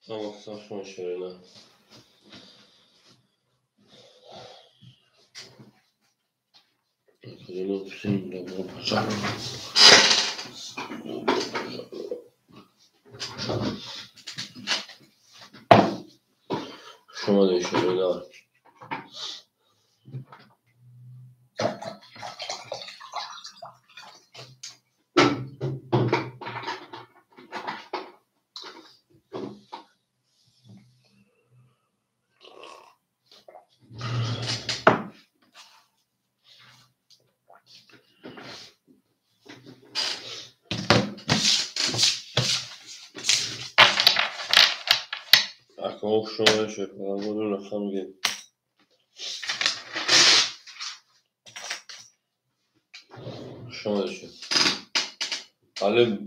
Ҳама ширина. Всем добро пожаловать. Шумо ширина.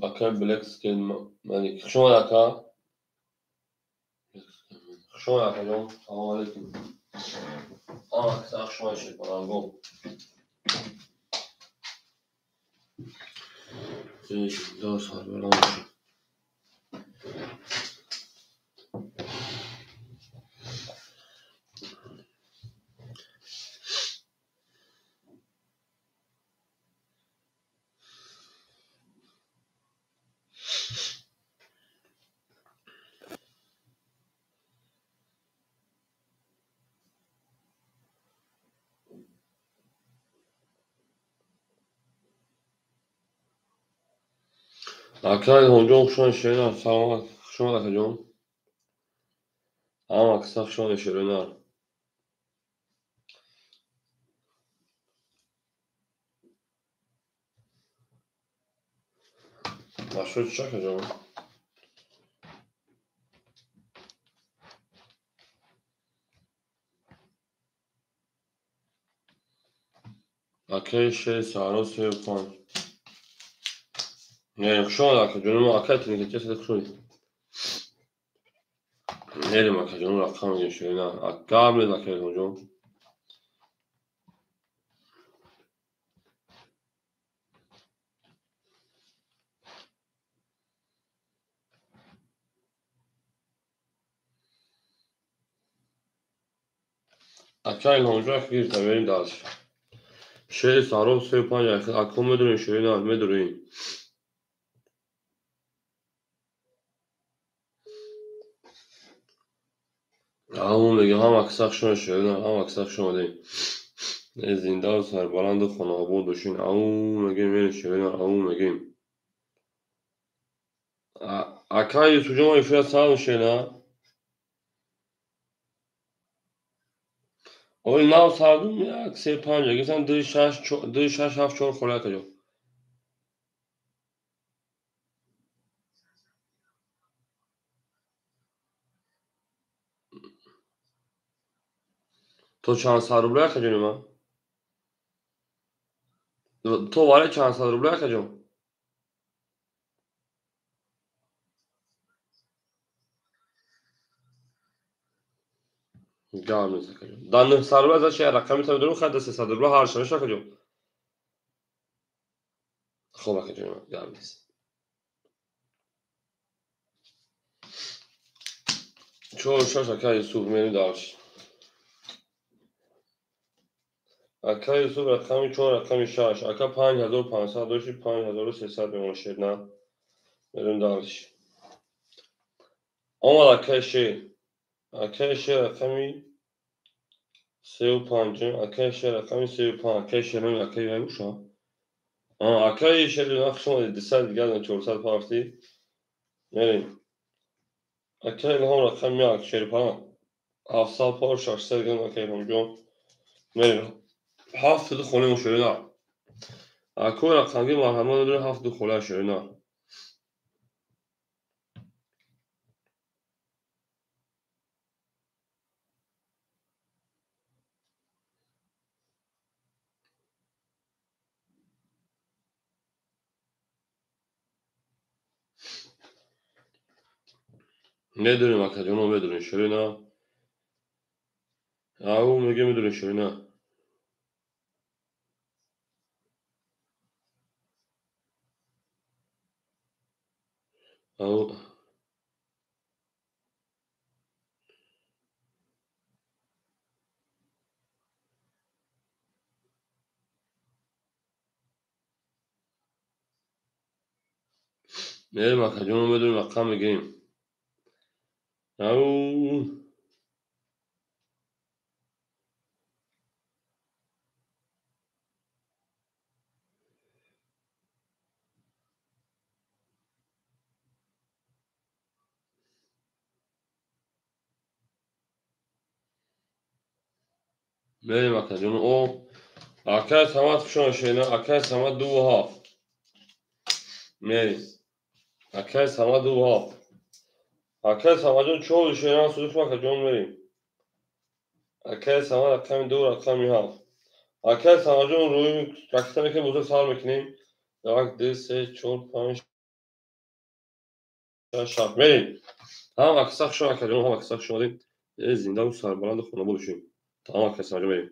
Ака Black Skin Malik. Хуш омад, ака. Хуш омад, акаҷон. Салому алейкум. Ама хуш омад, шерпалангон. Сарбаланд бошед. Ака Илҳомҷон, хуш омадед, ширина. Саломат, хуш омад, акаҷон. Ҳама каса хуш омадед, ширина. Машҳур чӣ, акаҷон? Акаи шери саҳро 35. Не, хуш омад, акаҷонум. Акай тиникача хуш омадед. Мерем, акаҷонум, рақам мегирем, ширина. Гап нест, ака Илҳомҷон. Ака Илҳомҷон, ака гирифта, мерем дальше. Шери саҳро 35. Ако медонем, ширина, медонем. Ҳамон мегӯям, ҳама каса хуш омадед, ширина, ҳама каса хуш омадед. Зиндаву сарбаланду хонаобод бошед. Ау мегӯем, мерем, ширина, ау мегӯем. Ака Юсуфҷон, мо эфира сар ширина. Оли нав сардум 1 3 5 гирифтам 2 6 2 6 7 4 холи, акаҷон. То чанд сад рубля, акаҷони ман? То вале чанд сад рубля, акаҷон? Гап нест, акаҷон. Дар 900 рубля за чи рақами та медонем, хай, да 300 рубля ҳар шанош, акаҷон. Хоб, акаҷони ман, гап нест. 4 6, ака Юсуф, мерем дальше. Ака Юсуф, рақами 4, рақами 6. Ака 5500 дошти, 5300 мемонад, ширина. Мерем дальше. Омад акаи шер. Акаи шер рақами 35. Акаи шер рақами 35. Акаи шер номи акаи вай боша. Акаи шер хуш омадед, 200 дигар 400 парафтӣ. Мерем. Акаи Илҳом рақами 1, шерпалан. 700 пар, 600 грам, акаи Илҳомҷон. Мерем. 7 ду холе ширина. Акои рақамги марҳамат дорем, 7 ду холе, ширина. Медонем, акаҷоно, медонем, ширина. Ау мегӯем, медонем, ширина. Ау. Мерем акаҷон, медонем рақам мегирем. Ау мерем акаҷон. О акай Самад фишон шена, акай Самад 2 7. Мерем. Акай Самад 2 7. Акай Самадҷон чор шена судуш акаҷон мерем. Акай Самад рақами 2 рақами 7. Акай Самадҷон рӯи ракета мекунем, бозор сар мекунем. 1 2 3 4 5 6 7 мерем. Ҳам акса хуш акаҷон, ҳам акса хуш омадем. Зиндаву сарбаланду хонабод бошем. Тамом акай Самадҷон мерем.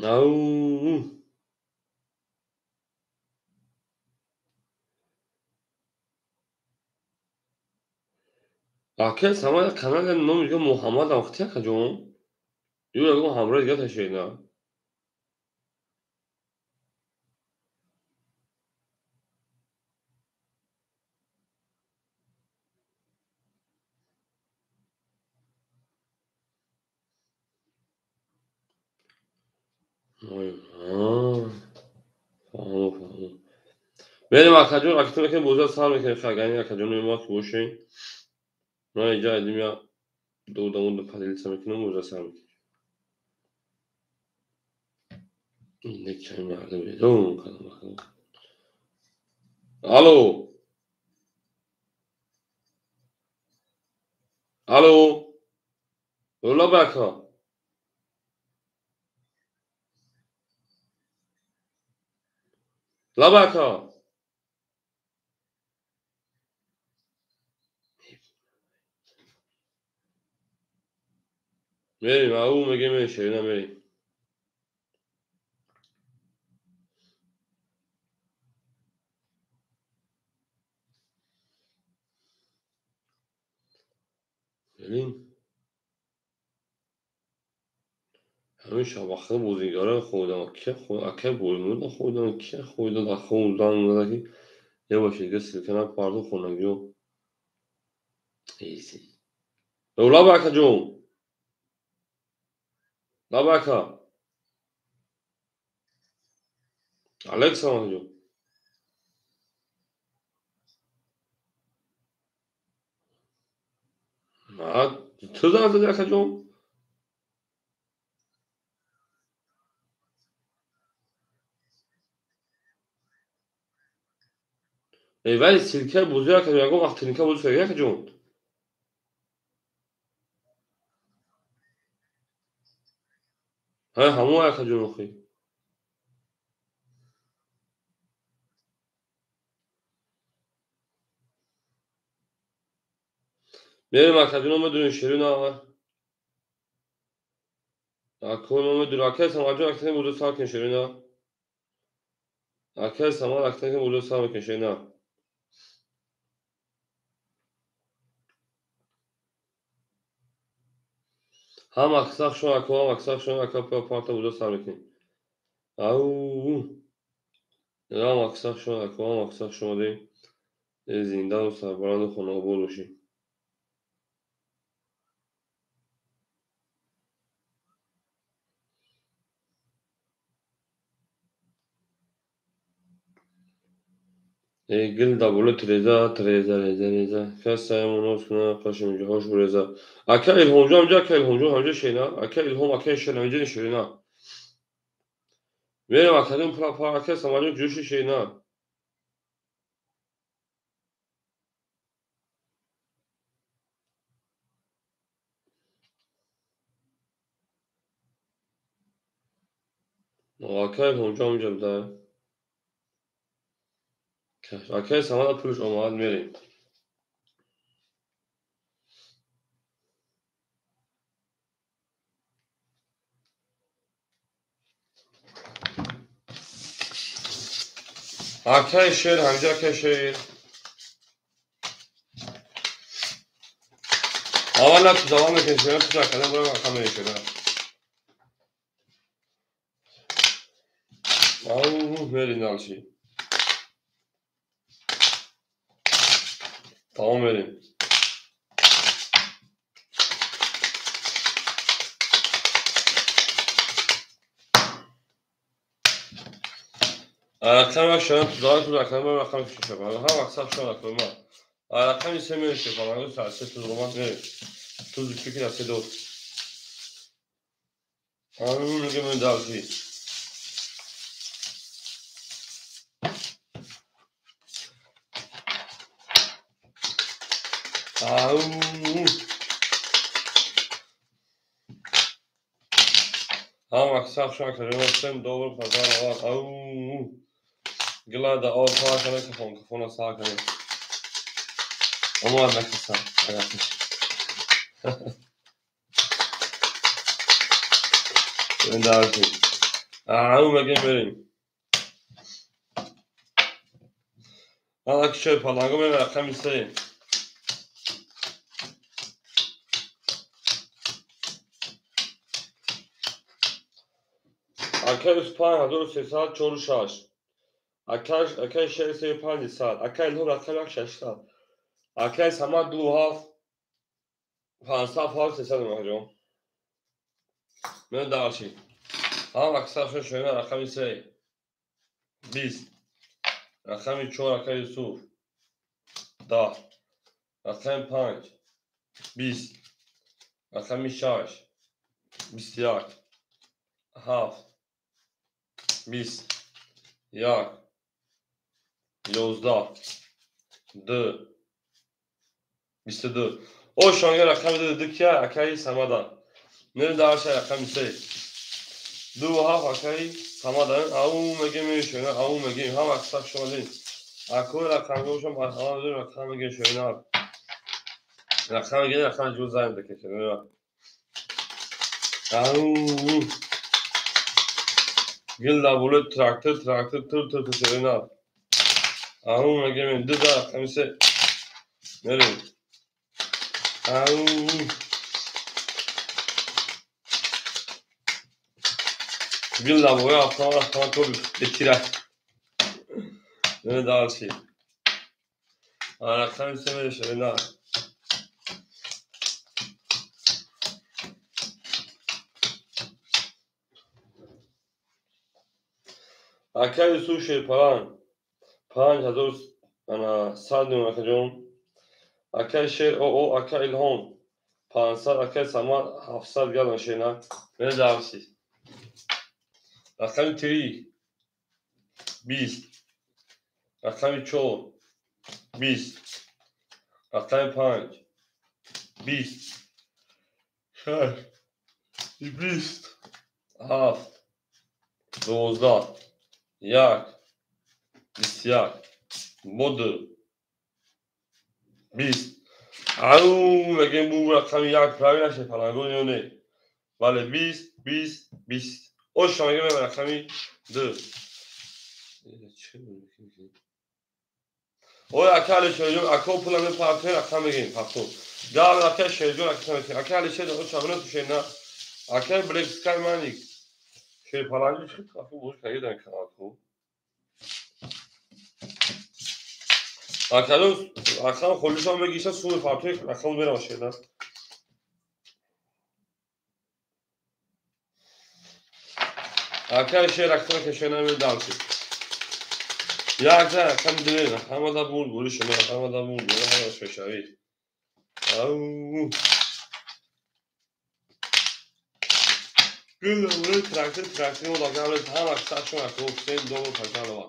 Ау акай Самад канале номи дига Муҳаммад ам хти акаҷон. Ё ягон ҳамроҳи дига ташена. Фаҳмо, фаҳмо. Мерем акаҷон, ракета мекунем, бозор сар мекунем. Хагани акаҷони мо ки бошем. Ман инҷа айдим я додамон поделиться мекунам, бозор сар мекунем. Ин чай мардум бедон кардам. Алло. Алло. Лаба ака. Лаба ака. Мерем, ау мегем, мерем, шерина мерем. Мерем. Ҳамин шабахта бозигаро хӯрдам. Ки ака боимуда хӯрдам, ки хӯрда дар хӯрдан ки я бошед дига ссылка напарду хонагиё. Лаба акаҷон. Лаба ака. Алейкум акаҷон. Ту занг зади акаҷон? Вали ссылка бозӣ акаҷон, ягон вақт тринка бозӣ карди акаҷон? Ҳа, ҳамон акаҷон охи. Мерем акаҷон, медонем ширина. Акои мо медонем. Акай Самадҷон актани бозӣ сар кун ширина. Акай Самад актани бозӣ сар мекун ширина. Ҳам акса хуш ака, ҳам акса хуш ака, парта бозӣ сар мекунем. Ау ҳам акса хуш ака, ҳам акса хуш омадем. Зиндаву сарбаланду хонаобод бошем. Гил дар болои тиреза, тиреза, реза, реза. Кас саямон ноз кунад, қашм ҷоҳош буреза. Ака Илҳомҷон ҳамҷа, ака Илҳомҷон ҳамҷа шена, ака Илҳом, ака шена, ҳамҷа шена. Мерем акаҷон, ака Самадҷон ҷӯши шена. Ака Илҳомҷон ҳамҷа буда. Акай Самада пулш омад, мерем. Акай шер, ҳамҷа акай шер. Аввал на ту давом мекунем, шер, ту акадан бурам ака мерем шер. Ау, мерим дальше. Тамом мерим. Рақами шоян тузои ту рақами рақами шоян. Ҳар вақт саб шоян рақами. Рақами се мерим шоян. Се тузома мерим. Туз фикр се ду. Ау, мегем дальше. Ау. Ҳам аксар шакр сем доллар пазар ау. Глада о сакане кафон кафона сакане. Омад накиса. Дальше. Ау мегем мерим. Ана кишои паланго мем рақами се. Акай 5346. Акай 63500. Акай Илҳом рақами 600. Акай Самад 27 500 300 маҳҷон. Мен дальше. Ҳам аксар шоян рақами 3. 20. Рақами 4 акай Юсуф. 10. Рақами 5. 20. Рақами 6. 21. 7. 20. 1. 11. 2. 22. О шонга рақами 2 ки акаи Самада. Мер дальше рақами 3. 2 7 акаи Самада. Ау мегем шона, ау мегем ҳам аксар шонали. Акои рақами шон ҳама рақам мегем шона. Рақам мегем рақам ҷуз зайн дакешона. Ау гил да боле трактор трактор тур тур шона. Ау мегем 2 да рақами 3. Мерем. Ау гил да боя автомат автомат то бетира. Дальше. Рақами 3 мерем шона. Акай Юсуф Шерпалан 5100 акаҷон. Акай Шер ОО акай Илҳом 500 акай Самад 700 галон шена. Мер дальше. Рақами 3 20. Рақами 4 20. Рақами 5 20. 6 20. 7 12. 1 21. Боду 20. Ау мегем бу рақами 1 правильно шепалангон ё не? Бале 20 20 20. Оша мегем рақами 2. Ой ака Алишерҷон ака пула мепартои рақам мегем парто. Гав ака Шерҷон ака мегем. Ака Алишер оша мена тушена. Ака Black Sky Manik. Шерпаланги чӣ тафи бош кардидан каналку. Акаҷон рақам холишам мегиша суми партои рақам мерам шена. Акай шер рақам кашена медалки. Як за рақам дилена ҳамада бур бури шумо ҳамада бур бури ҳама шешавӣ. Ау гул бури трактор трактор одагам ҳама сачон аков сен доллар пакалова.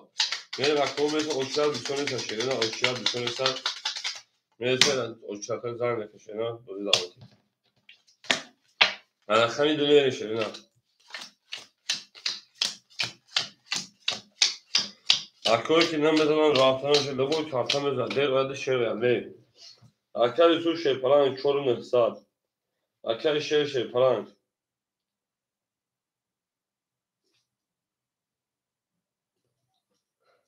Мерем аков меса очар бисоне шерена очар бисоне са мерса очарта зан кашена бози давати. Ана хами дилена шерена. Акое ки наметавонанд рафтанашо лабо карта мезананд, деқ бояд шер не. Акаи Юсуф Шерпаланг 4900. Акаи Шер Шерпаланг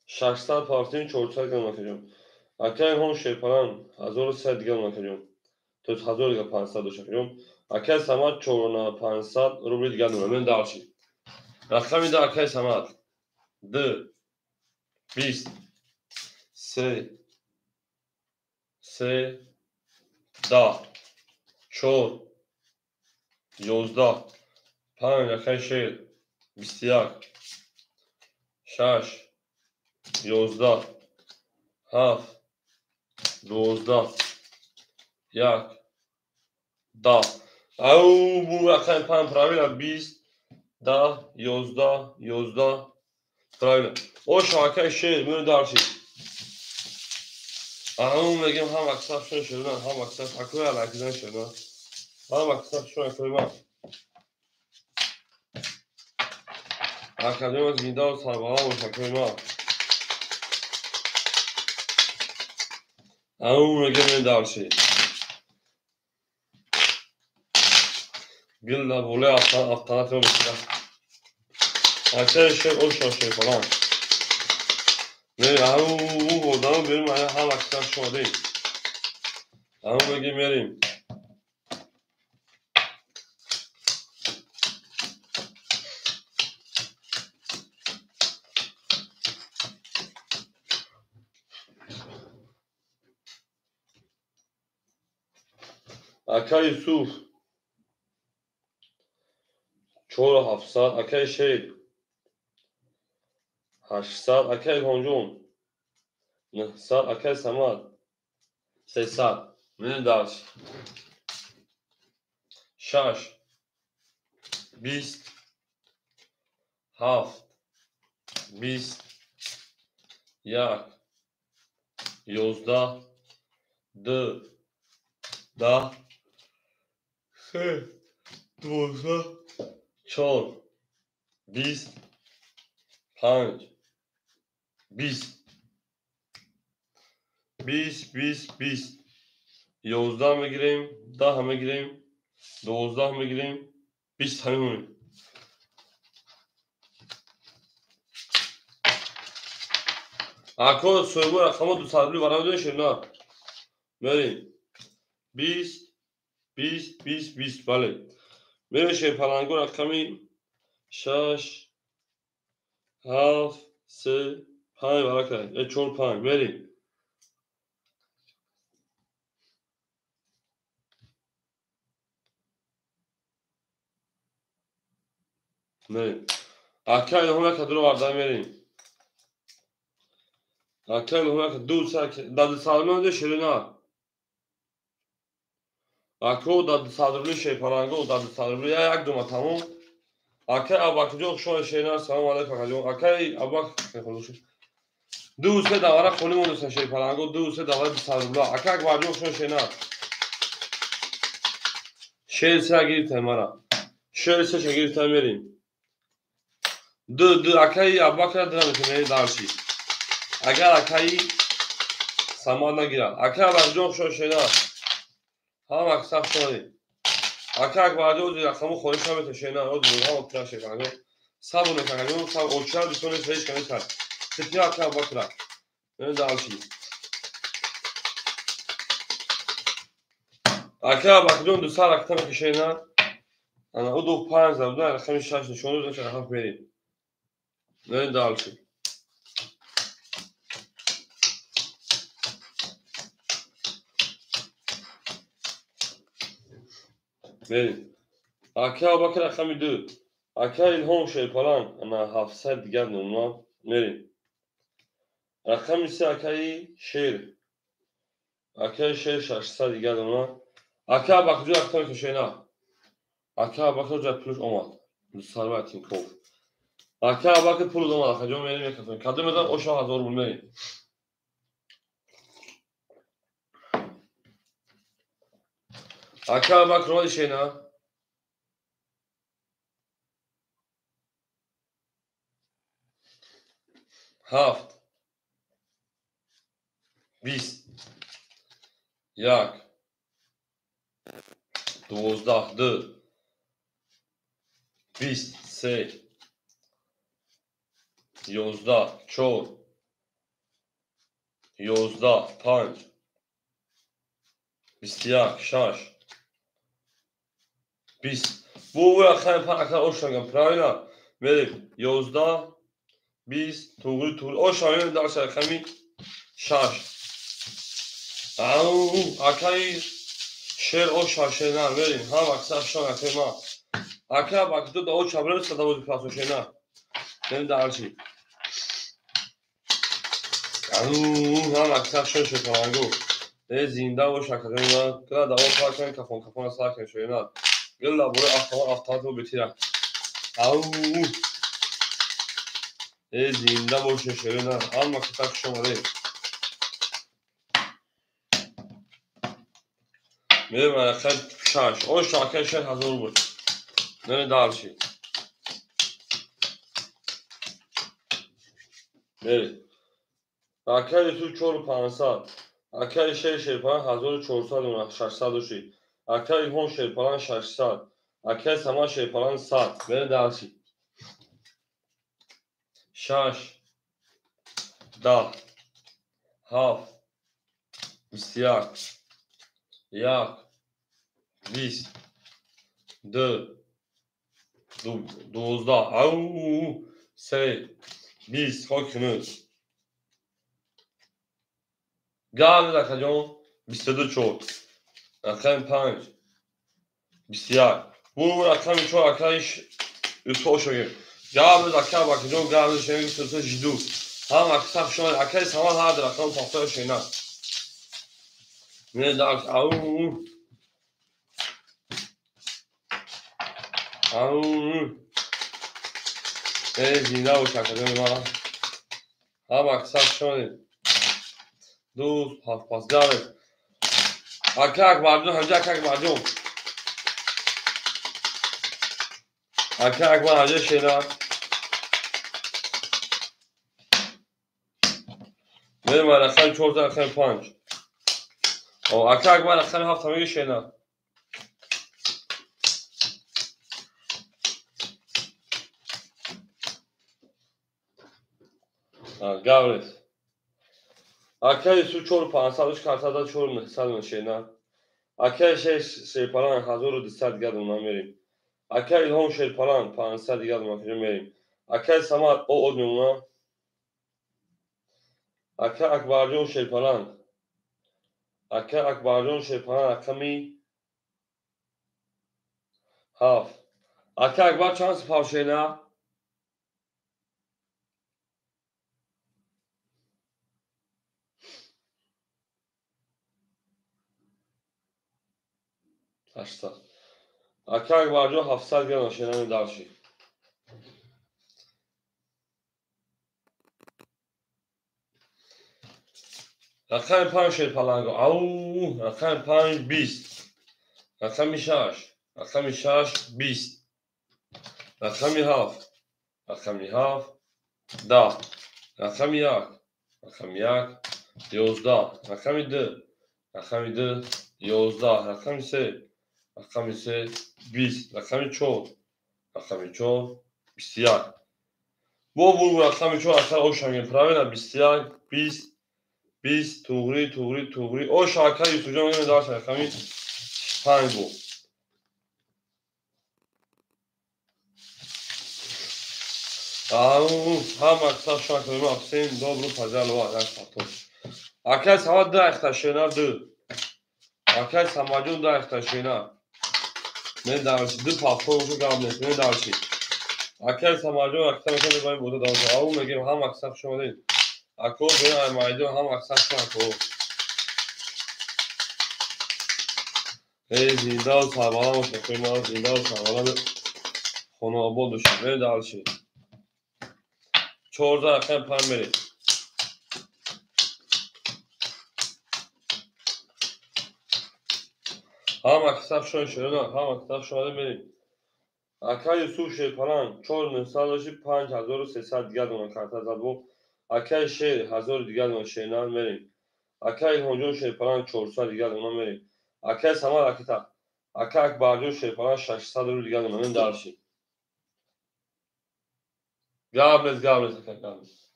600 партин 400 грамм акаҷон. Акаи Илҳом Шерпаланг 1300 грамм акаҷон. То 1500 дошт акаҷон. Акаи Самад 4500 рубли дигар дорам. Мен дальше. Рақами да акаи Самад. Ду, бист, се, се, даҳ, чор, 11, панҷ, акай шер, 21, шаш, 11, ҳафт, 12, як, даҳ. Ау, бу рақами панҷ правильно, 20, 10, 11, 11, правильно. Ош, акай шер, меён дарси. Ау, мегем ҳам аксар шон шерна, ҳам аксар акои алакизан шерна. Ҳам аксар шон акои ман. Академия зинда ва сарбаланд бош акои ман. Ау, мегем меён дарси. Гил дар болои автомат ро бисира. Акаи шер, оша шер фалон. Не, ау, одамо берим, ҳам аксар шодем. Ау, мегем мерим. Акаи Юсуф 4700, акаи Шер 800, акаи Илҳомҷон 900, акаи Самад 300. Менем дарс. Шаш, 20, ҳафт, 20, як, 11, ду, даҳ, се, 12, чор, 20, панҷ, 20, 20, 20, 20, 11 мегирем, 10 мегирем, 12 мегирем, 20 ҳамин. Ако соҳибо рақамо 200 рубли вара медонед шер на? Мерем. 20, 20, 20, 20, бале. Мерем шерпаланго рақами 6, 7, 3, 5 вара кардем. 4, 5. Мерем. Мерем. Ака Илҳом яка дуро варда мерем. Ака Илҳом яка ду дар 200 рубли медонед шер на? Ако дар 200 рубли шерпаланго дар 200 рубли як дума тамом. Акай Абубакрҷон хушомадед шернар, салом алайкум акаҷон. Акай Абубакр ду се давара холӣ мондастан шерпаланго, ду се давара 200 рубла. Акай Акбарҷон хушомадед шернар. Шер се гирифтем мара. Шер се гирифтем мерем. Ду ду акай Абубакр дира метавонед дарси. Агар акаи Самад нагирад. Акай Абубакрҷон хушомадед шернар. Ҳам аксар хушомадед. Ака Акбарҷон ози рақаму холиш наметавонед шернар, ози ҳама пура шерпаланго. Сабр мекунад, сабр очар бисёр нест, ҳеҷ кам нест. Титя ака Абубакра. Мерем дарси. Ака Абубакрҷон 200 ракта мекашед на? Ана ӯ ду панҷ забуда рақами шаш нишон дод, рақам мерем. Мерем дарси. Мерем. Ака Абубакр рақами ду. Ака Илҳом шерпаланг, ана 700 дигар номна. Мерем. Рақами се акаи Шер. Акаи Шер 600 дигар номна. Ака Абубакрҷон рақам мекашед на? Ака Абубакр ҷа пулш омад. 200 рубл Тинькофф. Ака Абубакр пул омад, акаҷон мерем мекафем. Кадом медам оша 1000 рубл мерем. Ака Абубакр омади шер на? Ҳафт, 20, як, 12, ду, 20, се, 11, чор, 11, панҷ, 21, шаш, 20. Бу рақами панҷ ака ошнагам, правильно? Мерем. 11, 20 туғри туғри оша мем дар рақами 6. Ау акаи шер оша шена мерим ҳам акса шон акаи ма. Ака бакду да оша брем садавози пасо шена. Мем дарчи. Ау ҳам акса шон шекалангу. Э зинда бош акаи ма. Кла да о пакан кафон кафон сакан шена. Гилла буре автомат автомат битира. Ау э зинда бош шена. Ҳам акса шон ре. Мерем рақами 6. Ош акаи 6000 буд. Мерем дарчи. Мерем. Акаи Юсуф 4500. Акаи Шер Шерпалан 1400 600 шид. Акаи Илҳом Шерпалан 600. Акаи Самад Шерпалан 100. Мерем дарчи. 6 10 7 21 1 20 2 12 ау 3 20 хокинуз гав акаҷон 22 4 рақами 5 21 бу рақами 4 акаи Юсуф ошогем гав ака акаҷон гав шем 23 жиду ҳам акса шон акаи Самад ҳар рақам пахта шена. Не даш ау ау э зинда бош акаҷони ма. Ҳам акса шони 2 7 5 гаве. Ака Акбарҷон ҳамҷа ака Акбарҷон. Ака Акбар ҳамҷа шена. Мерем рақами 4 рақами 5. Ака Акбар рақами 7 меги шена. Гаврес. Ака Юсуф 4500 картада 4900 шена. Ака Шерпалан 1200 дигар дона мерим. Ака Илҳом Шерпалан 500 дигар дона мерим. Ака Самад о мемона. Ака Акбарҷон Шерпалан. Ака Акбарҷон Шерпалан рақами 7. Ака Акбар чанд сипар шена? 800. Ака Акбарҷон 700 грамм шена дарши. Рақами 5 Шерпаланго. Ау, рақами 5 20. Рақами 6, рақами 6 20. Рақами 7, рақами 7 10. Рақами 1, рақами 1 11. Рақами 2, рақами 2 11. Рақами 3, рақами 3 20. Рақами 4, рақами 4 21. Бо бу рақами 4 акар ошангем. Правильно 21 20 20 туғри туғри туғри. Ош ака Юсуфҷон мегӯяд дар рақами 5 бу. Ау ҳам акса шакли ма всем добро пожаловать як патон. Акай Самад 2 ахта шена 2. Акай Самадҷон 2 ахта шена. Мен дарши 2 патон шу гап нест. Мен дарши. Акай Самадҷон акса мекунад бай буда дарши. Ау мегем ҳам акса хуш омадед. Ако бе ай майдон ҳам акса шумо. Эй зинда ва сарбаланд бошед, ма зинда ва сарбаланд хонаобод бошед. Мен дарши. 14 рақами 5 мерем. Ҳам акса шон шена, ҳам акса шон мерем. Ака Юсуф Шерпалан 4900 дошти 5300 дигар дона карта зад бо. Акаи Шер 1000 дигар дона шена мерем. Акаи Илҳомҷон Шерпалан 400 дигар дона мерем. Акаи Самад акита. Ака Акбарҷон Шерпалан 600 рубл дигар дона мерем дарши. Гап нест, гап нест, ака, гап нест.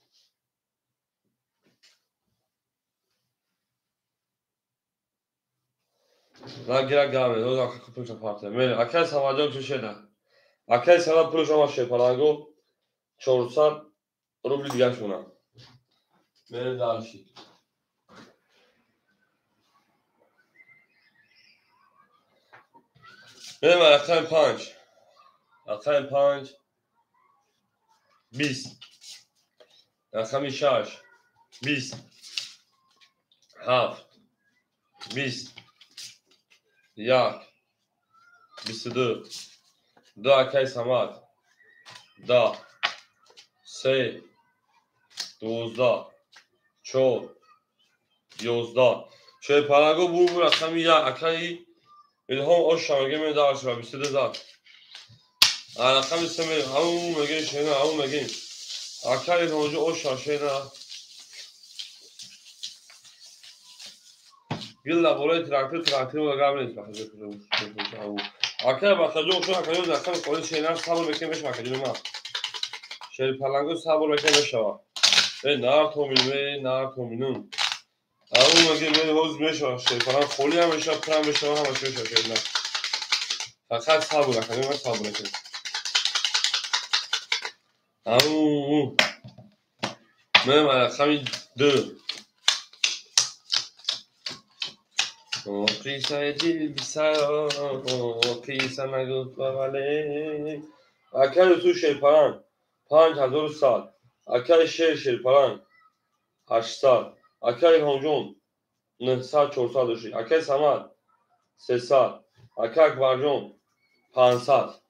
Нагира гап нест, оз ака пулша партия. Мерем. Акаи Самадҷон чӣ шена? Акаи Самад пулша ма Шерпаланго 400 рубли дига шуна. Мерем дальше. Мерем рақами 5. Рақами 5 20. Рақами 6 20. 7 20. 1 22. 2 акай Самад 10 3 12 4 11. Шерпаланго бур рақами 1 акаи Илҳом оша меге мен даршава 22 зад. Рақами 3 мерем. Ҳамун мегем шена, ҳамун мегем. Акаи Илҳомҷон оша шена. Гилла болои трактор гап нест. Акаи Бахтаҷон шон акаҷон рақами холи шена сабр мекунем мешава акаҷони ман. Шерпаланго сабр мекунем мешава. Э нар томин, э нар томинун. Ҳамун мегем ҳозир мешава шерпаланг холи ҳам мешава, пур ҳам мешава, ҳамаш мешава шерна. Фақат сабр акаҷон ман сабр мекунем. Ҳамун мерем рақами 2. Қиссаи дил бисаро, қисса нагуфт ба вале. Акаи Юсуф шерпаланг 5100. Акаи Шер шерпаланг 800. Акаи Илҳомҷон 900 400 дошт. Акаи Самад 300. Акаи Акбарҷон 500.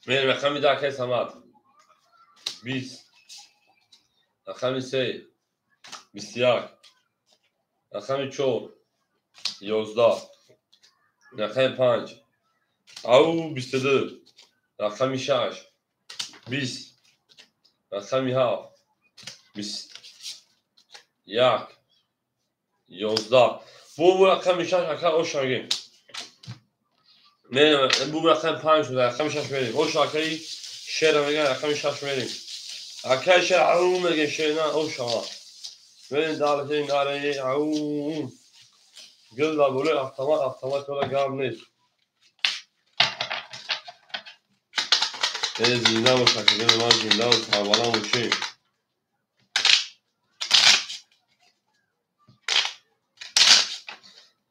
Мерем рақами 10 акаи Самад 20. Рақами 3 21. Рақами 4 11. Рақами 5 ау 22. Рақами 6 20. Рақами 7 21 11. Бу рақами 6 ака оша мегем. Бу рақами 5 шуда, рақами 6 мерем. Оша акаи Шера меган, рақами 6 мерем. Акаи Шер ау мегем шена оша. Мерем дальше наре ау. Гилла болои автомат, автомат ола гап нест. Э зинда бош акаҷони ман, зинда бош, сарбаланд бошем.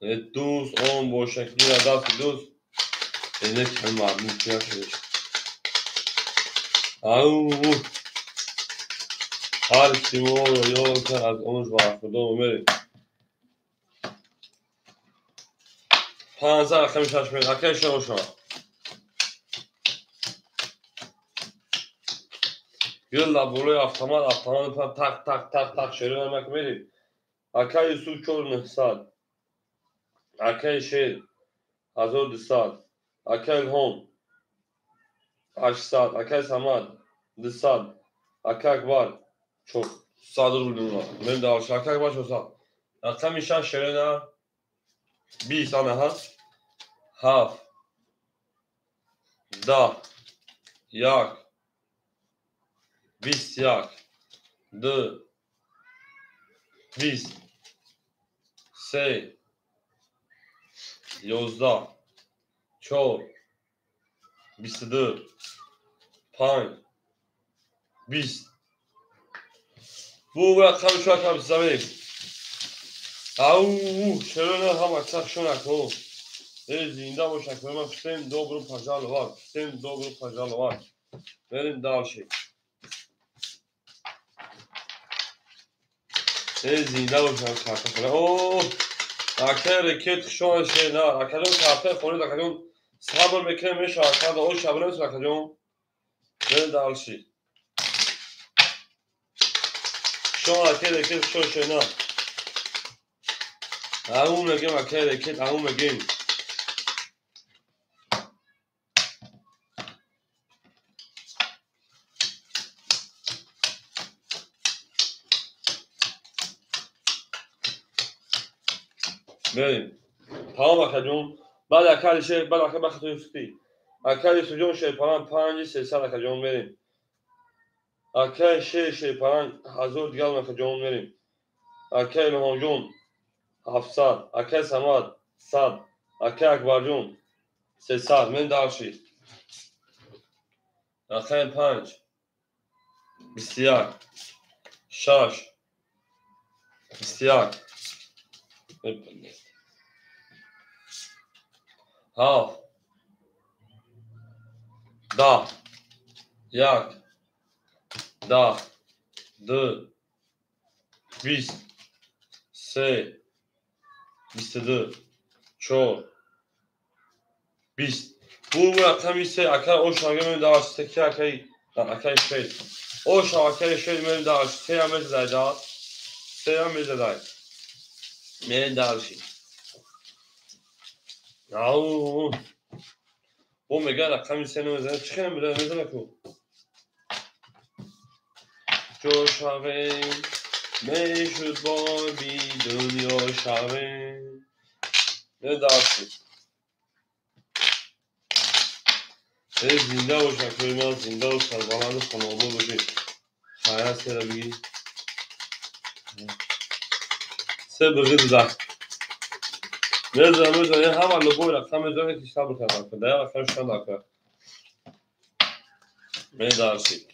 Э дӯст он боша ки гира дасти дӯст. Э не ки мардум чи нашудеш. Ау ҳар ки моро ёд кард аз онаш бархӯрдор мерем. 5 рақами 6 мерем. Акаи Шер оша. Гилла болои автомат, автомат так так так так шерина мак мерем. Акаи Юсуф 4900. Акаи Шер 1200. Акаи Илҳом 800. Акаи Самад 200. Акаи Акбар 400 рубл. Мерем дальше. Акаи Акбар 400. Рақами 6 шерина 20 анаҳа 7 10 1 21 2 20 3 11 4 22 5 20. Бу рақами шо акам замем. Ау шерона ҳам аксар шонако. Э зинда бош акбар ман всем добро пожаловать. Всем добро пожаловать. Мерем дальше. Э зинда бош акбар. О акаи ракет шон шена. Акаҷон картаи хонед акаҷон сабр мекунем меша акада о шабрем акаҷон. Мерем дальше. Шон акаи ракет шон шена. Ау мегем акаи ракет, ау мегем. Мерем. Тамом акаҷон. Баъд акаи Шер, баъд акаи Бахти Юсуфӣ. Акаи Юсуфҷон шерпаланг 5300 акаҷон мерем. Акаи Шер шерпаланг 1000 дигар акаҷон мерем. Акаи Илҳомҷон 700. Акаи Самад 100. Акаи Акбарҷон 300. Мен дальше. Рақами 5 21 6 21 7 10 1 10 2 20 3 22 4 20. Bu рақами 3 ака ошанга мен даш 3 акай акай 6 оша акай 6 мен даш 3 ам мезадай 3 ам мезадай мен дальше. Ау бо мега рақами 3 намезанад чӣ хеле мезанад ку ҷо шавем мешуд боби дунё шавем. Мен дальше. Эй зинда бош акои ман, зинда бош, сарбаланду хонаобод бошӣ. Хайр сера бигӣ. Се биғи дузах. Мезанам, мезанам, ҳама любой рақам мезанам, ки сабр кардам. Да рақам шудан дака. Мен дарси.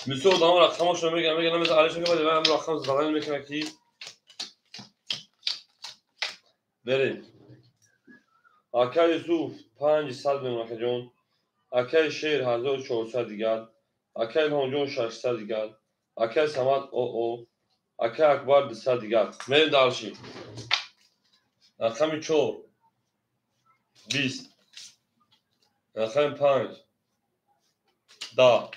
Мисол одам рақамашро мегӯям, мегӯям, мезанам, алиша ки баъд ҳам рақам задан мекунад ки берем. Акай Юсуф 500 мемон акаҷон. Акай Шер 1400 дигар. Акай Илҳомҷон 600 дигар. Акай Самад ОО. Акай Акбар 200 дигар. Мерем дальше. Рақами 4 20 рақами 5 10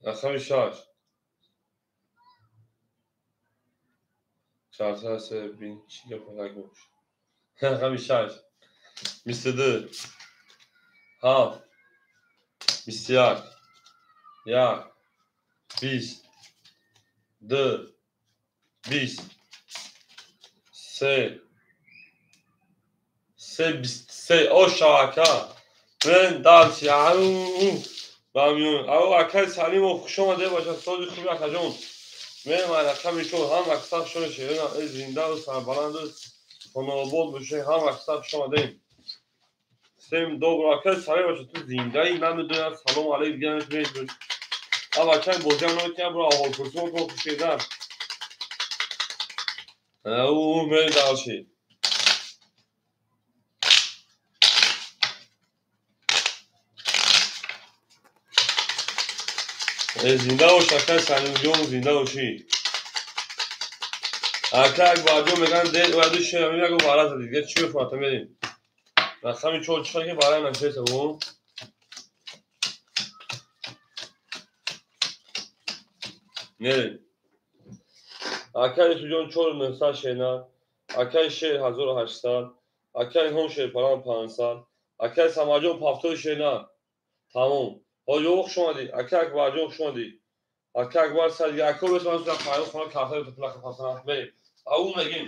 рақами 6 4 3 бин чӣ гап бош. Рақами 6 22 7 21 1 20 2 20 3 3 23. Оша ака мен дальше. Ау бамиён. Ау акай Салимов хуш омаде бошад. Сози хуби акаҷон. Мен ман рақами 4 ҳам аксар шумо шерина зиндаву сарбаланду хонаобод бошед. Ҳам аксар хуш омадем. Всем добро. Акай Салим бошад, ту зиндаи намедонам. Салом алейк дигар метавонед. Ав акай бозиам наметавонам бро аҳолпурсӣ мо хушедан. Ау мен дальше. Зинда бош акай Салимҷон, зинда бошӣ. Акай Акбарҷон мегӯянд дер ояду шера мегӯ вара задӣ. Дигар чӣ мефаҳмата мерем. Рақами 4 чӣ ки вара нашеса бо. Мерем. Акай Юсуфҷон 4900 шена. Акай Шер 1800. Акай Илҳом Шерпаран 500. Акай Самадҷон 70 шена. Тамом. Ҳоҷо хуш омадӣ. Акай Акбарҷон хуш омадӣ. Акай Акбар сад дигар. Ака бес ман суда хайр хона карта плака пасана. Мерем. Ау мегим.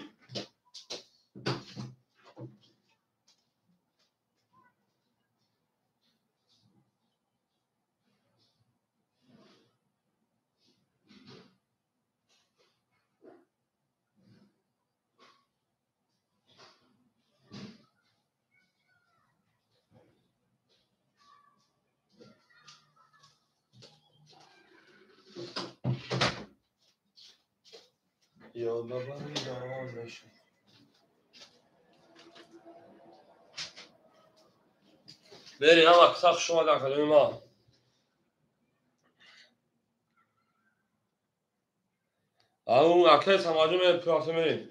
یا بابا میدانم. Берем, ҳама каса хуш омад академи ма. Ау акай Самаҷон мерем пурафта мерем.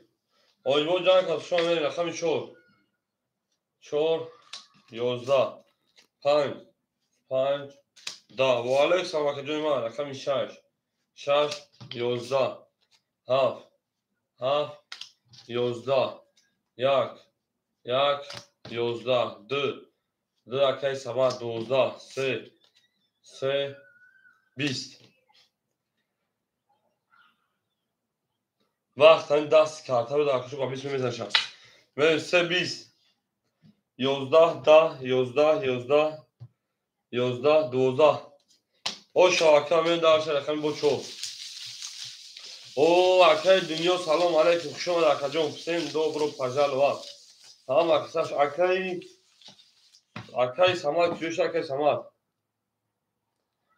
Оҷбо ҷанг кас хуш омад мерем. Рақами 4 4 11 5 5 10. Ва алейкум салом акаҷони ман. Рақами 6 6 11 7 7 11 1 1 11 2 2 акай Самад 12 3 3 20. Вақт ҳамин даст карта буда акушо ба 20 мезаншам. Мерем 3 20 11 10 11 11 11 12. Оша ака мен дарша рақами бо 4. О акай Дунё салом алейкум, хуш омад акаҷон. Всем добро пожаловать. Ҳама касаш акай Акай Самад, куҷоша акай Самад?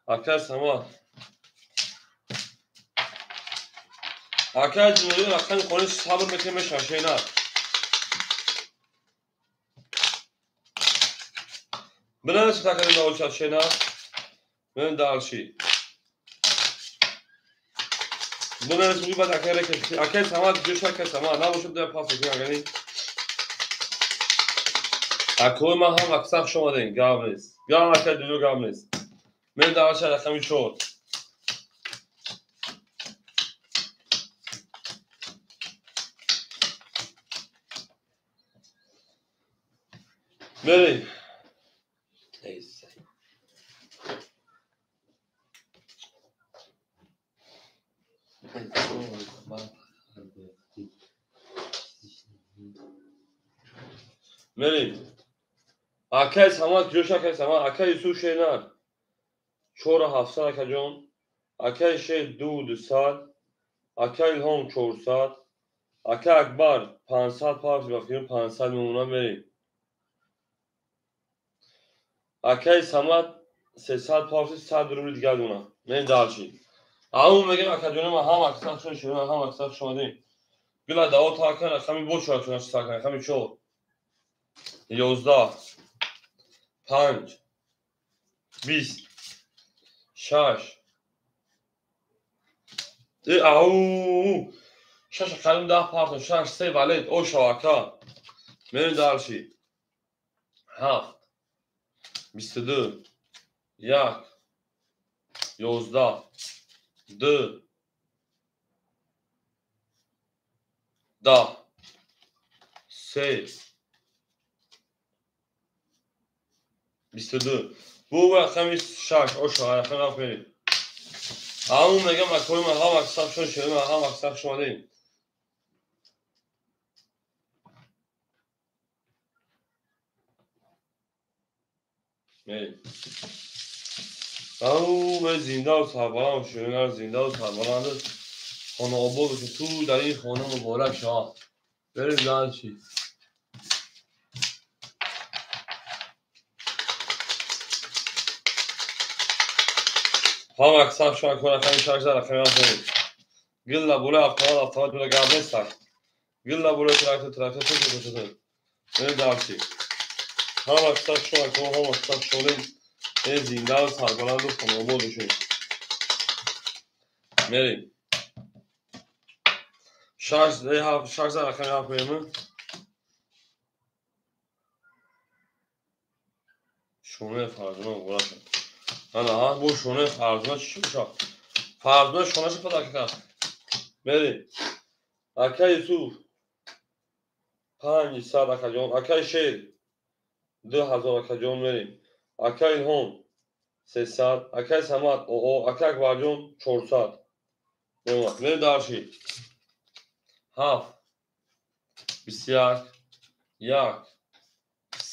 Акай Самад. Акай Ҷумҳурӣ рақами хони сабр мекунем, мешавад шена. Бинависед акай наошад шена. Мен дарши. Бинависед баъд акай рекаш. Акай Самад куҷоша акай Самад? Набошад да пас мекунем агани. Акои ман ҳам аксар хуш омадем, гап нест. Гап акай дунё гап нест. Мен дарша рақами 4. Мерем. Мерем. Акай Самад куҷоша акай Самад? Акай Юсуф Шернар 4700 акаҷон. Акай Шер 2200. Акай Илҳом 400. Акай Акбар 500 пафт бафкирем 500 мемонам мерем. Акай Самад 300 пафт 100 рубли дигар дона. Мерем дарши. Ҳамун мегем акаҷони ман ҳам аксар шон шернар ҳам аксар хуш омадем. Гила даво та акан рақами бо чор чор акан рақами 4. 11 5 20 6 ау 6 қалим 10 партон 6 3 валет о шавака. Мерем дарши. 7 22 1 11 2 10 3 22. Бу рақами 6 оша рақами рафт мерем. Ҳамун мегам акои ман ҳам аксар шон шерин ҳам аксар хуш омадем. Мерем. Ау зиндаву сарбаланд шерин зиндаву сарбаланд хонаобод бошед. Ту дар ин хона муборак шавад. Берем дарчи. Ҳам аксар шумо акои рақами 6 рақами рафт мерем. Гилла болои автомат автомат буда гап нестак. Гилла болои трактор трактор ту ту ту. Мерем дарчи. Ҳам аксар шумо акои ҳам аксар шолем. Зиндаву сарбаланду хонаобод бошед. Мерем. 6 6 рақами рафт мерем. Шонаи Фарзона муборак шавад. Ана бо шонаи Фарзона чӣ бошад? Фарзона шонаша падака кард. Мерем. Акай Юсуф 500 акаҷон. Акай Шер 2000 акаҷон мерем. Акай Илҳом 300. Акай Самад оо. Акай Акбарҷон 400. Мерем дарши. 7 21 1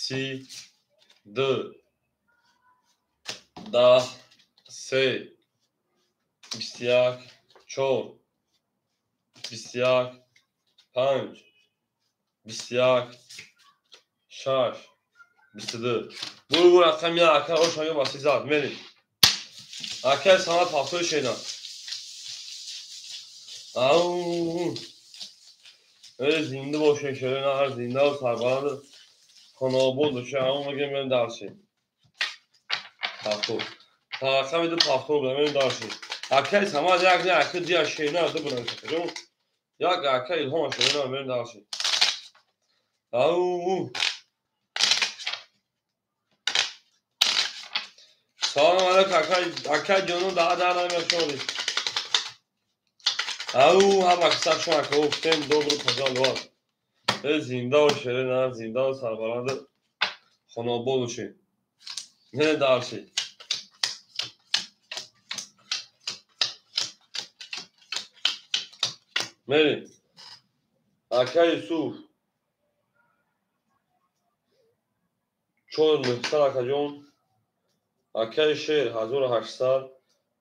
30 2 10 3 21 4 21 5 21 6 22. Бу рақами акай ошаё ба 30 мерем. Акай Самад 70 шедан. Ау зинда бошед шерин зиндаву сарбаланд хонаобод бошед. Ҳамун мегем мерем дарши. Пафтор. Рақами 2 пафтор буда мерем дарши. Акай Самад як не акай дия шерина ду буда акаҷон. Як акай Илҳом шерина мерем дарши. Ау Салом алейкум акай акай ҷонон даҳ даҳ намешонед. Ау ҳам аксар шумо ака гуфтем добро пожаловать. Зиндаву шерин зиндаву сарбаланд хонаобод бошед. Мерем дарши. Мерем. Акай Юсуф 4900 акаҷон. Акай Шер 1800.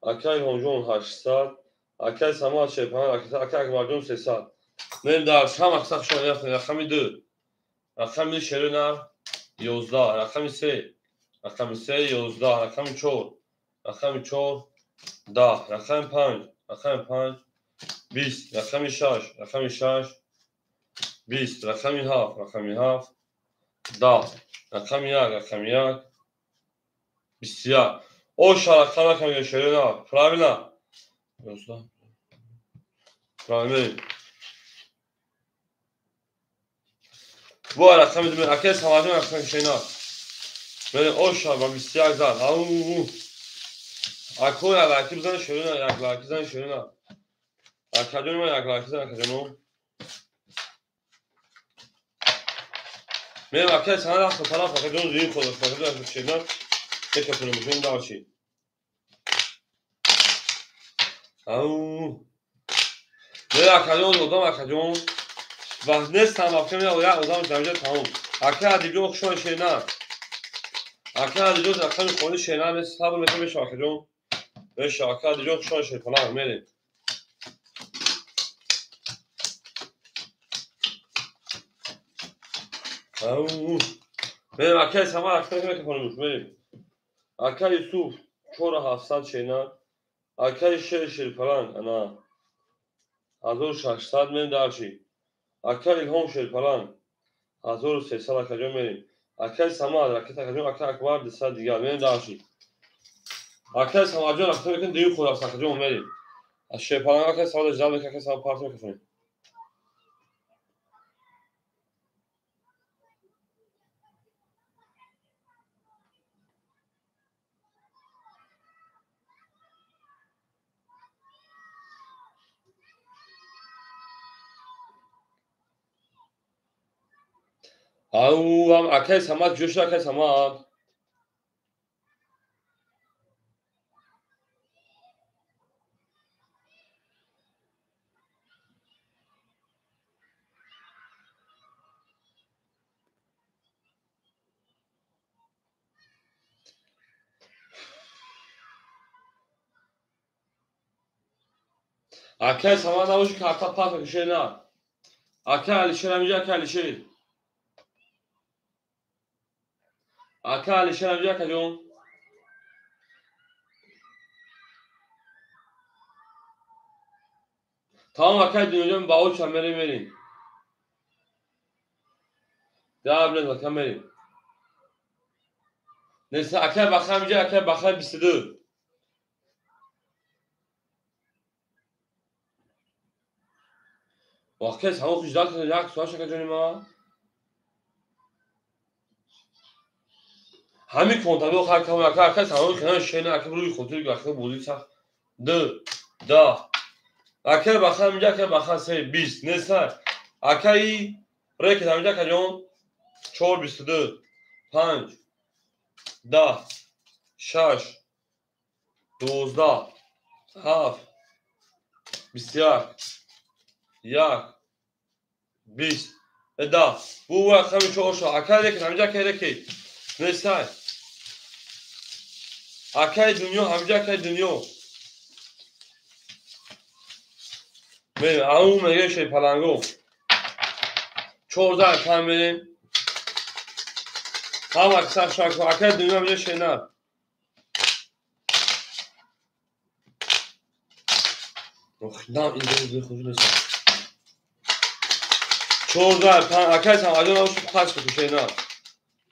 Акай Илҳомҷон 800. Акай Самад 45 акай Акбарҷон 300. Мерем дарш. Ҳам аксар шумо рақами 2. Рақами 2 шери нар 11, рақами 3, рақами 3, 11, рақами 4, рақами 4, 10, рақами 5, рақами 5, 20, рақами 6, рақами 6, 20, рақами 7, рақами 7, 10, рақами 1, рақами 1, 21. Оша рақам рақами шерина. Правильно? 11. Правильно. Бо рақами 2, акай Самаҷон рақами шерина. Мерем оша ба 21 зад. Ау. Ако як лайки бизан шерина, як лайки зан шерина. Акаҷон ман як лайки зан акаҷоно. Мерем акай сана рафт тараф акаҷон зуи худаш акаҷон шерина. Мекафонем бишон дарчи. Ау. Мерем акаҷон одам акаҷон. Вақт нестам вақт як одам ҷамҷа тамом. Акай Адибҷон хушон шерина. Акай Адибҷон рақами хони шерина нест сабр мекунем мешава акаҷон. Мешава акай Адибҷон хушон шерпаланг мерем. Ау. Мерем акай Самар акай мекафонем мерем. Акай Юсуф 4700 шерина. Акай Шер шерпаланг ана 1600 мерем дарчи. Акай Илҳом шерпаланг 1300 акаҷон мерем. Акай Самад ракета акаҷон акай Акбар 200 дигар мерем дарчи. Акай Самадҷон ракета мекунем дию хӯрд акаҷон мерем. Аз шерпаланг акай Самад ждал мекунем акай Самад парт мекунем. Ау, акай Самад ҷӯшда акай Самад. Акай Самад набоши карта пас мекушед на. Акай Алишер ҳаминҷа акай Алишер. Акай Алишер ҳаминҷа акаҷон. Тамом акай Дунёҷон ба оча мерем мерем. Даблет ака мерем. Нест акай Баха ҳаминҷа акай Баха 22. Вақте самон хиждал кардем як соат акаҷони ман. Ҳамин контабо хар кам ака ака самон хина шена ака рӯи хотир ака бозӣ сахт. 2 10 акай Баха ҳаминҷа акай Баха 3 20 нест акаи рекет ҳаминҷа акаҷон 4 22 5 10 6 12 7 21 1 20 10. Бу рақами 4 шо акай рекет ҳаминҷа акай рекет нест акай Дунё ҳаминҷа акай Дунё. Мерем ау мега шерпаланго 14 кам мерем. Ҳама сах шак акай Дунё ҳаминҷа шена. Ох, нам инҷо хуш нест. 14 5 акай Самаҷон набоши пас бикушед на.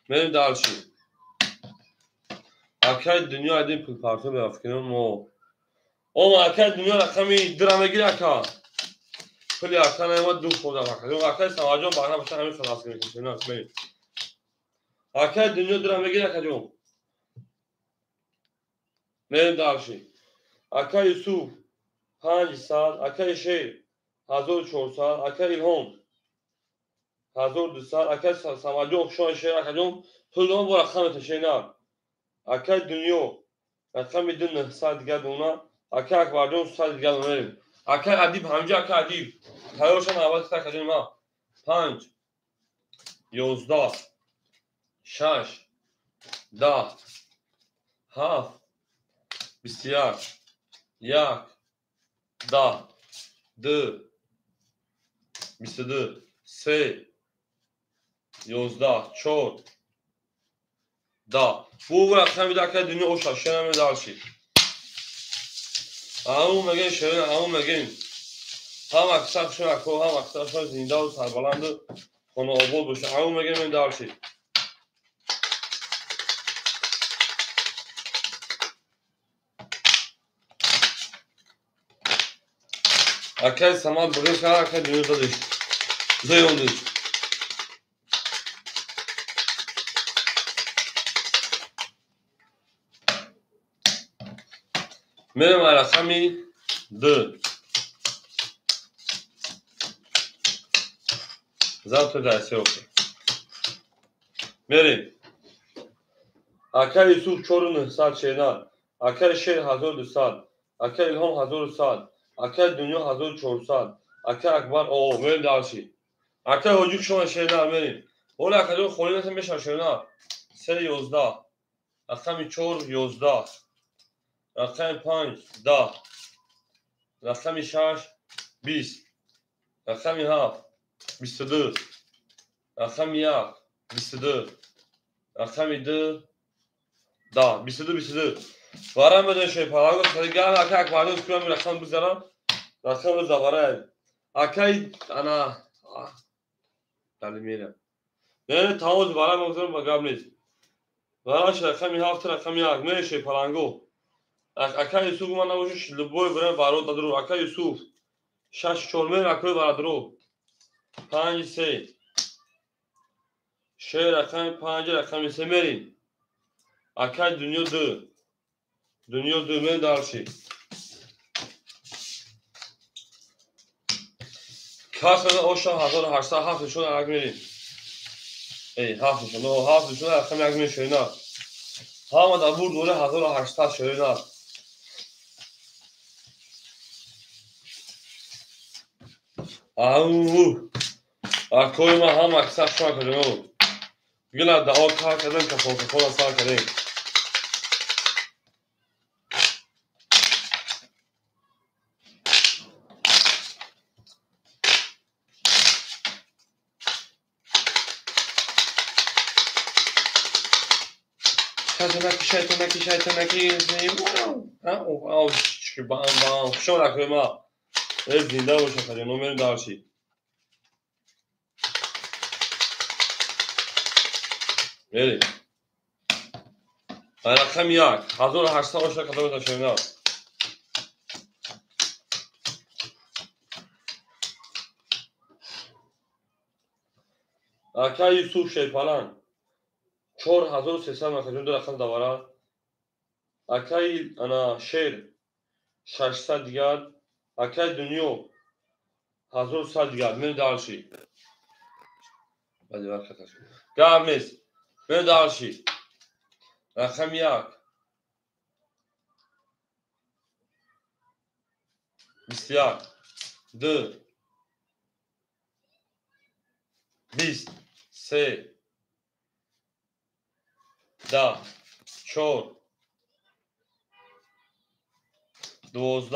Мерем дарчи. Акай Дунё один пул парто беафкинем мо. Ома акай Дунё рақами 2 мегири ака. Пули ака наомад ду хӯрдам акаҷон. Акай Самаҷон баъна боша ҳамин халас мекунем. Мерем. Акай Дунё 2 мегири акаҷон. Мерем дарчи. Акай Юсуф 500, акай Шер 1400, акай Илҳом 1200, акай Самаҷон хушон шер акаҷон пулдон бо рақами ташена. Акай Дунё рақами 2 900 дигар дона, акай Акбарҷон 100 дигар дона мерем. Акай Адиб ҳаминҷа акай Адиб. Тайёр шав навбат акаҷон ма. 5 11 6 10 7 21 1 10 2 22 3 11 4 Да. Бу рақами да акай дунё оша шераме дарши. Ау мегем шерин, ау мегем. Ҳам аксар шун ако, ҳам аксар шун зиндаву сарбаланду хонаобод боша. Ау мегем мен дарши. Акай Самад бигир кар, акай дунё задиш. Зайондиш. Мерем рақами д. Завтра дар сёка. Мерем. Акай Юсуф 4900 шернар. Акай Шер 1200. Акай Илҳом 1100. Акай Дунё 1400. Акай Акбар о, мерем дарши. Акай Ҳоҷи шумо шернар мерем. Ола акай холӣ наса мешава шернар. 3 11. Рақами 4 11. Рақами 5 10. Рақами 6 20. Рақами 7 22. Рақами 1 22. Рақами 2 10. 22 22. Варам бедон шои паланго сариган акай Акбарҷон кунам рақам бизарам. Рақам бизаварай. Акай ана дали мерам. Не тамоз варам бизарам ба гап нест. Вараш рақами 7 рақами 1 мере шои паланго. Акай Юсуф ман набошиш любой время барот надру. Акай Юсуф 6 4 мер акой барадру. 5 3 шер рақами 5 рақами 3 мерим. Акай Дунё 2. Дунё 2 мер дарши. Кас оша 1807 нишон як мерим. Эй 7 нишон, 7 нишон рақами 1 мер шерина. Ҳама дар бурд дора 1800 шерина. Ау! Акои ма ҳама аксар шума кардем. Гила дао кар кардем, кафон кафона сар кардем. Шайтонаки, шайтонаки, шайтонаки. Ау, ау, бам, бам. Шумо акои ма. Э, зинда боша кардем, номери дарши. Мерем. Рақами 1 1800 оша кадом ташвина. Акай Юсуф Шерпалан 4300 макаҷон ду рақам давара. Акай ана Шер 600 дигар. Акай Дунё 1100 дигар. Мер дарши. Баъди вақт гап нест. Мер дарши. Рақами 1 21 2 20 3 10 4 12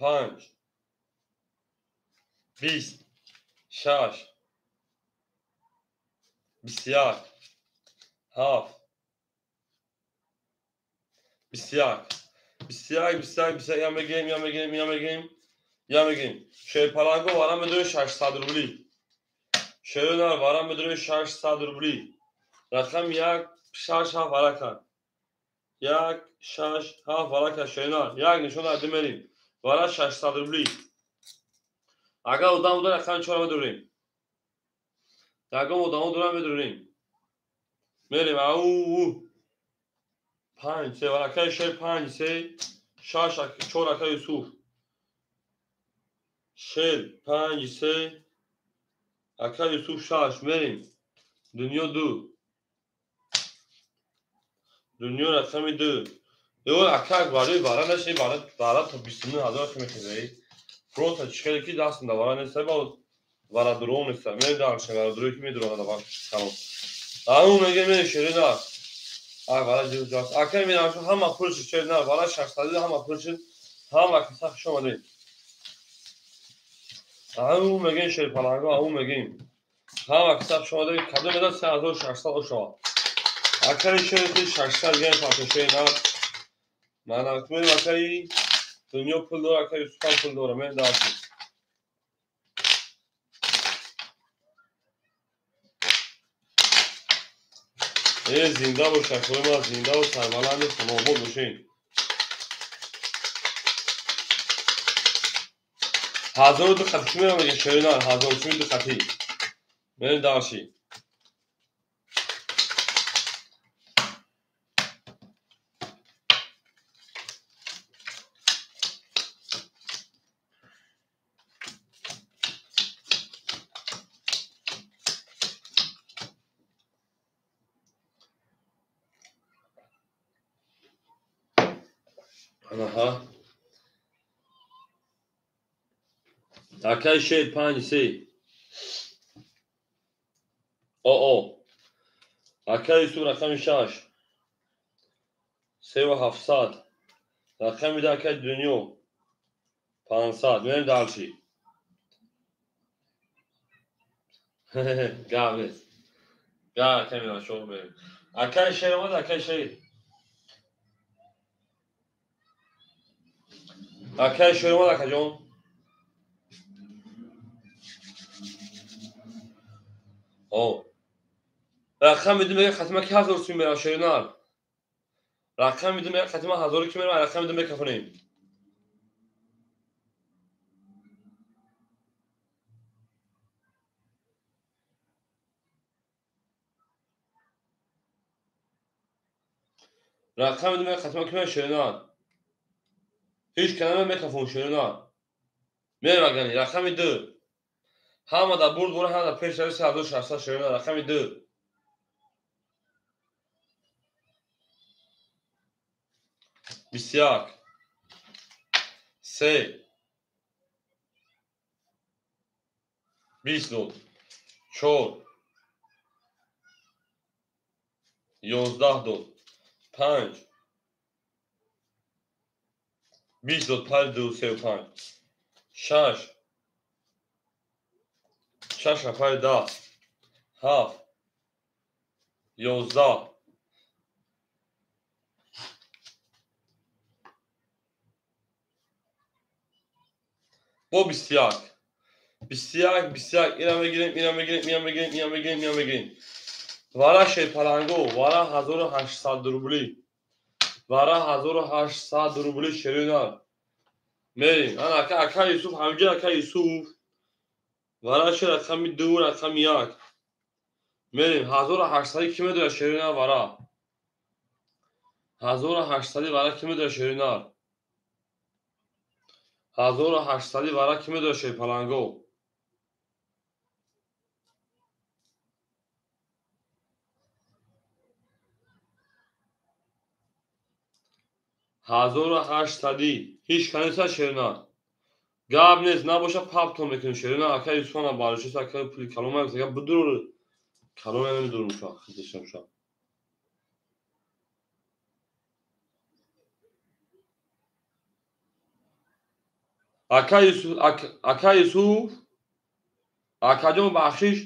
5 20 6 21 7 21 21 21 21 я мегем, я мегем, я мегем, я мегем. Шерпаланго варам медорем 600 рубли. Шернар варам медорем 600 рубли. Рақам 1 6 7 варака. 1 6 7 варака шернар. 1 нишон ад мерим. Вара 600 рубли. Агар одам дора рақам 4 медорем. Ягон одамо дора медорем. Мерим ау 5 3 варакаи шер 5 3 6 4 ракаи Юсуф. Шер 5 3 акаи Юсуф 6 мерим. Дунё 2. Дунё рақами 2. Ё ака барои вара наши вара вара то 29000 мехезаи. Просто чӣ ки даст да вара нест, ба вара дурон нест. Мерим дарше вара дуро ки медурона да вара. Тамом. Ау меге мерим шерина. А вара ҷуз ҷас. Ака мерам шу ҳама пулш шерина вара 600 ҳама пулш ҳама каса хуш омадед. Ау мегем шерпаланго, ау мегем. Ҳама каса хуш омадед. Кадом меда 3600 ошава. Акаи шери 600 грам пахшои нар. Мана кумем акаи дунё пул дора, акаи Юсуфам пул дора. Мен даши. Зинда бош, акои ма, зинда ва сарбаланди хонобод бошед. 1002 хати чӣ мерам мега шери нар, 1002 хати. Мен даши. Аҳа. Акаи шер 5 3. О. Акаи Юсуф рақами 6. 3700. Рақами 2 акаи Дунё 500. Мерем дальше. Гап нест. Гап акаи Мирашоҳ мерем. Акаи шер омад, акаи шер. Акаи шер омад, акаҷон. О. Рақами 2 мега хатима ки 1000 сум мерам шеринар. Рақами 2 мега хатима 1000 ки мерам, рақами 2 мекафонем. Рақами 2 мега хатима ки мерам шеринар. Ҳеҷ калима мекафон шеринар. Мерам агани рақами 2. Ҳама дар бурд бора, ҳама дар пеш рави 3600 шеринар, рақами 2. 21 3 20 дод 4 11 дод 5 20 дод 5 2 3 5 6 6 5 10 7 11 бо 21 21 21 ина мегирем, ина мегирем, ина мегирем, ина мегирем, ина мегирем. Вара шерпаланго, вара 1800 рубли. Вара 1800 рубли шеринар. Мерим. Ана ака, ака Юсуф, ҳамҷа ака Юсуф. Вара шер рақами 2, рақами 1. Мерим. 1800 ки медора шеринар вара? 1800 вара ки медора шеринар? 1800 вара ки медора шерпаланго? 1800 ҳеҷ канеса шеринар. Гап нест, набоша паптон мекунем шеринар. Ака Юсуфана барошист, ака пули калома ака бидур. Калома намедурум ша, хидишам ша. Ака Юсуф, ака Юсуф, акаҷон бахшиш,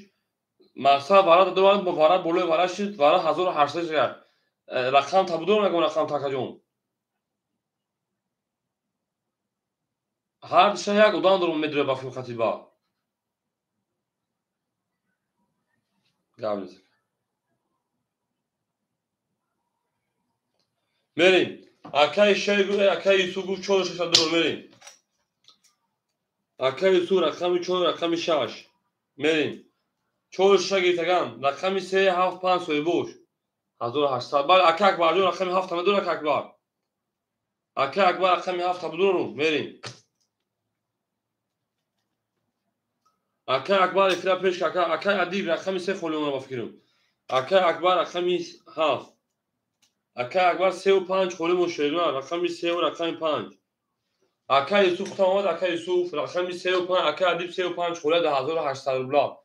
мақсад вара додам, бо вара болои вара шид, вара 1800 шуд. Рақам та будурам, ягон рақам та акаҷон. Ҳар диша як одам дорум медура ба филм хатиба. Гап нест. Мерим. Акаи шер гуфт, акаи Юсуф гуфт 4 6 дурум мерим. Акаи Юсуф рақами 4, рақами 6. Мерим. 4 6 гирифтаган, рақами 3 7 5 соҳибош. 1800. Бале, ака Акбарҷон рақами 7 медура ака Акбар. Ака Акбар рақами 7 будурум, мерим. Ака Акбар эфира пеш, ака, ака Адиб рақами 3 холӣ омада ба фикрим. Ака Акбар рақами 7. Ака Акбар 3 5 холӣ мо шерина, рақами 3 ва рақами 5. Ака Юсуф хутам омад, ака Юсуф рақами 3 5, ака Адиб 3 5 холӣ 1800 рубла.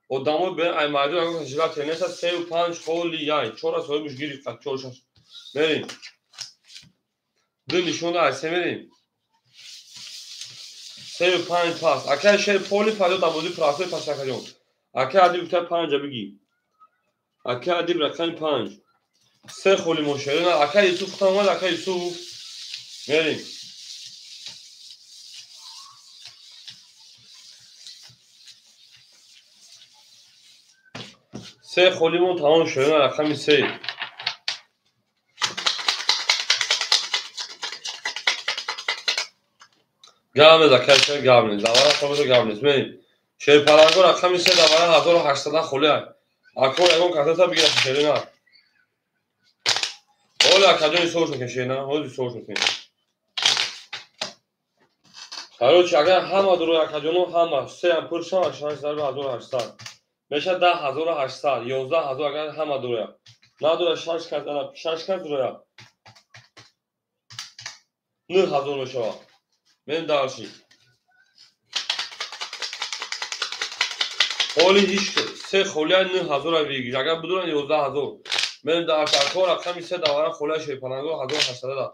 Одамо бе ай майдон ака жила тенеса 3 5 холӣ яй, 4 соҳибаш гирифт, 4 6. Мерим. Ду нишонда ай се мерим. 3 5 пас. Ака шер поли падо дабоди прасой пас акаҷон. Ака Адиб гуфта 5 бигӣ. Ака Адиб рақами 5. Се холи мо шерина. Ака Юсуф хутам омад, ака Юсуф. Мерим. Се холимон тамом шерина, рақами се. Гап нест, ака шер гап нест. Давара хобида гап нест. Мерим. Шерпаланго рақами се давара 1800 холи. Ако ягон касата бигирад шерина. Оля акаҷон ҳисобш мекунем шерина, ҳозир ҳисобш мекунем. Короче, агар ҳама дурои акаҷоно ҳама сеам пур шавад, 6 зарби 1800. Мешавад 10800, 11000 агар ҳама дуроя. Надура 6 кас, ана 6 кас дуроя. 9000 мешавад. Мерем дальше. Холи ҳеч се холия 9000 бигир. Агар бидуран 11000. Мерем дальше. Ако рақами се давара холия шерпаланго 1800.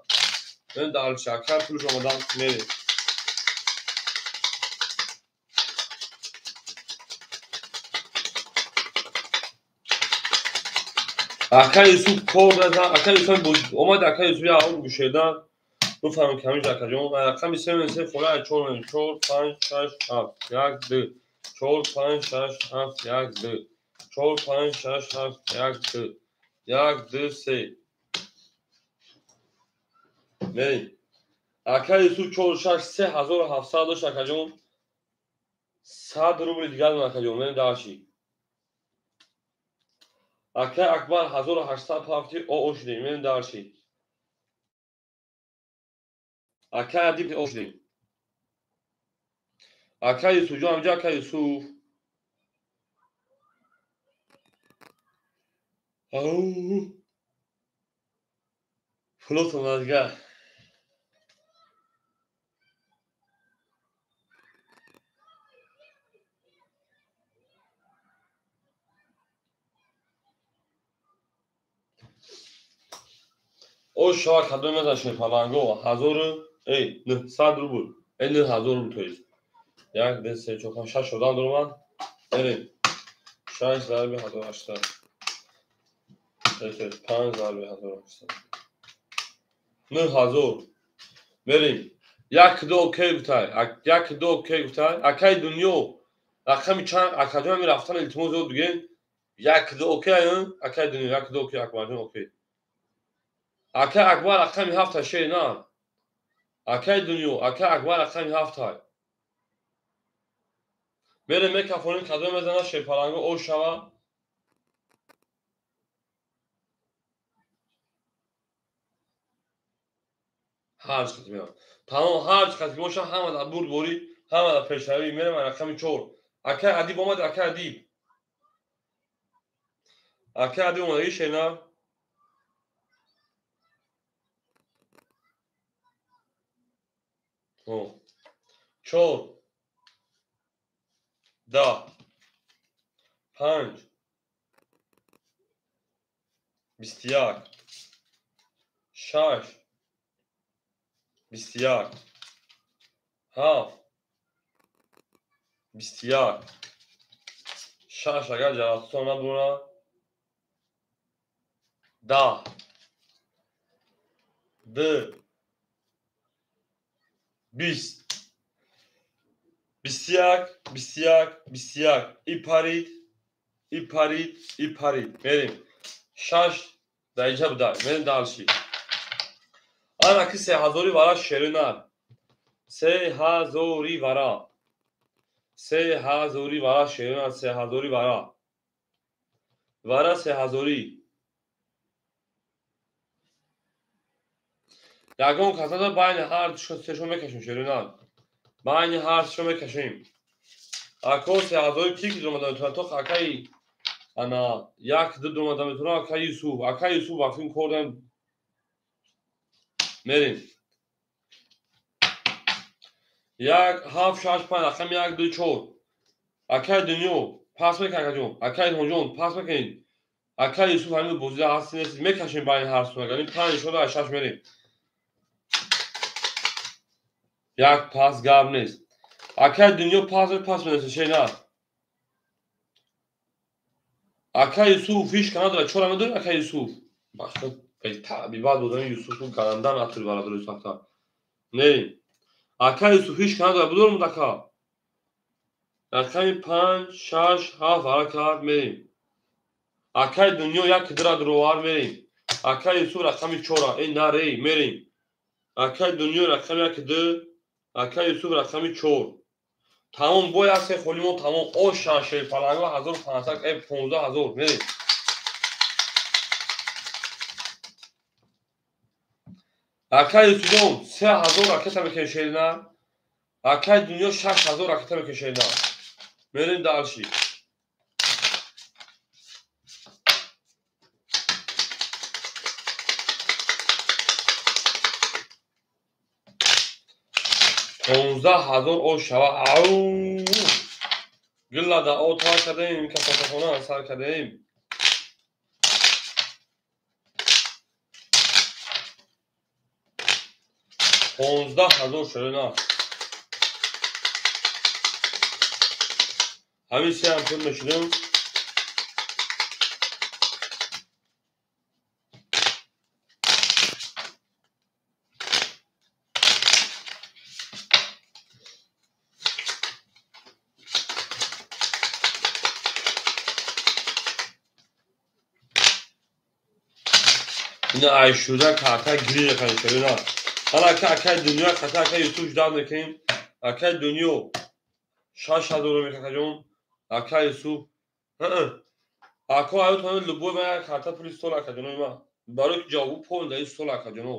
Мерем дальше. Ака пулш омадан мерем. Ака Юсуф кор дазан, ака Юсуф омад, ака Юсуф я аур гӯшедан. Бифаҳмем ки ҳаминҷо акаҷон рақами се менависем холия 4 менависем. 4 5 6 7 1 2 4 5 6 7 1 2 4 5 6 7 1 2 1 2 3. Мерем. Ака Юсуф 4 6 3700 дошт акаҷон. 100 рубли дигар дорам акаҷон. Мерем дальше. Ака Акбар 1800 пафти оо шудем. Мерем дальше. Ака Адиб о шудем. Ака Юсуф ҷон, ҳамҷа ака Юсуф. Ау. Пулотон дигар. О шава кадом мезан шерпаланго 1900 рубл. 9000 рубл то есть. 1 2 3 4 5 6 одам дорам. Мерем. 6 зарби 1800. 5 зарби 1800. 9000. Мерем. 1 2 окей гуфтай. 1 2 окей гуфтай. Акай дунё. Рақами чанд акаҷон ҳами рафтан илтимос ёд бигем. 1 2 окей, акай дунё 1 2 окей, Акбарҷон окей. Акай Акбар рақами 7 шер на. Акай дунё, акай Акбар рақами 7. Мерем мекафонем кадом мезана шерпаланго о шава. Ҳар чӣ қадр мерам. Тамом ҳар чӣ қадр боша ҳама дар бурдборӣ, ҳама дар пешравӣ. Мерем рақами 4. Акай Адиб омад, акай Адиб. Акай Адиб омадагӣ шер на. 4 10 5 21 6 21 7 21 6 агар ҷаратсон набура 10 2 20 21 21 21 и парид, и парид, и парид. Мерем. 6 дар инҷа буда. Мерем дальше. Ана ки 3000 вара шеринар. 3000 вара. 3000 вара шеринар, 3000 вара. Вара 3000. Ягон касада байни ҳар сешо мекашем шеринар. Байни ҳар сешо мекашем. Ако 3000 ки омада метавонад, то акаи ана 1 2 омада метавонад, акаи Юсуф. Акаи Юсуф вақти кордам мерем. 1 7 6 5 рақами 1 2 4. Акаи дунё пас мекунад акаҷон. Акаи Илҳомҷон пас мекунед. Акаи Юсуф ҳамин бозида ҳасти нест, мекашем байни ҳар су. Агар 5 шуда 6 мерем. Як пас гап нест. Акаи дунё пас пас менависад шей на. Акаи Юсуф ҳеч ка надорад. Чора медоред акаи Юсуф? Бибад будани Юсуфу гаранда натури бародари сахта. Не. Ака Юсуф ҳеч канада будорум дака. Рақами 5, 6, 7 ҳаракат мерем. Акаи дунё як дира дуровар мерем. Акаи Юсуф рақами 4 э нарей мерем. Акаи дунё рақами 1 2, акаи Юсуф рақами 4. Тамом бо як се холимо тамом оша шерпаланго 1500 э 15000 мерем. Акаи Юсуфҷон 3000 ракета мекунем шерина. Акаи дунё 6000 ракета мекунем шерина. Мерем дальше. 15000 о шава. Ау! Гилла да о тар кардем, касофахона сар кардем. 15000 шерина. Ҳамин се ҳам пул мешудем. Ина айшуда карта гирижа кардем шерина. Ҳала ака акаи дунё хата акаи Юсуф ждал мекунем. Акаи дунё 6000 мекакаҷон. Ака Юсуф. Ако аютон любой ма карта пули сол акаҷоно ма. Барои ки ҷавобгӯ пол даи сол акаҷоно.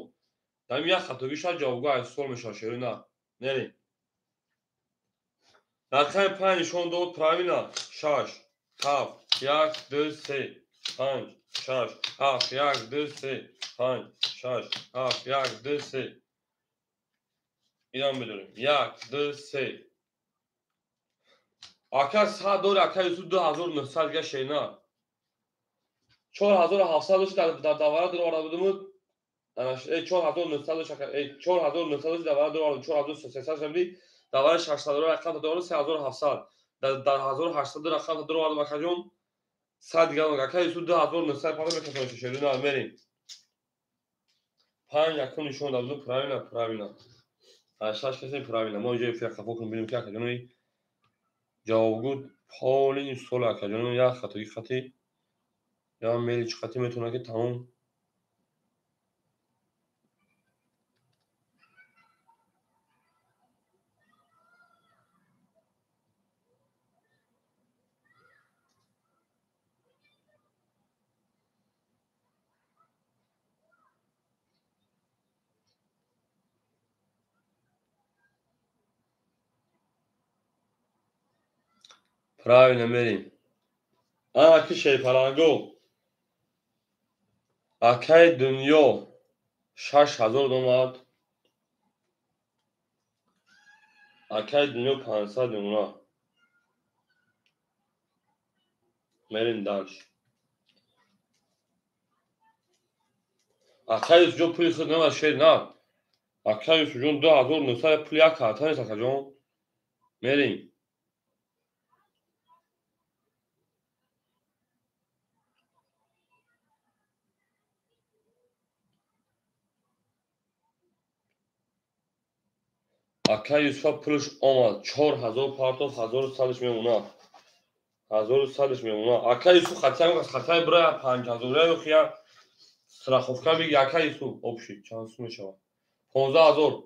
Дам як хатогӣ шояд ҷавобгӯ аз сол мешавад шерина. Нерем. Рақами 5 нишон дод правильно. 6 7 1 2 3 5 6 7 1 2 3 5 6 7 1 2 3. Идам бидорем. 1 2 3. Ака 100 дори ака Юсуф 2900 дига шерина. 4700 дошт дар давара дуроварда будумуд. 4900 дошт ака 4900 дошт давара дуроварда 4300 шабди. Давара 600 дора рақам дора 3700. Дар 1800 рақам дуроварда акаҷон. 100 дига ака Юсуф 2900 пара мекашад шерина мерем. 5 якум нишон дод правильно правильно. 6 касе правильно. Мо инҷо эфир хафо кунем бинем ки акаҷони ҷавобгӯ поли сол акаҷони як хатоги хати я мели чӣ хати метавонад ки тамом правильно мерем. Аки шерпаланго. Акаи дунё 6000 омад. Акаи дунё 500 мемонад. Мерем дальше. Акаи Юсуфҷон пули худ нама шер на. Акаи Юсуфҷон 2900 пули як карта нест акаҷон. Мерем. Ака Юсуфа пулш омад 4000 партов 1100 мемонад. 1100 мемонад. Ака Юсуф хатаи хатаи бира 5000 ё хия страховка биги ака Юсуф обши чанд сум мешавад? 15000.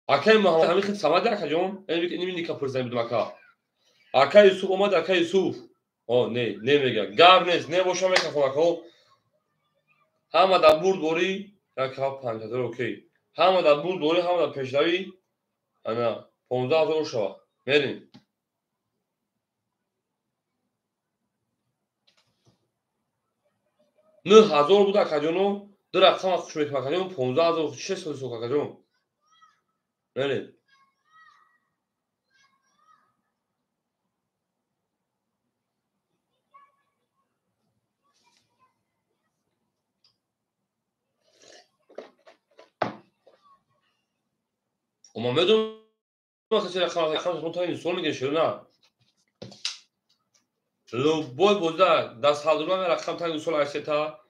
Акаи Муҳаммад ҳамин хел самад акаҷон, ин ника пурсидан будам ака. Ака Юсуф омад ака Юсуф. О не, не мега. Гап нест, не боша мекафон ака. Ҳама дар бурд борӣ, ака 5000 окей. Ҳама дар бурд борӣ, ҳама дар пешравӣ, ана 15000 шава. Мерем. 9000 буд акаҷоно, ду рақам хуш мекунам акаҷон, 15000 600 сок акаҷон. Мерем. Ма медонам касе рақам рақам шумо та инсон мегиред шуро на. Любой бозда дар сад рубла рақам таги ду сол айсета.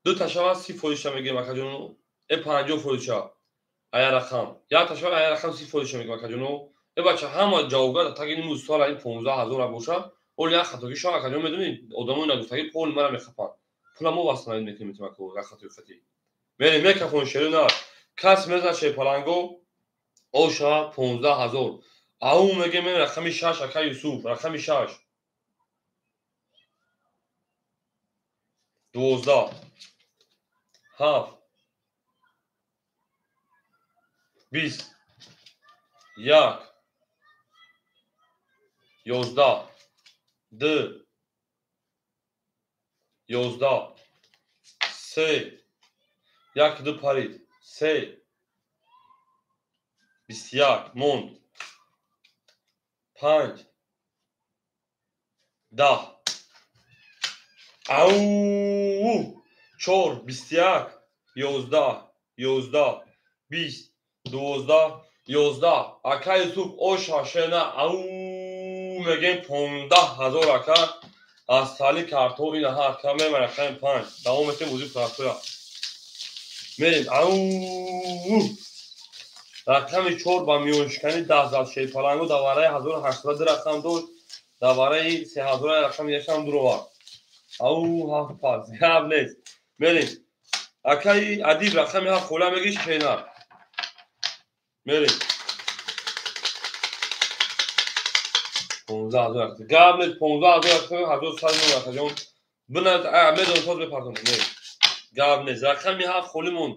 Ду ташава 30 фоизша мегирем, акаҷону. Э, 50 фоизша. Ая рақам. Як ташава ая рақам 30 фоизша мегирем, акаҷону. Э, бача, ҳама ҷавобгар дар таги ними сол ин 15 000 боша. Оли як хатогӣ шава, акаҷон, медонӣ, одамои нагуфтагӣ поли мара мехапанд. Пула мо восстановить мекунем, аку, як хатои хати. Мерем, мекафон шерина. Кас мезна шерпаланго оша 15 000. Ау мегем, рақами шаш, ака Юсуф, рақами шаш. 12, ҳафт, 21, 11, ду, 11, се, як, ду парид, се, 21 монд, панҷ, 10. Ау, чор, 21, 11, 11, 20, 12, 11. Ака Юсуф, оша шена. Ау мегем, 15 000, ака, аз тали картҳо инаҳа, ака. Мема рақами панҷ. Давом метем бозӣ прафтоя. Мерем. Ау, рақами чор ба миёншиканӣ даст зад. Шерпалангу дар вараи 1800 ду рақам дошт, дар вараи 3000 рақами якам дуровард. Ау, ҳафт пас, гап нест. Мерем, акаи Адиб, рақами ҳафт хола мегиш шена. Мерем, 15 000, гап нест, 15 000, ҳазор сад мон, акаҷон, бина, медонам, соз мепартонам. Гап нест, рақами ҳафт холӣ монд.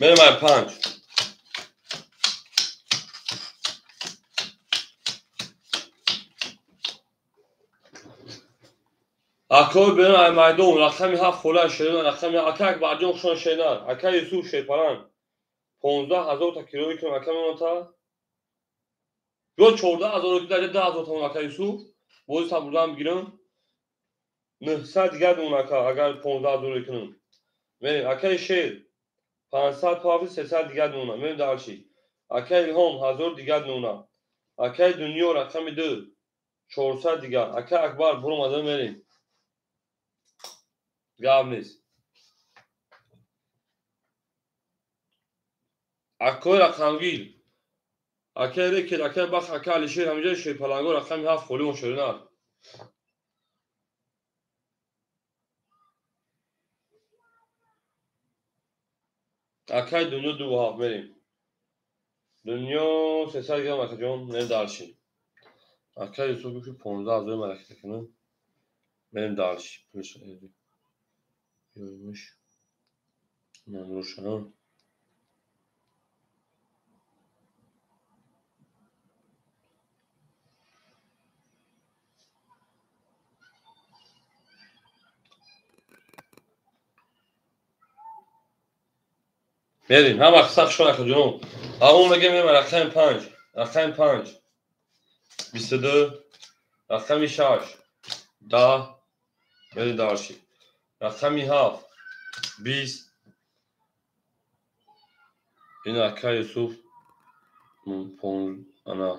Мерем ай панҷ. Акои берун ай майдон, рақами ҳафт хола шерина, рақами ака Акбарҷон хушон шеринар, ака Юсуф шерпаланг. 15 000 та кироӣ кунам, ака, мемонта ё 14 000 ки даҷа 10 000 тамон, ака Юсуф, бози табурдан бигирам. 900 дигар мемон, ака, агар 15 000 кунам. Мерем, акаи Шер, 500 пафи, 300 дигар мемонад. Мерем дальше. Акаи Илҳом, ҳазор дигар мемонад. Акаи Дунё, рақами ду, 400 дигар. Акаи Акбар буромада, мерем. Гап нест. Акои рақамгир, акаи Рекет, акаи Бахт, акаи Алишер, ҳамиҷа шерпаланго, рақами ҳафт холӣ мон, шеринар. Акаи Дунё, ду ҳафт, мерем. Дунё, 300 грамм, акаҷон, мерем дальше. Акаи Юсуф гуфт, ки 15 000 маракета кунам. Мерем дальше. Ёймиш номрушам. Мерем, ҳама сахт шон, акаҷонон. Аввал мегем, мерем рақами панҷ, рақами панҷ, 22, рақами шаш, 10. Мерем дальше. Рақами ҳафт, 20. Ин ака Юсуф ана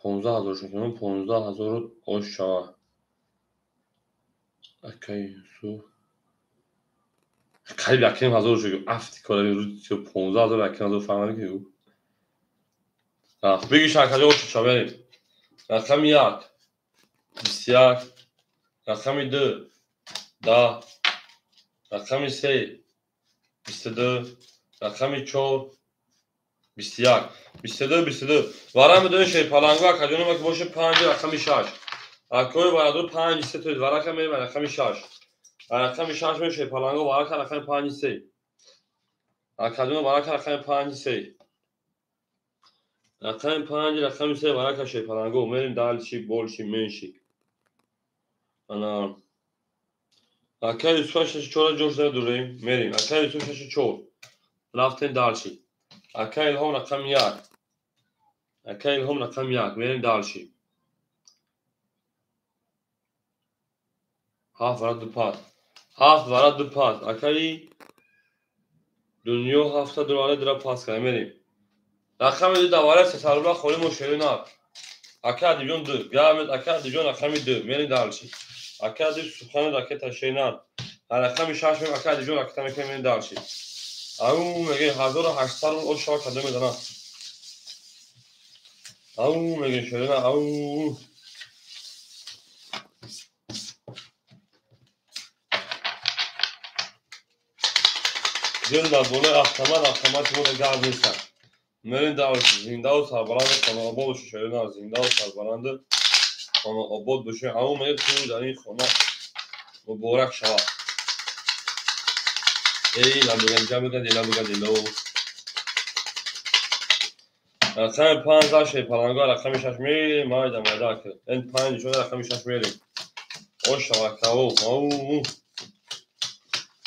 15 000 шуд, 15 000 ош шава. Акаи Юсуф қариб 1,5 ҳазор шуд. Афти кора, 15 000, 1,5 ҳазор фарқ намекунӣ. Бигиш, акаҷон, ош шава. Мерем, рақами як, 21, рақами ду, 10, рақами се, 22, рақами чор, 21, 22, 22. Вара медонӣ, шерпаланго, акаҷоном, ки боше панҷ, рақами шаш. Акои варадор, панҷ се тоед варака, мерем рақами шаш, рақами шаш мерем. Шерпаланго варака, рақами панҷи се, акаҷоном, варака, рақами панҷи се, рақами панҷ, рақами се, варака, шерпаланго. Мерем дальше, больше, меньше. Ана ака Юсуфа, шаши чора ҷош надорем. Мерем, ака Юсуф, шаши чор. Рафтем дальше. Ака Илҳом, рақами як, ака Илҳом, рақами як. Мерем дальше. Ҳафт вара ду пас. Ҳафт вара ду пас. Акаи Дунё ҳафта ду вара дура пас кард. Мерем. Рақами ду давара 300 рубла холи мо шери нар. Ака Адибҷон ду. Гап ака Адибҷон рақами ду. Мерем дальше. Ака Адиб сухани ракета шери нар. Рақами шаш мем ака Адибҷон ракета мекунем мерем дальше. Ау мегӯем 1800 рубл о шава кадом медонам. Ау мегӯем шери нар. Ау. Гул дар болои автомат, автомати мо гап нестанд. Мерем дальше. Зиндаву сарбаланду хонаобод бошед шери нар. Зиндаву сарбаланду хонаобод бошед. Ау мегӯем ту дар ин хона муборак шавад. Эй ла мегӯяд, ела мегӯяд, эло. Рақами панҷ заши паланго рақами шаш мерем, майда майда ки. Ин панҷ нишон рақами шаш мерем. О шавакао, ау.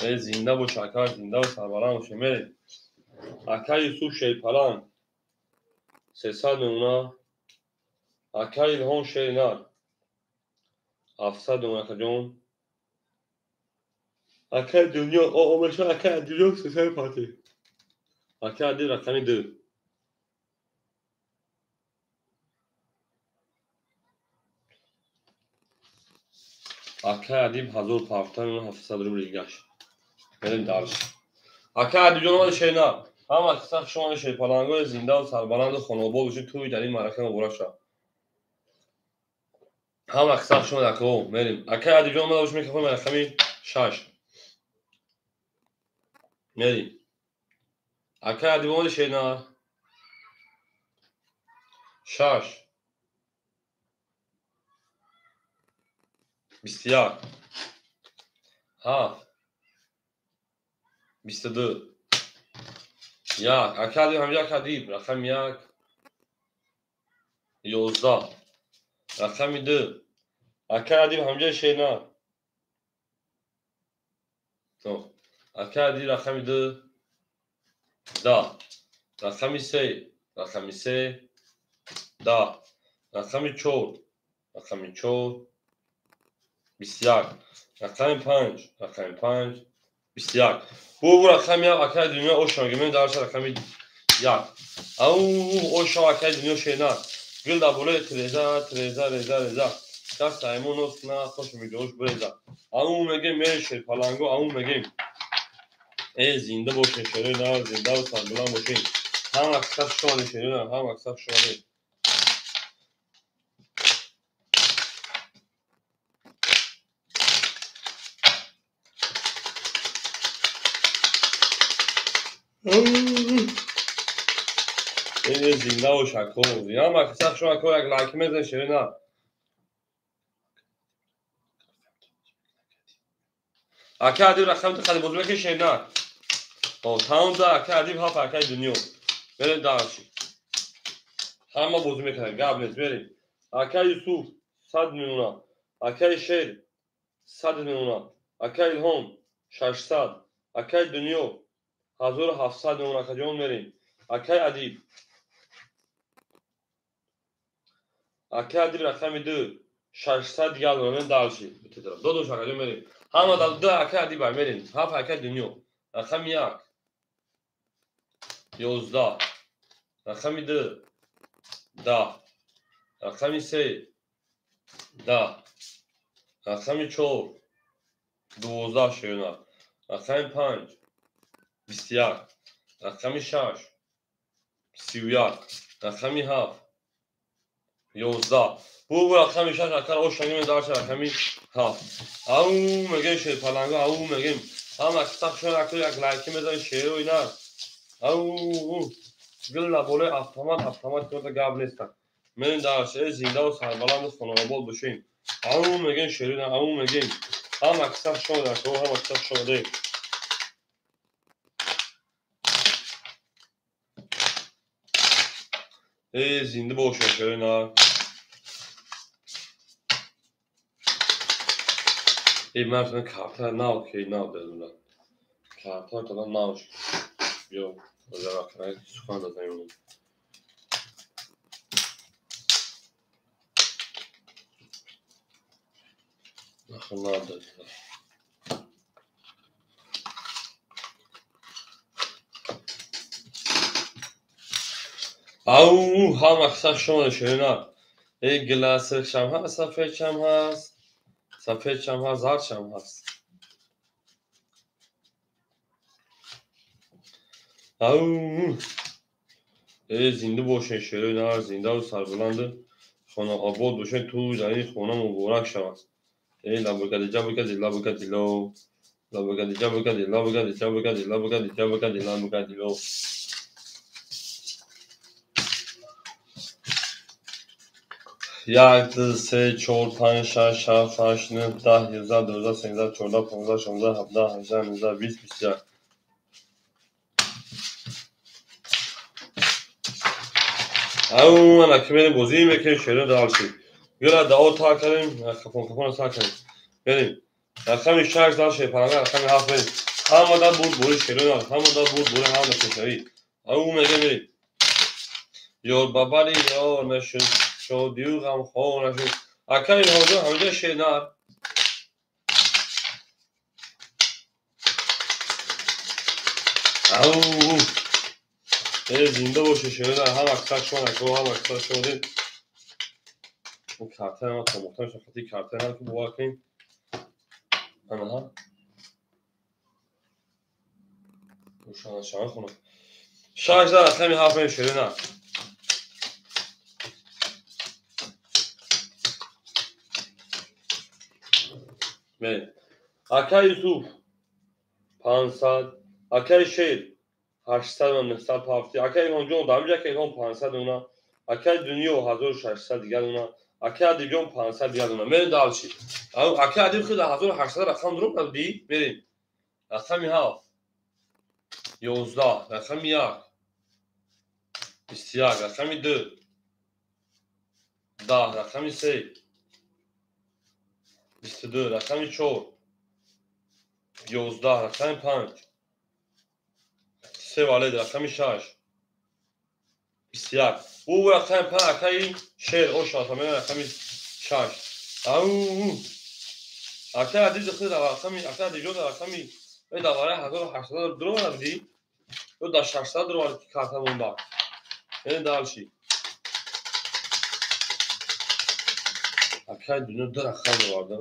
Эй зинда бош ака, зинда бош, сарбаланд бош, мерем. Ака Юсуф шерпаланг 300 мемона. Ака Илҳом шеринар 700 мемона акаҷон. Акаи Дунё омеша акаи Адилҷон 300 пати. Акаи Адил рақами ду. Акаи Адиб 1000 пафта мемона 700 рубл гашт. Мерем дальше. Ака Адибҷон омада шеринар. Ҳама қисса хуш омада шерпалангои зиндаву сарбаланду хонаобод бошед, тӯи дар ин маърака муборак шавад. Ҳама қисса хуш омада акао, мерем. Акаи Адибҷон омада бош микрофон рақами шаш. Мерем. Акаи Адиб омада шеринар. Шаш. 21. Ҳафт. 22. Як. Ака Адиб ҳамҷа ака Адиб. Рақами як. 11. Рақами ду. Ака Адиб ҳамҷа шеринар. Ака Адиб рақами ду. 10. Рақами се. Рақами се. 10. Рақами чор. Рақами чор. 21. Рақами панҷ. Рақами панҷ. 21. Бу рақами як акаи Дунё ошо мегӯем дарша рақами як. Ау ошо акаи Дунё шеринар. Гул дар болои треза, треза, реза, реза. Кас аймон нос на хош меҷош буреза. Ау мегӯем мерем шерпаланго, ау мегӯем. Э зинда бошед шеринар, зиндаву сарбаланд бошед. Ҳама қисса хуш омадед шеринар, ҳама қисса хуш омадед. Эй зинда бош ако. Ҳама қисса хуш омадед ако, як лайк мезанед шеринар. Ака Адиб рақами ду қади бозӣ мекунед шеринар. Тамом да ака Адиб ҳафт акаи Дунё. Мерем дальше. Ҳама бозӣ мекунад, гап нест, мерем. Ака Юсуф 100 мемона. Акаи Шер 100 мемона. Акаи Илҳом 600. Акаи Дунё 1700 мемона акаҷон мерем. Акаи Адиб. Акаи Адиб рақами ду 600 дигар мерем дальше. Додош акаҷон мерем. Ҳама дар ду акаи Адиб мерем. Ҳафт акаи Дунё. Рақами як. 11. Рақами ду. 10. Рақами се. 10. Рақами чор. 12 шеринар. Рақами панҷ. 21. Рақами шаш. 31. Рақами ҳафт. 11. Бу рақами шаш акар ошангим дарша рақами ҳафт. Ау мегӯем шерпаланго, ау мегӯем. Ҳама қисса хуш омадед ако, як лайки мезанед шеро ина. Ау гул дар болои автомат, автомат ки гап нестанд. Мерем дальше. Э зиндаву сарбаланду хонаобод бошем. Ау мегӯем шеро, ау мегӯем. Ҳама қисса хуш омадед ако, ҳама қисса хуш омадед. Э зинда бошед шеринар. Эй ман карта нав ки нав дадам. Карта тада нав шуд. Биё, сухан дадам. Надо. Ау, ҳама шумо ширина. Эй гиласиршам ҳаст, сафедшам ҳаст, сафедшам ҳаст, зардшам ҳаст. Ау, эй зинда бошед ширина, зиндаву сарбуланду хонаобод бошед, ту дар ин хона муборак шавад. Эй лабакадиҷа бакади лабакадило, лабакадиҷа бакади лабакадиҷа бакади лабакадиҷа бакади лабакадило. Як, ду, се, чор, панҷ, шаш, ҳафт, ҳашт, нӯҳ, 10, 11, 12, 13, 14, 15, 16, 17, 18, 19, 20, 21. Ау, анаки мерем бозӣ мекунем, шеро далши. Гӯра дао та кардем, қапон қапона та кардем. Берем. Рақами 6 дал шерпаланга, рақами 7 берем. Ҳама да бурд бори шеро, ҳама да бурд бори ҳама пешавӣ. Ау, мега мерем. Ёр бабари ёр нашуд, шодию ғамхор нашуд. Акаи ҳоҷа ҳамиҷа шер нар. Ау, э зинда боше шер нар, ҳама каса шумо нако, ҳама каса шумо дид. Ин картаи ма томохта мешавад, хати картаи нам ки бовар кунем. Анаҳа. Ушана хона. 6 дар рақами 7 мешавад шер нар. Акаи Юсуф 500, акаи Шер 800 ва 900 ҳафти, акаи Илҳомҷон дар ҳамиҷа ака Илҳом 500 дона, акаи Дунё 1600 дигар дона, акаи Адибҷон 500 дигар дона. Мерем далши. Акаи Адиб худ 1800 рақам дурӯғ набудӣ? Мерем. Рақами 7 11, рақами 1 21, рақами 2 10, рақами 3 22, рақами 4 11, рақами 5 3 валед, рақами 6 21. Ӯ рақами 5 акаи Шер ошата мена рақами 6. Ау, акаи Адиб худ дар рақами акаи Адибҷон дар рақами э дар барои 1800 дурӯғ набудӣ? Ё дар 600 дурӯғ карта монда. Э далши. Акаи Дунё ду рақам оварда.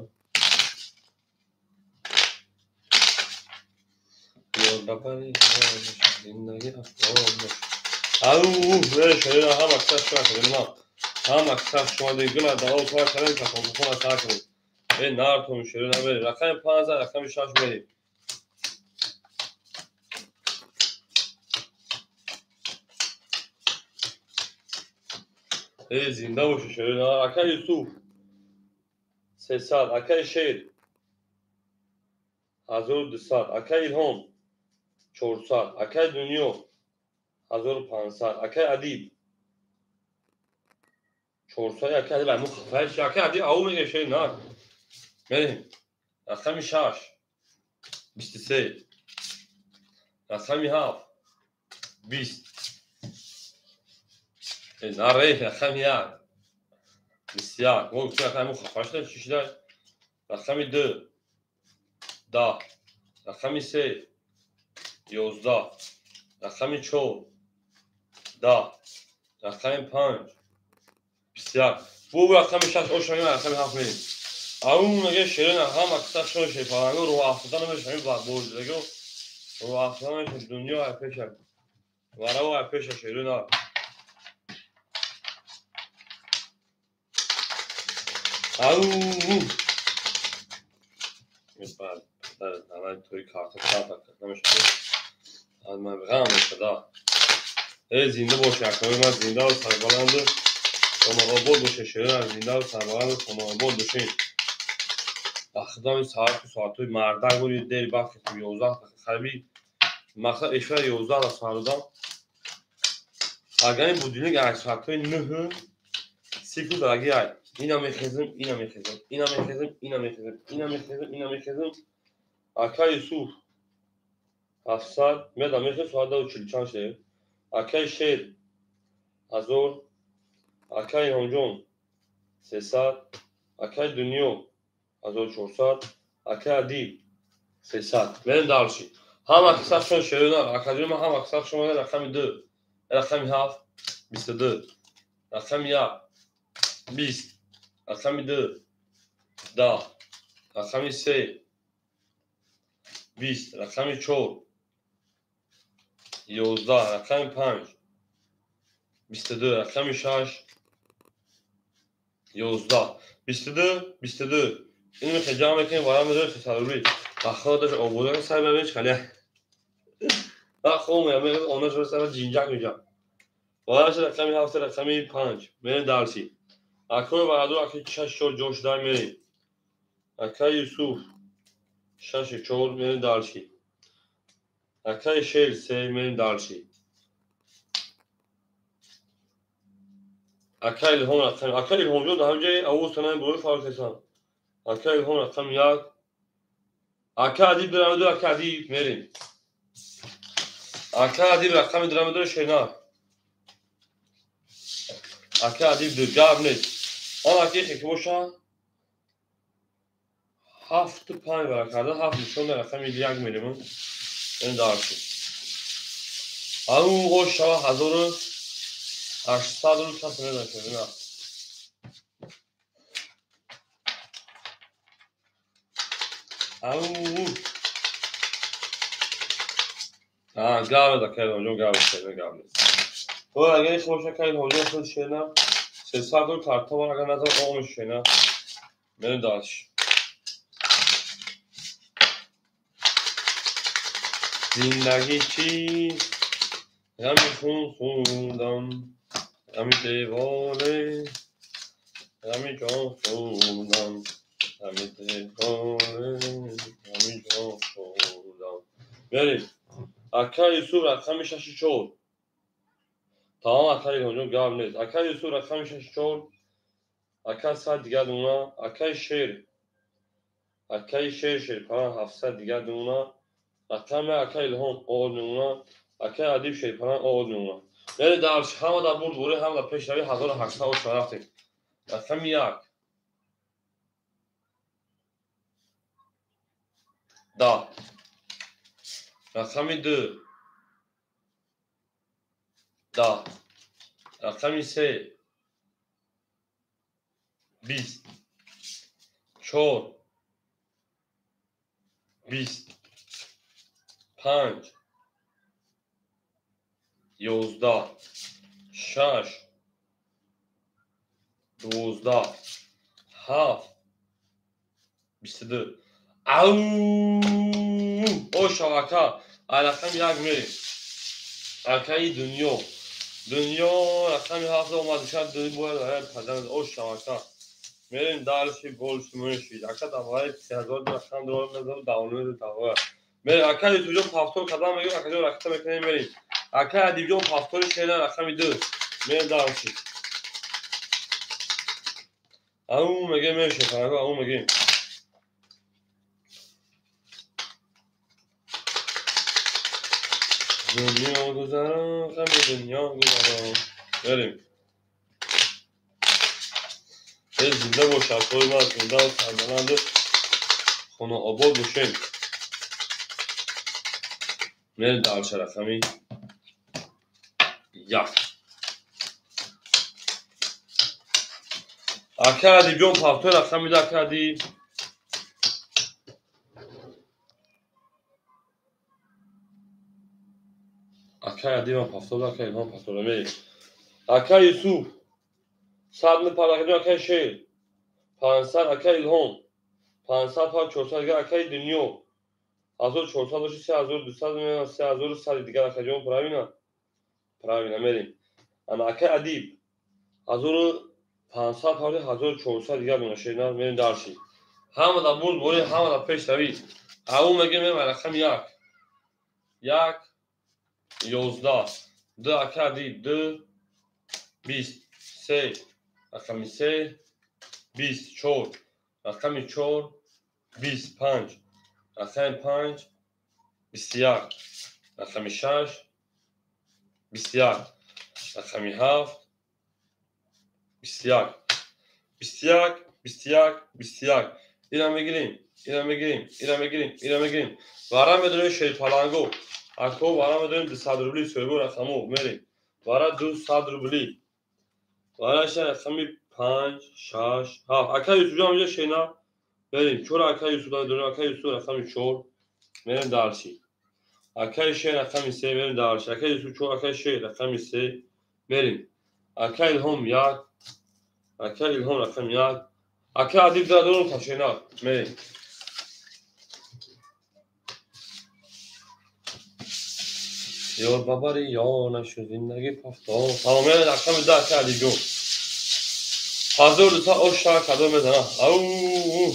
Ау, шерина ҳама каса шума кардем, на. Ҳама каса шума дид, гула дао та кардем, кафон кафона та кардем. Э нартон шерина мерем. Рақами 5, рақами 6 мерем. Э зинда бошед шерина. Акаи Юсуф 300, акаи Шер 1200, акаи Илҳом 400, акаи Дунё 1500, акаи Адиб 400, акаи Адиб айму хафаиш, акаи Адиб ау мега шер нар. Мерем. Рақами 6 23, рақами 7 20. Э наре, рақами 1 21. Мо гуфтем рақами хафаш чӣ шуда? Рақами 2 10, рақами 3 11, рақами 4 10, рақами 5 21. Бу рақами 6 ошами рақами 7 мерем. Ау мега шерина ҳама каса шумо шерпаланго рӯ афтода намешавад, ин бадбордидаго рӯ афтода намешавад, дунё ай пеша вараво ай пеша шерина. Ау, тои карта карта намешавад, аз ман ғам мешада. Э зинда боше акаи ман, зиндаву сарбаланду хонаобод боше шерина, зиндаву сарбаланду хонаобод бошед. Ахидами саату соатҳои мардак буди дери вақт 11 қариби мақсад эфира 11 да сарудам. Агар ин будильник аз соатҳои 9 сифр дараги ай. Ина мехезем, ина мехезем, ина мехезем, ина мехезем, ина мехезем, ина мехезем. Акаи Юсуф 700, медам мехезем соат 10:40 чанд шуда. Акаи Шер 1000, акаи Илҳомҷон 300, акаи Дунё 1400. Акай Адиб 300. Мерем дальше. Ҳама кисахшон шерина, акаҷони ман ҳама кисахшон рақами 2, рақами 7, 22, рақами 1, 20, рақами 2, 10, рақами 3, 20, рақами 4, 11, рақами 5, 22, рақами 6, 11, 22, 22. Ин мехе ҷамъ мекунем, варам медорем 300 рубли. Бахо даш обода сар мебиниш хали. Бахо меям, она шо сар ҷинҷак меҷам. Вараш рақами 7, рақами 5. Мерем дарси. Акои вараду аки 6 4 ҷош дар мерем. Акаи Юсуф 6 4 мерем дарси. Акаи Шер 3 мерем дарси. Акаи Илҳом рақами Акаи Илҳомҷон дар ҳамҷои аввал санаи бори фарқ ҳестам. Акаи Илҳом рақами 1. Ака Адиб драмедор, ака Адиб мерем. Ака Адиб рақами драмедор шена. Ака Адиб ду гап нест. Он аки хеки боша 7 5 вара карда 7 нишон рақами 1 мерем. Ин дарси. Ау ош шава 1800 ру кас медан шена. Ау. Гаве да кай ҳоҷон гаве шена гаве. Хо агар иш боша кай ҳоҷон худ шена 300 ру картон агар назар ом шена. Мерем дальше. Зиндагӣ чист? Ғами хун хӯрдам, ғами девона, ғами ҷон хӯрдам, ғами девона, ғами ҷон хӯрдам. Мерем. Ака Юсуф рақами 6 4. Тамом ака Илҳомҷон гап нест. Ака Юсуф рақами 6 4. Ака 100 дигар дуна. Акаи Шер. Акаи Шер Шерпаран 700 дигар дуна. Рақами ака Илҳом ор нуна. Акаи Адиб Шерпаран ор нуна. Мере дарс ҳама дар бурд буре, ҳама дар пешравӣ 1800 ош рафтем. Рақами 1. 10. Рақами 2. 10. Рақами 3. 20. 4. 20. 5. 11. 6. 12. 7. 22. Ау! Ош ака, рақами 1 мерем. Акаи дунё. Дунё рақами 7 омад, шад бояд падар ош ака. Мерем дальше больше мешид. Ака давай 3000 рақам дорам, мезанам давлат давай. Мерем ака Юсуфҷон повтор кардам, мегӯям акаҷон рақам мекунем мерем. Ака Адибҷон повтори шена рақами 2. Мерем дальше. Ау мегем мешед, ау мегем. Дунё гузарон, ғами дунё гузарон. Мерем. Зинда бош, акои ман зинда ва сарбаланду хонаобод бошем. Мерем дальше рақами 1. Ака Адибҷон повтор рақами 2 ака Адиб. Акаи Адибам повтор, акаи Илҳом повтор мерем. Акаи Юсуф 100 мепардохтем, акаи Шер 500, акаи Илҳом 500 пар 400 дигар, акаи Дунё 1400 боши 3200 меояд, 3100 дигар акаҷон, правильно? Правильно, мерем. Ана акаи Адиб 1500 пар 1400 дигар меояд, шер мерем дальше. Ҳама дар бурд борӣ, ҳама дар пешравӣ. Ау мегем мерем рақами 1. 1 11 2 ака Адиб 2 20 3 рақами 3 24 рақами 4 25 рақами 5 21 рақами 6 21 рақами 7 21 21 21 21. Ира мегирем, ира мегирем, ира мегирем, ира мегирем. Вара медорем шерпаланго. Ако вара медорем 200 рубли соҳибо рақамо мерем. Вара 200 рубли. Вара ша рақами 5, 6, 7. Ака Юсуф ҷон инҷа шена. Мерем. 4 ака Юсуф дорем. Ака Юсуф рақами 4. Мерем дарси. Акаи шер рақами 3 мерем дарси. Ака Юсуф 4, акаи шер рақами 3 мерем. Ака Илҳом 1. Ака Илҳом рақами 1. Ака Адиб дорем ташена мерем. Ёр бабари ё нашу зиндагӣ пафто. Тамом мерем рақами 10 ака Адиб ҷон. 1200 оша кадом мезана. Ау!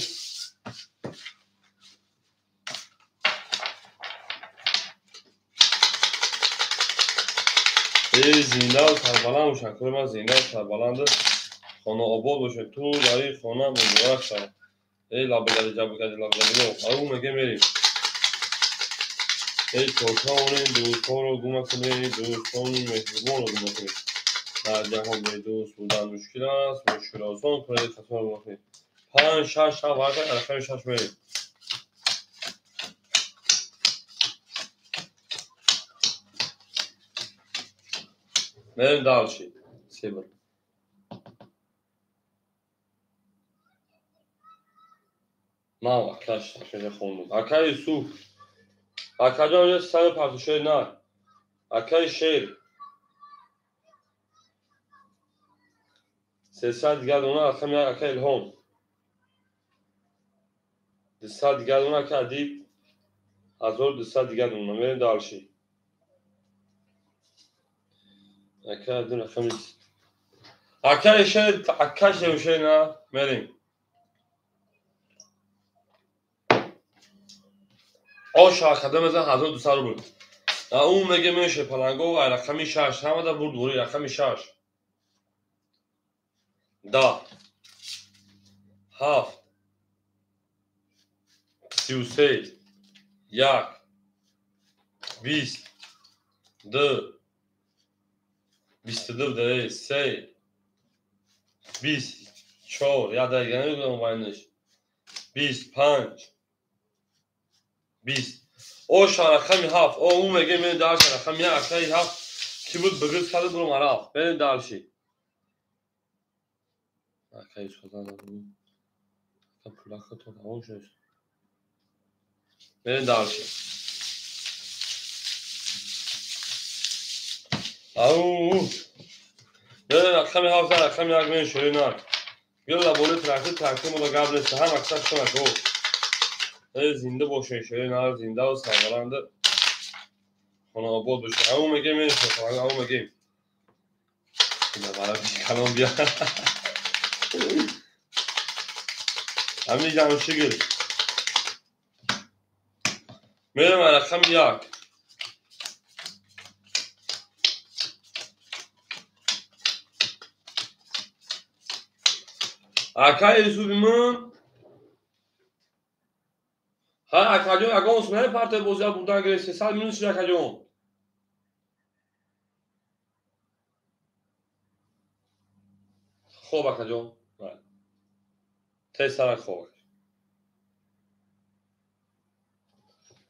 Эй зинда ва сарбаланд бошад. Кори ман зинда ва сарбаланд. Хона обод бошад. Ту дари хона муборак шавад. Эй лабгади ҷабгади лабгади. Ау меге мерем. Эй токонем дӯстонро гум накунед, дӯстони меҳрубонро гум накунед. Дар ҷаҳон бедӯст будан мушкил аст, мушкил осон кунед, касонро гум накунед. 5, 6, 7, 8, рақами 6 мерем. Мерем дальше. Себр. Ман акаш шаша хондум. Акаи Юсуф. Акаҷон инҷа 356 на. Акаи Шер. 300 дигар дона рақами 1 акаи Илҳом. 200 дигар дона акаи Адиб. 1200 дигар дона. Мерем дальше. Акаи Адиб рақами акаи Шер, акаш шер на мерем. Оша кадом мезан 1200 рубл. Ун меге меше паланго ай рақами 6 ҳамада бурд бури рақами 6. 10 7 33 1 20 2 22 3 20 4 я дақиқа намедонам байнаш 25 20. Оша рақами 7. О ун меге мерем дальше рақами 1 акаи 7 ки буд бигиз карда бурум рафт. Мерем дальше. Акаи созан ака пулака то тамом шуд. Мерем дальше. Ау! Мерем рақами 7 рақами 1 мерем шӯри на. Гил лаболи трактор трактор мода гап нест. Ҳам аксар шуна ко. Эй зинда бошед, шӯри на, зинда ва сарбаланд. Хона обод бошед. Ау мегем, мерем, ау мегем. Ина бара калон бия. Ҳамин ҷамшигил. Мерем рақами 1. Акаи Юсуфи ман ҳа акаҷон ягон сунае партия бозия бурдан гирифт 300 минус шуд акаҷон. Хоб акаҷон. Тез сарак хоб.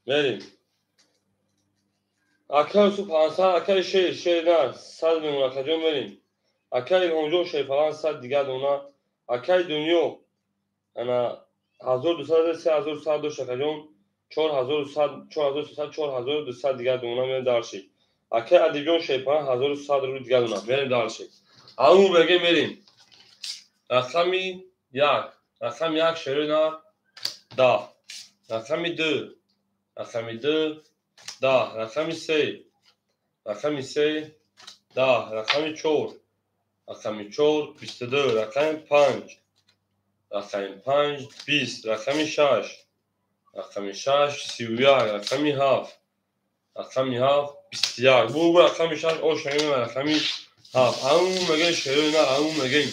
Мерем. Акаи Юсуф 500, акаи Шер, Шер на 100 мемон акаҷон мерем. Акаи Илҳомҷон Шерфалан 100 дигар дона. Акаи Дунё ана 1200 3100 дошт акаҷон 4100 4300 4200 дигар дона мерем дальше. Акаи Адибҷон Шерфалан 1100 рубл дигар дона мерем дальше. Ау меге мерем. Рақами 1, рақами 1 шери на 10, рақами 2, рақами 2 10, рақами 3, рақами 3 10, рақами 4, рақами 4 22, рақами 5, рақами 5 20, рақами 6, рақами 6 31, рақами 7, рақами 7 21. Бу рақами 6 ош мегем рақами 7. Ау мегем шери на, ау мегем.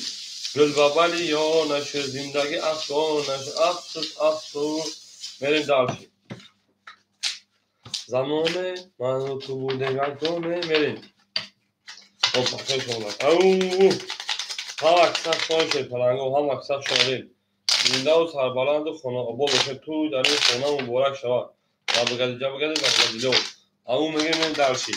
Гулбабали ё нашу зиндагӣ афсӯс нашу афсӯс афсӯс. Мерем дальше. Замоне ману ту будем якдоне мерем. Опа, хеле шомад. Ау! Ҳам аксар шон шед паланго, ҳам аксар шонем. Зиндаву сарбаланду хонаобод бошед. Ту дар ин хона муборак шавад. Ва багади ҷабагади. Ау мегем мен дарши.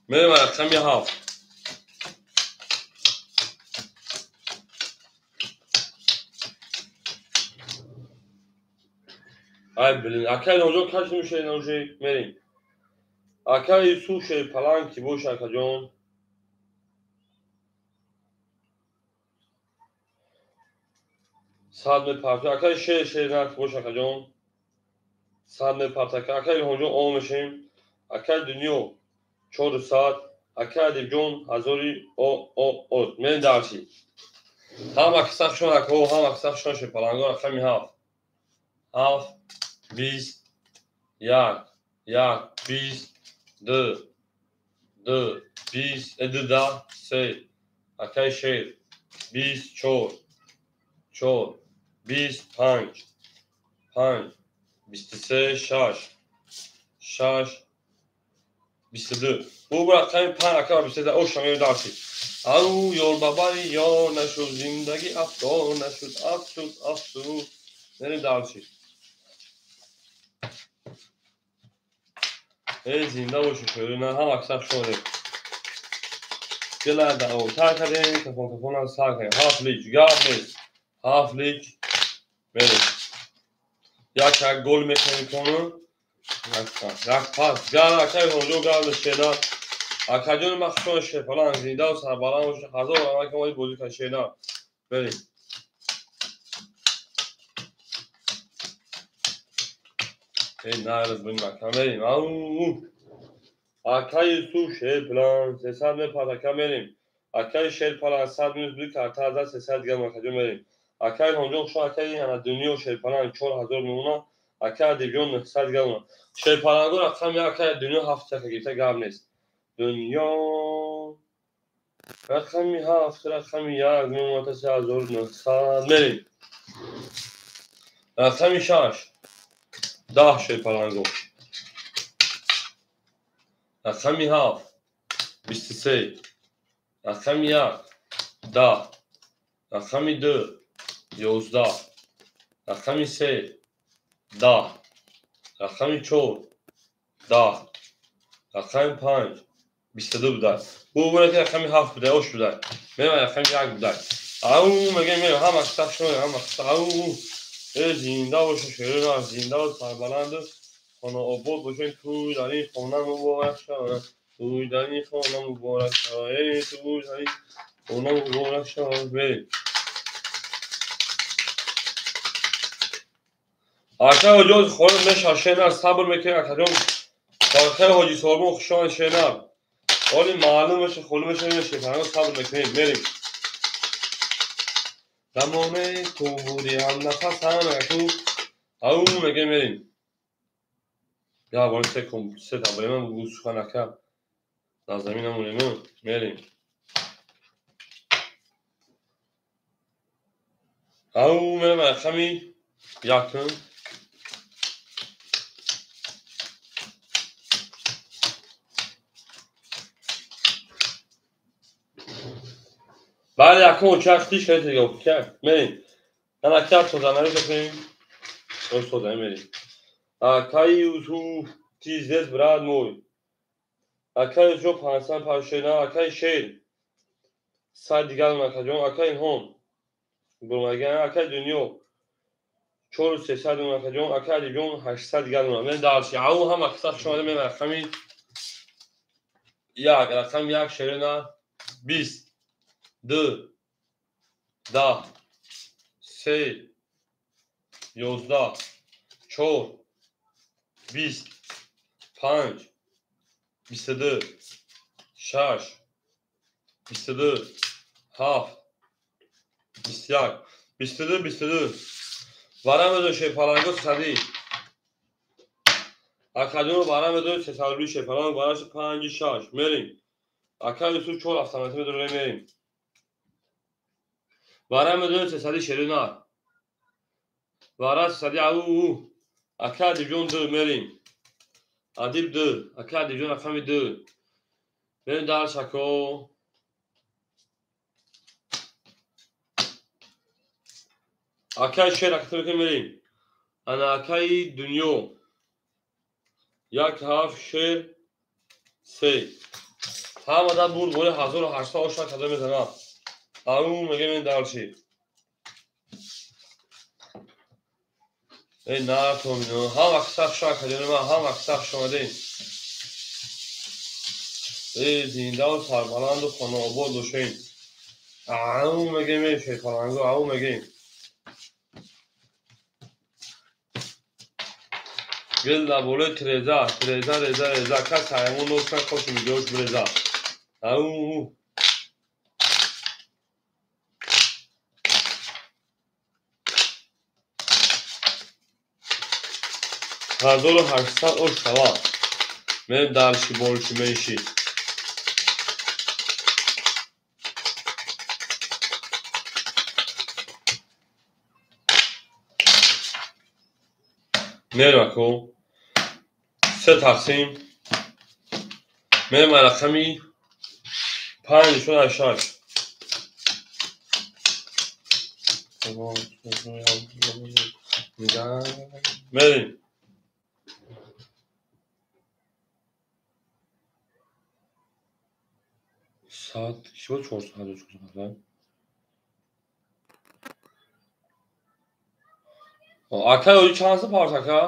Мерем рақами 7. Ай блин, акай ноҷо каш мешавед уже мерем. Акай Юсуф Шерпаланг ки боша акаҷон. Сад мепарта. Акай шер шернак боша акаҷон. Сад мепарта. Акай Илҳомҷон о мешем. Акай Дунё 400. Акай Адибҷон ҳазори о о о. Мерем дарси. Ҳама киса хушон акҳо, ҳама киса хушон Шерпалангон рақами 7. 7 20 1 1 20 2 2 20 2 10 3 акай шер 20 4 4 20 5 5 23 6 6 22. Бу рақами 5 ака 23 оша меёд дарси. Ау ёр бабари ёр нашуд, зиндагӣ афтор нашуд, афсӯс афсӯс. Мерем дарси. Эй зинда боши шоири на ҳама киса шоире. Дила даъвотар кардем, кафон кафонам сар кардем. 7 лич, гап нест. 7 лич мерем. Як як гол мекунем кону. Як пас. Гар акай ҳонҷо гар шена. Акаҷони ман хушон Шерпаланг зиндаву сарбаланд бошед. Ҳазор раҳмат ки омадед бозӣ кардед шена. Мерем. Эй нараз бин ака мерем. Ау. Акай Юсуф Шерпаланг 300 мепарт ака мерем. Акай Шерпаланг 100 минус 2 карта аз 300 дигар акаҷон мерем. Акай Илҳомҷон хушон акай ана Дунё Шерпаланг 4000 мемона. Акай Адибҷон 900 дигар мемона. Шерпалангон рақами акай Дунё 7 така гирифта гап нест. Дунё рақами 7 рақами 1 мемона 3900 мерем. Рақами 6 10 Шерпаланго. Рақами 7 23. Рақами 1 10. Рақами 2 11. Рақами 3 10. Рақами 4 10. Рақами 5 22 будай. Бу бура ки рақами 7 будай, ош будай. Мерем рақами 1 будай. Ау мегем мерем ҳама киса шумо ҳама киса ау. Эй зинда бошед шоирон, зиндаву сарбаланду хонаобод бошед. Тӯй дар ин хона муборак шавад. Тӯй дар ин хона муборак шавад. Эй тӯй дар ин хона муборак шавад. Мерем. Акай ҳоҷиёз холид мешавад шенар, сабр мекунем акаҷон. Акай ҳоҷи Солмон хушомад шенар. Оли маълум мешавад, холӣ мешавад, Шерпалангон сабр мекунем. Мерем. Замоне ту буди ҳамнафас ҳама ту ау мегем мерем. Я бор се ком се табрема гу сухан ака. Дар замина монем мерем. Ау мерем рақами 1. Бале якум очах тиш кардед дига. Мерем. Ана кар созанавӣ кунем. Ош созанавӣ мерем. Акай Юсуф тиздец брат мой. Акай Юсуф 500 паршена, акай Шер 100 дигар акаҷон, акай Илҳом бурмаган, акай Дунё 4300 акаҷон, акай Адибҷон 800 дигар. Мен дарси. Ау ҳама киса хуш омадед. Мен рақами 1, рақами 1 шерена 20 2 10 3 11 4 20 5 22 6 22 7 21 22 22. Варам медо Шерпаланго сади. Акаҷоно варам медо сесалуи Шерпаланго вараш 5 6 мерем. Акай Юсуф 4 автомат медо мерем. Варам медо сесади шерина. Вара сесади ау. Акай Адибҷон 2 мерем. Адиб 2. Акай Адибҷон рақами 2. Мерем дар шако. Акай шер акта мерем. Ана акаи дунё. 1 7 шер 3. Ҳамада бурд боли 1800 оша када мезанам. Ау мегем ин дарчи. Эй натомино. Ҳам вақт сахт шуа кадем, ҳам вақт сахт шумадем. Эй зиндаву сарбаланду хонаобод бошем. Ау мегем эй шерпалангу, ау мегем. Гил дар болои тиреза, тиреза, реза, реза, кас ҳайвон нос кан қоши видеош биреза. Ау. 1800 ош шава. Мерем дальше, больше, меньше. Мерем ако. 3 тақсим. Мерем рақами 5 шуд 6. Мерем. Сад чӣ буд 400? Акай ои чанд парт ака?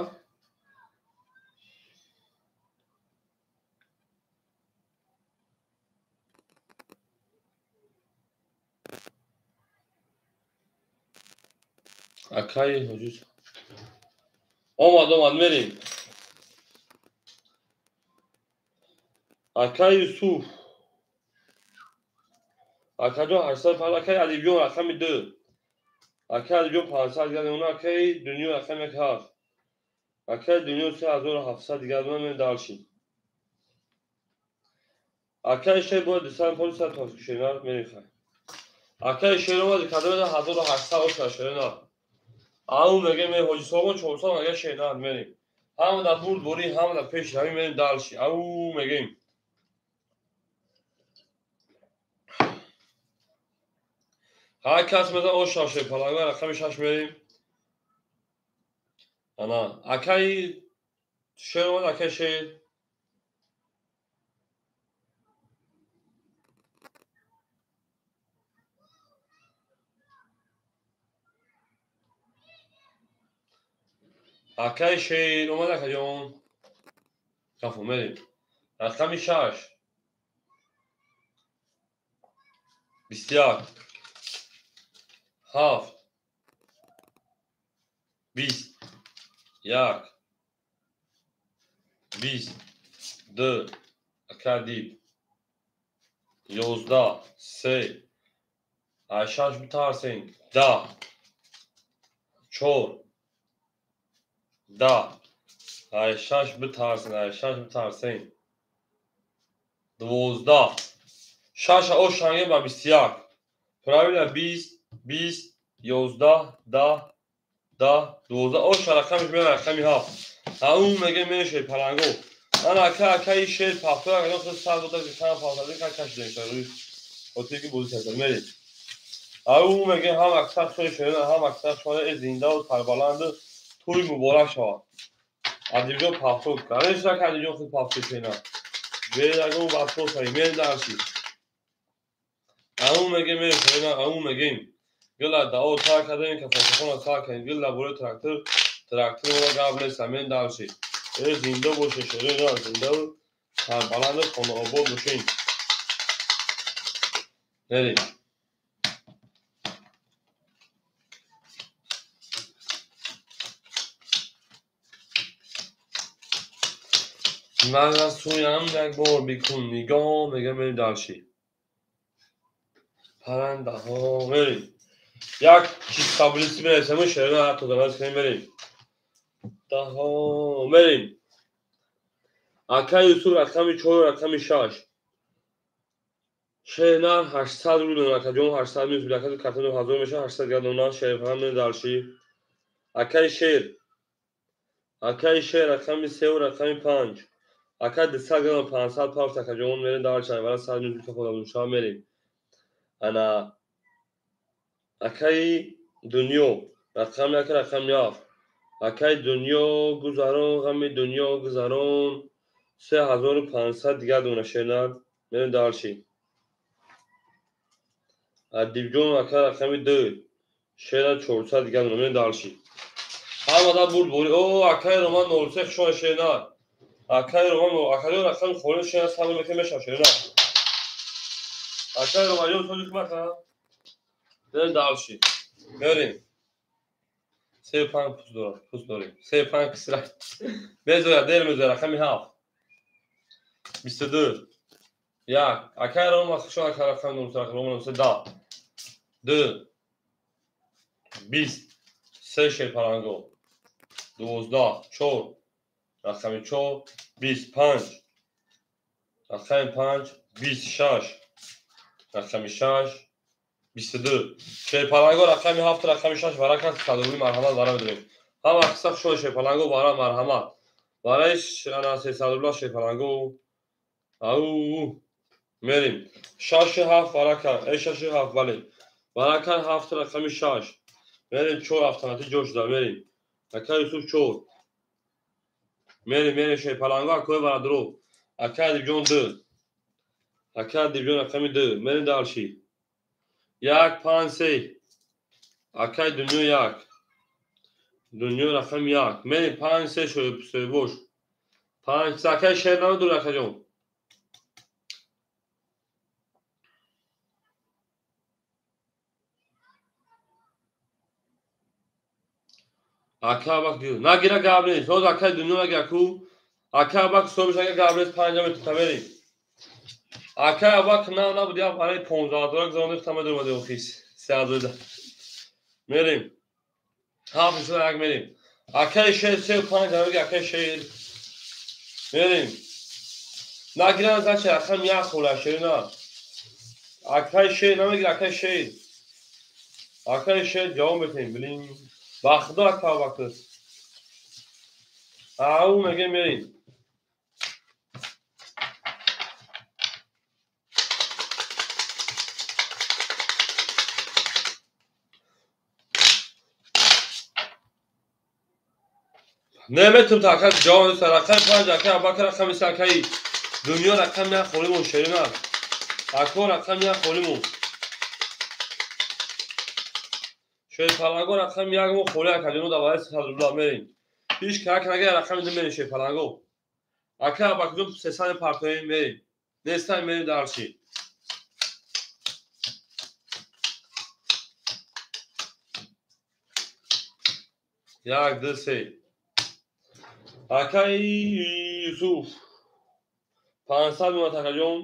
Акай ҳоҷи омад, омад, мерем. Акай Юсуф. Акаҷон 800 пар, акай Алибён рақами 2. Акай Алибён 500 дигар мемонад, акай Дунё рақами 1 7. Акай Дунё 3700 дигар мемонад, мерем дальше. Акай шер бояд 200 пар 200 пар шер мерем хай. Акай шер омад, кадом 1800 оша шер на. Ау мегем ҳоҷи Собон 400 мега шер на мерем. Ҳама дар бурд борӣ, ҳама дар пеш равӣ мерем дальше. Ау мегем. Ҳар кас мезан ош шаше паланга рақами 6 мерем. Ана акаи шер омад, акаи шер. Акаи шер омад, акаҷон. Кафо мерем. Рақами 6. 21. 7 20 1 20 2 акадиб 11 3 6 битарсен 10 4 10 6 битарсен 6 битарсен 12 6 ошанге ба 21 правильно 20 20 11 10 10 12 оша рақамиш меояд рақами 7. Ау меге мешед паланго. Ман ака акаи шер пахто акаҷон худ сар дода ки чанд пахтади ка кашидем шаруи хотири ки бозӣ кардем мерем. Ау меге ҳам аксар шои шерина ҳам аксар шои э зиндаву сарбаланду тӯй муборак шавад. Адибҷон пахто конечно ака Адибҷон худ пахто шерина. Берагон вафо сари мерем дарси. Ау меге мешед ау мегем. Гила дао тар кардем ки фотохона тар кардем. Гила бораи трактор, трактор мо гап нест, ҳамин дарси. Э зинда боше шерина, зинда сарбаланду хонаобод бошем. Мерем. Ман аз сӯям як бор бикун нигоҳ, мегӯям мерем дарси. Парандаҳо мерем. Як чиз таблиси менависам, шерина ҳатто дараз кунем мерем. Даҳо мерем. Акаи Юсуф рақами 4 рақами 6. Шерина 800 рубл дорад, акаҷон 800 минус билакати картони 1000 мешавад, 800 дигар донад, шерфаҳам мерем дарси. Акаи шер. Акаи шер рақами 3 рақами 5. Ака 200 грамм 500 парт акаҷон мерем дарси, вара 100 минус билакати картони 1000 мерем. Ана акаи Дунё Рақами як, рақами ҳафт. Акай дунё гузарон, ғами дунё гузарон. 3500 дигар дона шернар. Мерем дальше. Адибҷон ака рақами 2. Шернар 400 дигар дона. Мерем дальше. Ҳамада бурд бори. О, акай Роман 03 хушон шернар. Акай Роман, акай рақами холи шернар сабр мекунем мешав шернар. Акай Романҷон тоҷик мака. Мерем дальше. Мерем. 35 пус дорам, пус дорем. 35 кисра. Мезоя, дер мезоя, рақами 7. 22. 1. Акай Роман хушон ака рақами 03, Роман 03 10. 2. 20. 3 шерпаланго. 12. 4. Рақами 4. 25. Рақами 5. 26. Рақами 6. 22. Шерпаланго рақами 7, рақами 6 вара кард 100 рубли марҳамат вара медорем. Ҳама қисса хушо шерпаланго вара марҳамат. Вараи ана 300 рубла шерпаланго. Ау мерим. 6 7 вара кард. Э 6 7 бале. Вара кард 7 рақами 6. Мерим 4 автомати ҷо шуда мерим. Ака Юсуф 4. Мерим, мерим шерпаланго акои вара дро. Ака Адибҷон 2. Ака Адибҷон рақами 2. Мерим дальше. 1 5 3. Акай дунё 1. Дунё рақами 1. Мерим 5 3 шоибош. 5 3 акай шер намедори акаҷон. Ака бак нагира гап нест. Ҳозир акай дунё нагира ку. Ака бак ҳисобиш ага гап нест 5 метавон мерим. Ака бак на набуд як барои 15 ҳазор гузаронда хитам медорим аз офис. 3000. Мерим. 7 шуда як мерим. Акай шер 3 5 ҳамеги акай шер. Мерим. Нагиран зачи рақам як хола шер на. Акай шер намегир акай шер. Акай шер ҷавоб метем блин. Ба худо ака бакс. Ау меге мерим. Неметум та ака ҷавоб нест. Рақами 5 ака Абубакр рақами 3 акаи дунё рақами 1 холимон шерина. Ако рақами 1 холимон. Шерпаланго рақами 1 мо холи ака ҷоно даваи 300 рубла мерим. Ҳеҷ как нагира рақами 2 мерим шерпаланго. Ака Абубакрҷон 300 партоем мерим. Нестан мерим дарши. 1 2 3. Акаи Юсуф 500 мемонад акаҷон.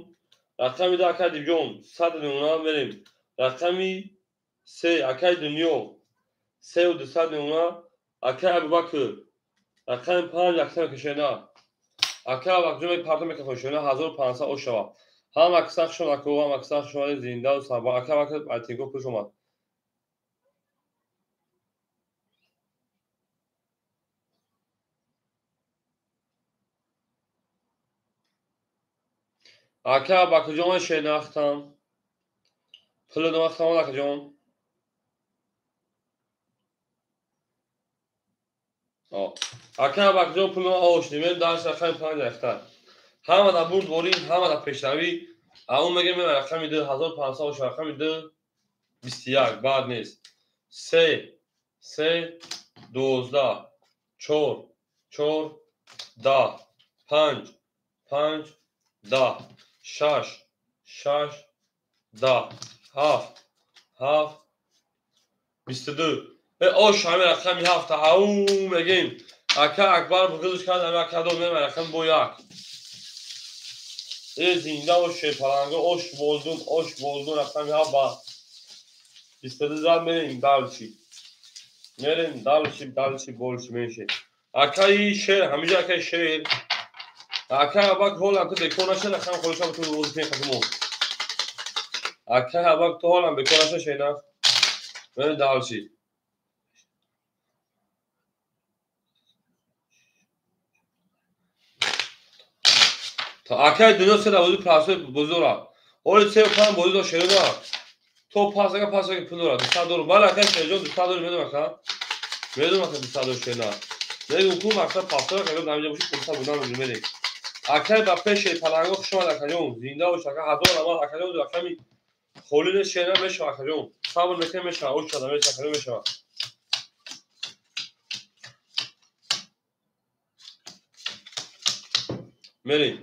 Рақами 2 акаи Дибҷон 100 мемонад мерем. Рақами 3 акаи Дунё 3 200 мемонад. Акаи Абубакр рақами 5 аксар кашена. Акаи Абубакрҷон мек парто мекашона 1500 ош шавад. Ҳама киса хушон ако, ҳама киса хушон зинда ва сабр. Акаи Абубакр айтинго пуш омад. Ака Абубакрҷон ман шернахтам. Пули навахтам акаҷон. Ака Абубакрҷон пули ман ошни. Мен дарс рақами 5 рахта. Ҳама да бурд борӣ, ҳама да пешравӣ. Аун мегем мен рақами 2 1500 ош рақами 2 21 баъд нест. 3 3 12 4 4 10 5 5 10 6 6 10 7 7 22. Ош ҳами рақами 7. Ау мегем. Ака Акбар бугилиш кард ҳами ака дод мем рақами бо 1. Э зинда ош шерпаланго ош болдун, ош болдун рақами 7 ба 22 зад мерем дальше. Мерем дальше, дальше больше меньше. Акаи шер, ҳамиҷа акаи шер. Ака Абак ҳолам ту бекор наша рақам холишам ту рӯз пен қасмо. Ака Абак ту ҳолам бекор наша шена. Мерем дальше. То акаи дунё се бозӣ прасои бозӣ дорад. Оли се пан бозӣ дорад шерина. То пасага пасага пул дорад. 200 доллар. Бале акаи шерҷон 200 доллар медонам ака. Медонам ака 200 шена. Мегум ку мақсад пафтора кагам намиҷа боши пурса будан мерем. Акай ба пеши паланго хуш омад акаҷон. Зинда бош ака, ҳазор рамад акаҷон, рақами холӣ нест шена мешава акаҷон. Сабр мекунем мешава, оч шада мешава акаҷон мешава. Мерем.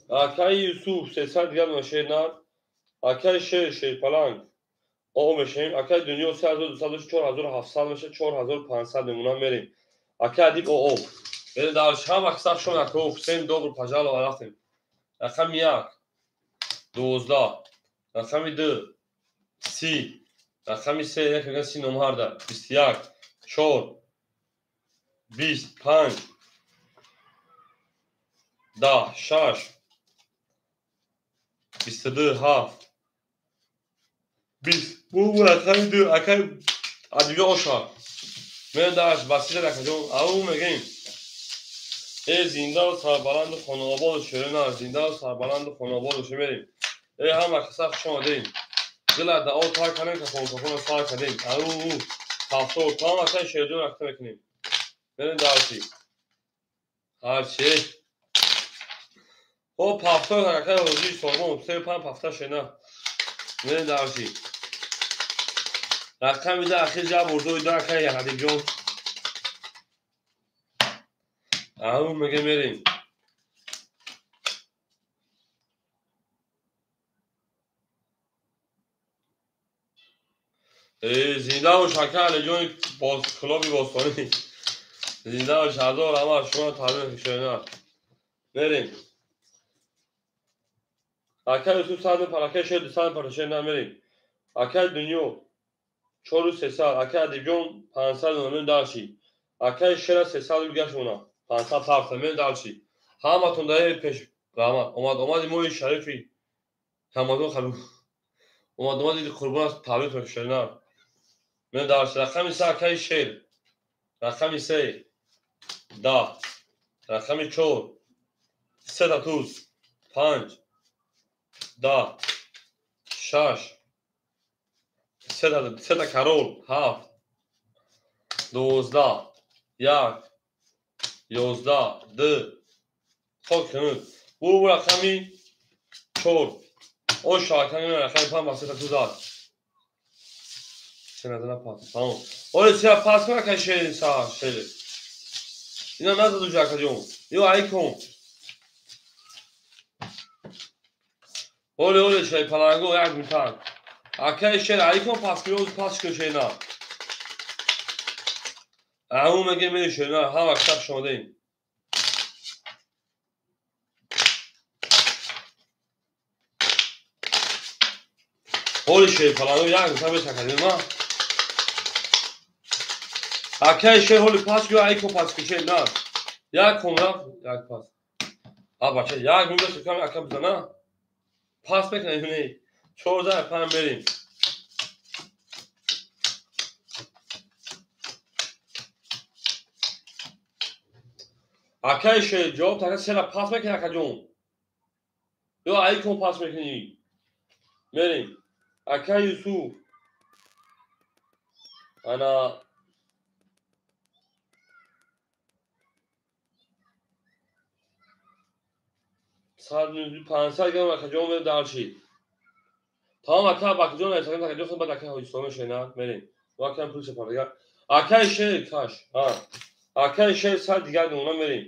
Акай Юсуф 300 дигар шена. Акай шер шерпаланг. О мешавем. Акай Дунё 3200 4700 меша 4500 мемонам мерем. Акай Адиб о. Мерем дар шам аксар шон ака Хусейн добр пожалуй рафтем. Рақами 1 12, рақами 2 30, рақами 3 як меган 30 номҳарда 21 4 25 10 6 22 7 20. Бу рақами 2 акай Адиб оша. Мерем дарш басира акаҷон. Ау мегем. Э зинда ва сарбаланду хонаободу шерина, зинда ва сарбаланду хонаободу шемерим. Э ҳама каса хуш омадем. Дила дао тар кардем, кафон кафон сар кардем. Ау ҳафтор там акай шерҷон рахта мекунем. Мерем дарси. Ҳарчи. О пафтор акай ҳоҷи сорбон 3-5 пафта шена. Мерем дарси. Рақами да ахир ҷа бурдои да акай Ҳабибҷон. Ау меге мерем. Зинда бош ака Алиҷони клуби бостонӣ. Зинда бош, ҳазор рамад шумо табрик шена. Мерем. Ака Юсуф 100 пар, ака Шер 200 пар шена мерем. Ака Дунё 4300, ака Адибҷон 500 мемон дарши. Акай Шера 300 гашмона. 500 ҳафта мен дарши. Ҳаматон даи пеш раҳмат. Омад омади моҳи шарифи Рамазон қабул. Омад омади қурбон аст табрик мекушена. Мен дарши. Рақами 3 акай Шер. Рақами 3 10. Рақами 4 3 туз 5 10 6 3 карол 7 12 1 11 2 хок кунед. Бу рақами 4 ош рақами рақами 5 ба 3 туз аст. Сеназана пас. Тамом. Оле сия пас кун ака шер са шер. Ина назаду акаҷон. Ё айкон. Оле оле шер паланго як митак. Акай шер айкон пас кун, пас кун шена. Ау меге мери шена, ҳама китоб шомадем. Ҳоли шер паланго як митак бешакадем ма. Акай шер ҳоли пас кун, айкон пас кун шер на. Як кон рафт, як пас. А бача, як мебаша кам ака бизана. Пас мекунем не. 14 5 мерим. Акай шер ҷавоб така сера пас мекунӣ акаҷон. Ё айкон пас мекунӣ. Мерим. Акай Юсуф. Ана 500 грамм акаҷон мерем дарши. Тамом ака бакаҷон акаҷон акаҷон худ баъд ака ҳоҷисломи шена мерем. Акам пул шапар дигар. Акай шер каш. Ҳа. Акай шер 100 дигар мемона мерем.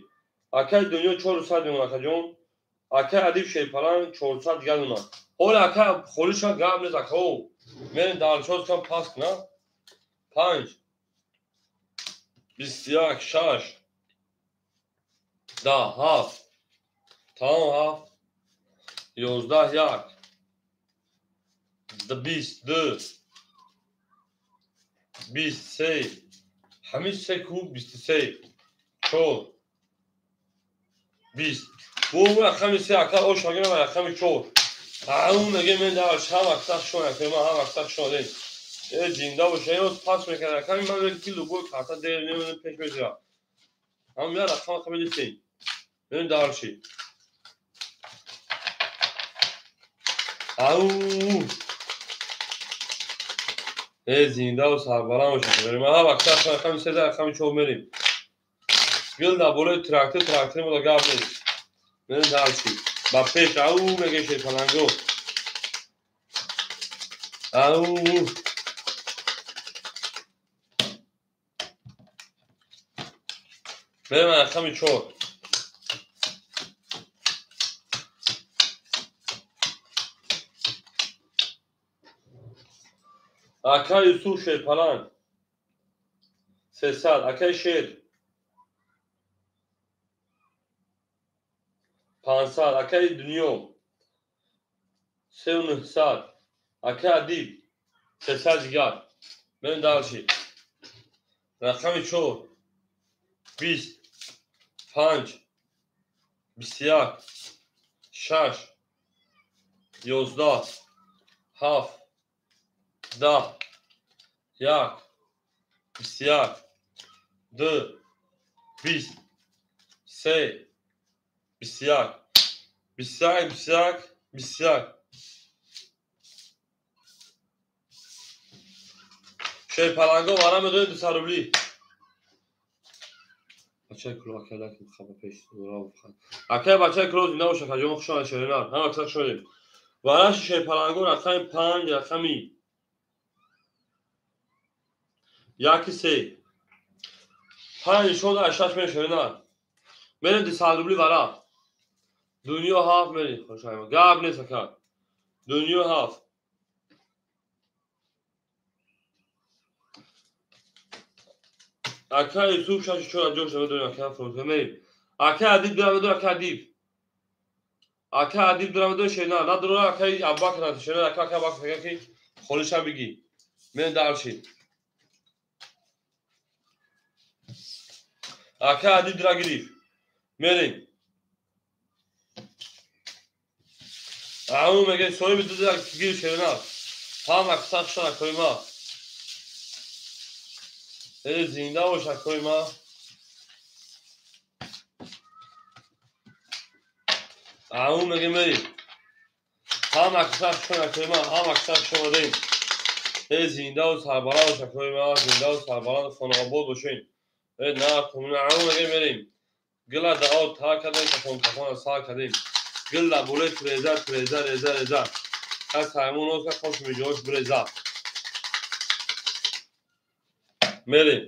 Акай Дунё 400 мемона акаҷон. Акай Адиб шерпаланг 400 дигар мемона. Ҳоли ака холиша гап нест акао. Мерем даршоз кам пас куна. 5 21 6 10 7 тамом 7 11 1 20 2 23 ҳамин се куб 23 4 20. Бу рақами 3 ака ош агина ва рақами 4. Ау меге мен дар шам аксар шон ака ман ҳам аксар шон. Э зинда боша, ё пас мекунад рақами ман мегӯям ки любой карта дер намедонам пеш мезира. Ҳам я рақам рақами 3. Мен дарши. Ау. Зиндаву сарбаланд бошед. Ма ҳар вақт рақами 3, рақами 4 мерем. Гил дар болои трактор, трактори мода гап нест. Мерем дальше. Ба пеш ау меге шерпаланго. Ау. Мерем рақами 4. Акай Юсуф шерпаланг 300, акай Шер 500, акай Дунё 3900, акай Адиб 300 дигар. Мерем дальше. Рақами 4 20 5 21 6 11 7 10 1 21 2 20 3 21 21 21 21. Шерпаланго вара медонед 200 рубли. Бачаи куло акай лайк хаба пеш. Акай бачаи куло зинда бошад, ҷомо хуш омадед шеринар. Ҳама каса хуш омадед. Вараши шерпаланго рақами 5, рақами 1 3 5 16 6 мерем шеринар. Мерем 200 рубли вара. Дунё 7 мерем хушайма. Гап нест ака. Дунё 7. Акай Юсуф 6 4 ҷош намедонем акай фурӯхта мерем. Акай Адиб дора медонем акай Адиб. Акай Адиб дора медонем шеринар. Надора акай Абубакр шеринар акай Абубакр мегӯяд ки холиша бигӣ. Мерем дальше. Акай Адиб дора гирифт. Мерем. Ау мегӯяд соҳиби ду гир шеринар. Ҳама каса хушан акои ма. Зинда бош акои ма. Ау мегӯ мерем. Ҳама каса хушан акои ма, ҳама каса хуш омадем. Зиндаву сарбаланд бош акои ма, зиндаву сарбаланд хонаобод бошед. На ау мегӯ мерем. Гила дао та кардем, кафон кафона сар кардем. Гил дар болои треза, треза, реза, реза. Кас ҳаймон оз кард, хош миҷош биреза. Мерем.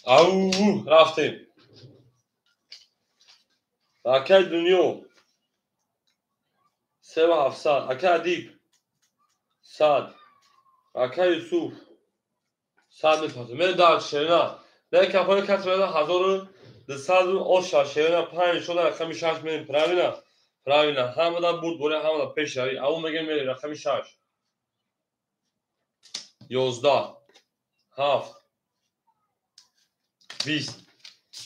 Ау, рафтем. Акай Дунё 3700, акай Адиб 100, акай Юсуф 100 мепартем. Мерем дальше шерина. Дар кафои кас мерем 1200 оша шерина 5 шуда рақами 6 мерем. Правильно? Правильно. Ҳамада бурд боре, ҳамада пеш рави. Ау мегем мерем рақами 6. 11 7 20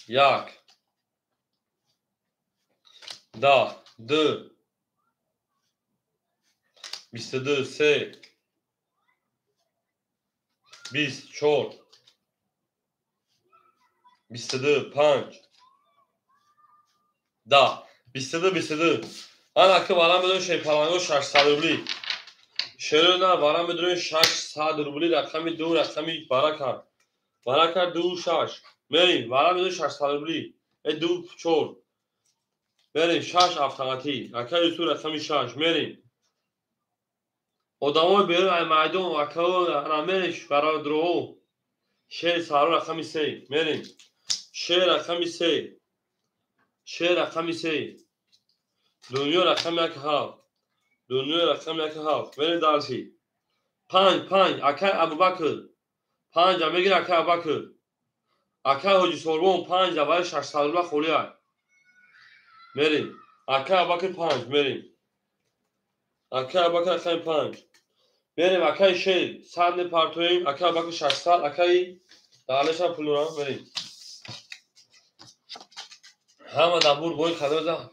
1 10 2 22 3 20 4 22 5 10 22 22. Ана ки вара медонем шерпаланго 600 рубли. Шерина вара медонем 600 рубли рақами 2 рақами бара кард. Бара кард 2 6. Мерем вара медонем 600 рубли. 2 4. Мерем 6 автомати. Акай Юсуф рақами 6 мерем. Одамои берун ай майдон акао ана мерем барои дроҳо. Шер саро рақами 3 мерем. Шер рақами 3. Шер рақами 3. Дунё рақами 1 7. Дунё рақами 1 7. Мерем дальше. 5 5 акай Абубакр. 5 мегир акай Абубакр. Акай Ҳоҷи Сорбон 5 барои 600 рубла холӣ ай. Мерем. Акай Абубакр 5 мерем. Акай Абубакр рақами 5. Мерем акай Шер 100 мепартоем, акай Абубакр 600, акай далеша пул дорам мерем. Ҳама дар бур бои кадом.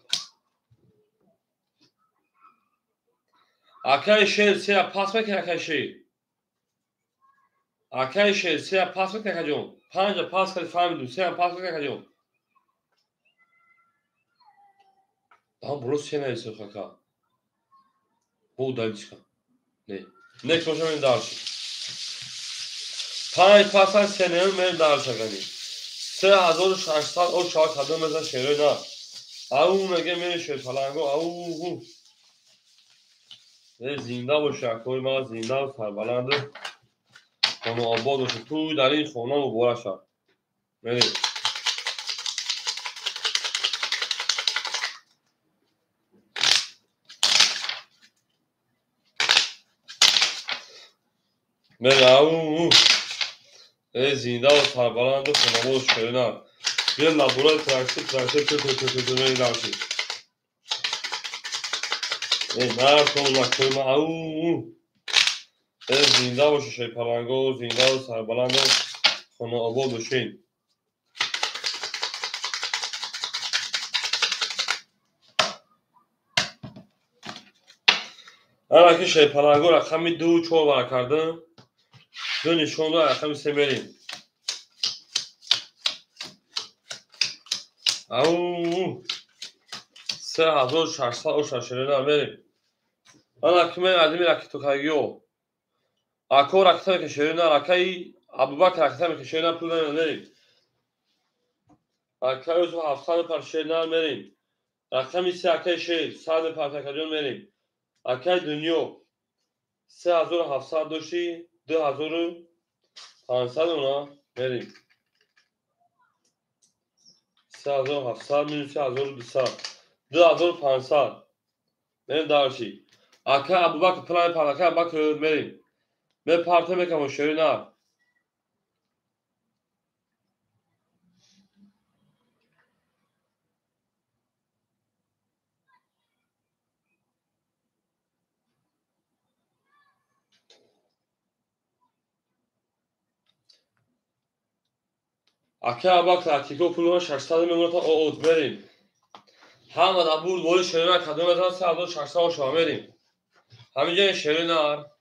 Акай Шер 3 пас мекунӣ акай Шер. Акай Шер 3 пас мекунӣ акаҷон. Панҷа пас карди фаҳмидум. Сеам пас карди акаҷон. Даҳон боло се нависем хака. Бо удалить ка. Не. Некс боша мерем дальше. Панҷ пасан се нем мерем дальше акани. 3600 о шава кадом мезан шерои на. Ау меге мерем шерпаланго ау. Зинда боша акои ма зинда сарбаланд. Хона обод боша. Ту дар ин хона муборак шав. Мерем. Мерем ау. Зинда ва сарбаланду хонобод шерина. Бия лабораи тракси тракси ту ту ту ту мерем дальше. Мардон акои ма ау. Зинда боша шерпаланго, зинда ва сарбаланду хонаобод бошед. Ана ки шерпаланго рақами 2 4 вара кардам. Ду нишон дод рақами 3 мерем. Ау 3600 оша шерина мерем. Ана ки мен адими ракетокагиё. Ако ракета меки шерина, акаи Абубакр ракета меки шерина пул мерем. Акаи Юсуф 700 пар шерина мерем. Рақами 3 акаи шер 100 пар такаҷон мерем. Акаи Дунё 3700 дошти 2500 она мерем. 3700 минус 3200 2500 мерем дальше. Акаи Абубакр пулай пар акаи Абубакр мерем. Ме парта мекам шерина. Акаи Абубакр атико пулма 600 мемонад от мерем. Ҳама дар бурд бори шерина кадом мезанад 3600 ошава мерем. Ҳаминҷа шерина.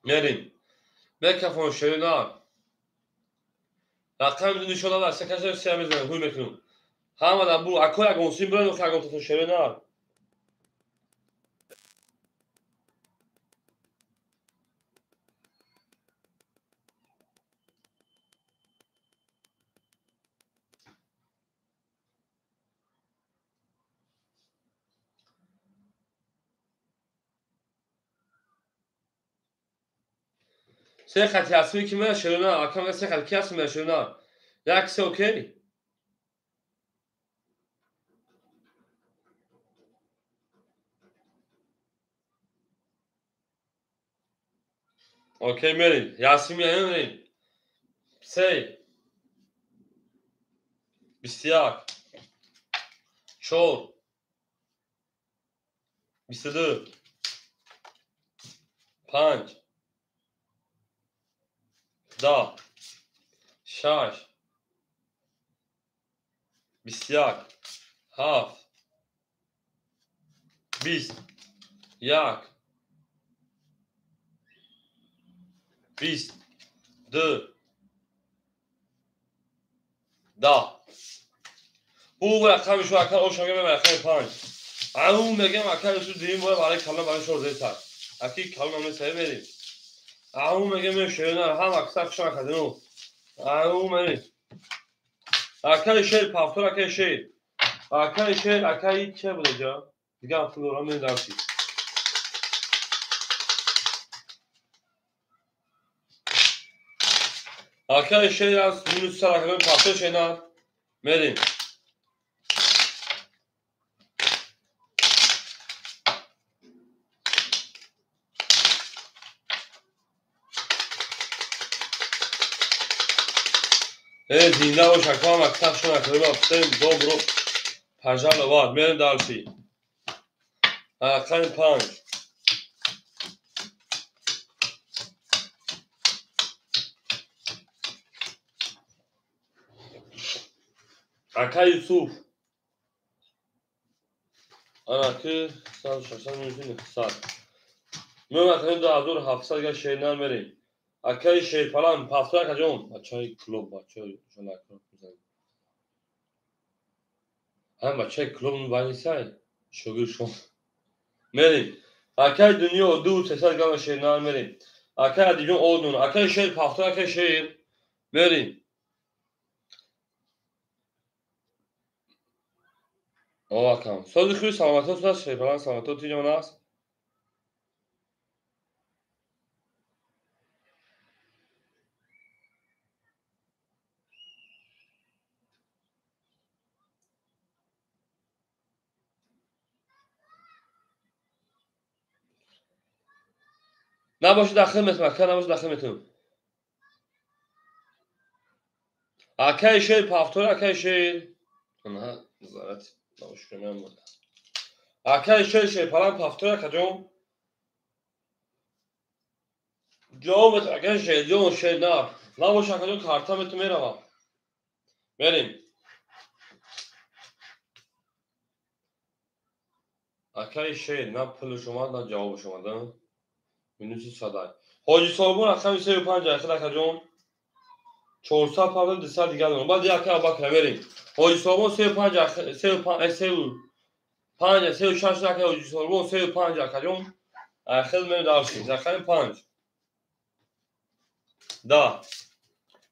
Мерем. Мекафон шерина. Рақами ду нишон дод, се каса се мезанем, ҳуй мекунем. Ҳама дар бурд ако ягон сим бирен, ягон татон шерина. Се хати ҳастми ки мена шерина, акам се хати ки ҳастми мена шерина. Як се окей? Окей мерем. Ясми мерем. 3 21 4 22 5 10 6 21 7 20 1 20 2 10. Ҳуқуқ рақами шу акар оша мегем рақами 5. Ау мегем акар шу дим бора барои калон барои шор зетар. Аки калон ме мерем. Ау мегем шерина ҳам аксар хушан кардину. Ау мерем. Акаи шер пафтор акаи шер. Акаи шер акаи че буда ҷа? Дигар пул дорам мерем дарси. Акаи шер аз минус 100 акаи пафтор шена мерем. Зинда бош акам аксар шуна кардем всем добро пожаловать. Мерем дальше. Рақами 5. Ака Юсуф. Ана ки 100 минуси 900. Меом акаҷон 2700 га шернар мерем. Акаи шерпалан пафтор акаҷон. Бачаи клуб, бачаи шалакро мезанем. Ҳам бачаи клуб вайнисай. Шогир шон. Мерем. Акаи дунё 2300 грамм шернар мерем. Акаи Адибҷон одун. Акаи шер пафтор, акаи шер. Мерем. О акам. Сози хуи саломатӣ аст, шерпалан саломатӣ тиҷон аст. Набошад дахил метум, ака набошад дахил метум. Акаи шер пафтор, акаи шер. Ана зарат наушкунам буда. Акаи шер шерпалан пафтор, акаҷон. Ҷавоб акаи шер, ҷон шер на. Набошад акаҷон карта метум меравам. Мерем. Акаи шер на пулш омад, на ҷавобш омад. Минуси садай. Ҳоҷи Собун рақами 35 ахир акаҷон. 400 павл 200 дигар дорам. Баъд як Абубакр мерем. Ҳоҷи Собун 35 35 35 36 ака Ҳоҷи Собун 35 акаҷон. Ахир мем дарси. Рақами 5. 10.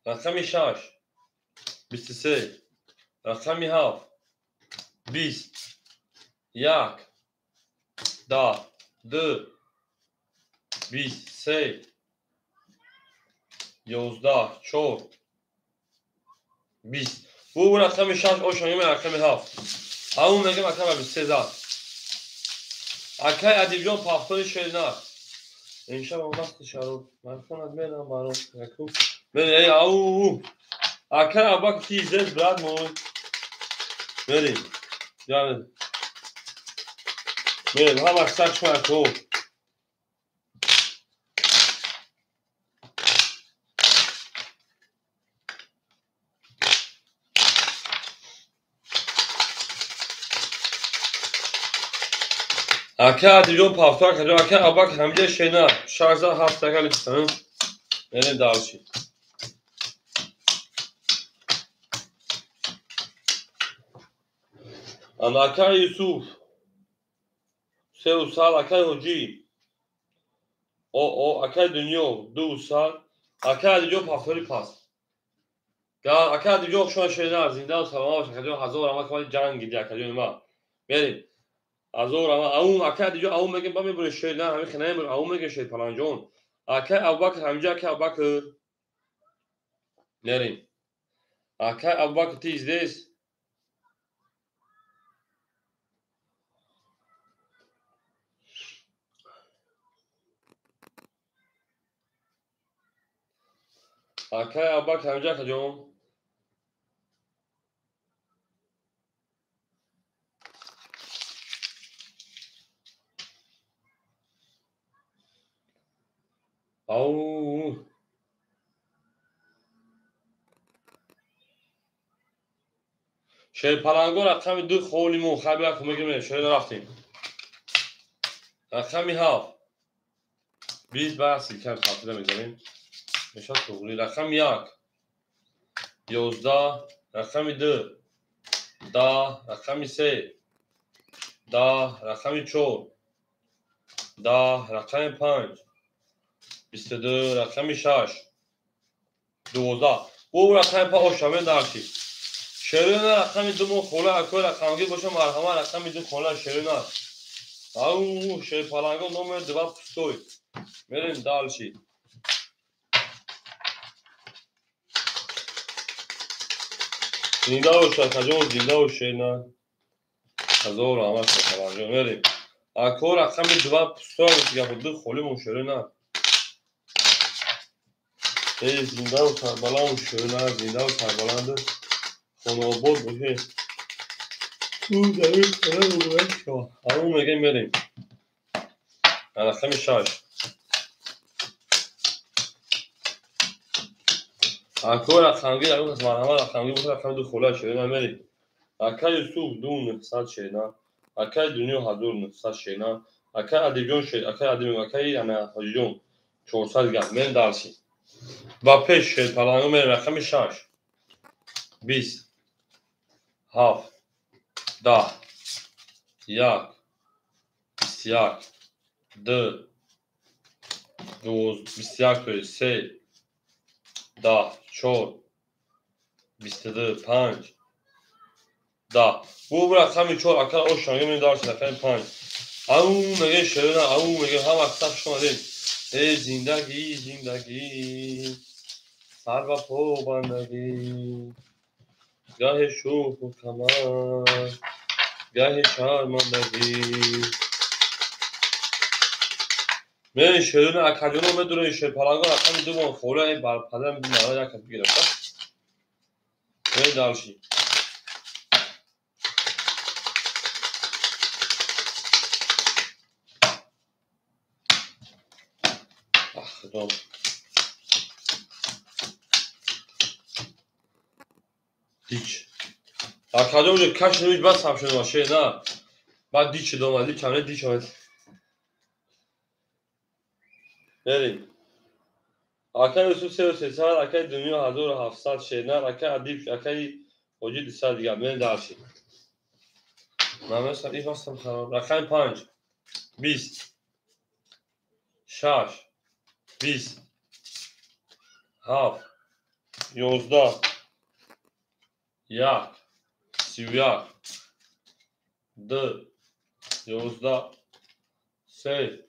Рақами 6. 23. Рақами 7. 20. 1. 10. 2. 20, 3, 11, 4, 20. Bu рақами 6 ошоним рақами 7. Ҳамун мегам ака ба 23 зад. Акай Адибҷон пафтори шернар. Имшаб он вақти шароб. Ман хонат мерам баро. Якуб. Мерем, ау. Акай Абак ти здесь, брат мой. Мерем. Яъне. Мерем, ҳама сак шумо. Ака Адибҷон пафтор акаҷон, ака Абак ҳамҷа шена 607 ака литсан. Мерем дарси. Ана ака Юсуф 300, акаи Ҳоҷӣ о акаи Дунё 200, ака Адибҷон пафтори пас. Ака Адибҷон шумо шена зинда ва саломат бош акаҷон, ҳазор раҳмат ки ҷанг диди акаҷон ма. Мерем. Азор ама аун ака Адибҷон аун мегем ба мебуре шер на ҳамин хина мебуре аун мегем шер паланҷон. Ака Абубакр ҳамҷа ака Абубакр. Мерем. Ака Абубакр ти здесь? Ака Абубакр ҳамҷа акаҷон. Ау. Шерпаланго рақами 2 холимон хабар кумагим шер рафтем. Рақами 7. 20 бас кам хафта мезанем. Мешад туғри. Рақами 1. 11, рақами 2. 10, рақами 3. 10, рақами 4. 10, рақами 5. 22, рақами 6. 12. Бу рақами 5 ошаме дарси. Шерина рақами 2 мо хола акои рақамгир боша марҳама рақами 2 хола шерина. Ау шерпаланго номер 2 пустой. Мерем дальше. Зинда бош акаҷон, зинда бош шерина. Ҳазор раҳмат шерпаланҷон. Мерем. Ако рақами 2 пустой гапо 2 холи мо шерина. Эй зинда ва сарбаланд шерина, зинда ва сарбаланд. Хонобод боше. Ҳамун мегем мерем. Рақами 6. Ако рақамгир акун кас марҳамат рақамгир боша рақами 2 хола шерина мерем. Ака Юсуф 2 900 шерина. Акай Дунё 1900 шена. Акай Адибҷон шед, акай Адиб, акай ана Ҳоҷиҷон 400 гап. Мен дарси. Ба пеш шед паланго мерем рақами 6. 20 7 10 1 21 2 21 то 3 10 4 22 5 10. Бу рақами 4 акал ошанга мен дарси рақами 5. Ау меге шерина, ау меге ҳама саф шумо дед. Эй зиндагӣ, зиндагӣ, сар ба по бандагӣ, гаҳе шӯху камар, гаҳе шармандагӣ. Мен шерина акаҷоно медурем шерпаланго рақами 2 мон хола эй барпадан бинара як кас бигирад. Мен дарши. Худо. Дич. Акаҷон уже каш нуич бас ҳамшуд ше на. Баъд дич дома, дич ҳамне дич омад. Мерим. Акай Юсуф 3300, акай Дунё 1700 шена, акай Адиб, акай Ҳоҷи 200 дигар. Мен дарши. Ман ин ҳастам хароб. Рақами 5 20 6 20 7 11 1 31 2 11 3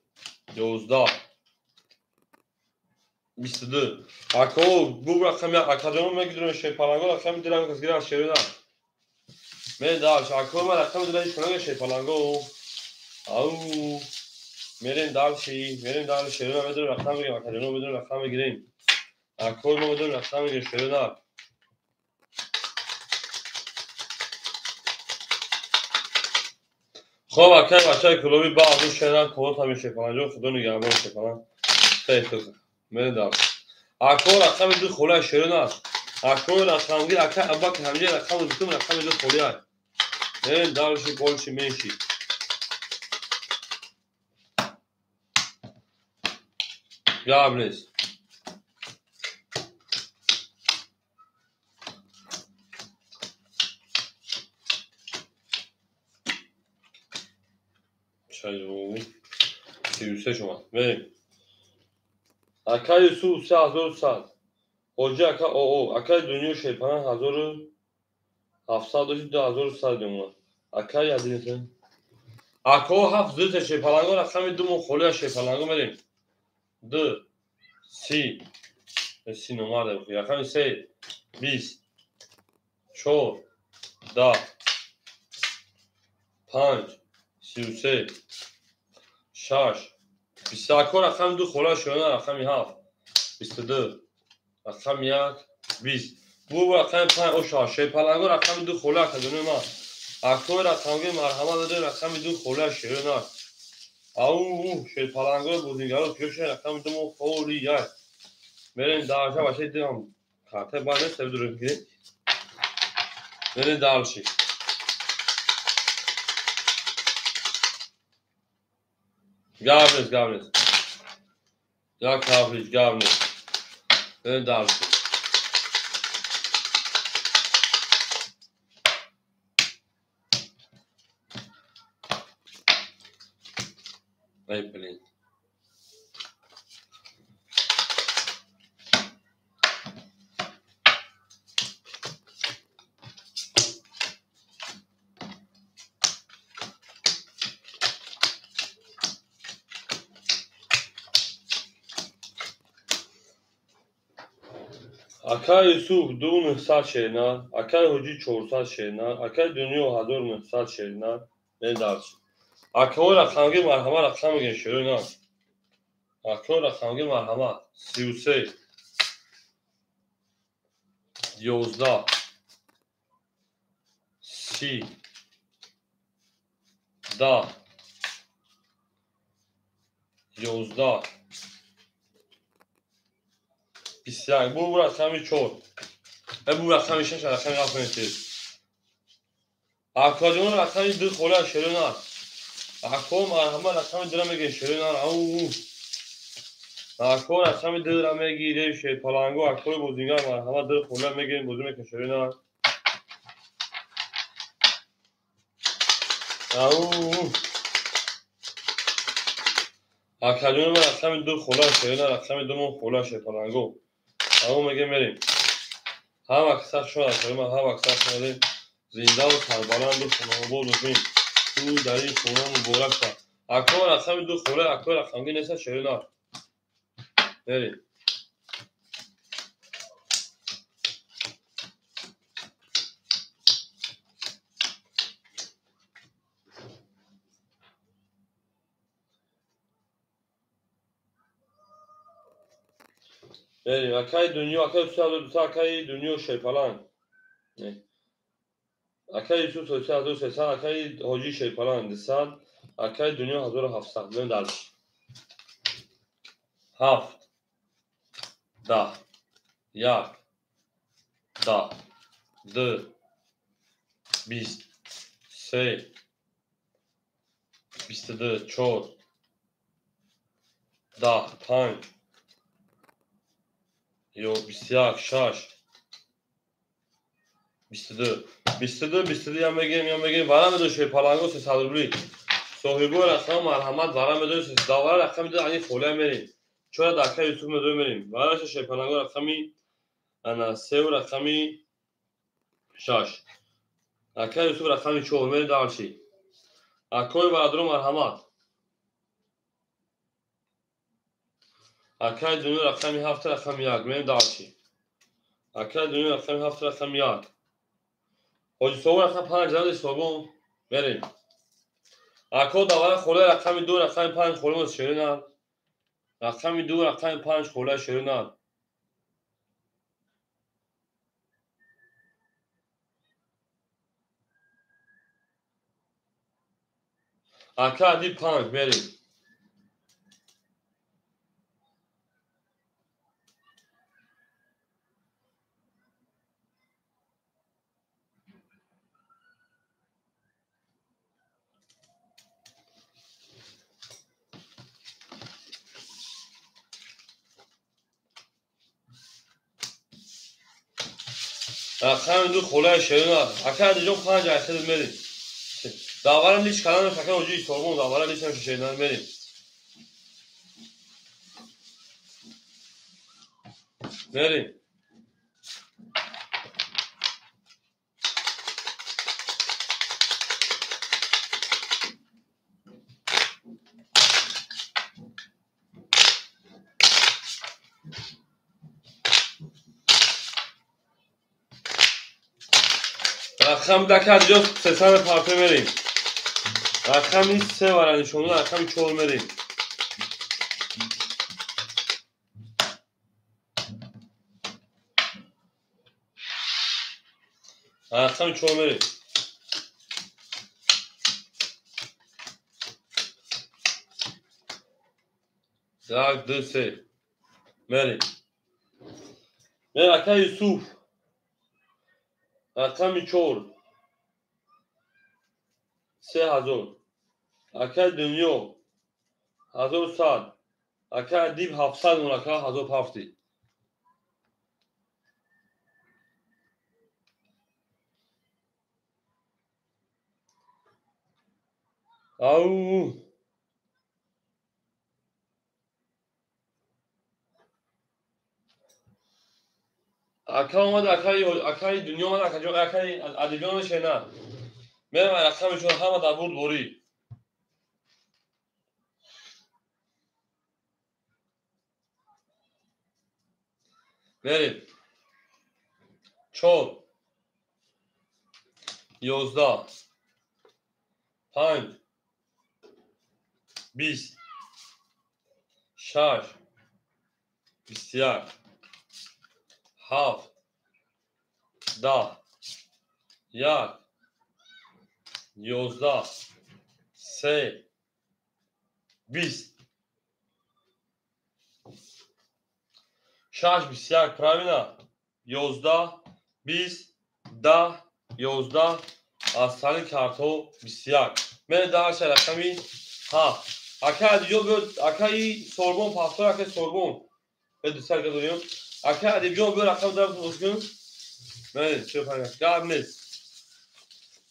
11 22. Ако бу рақами акаҷоно мегирем шерпаланго рақами дилам кас гирад шерина. Мен дарш ако ма рақами дилам шунага шерпаланго. Ау мерем дарши, мерем дарши шерина медорем рақам мегирем, акаҷоно медорем рақам мегирем. Ако ма медорем рақам мегирем шерина. Хоб акай бачаи клуби ба азу шерина колот ҳамин шерпаланҷо худо нигаҳбон шерпаланг. Хейр хейр. Мен дарш. Ако рақами 2 хола шерина аст. Ако рақамгир акай Абубакр ҳамҷа рақами 2 рақами 2 холи аст. Мен дарши больше меньше. Гап нест. Чайву. 33 шума. Мерем. Акай Юсуф 3100. Ҳоҷи ака ОО. Акай Дунё шерпана 1700 дошт 2100 мемонад. Акай Адилсон. Ако 7 зута шерпаланго рақами 2 мон холия шерпаланго мерем. 2 30 30 номарда рақами 3 20 4 10 5 33 6 21 рақами 2 хола шуна рақами 7 22 рақами 1 20. Бу рақами 5 оша шерпаланго рақами 2 хола кадони ма. Акои рақамги марҳамат додем рақами 2 хола шерина. Ау шерпаланго бозигаро кӯша рақами 2 мо холи як. Мерем дарша бачаи дилам карта ба нест дурем ки. Мерем дарши. Гап нест, гап нест. Як тафрич, гап нест. Мерем дарши. Эй, блин. Акай Юсуф 2900 шена, акай Ҳоҷи 400 шена, акай Дунё 1900 шена. Мен дарши. Акои рақамги марҳамат рақам мегирем шерина. Акои рақамги марҳамат 33 11 30 10 11 21. Бу рақами 4. Бу рақами 6, рақами 7 нест. Акаҷон рақами 2 хола шерина. Ако марҳамат рақами 2-ра мегирем шерина. Ау. Ако рақами 2-ра мегирем шерпаланго. Акои бозингар марҳамат 2 хола мегирем бозӣ мекунем шерина. Ау. Акаҷон рақами 2 хола шерина, рақами 2 мон хола шерпаланго. Ау мегирем мерем. Ҳама каса шуд, ҳама каса шуд. Зиндаву сарбаланду хонаобод бошем. Ту дар ин хона муборак шав. Ако рақами 2 хола, ако рақамги неста шерина. Мерем. Мерем. Акаи дунё, акаи 3200, акаи дунё шерпаланг. Акаи Юсуф 3300, акаи ҳоҷи шерпаланг 200, акаи дунё 1700. Бирем дальше. 7 10 1 10 2 20 3 22 4 10 5 ё 21 6 22 22 22 я мегирем вара медои шерпаланго 300 рубли. Соҳибои рақам марҳамат вара медои давара рақами 2 ани холия мерем. Чора дака Юсуф медои мерем. Вараша шерпаланго рақами ана 3 рақами 6. Ака Юсуф рақами 4 мерем дальше. Акои бародаро марҳамат. Акаи дунё рақами 7 рақами 1 мерем дальше. Акаи дунё рақами 7 рақами 1. Ҳоҷи Собон рақами 5 зади Собон мерем. Ако давара хола рақами 2 рақами 5 хола шерина. Рақами 2 рақами 5 хола шерина. Ака ади 5 мерем. Рақами 2 холаи шерина. Ака адиҷон 5 айхел мерем. Даварам лич калам ака ҳоҷи Собон давара лич ҳам шерина мерем. Мерем. Рақами дака адиҷон 300 парта мерем. Рақами 3 вара нишонда, рақами 4 мерем. Рақами 4 мерем. 1 2 3 мерем. Мерем ака Юсуф. Рақами 4 3000. Акаи дунё 1100. Акаи адиб 700 мурака 1070. Ау. Ака омад, акаи дунё омад, акаҷон, акаи адибён шена. Мерам рақамишон ҳама дар бурд борӣ. Мерем. 4 11 5 20 6 21 7 10 1 11 3 20 6 21 правильно? 11 20 10 11 Аз сари картҳо 21. Мен дарша рақами 7. Ака Адибҷон биё, акаи Сорбон пафтор, акаи Сорбон. Бе 200 га дорем. Ака Адибҷон биё рақам дар боз кун. Мерем, 35. Гап нест.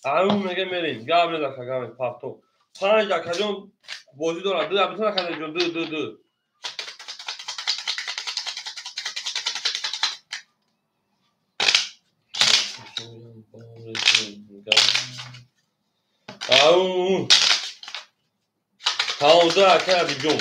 Ҳамун мега мерем. Гап нест ака, гап нест, пафтор. 5 акаҷон бозӣ дорад. Ду абитон ака Адибҷон, ду, ду, ду. Ау. Тамом, ду ака Адибҷон.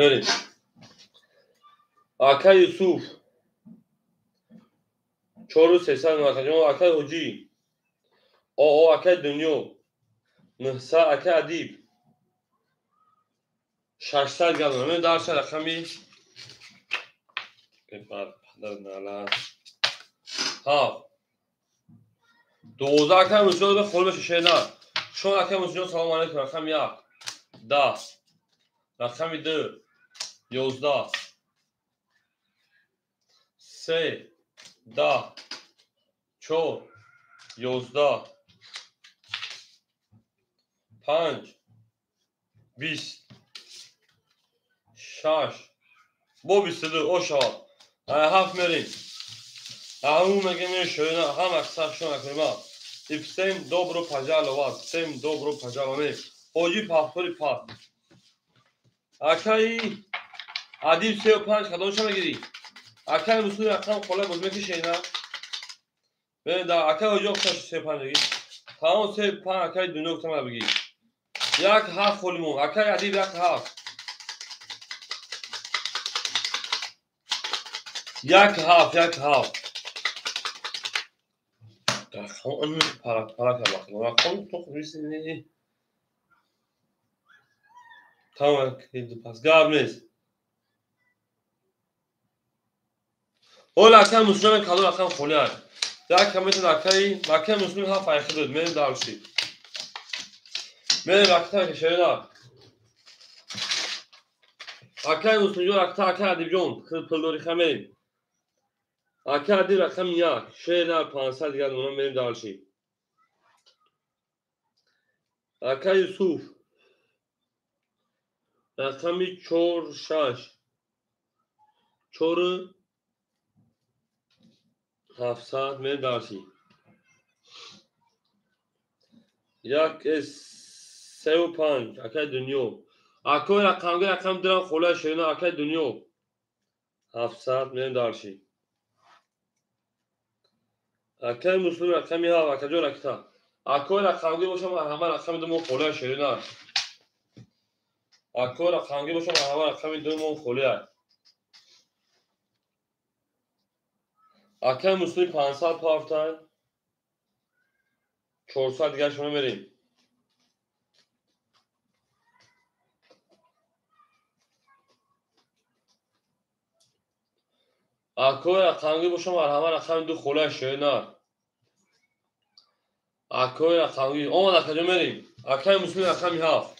Мерем. Ака Юсуф. 4300 акаҷон, акаи Ҳоҷӣ. О, акаи Дунё. 900 акаи Адиб. 600 гап. Мен дарша рақами ҳафт. 12 акаи Мусиҷон бе холӣ беша шена. Шон акаи Мусиҷон салом алейкум. Рақами 1. 10. Рақами 2. 11. 3. 10. 4. 11. 5. 20. 6. Бо 22 ошавад. 7 мерем. Ҳамун мега мешоина ҳама сахшон акрима. И всем добро пожаловать. Всем добро пожаловать. Ҳоҷи пафтори пас. Акаи Адиб 35 кадомша мегирӣ? Акаи Муслим рақам хола боз мекишена? Да, акаи Ҳоҷи 35 бигӣ. Тамом 35 акаи Дунё гуфтам бигӣ. 1 7 холимон. Акаи Адиб 1 7. 1 7 1 7. Рақам пара пара кард. Рақам то хуб Тамом пас гап нест. Ҳола акаи Муслим кадом рақам холӣ аст? Як каметон акаи Муслим 7 айхи дод. Мерем дарши. Мерем ракта шерина. Акаи Муслимҷон ракта акаи Адибҷон пулдори хамерем. Акаи Адиб рақами 1. Шерина 500 дигар нона мерем дарши. Акаи Юсуф рақами 4 6 4 700 мерем дарши. 1 3 5 акаи Дунё. Акои рақамги рақам дирам холаи шерина акаи Дунё. 700 мерем дарши. Акаи Муслим рақами 7 акаҷон ракта. Акои рақамги бошам ҳама рақами думо холаи шерина. Акои рақамги бошам ҳама рақами думо холия. Акаи Муслим 500 пафтан. 400 дигар шумо мерем. Акои рақамги бошам ҳама рақами ду холаи шерина. Акои рақамги омад акаҷон мерем. Акаи Муслим рақами 7.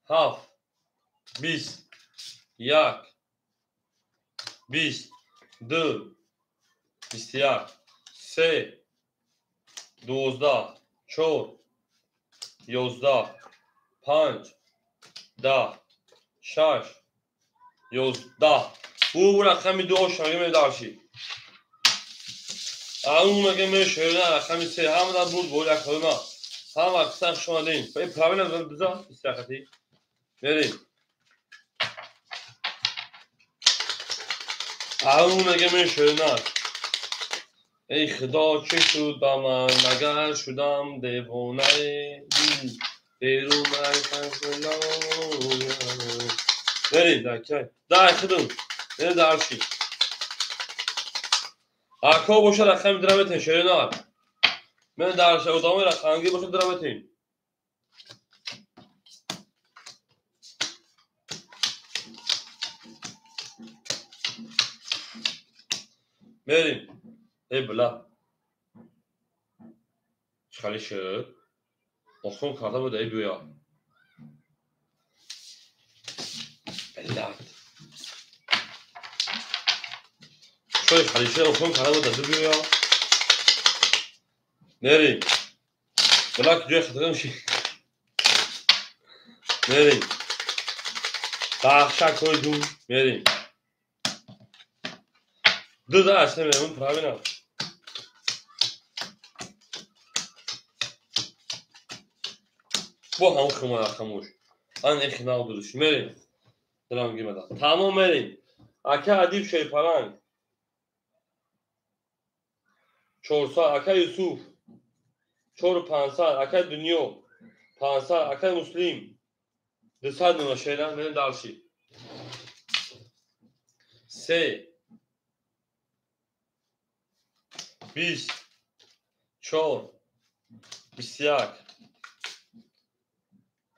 7 20 1 20 2 21 3 12 4 11 5 10 6 11. Бу рақами 2 ошаги медарши. Ҳамун мега мешоина рақами 3 ҳама дар бурд бо як ҳама. Ҳама қисам шумо дем. Правильно биза истиҳати. Мерем. Ҳамун мега мешоина. Эй Худо чӣ шуд ба ман, магар шудам девонаи берун. Мерем дакай. Дай худум. Мерем дарши. Ако боша рақами дираметен шерина. Мен дарши одамои рақамги боша дираметен. Мерим. Эй била. Чӣ шуд? Охрон карда буд, эй бӯя. Блядь. Шои халише охрон карда буд, ду бӯя. Мерим. Била ҷои хатарам ши. Мерим. Бахша кой ду мерим. Ду да ашна мерим, правильно? Бо ҳамон хумада хамуш. Ан эхинал будуш. Мерим. Дилам гимада. Тамом мерим. Ака Адиб Шерпаланг. 400. Ака Юсуф. 4500. Ака Дунё. 500. Ака Муслим. 200 нуна шеран. Мерим дальше. 3 20 4 21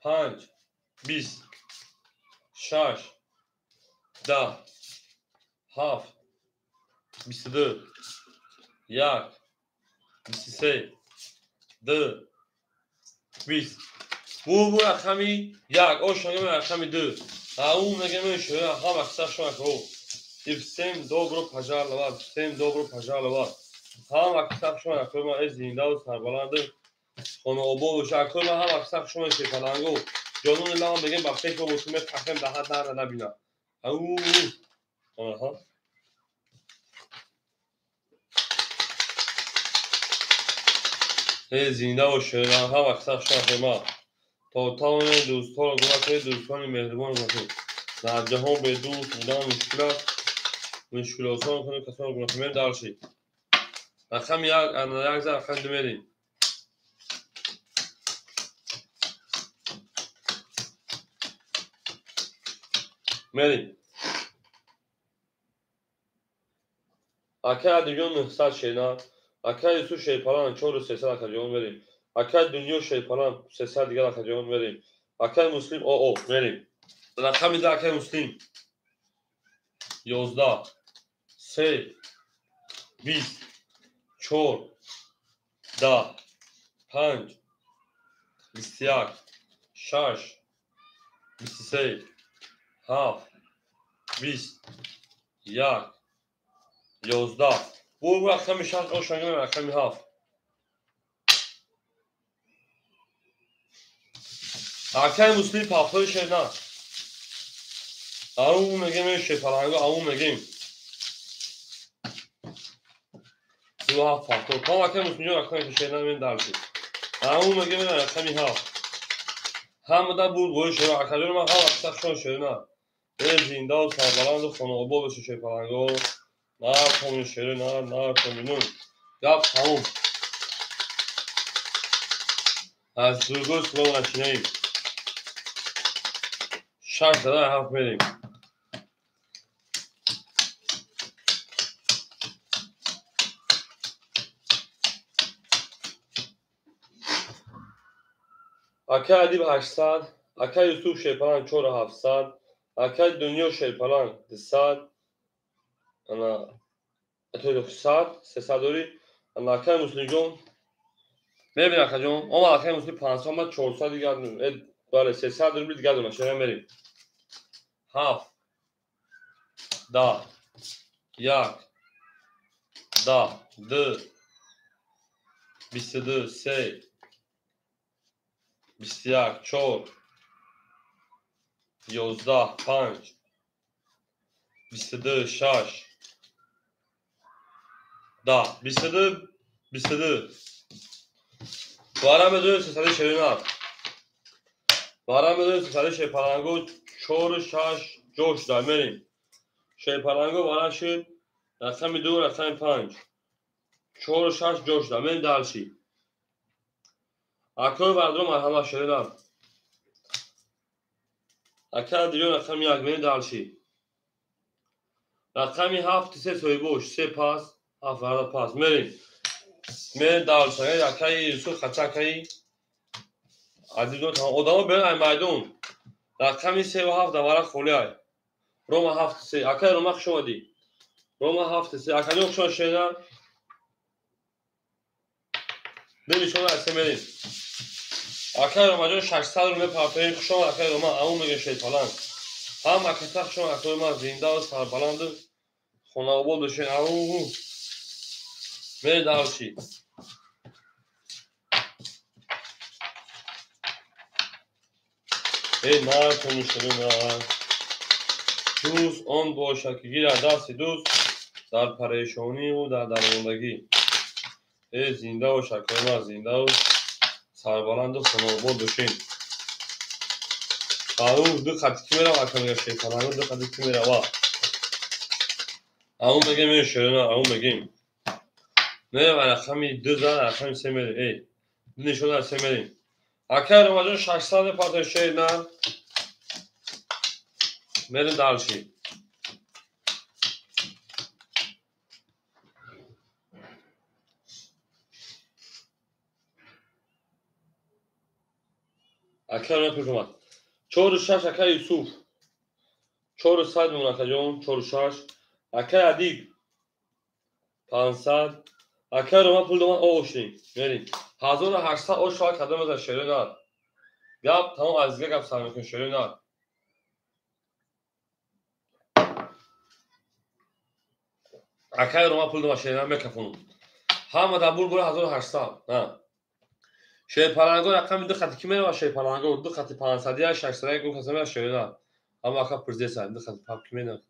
5 20 6 10 7 22 1 23 2 20. Бу рақами 1, ошангами рақами 2. Ау мегами шоя ҳама қисса шумо. И всем добро пожаловать, всем добро пожаловать. Ҳама қисса шумо акои ма зинда ва сарбаланд хонаобод боша. Акои ма ҳама қисса шумо шепалангу. Ҷонони лам мегем ба фекр бошем, мефахрем даҳат нара набина. Ау. Аҳа. Эй зинда бош, ҳама қисса шумо акои ма. То тамоми дӯстонро гуна кунед, дӯстони меҳрибон бошед. Дар ҷаҳон бе дӯст будан мушкил аст. Мушкил осон кунед, касонро гуна кунед, дальше. Рақами як, як за рақами ду мерим. Мерим. Акай Адибҷон 900 шена, акай Юсуф Шерпалан 4300 акаҷон мерим. Акай Дунё Шерпалан 300 дигар акаҷон мерим. Акай Муслим ОО мерим. Рақами ду акай Муслим 11 3 20 4 10 5 21 6 23 7 20 1 11. Бу рақами 6 ошангами рақами 7. Акай Муслим пафтои шена. Ау мегем шепаланго, ау мегем. 2 7 пафто. Там акай Муслим рақами шена мен дальше. Ау мегем рақами 7. Ҳамада буд бои шера акаҷон ма ҳама қисса шон шена. Эй зинда ва сарбаланду хонаобод бошед шепаланго. Нар томин шере, нар, нар томинун. Гап тамом. Аз другой слово начинаем. 6 зада 7 мерим. Акай Адиб 800, акай Юсуф Шерпаланг 4700, акай Дунё Шерпаланг 200, ана 300, 300 дори, ана акай Муслимҷон мебин акаҷон, омад акай Муслим 500, омад 400 дигар, бале 300 рубли дигар дорам, шера мерим. 7 10 1 10 2 22 3 21 4 11 5 22 6 10 22 22. Варам медонем 300 шерина. Варам медонем 300 шерпаланго 4 6 ҷош дар мерим. Шерпаланго вара шуд рақами 2 рақами 5 4 6 ҷош дар мерим дальше. Акои бардро марҳама шерина. Акай Адибҷон рақами 1 мерим дальше. Рақами 7 3 соҳибош 3 пас 7 варда пас мерим. Мерим дальше. Акай Юсуф Хачакай Адибҷон тамом. Одамо берин ай майдон. Рақами 3 ва 7 дар вара холӣ ай. Рома 7 3. Акай Рома хуш омадӣ. Рома 7 3. Акаҷон хушон шена. Ду нишона аз се мерем. Акай Ромаҷон 600 рубл мепартоем. Хушон акай Рома, аму мега шерпаланг. Ҳам акаса хушон акай Рома, зиндаву сарбаланду хонаобод бошед. Ау мерем дарши. Эй наркунишона дӯст он бошад, ки гирад дасти дӯст дар парешониву дар дармондагӣ. Эй зиндаву шакома, зиндаву сарбаланду хонаобод бошед. Ау ду хати ки мерава, ака мега шерпаланг, ду хати ки мерава. Ау мегем, эй шерона, ау мегем. Мерава рақами 2 зад, рақами 3 мерем. Эй ду нишона 3 мерем. Акай Ромаҷон 600 мепартоем шерна. Мерем дарши. Акай Рома пеш омад. 4 6 акай Юсуф. 400 мемон акаҷон, 4 6. Акай Адиб 500. Акай Рома пул домад ошнем. Мерем. 1800 ош шава кадом мезан шерои нар. Гап тамом аз дига гап сар мекунем шерои нар. Акай Рома пул домад шерои нар мекафонам. Ҳама дар бур бура 1800. На. Шерпаланго рақами 2 хати ки мерава шерпаланго 2 хати 500 я 600 гум каса мерава шерои нар. Ама ака пурзеса 2 хати пап ки мерава.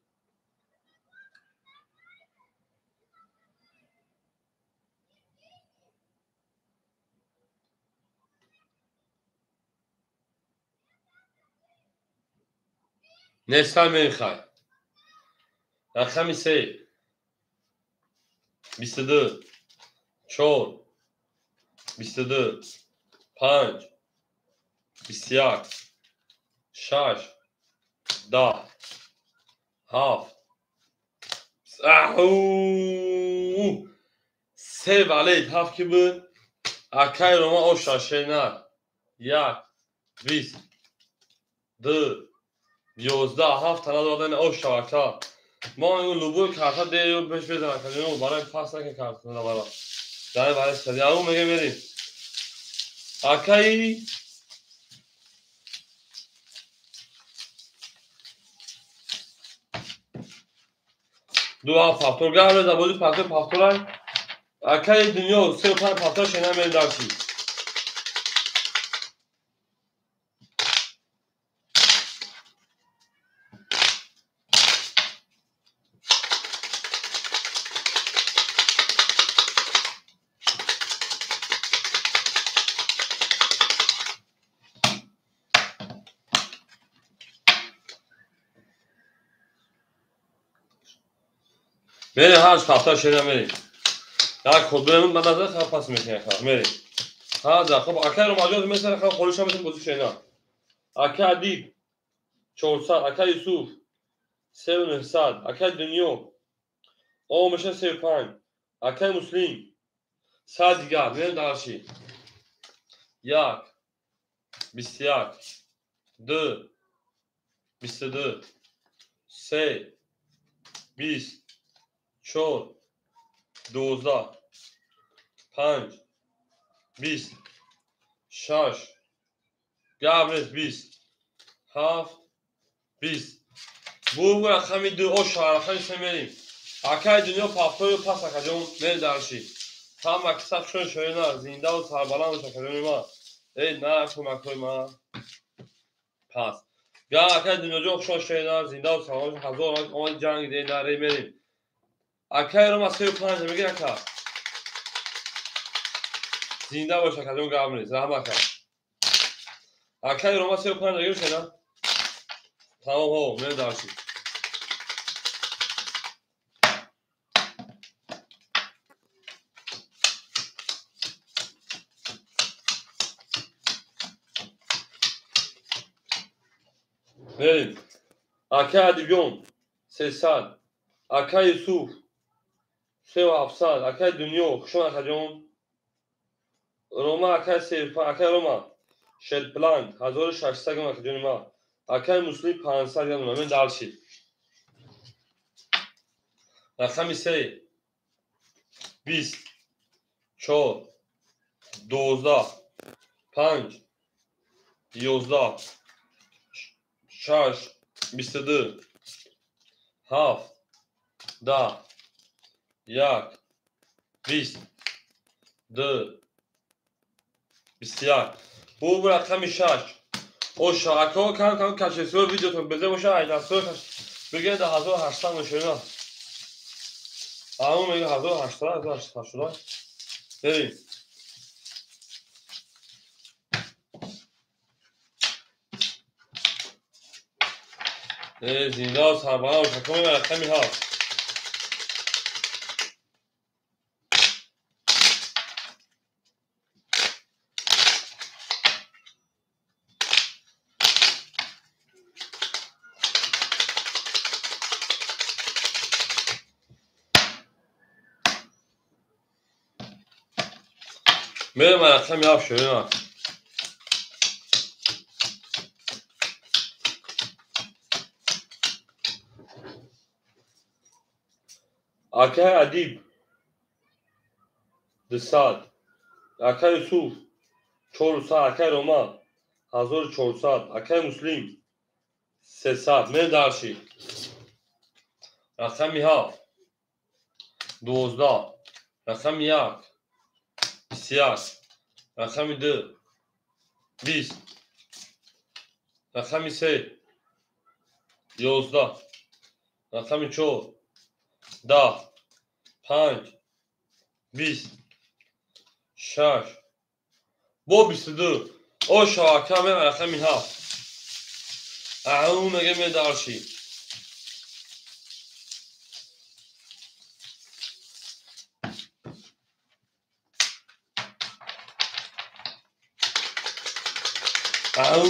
Нестан мехай. Рақами 3 22 4 22 5 21 6 10 7 Ау! Се валет ҳафт ки буд? Акай Рома оша шена. 1 20 2 11 7 тана додани оша ака. Мо ин лубой карта дею пеш безан ака ҷон, барои пас нака карта бара. Дар барои сади ау мега мерим. Акай ду ҳафт пафтор гап мезан бози пафтор пафторай. Акай дунё 3 5 пафтор шена мерим дарси. Мерем ҳашт ҳафта шена мерем. Як худ бемон ба назар хаб пас мекунем хаб мерем. Ҳа хуб акай Ромаҷон месара хаб холиша метем бози шена. Акай Адиб 400, акай Юсуф 3900, акай Дунё о меша 35, акай Муслим 100 дигар мерем дарши. 1 21 2 22 3 20 4 12 5 20 6 гап нест 20 7 20. Бу рақами 2 оша рақами 3 мерем. Акай дунё пафторю пас акаҷон мерем дарши. Ҳама киса хушон шоина зиндаву сарбаланд бош акаҷони ма. Эй на кӯмакҳои ма пас. Га акай дунёҷон хушон шоина зиндаву сарбаланд бош ҳазор омад ҷанг де на ре мерем. Акай Рома 35 меги ака. Зинда бош акаҷон гап нест. Раҳмат ака. Акай Рома 35 меги шена. Тамом ҳо, мерем дарси. Мерем. Акай Адибён 300, акай Юсуф 3700, акай Дунё хушон акаҷон. Рома акай 35, акай Рома шерпланг 1600 грам акаҷони ма. Акай Муслим 500 грам. Мен дарши. Рақами се, 20, 4, 12, 5, 11, 6, 22, 7, 10, 1, 20, 2, 21. Бу рақами 6. Оша, ако кам кам кашесо видеотон безе боша, айдасо бигӯяд 1800 мешавад. Ҳамон мегӯяд 1800, 1880. Бибин. Зинда сарбаланд бош. Акои рақами 7. Мерем рақами 7 шуд. Акай Адиб 200, Акай Юсуф 400, Акай Рома 1400, Акай Муслим 300. Мерем дарши. Рақами 7, 12, рақами 1, 21, рақами 2, 20, рақами 3, 11, рақами 4, 10, 5, 20, 6, бо 22. Оша, ака ме рақами 7. Ау меге ме дарши. Ау.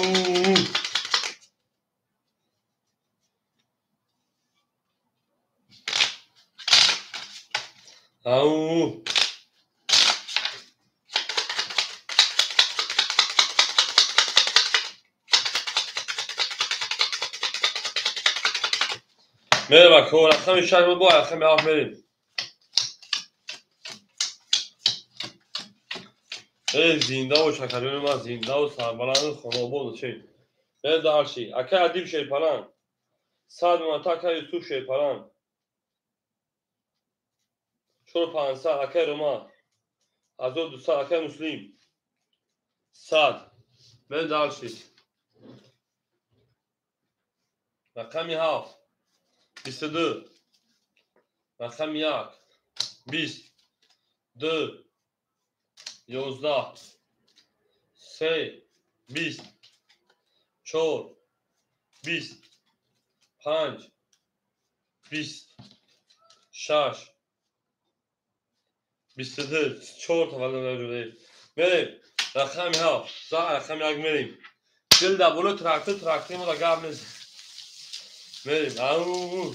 Ау. Мерем ако рақами 6 бо рақами 7 мерем. Эй зинда бош акаҷони ман, зиндаву сарбаланду хонобод бошед. Мерем дарши. Акай Адиб Шерпаланг 100 маната, акай Юсуф Шерпаланг 4500, акай Рома 1200, акай Муслим 100. Мерем дарши. Рақами 7, 22, рақами 1, 20, 2, 11, 3, 20, 4, 20, 5, 20, 6, 22, 4 таваллуд. Мерем рақами 7, рақами 1 мерем. Дил дар болои трактор, трактори мо дар гап нест. Мерем. Ау.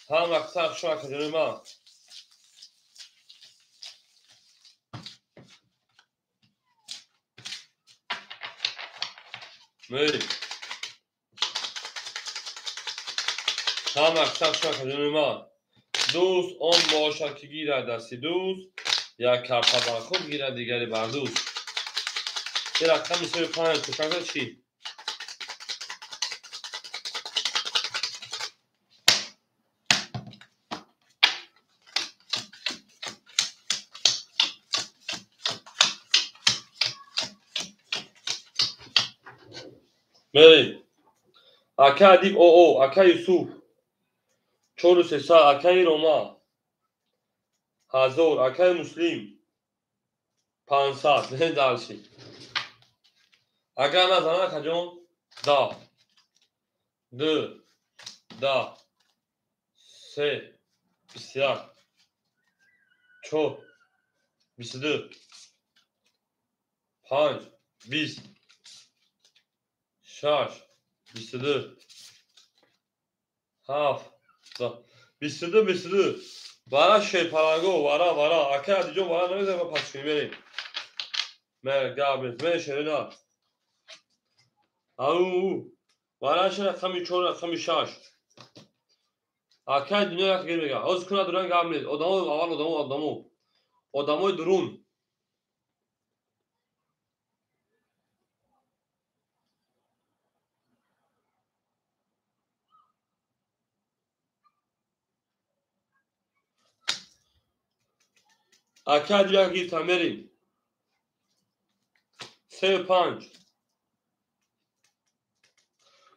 Ҳам вақт хуш акаҷони ман. Мерем. Ҳам вақт хуш акаҷони ман. Дӯст он бошад ки гирад дасти дӯст, як карта бар худ гирад, дигаре бар дӯст. Ин рақами 35 тушанга чӣ? Мерем. Акай Адиб ОО, Акай Юсуф 4300, Акай Рома 1000, Акай Муслим 500. Мерем дарши. Агар назанад акаҷон 10, 2, 10, 3, 21, 4, 22, 5, 20, 6, 22, 7, 22, 22. Вара Шерпаланго, вара, вара. Акай Адиҷон вара намезанад, ма пас кунем, мерем. Мер гап нест, мерем шерина. Ау. Вара ши рақами 4, рақами 6. Акай дунё як гир мега. Ҳозир куна дуран гап нест. Одамо аввал одамо одамо. Одамои дурун. Акай дунё як гирта мерим. 3-5.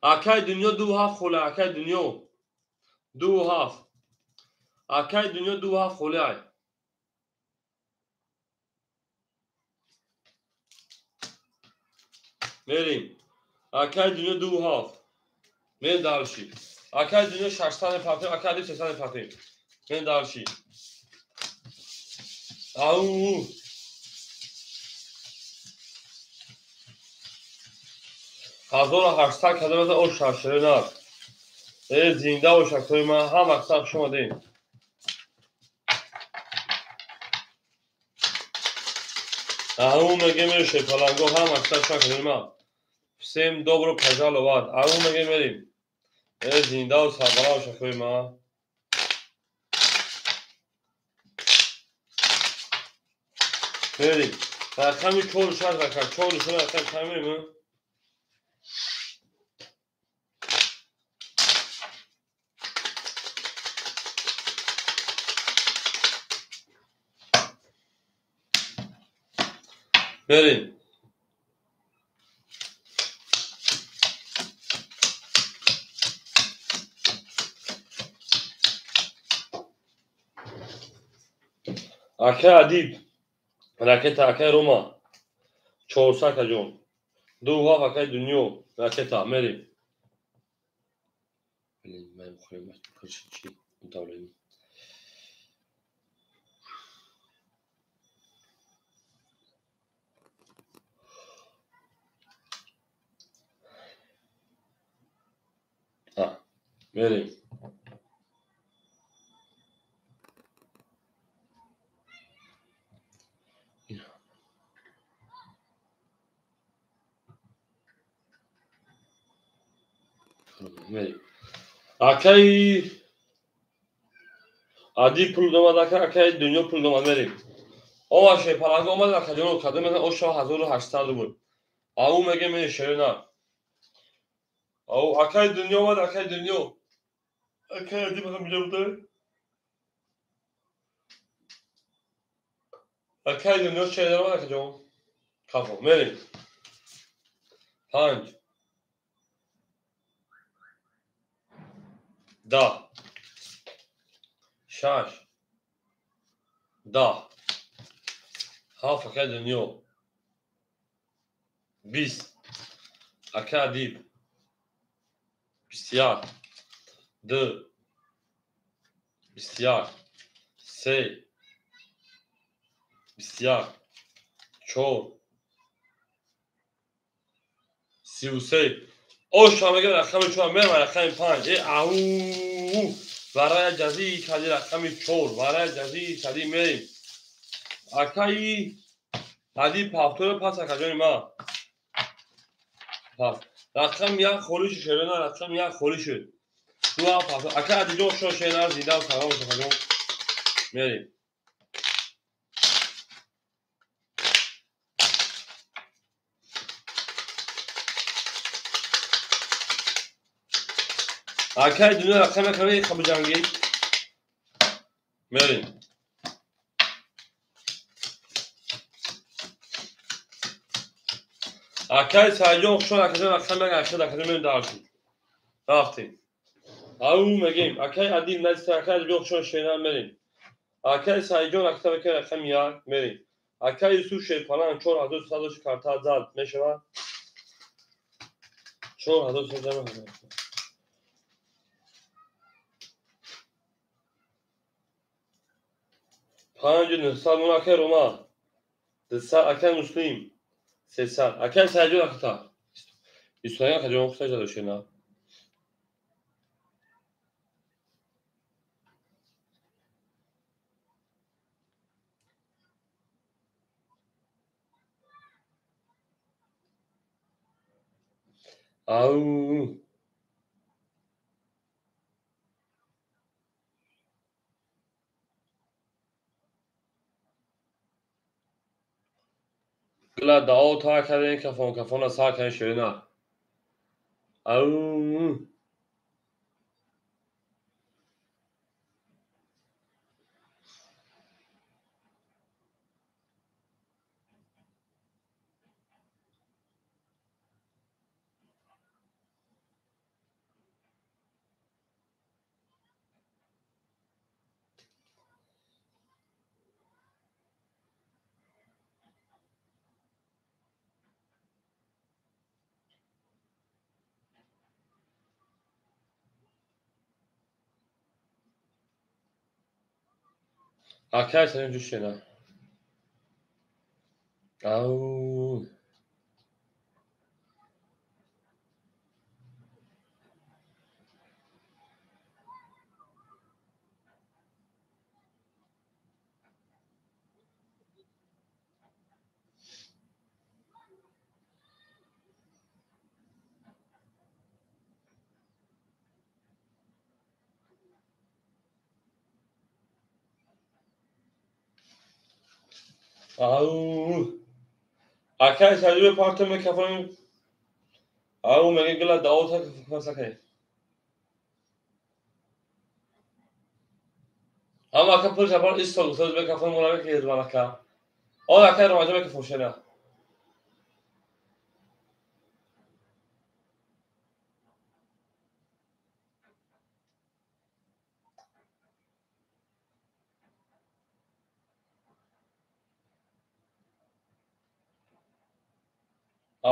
Акай дунё 2-7 хола, акай дунё. 2-7. Акай дунё 2-7 хола. Мерим. Акай дунё 2-7. Мен дальше. Акай дунё 600 патем, акай адиб 300 патем. Мен дальше. Ау. 1800 кадам о шашрена. Э зинда бош акои ман ҳам вақт шумо дем. Ау мегем шепаланго ҳам вақт шакли ман. Всем добро пожаловать. Ау мегем мерим. Э зинда ва сарбаланд бош акои ман. Мерим. Рақами 4 6 рақам 4 6 рақам камерим. Мерим. Акай Адиб, ракета акай Рома, 400 каҷон, 2-7 акай Дунё, ракета, мерим. Мерим. Мерим. Акай Адиб пул домад, акай Дунё пул домад, мерим. Ова шепаланг омад, акаҷон кадом оша 1800 рубл. Ау мегем шерина. Ау акай Дунё омад, акай Дунё. Акай Адиб ҳам ҷо буда. Акай Дунё шерина омад, акаҷон. Кафо, мерим. 5 10 6 10 7 акай Дунё 20 акай Адиб 21 2 21 3 21 4 33 оша мегӯ рақами 4 мерам рақами 5 ау вараи ҷазии кади рақами 4 вараи ҷазии кади мерим. Акаи Адиб 7 пас акаҷони ма. Пас рақами 1 холӣ шуд шерина, рақами 1 холӣ шуд. 2 7 акаи Адиҷон шо шерина зинда салом акаҷон. Мерим. Акай дунё рақами ками хабиҷангӣ. Мерим. Акай Сайҷон хушон акаҷон рақами як акаҷон мерим дарши. Рафтем. Ау мегем. Акай Адиб наиста акай Адиб хушон шерина мерим. Акай Сайҷон акта рақами 1 мерим. Акай Юсуф Шерпалан 4300 карта зад мешавад. 4300 5900 мон акай Рома. 200 акай Муслим. 300 акай Сайҷон акта. 21 акаҷон хуса ҷадо шена. Ау. Гила дао та кардем, кафон кафона сар кардем ширина. Ау. Акай сарин ҷӯшена. Ау. Ау. Акай саҷӯ парта мекафонем. Ау мега гила дао та кафон сакай. Ама ака пул шапар истол соз мекафон мура ки ҳезманака. О акай ромаҷа мекафон шена.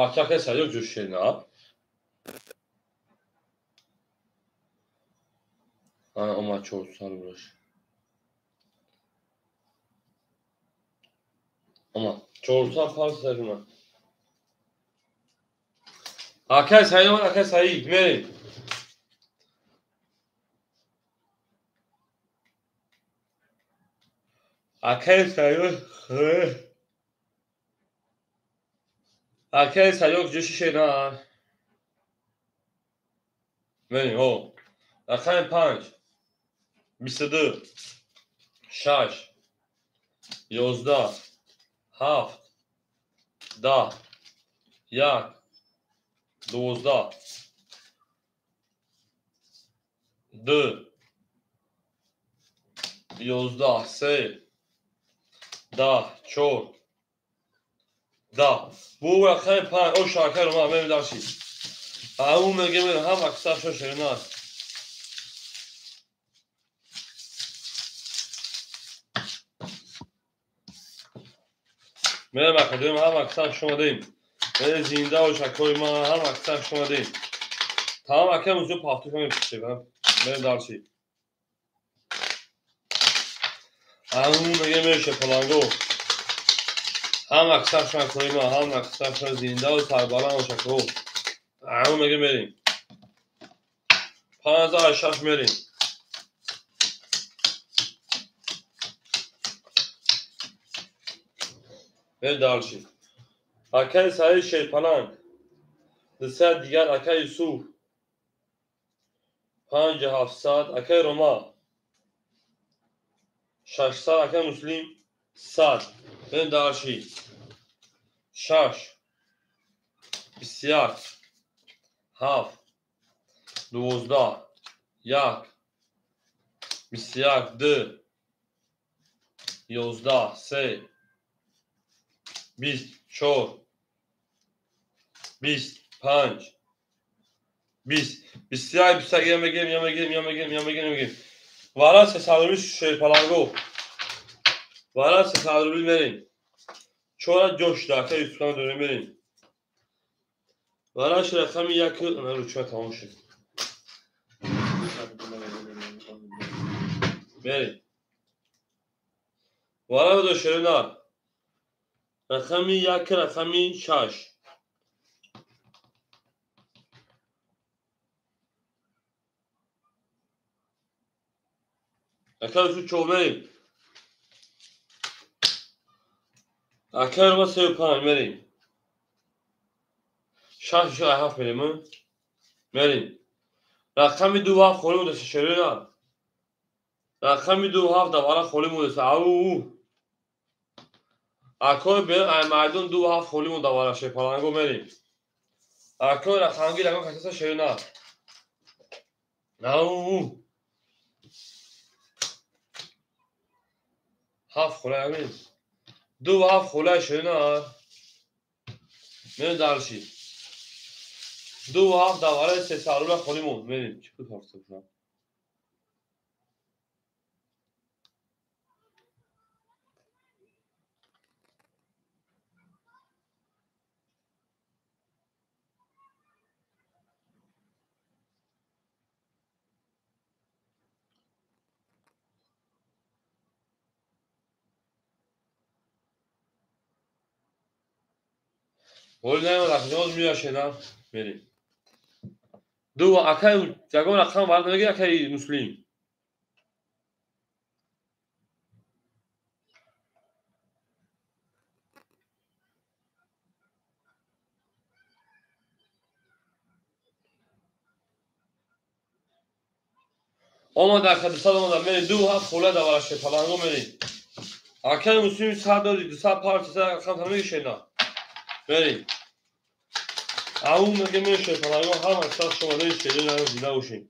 Акай саҷӯ ҷӯшена. Ана омад 400 рублаш. Омад 400 фарз саҷуна. Акай саид омад, акай саид мерем. Акай саид акай саёк ҷӯши шена. Мерем, о. Рақами 5 22 6 11 7 10 1 12 2 11 3 10 4 10. Бу рақами 5 о шакар омад, мерем дарши. Ау мегем ҳама кисашо шерина. Мерем академ ҳама кисаш шумадем. Мерем зинда о шакои ма ҳама кисаш шумадем. Тамом акам узу пафтуша мепушем. Мерем дарши. Ау мегем меше паланго. Ҳама кисаш шакои ма ҳама кисаш зинда о сарбаланд о шако. Ау мегем мерем. 5 6 мерем. Мерем дарши. Акай саид шерпаланг. 200 дигар акай Юсуф. 5700 акай Рома. 600 акай Муслим. 100. Мерем дарши. 6 21 7 12 1 21 2 11 3 20 4 20 5 20 21 21 мегирем, я мегирем, я мегирем, я мегирем, мегирем. Вара 300 рубли шерпаланго. Вара 300 рубли мерем. 4 ҷош дака Юсуфхан дорем мерем. Вара рақами 1 ана ручка тамом шуд. Мерем. Вара до шерина. Рақами 1 рақами 6. Акай Юсуф 4 мерем. Акай Рома 35 мерем. 6 7 мерем. Мерем. Рақами 2 7 холӣ мондааст шерина. Рақами 2 7 давара холӣ мондааст. Ау. Акои ай майдон 2 7 холӣ монда вара шерпаланго мерем. Акои рақамгир ягон касаса шерина. Ау. 7 холӣ амин. 2 7 холӣ шерина. Мерем дарши. 2 7 давараи 300 рубля холӣ монд. Мерем. Чӣ пул партофтам? Ҳоли наёмад, акаҷон меяшена. Мерем. Ду акай ягон рақам вард намегир, акаи Муслим. Омад ака 200 омада, мерем 2 7 хола давара шепаланго мерем. Акаи Муслим 100 дори, 200 пар 300 рақам намегир шена. Мерем. Ау меге шерпаланго ҳама сад шумодаи шерина зинда бошем.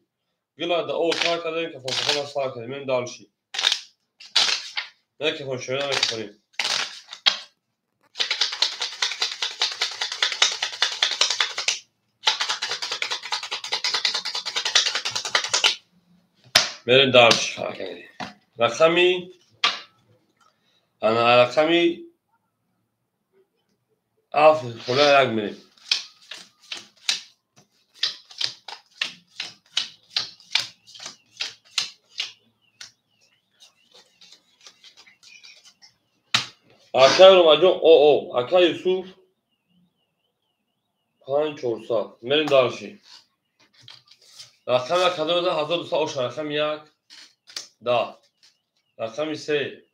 Гила да о тар кардем, кафонкафона сар кардем, мерем дальше. Мекафон шерина мекафонем. Мерем дальше. Рақами ана рақами 7 хола як мерем. Акай Ромаҷон оо, акай Юсуф 5400. Мерем дальше. Рақами як 1200 оша, рақами 1 10, рақами 3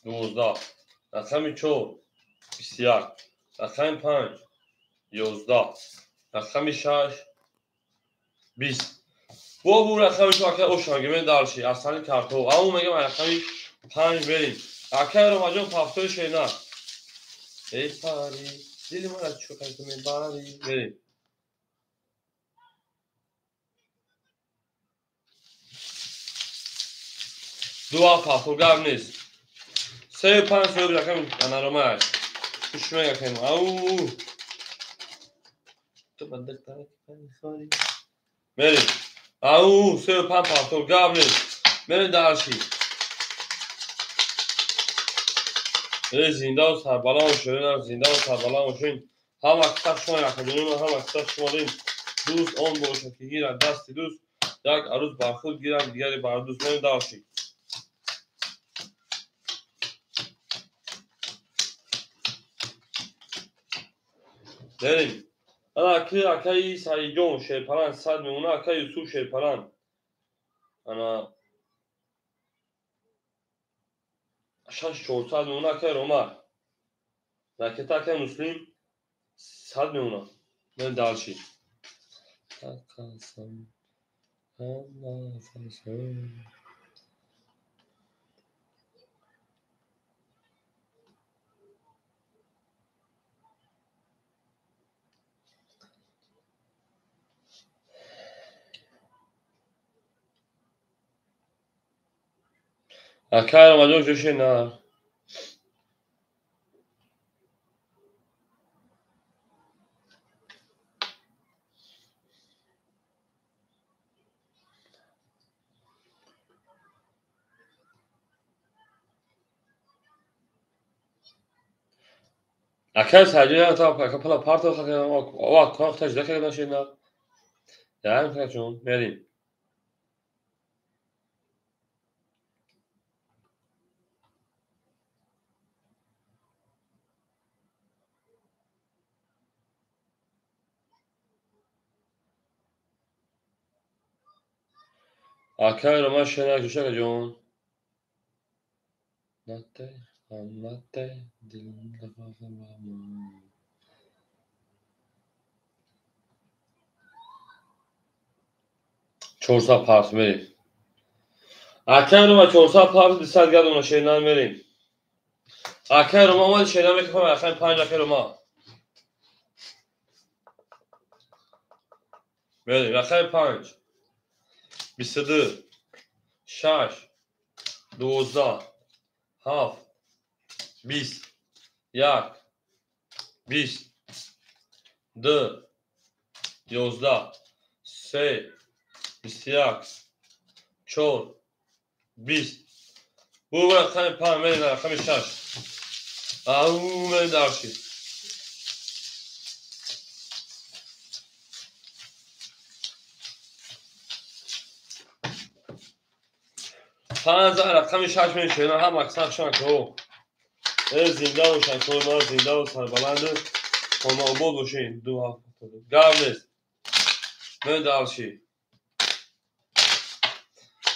12, рақами 4 21, рақами 5 11, рақами 6 20. Бо бу рақами шо акай оша мегем, дальше. Асани карто. Ау мегем рақами 5 мерем. Акай Ромаҷон пафтои шена. Эй пари, дили мара чӯ кардӣ мебарӣ. Мерем. 2 пафтор гап нест. 3 5 соҳиб рақами анаромаш. Хуш мегакем. Ау. Ту ба духтара мехорӣ. Мерем. Ау, 3 5 пафтор гап нест. Мерем дальше. Эй зиндаву сарбаланд шудем, зиндаву сарбаланд шудем. Ҳама киса шумо якаҷоним, ҳама киса шумо дем. Дӯст он бошад ки гирад дасти дӯст, як арӯз бар худ гирад, дигаре бар дӯст. Мерем дальше. Мерем. Ана акаи Саидҷон шерпаланд 100 мемона, акаи Юсуф шерпаланд. Ана 6400 мемона, акаи Ромар. Ракета акаи Муслим 100 мемона. Мерем дальше. Акаи Ромаҷон ҷӯшена. Акаи Саидҷон та ака пала парто ва кохта жда карда шена. Яам акаҷон, мерем. Акаи Роман шена ҷӯша акаҷон. 400 парт мерем. Акаи Рома 400 парт 200 гардона шена мерем. Акай Рома омад шеъра мекунам рақами 5 акай Рома. Мерем рақами 5 22 6 12 7 20 1 20 2 11 3 21 4 20. Бу рақами 5 мерем рақами 6. Ау мерем дарши. Панҷ рақами 6 мерем шена ҳам аксар шан ко. Зинда бошан ко ма зинда ва сарбаланд хонаобод бошен. 2 7 гап нест. Мерем дарши.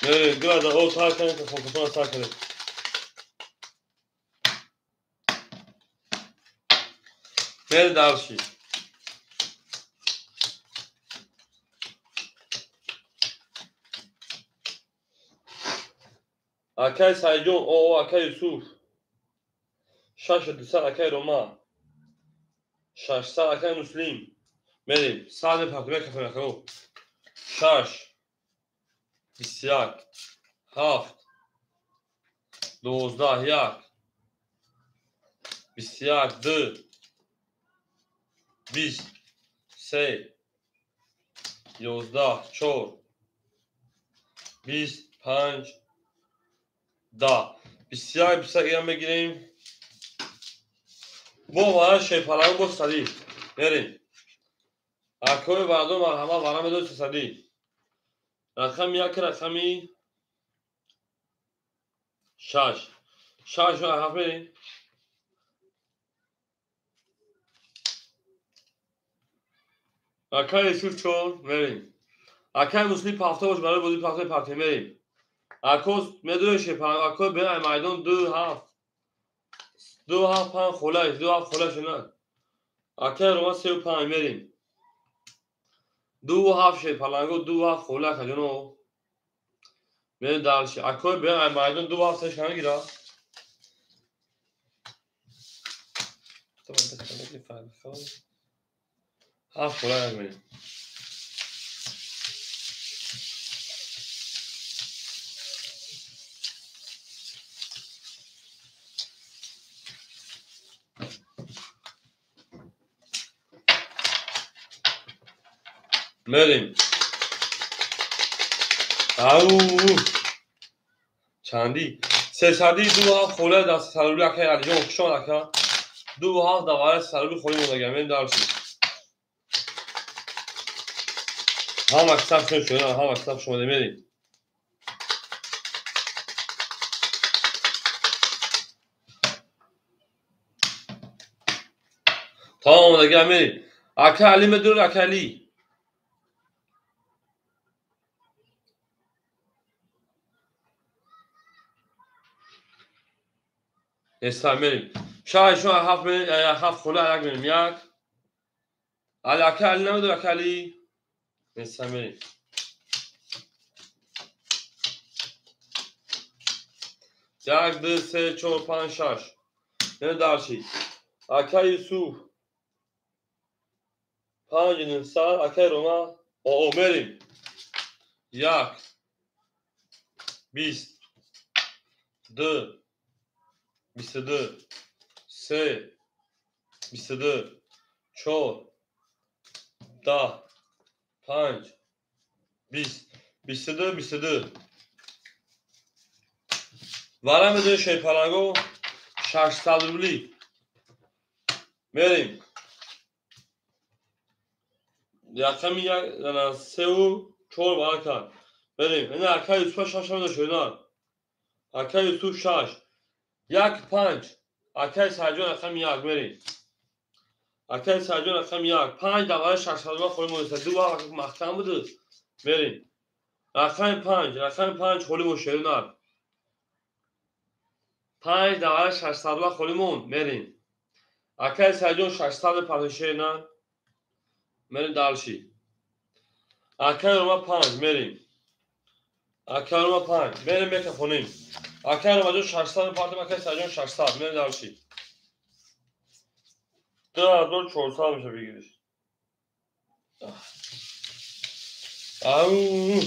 Мерем града о тар кардем ки хокатона сар кардем. Мерем дарши. Акай Сайҷон, о акай Юсуф. 6 200 акай Рома. 600 акай Муслим. Мерем. Сад мепартем мекафем акао. 6 21 7 12 1 21 2 20 3 11 4 20 5 10 21 21 мегирем. Бо вара шерпаланг бо сади. Мерем. Акои вардо марҳамат вара медод сади. Рақами 1 рақами 6. 6 ва 7 мерем. Акай Юсуф 4 мерем. Акай Муслим пафта бош барои бозии пафтаи партия мерем. Акос медои шерпаланг акои бен майдон 2 7 2 7 5 холаш 2 7 холаш на. Акай Рома 3 5 мерем. 2 7 шерпаланго 2 7 хола хаҷоно. Мерем дарши. Акои бен майдон 2 7 сеш мегира. 7 хола мерем. Мерем. Ау. Чанди? Сесади 2 7 хола дар сарулӣ акай Алиҷон хуш омад ака. 2 7 дар вара сарулӣ холӣ мондагам. Мерем дарши. Ҳама китоб шуд шуда, ҳама китоб шуд мерем. Тамом омадагам мерем. Ака Али медур ака Али. Неста мерем. 6 7 мерем, 7 хола як мерем. 1 Али ака Али намедур ака Али. Неста мерем. 1 2 3 4 5 6. Мерем дарши. Ака Юсуф 5 900 акай Рома. О мерем. 1 20 2 22 3 22 4 10 5 20 22 22. Вара медои шерпаланго 600 рубли. Мерем. Рақами 3 4 вара кард. Мерем. Ина акай Юсуф 6 медод шудан. Акай Юсуф 6 1 5 акай Сайҷон рақами 1 мерем. Акай Сайҷон рақами 1 5 давара 600 рубл холӣ мондааст. 2 вақт маҳкам буд. Мерем. Рақами 5 рақами 5 холӣ монд шерунар. 5 давара 600 рубл холӣ монд. Мерем. Акай Сайҷон 600 партия шерунар. Мерем дарши. Акай Рома 5 мерем. Акай Рома 5 мерем мекафонем. Акай Ромаҷон 600 партия, акай Сайҷон 600 мерем дарши. 2400 меша бигириш. Ау.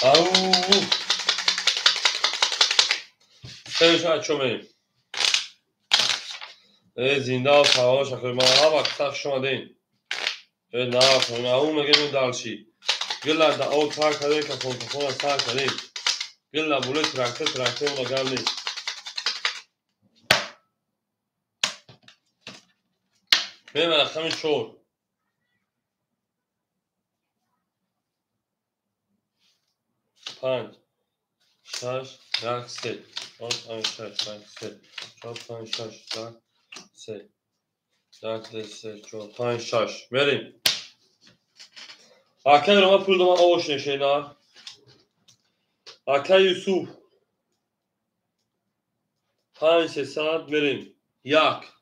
Ау. Сеша чомем. Зинда фаҳош ма ҳама каса хуш омадем. На ау мегем далши. Гила да о тар кардем, кафон кафона сар кардем. Гила буле трактор трактор ма гап нест. Мем рақами 4. 5 6 1 3 4 5 6 1 3 4 5 6 1 3 1 2 3 4 5 6 мерем. Акай Рома пул дома овош нешена. Акай Юсуф 5 300 мерем. 1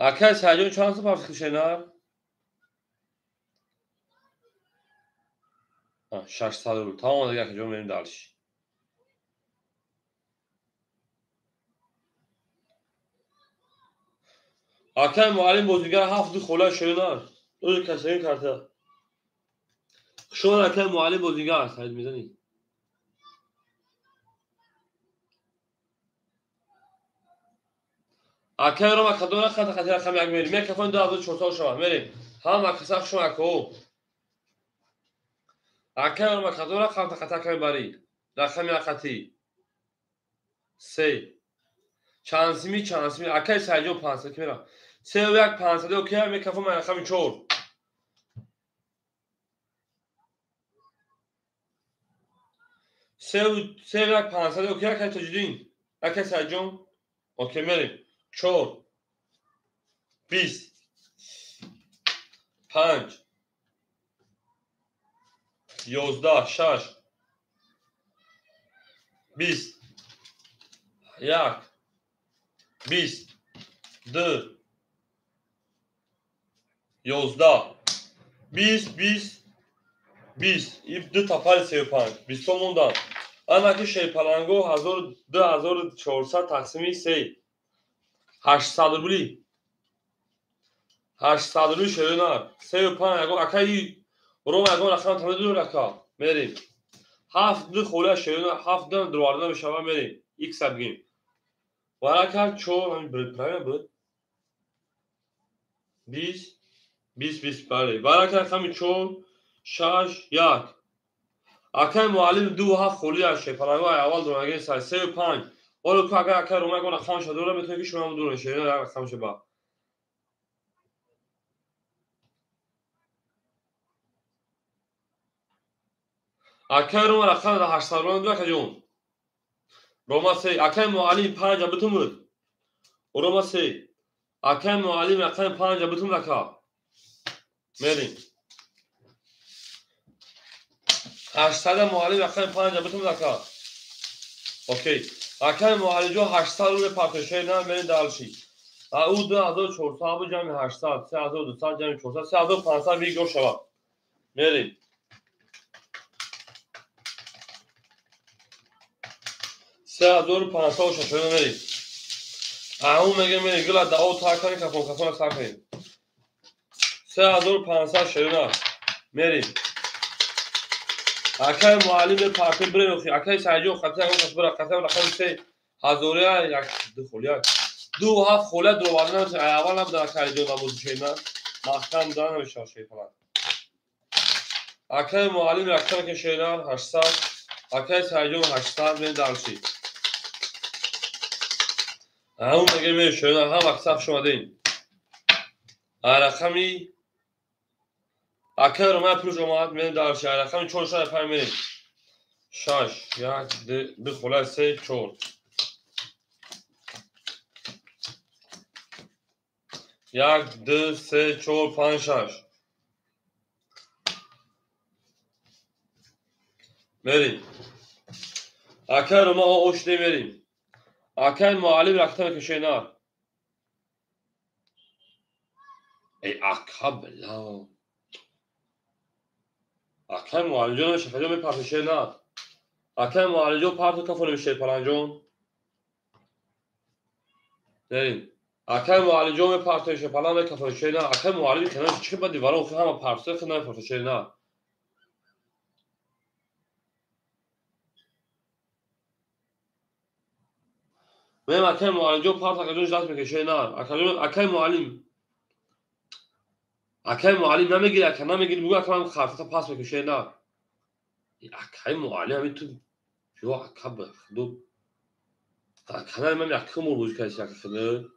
Акай Саҷон чанд сум пафт шена? 600 рубл. Тамом дигар акаҷон мерем дальше. Акай муаллим бозигар 7 хола шена. Ӯ касаин карта. Шумо акай муаллим бозигар саид мезанӣ. Акай Рома кадом хата хати рақами 1 мерем. Микрофон 2400 шава. Мерем. Ҳама каса хуш омад. Акай Рома кадом хата хати рақами барӣ. Рақами хати. 3. Чанд сими чанд сими. Акай Сайҷон 500 ки мерам. 3 1 500 окей микрофон рақами 4. 3 1 500 окей акай Тоҷиддин. Акай Сайҷон. Окей мерем. 4 20 5 11 6 20 1 20 2 11 20 20 20 иб ду тафари 35 20 сомондан. Анаки шерпаланго 2400 тақсими 3 800 рубли. 800 рубли шерина. 35 ягон акаи Рома ягон рақам тамедур ака. Мерем. 7 ду хола шерина 7 ду дроварда мешава мерем. Х бигем. Варака 4 ҳамин буд, правильно буд? 20 20 20 бале. Варака рақами 4 6 1. Акаи муаллим 2 7 холи шерпаланго аввал дороги 35. Ҳоло ку агар акай Рома ягон рақам ша дора метавонед ки шумо ҳам дуред шерина як рақам ша ба. Акай Рома рақам 800 рубл дур акаҷон. Рома 3 акай муаллим 5 бутун буд. Рома 3 акай муаллим рақами 5 бутун ака. Мерем. 800 муаллим рақами 5 бутун ака. Окей. Акай муаллимҷон 800 рубл партошена мерем дальше. Ӯ 2400 бу ҷамъи 800, 3200 ҷамъи 400, 3500 вигор шавад. Мерем. 3500 шашона мерем. Ау мегем мерем гила да о тар кунем кафон кафона сар кунем. 3500 шашона мерем. Акай муаллим парти бирем охи. Акай Сайҷон хати ягон кас бира хати рақами 3 ҳазория 1 2 холия. 2 7 холия дроварда намешава. Аввал набуда акай Алиҷон намози шена. Маҳкам да намешава шефалан. Акай муаллим рақами ки шена 800, акай Сайҷон 800 мен дальше. Ау мегем шена ҳама каса хуш омадем. Рақами акай Рома пулш омад мен дальше. Рақами 4 6 5 мерем. 6 1 2 хола 3 4 1 2 3 4 5 6 Мерим. Акай Рома ошде мерим. Акай муаллим ракта мекашена. Эй ака бла. Акай муаллимҷон шафаҷон мепартошена. Акай муаллимҷон парту кафони мешед паланҷон. Мерим. Акай муаллимҷон мепартоше палан мекафошена. Акай муаллим хена чӣ ба дивара охи ҳама партои хена мепартошена. Мем акай муаллимҷон парт акаҷон даст мекашена. Акай муаллим. Акай муаллим намегири, ака намегири, бугӯ ака ман хартата пас мекашена. Акай муаллим ҳамин ту ё ака ба худо. Канали ман якум бор бозӣ кардӣ ака худо.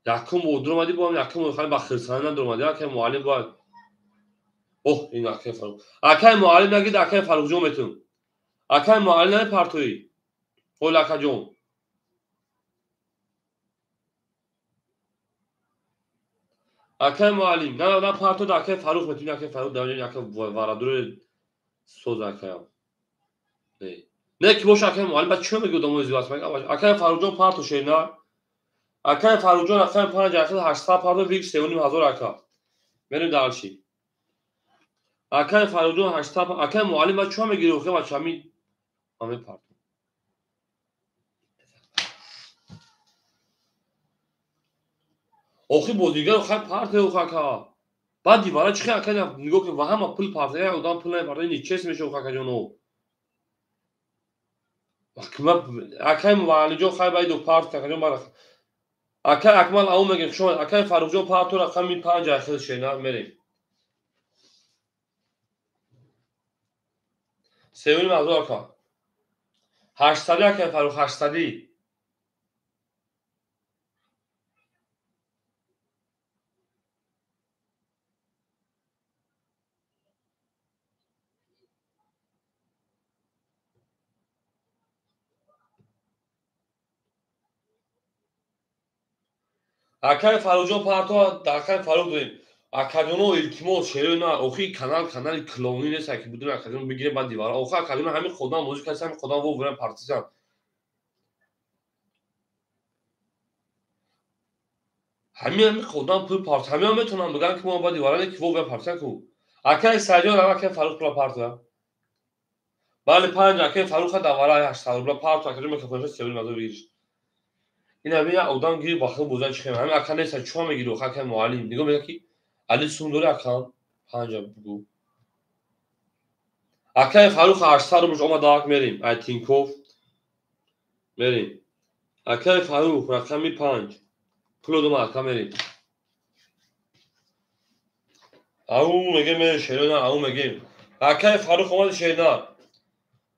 Якум бор дуромадӣ бо ҳам якум бор хали ба хирсанӣ надуромадӣ. Акай муаллим бояд. Оҳ, ин акай Фарух. Акай муаллим нагид, акай Фарухҷон метун. Акай муаллим намепартоӣ. Ҳол акаҷон. Акай муаллим, на на партод акай Фарух метун, акай Фарух дар акай варадури соз акаям. Не. Не ки боша акай муаллим, ба чӣ мегӯ одамои зиёд аст? Акай Фарухҷон парто шена. Акай Фарухҷон акай 5800 парто вик 3500 ака. Мерем дальше. Акай Фарухҷон 800, акай муаллим ба чӣ мегири охи бача ҳамин ҳамин парто. Охи бозигар хай парте ох ака. Баъд дивара чӣ хел ака нигоҳ кун ва ҳама пул парте, як одам пул намепарта, ин чес меша ох акаҷоно. Акай муаллимҷон хай байду парт акаҷон бара. Акай Акмал ау мегем шумо акай Фарухҷон парту рақами 5 ахир шена мерем. 3500 ака. 800 акай Фарух 800. Акай Фарухҷон парто акай Фарух дорем. Акаҷоно илтимос шеро на охи канал канали клоунӣ нест аки будун акаҷон бигирем баъд дивара. Охи акаҷоно ҳамин худам бозӣ кардем, ҳамин худам вовурем партизан. Ҳамин худам пул парт, ҳамин метавонам бигам ки мо баъд дивара не ки вовурем партизан ку. Акай Саидҷон акай Фарух пула парта. Бале 5 акай Фаруха давара 800 рубла парто акаҷон мекафонша 3500 бигириш. Ин ҳамин як одам гири ба худ бозан чӣ хел. Ҳамин ака нест, чӣ мегири охи акай муаллим. Нигоҳ мекунад ки али сум дори акам 5 бугу. Акай Фарух 800 рубл омада ак мерим. Ай Тинков мерим. Акай Фарух рақами 5. Пул додам ака мерим. Ау мегем шерона, ау мегем. Акай Фарух омада шерона.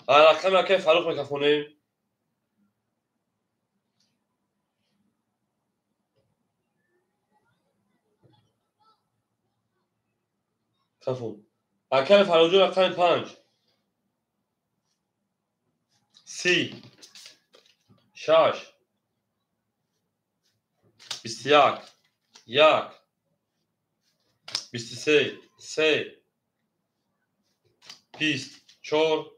Рақами акай Фарух мекафонем. Кафун. Акай Фарухҷон рақами 5. 30 6 21 1 23 3 24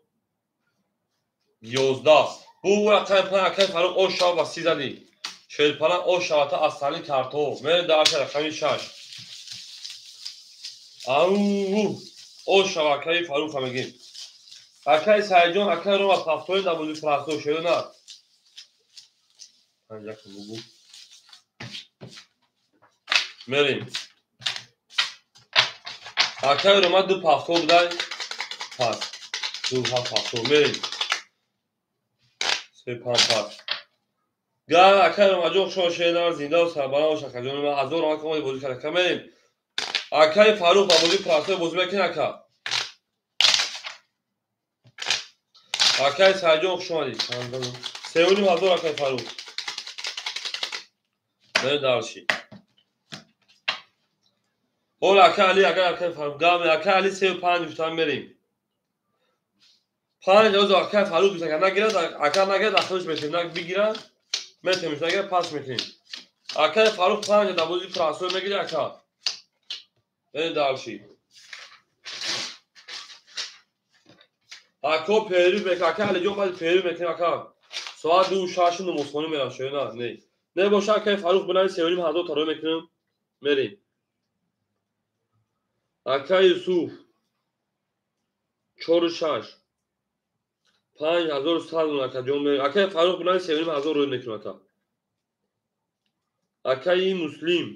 11. Бу рақами 5 акай Фарух ош шава ва 30 задӣ. Шерпалан ош шавата аз сали картоф. Мерем дар рақами 6. Ау, ош шава акаи Фаруха мегем. Акаи Саидҷон, акаи Рома пафтои дар бозии прасто шеро на. 5 бугу. Мерем. Акаи Рома 2 пафто будай. Пас. 2 пафто мерем. 3 5 пас. Га акаи Ромаҷон шумо шеро зинда ва сарбаланд бош акаҷон. Ман ҳазор Рома комоди бозӣ карда. Мерем. Акаи Фарух ба бозии прасто бозӣ мекунӣ ака. Акаи Саидҷон хуш омадед. 3500 акаи Фарух. Мерем дальше. Ҳол акаи Али, агар акаи Фарух гам, акаи Али 35 гуфтан мерем. 5 озо акаи Фарух гуфт, агар нагирад, ака нагирад, ахирш метем, на бигирад, метемш, нагирад пас мекунем. Акаи Фарух 5 дар бозии прасо мегири ака. Мерем дальше. Ако перерыв мекунем, ака Алиҷон, баъди перерыв мекунем, ака. Соат 2:06 намозхонӣ мерам, шояд не. Не боша, акаи Фарух, бинавис, 3,5 ҳазор тарои мекунем, мерем. Ака Юсуф, 4,6, 5100, акаҷон. Акаи Фарух, бинавис, 3,5 ҳазор рӯй мекунем, ака. Акаи Муслим,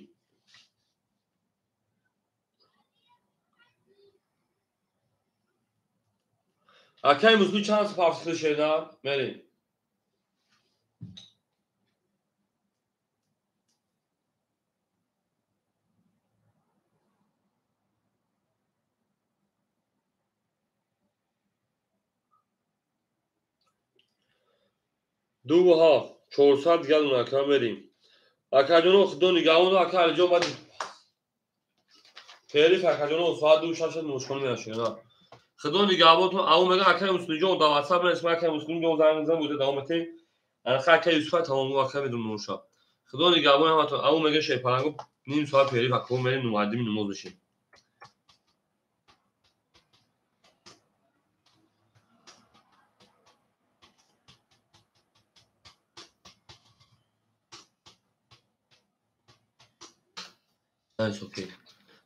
акаи Муслим, чанд пафсихи шена мерем. 2,7, 400 галон, ака, мерем. Акаҷоно, худо нигаҳбон. Ака Алиҷон, баъди перерыв, акаҷоно, соат 2:06 намозхона мерашена. Худо нигаҳбонтон. Ав мега, акаи Муслимҷон, дар ватсап менависам. Акаи Муслимҷон, занг мезанам, буда давом метем. Анаха, акаи Юсуфа, тамом, ака, медонам ноша. Худо нигаҳбон ҳаматон. Ав мега, шерпалангу, ним соат перерыв, ака, мерем, муқаддими намоз мешем.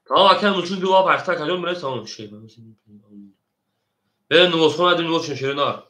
Тамом, акаи Муслим, бигӯ, пахта, акаҷон, биред, тамом. Берем намозхона, дим намоз шерина.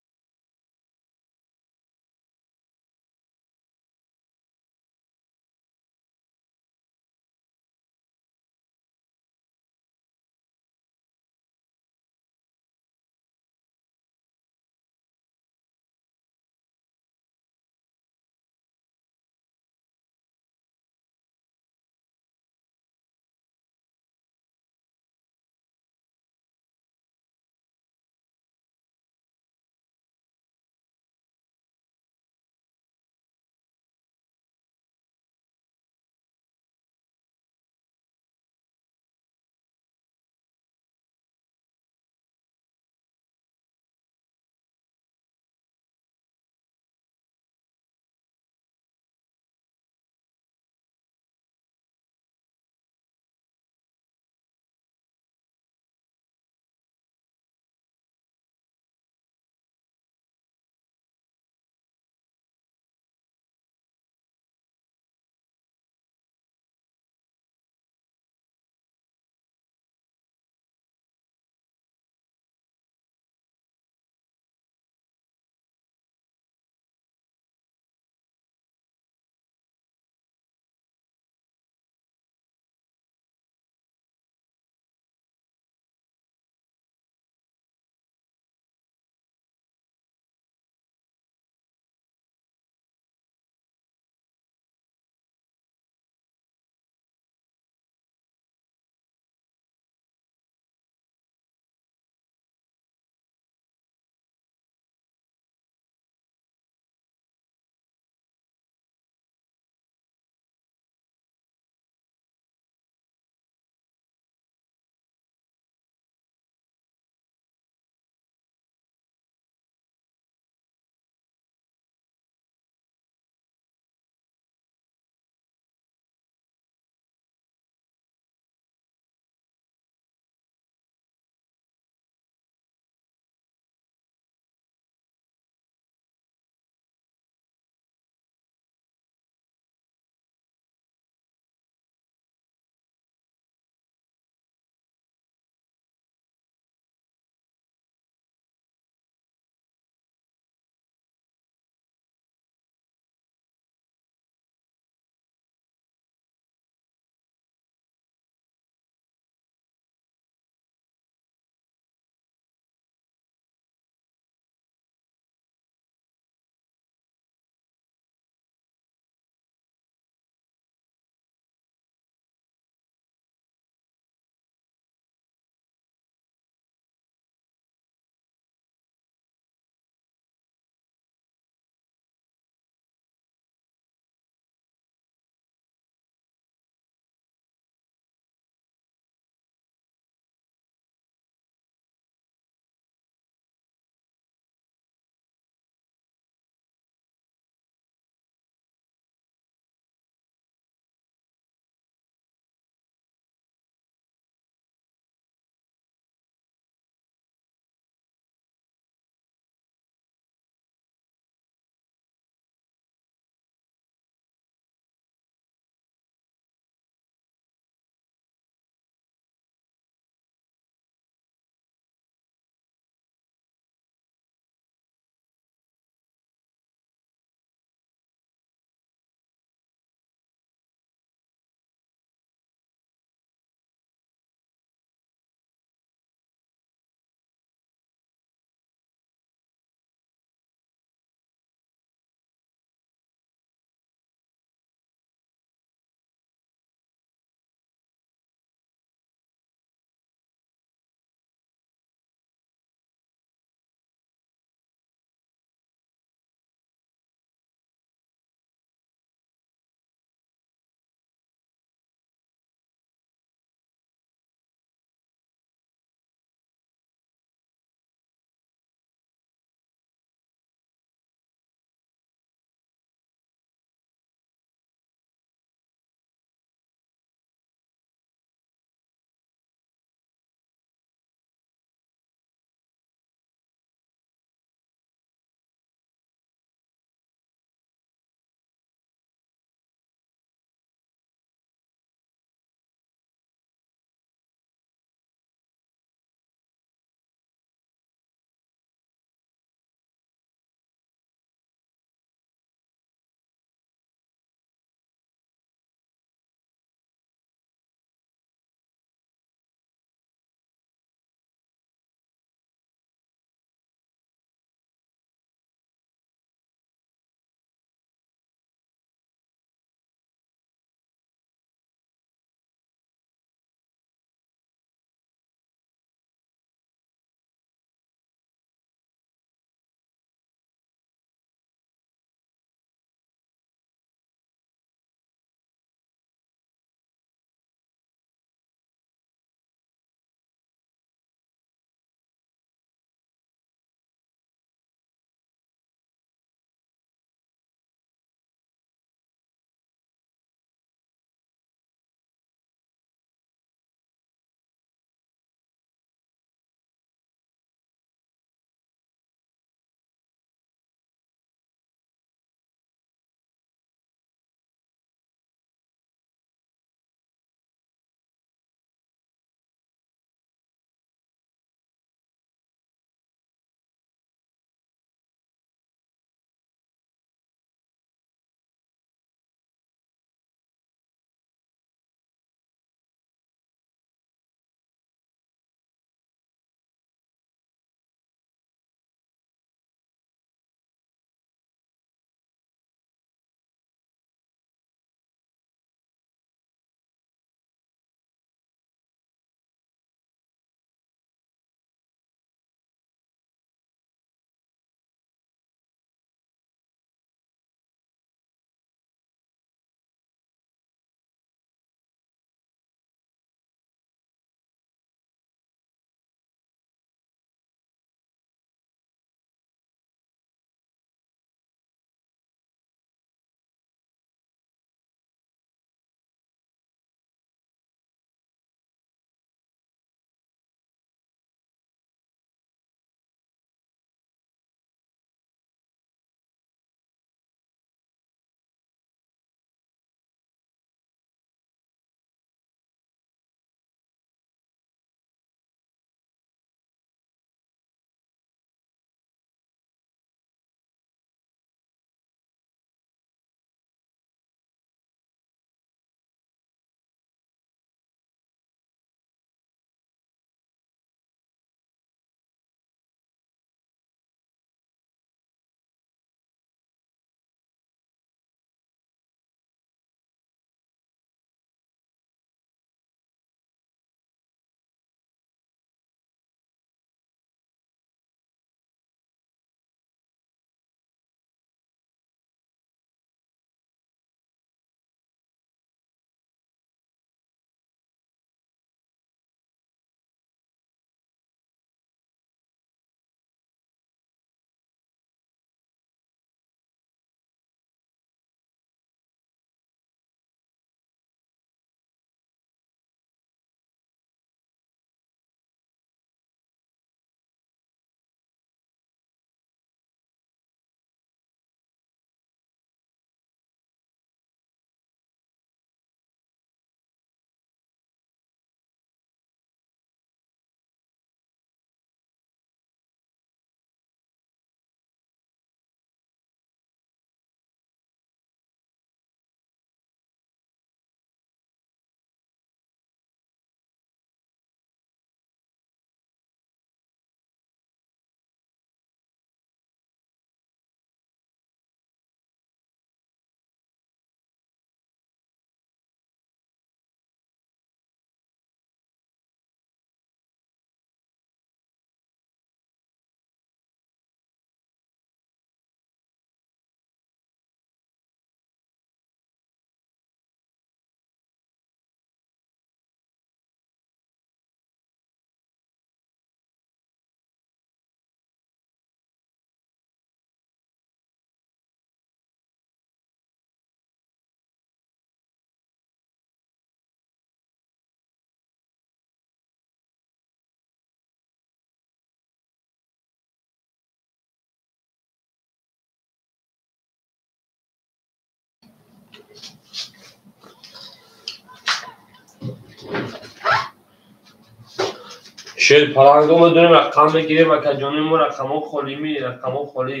Шер паланго медонем рақам мегирем, акаҷони мо рақамҳо холӣ, рақамҳо холӣ.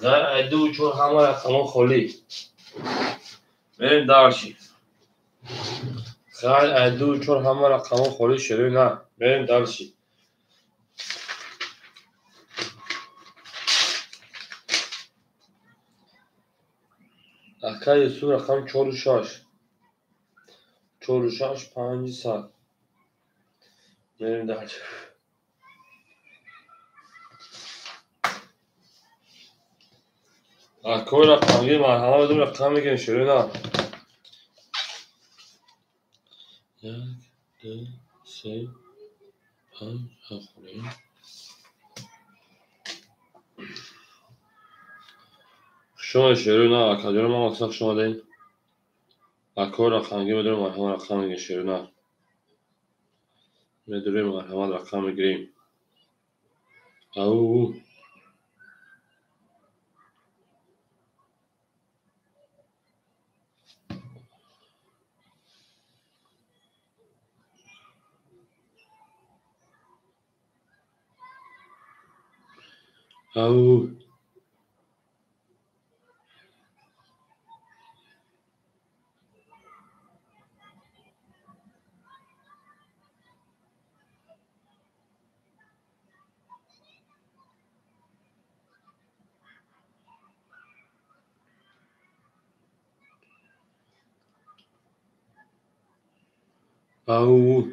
Ғайр аз 2 4 ҳама рақамҳо холӣ. Мерем дальше. Ғайр аз 2 4 ҳама рақамҳо холӣ, шерои на. Мерем дальше. Акай Юсуф рақам 4 6. 4 6 5 100. Мерем дальше. Акой рақамгир марҳама بدون рақам мегирем, шерои на. 1 2 3 5 холӣ. Хуш омадед, шерои на. Акаҷони ман мақсад хуш омадед. Акой рақамгир медонем марҳама рақам мегирем, шерои на. Медонем марҳамат рақам мегирем. Ау. Ау. Ау.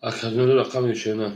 Акаҷони рақам мешена.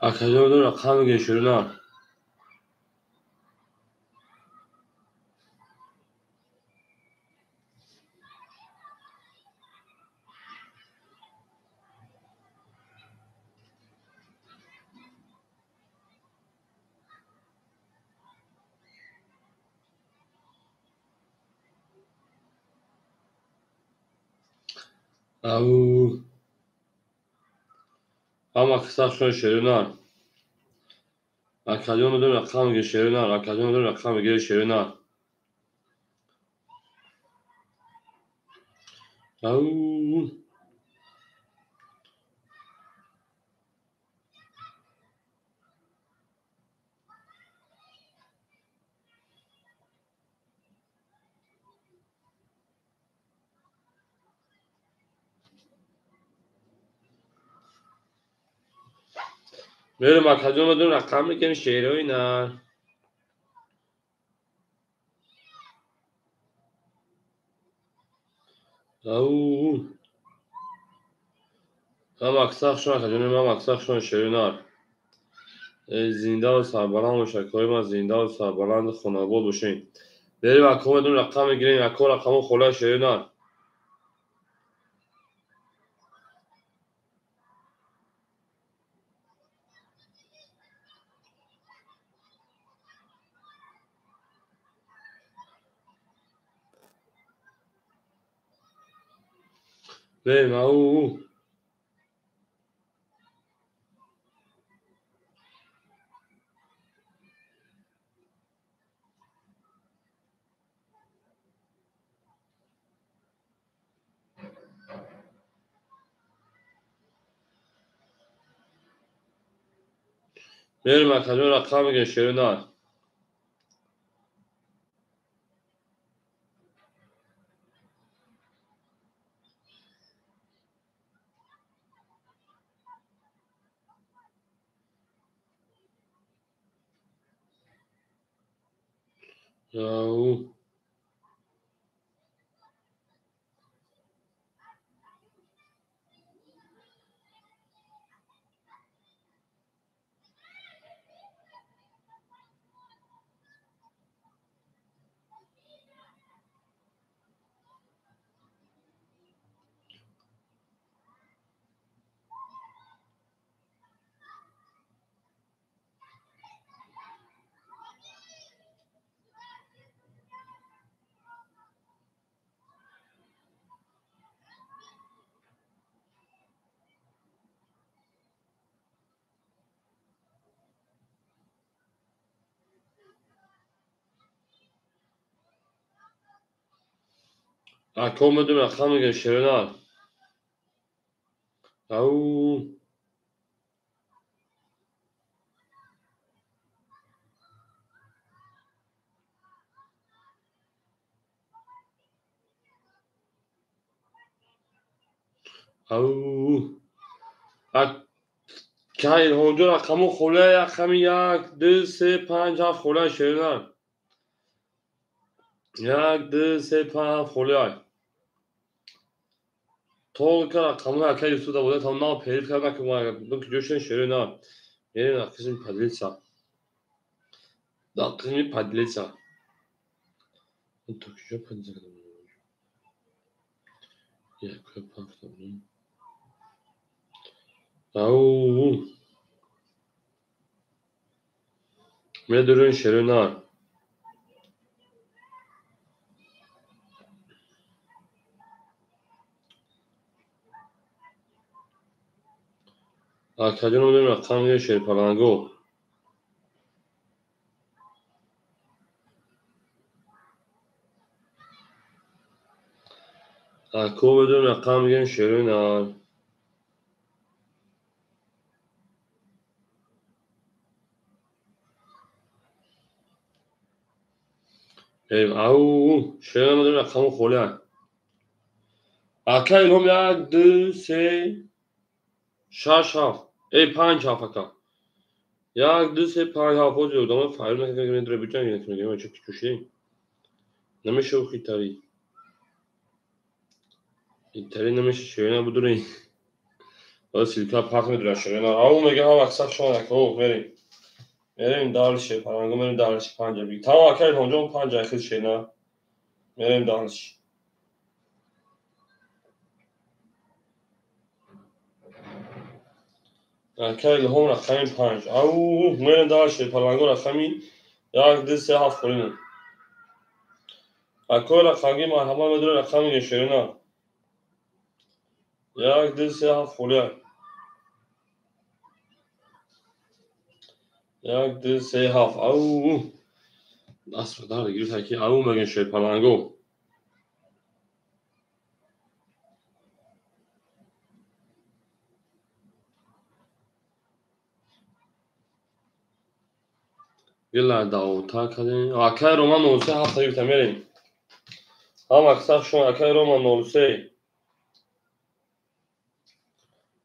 Акаҷони рақам мегирем, шерои на. Ау. Ҳама қисса хуш шерои на. Акаҷон медонем рақам мегирем, шерои на. Акаҷон медонем рақам мегирем, шерои на. Ау. Мерем акаҷон медонем рақам мегирем, шерои на. Ау. Ҳам аксар шумо акаҷони ман, аксар шумо шеринар. Зиндаву сарбаланд бош, акои ман, зиндаву сарбаланду хонобод бошед. Берем ако медонем рақам мегирем, ако рақамо холаи шеринар. Берем, ау. Берем акаҷон рақам мегирем шеринар. Ау. Ако медонем рақам мегирем шеринар. Ау. Ау. Ака Илҳомҷон рақамо холаи рақами 1, 2, 3, 5, 7 холаи шеринар. 1, 2, 3, 5, 7 холаи. Только рақамҳои акаи Юсуф да буда, там нав периф карда, ки ма ки ҷошен шеринар. Мерем дар қисми поделиться. Дар қисми поделиться. То куҷо поделиться кардам? Якоя пафтам. Ау. Медурем шеринар. Акаҷон медонем рақам мегирем шерпаланго. Ако медонем рақам мегирем шеринар. Ау, шеринар медонем рақамо холиан. Ака Илҳом 1, 2, 3, 6, 7. Эй, 5, 7 ака. 1, 2, 3, 5, 7 боз ёдама файл накарда, ки медура биҷангем, ки мегӯям, чӣ кучушем. Намеша охи тари. Итари намеша шерина будурем. Боз силка пах медура шерина. Ау мега ҳам аксар шумо ака, о, мерем. Мерем дальше, паранго мерем дальше 5 биг. Тамом ака Илҳомҷон 5 ахир шерина. Мерем дальше. Ака Илҳом рақами 5. Ау, мерем дальше, паранго рақами 1, 2, 3, 7 холимон. Акои рақамги марҳамат медура рақами шерина. 1, 2, 3, 7 холия. 1, 2, 3, 7. Ау. Даст ба дар гирифта ки ау мегӯем шерпаланго. Гила давта кардем. Акай Роман 03 7 гирифта мерем. Ҳам аксар шумо акай Роман 03.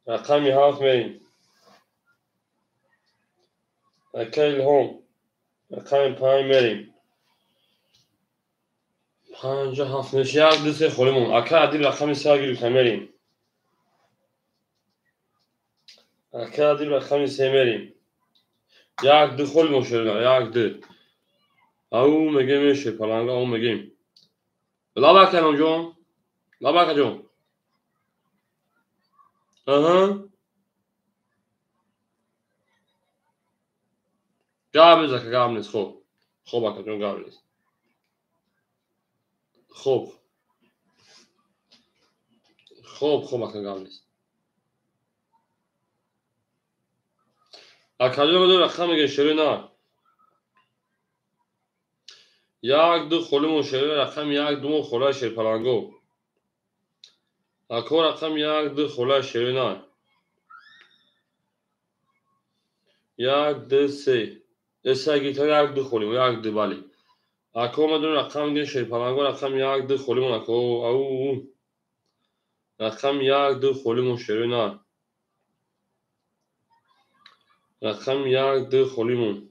Рақами 7 мерем. Акай Илҳом рақами 5 мерем. 57 меша 1 2 3 холимон. Ака Адил рақами 3 гирифта мерим. Ака Адил рақами 3 мерим. 1 2 холимон шерина 1 2. Ау мегем шерпаланга ау мегем. Лаба ҷон. Лаба ҷон. Аҳа. Гап нест ака, гап нест. Хоб. Хоб ака ҷон, гап нест. Хоб. Хоб, хоб ака, гап нест. Акаҷон медон рақам мегӯем шерои на. 1 2 холимон шерои рақам 1 2 холаи шерпаланго. Ако рақам 1 2 холаи шерои на. 1 2 3. Эса гита 1 2 холимон 1 2 бале. Ако медон рақам мегӯем шерпаланго рақам 1 2 холимон ако ау. Рақам 1 2 холимон шерои на. Рақам 1 2 холимон.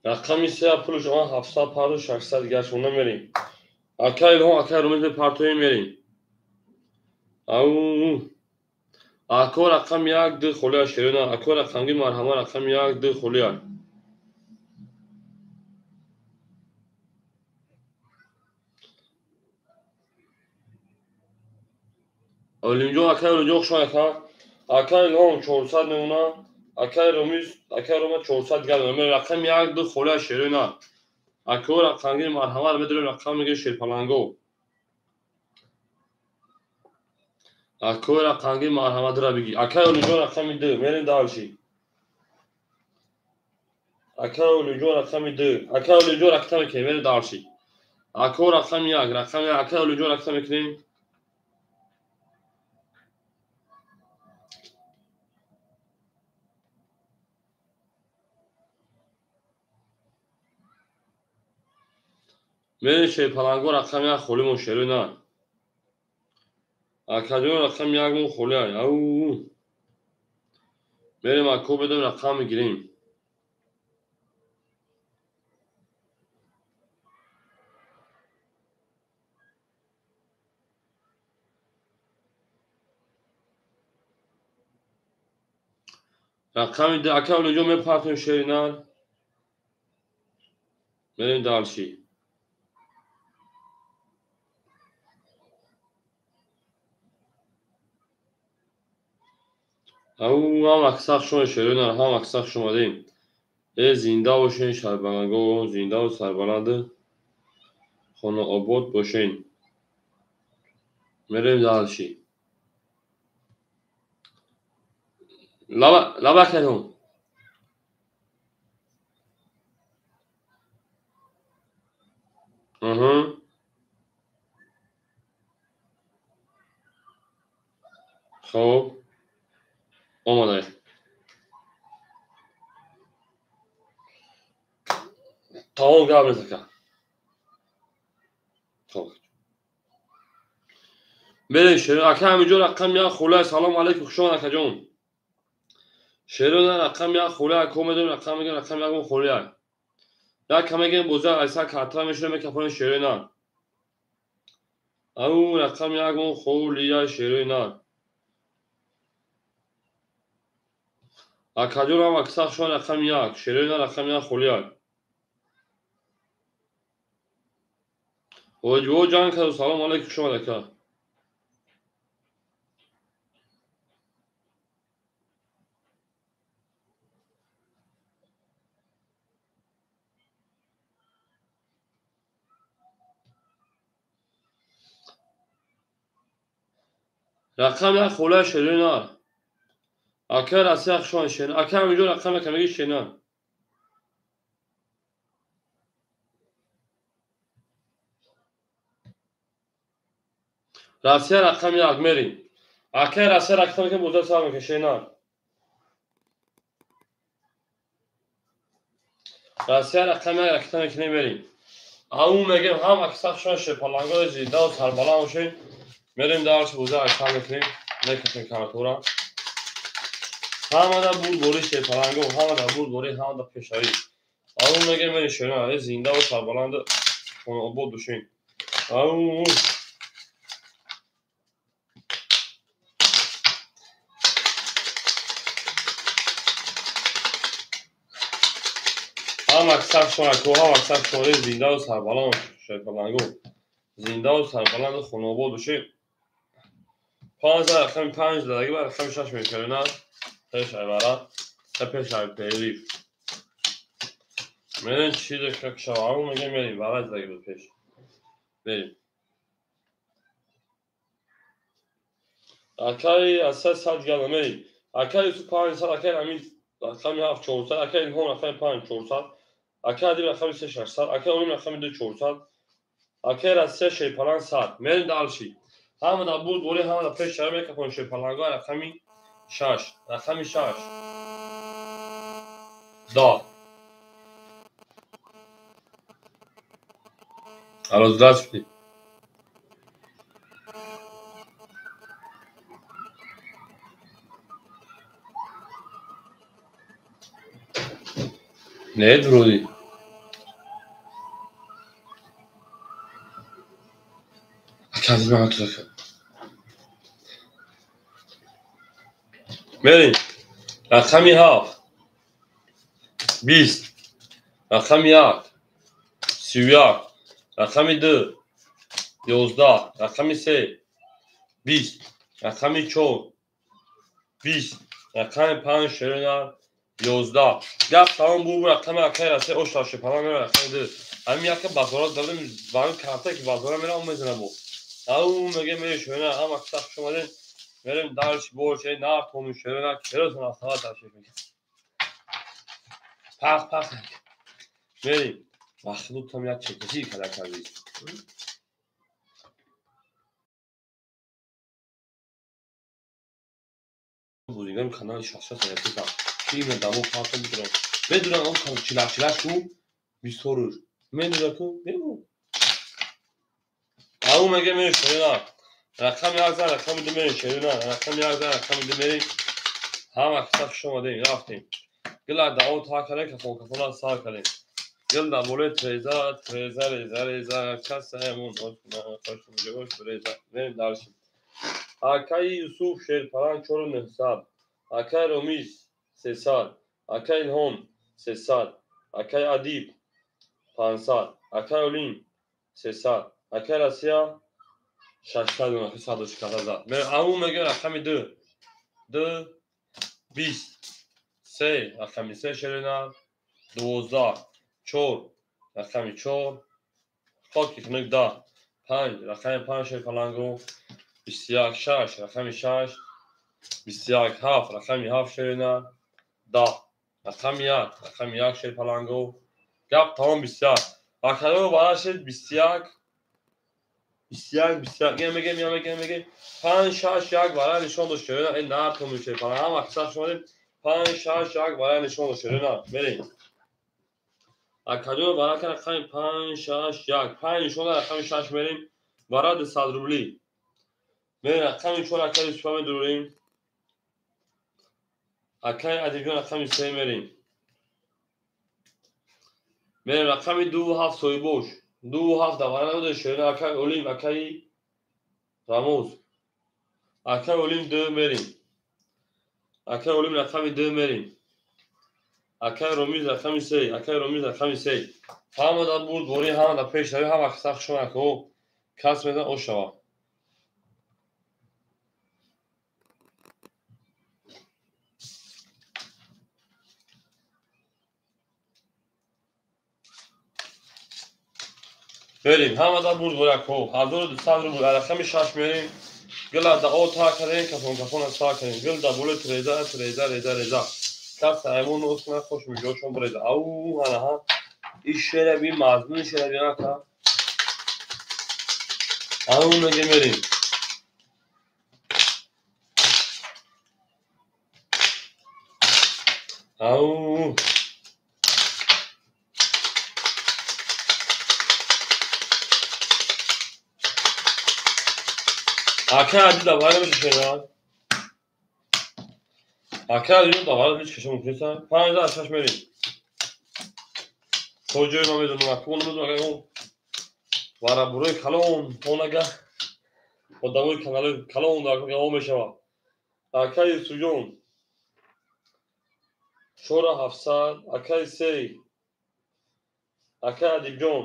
Рақами 3 пулш он 700 пару 600 дигар мерим. Ака Илҳом, ака Румид партои мерим. Ау. Ако рақам 1 2 холия шерина. Ако рақамги марҳама рақам 1 2 холия. Олимҷон, ака Олимҷон хуш омад ака. Ака Илҳом 400 мемона. Ака Румид, ака Рома 400 дигар мемона. Рақам 1 2 холия шерина. Ако рақамги марҳама медорем рақам мегӯем шерпаланго. Ако рақамги марҳама дора бигӣ. Ака Олимҷон рақами 2 мерем дальше. Ака Олимҷон рақами 2. Ака Олимҷон ракта мекунем мерем дальше. Ако рақами 1, рақами 1 ака Олимҷон ракта мекунем. Мерем шерпаланго рақами 1 холимон шерои на. Акаҷон рақами 1 мон холия. Ау. Мерем ако бедем рақам мегирем. Рақами 2 ака Олимҷон мепартоем шери нар. Мерем дальше. Ау ҳам аксар шумо шерои нар, ҳам аксар шумо омадем. Э зинда бошен шарбаланго, зиндаву сарбаланд, хонаобод бошен. Мерем дальше. Лаба лаба кардам. Аҳа. Хоб. Омадай. Тамом гап нест ака. Хоб. Мерем шеро ака ҳаминҷо рақам 1 холия. Салом алейкум, хуш омад акаҷон. Шеро на рақам 1 холия, ако медонем рақам мегӯем рақам 1 холия. Як кам мегӯем боза айса картра мешавем мекафонем шерои на. Ау рақам 1 холия шерои на. Акаҷон ҳам аксар шумо рақами 1, шерои на рақами 1 холия. Воҷибо ҷанг карду салом алейкум, хуш омад ака. Рақами 1 холия шерои на. Ака Россия хуш омад шена. Ака ҳаминҷо рақам яка мегӣ шена. Россия рақами 1 мерим. Ака Россия рақам мекунем боза сар мекунем шена. Россия рақами 1 ракта мекунем мерим. Ау мегем ҳам аксар шумо шерпалангои зиндаву сарбаланд бошен. Мерем дальше боза аксар мекунем, мекашем картора. Ҳамада бурдборӣ шерпаланго, ҳамада бурдборӣ, ҳамада пешавӣ. Ау мегем мери шена, зинда ва сарбаланд хонобод бошем. Ау ҳама сар шона, ҳама сар шона, зинда ва сарбаланд шерпалангу. Зинда ва сарбаланд хонобод бошем. 15 рақами 5 дадаги ба рақами 6 мешавена. Пеш айвара, пеш ай периф. Мерем чизе как шава, мегем мерем, вара задаги буд пеш. Мерем. Акай аз 300 гала мерем. Акай Юсуф 500, акай Рамиз рақами 7 400, акай Илҳом рақами 5 400, акай Адиб рақами 3 600, акай Олим рақами 2 400, акай Россия шерпаланг 100. Мерем дальше. Ҳама дар бурд бори, ҳама дар пеш шава мекафон шерпаланго рақами 6, рақами 6. Да. Алло, здравствуйте. Нет, вроде. Мерем. Рақами 7 20, рақами 1 31, рақами 2 11, рақами 3 20, рақами 4 20, рақами 5 шерина 11. Гап тамом бу рақами акай расе ош шепалан мера рақами 2. Ҳамин яка базора дадем, ба карта ки базора мера он мезана бу. Ау меге мере шерина, ҳама киса хуш омадем. Мерем дальше больше, на тому шерина, керосин асала дальше. Пах пах. Мерем. Вақти там як чекаши када кардӣ. Бузигам канали 66 саятика. Ки мен дамо пахтам бутурам. Медунам он канал чилак ку 20 рӯз. Медунам ку мегу. Ау меге мере шерина. Рақами 1 рақами 2 мере шерина, рақами 1 рақами 2 мере. Ҳама киса хуш омадем, рафтем. Гила дао та кардем, кафон кафона сар кардем. Гил дар болои треза, треза, реза, реза, касаемон, реза. Мерем дальше. Акаи Юсуф шерпаланг 4900, акаи Ромиз 300, акаи Илҳом 300, акаи Адиб 500, акаи Олим 300, акаи Россия 600 садо зад. Ау меге рақами 2 2 20 3 рақами 3 шерина 12 4 рақами 4 хоки хунук 10 5 рақами 5 шерпалангу 21 6 рақами 6 21 7 рақами 7 шерина 10 рақами 1 рақами 1 шерпалангу. Гап тамом 21. Акаё барашед 21 21 21 мегем, мегем, мегем. 5 6 1 вара нишон дошт шерина. Эй нар тому шерпаланг. Ҳама киса шумодем. 5 6 1 вара нишон дошт шерина. Мерем. Акаҷо вара кара рақами 5 6 1 5 нишон дод рақами 6 мерем. Вара 200 рубли. Мерем рақами 4 акаи Юсуфа медурем. Акаи Адибҷон рақами 3 мерем. Мерем рақами 2 7 соҳибош. 2 7 давара надода шерина. Акаи Олим, акаи Рамоз. Акаи Олим 2 мерем. Акаи Олим рақами 2 мерем. Акаи Ромиз рақами 3, акаи Ромиз рақами 3. Ҳама дар бурд бори, ҳама дар пеш рави, ҳама киса хуш омад, ко кас мезан ош шава. Мерем, ҳама дар бурд бори, ко 1200 рубл, рақами 6 мерем. Гила дао та кардем, кафон кафона сар кардем. Гил дар болои треза, треза, реза, реза. Кас аймон нос кунад, хош миҷошон буреза. Ау, ҳана ҳа. Ин шераби мазмуни шераби нака. Ау меге мерем. Ау. Акаи Адиб дар вара мешавад. Акаи Адиб дар вара мешавад. 5 6 мерем. То ҷои ман медонам, акун медонам, варабурои калон тонага одамои канали калон дар мешавад. Акаи Юсуфҷон 4700, акаи Сей, акаи Адибҷон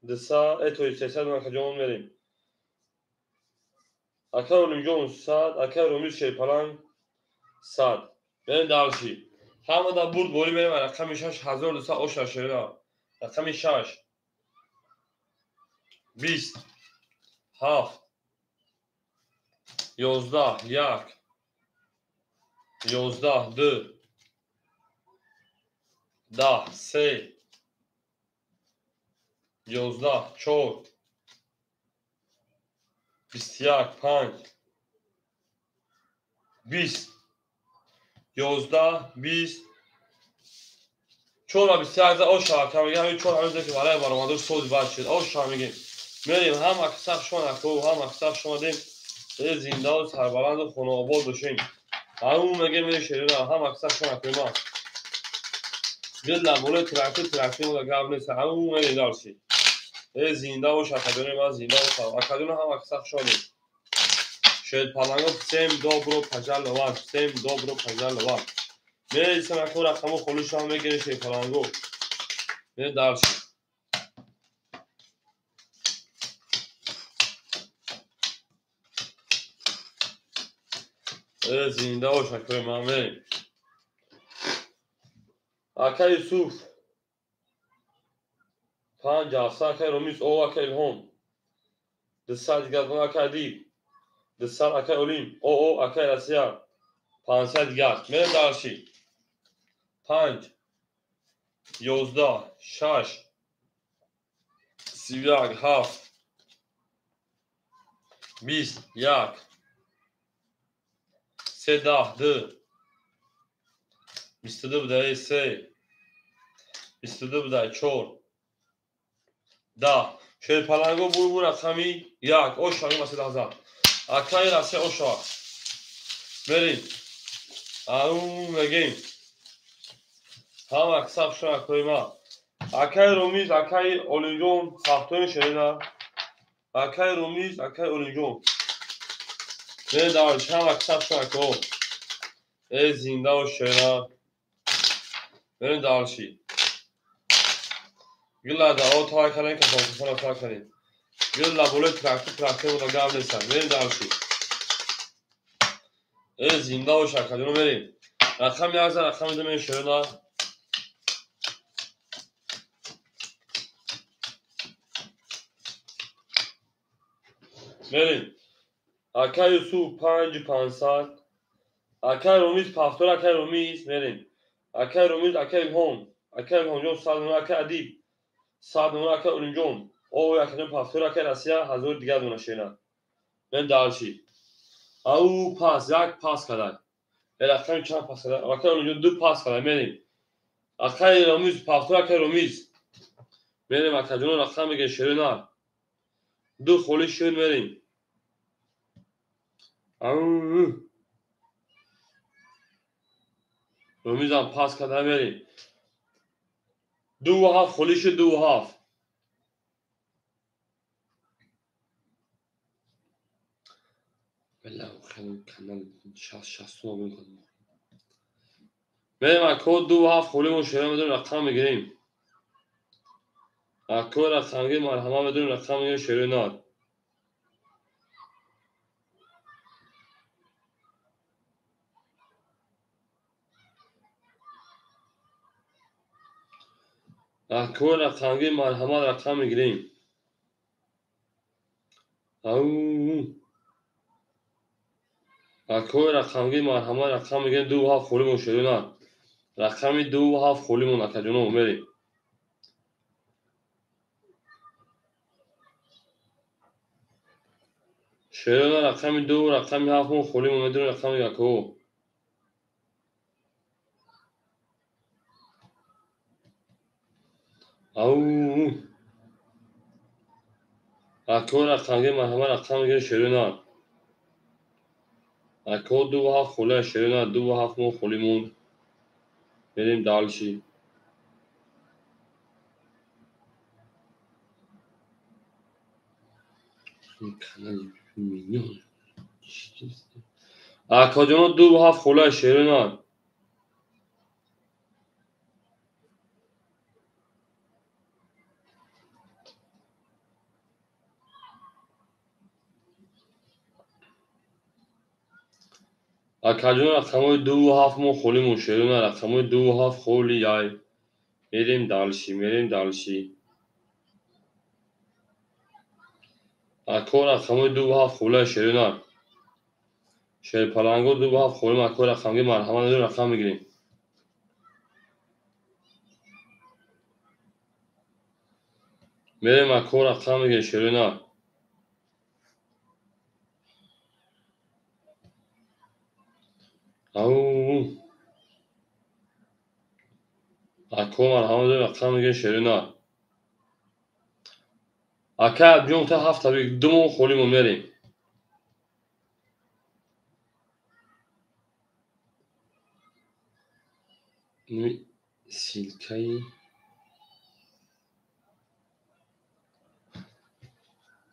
200, тои 300 акаҷон мерем. Акаи Олимҷон 100, акаи Ромиз Шерпаланг 100. Мерем дальше. Ҳама дар бурд борӣ мерем рақами 6200 оша шера. Рақами 6 20 7 11 1 11 2 10 3 11 4 21 5 20 11 20 4 21 оша ака мегем. Ҳамин 4 ҳамин ки барои баромадош сози бад шуд. Оша мегем. Мерем ҳам аксар шумо аку, ҳам аксар шумо дем. Зиндаву сарбаланду хонаобод бошем. Ҳамун мегем шерина, ҳам аксар шумо аку ма. Гилла болои трактор, трактор мо гап нест. Ҳамун мерем дальше. Зинда бош акадони ман, зинда бош акадони, ҳам аксар шумо дем. Шерпаланго, всем добро пожаловать, всем добро пожаловать. Мересем аку, рақаму холишам мегирем шерпаланго. Мерем дальше. Зинда бош акои ман, мерем. Ака Юсуф 5700, акаи Ромиз о, акаи Илҳом 200 дигар, акаи Адиб 200, акаи Олим о, акаи Россия 500 дигар. Мерем дальше. 5 11 6 31 7 20 1 3 10 2 22 будаи 3 22 будаи 4 10. Шерпаланго бурбу рақами 1 оша мемасед аза. Акаи Россия оша. Мерем. Ау мегем. Ҳам аксар шумо акои ма. Акаи Ромиз, акаи Олимҷон, сахтои шерина. Акаи Ромиз, акаи Олимҷон. Мерем дальше. Ҳам аксар шумо ако. Зинда бош шерина. Мерем дальше. Гилла да о тай кардем, касон касона тай кардем. Гилла болои трактор, трактор буда гап нестан. Мерем дальше. Зинда бош акаҷоно, мерем. Рақами 1 рақами 2 мерем шерина. Мерем. Акаи Юсуф 5500, акаи Ромиз пафтор, акаи Ромиз мерем. Акаи Ромиз, акаи Илҳом, акаи Илҳомҷон 100, акаи Адиб 100, акаи Олимҷон о, акаҷон пафтор, акаи Россия 1000 дигар дона шена. Мерем дальше. Ау пас, як пас кадай. Рақами чанд пас кадай? Акаи Олимҷон 2 пас кадай, мерем. Акаи Ромиз пафтор, акаи Ромиз. Мерем акаҷон рақам мегем шерина. 2 холи шуд, мерем. Ау Ромизам пас кадай, мерем. 2 7 холи шуд, 2 7. Бела канал 60 60 сом мекунам. Мерем ако 2 7 холимон шера медонем рақам мегирем. Ако рақамги марҳама медонем рақам мегирем шерои нар. Ако рақамги марҳама рақам мегирем. Ау Акои рақамги марҳама рақам мегирем 2 7 холимон шерои нар. Рақами 2 7 холимон акаҷоно мерем. Шерона рақами 2 рақами 7 мон холимон медонем рақами ако. Ау Акои рақамги марҳама рақам мегирем шерои нар. Ако 2 7 холи шерона 2 7 мон холимон. Мерем дальше. Канали акаҷоно 2 7 холаи шерина. Акаҷон, рақамҳои 2 7 мо холимон, шерина, рақамҳои 2 7 холи яй. Мерем дальше, мерем дальше. Ако, рақамҳои 2 7 холаи шерина. Шерпаланго, 2 7 холим. Ако, рақамги марҳамат, рақам мегирем. Мерем, ако, рақам мегирем, шерина. Ау, ако, марҳамат, рақам мегирем, шерина. Ака Абдиён, та ҳафта ду моҳ холимон, мерем. Ссылкаи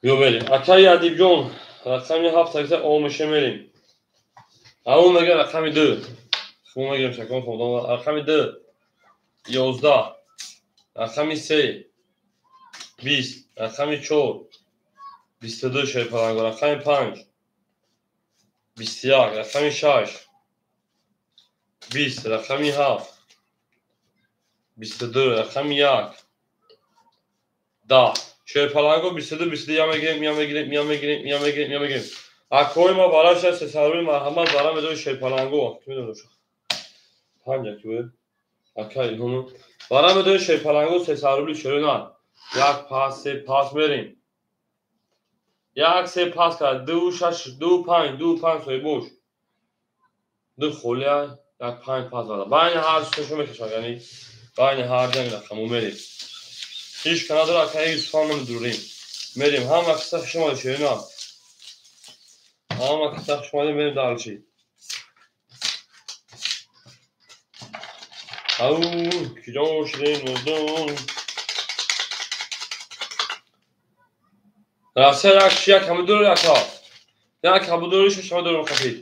ё мерем. Акаи Адибҷон, рақами ҳафта омеша, мерем. Ау, мега рақами ду хуб мегирем, шакон худо. Рақами ду 11, рақами се 20, рақами чор 22, шерпаланго, рақами панҷ 21, рақами шаш 20, рақами ҳафт 22, рақами як 10. Шерпаланго, 22, 22, я мегирем, я мегирем, я мегирем, я мегирем, я мегирем. Акои ма бараша сесарӯи, марҳамат, бара медои шерпаланго. Панҷ ки буд, ака Илҳому, бара медои шерпаланго, сесарӯли шерина. Як пас, се пас, мерем. Як, се пас кард, ду, шаш, ду, панҷ, ду, панҷ, соҳибош. Ду холия, як, панҷ пас зада. Байни ҳар сешо мекашад, яъне байни ҳар ҷанг рақаму мерем. Ҳеҷ ка надора, ака Юсуфам намедурем. Мерем, ҳама киса хуш омадед, шерина. Ҳама киса хуш омадед, мерем дальше. Ау, киҷо шудем, нодон. Россия як як ҳамидур яка. Як ҳамидури шаш ҳамидур хафид.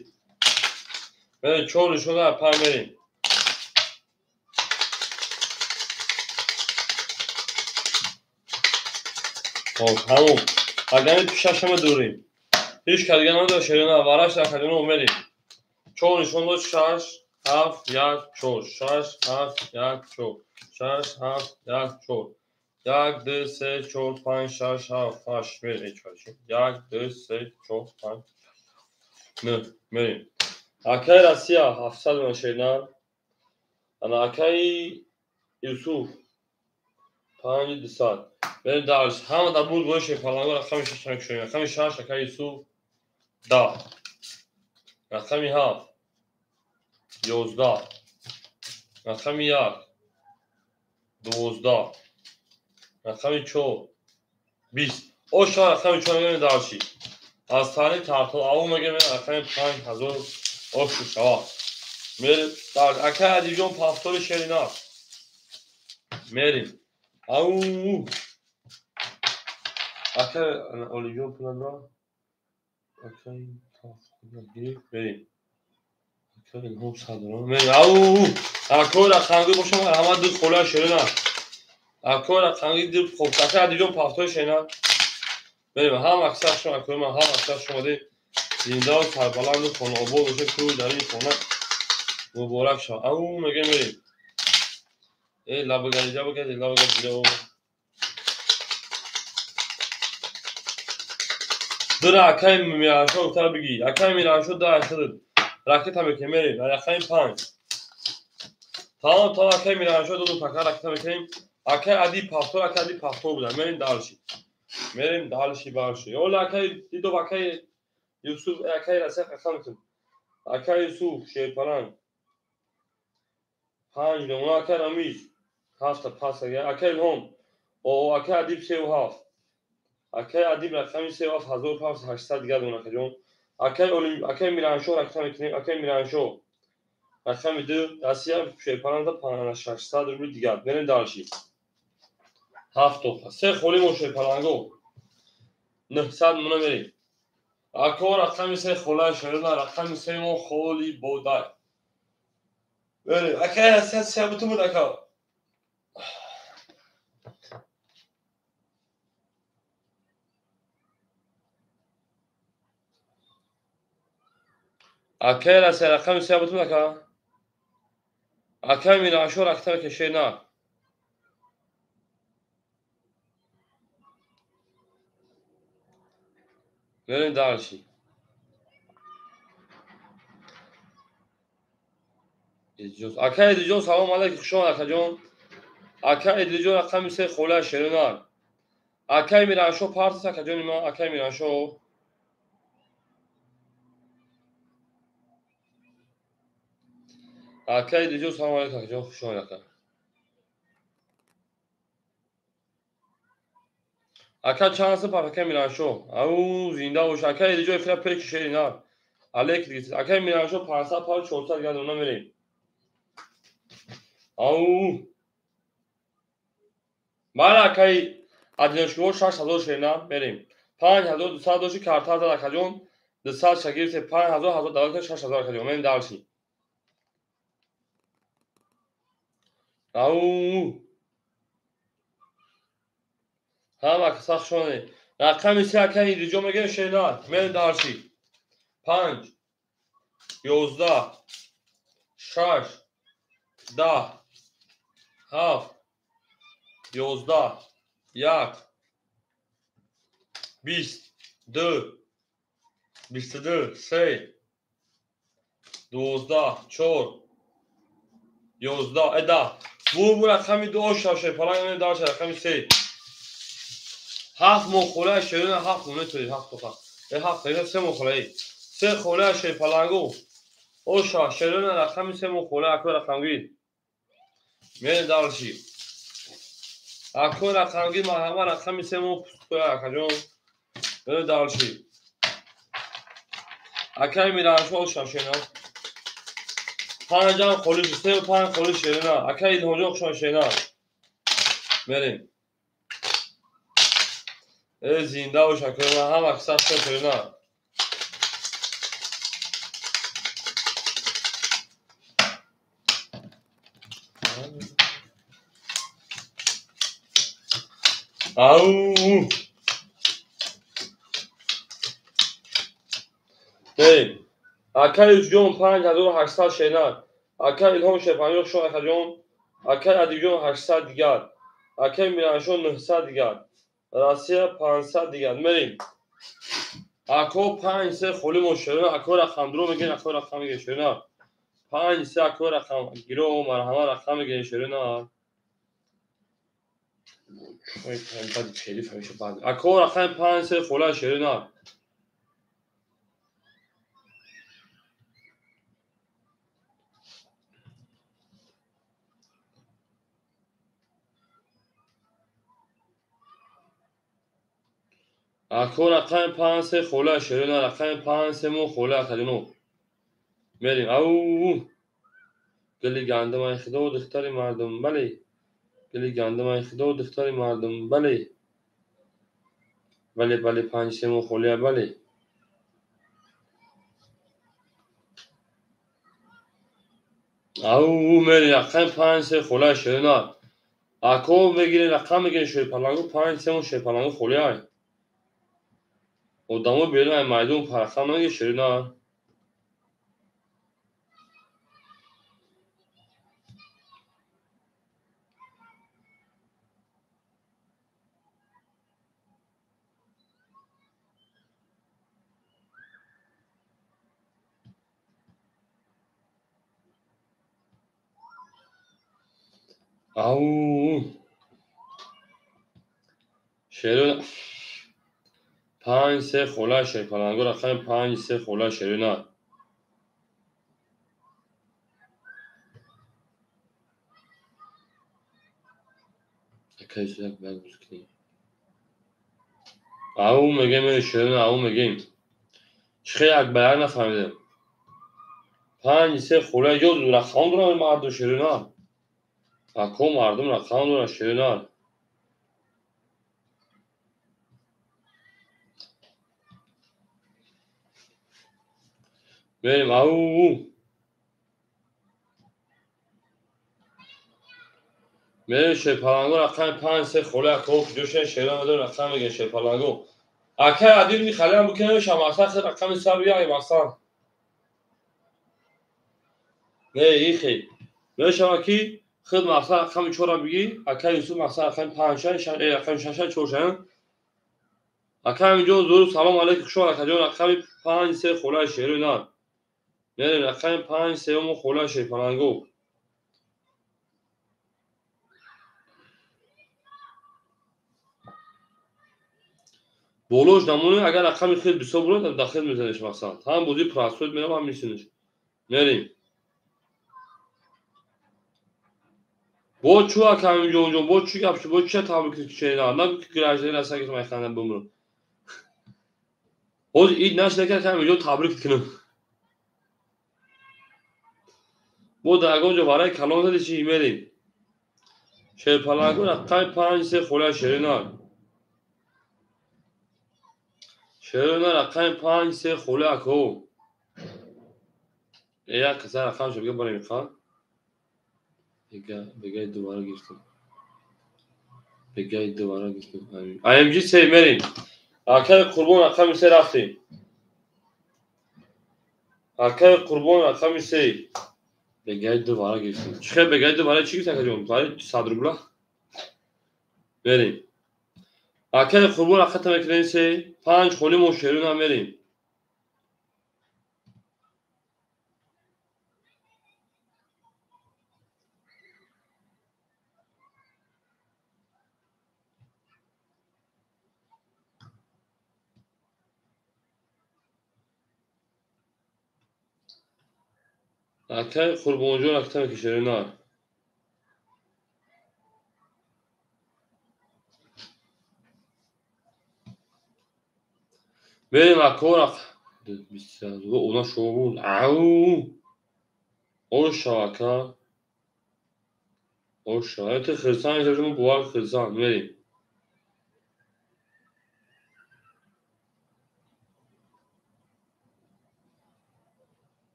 Мерем, чор нишона панҷ, мерем. Хоб, ҳамон. Агар шаш ҳама дурем. Ҳеҷ ка дига надора, шерина, вараш акадино, мерем. Чор нишон дод, шаш, ҳафт, як, чор, шаш, ҳафт, як, чор, шаш, ҳафт, як, чор. Як, ду, се, чор, панҷ, шаш, ҳафт, ҳашт, мерем. Як, ду, се, чор, панҷ, нӯ, мерем. Акаи Россия 700 ман, шерина. Ана акаи Юсуф панҷ 200. Мерем дальше. Ҳама дар буд бои шерпаланго, рақами шаш мекушоем. Рақами шаш, акаи Юсуф, 10. Рақами ҳафт 11. Рақами як 12. Рақами чор 20. Оша, рақами чор, мерем дальше. Аз таърих тартол аву мегирем, рақами панҷ ҳазор ошу шава. Мерем дальше. Акаи Адибҷон, пафтори шерина. Мерем. Ау! Акаи Олиҷон пул надорад. Акаи мерем. Акаи Илҳом 100 дорад. Мерем. Ау! Акои рақамгӣ бошам, ҳама ду холаи шерина. Акои рақамгӣ ду хоб. Акаи Адибҷон, пафтори шерина. Мерем. Ҳама аксар шумо, акои ман, ҳама аксар шумо зиндаву сарбаланду хонаобод бошед, кӯи дар ин хона муборак шавад. Ау, мегем, мерем. Э, лабагалиҷа бикарди, лабагалиҷа. Дура, акаи Мираншо, гуфтара бигӣ. Акаи Мираншо, да худат. Ракета мекунем, мерем. Рақами панҷ. Тамом, тамом, акаи Мираншо дуду пака ракета мекунем. Акаи Адиб пафтор, акаи Адиб пафтор буда. Мерем дальше. Мерем дальше, дальше. Ола, акаи Дидов, акаи Юсуф, акаи Россия қасам мекунем. Акаи Юсуф, шерпаланг. Панҷ номуна, акаи Рамиз. Ҳафта пас, акаи Илҳом. О, акаи Адиб севу ҳафт. Акаи Адиб рақами севу ҳафт ҳазор пафт 800 дигар дона, акаҷон. Акаи Олим, акаи Мираншо ракета мекунем, акаи Мираншо. Рақами ду, Россия шерпаланга 600 рубли дигар. Мерем дальше. Ҳафт тоқа. Се холи мо, шерпаланго. 900 мона мерем. Ако рақами се хола шерина, рақами се мо холи бодай. Мерем. Акай ҳасият се бутун буд ака. Акай расе рақами се бутун ака. Акай Мираншо рақами кешена. Мерем дальше. Акай Идрисҷон, салом алейкум, хуш омад акаҷон. Акай Идрисҷон рақами се хола шеринар. Акай Мираншо партис акаҷони ман, акай Мираншо. Акай Идрисҷон, салом алейкум акаҷон, хуш омад ака. Ака чанд сум пар акай Мираншо? Ау, зинда бош. Акай Идрисҷон эфира пеши шеринар. Алейк Идрис. Акай Мираншо 500 пар 400 гардона мерем. Ау. Ман акай Адилошкиво 6000 шерина мерем. 5200 доши карта зад акаҷон. 200 шагирте 5000 1000 давлат 6000 акаҷон. Мерем дальше. Ау. Ҳама каса хушонед. Рақами се акай Идрисҷон мегӯем шерина. Мерем дальше. 5 11 6 10 7 11 1 20 2 22 3 12 4 11 10. Бу рақами ду ошаше паланг дальше рақами се. 7 моҳ хола шерина, 7 моҳ метавонед, 7 тоқа. 7 тоқа, 3 моҳ хола. 3 хола шерпалангу. Оша шерина рақами 3 моҳ хола ако рақамгир. Мерем дальше. Ако рақамгир марҳама рақами 3 моҳ пустхола акаҷон. Мерем дальше. Акай Мираншо оша шерина. 5 холӣ, 3 5 холӣ шерина. Акай Илҳомҷон хушон шерина. Мерем. Зинда бош акои ман, ҳама каса хушон шерина. Ау. Мерем. Акай Юсуфҷон 5800 шерина. Акай Илҳом Шерпанҷоҳ хушон акаҷон. Акай Адибҷон 800 дигар. Акай Мираншо 900 дигар. Россия 500 дигар. Мерем. Ако 5 3 холӣ мо шерина, ако рақам дуро мегӯем, ако рақам мегӯем шерина. 5 3 ако рақам гиро марҳама рақам мегӯем шерина. Ако рақами 5 3 хола шерина. Ако рақами 5 3 хола шерина, рақами 5 3 мо хола акаҷоно. Мерем. Ау. Гули гандумай худо духтари мардум, бале. Гули гандумай худо духтари мардум, бале. Бале, бале, 5 3 мо холия, бале. Ау, мерем рақами 5 3 хола шерина. Ако мегирем рақам мегирем шерпалангу 5 3 мо шерпалангу холия. Одамо берун ай майдон рақам намегирем шерина. Ау. Шерина 5 3 хола шерпалангу рақами 5 3 хола шерина. Акай сӯяк бояд бузӣ кунем. Ау мегӯем шерина, ау мегӯем. Чӣ хел як ба як нафаҳмидем. 5 3 хола ё рақам дорам мардум шерина. Ако мардум рақам доранд шерина. Мерем ау. Мерем шерпаланго рақами 5 3 холи ако куҷошен шерон медон рақам мегӯян шерпаланго. Акай адиб ни халиам букунем шамақсад хел рақами саб як мақсад. Не ихе. Мешава ки худ мақсад рақами 4-ра бигӣ, акай Юсуф мақсад рақами 5 6 рақами 6 4 6. Акай инҷо зур салом алейкум хуш омад акаҷон рақами 5 3 холаи шеруи нар. Мерем рақами 5 3 мо холаи шерпаланго. Болош намони агар рақами хел бисёр бурад дахел мезанеш мақсад. Ҳам бозӣ прасоид мерам ҳам мисинеш. Мерем. Бо чӯ акам инҷо бо чӣ гап шуд бо чӣ табрик чена нагу ки гражданин ҳастан ки майханда бумрам. Ҳозир ид нашуда ки акам инҷо табрик кунам. Бо дар ягон ҷо вараи калон зади чӣ мерем. Шерпаланго рақами 5 3 холаи шеринар. Шеринар рақами 5 3 холаи ако. Як каса рақамшо бига барем иқа. Бегай дувара гирифтем. Бегай дувара гирифтем. АМГ 3 мерем. Акай Қурбон рақами 3 рафтем. Акай Қурбон рақами 3. Бегай дувара гирифтем. Чӣ хел бегай дувара чӣ гирифт акаҷон? Барои 100 рубла. Мерем. Акай Қурбон рақата мекунем 3, 5 холи мо шеруна мерем. Акай Қурбонҷон рақата мекунем шеруна. Мерем ако рақ она шобун. Ау. Оша ака. Оша. Это хирсан, это же бувар хирсан. Мерем.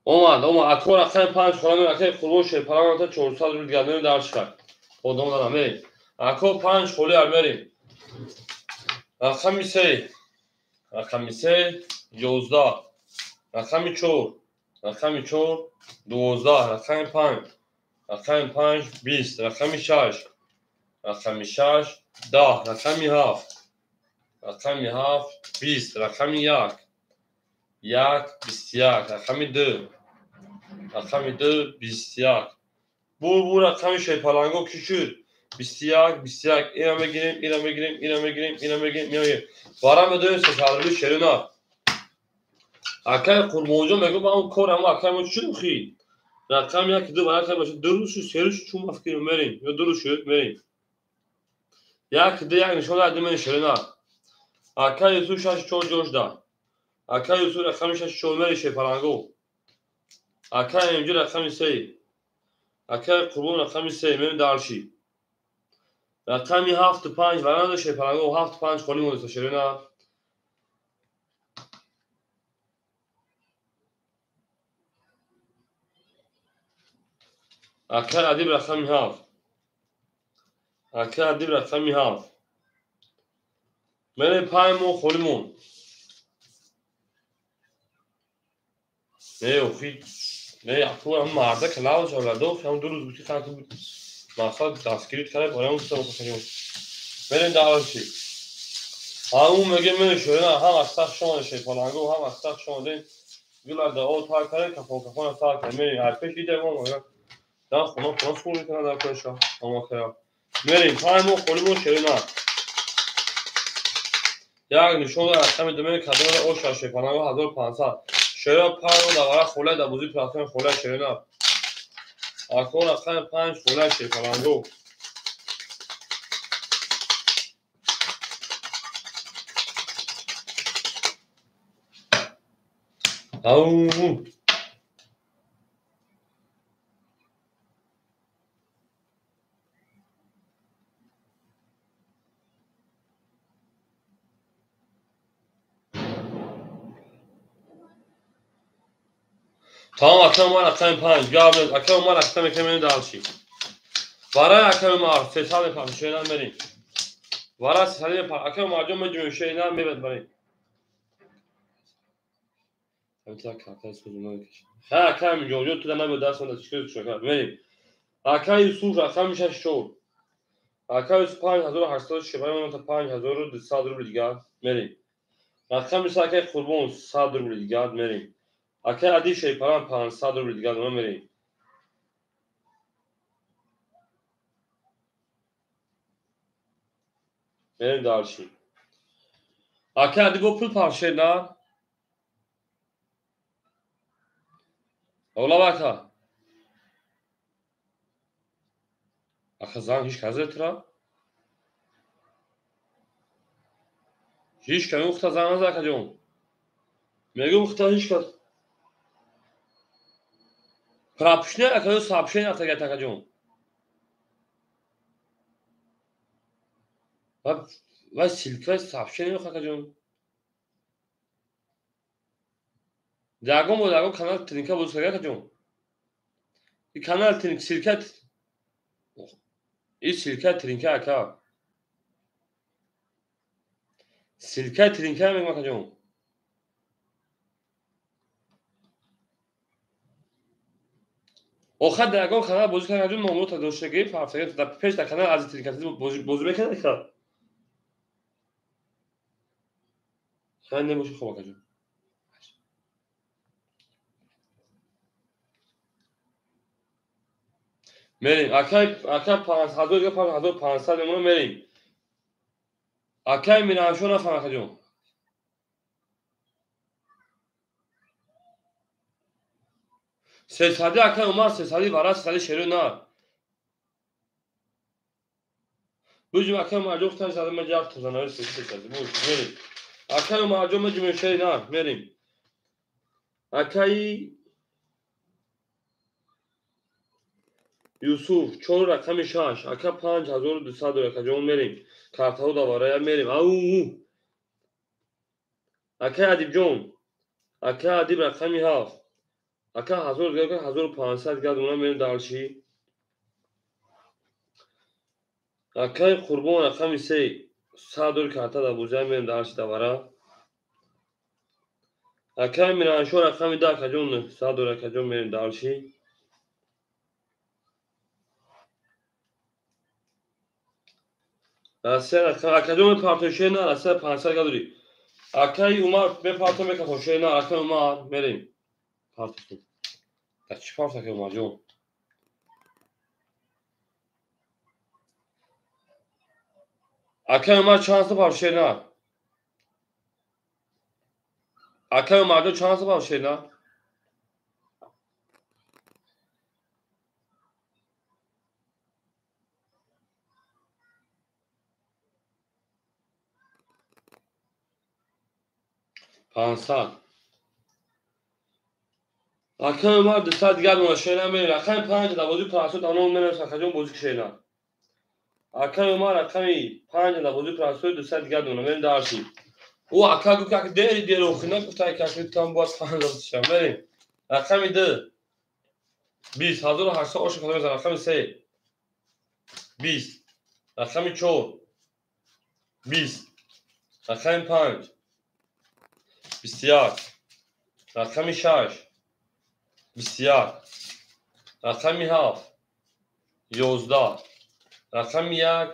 Омад, омад. Ако рақами 5 хона акай Қурбон шерпаланг та 400 рубл дигар мерем дар шикар. Одам дорам мерем. Ако 5 холи ар мерем. Рақами 3, рақами 3, 11, рақами 4, рақами 4, 12, рақами 5, рақами 5, 20, рақами 6, рақами 6, 10, рақами 7, рақами 7, 20, рақами 1, 1, 21, рақами 2, рақами 2, 21. Бу рақами шерпаланго ки шуд? 21, 21. Ина мегирем, ина мегирем, ина мегирем, ина мегирем, ина мегирем. Вара медоем сесадрубли шеруна. Акай Қурбонҷон мегӯ ба он кор ама акай мо чӣ шуд хи? Рақами 1 2 вара акай бошад. 2 рӯз шуд, 3 рӯз шуд, чун мафкирем мерем. Ё 2 рӯз шуд, мерем. 1 2 1 нишон дад мерем шеруна. Акай Юсуф 6 4 ҷош да. Акай Юсуф рақами 6 4 мерем шерпаланго. Акай МГ рақами 3. Акай Қурбон рақами 3 мерем дарши. Рақами 7 5 варанда шерпаланго 7 5 холи монда шеруна. Акай Адиб рақами 7. Акай Адиб рақами 7. Мерем 5 мо холи мон. Не охи. Не аку ам марда калав шавладо ҳам ду рӯз гути хак буд. Мақсад дастгирит кард барои он сабаб. Мерем дарши. Ҳамун меге мен шуна ҳам аз сах шона шерпаланго ҳам аз сах шона ден гула да о тар кард кафон кафон тар кард. Мерем ҳар пеш дида мо мега дан хона хона сур мекунад дар пеша. Ҳама хая. Мерем 5 мо холи мо шеруна. Як нишон дар рақами 2 мерем кадом оша шерпаланго 1500. Шера 5 дар вара хола дар бозӣ платформ хола шеруна. Ако рақами 5 хола шерпаланго. Ау. Тамом акай Умар рақами 5. Гап нест. Акай Умар рақам мекунем дальше. Варай акай Умар 300 мепард шена мерим. Варай 300 мепард. Акай Умар ҷон меҷумем шена мебад барем. Ха акай Аминҷон ҷон ту да набуд даст манда чикор чикор мерим. Акай Юсуф рақами 6 4. Акай Юсуф 5845 та 5200 рубл дигар мерим. Рақами 3 акай Қурбон 100 рубл дигар мерим. Акай Адиб Шерипаран 500 рубл дигар мерим. Мерим дальше. Акай Адиб бо пул паршед на? Олава ака. Ака зан ҳеч кас зетра? Ҳеч кас ухта зан назад ака ҷон. Мегӯм ухта ҳеч кас. Пропушне ака ё сообщение афтагат ака ҷон. Ва ссылка сообщение ака ҷон. Ягон бо ягон канал тринка боз карда ака ҷон. И канал тринк ссылка и ссылка тринка ака. Ссылка тринка мегӯм ака ҷон. Охир дар ягон канал бозӣ карда ака ҷон номро доштагӣ фарфтагӣ дар пеш дар канал аз тринка бозӣ мекард ака. Хай небоши хоб ака ҷон. Мерим. Акай ака 5000 дигар 5500 мемонам мерим. Акай Мираншо нафаҳм ака ҷон. Сесади акай Умар сесади вара сесади шеро на. Буҷум акай Умар ҷон хуташ зада ман ҷафт зана сесади. Буҷ мерим. Акай Умар ҷон меҷумем шери на мерим. Акай Юсуф 4 рақами 6 ака 5200 ака ҷон мерим. Картаҳо даварая мерим. Ау. Акай Адиб ҷон. Акай Адиб рақами 7. Ака 1000 дигар 1500 дигар дона мерим дальше. Акай Қурбон рақами 3 100 дор карта да бозия мерим дальше давара. Акай Мираншо рақами 10 ака ҷон 100 дор ака ҷон мерим дальше. Россия рақам ака ҷон мепартои шена Россия 500 дигар дорӣ. Акай Умар мепарто мекафо шена акай Умар мерим. Партофтум. Дар чӣ парт акай Умар ҷон? Акай Умар чанд са парт шена? Акай Умар ҷон чанд са парт шена? Пансад. Акай Умар 200 дигар мона шена мерим. Рақами 5 дар бозии 500 анон менавис ака ҷон бозӣ шена. Акай Умар рақами 5 дар бозии 500 200 дигар дона мерим дальше. Ӯ ака гуфт ки дери дери охина гуфт ай ки там бояд 5000 шам мерим. Рақами 2 20800 ош кадом рақами 3 20 рақами 4 20 рақами 5 21 рақами 6 21 рақами 7 11 рақами 1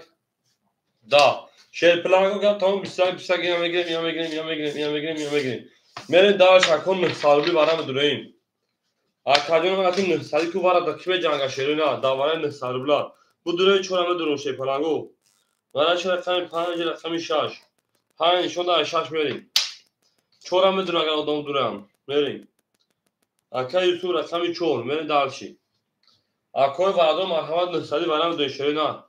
10. Шерпланго гап тамом 21 21 ина мегирем, ина мегирем, ина мегирем, ина мегирем, ина мегирем. Мерем дальше акон 900 рубли барам дураим. Акаҷон вақти 900 ку вара да ки меҷанга шеро на, да вара 900 рубла. Бу дураи чорама дурум шерпланго. Вара чи рақами 5 рақами 6. 5 нишон да 6 мерем. Чорама дурам агар одам дурам. Мерем. Акай Юсуф рақами 4 мерем дальше. Акои варадо марҳамат 900 барам дураи шеро на.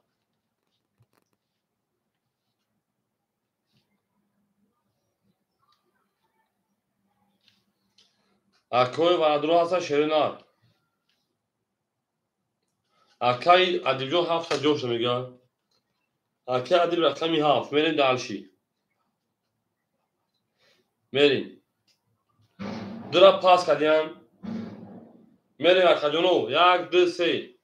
Акои варадро ҳаста шеро на. Акай Адибҷон 7 ҷош мега. Акай Адиб рақами 7 мерем дальше. Мерем. Дура пас кардиям. Мерем акаҷоно, 1 2 3.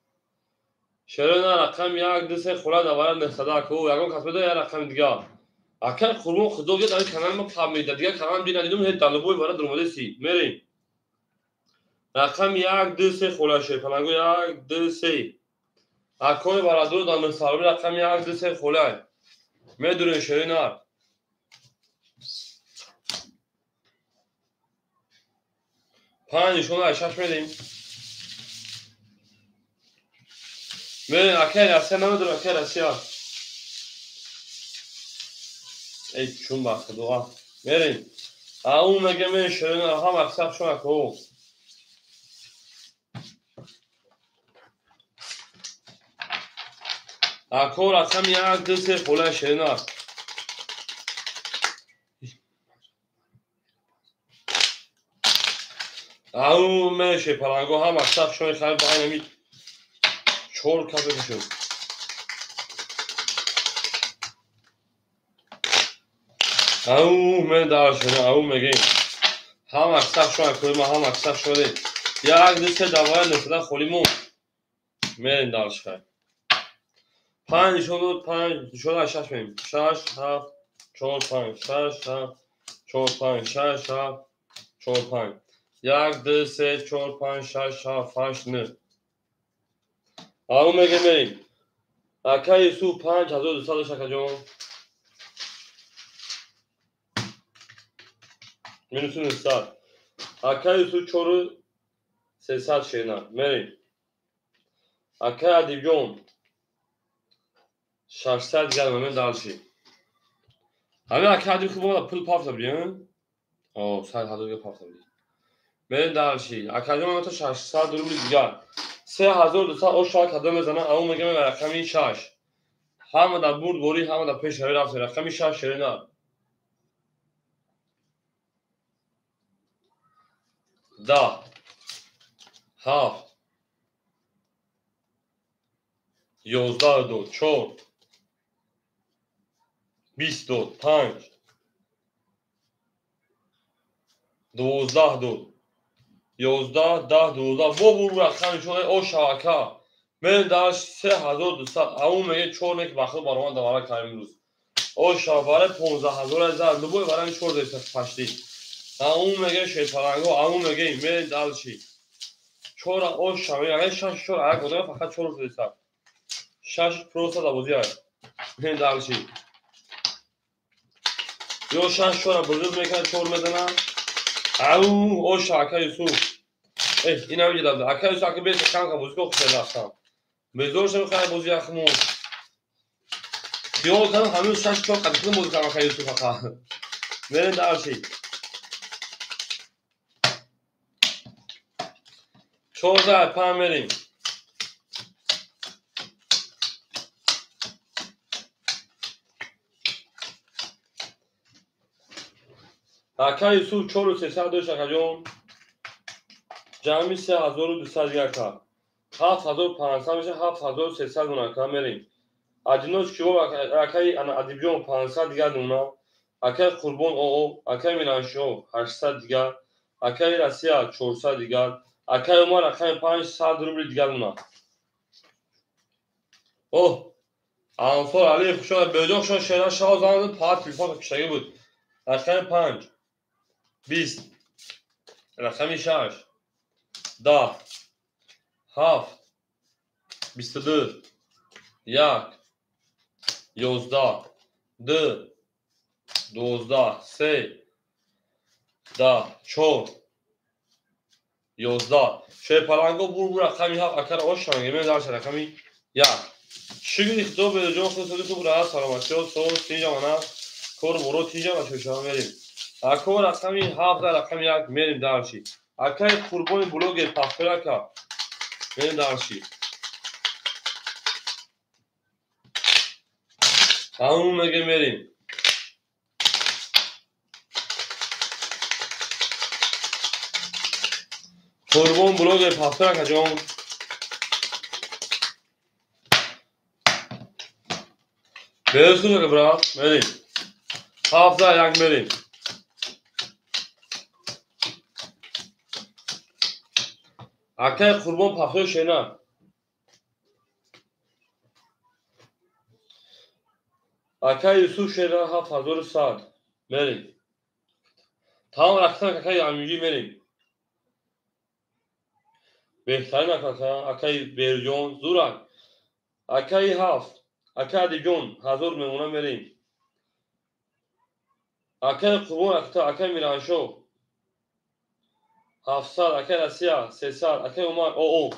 Шерона рақам 1 2 3 хула давара 900 аку. Ягон кас медо як рақами дигар. Акай Қурбон худо гет ами канал ма фаҳмида. Дигар канал бина дидум ҳе далубой вара дурмадаси. Мерем. Рақам 1 2 3 хула шерпаланго 1 2 3. Акои барадур дар 900 рубли рақам 1 2 3 хула. Медурем шерина. 5 нишона 6 медем. Мерем акай Россия намедурем акай Россия. Эй чун ба худо. Мерем. Ау мега мерем шерина ҳам аксар шуна ко. Ако рақам 1 2 3 хула шерина. Ау меше паланго ҳам аксар шуна хай ба 4 кафе шуд. Ау мен дар шуна, ау мегем. Ҳам аксар шуна кӯма, ҳам аксар шуна. 1 2 3 давай нисда холимон. Мерем дар шуна. 5 нишон дод, 5 нишон 6 мем. 6 7 4 5 6 7 4 5 6 7 4 5. 1 2 3 4 5 6 7 8 9. Ау мегем мерем. Акай Юсуф 5200 шакаҷон. Минус 900. Акай Юсуф 4300 шена. Мерем. Акай Адибҷон 600 дигар мемен далши. Ҳамин акай Адиб хуб омада пул пафта били, о, 100 000 пафта били. Мерем далши. Акаҷон то 600 рубли дигар. 3200 ош кадом мезанам, ау мегам рақами 6. Ҳама дар бурд борӣ, ҳама дар пеш рафт, рақами 6 шерина. 10 7 11 2 4 22 5 12 2 11 10 12 бо бур рақами шуд о шабака. Мен дар 3200 ау меге 4 нек бахил баромад давара кардем имрӯз. О шабара 15000 зад дубой барам 4 десат пашти. Ау меге шерпаланго, ау меге мен далчи. 4 о шабара 6 4 аяк одам фақат 4 десат. 6 просто да бозӣ ай. Мен далчи. Ё 6 4 бузург мекунад 4 мезанад. Ау о шака Юсуф. Ин ҳам ҷидаб. Ака Юсуф ака бес кам кам бозӣ ко хуш рафтам. Безор шав хай бозӣ ахму. Хиёл кардам ҳамин 6 4 қадим бозӣ кардам ака Юсуф ака. Мерем дарши. 14 5 мерем. Ака Юсуф 4300 дошт акаҷон. Ҷамъи 3200 дигар кард. 7500 меша 7300 дона ака мерем. Адиноч киво акаи Адибҷон 500 дигар дона. Акаи Қурбон оо, акаи Мираншоҳ 800 дигар, акаи Россия 400 дигар, акаи Умар рақами 500 рубли дигар дона. Оҳ, Анфор Алиев хушомад. Беҷон хушомад. Шера шаҳ занг пар телефон киштагӣ буд. Рақами 5 20 рақами 6 10 7 22 1 11 2 12 3 10 4 11. Шерпаланго бур рақами 7 акара ошанге мен дарша рақами 1. Шукри худо беҷон худ хуб раҳат саломатиё сол тинҷа мана кор боро тинҷа ва шошава мерем. Ако рақами 7 рақами 1 мерем дарши. Акаи Қурбони блогер пахторака мерем дарши. Ҳамун меге мерем. Қурбон блогер пахторака ҷон. Берӯз куҷо брат? Мерем. 7 1 мерем. Акаи Қурбон пафтори шена. Акаи Юсуф шена 7100. Мерем. Тамом рақсан акаи Амиҷӣ мерем. Беҳтарин ака, акаи Берҷон зурак. Акаи ҳафт, акаи Адибҷон 1000 мемона мерем. Акаи Қурбон акаи Мираншоҳ 700, акаи Россия 300, акаи Умар оо.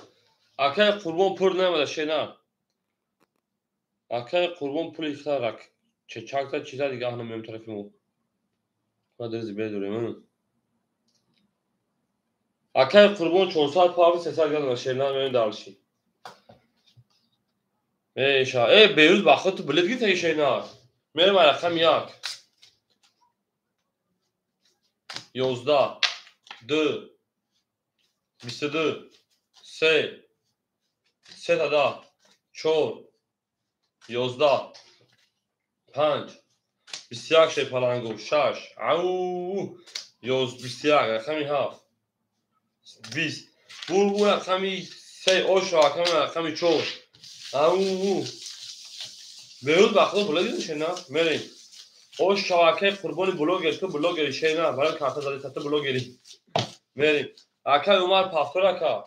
Акаи Қурбон пур намеда шена. Акаи Қурбон пули хитарак. Чечакта чиза дига ҳана мем тарафи мо. Ма дирзи бедорем. Акаи Қурбон 400 павр 300 градус шена мем далши. Меша, беюз ба худ билет гирифта шена. Мерем рақам 1. 11 2 22 3 3 10 4 11 5 21 шепалангу 6 ау 21 рақами 7 20 бургу рақами 3 ошо рақами 4 ау беюз ба худ билет гирифта шена мерем. Ош шавакаи Қурбони блогер, ту блогери шена, барои карта зади, ту блогери. Мерем. Акаи Умар пафтор ака.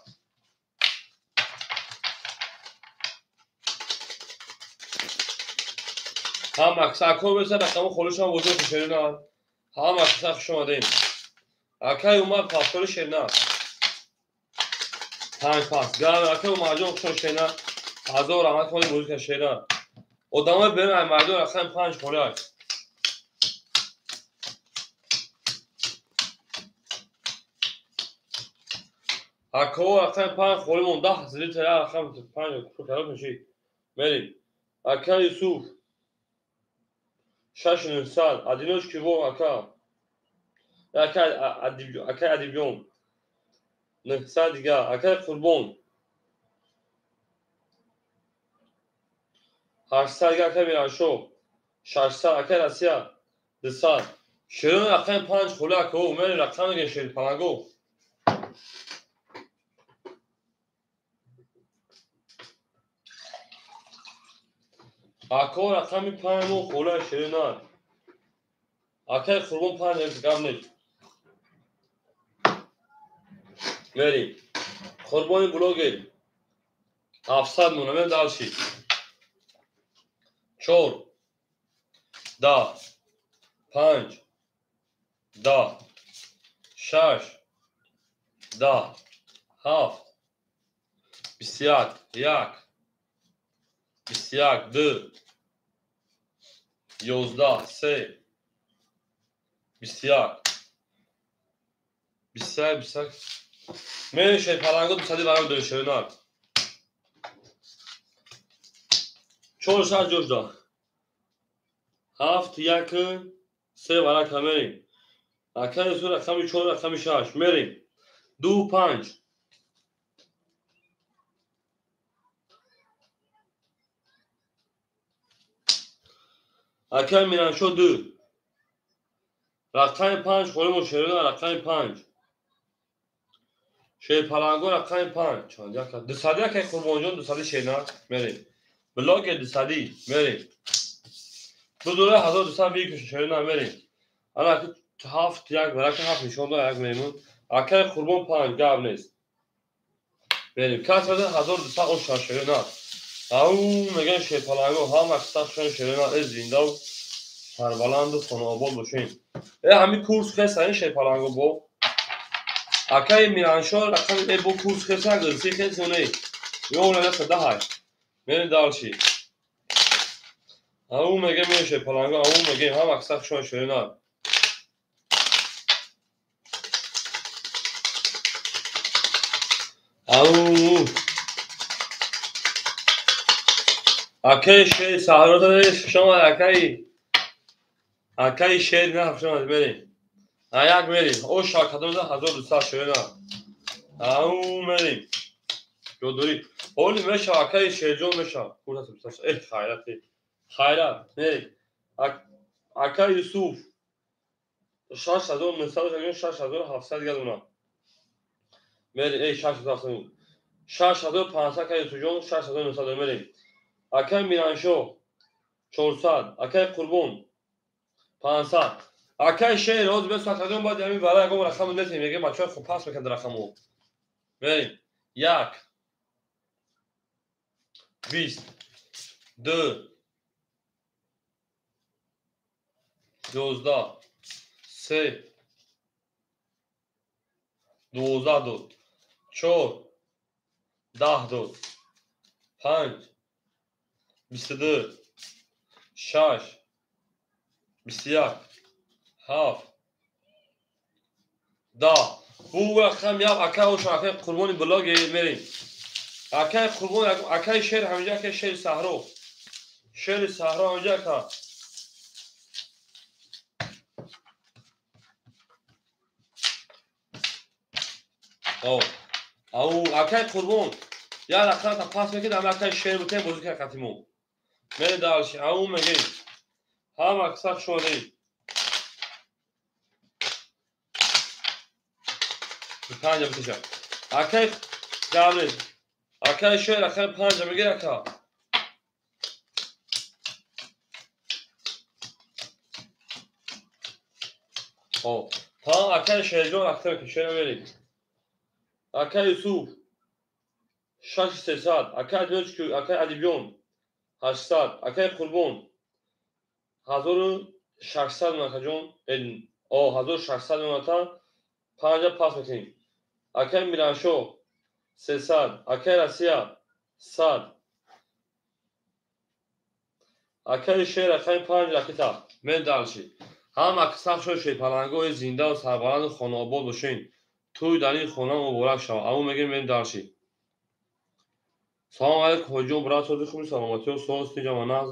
Ҳам акса ако беса рақами холишам вуҷуд шена. Ҳам акса хуш омадем. Акаи Умар пафтори шена. 5 пас. Гар акаи Умарҷон хуш шена. 1000 раҳмат холи музика шена. Одамои берун ай майдон рақами 5 холиак. Ако рақами 5 холӣ мон 10 зилитра рақами 5 куфр меши. Мерем. Ака Юсуф 6900 одиночки во ака. Ака Адиб, ака Адибҷон 900 дига. Акаи Қурбон 800 дига. Акаи Мираншоҳ 600, акаи Россия 200. Шерон рақами 5 холӣ ако. Мерем рақам мегем шери паланго. Ако рақами 5 мо хола шерина. Акаи Қурбон 5 гап нест. Мерем. Қурбони блогер 700 мона мем далши. 4 10 5 10 6 10 7 21 1 21 2 11 3 21 21 21 мерем шерпаланго 200 барам дорем шерина. 400 ҷош да 7 1 3 варака мерем. Акаи Юсуф рақами 4 рақами 6 мерем. 2 5 Акаи Мираншоҳ 2 рақами 5 холимо шерина рақами 5 шерпаланго рақами 5 чанд яка 200 акаи Қурбонҷон 200 шерина мерем. Блогер 200 мерем. Ду 1200 бикуш шерина мерем. Ана 7 1 варака 7 нишон дод як мемон. Акаи Қурбон 5 гап нест. Мерем. Кас 1200 оша шерина. Ау меган шерпаланго ҳама киса шерина зиндав сарбаланду хонаобод бошем. Ҳами курс хеса ин шерпаланго бо. Акаи Мираншоҳ рақами бо курс хеса гирси хес ё не? Ё нагаса даҳай. Мерем далши. Ау мегем шерпаланго, ау мегем ҳама киса хушон шерина. Ау акаи шер саҳрота хуш омад акаи. Акаи шер на хуш омад мерем. Як мерем. Оша кадомза 1200 шерина. Ау мерем. Ҷодурӣ. Ҳоли мешава акаи Шерҷон мешава. Хайрат. Хайрат. Мерем. Акаи Юсуф 6900 6700 дига дона. Мерем, эй 679. 6500 акай Юсуфҷон, 6900 мерем. Акай Мираншоҳ 400, акай Қурбон 500. Акай Шер, ҳозир бес акаҷон баъди ҳамин вара ягон рақамро нетем, мегӯям бачаҳо хуб пас мекунад рақамро. Мерем. 1 20 2 11 3 12 дод, 4 10 дод, 5 22 6 21 7 10. Бу рақам як акай оша акай Қурбони блоге мерем. Акай Қурбон, акай Шер ҳаминҷа, акай Шери Саҳро. Шери Саҳро ҳаминҷа ака. Ау акай Қурбон, як рақамта пас мекунед, ама акай Шер бутем бозӣ кард қатимо. Мерем дальше. Ау мегем. Ҳама аксар шодем. Панҷа бикаша. Акай Гаврил, акай Шер, акай панҷа мегир ака. Хоб, та акай Шерҷон рақта мекунем, Шера мерем. Акай Юсуф 6300, акай Адибён, акай Адибён 800, акай Қурбон 1600 акаҷон, 1600 меоната, панҷа пас мекунем. Акай Мираншоҳ 300, акай Россия 100, акай Шер, акай панҷ ракета. Мен дальше. Ҳама сахт шуд шерпалангои зиндаву сарбаланду хонаобод бошен. Тӯй дар ин хона муборак шавад. Аммо мегӯем мен дальше. Салом алейкум ҳоҷиён, брат, сози хуби саломатиё, соз тинҷа маназ.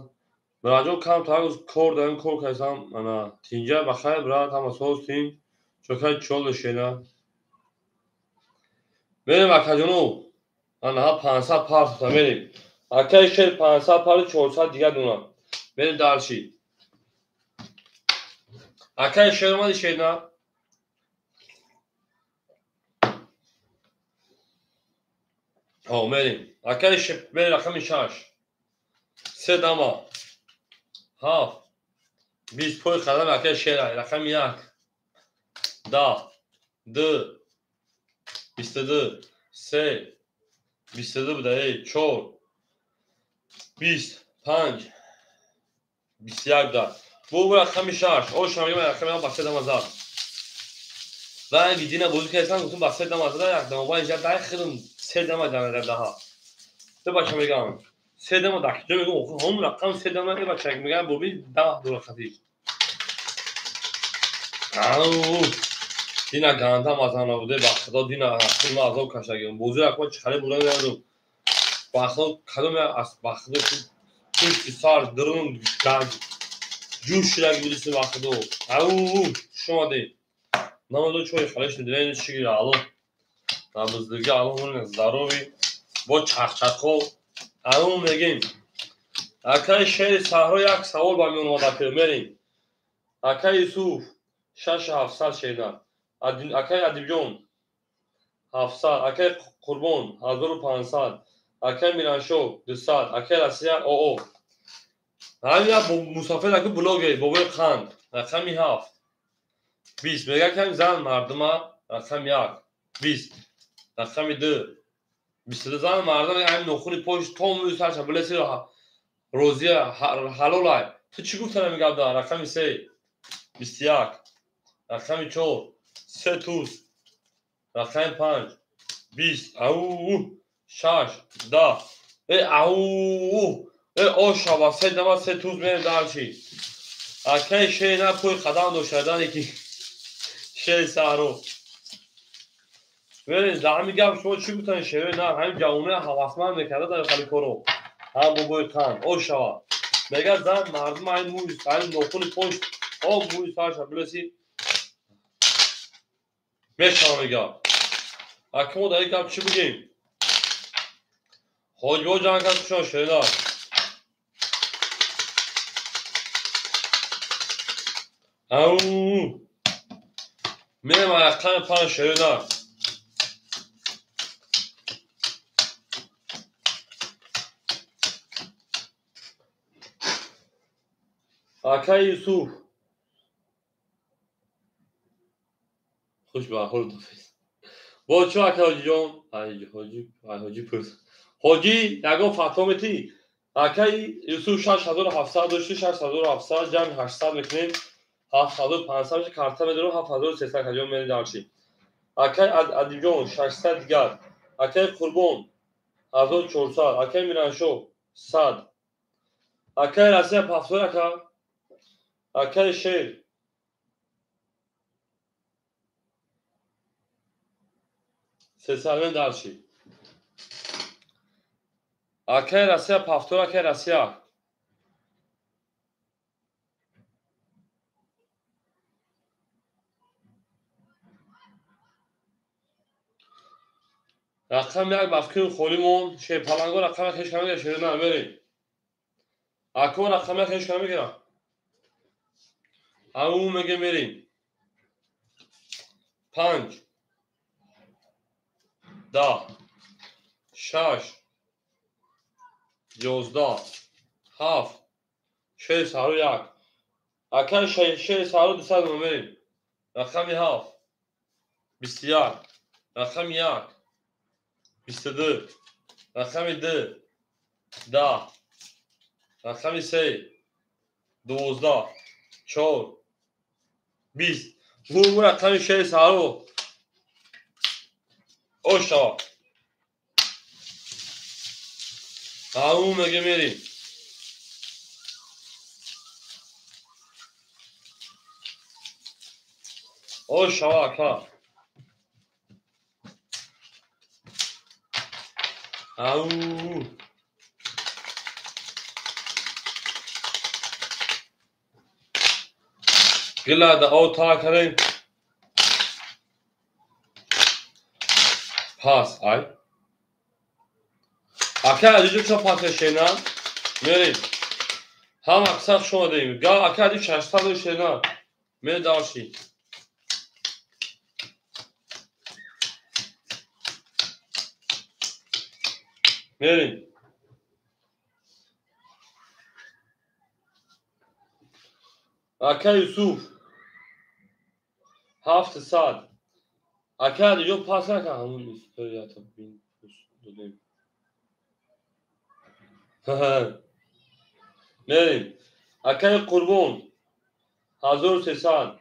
Братҷон, кам тарӯз кор дарем, кор кардам, ана тинҷа ба хайр, брат, ҳама соз тинҷ. Чокай чол шена. Мерем акаҷоно. Ана ҳа 500 партофта мерем. Акай Шер 500 пари 400 дигар дуна. Мерем дальше. Акай Шер омади Шерна. Ҳо, мерем. Акай Шер, мерем рақами 6. 3 дама. 7 20 пой қадам акай Шер, рақами 1. 10 2 22 3 22 буда, эй 4 20 5 21 буда. Бу рақами 6. Оша мегӯям рақами 7 ба 3 дама зад. Ва видина бозӣ кардам, гуфтам ба 3 дама зада, як дама ба инҷа дай хидм 3 дама дар даҳа. Ду бача мегӯям 3 дама дар куҷо мегӯям, охир ҳамон рақам 3 дама, э бача мегӯям боби 10 доллар хатӣ. Ау! Дина ганда мазана буде, ба худо дина худма азоб кашагим. Бозӣ рақам чӣ хале бурда надум. Ба худо кадом аз ба худо пушти сар дарун ҷӯш шудаги билиси ба худо. Ау! Шумо де. Намадо чой халеш дилен чӣ гира алло. Набуздиги алло мон здоровый. Бо чақчақо. Ау мегем. Акай Шери Саҳро як савол ба миён омада ки мерем. Акай Юсуф 6700 шеда. Акай Адибҷон 700, акай Қурбон 1500, акай Мираншоҳ 200, акай Россия ОО. Ҳамин як мусофир аки блоге бобои қанд рақами 7 20 мегӯяд ки зан мардума рақами 1 20 рақами 2 22 зан мардума ҳамин нохуни пош то мӯи сарша билеси розия ҳалолай. Ту чӣ гуфтан ҳамин гап дар рақами 3 21 рақами 4 3 туз рақами 5 20 ау 6 10 э ау э оша ва 3 дама 3 туз мерем дальше. Акай Шер на пой қадам доштадане ки Шери Саҳро. Мерем дар ҳамин гап шумо чӣ гуфтан Шери на ҳамин ҷавонои ҳавасманд мекарда дар хали коро. Ҳам бобои қанд ошава. Мегӯяд зан мардум ҳамин мӯи ҳамин нохуни пошт об мӯи сарша билеси мешава мегӯяд. Аки мо дар ин гап чӣ бигем? Ҳоҷибо ҷанг кард кушон Шерина. Ау! Мерем рақами 5 Шерина. Акаи Юсуф. Хуш ба худофиз. Бо чо ака ҳоҷиҷон? Ай ҳоҷи, ай ҳоҷи пурс. Ҳоҷи ягон фатво метӣ? Акаи Юсуф 6700 дошти, 6700 ҷамъи 800 мекунем. 7500 меша, карта медорам, 7300 каҷон мери дарши. Акаи Адибҷон 600 дигар. Акаи Қурбон 1400, акаи Мираншоҳ 100. Акаи Россия пафтор ака. Акаи Шер 300 дарши. Акаи Россия пафтор, акаи Россия. Рақами як мафкун холимон, шерпаланго рақами як ҳеч кам мегирад, шер на мерем. Ако рақами як ҳеч кам мегирад. Ау меге мерем. 5 10 6 11 7 6 1. Ака 6 200 мерем. Рақами 7 21 рақами 1 22 рақами 2 10 рақами 3 12 4 20. Бу рақами 6 саро оша. Ау меге мерем. Оша ака. Ау. Гила да о та карем. Пас ай. Ака адиҷо чо пас шена? Мерем. Ҳам аксар шумо дем. Га ака ади 600 шена. Мер дарши. Мерем. Ака Юсуф 700. Ака адиҷо пас нака ҳамун историята бин додем. Мерем. Акаи Қурбон 1300.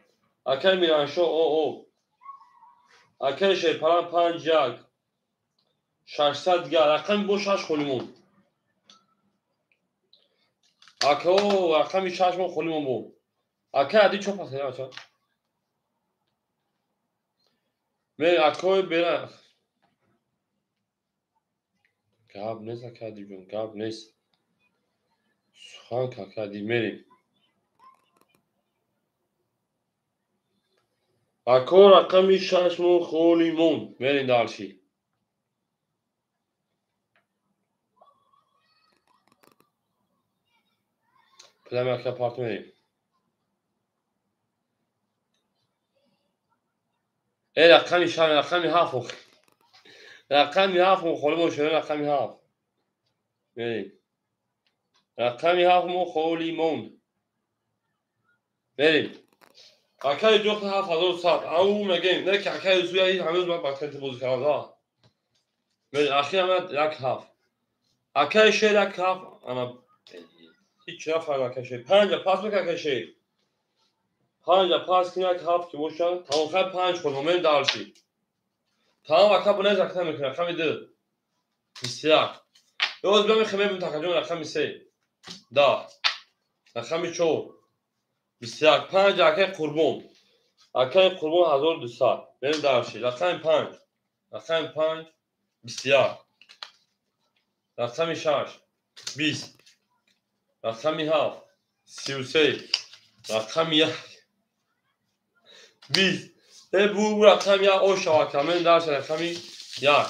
Акаи Мираншоҳ о. Акаи Шерпалан 5 1 600 дигар. Рақами бо 6 холимон. Акао рақами 6 мо холимон бо. Акаи ади чо пас ача? Мер акои бера. Гап нест ака адиҷон, гап нест. Сухан ака ади мерем. Ако рақами 6 мо холимон. Мерем дарши. Пулами ака парт мерем. Э рақами 6, рақами 7. Рақами 7 мо холимон шуда, рақами 7. Мерем. Рақами 7 мо холимон. Мерем. Акаи ҷохта 7100. Ау мегем. Не ки акаи Юсуф яи ҳанӯз ман патенти бозӣ кардам. Мерем. Ахир ама 1 7. Акаи Шер 1 7. Ана ҳеч нафаҳмидам акаи Шер. 5 пас мекунад акаи Шер. 5 пас кунад 1 7 ки бошад. Тамом хай 5 холимон. Мерем дарши. Тамом ака бунез акта мекунад. Рақами 2 21. Ёз биё мехоҳем мебинем такаҷон рақами 3 10 рақами 4 21 5 акаи Қурбон. Акаи Қурбон 1200. Мерем дарши. Рақами 5 рақами 5 21 рақами 6 20 рақами 7 33 рақами 1 20. Э бу рақами 1 оша ака. Мерем дарши рақами 1.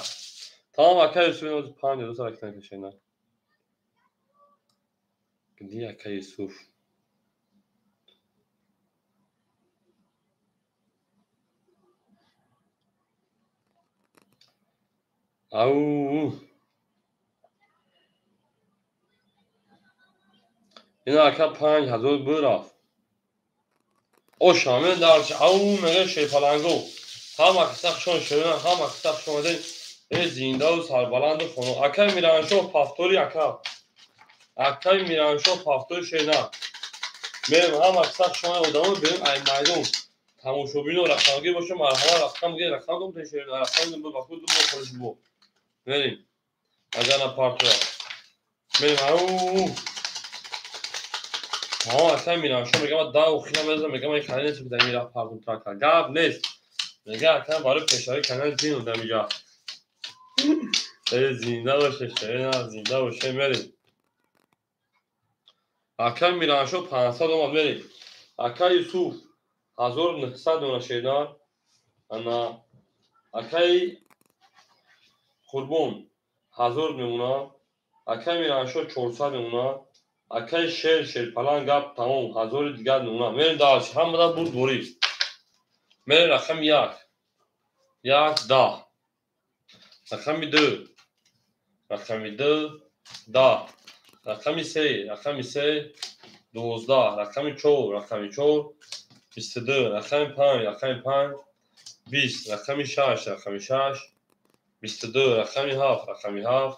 Тамом акаи Юсуф ин 5 2 ракета кашена. Где акаи Юсуф? Ау. Ина ака 5000 бурафт. Оша мен дарчи ау мега шерпаланго. Ҳама киса хушон шерина, ҳама киса хуш омадед. Э зиндаву сарбаланду хоно. Акай Мираншоҳ пафтори ака. Акай Мираншоҳ пафтори шерина. Мерем ҳама киса хуш омадед одамо берем ай майдон. Тамошобино рақамгир боша марҳама рақам гир рақам дом шерина рақам дом ба худ бо холиш бо. Мерем. Агар на партоя. Мерем ау. Ҳа, акай Мираншоҳ мегам да охира мезанам мегам ай канал нест ки дар мира партум трака. Гап нест. Мега акай барои пешравии канали дин одам иҷа. Э зинда боше шерина зинда боше мерем. Акай Мираншоҳ 500 омад мерем. Акай Юсуф 1900 дона шерина. Ана акай Қурбон 1000 мемона. Акай Мираншоҳ 400 мемона. Акай шер шерпаланг гап тамом 1000 дигар мемона. Мерем дальше ҳамада бурд борӣ. Мерем рақами 1. 1 10. Рақами 2. Рақами 2 10. Рақами 3. Рақами 3 12. Рақами 4. Рақами 4 22. Рақами 5. Рақами 5 20. Рақами 6. Рақами 6 22. Рақами 7. Рақами 7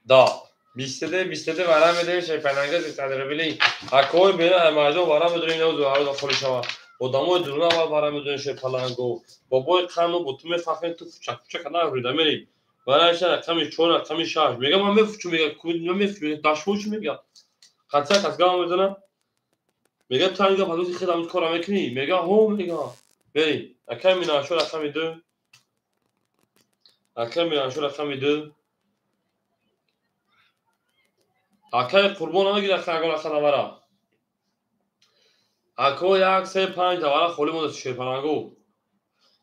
10. 22 22 варам медорем шерпаланга 300 рубли. Акои бена майдон варам медорем навзу ҳарӯза холӣ шава. Одамои дуруна аввал варам медорем шерпаланго. Бобои қанну бо ту мефахрем ту фучак фучак нагрӯида мерем. Вараша рақами 4 рақами 6. Мега ман мефучу мега ман мефучу дашмо чӣ мега? Қатъия кас гап мезана. Мега ту ҳамин гап ҳанӯз хел ҳамин кора мекунӣ? Мега ҳо мега. Мерем. Акай Мираншоҳ рақами 2. Акай Мираншоҳ рақами 2. Акай Қурбон намегирад ягон рақам навара. Ако 1 3 5 давара холӣ монда шерпаланго.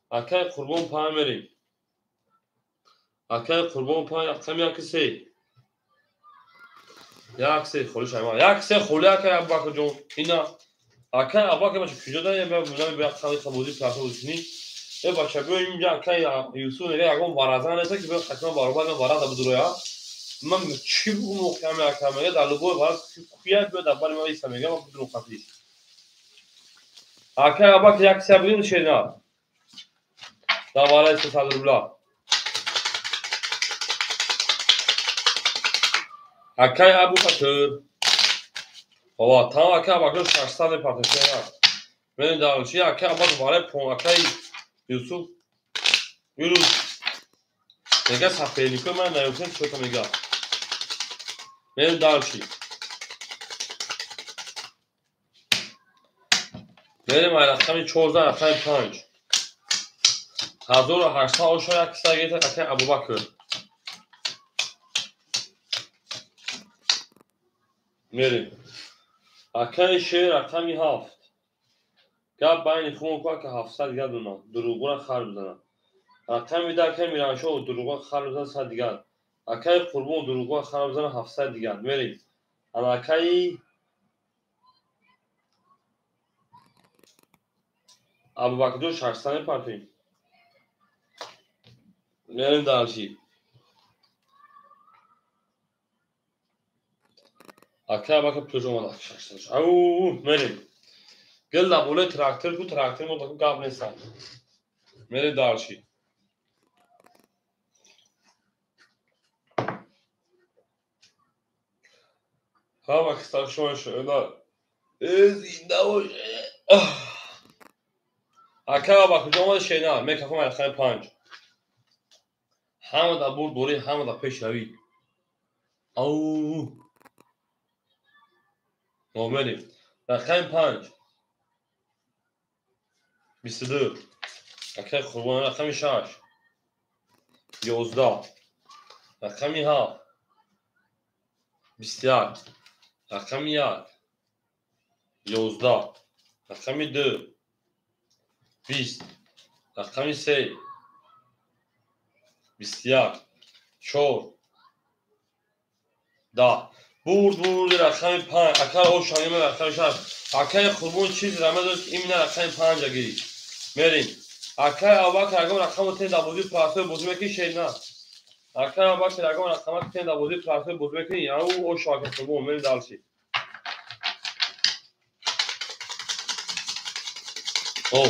Акай Қурбон 5 мерем. Акай Қурбон 5 рақами 1 3. 1 3 холӣ шайма. 1 3 холӣ акай Абубакрҷон. Ина акай Абубакр бача куҷо дар я бо як қавли қабозӣ пласа бозӣ. Э бача биё инҷа акай Юсуф мега ягон вараза неста ки биё ҳатман баробар ман вараза бидуроя. Ман чӣ бугум оқиам ака мега дар любой вараз куя биё дар бари ман иста мега ман бидурум қатӣ. Акай Абубакр як се бидум шерина. Дар вараи 300 рубла. Акай Абубакр. Ова, там акай Абубакр 600 мепартем шерина. Мерем дар чи акай Абубакр вараи пон акай Юсуф Юрус мега саферникои ман наёфтем чота мега. Мерем дальше. Мерем ай рақами 14 рақами 5. 1800 оша як киса гирифта акай Абубакр. Мерем. Акай шер рақами 7. Гап байни хумон ку ака 700 дигар дона. Дурӯғура хар бизанад. Рақами 10 акай Мираншоҳ дурӯғура хар бизанад 100 дигар. Акай Қурбон дурӯғура хар бизанад 700 дигар. Мерем. Ана акай Абубакрҷон 600 мепартем. Мерем дальше. Акай Абубакр пулш омад 600. Ау, мерем. Гил дар болои трактор ку трактор мо даку гап нестан. Мерем дальше. Ҳама киса шумо шуда. Э зинда боше. Акай Абубакрҷон омад шерина. Мекафам рақами 5. Ҳама дар бурд борӣ, ҳама дар пешравӣ. Ау. Мо мерем. Рақами 5. 22. Акай Қурбон рақами 6. 11. Рақами 7. 21. Рақами 1. 11. Рақами 2. 20. Рақами 3. 21. 4. 10. Бурд бурд рақами 5. Акай ошанima рақами 6. Акай Қурбон чиз рама дошт именно рақами 5 гирифт. Мерем. Акай Абубакр ягон рақамро тен дар бозии пласои бозӣ мекунӣ шерина. Акай Абубакр ягон рақама тен дар бозии пласои бозӣ мекунӣ, ау ошу акай Қурбон мерем дальше. О,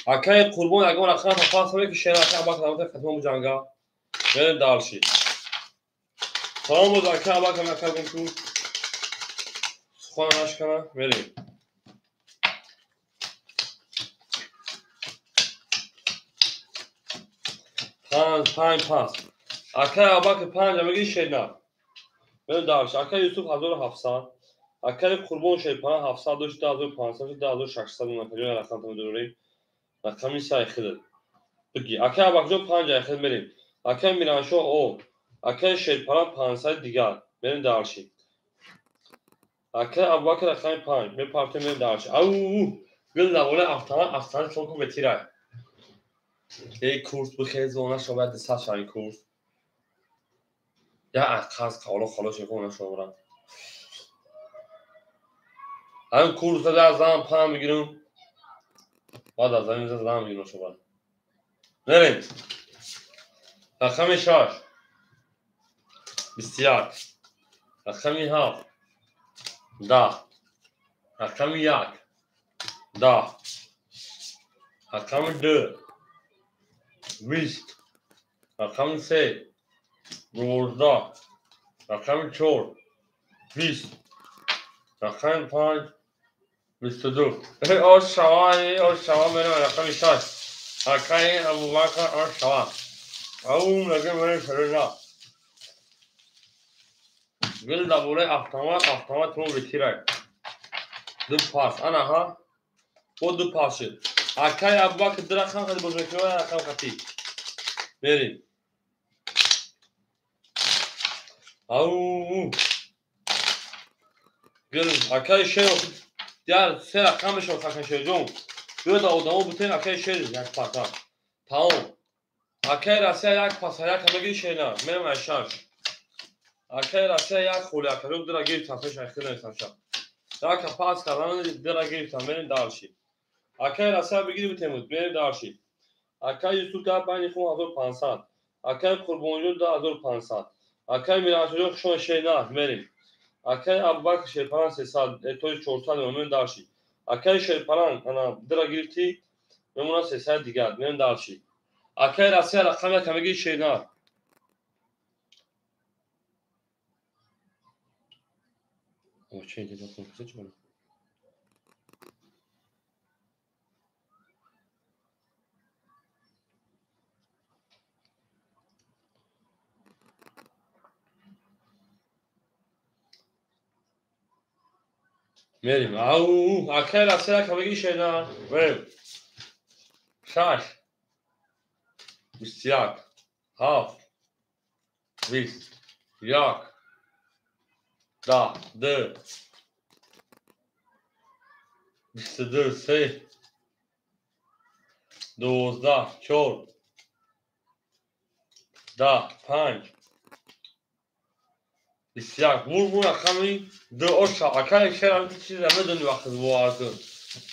акаи Қурбон ягон рақам пас ки шер ака Абакр намата хатмон буҷанга. Мерем дальше. Салом боз ака Абакр накардем ку. Сухана нашкана, мерем. Панҷ, панҷ пас. Акаи Абакр панҷ мегири шер на. Мерем дальше. Акаи Юсуф 1700. Акаи Қурбон шерпана 700 дошт, 2500, 2600 нафар рақам дорем. Рақами сай хидат. Биги. Акаи Абакрҷон панҷ айхид мерем. Акаи Мираншоҳ о. Акаи Шерпана 500 дигар. Мерем дальше. Акаи Абубакр рақами панҷ. Мепартем мерем дальше. Ау! Гул наволе автомат, автомат чонку бетирай. Эй курс бихез она шояд 200 шавин курс. Я аз қавло холо шекун она шобра. Ҳамин курс да зан пам мегирам. Баъд аз замин зан мегирам шобра. Мерем. Рақами шаш. 21. Рақами ҳафт. 10. Рақами як. 10. Рақами ду. 20. Рақами се. 12. Рақами чор. 20. Рақами панҷ. 22. Ош шава, ош шава, мерем рақами шаш. Акаи Абубакр ош шава. Ау, мегем мерем шерена. Гул дар бораи автомат, автомат мо бетирай. Ду пас, ана ҳа. Бо ду пас шуд. Акаи Абубакр ду рақам хати боз мекунем, рақам хати. Мерем. Ау. Гул, акаи шер яр се рақам мешавад акаи шерҷон. Биё да одамо бутен акаи шер як паса. Тамом. Акаи Россия як паса, як мегири шерна. Мерем ай шаш. Акаи Россия як холи, акаҷон дура гирифтам, пеш ай хидам ша. Як пас кардан дура гирифтам, мерем дальше. Акаи Россия бигири бутемуд, мерем дальше. Акаи Юсуф гап байни хун 1500. Акаи Қурбонҷон 2500. Акаи Мираншоҳҷон хушон шерна, мерем. Акаи Абубакр шерпаран 300, то 400 мерем дальше. Акаи шерпаран ана дура гирифти, мемона 300 дигар, мерем дальше. Акаи Россия рақам як мегири шерна. О, че это такое? Мерем. Ау, акаи Россия рақам мегири шерна. Мерем. Шаш. 21. Ҳафт. 20. Як. 10. Ду. 22. Се. 12. Чор. 10. Панҷ. 21. Бур рақами ду оша. Акаи шер ҳамин чиза медони вақт бовар кун.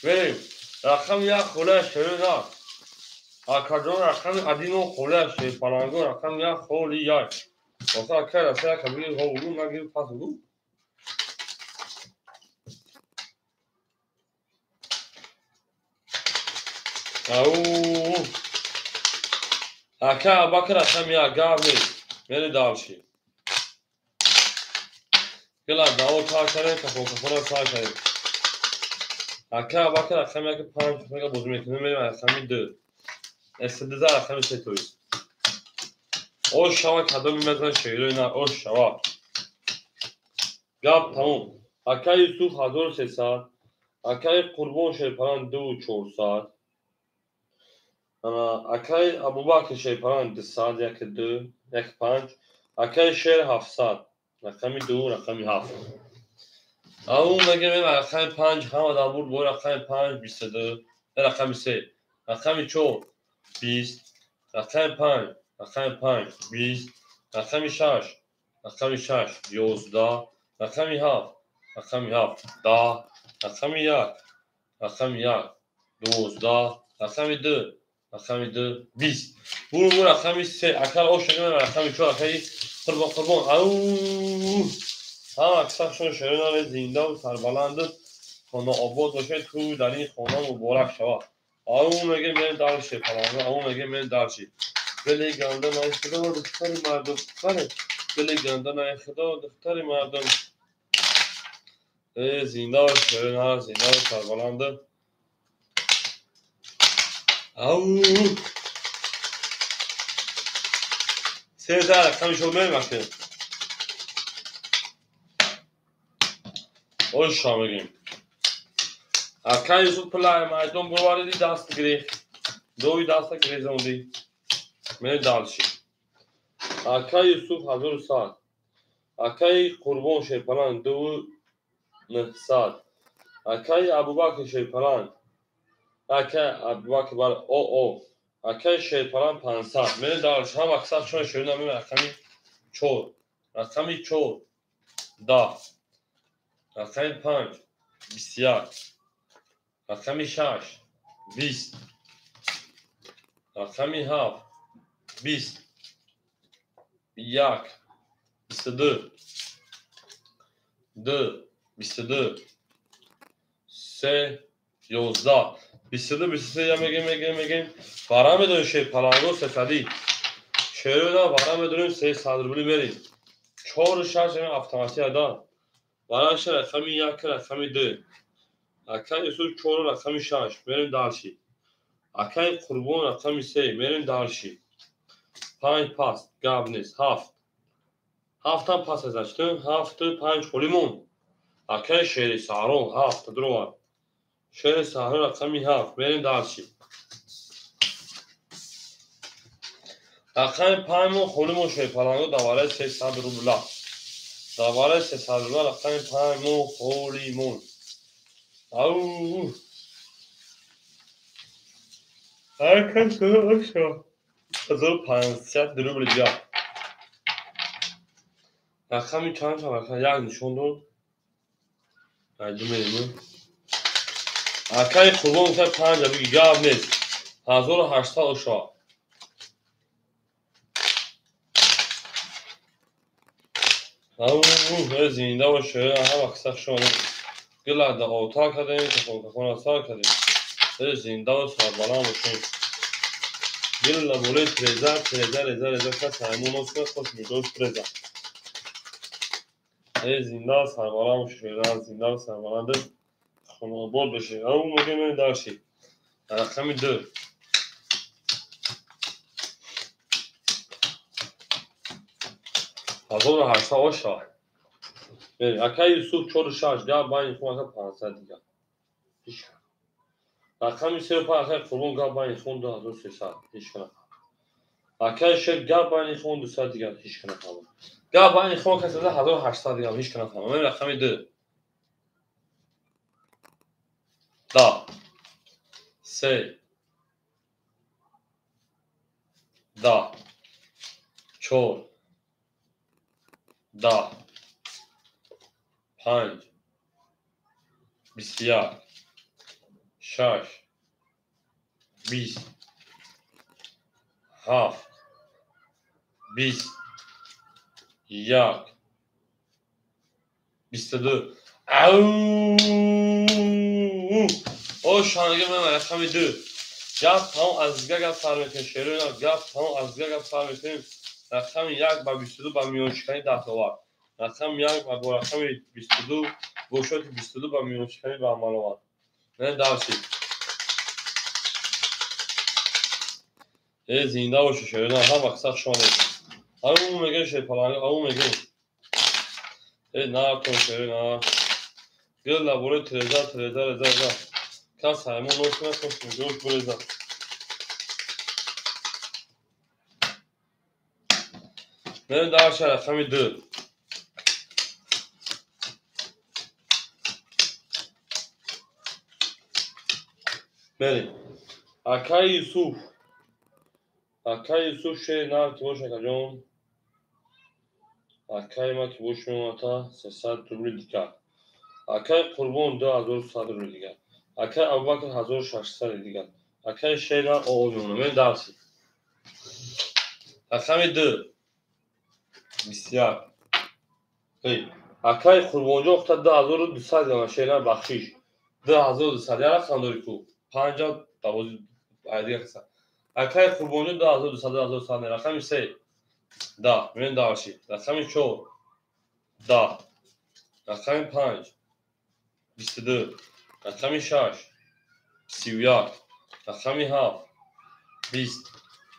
Мерем. Рақами як холаи шери на. Акаҷон рақами адино холаи шер палангон рақами як холи як. Оса акаи Россия як бигир ҳо уру нагир пас уру. Ау. Акаи Абубакр рақами як гап нест. Мерем дальше. Гила даво тар кардем, кафон кафонро сар кардем. Акаи Абубакр рақами як панҷ мега бозӣ мекунем, мерем рақами ду. Эсдиза рақами се тои. Ош шава кадоми мезан шерои на, ош шава. Гап тамом. Акаи Юсуф 1300, акаи Қурбон шерпаран 2400. Акаи Абубакр шерпаран 200, як ду, як панҷ. Акаи шер 700. Рақами ду, рақами ҳафт. Ау мегем рақами панҷ ҳама дар бурд бо рақами панҷ 22, рақами се, рақами чор 20, рақами панҷ, рақами панҷ 20, рақами шаш, рақами шаш 11, рақами ҳафт, рақами ҳафт 10, рақами як, рақами як 12, рақами ду, рақами ду 20. Бур бу рақами се, акал ош рақами чор, акаи Қурбон Қурбон. Ау! Ҳама аксаршон шеронаре зиндаву сарбаланду хонаобод бошед, ту дар ин хона муборак шавад. Ау мегем мерем дальше паланга, ау мегем мерем дальше. Дили ганда най худо, духтари мардум. Бале, дили ганда най худо, духтари мардум. Зинда бош, на зинда бош, сарбаланд. Ау! 13 рақами шуд мерем вақте. Оша мегем. Акай Юсуф пулай майдон бовариди даст гирифт. Дои даста гирезонди. Мерем дальше. Акай Юсуф 1100. Акай Қурбон Шерпалан 2900. Акай Абубакр Шерпалан. Акай Абубакр бар о. Акай Шерпалан 500. Мерем дальше. Ҳам аксар чон шерина мерем рақами 4. Рақами 4 10. Рақами 5 21. Рақами 6 20. Рақами 7 20. 1 22. 2 22. 3 11. 22 23 я мегем. Вара медонем Шерпаланго 300. Шерона вара медонем 300 рубли мерем. 4 6 автомати ада. Вара рақами 1 рақами 2. Акай Юсуф 4 рақами 6. Мерем дальше. Акай Қурбон рақами 3. Мерем дальше. 5 паст, гап нест. 7. 7 пас аз 7 5 холимон. Акай Шери Саҳро 7 дурова. Шери Саҳро рақами 7. Мерем дальше. Рақами 5 мо холимон Шерпаланго давараи 300 рубла. Давараи 300 рубла рақами 5 мо холимон. Ау! Акай шо. 1500 рубли дигар. Рақами чанд шабака як нишон дод. Айду мерем. Акай Қурбон 5 биги гап нест. 1800 оша. Ау, зинда бош, ҳама қисса шумо. Гила да ота кардем, кафон сар кардем. Зинда ва сарбаланд бошем. Гила болои треза, треза, реза, реза, кас ҳаймон нос кунад, хош мегӯяд треза. Зинда сарбаланд бошем, зинда сарбаланд хонобод бошем. Ау мегӯем дальше. Рақами 2. 1800 оша. Акай Юсуф 4 6 гап байни хон ака 500 дигар. Ҳеч. Рақами 3 5 акай Қурбон гап байни хон 2300. Ҳеч кана. Акай Шер гап байни хон 200 дигар. Ҳеч кана фаҳмам. Гап байни хон каса 1800 дигар. Ҳеч кана фаҳмам. Мен рақами 2. 10 3 10 4 10 5 21 6 20 7 20 1 22. Ау! О шанга ман рақами 2. Гап тамом аз дигар гап сар мекунем. Шерона гап тамом аз дигар гап сар мекунем. Рақами 1 ба 22 ба миёншиканӣ даст овард. Рақами 1 ба бо рақами 22 бо шоти 22 ба миёншиканӣ ба амал овард. Не дальше. Зинда боше шерона, ҳама қисса шумо. Ау мегӯем Шерпаланг, ау мегӯем. На тон шерона. Гила болои треза, треза, реза, реза. Кас ҳаймон нос кунад, хош мегӯяд буреза. Мерем дальше рақами 2. Мерем. Акай Юсуф. Акай Юсуф шери нар ки бош акаҷон. Акай ма ки бош меомада 300 рубли дигар. Акай Қурбон 2100 рубли дигар. Акай Абубакр 1600 дигар. Акай Шер оо мемонам. Мерем дальше. Рақами 2 21. Акай Қурбонҷон худта 2200 дигар. Шернар бахшиш. 2200 як рақам дори ку. 5 Бабози айдига каса. Акай Қурбонҷон 2200 2100. Рақами 3 10. Мен дарши. Рақами 4 10. Рақами 5 22. Рақами 6 31. Рақами 7 20.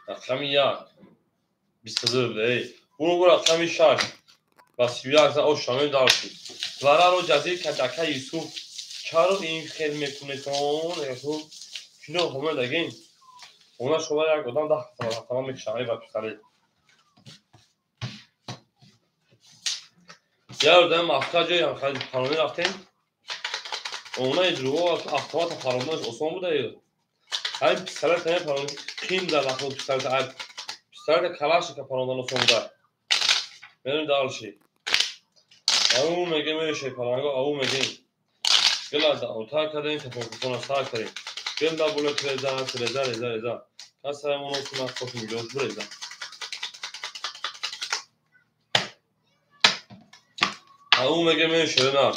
Рақами 1 22 буда. Эй, буру рақами 6 ва 31 за ош шамем дарши. Вараро ҷазир кард акай Юсуф. Чаро ин хел мекунетон? Кино хомед агин. Она шова як одам 10 сомон мекушам, ай ба писари. Я одам Москва ҷои парони рафтем. Она иҷруҳо автомата паронаш осон буда. Ҳамин пистолет ҳамин парони қим дар вақт пистолет, пистолета калашника парондан осон буда. Мерем дальше. Ау мегем эй паранго, ау мегем. Гила да ота кардем, кафон сар кардем. Гил да буле треза, треза, реза, реза. Касай моно суна хош милёш буреза. Ау мегем эй шерена.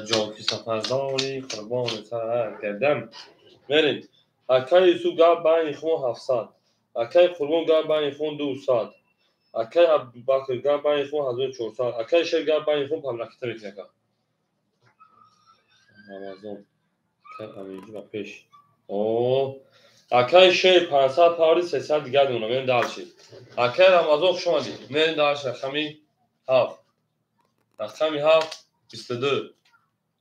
Ҷоки сафардори қурбони сар кардам. Мерем. Акай Юсуф гап байни хун 700. Акай Қурбон гап байни хун 200. Акай Абубакр гап байни хун 1400. Акай Шер гап байни хун памлаката мекунад. Рамазон. Акай Аминҷи ба пеш. О, акай Шер 500 пари 300 дигар мемонад. Мерем дальше. Акай Рамазон хуш омадӣ. Мерем дальше. Рақами 7. Рақами 7 22.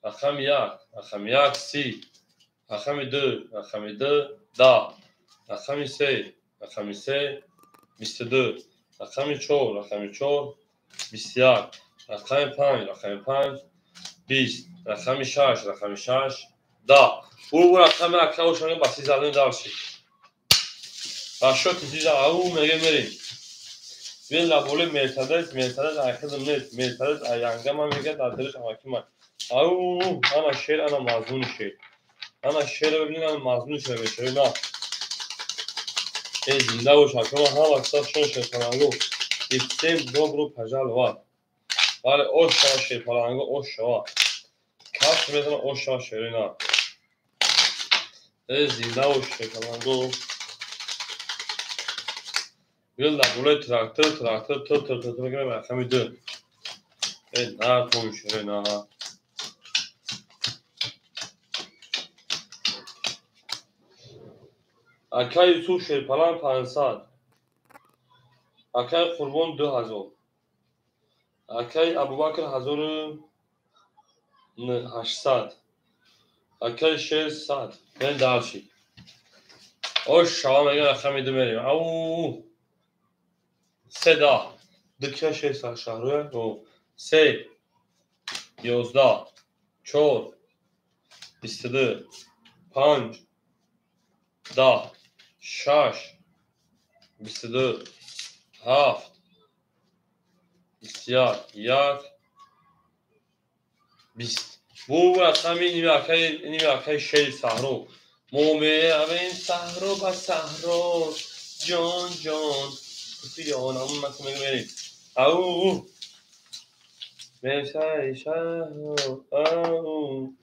Рақами 1, рақами 1 30. Рақами 2, рақами 2 10. Рақами 3, рақами 3 22. Рақами 4, рақами 4 21. Рақами 5, рақами 5 20. Рақами 6, рақами 6 10. Буру рақами акаушани ба 30 дальше. Расчёти 30 ау меге мерем. Вела боле Мерседес, Мерседес айхизм нест, Мерседес аянгама меге дар дилиш амакима. Ау, ана шер, ана мазмуни шер. Ана шер бибинед, ана мазмуни шер мешавад. На. Эй, зинда бош, акама ҳама киса шон шерпаланго. И всем добро пожаловать. Бале, ош шава шерпаланго, ош шава. Кафш мезана ош шава шерина. Эй, зинда бош шерпаланго. Гил дар болои трактор, трактор, тр, тр, тр, тр, мегирем рақами 2. Эй, на, том шерина. Акай Юсуф шерпалан 500. Акай Қурбон 2000. Акай Абубакр 1800. Акай Шер 100. Мен дальше. Ош шава мегем рақами 2 мерем. Ау. 3 10. Дикя шер шаҳрӯя. 3 11 4 22 5 10 6 22 7 21 1 20. Бу рақами ними акаи шери саҳро. Мо меравем саҳро ба саҳро. Ҷон ҷон. Кусиёнам мерем. Ау. Мерсаи шаҳро. Ау.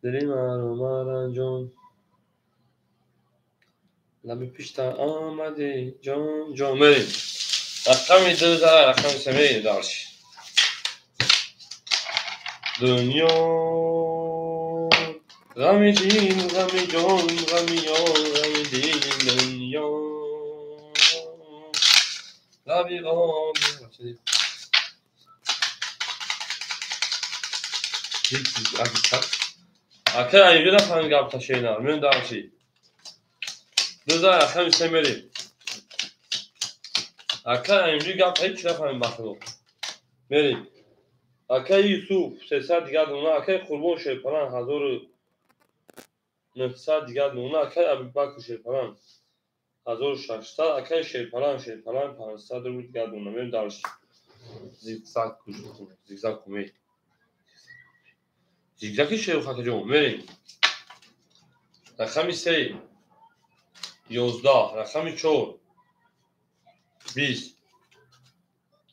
Дили маро маранҷон. Лаби пишта омадӣ ҷон ҷон. Мерем. Рақами 2 за рақами 3 мерем дальше. Дунё ғами дин, ғами ҷон, ғами ёр, ғами дин, дунё. Лаби об. Акай айбӣ нафаҳмид гап ташена. Мен дальше. 2 за рақами 3 мерем. Акай айбӣ гап ҳеҷ нафаҳмид бахудо. Мерем. Акай Юсуф 300 дигар дона, акай Қурбон шерпалан 1900 дигар дона, акай Абубакр шерпалан 1600, акай шерпалан 500 рубл дигар дона. Мерем дальше. Зигзаг кушем, зигзаг кумей. Зигзаги шеру хакаҷон, мерем. Рақами 3 11, рақами 4 20,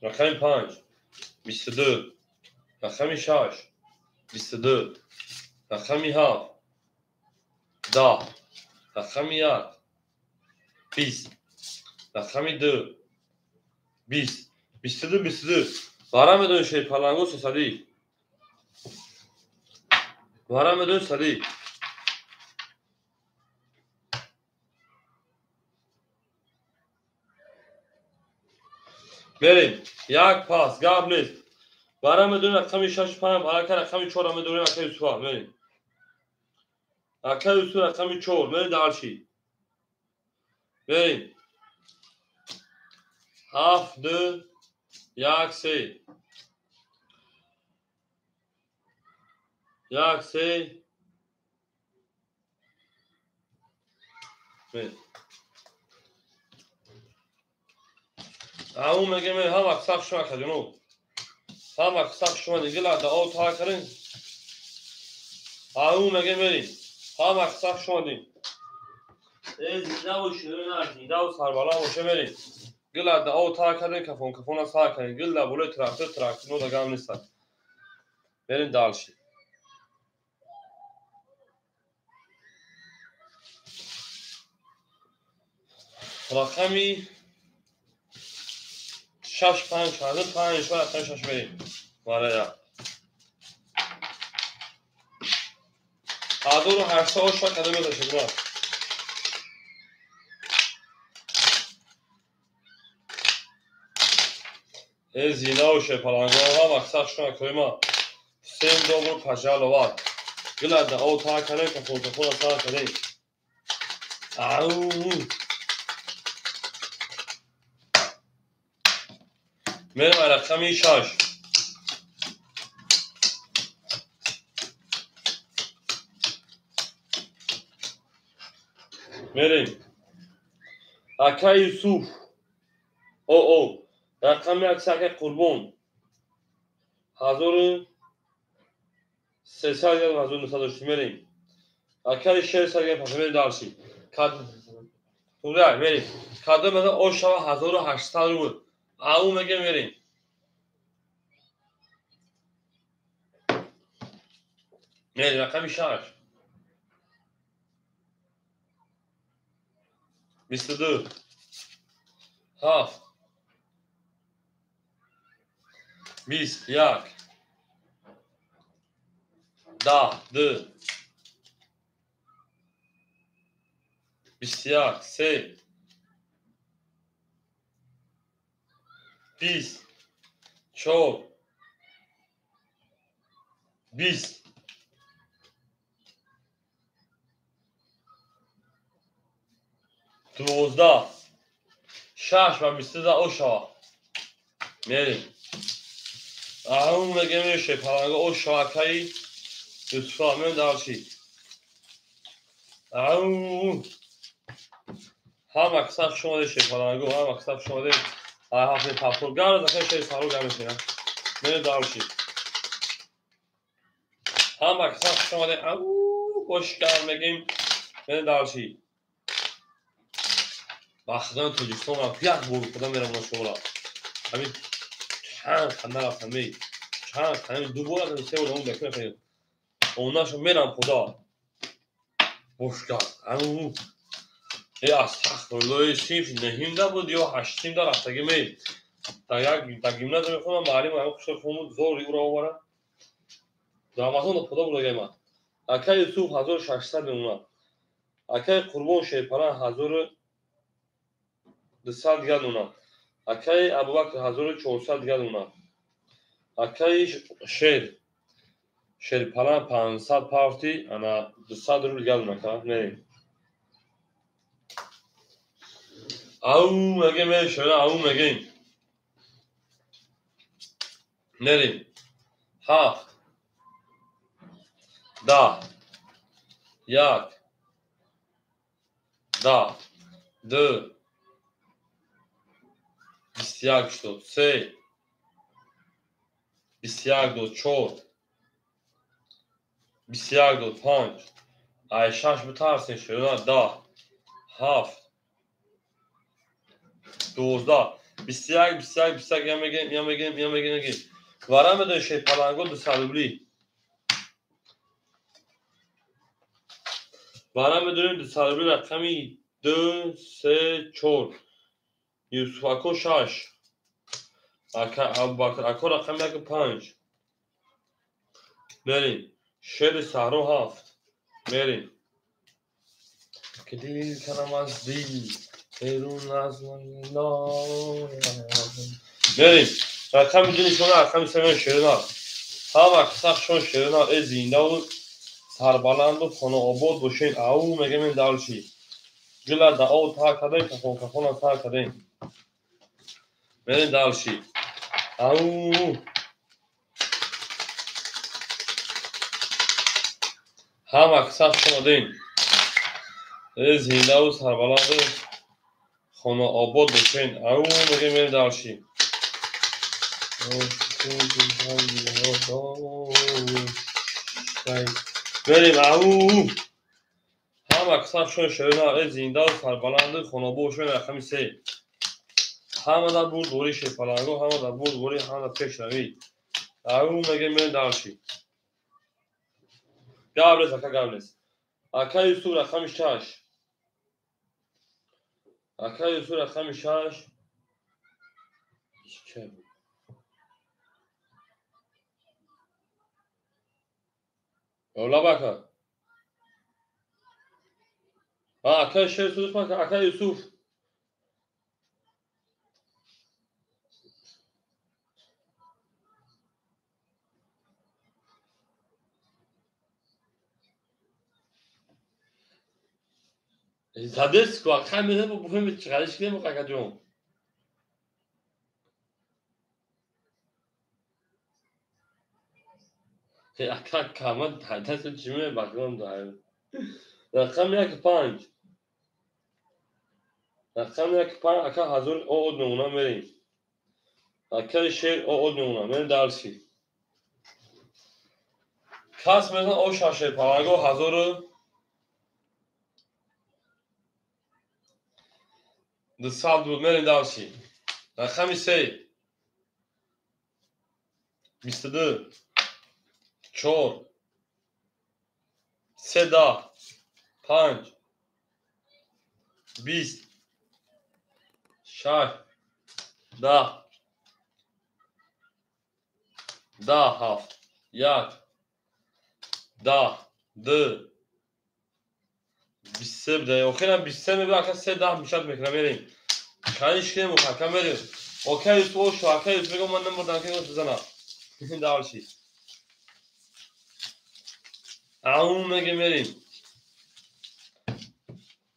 рақами 5 22, рақами 6 22. Рақами 7 10. Рақами 1 20. Рақами 2 20. 22 22. Вара медонӣ шерпаланго сесадӣ. Вара медонӣ садӣ. Мерем. Як пас, гап нест. Вара медонӣ рақами 6 5, алака рақами 4 медонӣ ака Юсуфа. Мерем. Ака Юсуф рақами 4, мерем дарши. Мерем. 7 2 1 3. 1 3. Мерем. Ау мегем ҳама саф шума кадуно. Ҳама саф шума дигила да ау та карин. Ау мегем мерим. Ҳама саф шума дим. Э зинда ва ширина зинда ва сарбала боше мерим. Гила да ау та карин кафон кафона са карин. Гила болои трактор трактор но да гам нест. Мерим дальше. Рақами 6 5 4 5 4 6 мерим. Варая. 1800 оша кадом мезашед. Э зина шепалангоҳа мақсад шуна кӯма. Всем добро пожаловать. Гила да о та кале кафон кафон са кале. Ау. Мерем рақами 6. Мерем. Ака Юсуф. О. Рақами 1 ака Қурбон. 1300 1908 мерем. Акаи Шер саги пасмери дарси. Кад Тура мерем. Кадом меза ошава 1800 рубл. Ау меге мерем. Мерем рақами 6. 22 7 21 10 2 21 3 20 4 20 12 6 ва 22 ошава. Мерем. Ау мегем шепаланга ошава акаи Юсуфа мен дарши. Ау ҳама қисм шумо шепаланго, ҳама қисм шумо ҳафт пафтор гар заха шер сару гамешина. Мен дарши. Ҳама қисм шумо ау бошкар мегем мен дарши. Бахдан Тоҷикистон як бор худам мерам шуморо. Ҳамин чанд қана рафтам, чанд қана ду бор рафтам, се бор он бекунам. Онашо мерам худо. Бошкар. Ау э астағфируллоҳ, синфи нӯҳимда буд ё ҳаштимда рафтагӣ ме. Дар як дар гимназия мехондам, муаллим ҳамин хушро хонуд зори ӯро оварад. Рамазон худо бурдагай ман. Акаи Юсуф 1600 мемонад. Акаи Қурбон Шерпаран 1200 дигар мемонад. Акаи Абубакр 1400 дигар мемонад. Акаи Шерпаран 500 парти, ана 200 рубл дигар мемонад. Мерем. Ау мегем, шера, ау мегем. Мерем. 7 10 1 10 2 21 шуд 3 21 ду 4 21 ду 5 ай 6 битарсен шера 10 7 12 21 21 21 я мегем я мегем я мегем. Вара медонӣ шерпаланго 200 рубли. Вара медонем 200 рубли рақами 2, 3, 4. Юсуф ако 6. Ака Абубакр ако рақами 1 5. Мерим. Шери саҳро 7. Мерим. Ки дил канам аз дил берун аз мерим. Рақами 2 нишона, рақами 3 шерина. Ҳама сахшон шерина э зиндаву сарбаланду хонаобод бошед. Ау мегем дальше. Гила да об та кардем, кафон кафона та кардем. Мерем дальше. Ау ҳама сахшон одем. Э зиндаву сарбаланду хонаобод бошед. Ау мегем мерем дальше. Мерем ау ҳама сахшон шерина э зиндаву сарбаланду хонаобод бошед. Рақами 3. Ҳама дар бурдборӣ шерпаланго, ҳама дар бурдборӣ, ҳама дар пешравӣ. Ау мегем мерем дальше. Гап нест, ака, гап нест. Ака Юсуф рақами 6. Ака Юсуф рақами 6. Лабака. Ака Шер Юсуф, ака Юсуф. Задеску, ака медем, бухем чиқариш кунем, акаҷон. Ака кама дасту чӣ мебахшам дар. Рақами 1 5. Рақами 1 5 ака 1000 од мемона мерем. Акаи шер од мемона мерем дальше. Кас мезан о шаше палаго 1000 200 буд мерем дальше. Рақами 3 22 4 3 10 5 20 6 10 10 7 1 10 2 23 буда. Охирам 23 мебуд, ака 3 10 мешад мекунам мерем. Каниш кунем, ака мерем. Ака Юсуф, ака Юсуф мегӯям ман намурдам, ки бизанам. Дальше. Ау мегем мерем.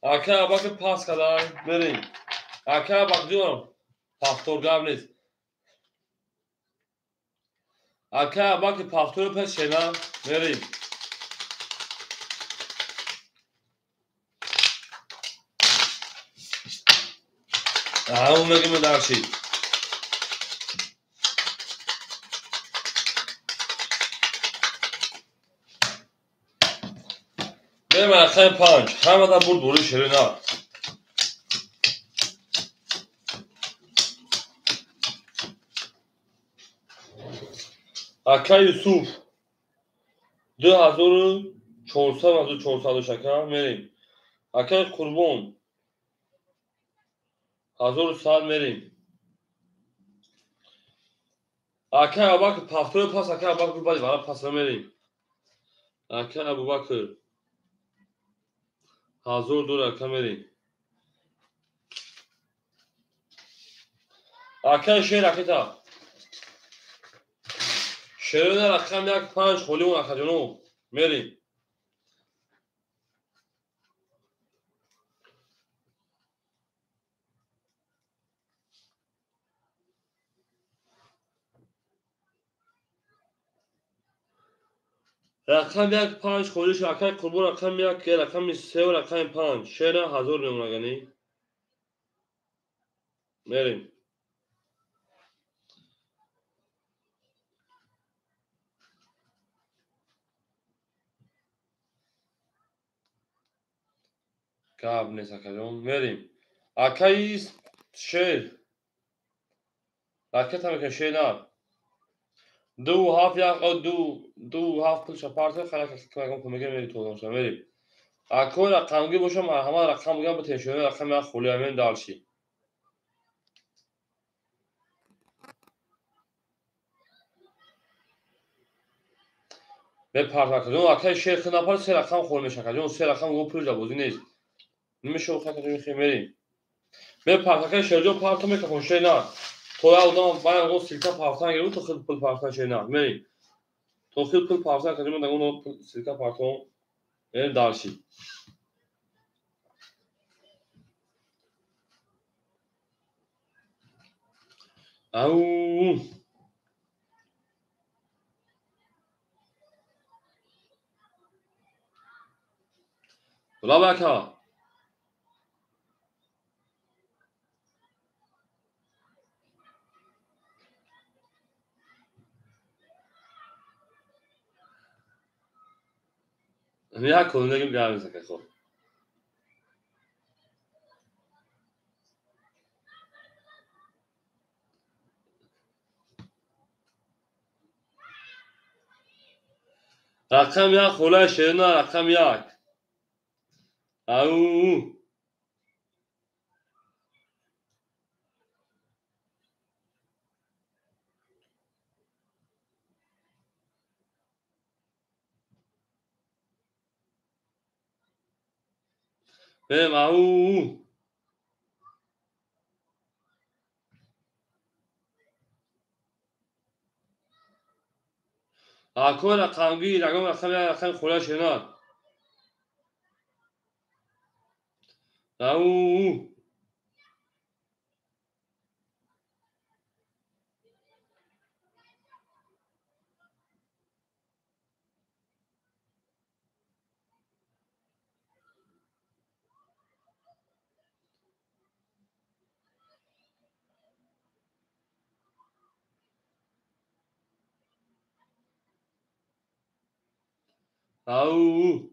Ака Абакр пас кадай мерем. Ака Абакр пафтор гап нест. Ака Абакр пафтор пас шена мерем. Ау мегем дальше. Мерем рақами 5. Ҳама дар бурдборӣ шерина. Ака Юсуф 2400 400 ака мерем. Акаи Қурбон 1100 мерем. Акаи Абубакр пафтори пас, акаи Абубакр баъди вара пас мерем. Акаи Абубакр 1000 доллар ака мерем. Акаи Шер акита. Шерина рақами 1 5 холӣ он акаҷоно мерем. Рақами 1 5 холӣ шуд. Акаи Қурбон рақами 1, рақами 3 ва рақами 5. Шера 1000 мемонагани. Мерем. Гап нест, акаҷон. Мерем. Акаи Шер. Ракета мекунем шер на. 2 7 1 2 2 7 пул шапарта харакат кунам мегем мерем то донша мерем. Акои рақамгӣ боша, марҳамат, рақам бигам, битен шуна рақами як холӣ амин дальше. Бепарта акаҷон, акаи шер хи напар, се рақам холӣ меша акаҷон, се рақам го пул бозӣ нест. Немеша акаҷон хи мерим. Бепарта акаи шерҷон, парта мекафон шер на. То як одам баян го силка партан гирифт, то хил пул партан шер на. Мерим. То хил пул партан акаҷон, дагон силка партон. Мерим дальше. Ау! Лабака. Як кунагим гап мезанад хоб. Рақам як холаи шерина, рақам як. Ау! Берем, ау! Акои рақамгӣ, рақам рақам як, рақами холаи шерина. Ау! Ау!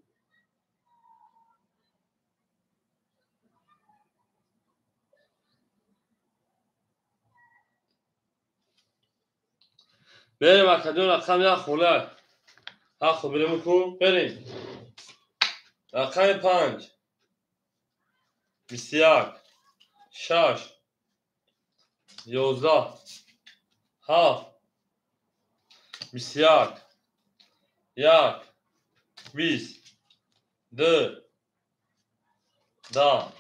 Берем акаҷон, рақам як хола. Ҳақ хоб берем ку? Берем. Рақами 5. 21. 6. 11. 7. 21. 1. 20. 2. 10.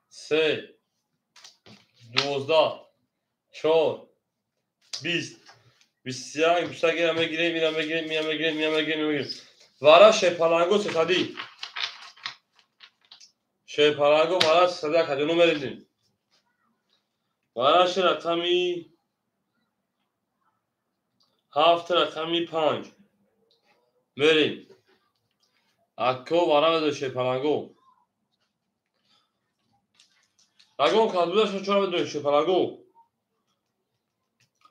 3. 12. 4. 20. 21, 21 ира мегирем, ира мегирем, ира мегирем, ира мегирем, ира мегирем. Вара шерпаланго сетади. Шерпаланго вара сетади акаҷоно меридим. Вара ши рақами 7, рақами 5. Мерим. Акко вара медо шерпаланго. Рагон кадбуда чора медо шерпаланго.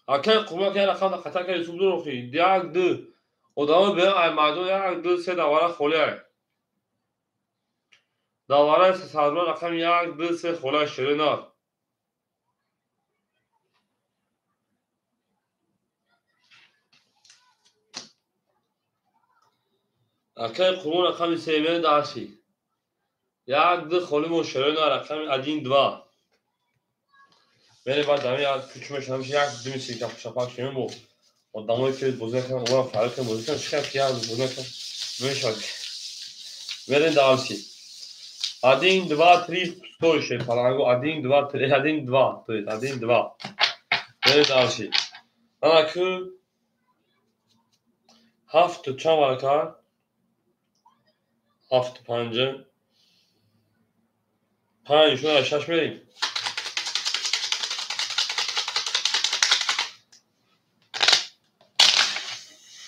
Акай қурбон, як рақам хата карди, суб дурохи. Як, ду. Одамо бе ай мардум як, ду, се давара холӣ ай. Давара садро рақам як, ду, се холӣ ай шири нар. Акай қурбон рақами се мери дарси. Як, ду холӣ мо шири нар рақами 1, 2. Мере баъд ами як кучу мешавам, як думи силка шапак шимем бо одамое ки бозӣ накардам, онам фарқ кардам, бозӣ кардам, чӣ кардам ки як бозӣ накардам, мешавад. Мерем дарси. 1, 2, 3, стой шерпаланго, 1, 2, 3, 1, 2, то есть 1, 2. Мерем дарси. Ана ку 7 чанд варака? 7 5. 5 шуна 6 мерем.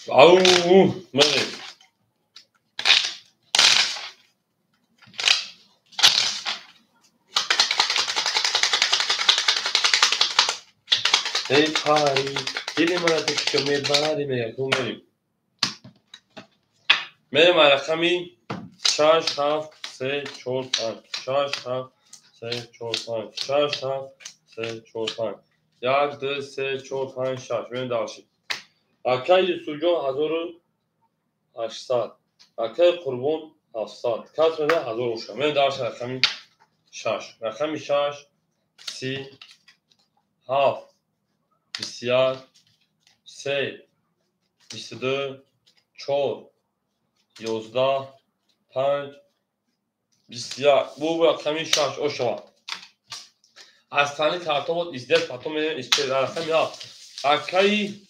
Ау, мерем. Эй пари, дили мара ту мебари мега, ку мерем. Мерем рақами 6, 7, 3, 4, 5. 6, 7, 3, 4, 5. 6, 7, 3, 4, 5. 1, 2, 3, 4, 5, 6. Мерем дальше. Акай Юсуфҷон 1800. Акай Қурбон 700. Кас меда 1000 оша. Мен дарш рақами 6. Рақами 6 30 7 21 3 22 4 11 5 21. Бу рақами 6 ошава. Аз тани картобот издет потом менем истед. Рақами 7.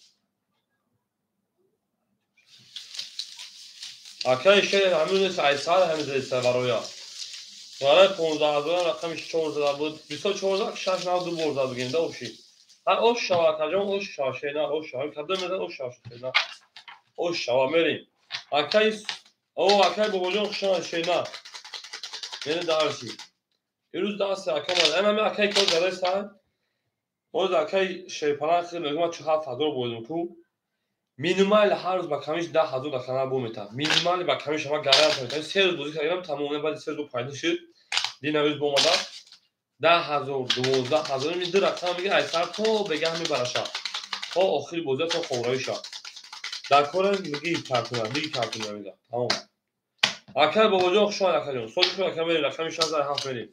Акаи шер ҳамин айсар ҳамин зеса бароя. Барои 15,000 рақами 4 зада буд. 24 6 92 бор зад бигем да оши. Ҳа ош шава акаҷон, ош шава шена, ош шава. Кадом мезан ош шава шена. Ош шава мерим. Акаи о акаи бобоҷон хушона шена. Мене дарси. Ирӯз дарси ака ман. Ана ме акаи кор задаиста. Боз акаи шерпалан хел мегӯм ман 7000 бурдум ку. Минимал ҳар рӯз ба камиш 10,000 дар канал бо метавад. Минимал ба камиш ама гарант метавад. 3 рӯз бозӣ кардам, тамоман баъди 3 рӯз пайдо шуд. Дина рӯз бо омада 10,000, 12,000 ин ду рақам мега ай сар то бегаҳ мебараша. То охири бозӣ то ховравиша. Дар кора меги картона, диги картона мега. Тамом. Акай бобоҷон хуш омад акаҷон. Соли худ ака мерем, рақами 67 мерем.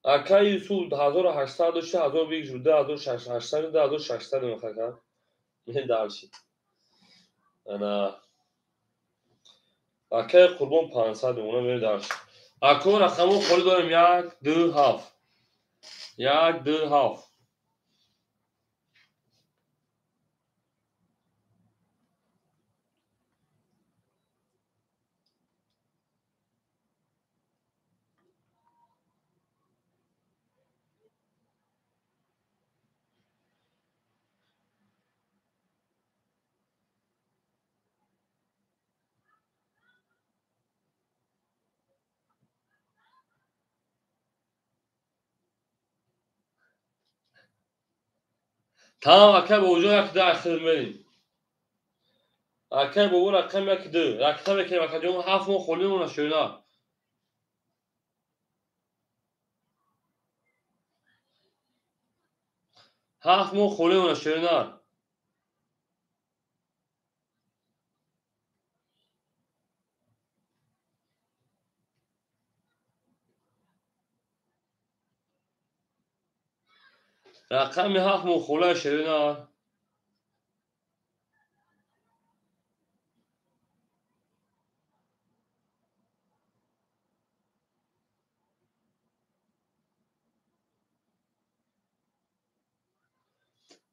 Акай Юсуф 1800 дошта, 1000 бигир, 2600, 2600 мехакам. Мен дарши. Ана. Акай Қурбон 500 мемона, мери дарши. Ако рақамо холӣ дорем 1 2 7. 1 2 7. Тамом акай бобоҷон як ду ахир мерим. Акай бобо рақам як ду. Ракта мекунем акаҷон 7 моҳ холӣ мемона шӯна. Ҳафт моҳ холӣ мемона шӯна. Рақами 7 моҳ холӣ шӯна.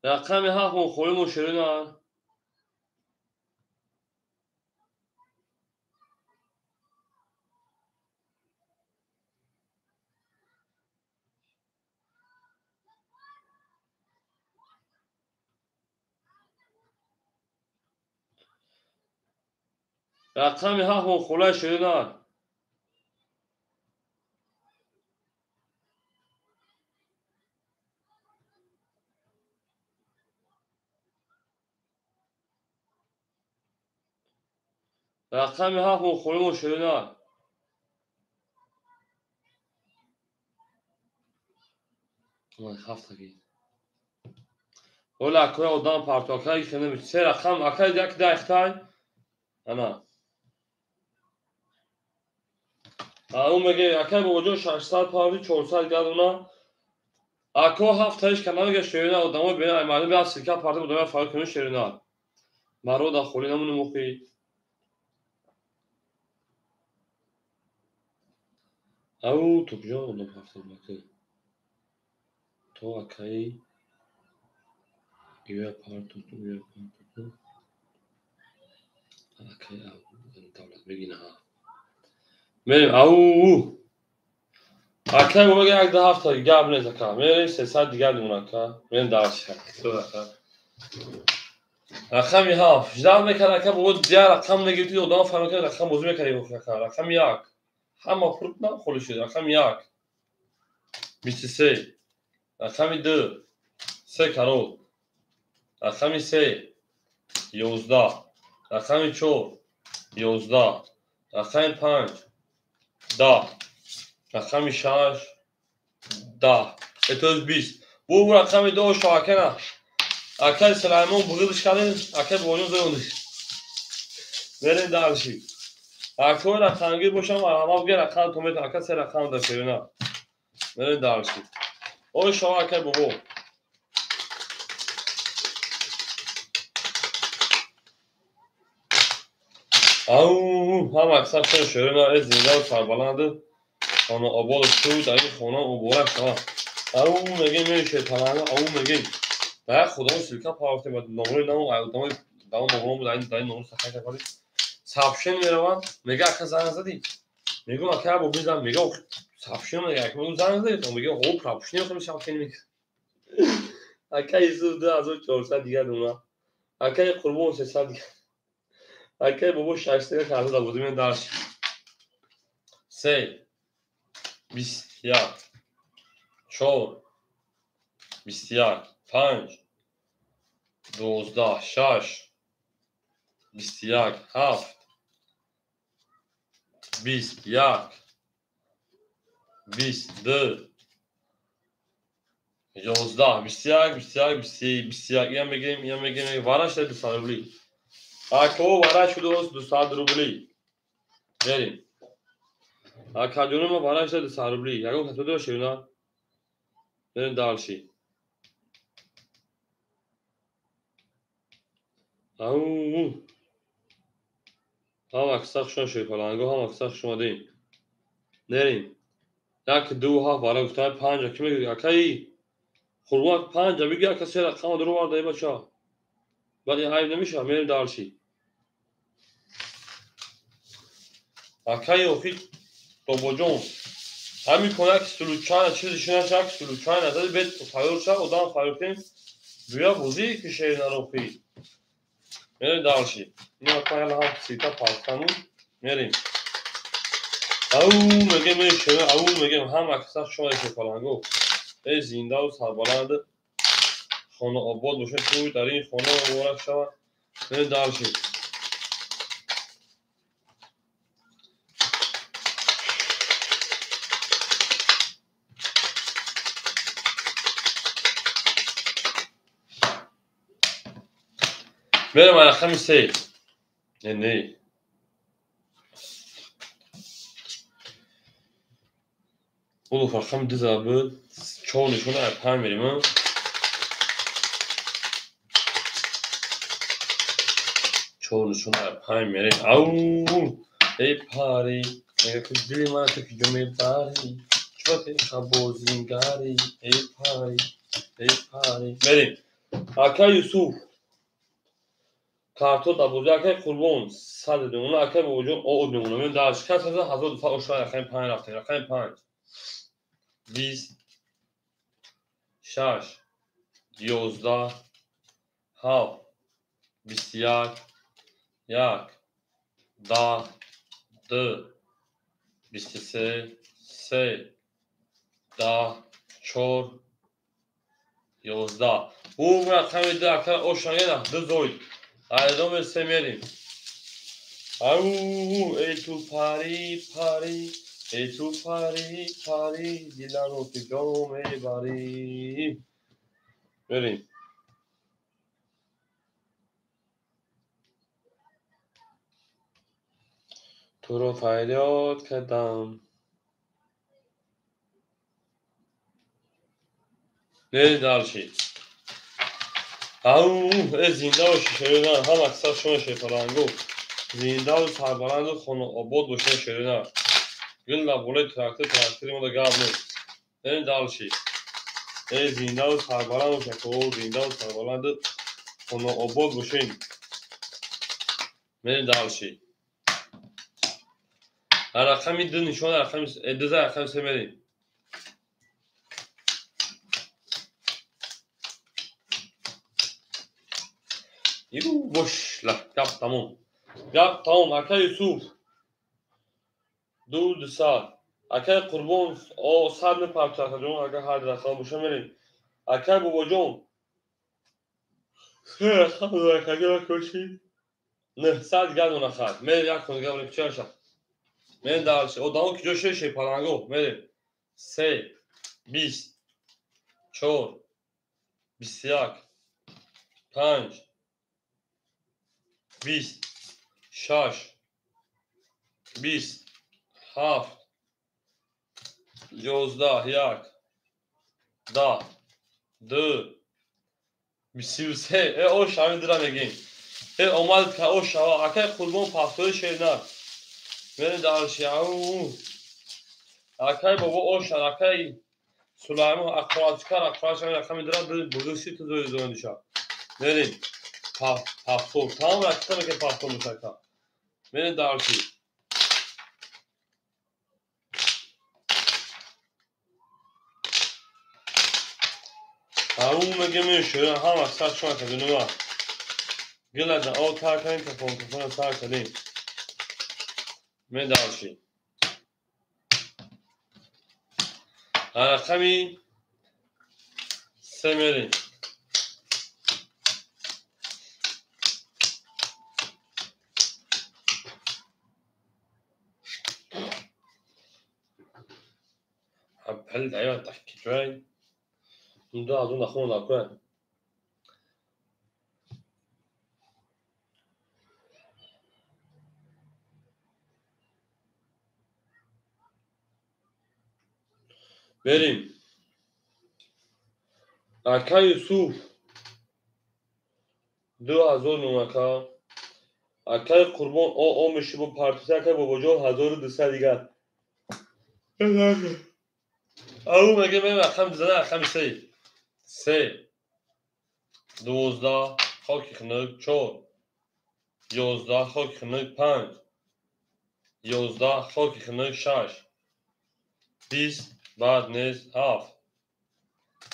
Рақами 7 моҳ холӣ мо шӯна. Рақами 7 моҳ холӣ шӯна. Рақами 7 моҳ холӣ мо шӯна. Ҳафтаги. Ола акоя одам парту акай хеле се рақам акай як дайхтай. Ана. Ау меге акай бобоҷон 600 парви 400 гадона. Ако ҳафтаиш кана меге шӯна одамо бена ай мардум бе силка парти одамо фарқ кунӣ шӯна. Маро да холӣ намуни мухи. Ау то куҷо одам ҳафта баки? То акай ия парту ия парту. Акай давлат бигина ҳа. Мерим ау. Акай бобо як ду ҳафта гап нест ака. Мерим 300 дигар мемона ака. Мерим дарш ака. Рақами 7. Ждал мекард ака бобо дигар рақам мегирифти одам фаҳм мекард рақам бозӣ мекард ака. Рақами 1. Ҳама пур на холӣ шуд. Рақами 1. 23. Рақами 2. 3 карол. Рақами 3. 11. Рақами 4. 11. Рақами 5. 10. Рақами 6. 10. Этоз 20. Бу рақами ду шоакена. Акай Сулаймон буғидиш кардем, акай Бобоҷон зӯндиш. Мерем дальше. Акой рақамгир бошам, марҳамат бигӯ рақам то метавон, ака се рақам да шерина. Мерем дальше. Ой шоа акай бобо. Ау, ҳама аксар шумо шерина, э зинда ва сарбаланд, хона обод шуд, дар ин хона муборак шавад. Ау мегем мешед паланга, ау мегем. Да худо ссылка парафтем ба номрои намо, одамои дамо номро буд, дар ин номро сахай кардем. Сообщение мераванд, мега ака занг задӣ. Мегӯм ака бо бизан, мега сообщение мега, ака мегӯм занг задӣ, мега хо пропущение хо сообщение мега. Ака Юсуф 2400 дигар дуна. Акаи Қурбон 300 дигар. Акаи бобо 600 карда да будем дарш. 3 21 4 21 5 12 6 21 7 21 22 11 21 21 21 иам мегирем, иам мегирем. Вараш 200 рубли. Ако вараш шудааст 200 рубли. Мерем. Акаҷони ма вараш 200 рубли. Ягон кас медонад ширина? Мерем дальше. Ау. Ҳама аксар шумо ширпаланго, ҳама аксар шумо дем. Мерем. 1 2 7 вара гуфтам 5 ки мегӯӣ? Акаи Қурбон 5 бигӯ, ака се рақам дуру варда бача. Баъд ин айб намешавад, мерем дальше. Акаи охи Бобоҷон, ҳамин кон як случайно чизи шинаш, як случайно зади бед тайёр шав, одам тайёр кунем, бия бозӣ ки шер нарохӣ. Мерем дальше. Ин акаи ҳам сита пастаму мерем. Ау мегем, шер, ау мегем, ҳам аксар шумо шепаланго. Эй зинда ва сарбаланд, хона обод бошад, ту дар ин хона муборак шавад. Мерем дальше. Мерем рақами 3. Не, не. Улуф рақами 2 зада буд. 4 нишона 5 мерем. 4 нишона 5 мерем. Ау! Эй пари, мега ки дили ман ту куҷо мебарӣ? Чӯ хабозингарӣ? Эй пари, эй пари. Мерем. Ака Юсуф карто да бозӣ, акаи Қурбон 100 мемона, акаи Бобоҷон од мемона. Меем дальше. Кас 1200 ошо рақами 5 рафтем. Рақами 5 20 6 11 7 21 1 10 2 23 3 10 4 11. У рақами 2 ака ошангена 2 зоид. Айдоме се мерим. Ау, эй ту пари, пари, эй ту пари, пари, диларо куҷо мебарӣ? Мерим. Туро фарёд кардам. Мерем дальше. Ау, э зинда бошӣ шерина, ҳам аксар шумо шерпаланго. Зинда ва сарбаланду хона обод бошед шерина. Гул дар болои трактор, трактори мо да гап нест. Мерем дальше. Э зинда ва сарбаланд бош, ако зинда ва сарбаланду хона обод бошед. Мерем дальше. Рақами 2 нишон, рақами 2 за рақами 3 мерем. Ю бош, ла, гап тамом. Гап тамом, ака Юсуф. 2 200. Акаи Қурбон, о 100 мепарча, акаҷон, ака ҳар рақам боша мерем. Акаи Бобоҷон. 3 рақам акаҷон коши. 900 дигар дона хат. Мерем як кон дигар мерем чаша. Мерем дальше. Одамо ки ҷо шеше паланго, мерем. 3 20 4 21, 5, 20, 6, 20, 7, 11, 1, 10, 2, 23. Ош ҳамин дира мегем. Омад ка ош шава. Акай Қурбон пафтори шернак. Мерем дарши. Акай бобо ошан, акай Сулаймон аққорачкар, аққорач ҳамин рақами дира бузургси ту зои зои диша. Мерем. Пафтор. Тамом ракета мекунем пафтор мусака. Мерем дарши. Ау мегем шура ҳама сар шума кадунума. Гилаҷан о тар кардем телефон телефон сар кардем. Мерем дарши. Рақами 3 мерем. Ҳал даён таҳки ду аз он нахон накунад. Берем. Ака Юсуф 2000 нумака. Акай Қурбон о меши бо партиса акай Бобоҷон 1200 дигар. Ау меге мем рақами зана рақами 3. 3, 12, хоки хунук 4, 11, хоки хунук 5, 11, хоки хунук 6, 20, баъд нест 7,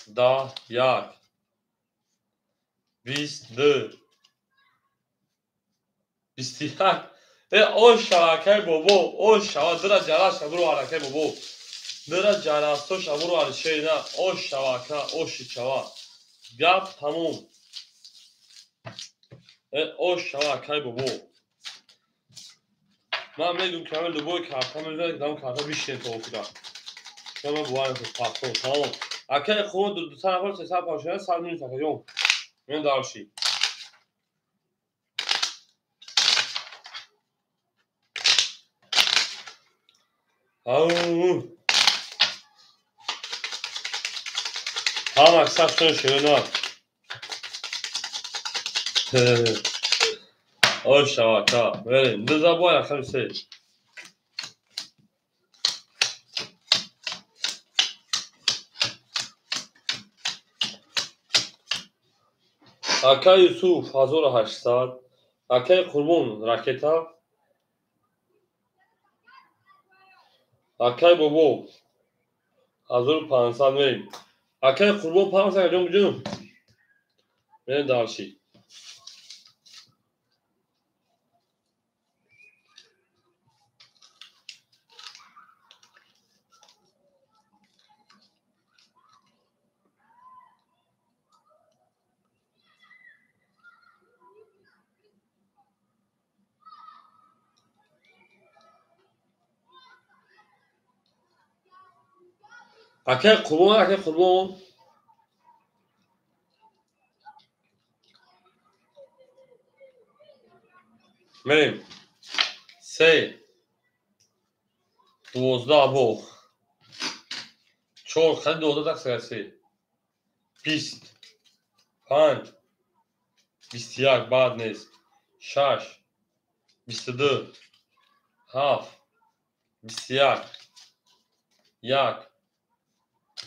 10, 1, 22, 21. Ош шава акай бобо, ош шава, дира ҷараша буро акай бобо. Дира ҷарастоша буро алишерина, ош шава ака, оши чава. Гап тамом. Ош шава акай бобо. Ман мегӯм ки ҳамин любой карта мезанад, ки ҳамон карта бишинем то охира. Шумо бовар накунед, пахтон, тамом. Акай хуб, 200 нафар, 300 пашона, 100 минус акаҷон. Мен дарши. Ау. Ҳама сар шуна. Ош шава ака. Мерем. Дуза бой рақами 3. Акай Юсуф 1800, акай Қурбон ракета, акай Бобо 1500 мерем. Акай Қурбон 500 ҷон ҷон. Мерем дарши. Акай Қурбон, акай Қурбон. Мерем. 3, 12 бо 4, хали 12 тақсим 3, 20, 5, 21, баъд нест, 6, 22, 7, 21, 1,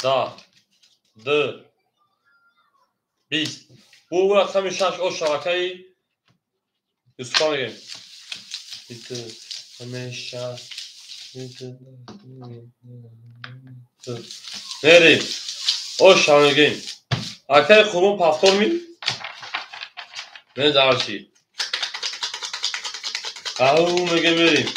10, 2, 20. Бу рақами 6 ош шабакаи Юсуфа мегем. Мерем. Ош шава мегем. Акай Қурбон пафтор ми? Мерем дарши. Ау мегем мерем.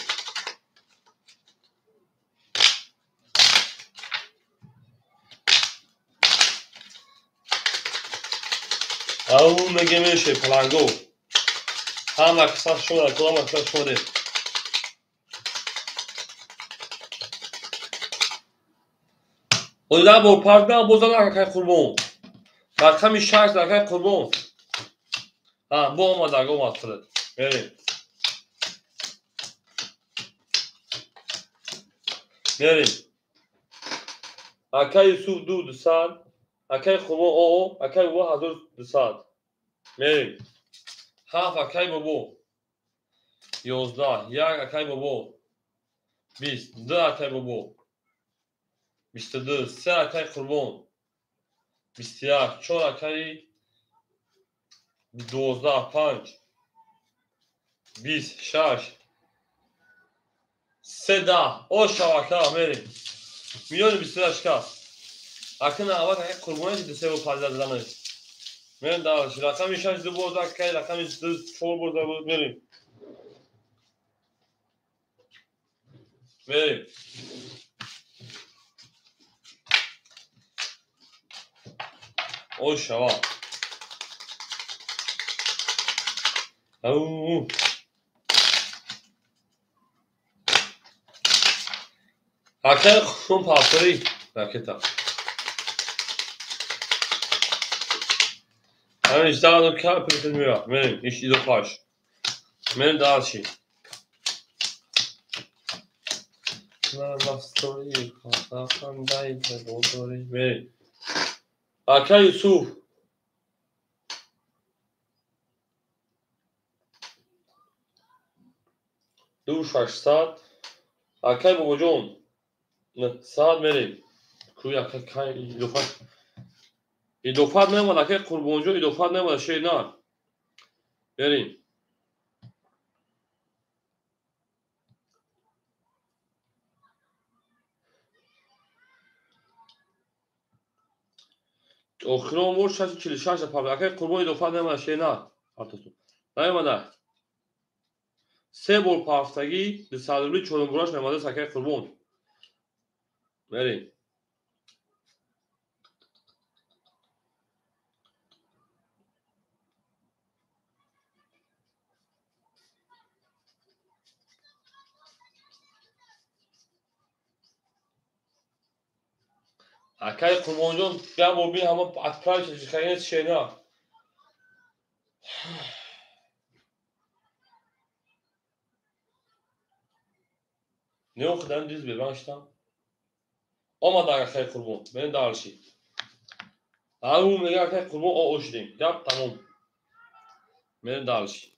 Ау мегем меше паланго. Ҳама каса шумо, ҳама каса шумо. Ода бо парда бозан акай Қурбон. Рақами 6 акай Қурбон. Ҳа, бо омад, омад худат. Мерем. Мерем. Акай Юсуф 200, акай Қурбон ОО, акай Бобо 1200. Мерем. 7 акай Бобо. 11, 1 акай Бобо. 20, 2 акай Бобо. 22, 3 акай Қурбон. 21, 4 акай 12, 5, 20, 6, 3, 10. О шавака, мерем. Миллиони 28 кас. Акна аввал акай Қурбоне ки 2 бор 50 занаш. Мерем дальше. Рақами 6 2 бор акай, рақами 2 4 бор буд. Мерем. Мерем. О шава. Ау. Акай Қурбон пафтори ракета. Ҳамин 18 кар пирфил меояд. Мерем, иш идофаш. Мерем дальше. Мерем. Акай Юсуф. Ду 600. Акай Бобоҷон. 900 мерем. Куй акай кай идофат. Идофат намад акай Қурбонҷон, идофат намад шей на. Мерем. Охирон бор 646 пар. Акай Қурбон идофат намад шей на. Артасу. Наомада. 3 бор пафтагӣ 200 рубли чорум бораш намадааст акай Қурбон. Мерем. Акай Қурбонҷон як бор бин ҳама отправить шихаинес шена. Не охидан диз бебан шитам. Омад акай Қурбон. Мерем дальше. Ау мега акай Қурбон о шудем. Гап тамом. Мерем дальше.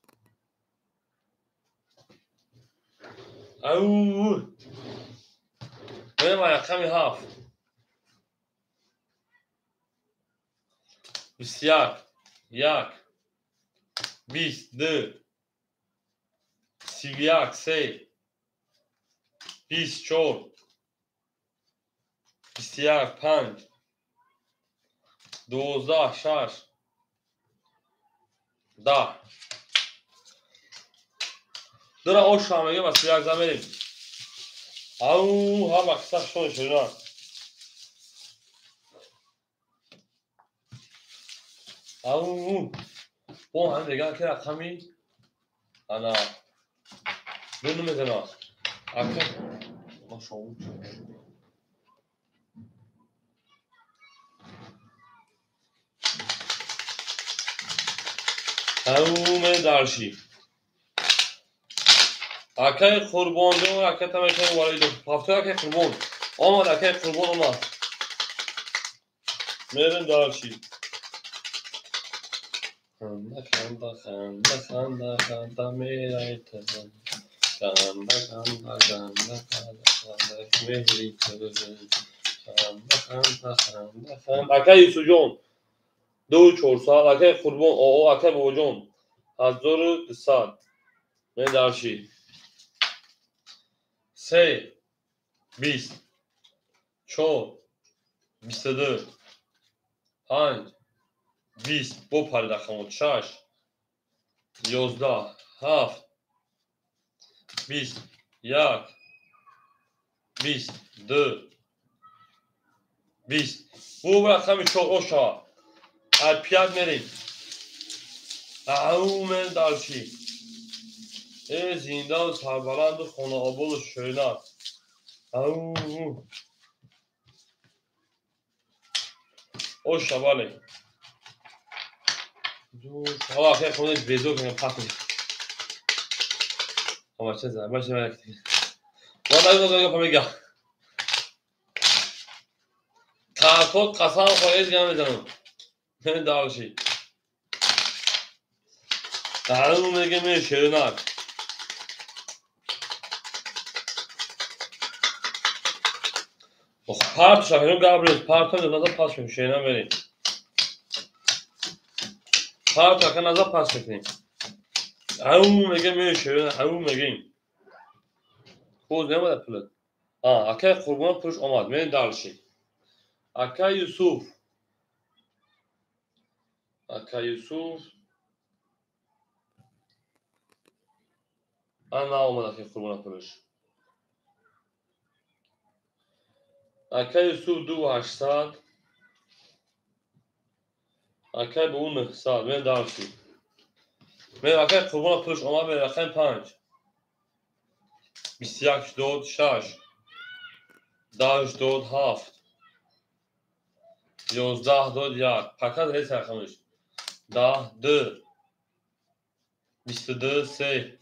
Ау. Мерем рақами 7. 21, 1, 22, 31, 3, 24, 21, 5, 12, 6, 10. Дора оша мега ба 31 замерем. Ау, ҳама қисса шон шуда. Ау, бо ҳам меган ки рақами ана ду намезанад. Ака машоу. Ау, ме дарши. Акай Қурбонҷон ракета мекунем вале ҳафта акай Қурбон. Омад акай Қурбон омад. Мерем дарши. Ханда ханда ханда ханда ханда мерай тан. Ханда ханда ханда ханда ханда мehri тан. Ханда ханда ханда ханда. Акай Юсуфҷон 2 400, акай Қурбон ОО, акай Бобоҷон 1200. Мен дарши. 3 20 4 22 5 20 бо пари рақамот 6 11 7 20 1 22 20. Бу рақами 4 оша. Опять мерем. Ау мен дальше. Э зинда сарбаланду хонаободу шӯйнат. Ау. Оша бале. Ҳала хона безор кунам пахм. Ама ча за, баша як. Вала да да мега. Таакот қасам хоҳед гам мезанам. Мен далши. Таалу меге ме шернак. Парт шахру габрез парт наза пас мекунем шерна мерем. Парт ака наза пас мекунем. Ау меге ме шерна ау мегем. Хуз немада пулат. А акай Қурбон пулш омад. Мен далши. Акай Юсуф. Акай Юсуф. Ана омад акай Қурбон пулш. Акай Юсуф 2800. Акай бу 900. Мен далши. Мен акай Қурбон пулш омад мен рақами 5. 21 дод 6. 10 дод 7. 11 дод 1. Пакат ҳеч рақамиш. 10 2. 22 3.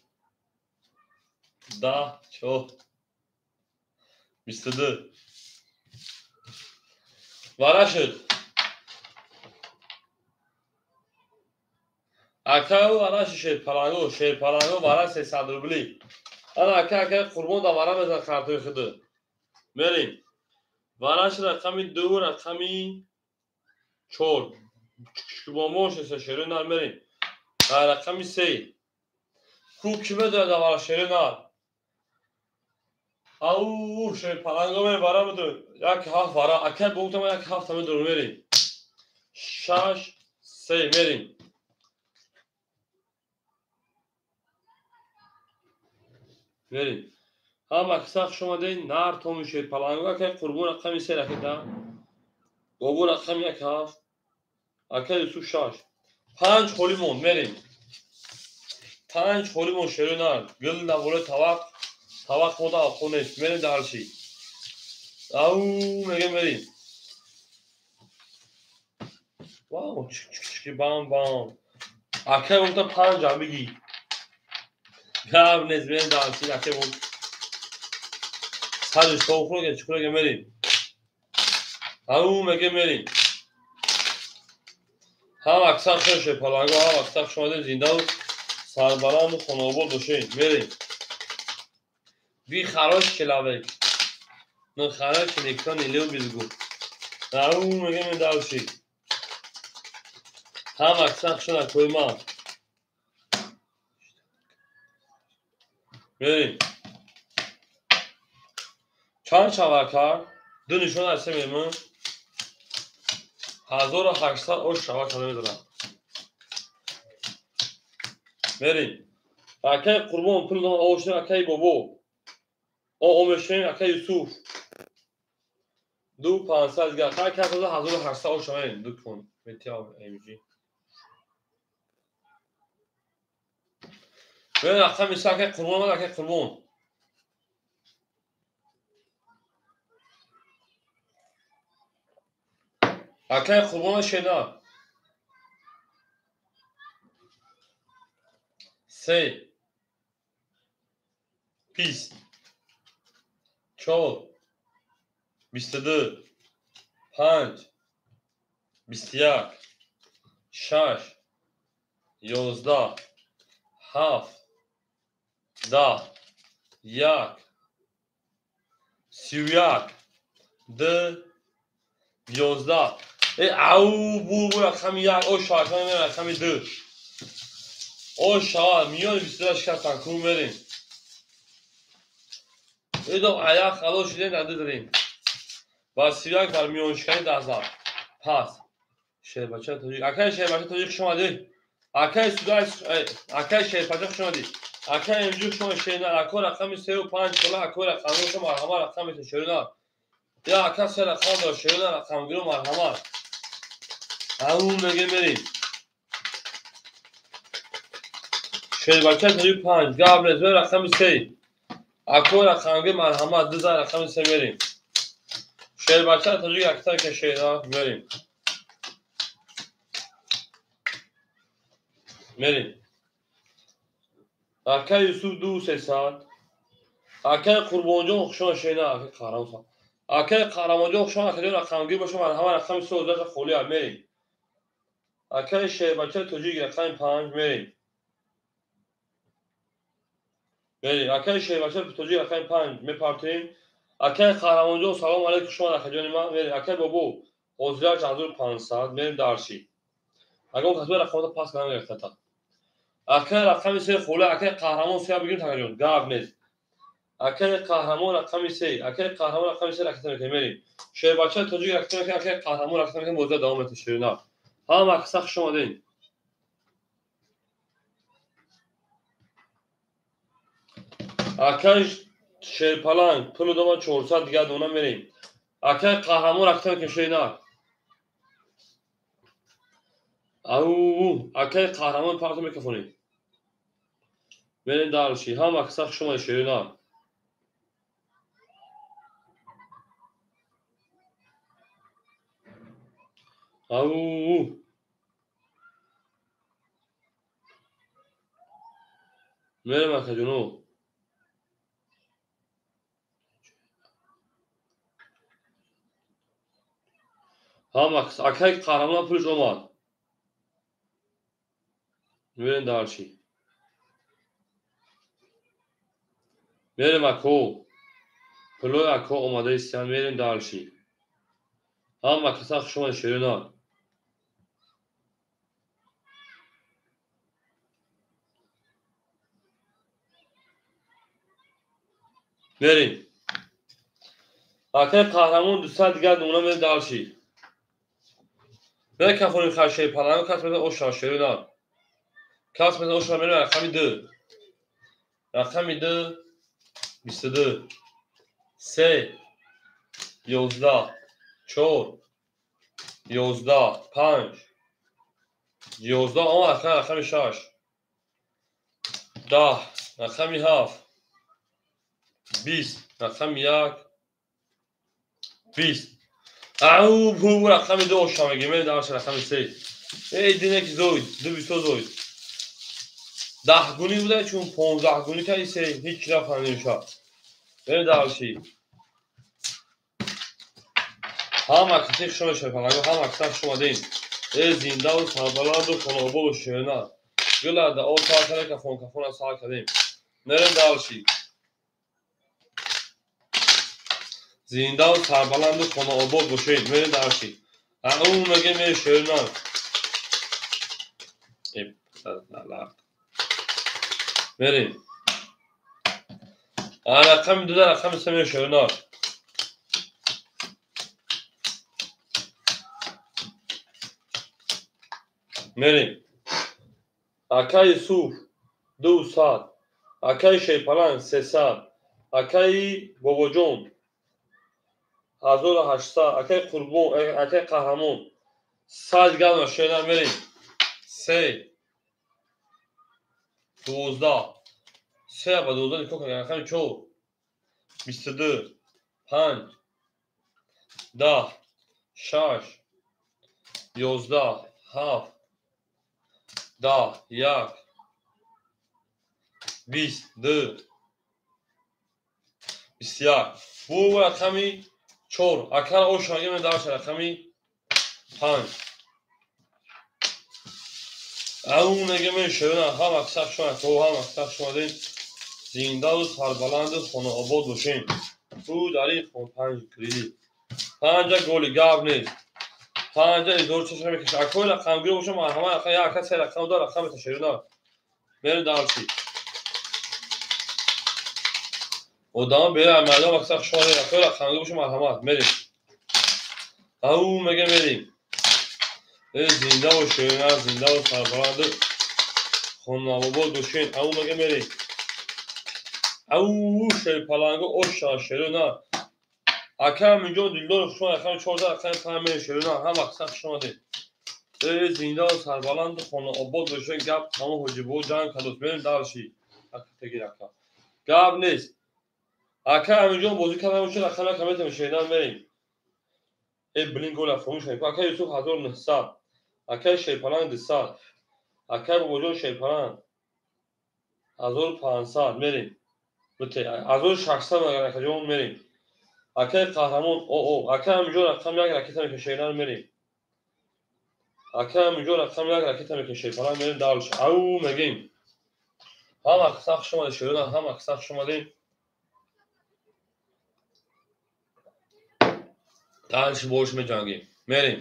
10 4. 22. Вара шуд. Акаю вара шуд паланго, шер паланго вара 300 рубли. Ана ака акай Қурбон да вара мезан картои худ. Мерем. Вараш рақами 2 рақами 4. Шубомо шеса шеро нар мерем. Рақами 3. Ку ки медонад вара шеро нар. Ау шер паланго ме вара медон. Як ҳафт вара акай богтама як ҳафта медон мерем. 6 3 мерем. Мерем. Ҳама киса хуш омадед. Нар томи шер паланго акай Қурбон рақами 3 акай 10. Бобо рақами 1 7. Акай Юсуф 6. 5 холӣ монд мерем. 5 холӣ монд шеро нар. Гул наволе тавақ. Тавақ мода ақо нест. Мерем дарши. Ау меге мерем. Вау чик чик чик бам бам. Акай гуфта 5 ам бигӣ. Гап нест мерем дарши акай гуфт. Садиш тоқура чикура мерем. Ау меге мерем. Ҳам аксар шер паланго, ҳам аксар хуш омадед зиндаву сарбаланду хонаобод бошед. Мерем. Ви хорош человек. Но хороший никто не любит гу. Ау меге мен далши. Ҳам аксар хуш омадед койма. Мерем. Чанд шавар кард? Ду нишон аз се мемон. 1800 ош шавар карда медорам. Мерем. Акай Қурбон пул ош акай бобо. О омешем акай Юсуф. 2500 га. Ҳар кас 1800 ош мерем. Ду кун. Метиа МЖ. Мерем рақами 3 акай Қурбон акай Қурбон. Акай Қурбон шена. 3 20 4 22 5 21 6 11 7 10 1 31 2 11. Ау бу рақами 1 о шарками рақами 2. О шава миёни 22 шикастан ку мерем. Эдо аяқ ало шудем надидорем. Ба 31 бар миёншикани 10. Пас. Шербача тоҷик. Акай шербача тоҷик хуш омадед. Акай судай акай шербача хуш омадед. Акай МЖ хуш омадед. Шерна ако рақами 3 ва 5 кола ако рақами марҳамат рақами шерна. Я ака се рақам дор шерна рақамгиру марҳамат. Ау меге мерем. Шербача тоҷик 5 гап нест рақами 3. Ако рақамгир марҳамат 2 рақами 3 мерем. Шербача тоҷик якта ке шерна мерем. Мерем. Акай Юсуф 2300. Акай Қурбонҷон хушон шена, акай Қаҳрамон. Акай Қаҳрамонҷон хушон, акаҷон рақамгир боша, марҳамат рақами 13 холӣ мерем. Акай Шербача Тоҷик рақами 5 мерем. Мерем. Акай Шербача Тоҷик рақами 5 мепартоем. Акай Қаҳрамонҷон салом алейкум хушон акаҷони ман мерем. Акай Бобо ҳозираш 1500 мерем дарши. Агар касби рақамото пас кардан гирифтата. Акай рақами 3 холӣ, акай Қаҳрамон 3 бигирем такаҷон. Гап нест. Акай Қаҳрамон рақами 3, акай Қаҳрамон рақами 3 ракета мекунем мерем. Шербача Тоҷик ракета мекунем, акай Қаҳрамон ракета мекунем, бозида давом метем ширина. Ҳама каса хуш омадед. Акай Шерпаланг пулу дома 400 дигар дона мерем. Акай Қаҳрамон ракета мекунем ширина. Ау, акай Қаҳрамон парто микрофонӣ. Мерем дарши. Ҳама каса хуш омадед ширина. Ау. Мерем акаҷоно. Ҳама акай Қаҳрамон пулш омад. Мерем дарши. Мерем ако. Пулои ако омада истиян, мерем дарши. Ҳама каса хуш омадед ширина. Мерем. Акай Қаҳрамон 200 дигар нумуна мерем дарши. Мекафонем хашаи паланг, кас мезанад оша ширина. Кас мезанад оша мерем рақами 2. Рақами 2 22 3 11 4 11 5 11 омад рақами 6 10 рақами 7 20 рақами 1 20. Ау, бу рақами 2 оша мегем, мерем дарш рақами 3. Эй, дине ки зоид, ду бисто зоид. 10 гунӣ буда, чун 15 гунӣ кади се, ҳеҷ нафаҳмидем шаб. Мерем дарши. Ҳама касе хуш омадед шерпаланго, ҳама каса хуш омадед. Э, зиндаву сарбаланду хонаободу ширина. Гулада о сар кардем, кафон кафона сар кардем. Мерем дарши. Зиндаву сарбаланду хонаобод бошед, мерем дарши. Ау мегем мерем ширина. Э, мерем. Рақами 2 рақами 3 мерем ширина. Мерем. Акай Юсуф 200, акай Шерпаланг 300, акай Бобоҷон 1800, акай Қурбон, акай Қаҳрамон 100 дигар ширина мерем. 3 12 3 ба 12 нигоҳ кунед, рақами 4 22 5 10 6 11 7 10 1 22 21. Бу рақами 4. Акар оша мегем дарш рақами 5. Ау мегем ширина, ҳама каса хуш омадед, ҳама каса хуш омадед. Зиндаву сарбаланду хонаобод бошем. Ӯ дар ин хон 5 кредит. 5 голи гап нест. 5 изор чашма мекашад. Акои рақамгир бошам, марҳамат рақам як ака се рақам ду рақам мета ширина. Мерем дарши. Одамо бера мардум акса хуш омадед. Акои рақамгир бошам, марҳамат мерем. Ау мегем мерем. Э, зинда бош ширина, зиндаву сарбаланду хонаобод бошед. Ау мегем мерем. Ау шерпаланго оша ширина. Ака Аминҷон Дилдор хуш омадед, рақами 14 рақами 5 мерем ширина. Ҳама каса хуш омадед. Э, зиндаву сарбаланду хонаобод бошед. Гап тамом ҳоҷибо ҷанг кардост. Мерем дарши. Ака тегир ака. Гап нест. Ака Аминҷон бозӣ карда бошед, рақами як метем ширина мерем. Э, блин гола фаромӯш кардем. Ака Юсуф 1900, акай Шерпаланг 200, Акай Бобоҷон Шерпаланг 1500 мерем. 1600 меган акаҷон мерем. Акай Қаҳрамон ОО. Акай Амиҷон рақами 1 ракета мекунем Шернар мерем. Акай Амиҷон рақами 1 ракета мекунем Шерпаланг мерем дальше. Ау мегем. Ҳама қисса хуш омадед Шернар, ҳама қисса хуш омадед. Дальше бош меҷангем. Мерем.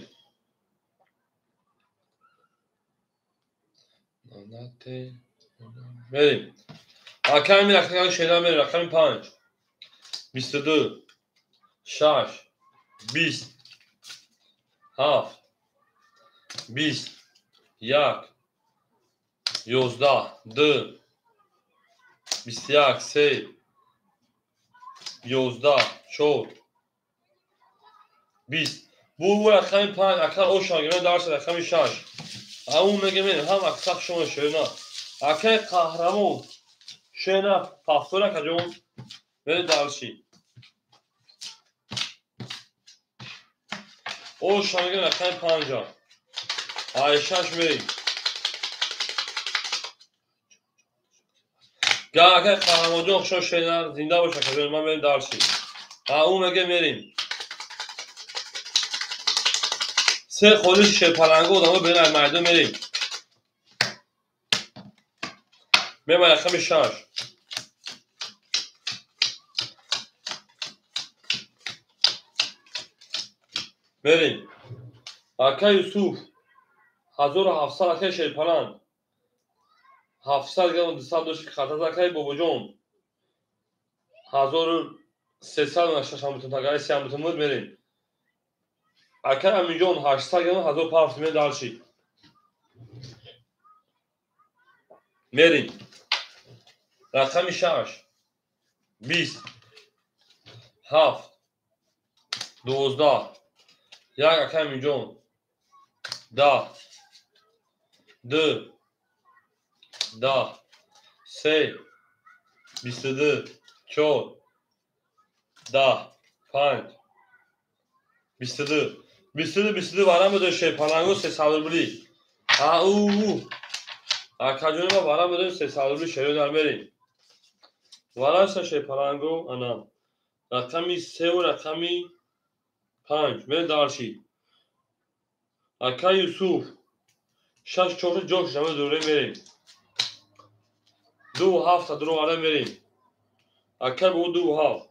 Мерем. Акай Амир рақами Шернар мерем рақами 5. 22 6 20 7 20 1 11 2 21 3 11 4 20. Бу рақами 5 акар ошан гирем дарс рақами 6. Ау мегем ҳам аксар шумо шена. Акай Қаҳрамон шена пафтора каҷон мерем дарси. Ошан гирем рақами 5. Ай 6 мерем. Га акай Қаҳрамонҷон хушо шена зинда бош акаҷон ман мерем дарси. Ау мегем мерем. Се холи Шерпаланго одамо берем ай майдон мерем. Мема рақами 6. Мерем. Акай Юсуф 1700 акай Шерпаланг 700 грамм 200 дошт хатаз акай Бобоҷон 1300 шашам тагай сиам бутун мерем. Акай Амиҷон 800 грамм 1000 мерем дальше. Мерем. Рақами 6 20 7 12 1 акай Амиҷон 10 2 10 3 22 4 10 5 22 22 22 варам бидои Шерпаланго 300 рубли. Ау акаҷони ма варам бидои 300 рубли шеродар мерем. Вараса Шерпаланго ана рақами 3 ва рақами 5 мерем дарши. Акай Юсуф 6 4 ҷош жама дуре мерем. 2 7 дуро варам мерем. Акай бо 2 7.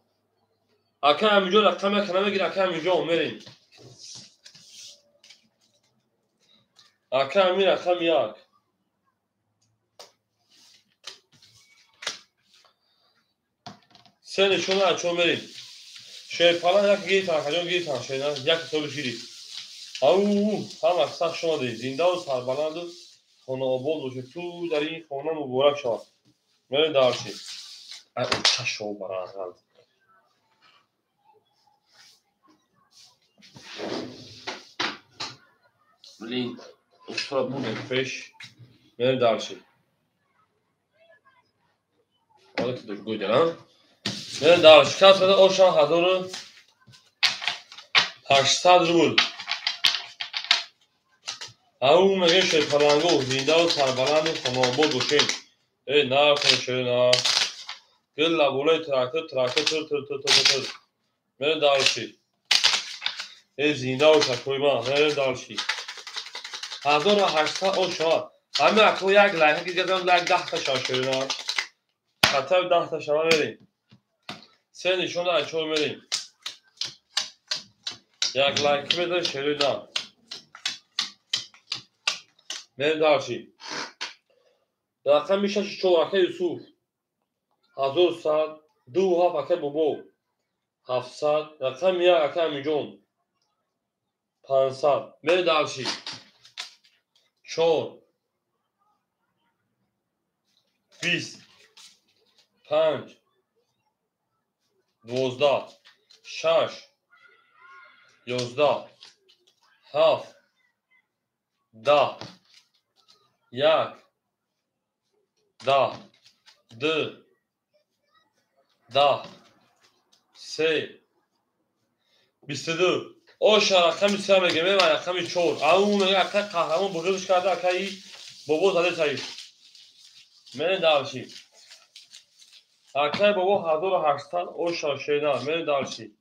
Акай Амиҷон рақами 1 намегир акай Амиҷон мерем. Акай Амир рақами 1. Се нишона ачо мерем. Шерпаланг як гирифтан акаҷон гирифтан шернар як ҳисоби гирифт. Ау ҳама сахт шумо зиндаву сарбаланду хонаобод бошед. Ту дар ин хона муборак шавад. Мерем дарси. Ай чашо барағал. Блин, устра буде пеш. Мерем дарси. Ода ки другой делам. Мерем дарси. Кас ошан 1800 рубл. Ау мегем Шерпаланго зиндаву сарбаланду хонаобод бошем. Эй накун шерна. Гул лаболаи трактор трактор тр тр тр тр тр. Мерем дарси. Эй зинда бош акои ман. Мерем дарси. 1800 оша. Ҳамин ако як лайка гирдам лайк 10 та шава шерна. Хатар 10 та шава мерем. Се нишона ачо мерем. Як лайк меда шерна. Мерем дарси. Рақами 6 4 акай Юсуф 1100 2 7 акай Бобо 700 рақами 1 акай Амиҷон 500. Мерем дарси. 4 20 5 12 6 11 7 10 1 10 2 10 3 22. Оша рақами 3 мегем, рақами 4. Ау мега акай Қаҳрамон бузургш карда акаи Бобо заде саиш. Мерем дальше. Акай бобо 1800 оша шена. Мерем дальше.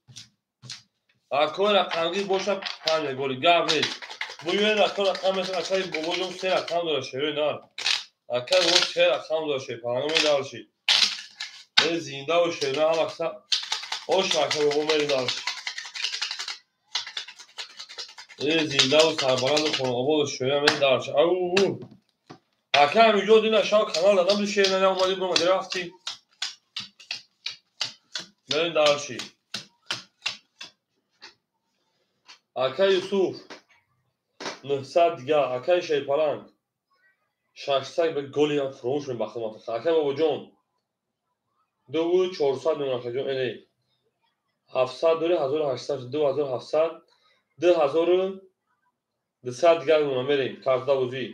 Акой рақамгир боша 5 голи. Гап нест. Буюен рақам рақам меса акай бобоҷон се рақам дора шерои нар. Акай бобо се рақам дора шер. Паланго мерем дальше. Зинда ва шена ҳамакса оша акай бобо мерем дальше. Зинда ва сарбаланду хонаободу шена мерем дальше. Ау! Акай ҳаминҷо дина шав канал дадам шена не омадӣ бромадӣ рафтӣ. Мерем дальше. Акай Юсуф 900 дига, акай Шерпаланг 600 ба голи ҳам фуромӯш мебахтам. Акай бобоҷон 2400 мемон акаҷон, эне 700 дори 1800 2700 2200 дига мемонам. Мерем карта бозӣ.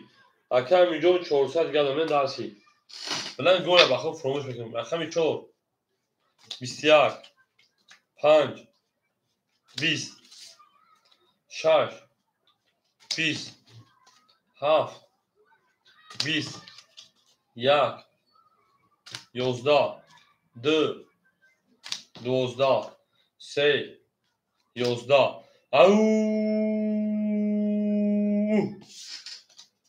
Акай ҳаминҷо 400 дига мемонам дарси. Билан голя ба худ фуромӯш мекунем. Рақами 4 21 5 20 6 20 7 20 1 11 2 12 3 11. Ау!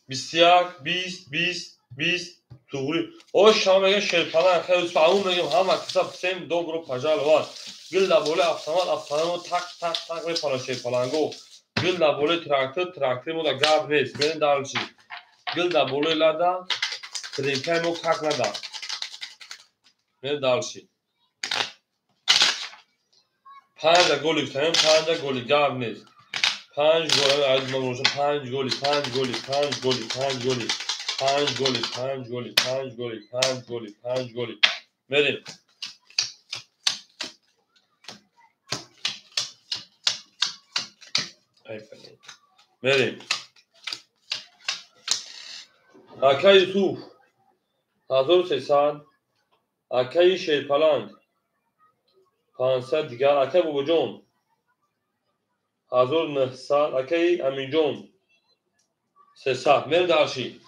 21 20 20 20 туғри. О шама мегӯям Шерпаланг хеле ау мегӯям ҳама киса всем добро пожаловать. Гил дар болои автомат автомат так так так мепарад Шерпаланго. Гил дар болои трактор трактори мо дар гап нест. Мерем дальше. Гил дар болои лада тринкаи мо как нада. Мерем дальше. 5 голи гуфтам, 5 голи гап нест. 5 голи аз ман бошам 5 голи 5 голи 5 голи 5 голи 5 голи 5 голи 5 голи 5 голи 5 голи. Мерем. Мерем. Акай Юсуф 1300, акаи Шерпаланг 500 дигар, акаи бобоҷон 1900, акаи Аминҷон 300. Мерем дальше.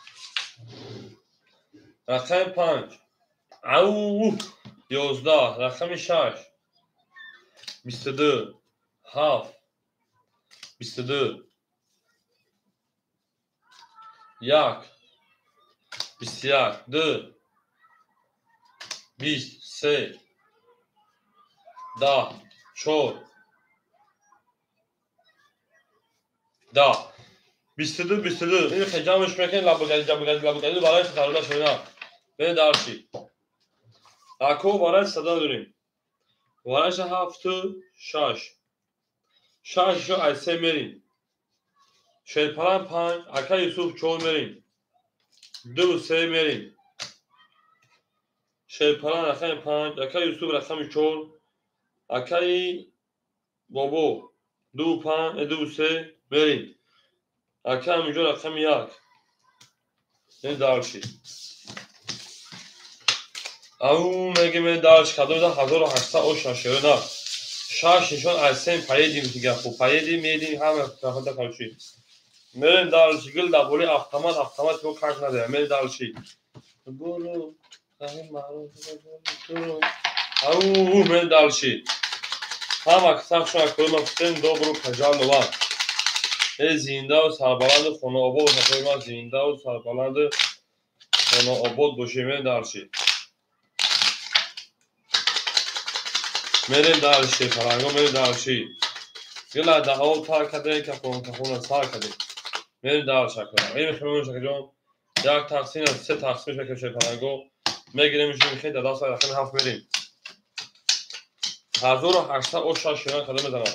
Рақами 5 ау 11, рақами 6 22 7 22 1 21 2 20 3 10 4 10 22 22. Ин хеҷамаш мекунем лабгади ҷабгади лабгади барои садаруда шуда. Мерем дальше. Ако барои сада дорем. Барои 7 6 6 аз 3 мерем. Шерпаланг 5, ака Юсуф 4 мерем. 2 3 мерем. Шерпаланг рақами 5, ака Юсуф рақами 4, акаи бобо 2 5 2 3 мерем. Ака ҳаминҷо рақами 1. Мерем дальше. Ау мегем дальше кадом 1800 оша шена. 6 нишон аз 3 поедем дига хуб поедем медем ҳама тарафа короче. Мерем дальше. Гил дар болои автомат автомат мо как надорем. Мерем дальше. Буру ау мерем дальше. Ҳама киса шуна кӯма всем добро пожаловать. Зинда ва сарбаланду хонаобод бошад. Ман зинда ва сарбаланду хонаобод бошем. Мерем дальше. Мерем дальше. Фаранго мерем дальше. Гила даҳо тар кардем, кафон кафона сар кардем. Мерем дальше. Ин хемон шакаҷон як тақсим аз се тақсим шакаҷон фаранго мегирем мехем дар даст рақами 7 мерем. 1800 оша шена кадом мезанам.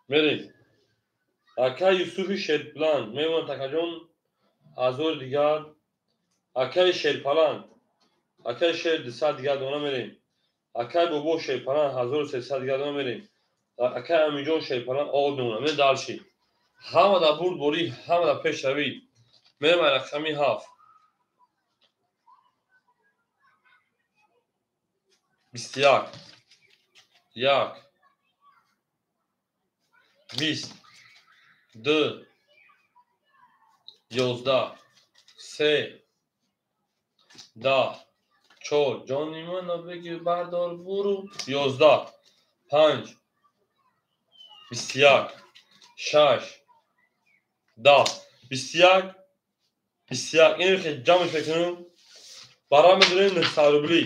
Мерем. Акай Юсуфи Шерпаланг мемонад акаҷон 1000 дигар. Акаи Шерпаланг акаи Шер 200 дигар дона мерем. Акаи бобо Шерпаланг 1300 дигар дона мерем. Акаи Аминҷон Шерпаланг об мемонад. Мерем дальше. Ҳама дар бурдборӣ, ҳама дар пешравӣ. Мерем рақами 7 21 1 20 2 11 3 10 4 ҷони мана бигир бардор буру 11 5 21 6 10 21 21 инро ки ҷамъш мекунем вара медурем 900 рубли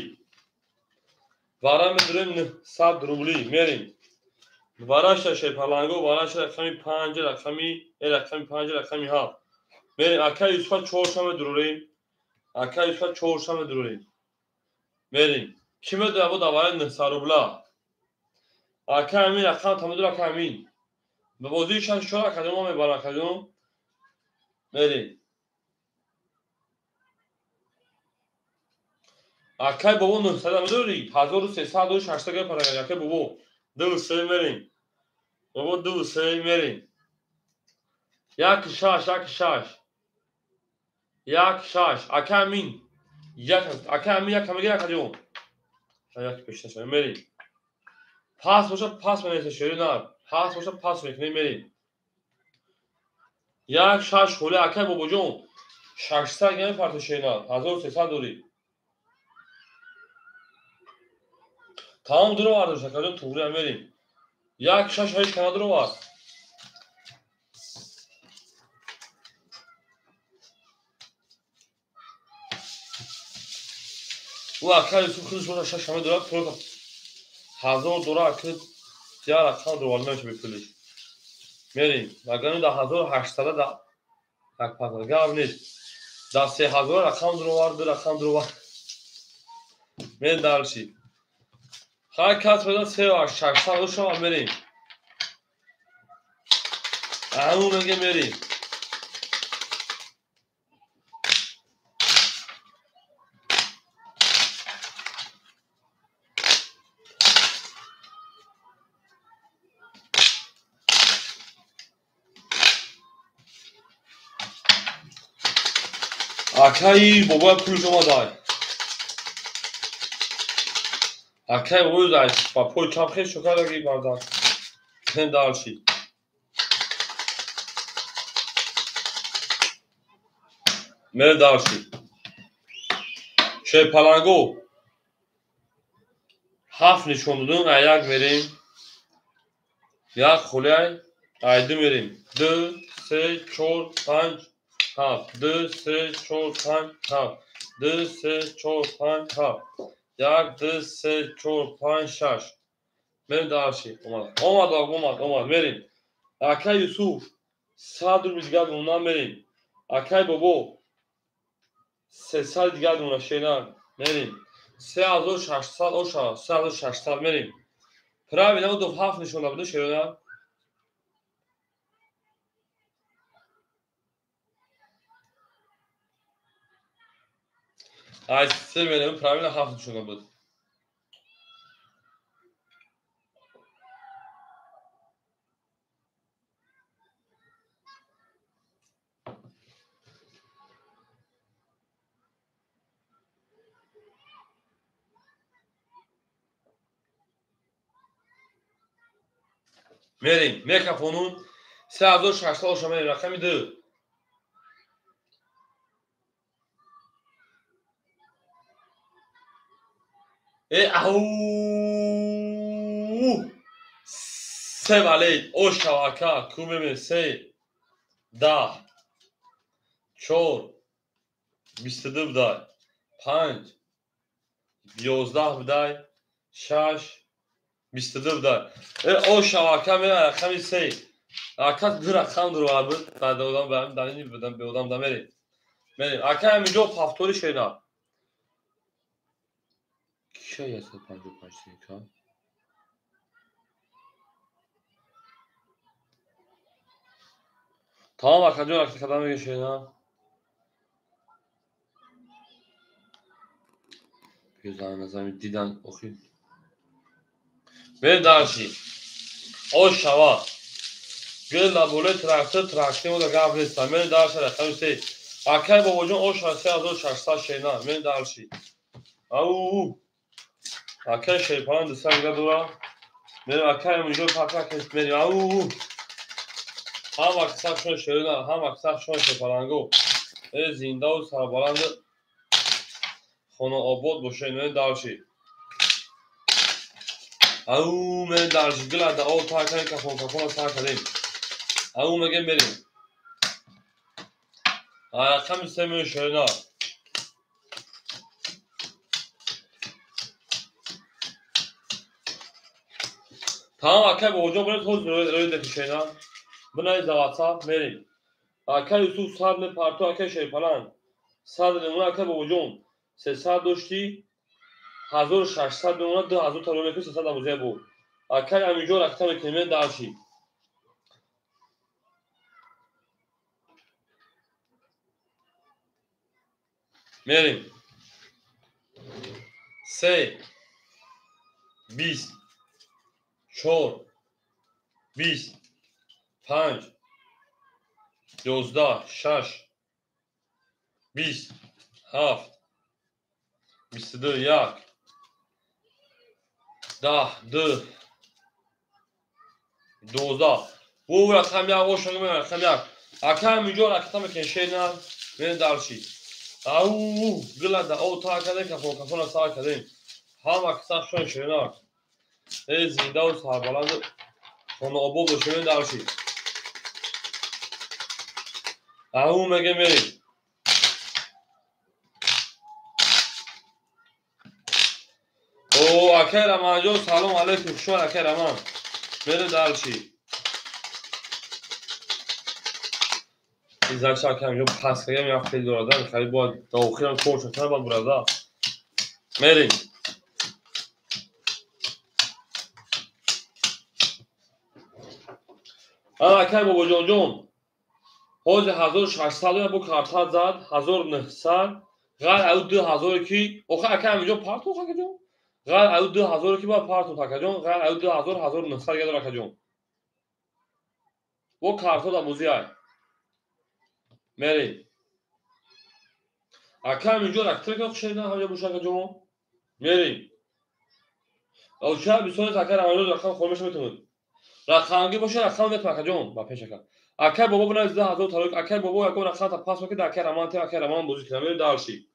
вара медурем 900 рубли мерим вараша шепаланго вараша рақами 5 рақами рақами 5 рақами 7 мерим ака Юсуфа 4 ша медурем ака Юсуфа 4 ша медурем мерим ки медурад бо давари 900 рубла ака амин рақам тамедур ака амин ба бозии 6 4 ака мо мебарам ака ҷон мерим акай бобо 900 медурӣ 1300 600 гап парагар акай бобо 2 3 мерим бобо 2 3 мерим 1 6 1 6 1 6 ака амин як ака амин як мегир ака ҷон як пешта мерим пас боша пас менависа шери на пас боша пас мекунем мерим 1 6 холе акай бобоҷон 600 гами парта шери на 1300 дорӣ тамом дуровард акаҷон туғри мерим 1 6 8 кана дуровард ӯ ака Юсуф худаш боша 6 ҳама дорад просто 1000 дора ака я рақам дуровард намеша бепулиш мерим агар да 1800 да як пас гап нест да 3000 рақам дуровард ду рақам дуровард мерим дарши хай кас беда 3600 шава мерим ҳамун меге мерим акаи бобоя пулш омадай акай бобои дай ба пои чап хел шокадаги бардар дарши мер дарши шерпаланго 7 нишон додум аяк мерем як холиай ай ду мерем 2 3 4 5 7 2 3 4 5 7 2 3 4 5 7 1 2 3 4 5 6 мерим дарши омад омад омад омад мерим акай Юсуф 100 рубли дигар думона мерим акай бобо 300 дигар думона шена мерим 3600 оша 3600 мерим правильно ду 7 нишон дод шена ай се мерем правильно 7 нишон дод мерим мекафонун 3600 оша мерим рақами 2 ау се валед оша ака ку меме 3 10 4 22 будай 5 11 будай 6 22 будай оша ака мера рақами 3 ака ду рақам дуровар буд додам ба дарини будам беодам да мерим мерим ака ҳаминҷо повтори шена кия 155 ка тамом акаҷон акта кадам мега шена бизан дидан охи мерим дарши ош шава гил лаболе трактор трактор мода гап неста мерим дарши рақами 3 акай бобоҷон ош 3600 шена мерим дарши ау акай шерпалан 200 дига дора мерим акай ҳаминҷо пака кес мерим ау Ҳама касашон шерина, ҳама касашон шепаланго. Зиндаву сарбаланд хонаобод бошед. Мен дарши. Ау мен дарши гила да о тар кардем, кафон кафона сар кардем. Ау мегем мерем. Рақами се меои шерина. Тамом акай бобоҷон бинед ҳозир рӯй дехи шерина. Бинавис дар WhatsApp мерем. Акай Юсуф сад мепарту, акай Шерпаланг. 100 мемона акай бобоҷон. 300 доштӣ, 1600 мемона, 2000 та рӯй мекунӣ, 300 абузия буд. Акай Аминҷон ракта мекунем, мен дарши. Мерем. 3 20 4 20 5 11 6 20 7 22 1 10 2 12. Бу рақам як ошага мен рақам як. Акай Аминҷон ракта мекунем шерина, мен дарши. Ау гила да о тар кардем, кафон кафона сар кардем. Ҳама касашон шерина. Зиндаву сарбаланд хонаобод бошед, мен дарши. Ау мегем мерем. О акай Раманҷон салом алейкум, хуш омад акай Раман. Мерем дарши. Ин закша акай Аминҷон пас кардем, як хеле дорада, хеле бояд до охирам кор шуд, бояд бурада. Мерем. Акай бобоҷонҷон, ҳозир 1600 бо карта зад, 1900, ғайр аю 2000 ки, охир акай Аминҷон парту акаҷон? Ғайр аю 2000 ки бояд парту акаҷон, ғайр аю 2000 1900 гедор акаҷон. Бо карта да бозӣ ай. Мерем. Акай Аминҷон ракта ки шерина ҳамҷа боша акаҷон. Мерем. Оча бисёр акай Рамазон рақам хомӯш метавонад. Рақамги боша рақам метавон акаҷон ба пеш ака. Акай бобо бинавис 2000 талок, акай бобо ягон рақам та пас мекунад, акай Раман те, акай Раман бозӣ кунад. Мерем дарши.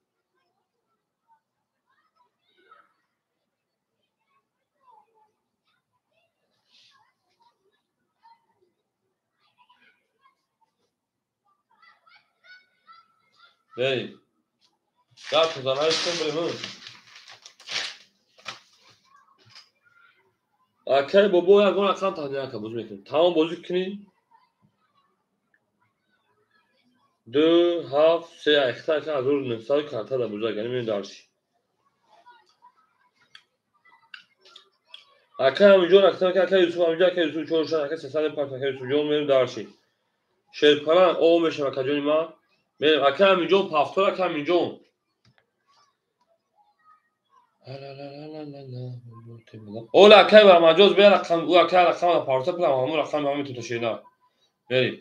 Мерем. Дар тозанавистон бирем. Акай бобо ягон рақам таҳмин ака бозӣ мекунем. Тамом бозӣ кунӣ. 2 7 3 ахта ака 1900 карта да бозӣ агани мерем дарши. Акай Аминҷон ракта мекунад, акай Юсуф Аминҷон, акай Юсуф 4 6, акай 305, акай Юсуфҷон мерем дарши. Шерпаланг о мешавад акаҷони ман. Мерем акай Аминҷон пафтор, акай Аминҷон. Ола акай Рамаҷоз бе рақам, ӯ акай рақам парта пулам, ҳамон рақам ҳамин тута шерина. Мерем.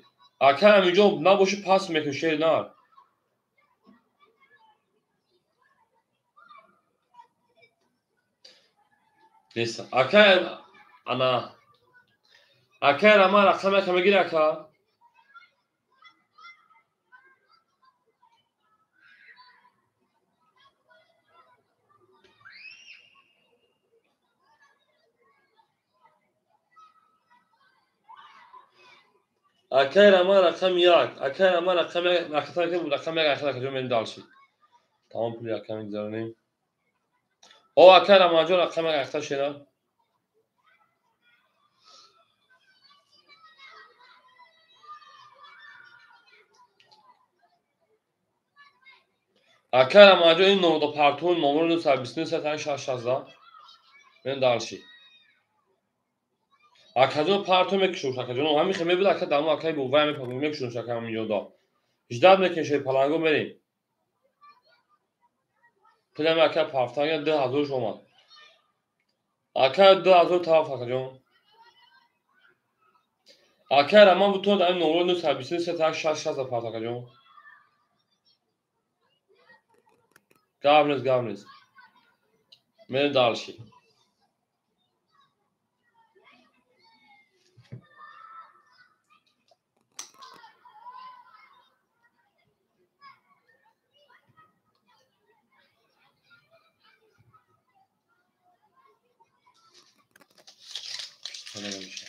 Акай Аминҷон набоши пас мекунӣ шерина. Нест. Акай ана. Акай Раман рақам яка мегири ака? Акай Раман рақам як, акай Раман рақам як, рақам як, ахир акаҷон мерем дарши. Тамом пули ака мегузаронем. О акай Раманҷон рақам як ахта шера. Акай Раманҷон ин номда парту номер 929 616 мерем дарши. Акаҷон парту мекушуш, акаҷон ҳамин хел мебуд, ака дамо акай бувай мекушуш ака Аминҷонда. 18 мекунем Шерпаланго мерем. Пулами ака пафтанга 2000 омад. Ака 2000 тараф акаҷон. Акай Раман бутонад ҳамин номер 929 616 парт акаҷон. Гап нест, гап нест. Мерем дарши. Намеша.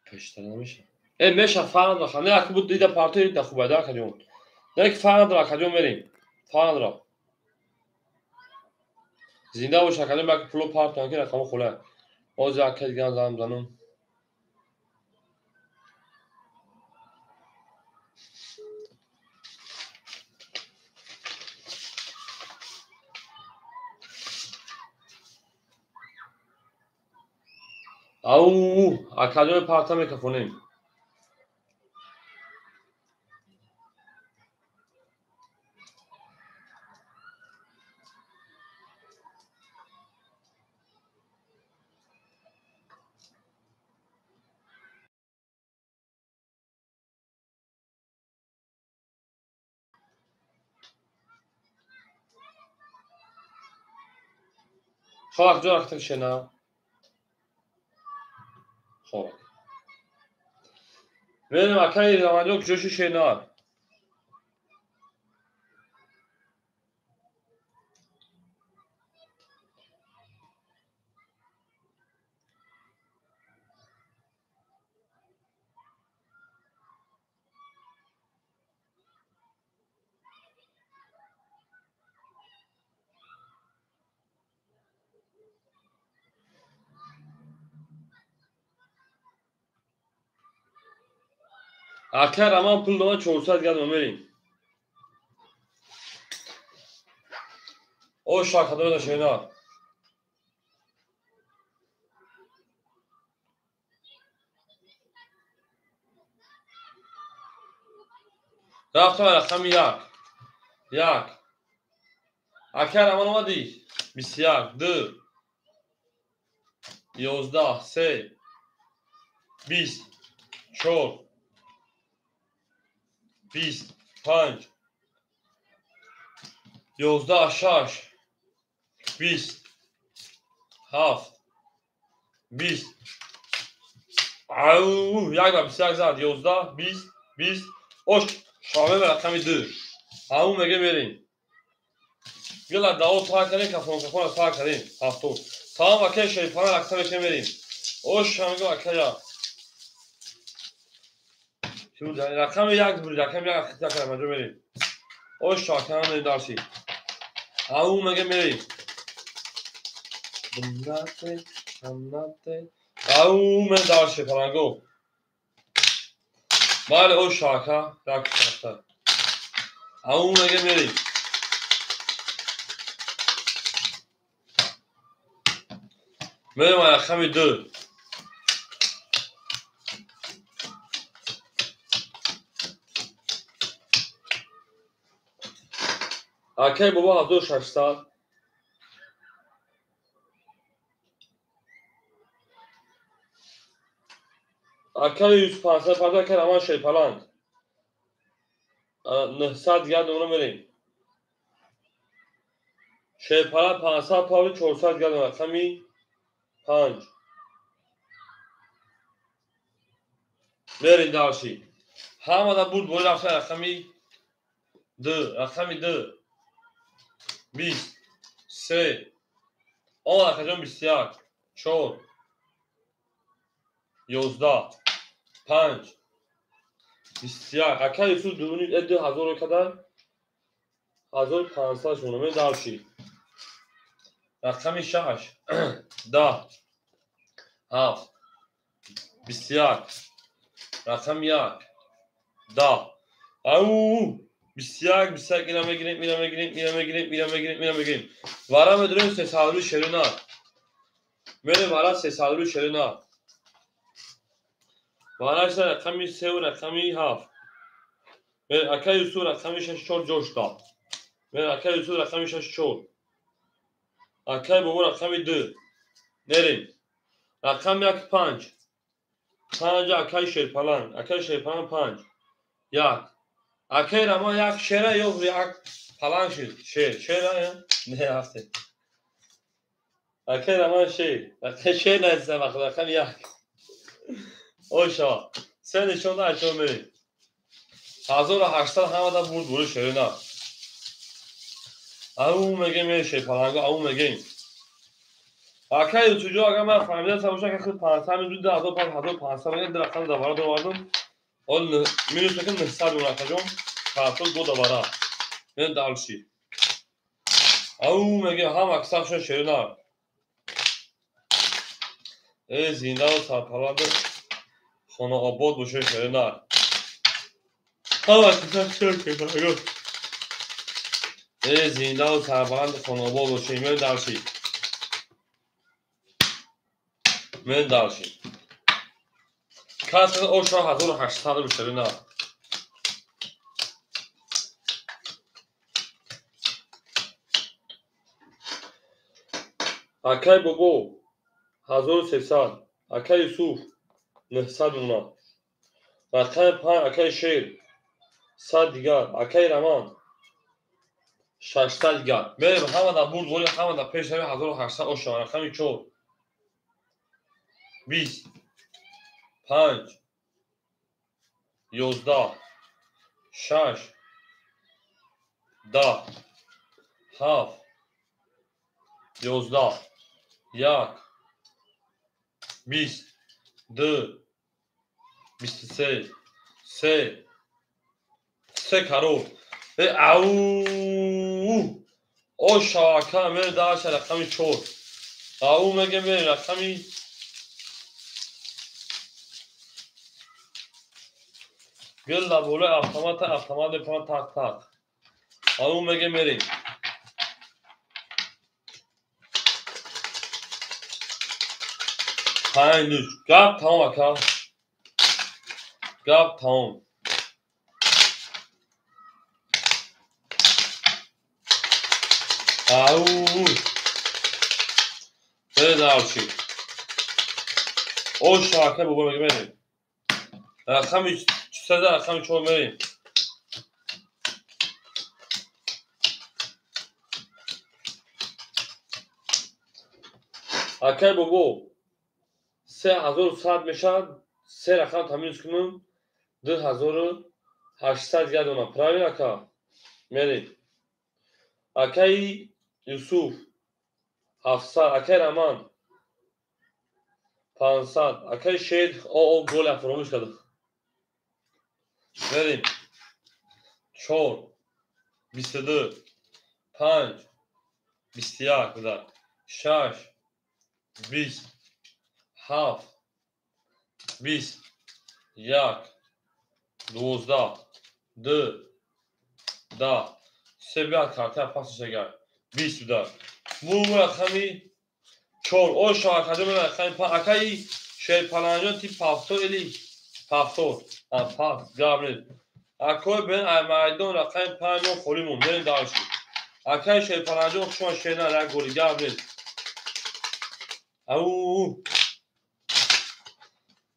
Пештар намеша. Меша фарқ надора. Не аки буд дида партои да хубайда акаҷон. Не ки фарқ надора акаҷон мерем. Фарқ надора. Зинда бош акаҷон, баки пуло партоан ки рақамо хола. Ҳозир ака дигар занг занам. Ау, акаҷони парта мекафонем. Хоб, акаҷон, рахта шена. Хоб. Мерем акаи Рамаҷон куҷо шена? Ака Раман пул дома 400 градом мерем. О шакадора шена. Рафтам рақами як. Як. Ака Раман омадӣ? 21, 2, 11, 3, 20, 4, 20, 5, 11, 6, 20, 7, 20. Ау, як ба 21 зад, 11, 20, 20. Ош, шоме ба рақами 2. Ау меге мерем. Гила дао пар кардем, кафон кафон пар кардем. Ҳафтод. Тамом ака шерифана рақса мекунем мерем. Ош, шамега акая. Рақами як буд, рақами як хита кардам, аҷо мерем. Ош, шакана мерем дарси. Ау меге мерем. Бумнате, амнате. Ау ме дарси фаланго. Бале, ош шака, рак шакта. Ау меге мерем. Мерем рақами 2. Акай бобо 1600. Акай 150 парда акай Раман Шерпаланг. 900 дигар дона мерем. Шерпаланг 500 павли 400 дигар дона. Рақами 5. Мерем дарси. Ҳамада бурд бои рафта рақами 2, рақами 2. 20, 3, омад акаҷон 21, 4, 11, 5, 21. Ака Юсуф дувни 2000 кадар 1500 шуна ме дарши. Рақами 6, 10, 7, 21, рақами 1, 10. Ау! 21, 21 ина мегирем, ина мегирем, ина мегирем, ина мегирем, ина мегирем. Вара медурем сесадру шерина. Мерем вара сесадру шерина. Вара шда рақами 3 ва рақами 7. Мерем ака Юсуф рақами 6 4 ҷош дод. Мерем ака Юсуф рақами 6 4. Акай бобо рақами 2. Мерем. Рақами 1 5. 5 акай Шерпаланг. Акай Шерпаланг 5. 1. Акай Раман як шера ё як паланг шуд. Шер, шера я? Не, ҳафте. Акай Раман шер. Акай шер наиста вақт, рақами 1. Оша. Се нишонда ачо мерем. 1800 ҳамада бурд бури шерина. Ау мегем шерпаланго, ау мегем. Акай Юсуфҷон, агар ман фаҳмидам бошам, ака худ 500 минус 2500 1500 мегӯяд, ду рақам давара довардам. Ҳол минус мекунам 900 мемонад, акаҷон. Картон ду давара. Мен дальше. Ау мегӯям ҳама аксаршон шеринар. Э зиндаву сарпаланду хонаобод бошед шеринар. Ҳама аксаршон шеринар. Э зиндаву сарбаланду хонаобод бошед. Мен дальше. Мен дальше. Кас оша 1800 шеринар. Акай Бобо 1300, Акай Юсуф 900 мемонад. Рақами 5 Акай Шер 100 дигар, Акай Раман 600 дигар. Мерем ҳама дар бурд ворид, ҳама дар пеш равем 1800 оша. Рақами 4 20 5 11 6 10 7 11 1 20 2 23 3 3 карор. Ау оша ака мер даша рақами 4. Ау мегем мер рақами гул дар болои автомата, автомат мепарад тақ тақ. Ау мегем мерем. 5 гап тамом ака. Гап тамом. Ау. Бе дальше. Оша ака бобо мегем мерем. Рақами 400 рақами 4 мерем. Акай бобо 3100 мешавад, се рақам тамиз кунам, 2800 дигар донам. Правильно, ака? Мерем. Акаи Юсуф 700, акаи Раман 500, акаи Шер о голя фаромӯш кардам. Мерем. 4 22 5 21 буда 6 20 7 20 1 12 2 10 3 биёд карта пасш агар 20 буда. Бу рақами 4 оша акаҷон рақами 5 акаи Шерпаланҷон тип пафтор или пафтор. Пафт гап нест. Акои бен майдон рақами 5 мо холӣ монд. Мерем дальше. Акаи Шерпаланҷон шумо шернар як голи гап нест. Ау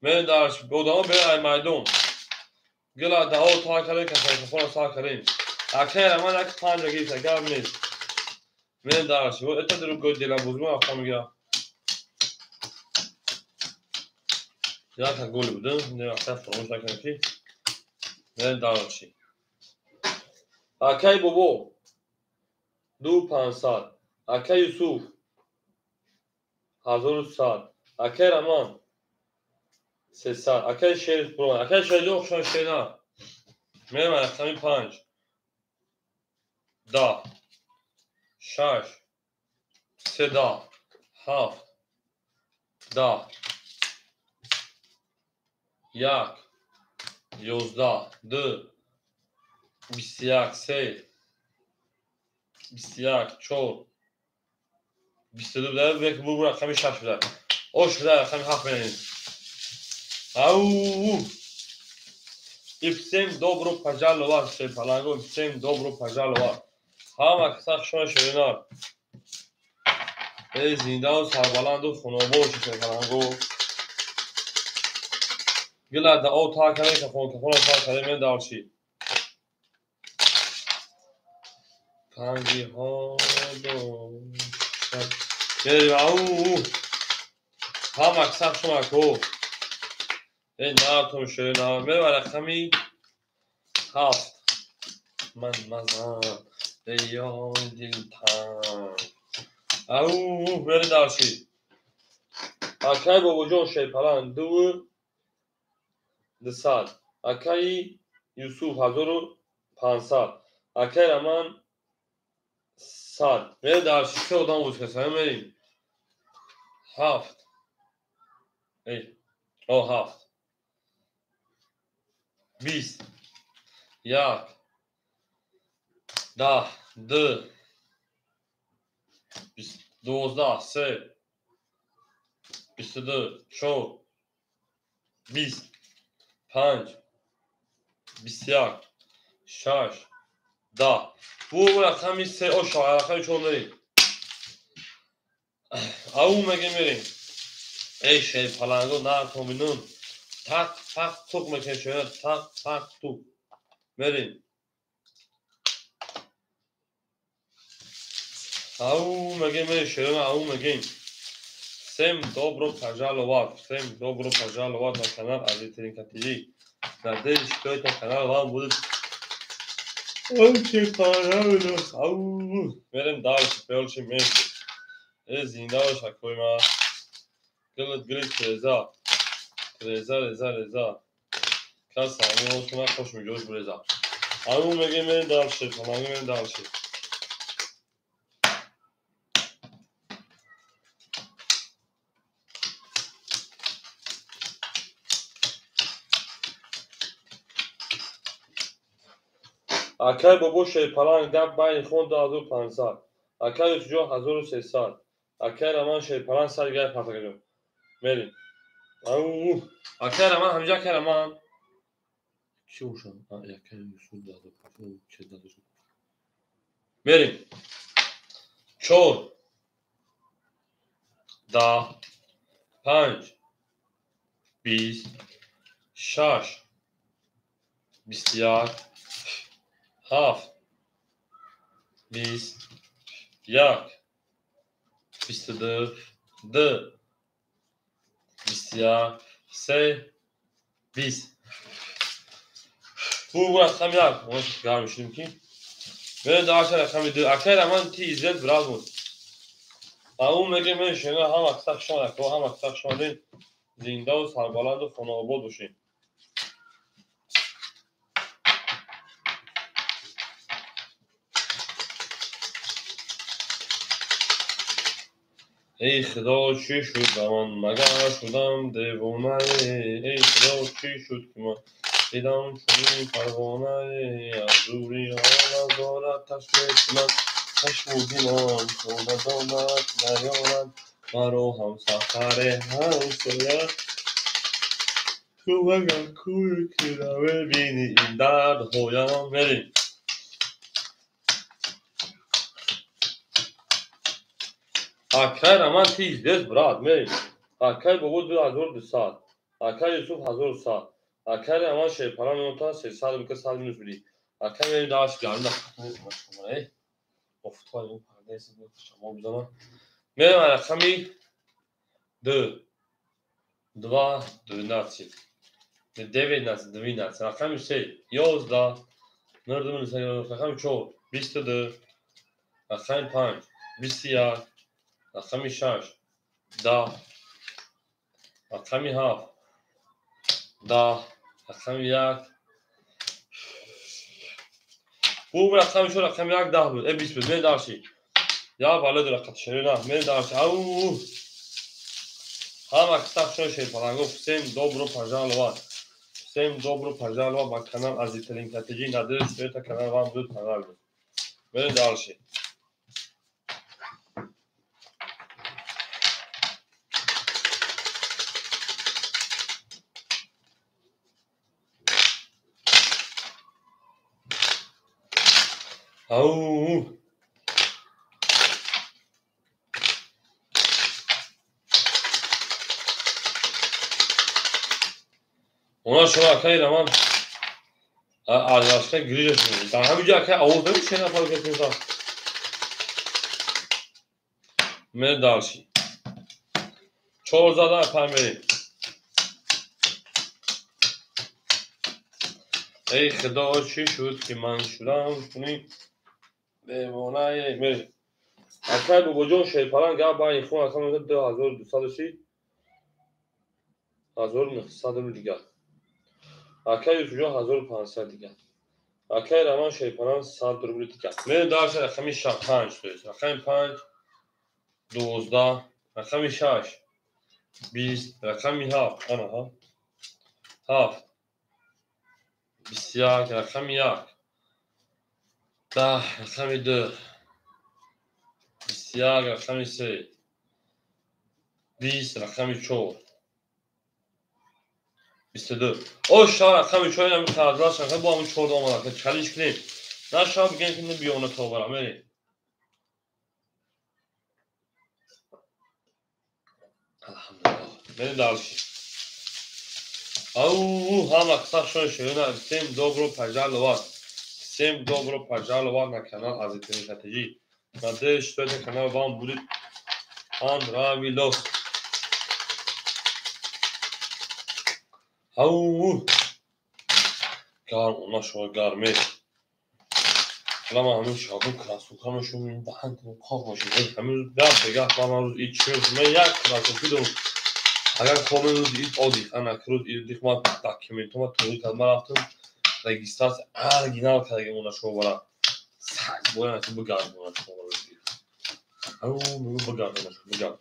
мерем дальше. Одамо бен ай майдон. Гила дао та кардем, касафона са кардем. Акаи Раман як 5 гирифта гап нест. Мерем дальше. Это другой дело бузмо афта мегира. Як голи буд, не вақта фаромӯш накунем ки. Мерем дальше. Акаи Бобо 2500, Акаи Юсуф 1100, Акаи Раман 300, Акаи Шер Қурбон, Акаи Шерҷон хушон шерна. Мерем рақами 5 10 6 3 10 7 10 1 11 2 21 3 21 4 22 буда, бек бу рақами 6 буда. Ош буда рақами 7 мерем. Ау! И всем добро пожаловать, Шерпаланго, всем добро пожаловать. Ҳама каса хушон шеринар. Эй зиндаву сарбаланду хунобо Шерпаланго. Гила дао та кардем, кафон кафона та кардем, мен дальше. Тангиҳо дошт. Мерем, ау! Ҳама каса хушон ако. Эй натон шеринар. Мерем рақами 7. Ман мазан. Эй ёй дилтанг. Ау, мерем дальше. Акай Бобоҷон Шерпаланг 2200. Акаи Юсуф 1500. Акай Раман 100. Мерем дар се одам буд каса мерем. 7. Эй, о 7. 20. 1. 10. 2. 12. 3. 22. 4. 20. 5. 21. 6. 10. Бу рақами 3 о рақами 4 мерем. Ау меге мерем. Эй шерпаланго натоминун. Так так тук мекунем, так так тук. Мерем. Ау меге мерем, шерона ау мегем. Всем добро пожаловать. Всем добро пожаловать на канал Азитринка ТВ. Надеюсь, что этот канал вам будет очень понравился. Ау. Мерем дальше, пелчи место. Зинда бош акои ма. Гилит гилит реза. Реза реза реза. Кас ҳамин осона хош меҷош реза. Ау мегем мерем дальше, мерем дальше. Акай Бобо Шерпаланг гап байни хон 2500. Акай Юсуфҷон 1300. Акай Раман Шерпаланг 100 гап партакаҷон. Мерем. Ау. Акай Раман ҳамҷа акай Раман. Чӣ бошам? Акай Юсуф 2500. Мерем. 4. 10. 5. 20. 6. 21. 7. 20. 1. 22. 2. 21. 3. 20. Бу рақами 1. Гарм шудем ки. Мерем дальше рақами 2. Акай Раман ти иззат брат буд. Ау меге мерем шена ҳама каса шон ако ҳама каса шон зиндаву сарбаланду хонаобод бошед. Эй худо чӣ шуд ба ман, магар шудам девонае? Эй худо чӣ шуд ки ман дидам чунин парвонае? Аз дури назораташ мекунад чашму дилам, то надонад наёрад маро ҳамсафаре ҳамсоя. Ту магар кӯи ки намебинӣ ин дардҳоям? Мерем. Акай Раман ти издес брат, мерем. Акай Бобо 2200. Акай Юсуф 1100. Акай Раман Шерпаланг меонта 300 бика 100 минус биди. Акай мерем даш гарм да. Офтоб ин парда шамол бизанам. Мерем рақами 2. 2 12. 19 12. Рақами 3 11. 0 рақами 4 22. Рақами 5 21. Рақами 6 10. Рақами 7 10. Рақами 1. Бу рақами 4 рақами 1 10 буд. 20 буд. Мерем дальше. Я бале рақат шерина. Мерем дальше. Ау. Ҳама киса шон шерпаланго. Всем добро пожаловать. Всем добро пожаловать ба канал Азитринка ТВ. Надеюсь, что это канал вам будет понравиться. Мерем дальше. Ау. Она шумо акаи Раман аз гирижаш мекунад. Дар ҳамин ҷо акаи овоз намешавад нафар касеса. Мерем дальше. 4 зада 5 мерем. Эй худо чӣ шуд ки ман шудам чунин девонае? Мерем. Акай Бобоҷон Шерпаланг гап байни хон акам 2230. 1900 рубл дигар. Акай Юсуфҷон 1500 дигар. Акай Раман Шерпанан 100 рубл дигар. Мерем дальше рақами 5, то есть рақами 5 12, рақами 6 20, рақами 7, ана 7 21, рақами 1 10, рақами 2 21, рақами 3 20, рақами 4 22. О ша рақами 4 ҳами қарзлар шаха бо ҳамин 4 омада. Чалиш кунем. На ша бигем ки биёна тобара мерем. Алҳамдулиллаҳ. Мерем дальше. Ау, ҳама қисса шон шуна. Всем добро пожаловать. Всем добро пожаловать на канал Азитини Стратегии. Надеюсь, что этот канал вам будет понравилось. Ау, гарм, она шо гарме. Ҳала ман ҳамин шабу красовкамашо даҳан қоқ бошед. Ҳамин рӯз гап бегап ман рӯз ид чӣ ман як красовки дорам. Агар комин рӯз ид одих, ана рӯз ид ман документома тӯғри кард, ман рафтам регистрация оригинал кардагим она шо бара. Саг бояд ки бигардонад шо рӯз ид. Ау, мегӯ бигардонад шо бигард.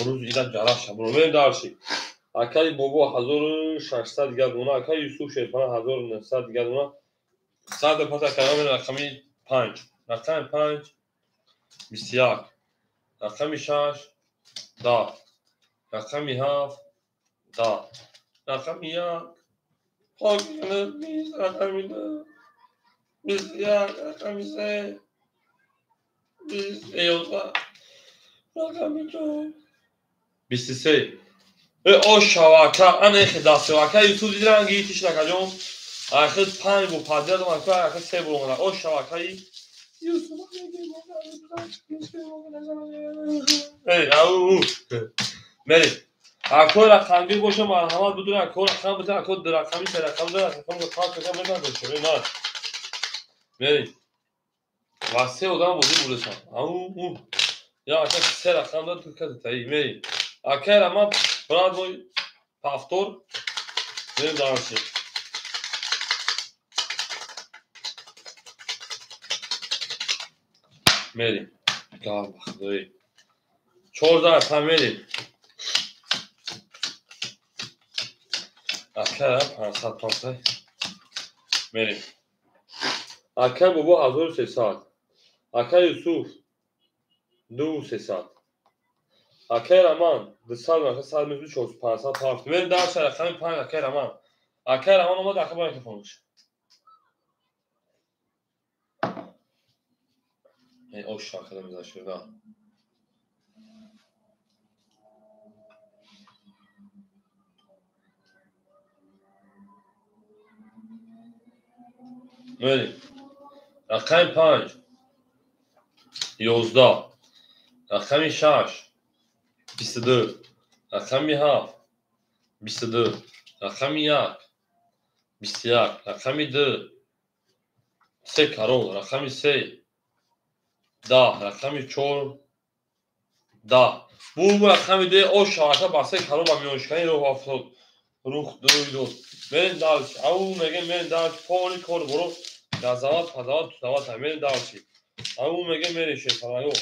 Рӯз ида ҷараф шабро. Мерем дальше. Акай Бобо 1600 дигар дона, акай Юсуф Шерпана 1900 дигар дона. Сад пас акай рақами 5, рақами 5 21, рақами 6 10, рақами 7 10, рақами 1 пок 20, рақами 2 21, рақами 3 20, рақами 4 23. О шавака, ана эхе дастшавака, Юсуф диди ранги итиш накаҷон. Ахир 5 бо падият омад, ахир 3 бо омад. О шавакаи Юсуф. Эй, ау. Мерем. Ако рақамгир боша, марҳамат бидуни ако рақам бизан, ако ду рақами, се рақам, ду рақам, панҷ рақам мезан, бошо. На. Мерем. Ва се одам бозӣ бурдасан. Ау. Я ака се рақам дод, ту кади таи. Мерем. Акай Раман, брат мой, повтор. Мерем дальше. Мерем. Гарм худои. 14 пан мерем. Акай 500 панса. Мерем. Акай Бобо 1300. Акай Юсуф 2300. Акай Раман 200 100 мезу 500 пафт. Мерем дальше рақами 5 акай Раман. Акай Раман омад, акай ба микрофонш. Эй, ош шақида мезаширда. Мерем. Рақами 5 11, рақами 6 22, рақами 7 22, рақами 1 21, рақами 2 3 карол, рақами 3 10, рақами 4 10. Бу рақами 2 о шавака ба 3 карол ба миёншикани роҳ афтод. Рух рӯй дод. Мерем дальше. Ау мегем мерем дальше. Поли кор боро газават, пазават, тузават. Мерем дальше. Ау мегем мерем шерпанаго.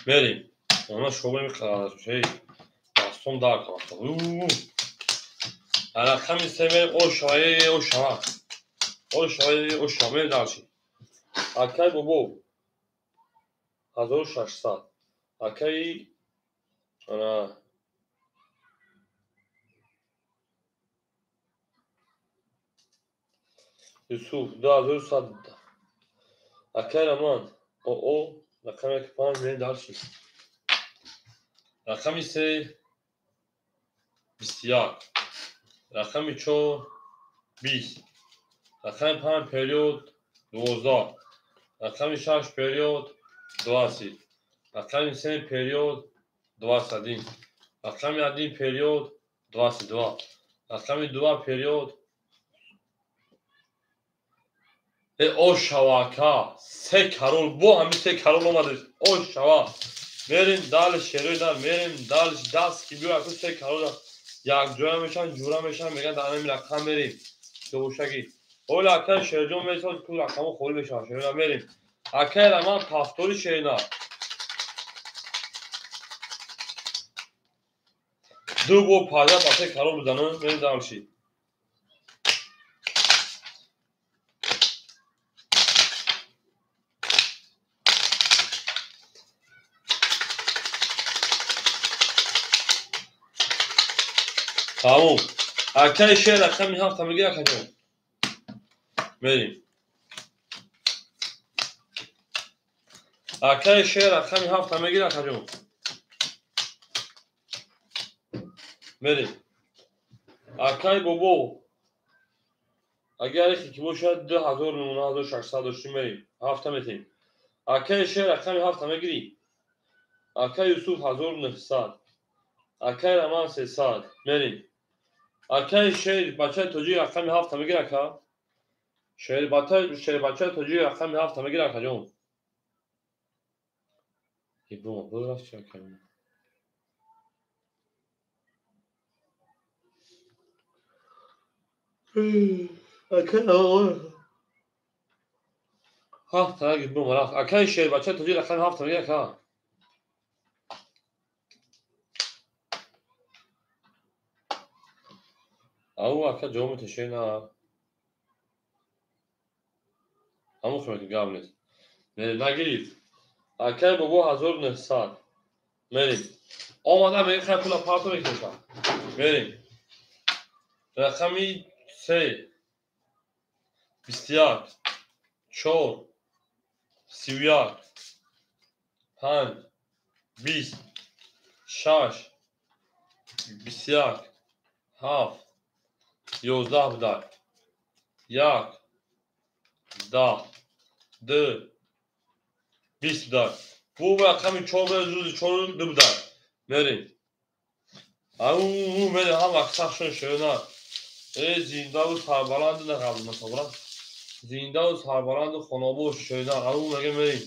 Мерем. Она шобе миқарад. Дастом дар кард. Рақами 3 мерем. О шаваи, о шава. О шаваи, о шава. Мерем дальше. Акай Бобо 1600. Акай ана Юсуф 2100. Акай Раман о рақами 5 мерем дальше. Рақами 3 21, рақами 4 20, рақами 5 период 12, рақами 6 период 20, рақами 3 период 21. Рақами 1 период 22. Рақами 2 период. О шава ака, се карол, бо ҳами се карол омадеш. О шава. Мерим дальше, шерои мерим дальше, даст ки биё аку се карол якҷоя мешан, ҷура мешан, меган дар ҳамин рақам мерим. Бошаги. Ола ака шерҷон месоз ку рақамо холӣ мешавад. Шерои мерим. Акай Раман повтори шерина. Ду бор паза ба се карол бизанам, мерим дальше. Тамом. Акай шер рақами 7 мегир акаҷон. Мерим. Акай шер рақами 7 мегир акаҷон. Мерим. Акай бобо. Агар ки бошад 2600 доштим мерим. 7 метем. Акай шер рақами 7 мегирӣ. Акай Юсуф 1900. Акай Раман 300. Мерим. Акай шер бачаи тоҷик рақами 7 мегир ака. Шер бачаи тоҷик рақами 7 мегир акаҷон. Ибо, буд рафт чи акай? Акай 7 нагир бо рафт. Акай шер бачаи тоҷик рақами 7 мегир ака. Ау ака ҷавоб меташед на. Ҳамон хӯрак гап нест. Нагирифт. Акай бобо 1900. Мерим. Омада мегир хай пула парто мекеша. Мерим. Рақами 3 21 4 31 5 20 6 21 7 11 будар. 1 10 2 20 будар. Бу рақами 4 рӯзи 4 2 будар. Мерим. Ау мерим ҳам аксаршон шоёна. Зиндаву сарбаланду нақабл масабра. Зиндаву сарбаланду хонобош шоёна. Ау мега мерим.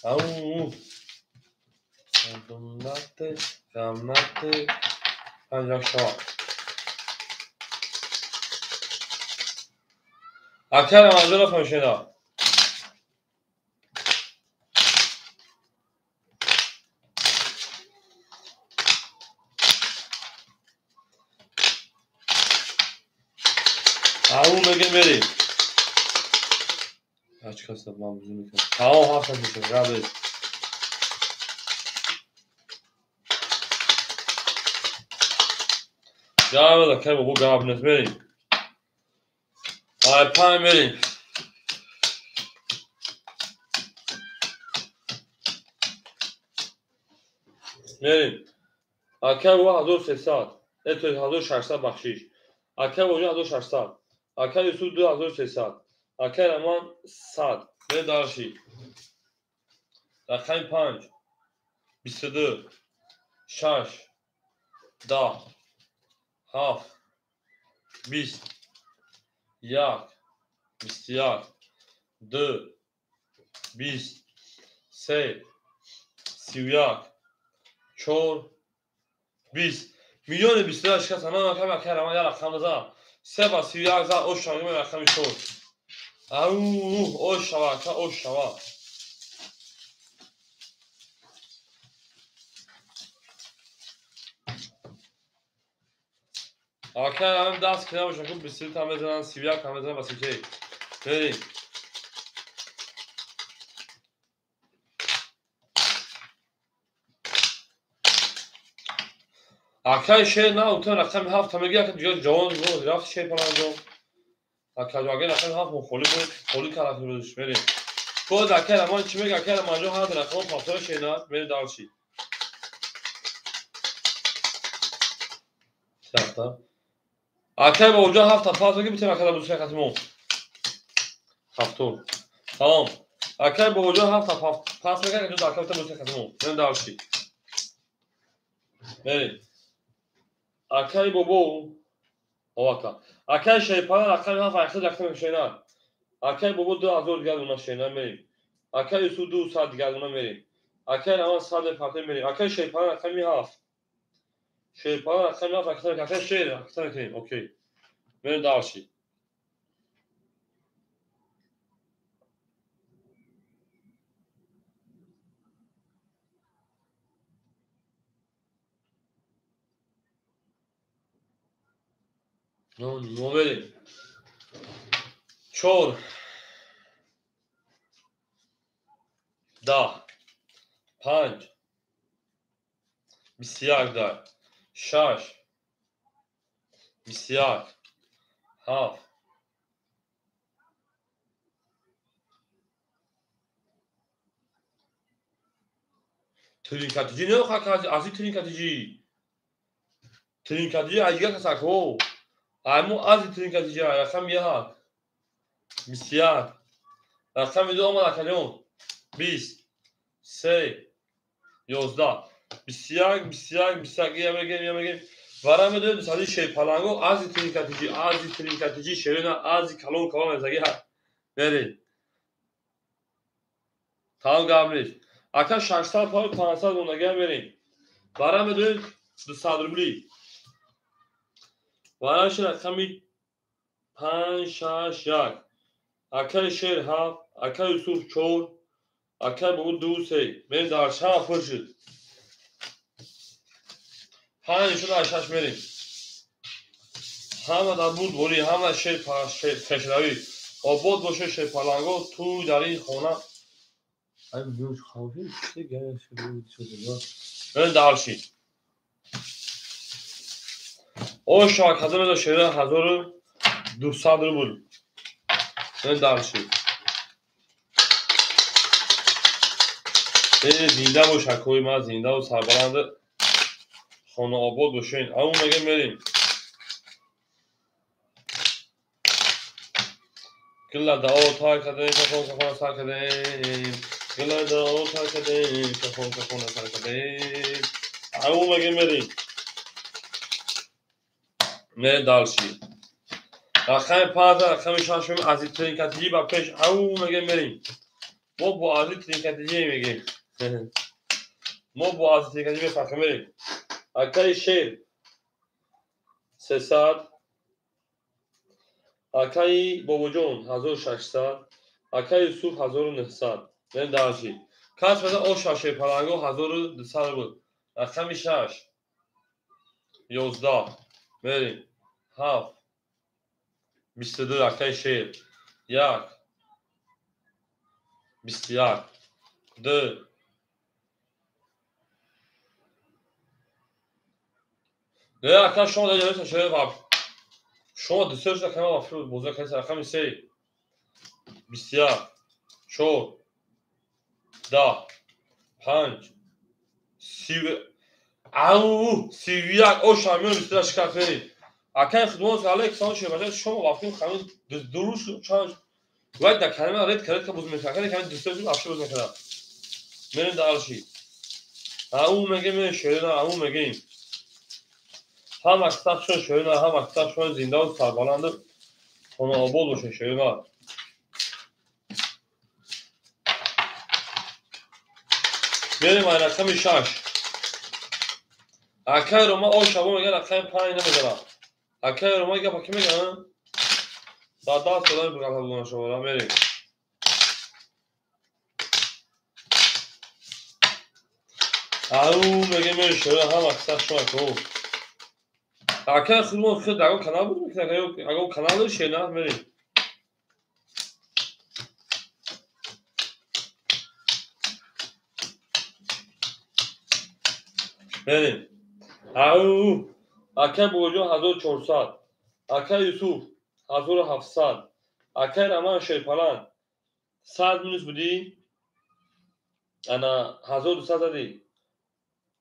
Ау Думнате, ғамнате, панҷак шава. Акай Рамазон рафтам шена. Ау мега мерим. Ҳач каса ман бузӣ мекунам. Тамом ҳафта мешавад. Гап Гап акай бобо гап нест. Мерим. Ай панҷ мерим. Мерим. Акай бобо 1300. То 1600 бахшиш. Акай бобо 1600. Акай Юсуф 2300. Акай Раман 100. Мерим дальше. Рақами 5 22 6 10 7 20 1 21 2 20 3 31 4 20 миллиони 22 шикаста. На акай акай Раман як рақам зад. 3 ба 31 зад. О шава рақами 4. Ау о шава ака о шава. Акай ҳам даст ки набошад, ку 23 та мезананд, 31 та мезананд ба 33. Мерим. Акай шер на утан рақами 7 меги ака дигар ҷавон рафт шер паланҷон. Ака агар рақами 7 холӣ буд, холӣ кард рӯзш мерим. Боз акай Раман чӣ мега? Акай Раманҷон ҳар рақам повтори шер на, мерим дальше. Ҳафта. Акай бобоҷон 7 пас меги битем акай бусай хатимо. Ҳафтум. Тамом. Акай Бобоҷон ҳафта пас мекард, ки акай бутан бозӣ кардем. Мерем дальше. Мерем. Акай Бобо овака. Акай Шерпалан рақами ҳафт айхид рақами шена. Акай Бобо 2000 дигар дона шена мерем. Акай Юсуф 200 дигар дона мерем. Акай Раман 100 партия мерем. Акай Шерпалан рақами ҳафт. Шерпалан рақами ҳафт рақами акай Шер рақами мекунем. Окей. Мерем дальше. Номери 4 10 5 21 10 6 21 7 Тринкатиҷи не ази тринкатиҷи. Тринкатиҷи айдига касакҳо. Айму ази тринкатиҷи рақами 1 21 рақами 2 омад акалён 20 3 11 21 21 21 я мегем я мегем вара медонем дусади шерпаланго ази тринкатиҷи ази тринкатиҷи шерина ази калон калон мезаги мерем. Тамом гап нест. Ака 600 пай 500 донага мерем. Вара медонем 200 рубли. Вараши рақами 5 6 1. Акай Шер 7, акай Юсуф 4, акай Бобо 2 3. Мерем дар шаҳр пур шуд. 5 шуд аз 6 мерем. Ҳама дар буд борӣ, ҳама шер пешравӣ. Обод боше шерпаланго туй дар ин хона. Ай миёш хавфи се гаш шуд. Мерем дальше. Оша каза шера 1200 рубл. Мерем дальше. Зинда бош акои ман, зиндаву сарбаланд хонаобод бошен. Аму мегем мерем. Гила дао та кардем, кафон кафона сар кардем. Гила дао та кардем, кафон кафона сар кардем. Аму мегем мерем. Мерем дальше. Рақами 5 рақами 6 мегем азиз тринкатиҷи ба пеш. Ау мегем мерем. Мо бо азиз тринкатиҷи мегем. Мо бо азиз тринкатиҷи мефархем мерем. Акаи Шер 300, акаи Бобоҷон 1600, акаи Юсуф 1900. Мерем дальше. Кас меза оша шерпаланго 1200 рубл. Рақами 6 11 мерем. 7 22 акаи Шер 1 21 2 Не, ака шумо дар ҷои шер ва шумо дусер шуда кама ва фру бозӣ кардед. Рақами 3 21 4 10 5 30 ау 31 оша миён 22 шикаст мерем. Акай хидмат алейк сан шербача шумо вақти хамин дуруш чанд вай дар калима ред кард ка боз мекард. Акай хамин дусер шуда афшо боз мекард. Мерем дальше. Ау мегем мерем шерина ау мегем. Ҳама сахшон шерина, ҳама сахшон зиндаву сарбаланд хонаобод бошед шерина. Мерем ай рақами 6. Акай Рома оша бо мегӯяд рақами 5 намезанад. Акай Рома гапа ки мегӯяд? Дар даст додани гапа будана шуморо мерем. Ау мегем мерем шерина ҳама сахшон аку. Акай худмон худ ягон канал буд мекунад, ягон канал дори шерина мерем. Мерем. Ау акай Бобоҷон 1400, акай Юсуф 1700, акай Раман Шерпаланд 100 минус будӣ, ана 1200 задӣ,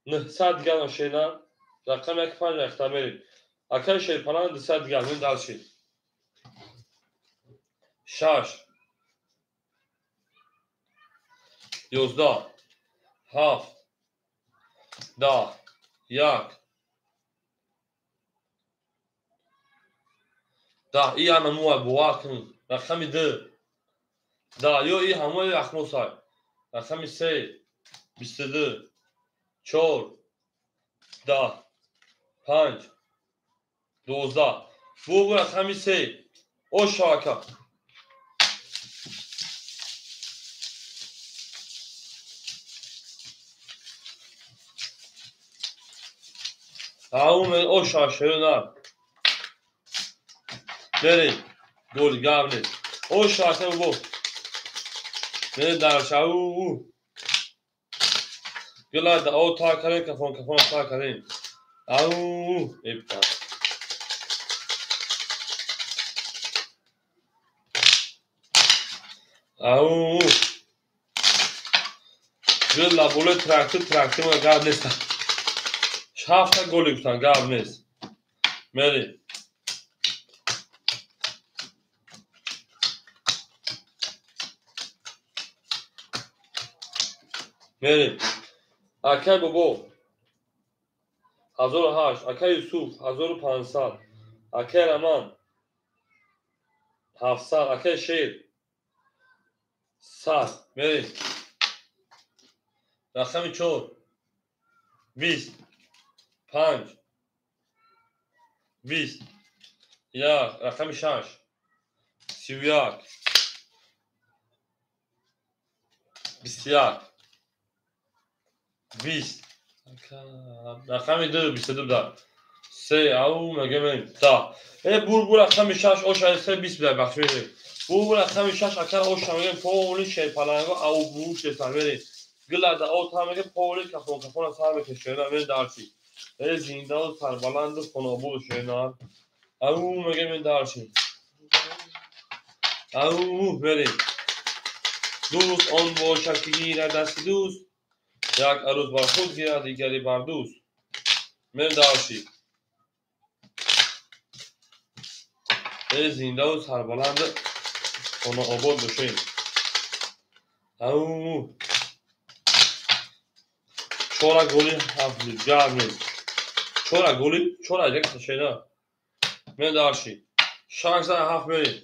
900 дигар шерина, рақами 1 5 рақта мерем. Акай Шерпаланд 200 дигар, мерем дальше. 6 11, 7, 10, 1, 10. И анамуа бовар кун. Рақами 2, 10. Ё и ҳамои ахмосай. Рақами 3, 22, 4, 10, 5, 12. Бу рақами 3. Оша ака. Аум оша шерна. Мерем. Гол гап нест. Оша ака бу. Мерем дарша у. Гила да о та карем кафон кафон та карем. Ау эпта. Ау. Гила боле трактор трактор ма гап нест. Ҳафта голи гуфтан гап нест. Мерем. Мерем. Акай бобо 1008, акай Юсуф 1500, акай Раман 700, акай Шер 100. Мерем. Рақами 4, 20, 5, 20, 1, рақами 6, 31, 21, 20, рақами 2, 22 буда. 3, ау мегем 10. Э бур бур рақами 6, оша 3, 20 буда бахш мерем. Бур рақами 6 ака оша мегем поли шерпаланго ау бур шеса мерем. Гила да о та мегем поли кафон кафон сар мекашена мер дарси. Э зинда сарбаланд хонобод шена. Ау мегем дарси. Ау мерем. Дӯст он бошад ки гирад дасти дӯст, як арӯз бар худ гирад, дигаре бар дӯст. Мер дарси. Э зиндаву сарбаланд хонаобод бошед. Ау чора голи ҳафт гап нест. Чора голи чора як шена. Мер дарси. 6 7 мерем.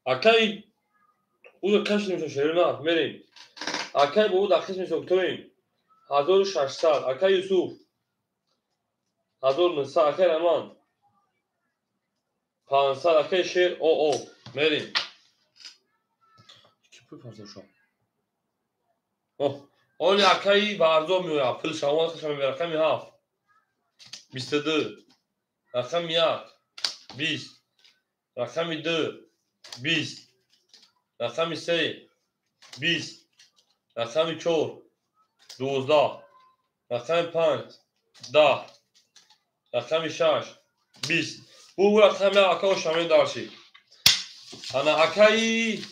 Акай ӯ каш меша шерина мерем. Акай бо ӯ дақис меша ктоем. 1600, акай Юсуф 1900, акай Раман 500, акай Шер о мерем. Ки пул парзоша? О, оли акай барзо меояд. Пул шавон хашам рақами 7, 22, рақами 1, 20, рақами 2, 20, рақами 3, 20, рақами 4, 12, рақами 5, 10, рақами 6, 20. Бу рақами ака ошамин дарши. Ана акаи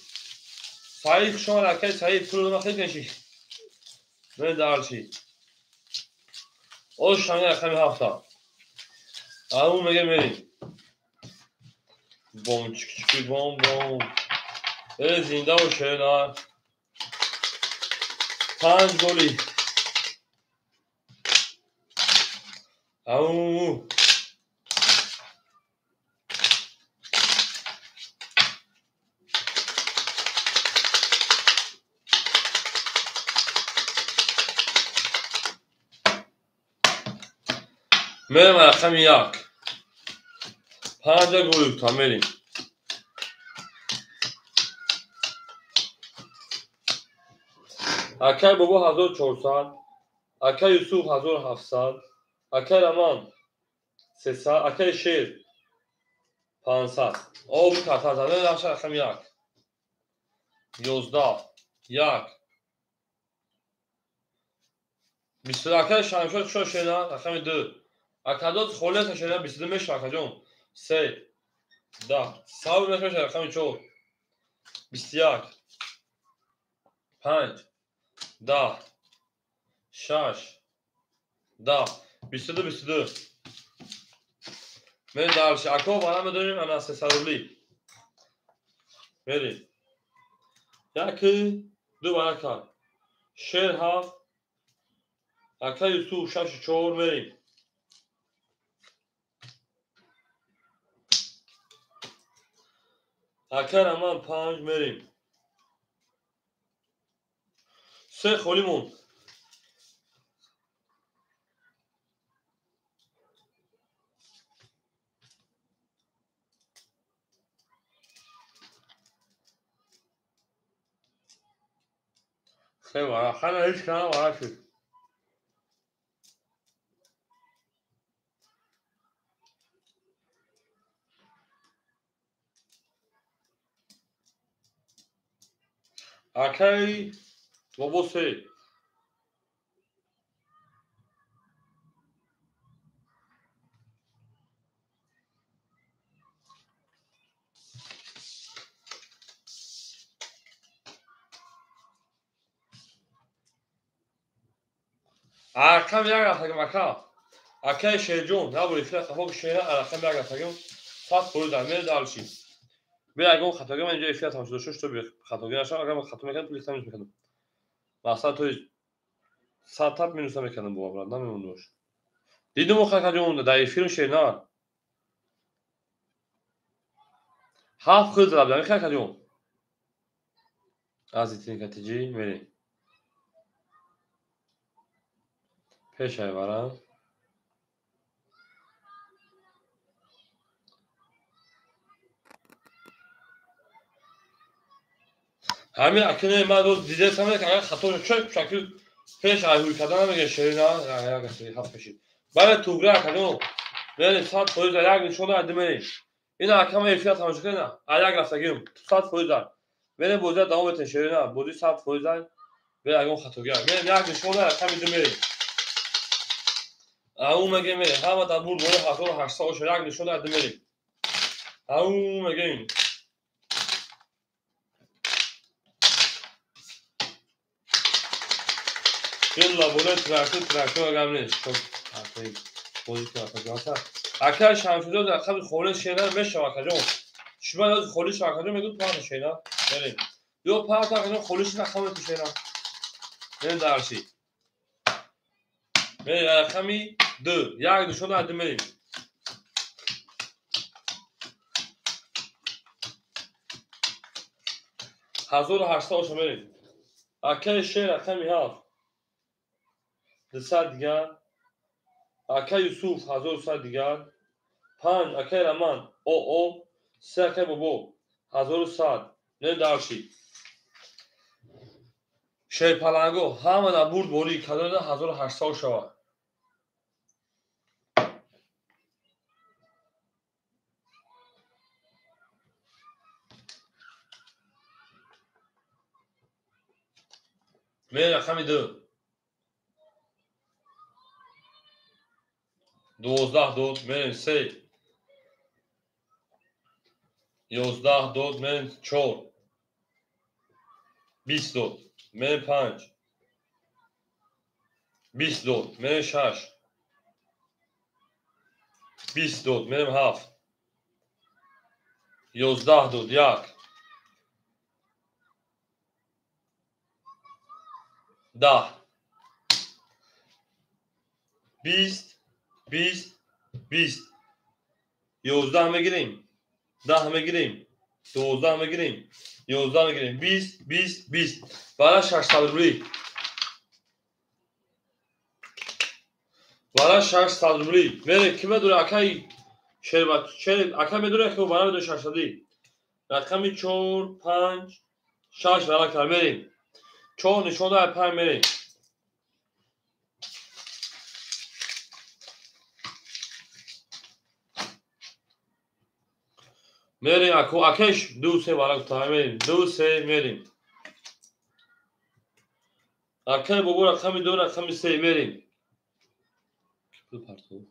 Саид хушомад, акаи Саид пул нахед неши. Мен дарши. Ошамин рақами 7. Ау меге мерем. Бом чик чик бом бом. Э зинда бошед. 5 голи. Ау. Мерем рақами 1. 5 голи гуфтам мерем. Акай бобо 1400, акай Юсуф 1700, акай Раман 300, акай Шер 500. Об ката задан наша рақами 1. 11, 1, 22, акай Шамшод шо шена рақами 2. Акадот холеса шена 22 меша акаҷон. 3, 10, сав меша рақами 4, 21, 5, 10, 6, 10, 22, 22. Мерем дальше. Ако вара медорем ана 300 рубли. Мерем. Як, ду вара кард. Шер 7. Ака Юсуф 6 4 мерем. Ака Раман 5 мерем. 3 холӣ монд. Се вара, хана ҳеҷ кана вара шуд. Акай бобо се. Рақам як рафтагим ака. Акаи Шерҷон, набури фира қафо шера рақам як рафтагим. 100% мере дальше. Бе ягон хатогӣ ман инҷо эфира тамошо дошта шуд, хатогӣ нашам, агар ман хато мекардам, пули минус мекардам. Мақсад то 100 та минус намекардам бо брат, намемондош. Дидум охакаҷон дар эфирм шер на. 7 худ зада будам, хакаҷон. Аз итин катиҷи мерем. Пешай варам. Ҳамин акине ман роз дидесам, агар хато чой шакл пеш айҳуй кардан намега шерина, як ҳафт пешид. Бале тугра акаҷон. Мерем 100% як нишона ади мерем. Ина акама эфира тамошо кунед, а як рафтагим 100%. Мерем бозия давом метем шерина, бозӣ 100% бе ягон хатогӣ. Мерем як нишона рақами ду мерем. Ау мегем мерем. Ҳама дар бурд бори 1800 оша як нишона ади мерем. Ау мегем. Ин лаболе трактор трактор агам нест. Бозӣ кунад. Ака Шамсуддин дар қабли холӣ шера мешава акаҷон. Шумо ёз холӣ шава акаҷон мегӯд паҳн шера. Мерем. Ё паҳн акаҷон холӣ шина хамон ту шера. Мерем дарси. Мерем рақами 2. Як нишона ади мерем. 1800 оша мерем. Акаи шер рақами 7. 200 дигар. Акай Юсуф 1100 дигар. 5 акай Раман ОО 3 акай Бобо 1100. Не дарши. Шерпаланго ҳама дар бурд борӣ кадода 1800 шавад. Мерем рақами 2. 12 дод, мерем 3. 11 дод, мерем 4. 20 дод, мерем 5. 20 дод, мерем 6. 20 дод, мерем 7. 11 дод, 1. 10. 20 20 20. 11 мегирем, 10 мегирем, 12 мегирем, 11 мегирем, 20 20 20. Бара 600 рубли. Бара 600 рубли. Мере ки медуре акай шербат, шер ака медуре ки бара медуре 600. Рақами 4 5 6 вара кар мерем. 4 нишона 5 мерем. Мерем аку акеш 2 3 вара гуфта мерем. 2 3 мерем. Акай бобо рақами 2 рақами 3 мерем. Парту.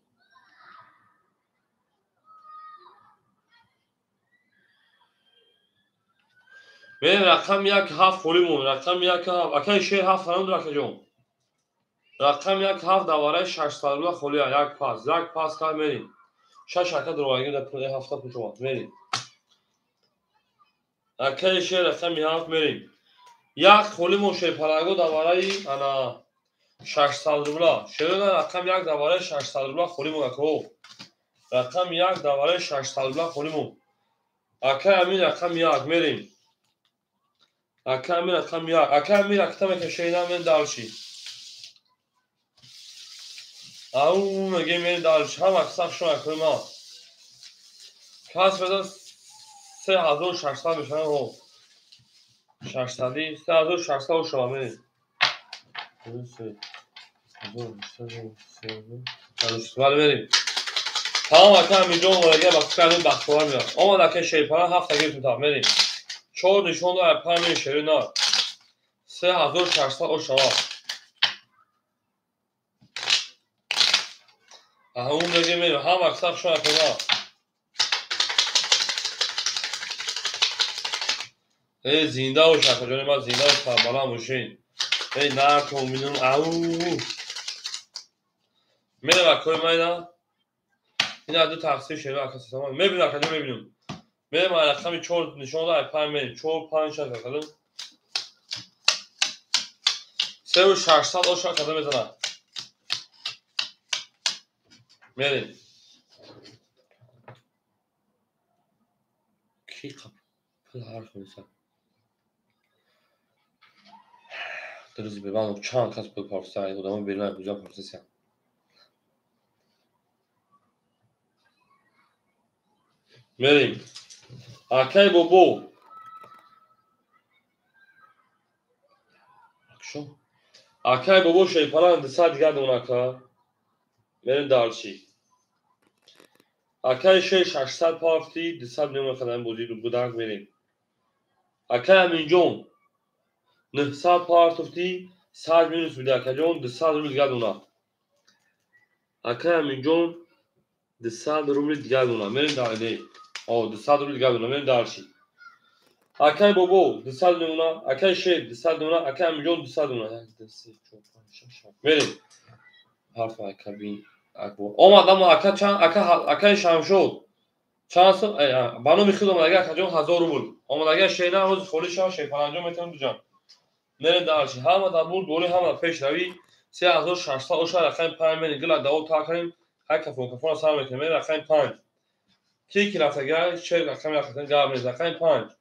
Мерем рақами 1 7 холӣ мон. Рақами 1 7. Акай шер 7 фарам акаҷон. Рақами 1 7 дар вараи 600 рубла холӣ. Як пас. Як пас кар мерем. Шаш ака дуроварги дар пули ҳафта пуш омад. Мерем. Акаи шер рақами 7 мерем. Як холимо шерпаланго дар барои ана 600 рубла. Шерона рақами 1 дар барои 600 рубла холимо акаҳо. Рақами 1 дар барои 600 рубла холимо. Акаи Амин рақами 1 мерем. Акаи Амин рақами 1. Акаи Амин ракта мекашена мен дарши. Ау мегем мен дарши. Ҳама саф шума акаи ман. Кас беда 3600 мешавад ҳо. 600 3600 шава мерем. 3 мерем. Тамом ака Аминҷон омадагия ба фикр бахтовар меяд. Омад ака шерпара ҳафта гирифтем та мерем. 4 нишон дорад 5 мери шери нар. 3600 шава. Аҳун мегем мерем. Ҳама саф шума акаи Эй зинда бош акаҷони ман, зинда бош, сарбаланд бошед. Эй накун минум ау. Мерем акои ман ина. Ина ду тақсим шеро ака сесамон. Мебинам акаҷон мебинам. Мерем рақами 4 нишон дорад 5 мерем. 4 5 6 акаҷон. 3600 ош акаҷон мезанад. Мерем. Ки қап пул ҳарф мезанад. Друзі, беван чанд кас пул парса, одамо берун куҷа парсасия. Мерем. Акай бобо. Акшо. Акай бобо шейпалан 200 дигар дон ака. Мерем дарчи. Акай шей 600 парти 200 мемон хадан бозӣ буданг мерем. Акай Аминҷон 900 партофти 100 минус бида акаҷон 200 рубл дигар дона. Акай Аминҷон 200 рубли дигар дона. Мерем дар О 200 рубли дигар дона. Мерем дарчи. Акай бобо 200 дона, акай шер 200 дона, акай Аминҷон 200 дона. 1 2 3 4 5 6 7. Мерем. Ҳарф ака бин. Омад ама ака чанд ака акай Шамшод. Чанд сум ба номи худ омадага акаҷон 1000 рубл. Омадага шена ҳозир холи шава шерпаланҷон метавонем дуҷан. Мерем дарчи. Ҳама дар бурд бори ҳама пешравӣ 3600 оша рақами 5 мерем. Гила даво та кардем. Ҳай кафон кафона сар мекунем. Мерем рақами 5. Ки ки рафтага шер рақами рақами гап нест. Рақами 5.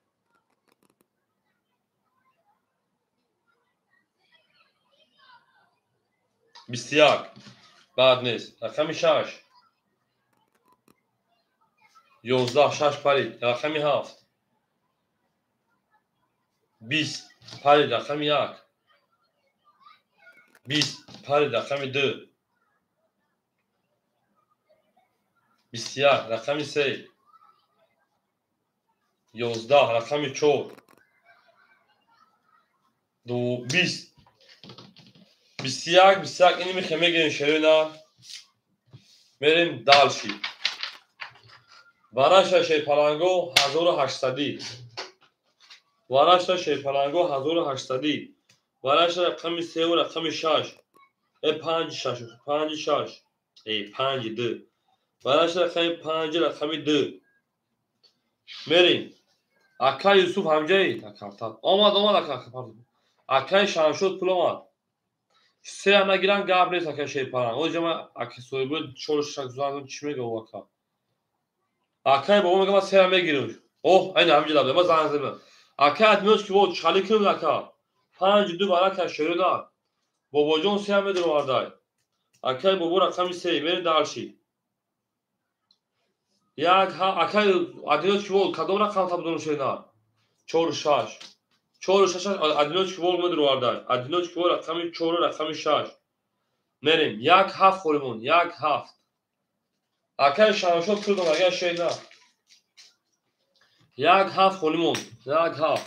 21. Баъд нест. Рақами 6. 11 6 парид. Рақами 7. 20 парид. Рақами 1. 20 парид. Рақами 2. 21. Рақами 3. 11. Рақами 4. 20. 21 21 ини мехе мегирем шерина. Мерем дальше. Вараша шерпаланго 1800. Вараша шерпаланго 1800. Вараша рақами 3 ва рақами 6. 5 6 5 6. 5 2. Вараша рақами 5 рақами 2. Мерем. Ака Юсуф ҳамҷаи акартат. Омад омад ака. Акаи Шамшод пул омад. Се нагиран гап нест ака шерпаланг. Оҷа ма ака соҳиби 4 6 зан чӣ мега о ака. Акаи бобо мега ма се мегирам. Оҳ, айна ҳамҷа дабда. Ма занг задам. Акаи адмиёш ки во чали кунем ака. 5 2 барака шерона. Бобоҷон се медуровардай. Акаи бобо рақами 3 мерем дарши. Як ҳа акаи адмиёш ки во кадом рақам табдон шерона? 4 6. 4 6 одиночки вол медуровардай. Одиночки вол рақами 4 рақами 6. Мерем. 1 7 холимон. 1 7. Акаи Шамшод пул дод агар шена. 1 7 холимон. 1 7.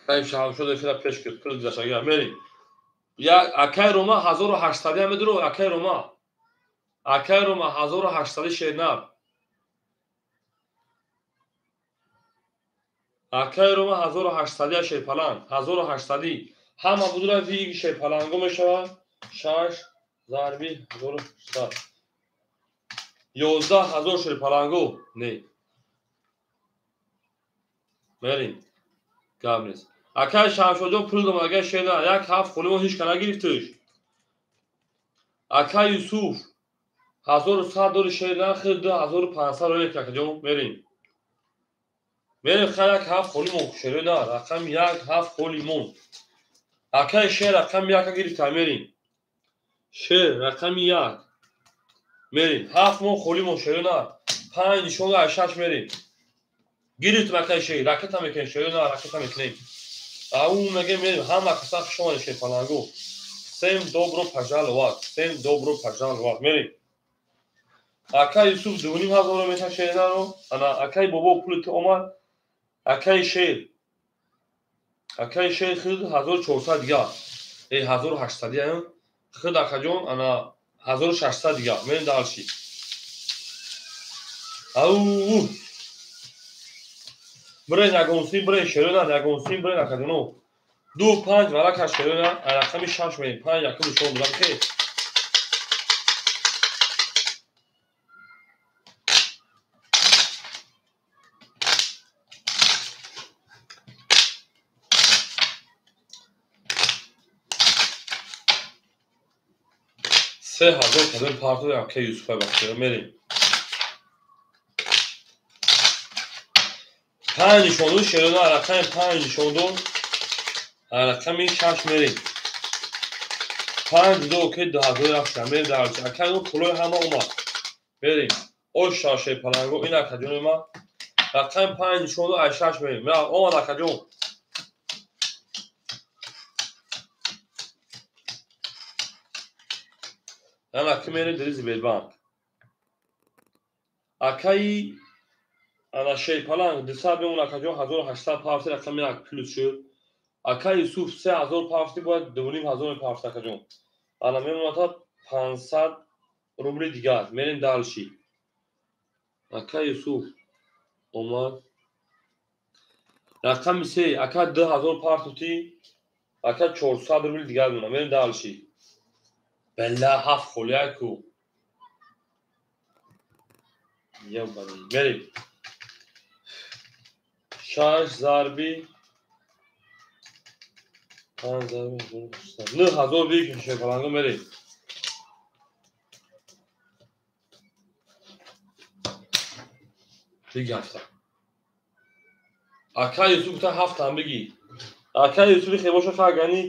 Акаи Шамшод эфира пеш кирд. Пул гузаштагия. Мерем. Я акаи Рома 1800 медуро акаи Рома. Акай Рома 1800 шернар. Акай Рома 1800 шерпаланг. 1800. Ҳама будура виги шерпаланго мешавад. 6 зарби 1800. 11000 шерпаланго. Не. Мерим. Гап нест. Акай Шамшодҷон пул дом, акай шернар. Як ҳафт холимо ҳеч ка нагирифтуш. Акай Юсуф 1100 дори шернар, хел 2500 ролик акаҷон. Мерим. Мерим, хай як ҳафт холимо шернар. Рақами як ҳафт холимо. Акай шер рақами яка гирифта, мерим. Шер рақами як. Мерим. Ҳафт мо холимо шернар. Панҷ нишонга аз шаш мерим. Гирифтем акай шер, ракета мекунем, шернар ракета мекунем. Ау мегем мерим, ҳама каса хуш омадед шерпалангу. Всем добро пожаловать, всем добро пожаловать. Мерим. Акай Юсуф 2500 мета шернаро. Ана акай бобо пули ту омад. Акай шер. Акай шер худ 1400 дига. 1800 дига. Худ акаҷон ана 1600 дига. Мерим дальше. Ау. Брен ягонсин, брен шерона, ягонсин, брен акаҷоно. 2 5 варака шерона, рақами 6 мерим. 5 якум нишон додам ки. Се ҳазор кадом партои акаи Юсуфай бахшида мерим. Панҷ нишондод шерона, рақами панҷ нишондод, рақами шаш мерим. Панҷ ду окей 2000 рафта мерим дарчи. Акай ӯ пулои ҳама омад. Мерим. Ош шаше паланго ин акаҷони ма. Рақами панҷ нишондод аз шаш мерим. Омад акаҷон. Ана ки мерим дери Сбербанк. Акаи ана шерпаланг 200 мемон акаҷон 1800 пафти рақами як плюс шуд. Акаи Юсуф 3000 пафти бояд 2500 мепафт акаҷон. Ана мемонад 500 рубли дигар. Мерим дальше. Акаи Юсуф омад. Рақами се ака 2000 партути, ака 400 рубли дигар мемонад. Мерим дальше. Бела ҳафт холияку. Мерим. 6 зарби 5 зарби 9000 бик шерпаланго мерим. Диги ҳафта. Акай Юсуф та ҳафтам бигӣ. Акай Юсуфи хебоша хагани.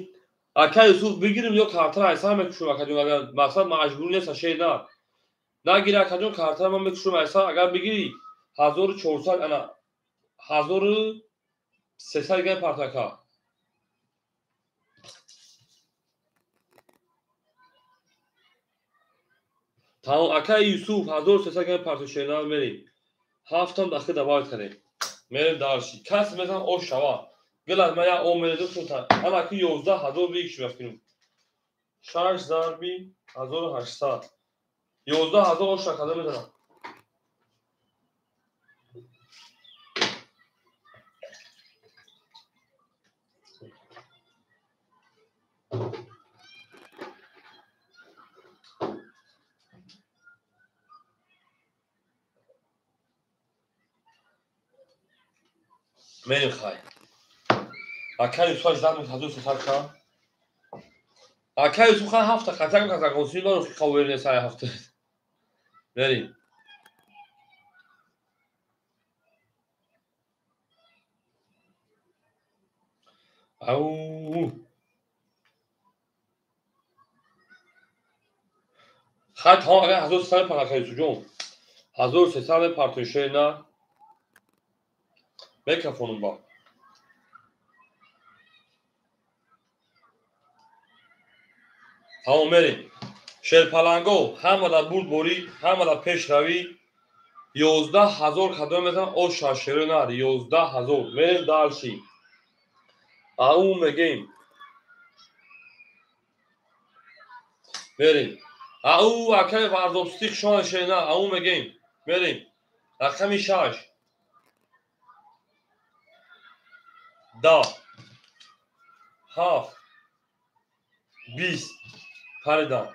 Акай Юсуф бигирим ё картара айсар мекушум акаҷон, агар мақсад маҷбур нест шер на. Нагири акаҷон картара ман мекушум айсар, агар бигирӣ 1400 ана 1300 дига партака. Тамом акай Юсуф 1300 дига парту шернар мерим. Ҳафтам дахи добавить кардем. Мерим дальше. Кас мезан ош шава. Гилад ман як ом мерезам шута. Ана ки 11000 бигиш мефкунем. 6 зарби 1800. 11000 ош када мезанам. Мерим хай. Акай Юсуф ждам 1300 ка. Акай Юсуф хан ҳафта қатак қатак онсин дору ки қавер нест ай ҳафта. Мерим. Ау. Хай тамом агар 1300 пар акай Юсуф ҷон. 1300 партои на. Микрофонум ба. Тамом мерим. Шерпаланго ҳамада бурдборӣ, ҳамада пешравӣ. 11000 кадом мезанам ош шашеро нар 11000. Мерим дальше. Ау мегем. Мерим. Ау акай Вардобстик шон шена, ау мегем. Мерем. Рақами 6. 10 7 20 паридан.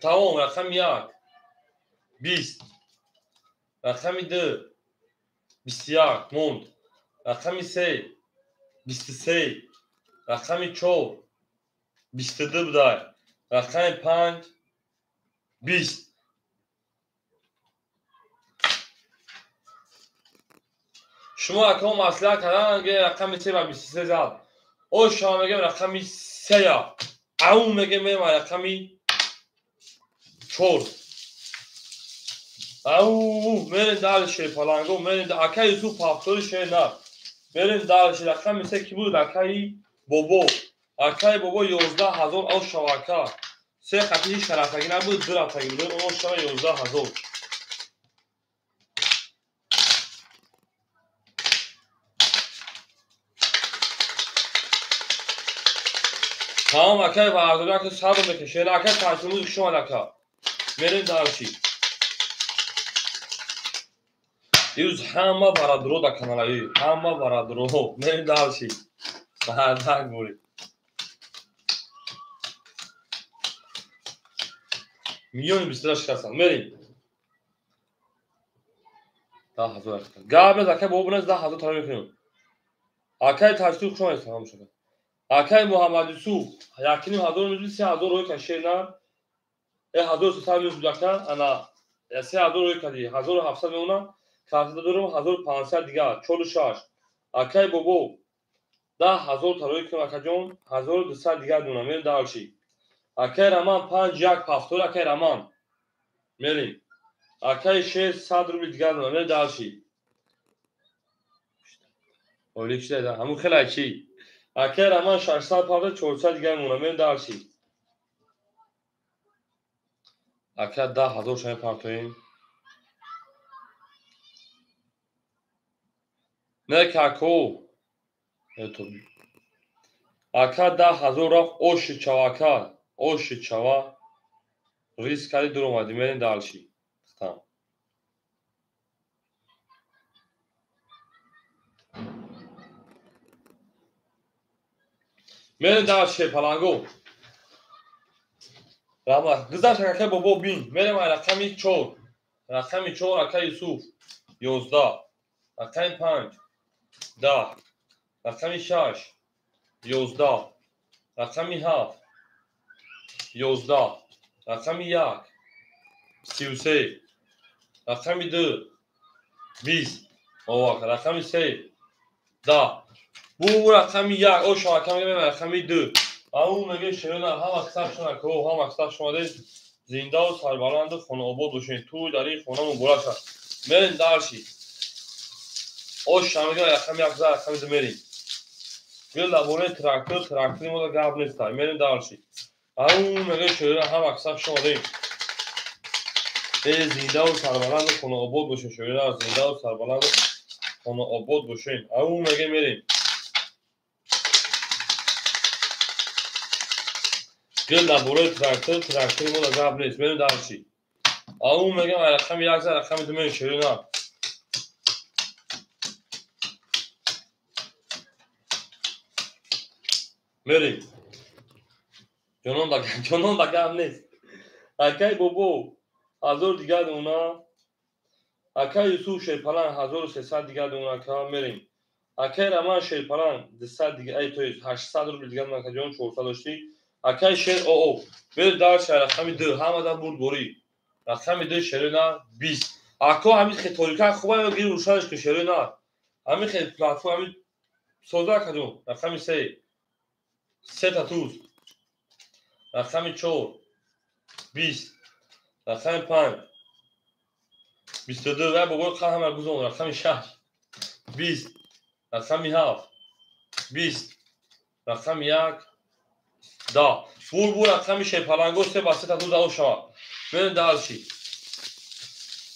Тамом, рақами 1 20, рақами 2 21 монд, рақами 3 23, рақами 4 22 будай, рақами 5 20. Шумо акао маслиҳат кардан, рақами 3 ва 23 зад. О шумо мегем рақами 3, ау мегем рақами 4. Ау мерем дальше паланго, мерем акаи Юсуф ҳафтори шена. Мерем дальше рақами 3 ки буд? Акаи Бобо. Акаи Бобо 11000 о шава ака. Се хати шарафаги набуд, ду рафтаги буд. О шава 11000. Тамом акаи Вардори ака сабр мекашед. Акаи Ташмуз шумо ака. Мерем дальше. Ирӯз ҳама барадро да каналаи, ҳама барадро. Мерем дальше. Баъдак буред. Миллиони 22 шикастан. Мерем. 10000 ака. Гап нест акаи Бобо нест 10000 тараф мекунем. Акаи Ташмуз шумо аст тамом шуда. Акаи Муҳаммад Юсуф 1500 мизуд, 3000 рӯй кашед на. 1300 мизуд ака, ана 3000 рӯй кади, 1700 мемона. Картада дорам 1500 дигар, 46. Акаи Бобо 10000 тарои кунам акаҷон, 1200 дигар дунам. Мерем дальше. Акаи Раман 5 1 70 акаи Раман. Мерем. Акаи 600 рубли дигар дунам. Мерем дальше. Олик шуда, ҳамун хеле чи. Акаи Раман 600 парда 400 дигар мемонам. Мерем дальше. Ака 10000 шами партоем. Не како. Это. Ака 10000 рафт оши чава ака. Оши чава. Риск кади дур омадӣ. Мерем дальше. Там. Мерем дальше паланго. Раҳмат. Гузашт акаи Бобо бин. Мерем ай рақами 4. Рақами 4 акаи Юсуф 11. Рақами 5 10. Рақами 6 11. Рақами 7 11. Рақами 1 33. Рақами 2 20. Овака. Рақами 3 10. Бу рақами 1 о шава мегем рақами 2. Ау меге шерона ҳама сар шуна ко ҳама сар шумаде зиндаву сарбаланду хонаобод бошед. Ту дар ин хона муборак шад. Мерем дальше. Ош шамега рақами 1 за рақами 2 мерем. Гул дар бораи трактор, трактори мо гап нест. Мерем дальше. Ау меге шерона ҳама сар шумаде. Зиндаву сарбаланду хонаобод бошед. Шерона зиндаву сарбаланду хонаобод бошед. Ау меге мерем. Гул дар бораи трактор, трактори мо гап нест. Мерем дальше. Ау мегем рақами 1 за рақами 2 мерем шерона. Мерем. Ҷонон да гап нест. Акаи Бобо 1000 дигар дона. Акаи Юсуф Шерпалан 1300 дигар дона ака мерем. Акаи Раман Шерпалан 200 дигар, ай то есть 800 рубл дигар дона акаҷон 400 доштӣ. Акаи Шер ОО. Бер дальше рақами 2 ҳамада бурдборӣ. Рақами 2 шерона 20. Ако ҳамин хе толика хуба ё гир рушанаш ки шерона. Ҳамин хе платформ ҳамин соза акаҷон. Рақами 3 3 та туз. Рақами 4 20. Рақами 5 22 ва бобои қан ҳама гузон. Рақами 6 20. Рақами 7 20. Рақами 1 10. Бур рақами шерпаланго 3 ба 3 та туз ао шава. Мерем дальше.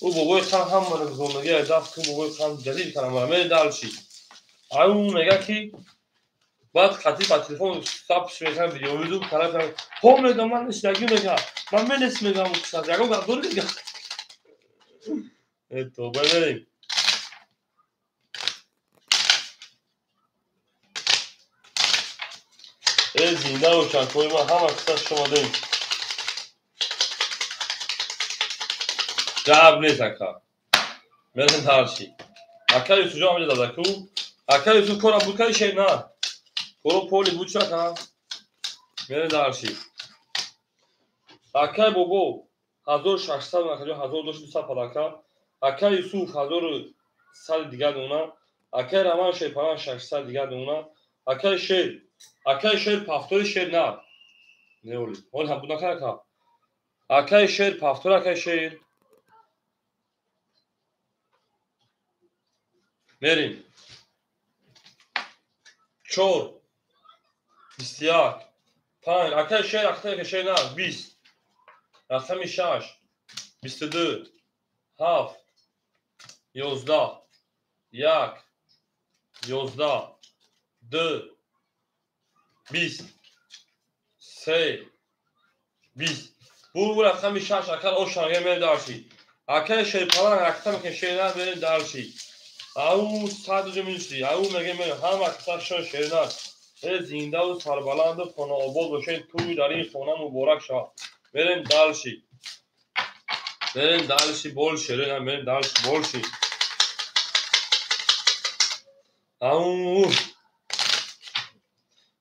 Ӯ бобои қан ҳамаро гузондагӣ даст ку бобои қан ҷалил кардам. Мерем дальше. Ау мега ки Баъд қатъи ба телефон сабш мекунам, видеовизу тараф ҳо мегам, ман ишлагӣ мегам, ман менес мегам, ягон гап дори мегам. Тоба, мерем. Э, зинда бошанд кои ман, ҳама қисса шумодем. Гап нест, ака. Мерем дальше. Ака Юсуфҷон ҳамҷа дадаку. Ака Юсуф кора буд кади шер на. Коро поли буд чака. Мерем дальше. Акай бобо 1600 акаҷон, 1200 падака. Акай Юсуф 1100 дигар дона. Акай Раман Шерпаран 600 дигар дона. Акай Шер, акай Шер пафтори шер на. Неоли. Ҳол ҳам буд нака ака. Акай Шер пафтор, акай Шер. Мерем. 4, 21, 5, акай Шер, акай Шер на, 20. Рақами 6, 22, 7, 11, 1, 11, 2, 20, 3, 20. Бу рақами 6, акал ошанга мерем дальше. Акай Шерпалан рақами ки шер на, мерем дальше. Ау сад минуси, ау меге мерем, ҳама қисса шон шер на. Э, зиндаву сарбаланду хонаобод бошед, тӯй дар ин хона муборак шавад. Мерем дальше. Мерем дальше, больше, мерем дальше, больше. Ау.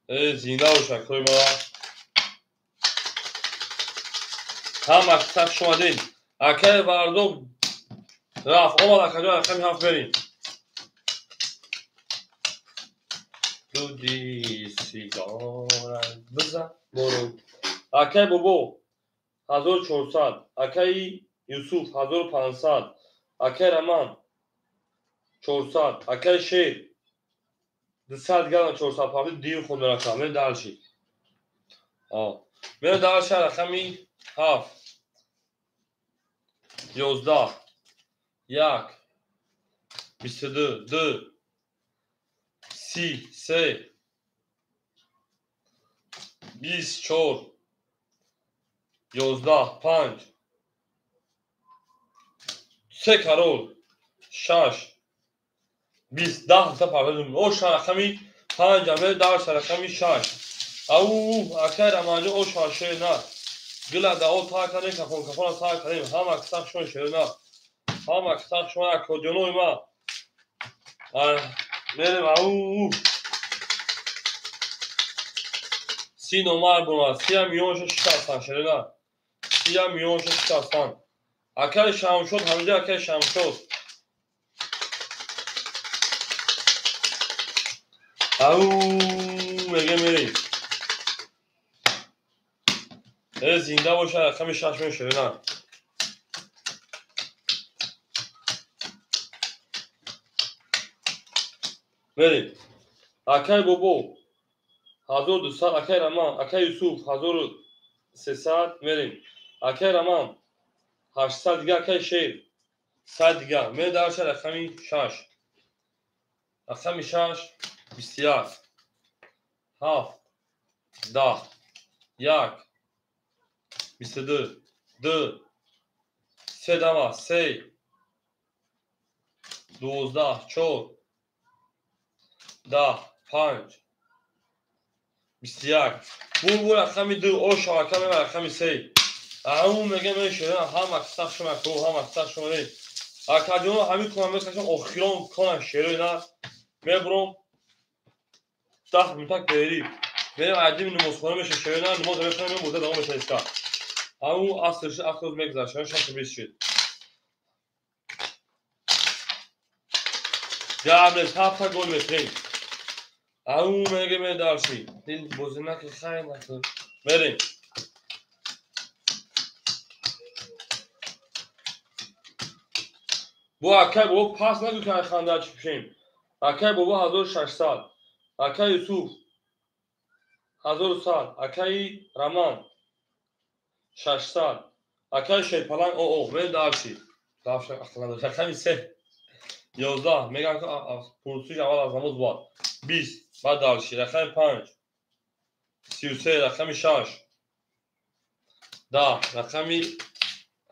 Э, зинда бошад, кои ма. Ҳама қисса шумадем. Акай Вардоб рафт, омад акаҷон, рақами 7 мерем. Дуди сигора бизан бору. Акай бобо 1400, акай Юсуф 1500, акай Раман 400, акай Шер 200 дигар 400 пафти дию худ меракам. Мерем дальше. Мерем дальше, рақами 7, 11, 1, 22, 2, 30, 3, 24, 11, 5, 3 карол, 6, 20, 10 та парвез. Оша рақами 5, амер дальше рақами 6. Ау, акай Раманҷон, оша шер на. Гила да о та кардем, кафон кафона та кардем, ҳама қисса шон шер на. Ҳама қисса шон акоҷонои ма. Мерем, ау. 30 номар бумад, сия миёншо шикастан, шер на. Сия миёншо шикастан. Акай Шамшод, ҳамҷа акай Шамшод. Ау, меге мерем. Э, зинда бошад, рақами 6 мешавад, на. Мерем. Акай бобо 1200, акай Раман, акай Юсуф 1300, мерем. Акай Раман 800 дигар, акай Шер 100 дигар. Мерем дальше, рақами 6. Рақами 6, 21, 7, 10, 1, 22, 2, 3 дама, 3, 12, 4, 10, 5, 21. Бу рақами 2, оша ака мева рақами 3. Ау меге мешавад, ҳама қисса шума ку, ҳама қисса шума. Акаҷоно ҳамин кунам мекашам, охирон кона шерои на. Мебурам 10 минута перерыв. Мерем айдим намозхона меша шерои на, намоз мехонем, муддат давом меша иска. Ау аср шуд, аср мегузашт, 6:20 шуд. Гап нест, ҳафта гол мехӯрем. Ау меге ме дальше. Дил бозӣ накун, хайр накун. Мерем. Бу акай бобо пас нагӯ ки ханда чӣ пушем. Акай бобо 1600, акай Юсуф 1100, акай Раман 600, акай Шерпаланг о, мерем дальше. Дальше ақлан рақами 3, 11, мегӯям ки пурсиш аввал аз намоз бояд. 20, Баъд дальше рақами 5 33 рақами 6 10 рақами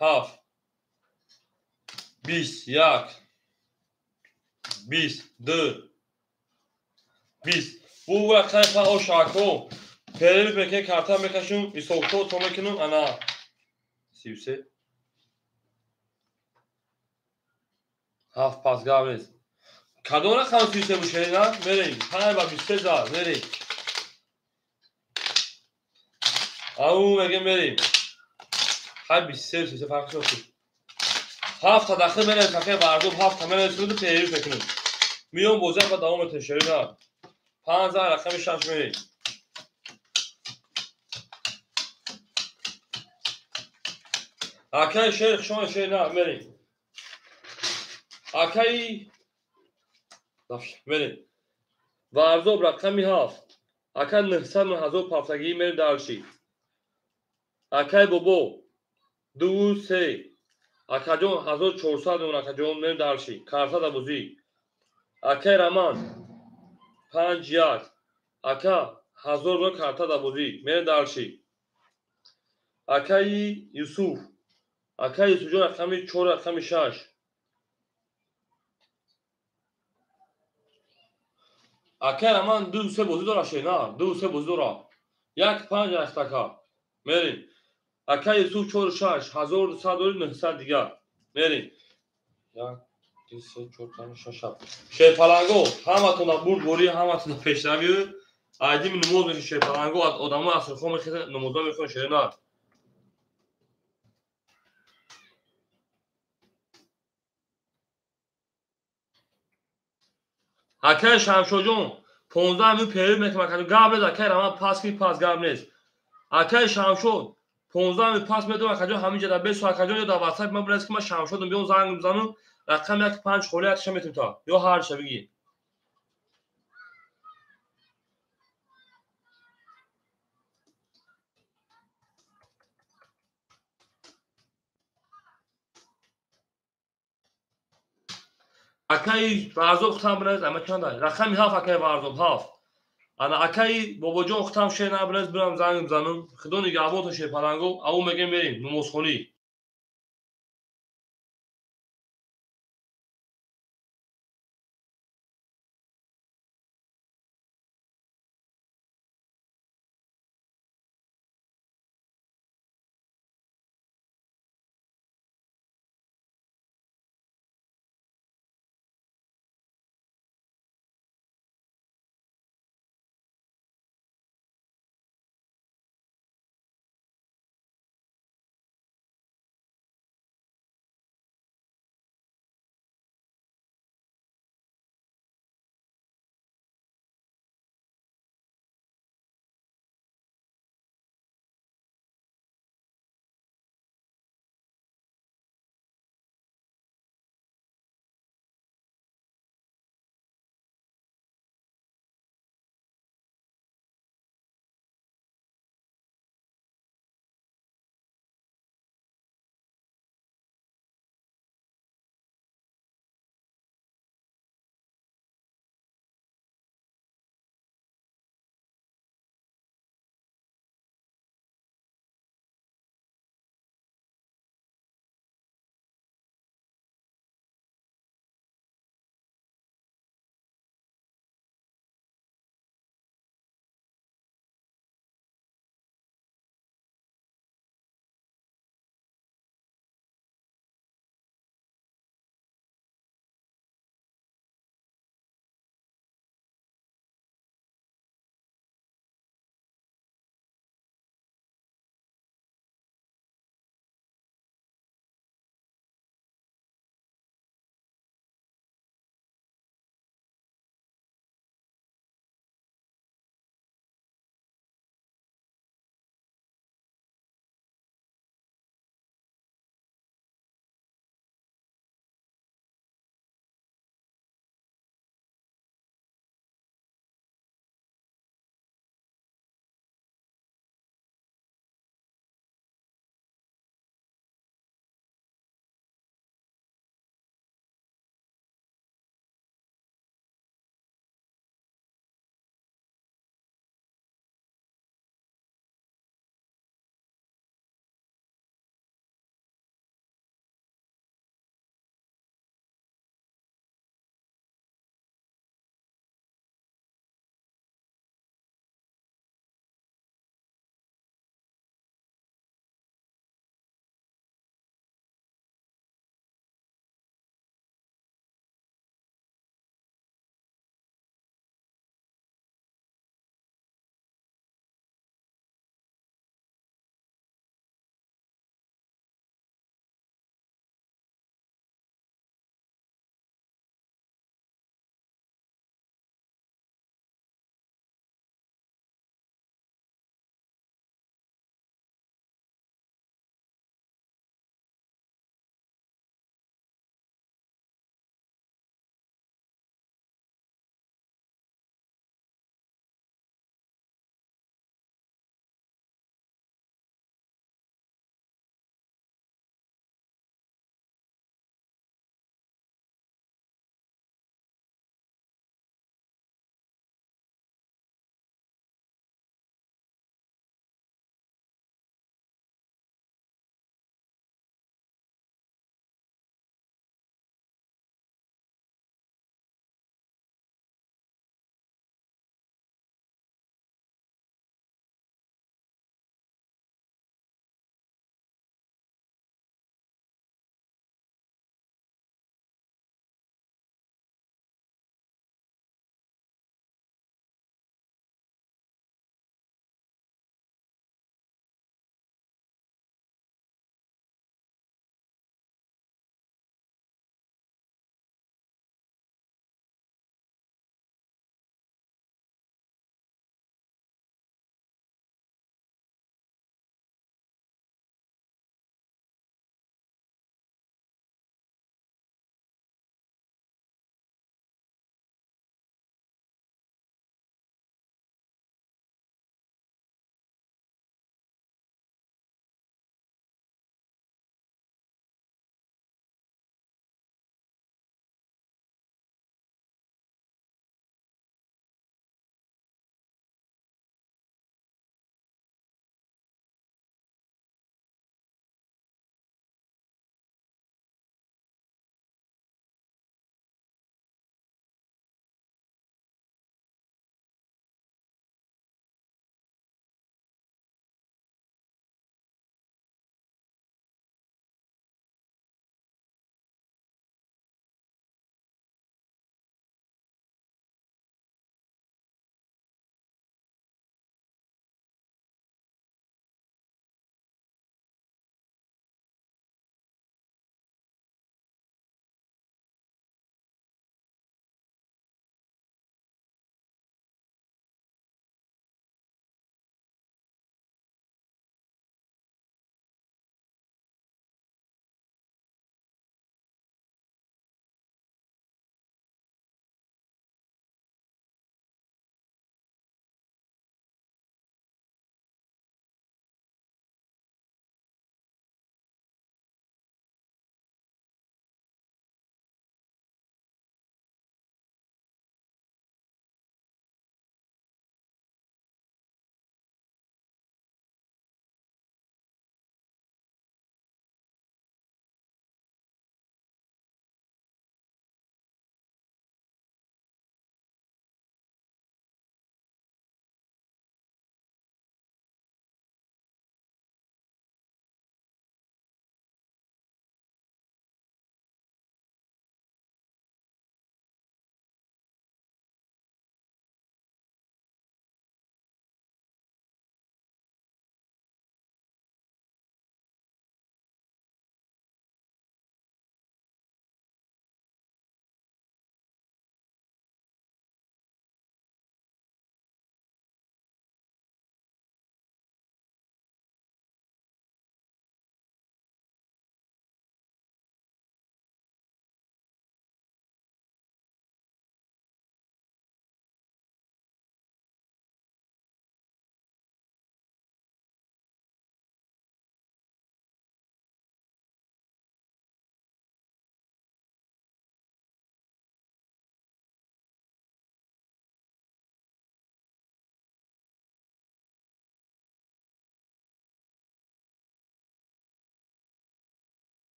7 21 22 20. Бу рақами 5 ошако перерыв мекунем, карта мекашем, ҳисобкитоб то мекунем, ана 33 7 пас гап нест. Кадом рақам 33 бошед, на? Мерем. 5 ба 23 зад, мерем. Ау мегем мерем. 5 23 33 фарқ шуд. 7 та дахил мерем, фақат вардум 7 та мерем, суду перерыв мекунем. Миём бозӣ ба давом метем, шерина. 5 зад рақами 6 мерем. Акай шер шон шер на мерем. Акай мерем. Варзоб рақами 7. Акай 900 ҳазор пафтагӣ мерем дальше. Акай бобо 2 3. Акаҷон 1400 мон акаҷон мерем дальше. Карта да бозӣ. Акай Раман 5 1. Ака 1000 мон карта да бозӣ мерем дальше. Акаи Юсуф. Акаи Юсуфҷон рақами 4 рақами 6. Акай Раман 2 3 бозӣ дора шена, 2 3 бозӣ дора. 1 5 рафтака. Мерем. Акай Юсуф 4 6 1200 дори 900 дигар. Мерем. 1 2 3 4 5 6 7. Шерпаланго ҳаматона бурдборӣ, ҳаматона пешравӣ. Айдим намоз меши шерпаланго, одамо асрхо мехеза намоза мехонад шерина. Акай Шамшоҷон 15 минут перерыв мекунам, акаҷон гап нест, акай Раман пас ки пас гап нест. Акай Шамшод 15 минут пас медорам, акаҷон ҳамин ҷа дар бесу акаҷон ё дар WhatsApp ман бинавис ки ман Шамшодам, биём занг бизанам, рақами 1 5 холӣ атиша метавонем та ё ҳарча бигӣ. Акаи Варзоб хутам бинавис, ама чанда? Рақами 7 акаи Варзоб 7. Ана акаи Бобоҷон хутам шер набинавис, бирам занг бизанам. Худо нигаҳбонтон шерпаланго, аву мегем мерем намозхонӣ.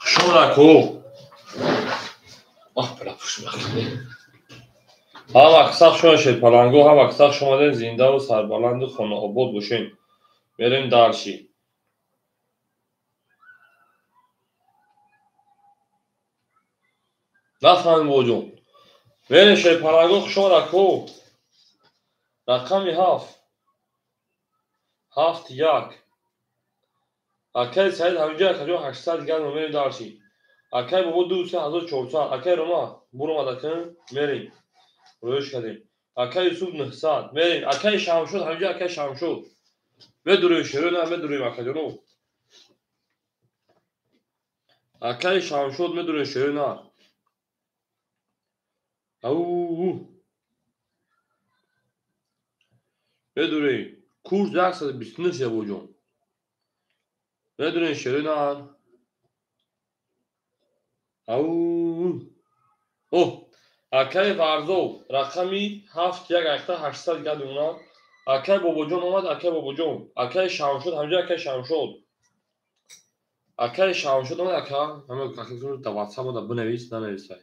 Хуш омад, ако. Оҳ, била пушмақли. Ҳама каса хуш омадед, паланго, ҳама каса хуш омадед, зиндаву сарбаланду хонаобод бошед. Мерем дальше. Нафаҳмем, бобоҷон. Мерем, шерпаланго, хуш омад, ако. Рақами 7. 7 1. Акаи Саид ҳаминҷо, акаҷон, 800 дигар мерем дальше. Акаи бобо 2 3400. Акаи Рома буромад, ака, мерем. Рӯёш кардем. Акаи Юсуф 900. Мерем. Акаи Шамшод ҳаминҷо, акаи Шамшод. Медурем, шеро на медурем, акаҷоно. Акаи Шамшод медурем, шеро на. Ау. Медурем. Курс 129 ябоҷон. Медурем, шеро на. Ау. Оҳ. Акаи Варзов рақами 7 1 акта 800 дигар мемонад. Акаи Бобоҷон омад, акаи Бобоҷон. Акаи Шамшод ҳаминҷо, акаи Шамшод. Акаи Шамшод омад, ака. Ҳама дар WhatsApp ода бинавис, нанависай.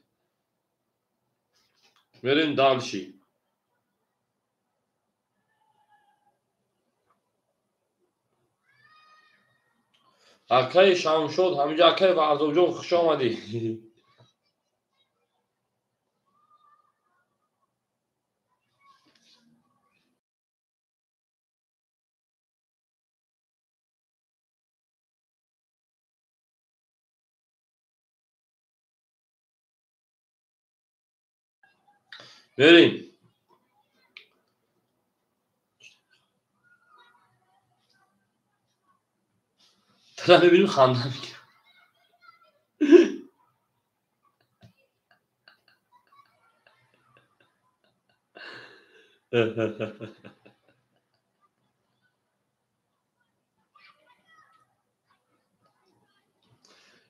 Мерем дальше. Акаи Шамшод ҳаминҷо, акаи Варзовҷон, хуш омадӣ. Мерем. Тара мебинем, ханда мегирам.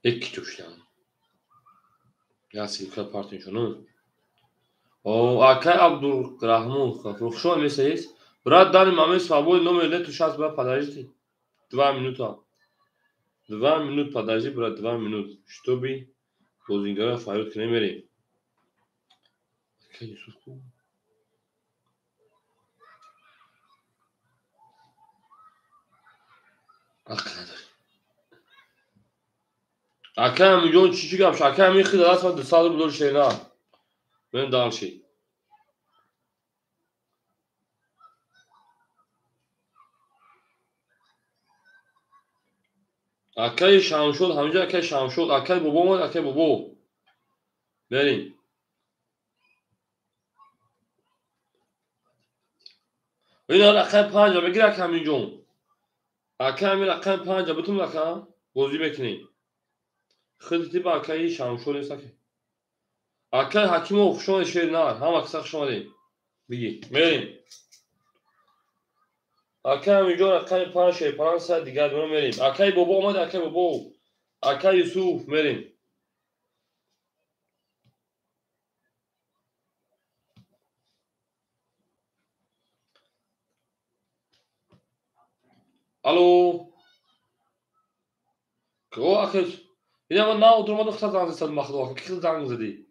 Ikki tushgan. Я ссылка партнёршону. О, акай Абдурахмон, хуш омадед, есть? Брат, данный момент свободный номер нету, сейчас, брат, подожди. 2 минута. 2 минут, подожди, брат, 2 минут. Чтобы бозингара фарёд кунем, мерем. Акай Юсуф ку? Ақл надорӣ. Акай Амиҷон, чӣ чӣ гап? Акай Амин хид даст ман 200 рубл дори шена. Мерем дальше. Акаи Шамшод ҳаминҷо, акаи Шамшод, акаи бобо омад, акаи бобо. Мерем. Ина рақами 5 мегир, ака Аминҷон. Акаи Амин рақами 5 бутун, ака бозӣ мекунем. Хиди типа акаи Шамшод нест, ака. Акаи Ҳакимов, хуш омадед, шери нар. Ҳама каса хуш омадед. Бигӣ. Мерем. Акаи Аминҷон рақами 5 шерпаланг сад дигар дона мерем. Акаи бобо омад, акаи бобо. Акаи Юсуф мерем. Алло. О, акаи. Ина ман нав утурмаду хиса занг задӣ, махлуқ. Ки хел занг задӣ?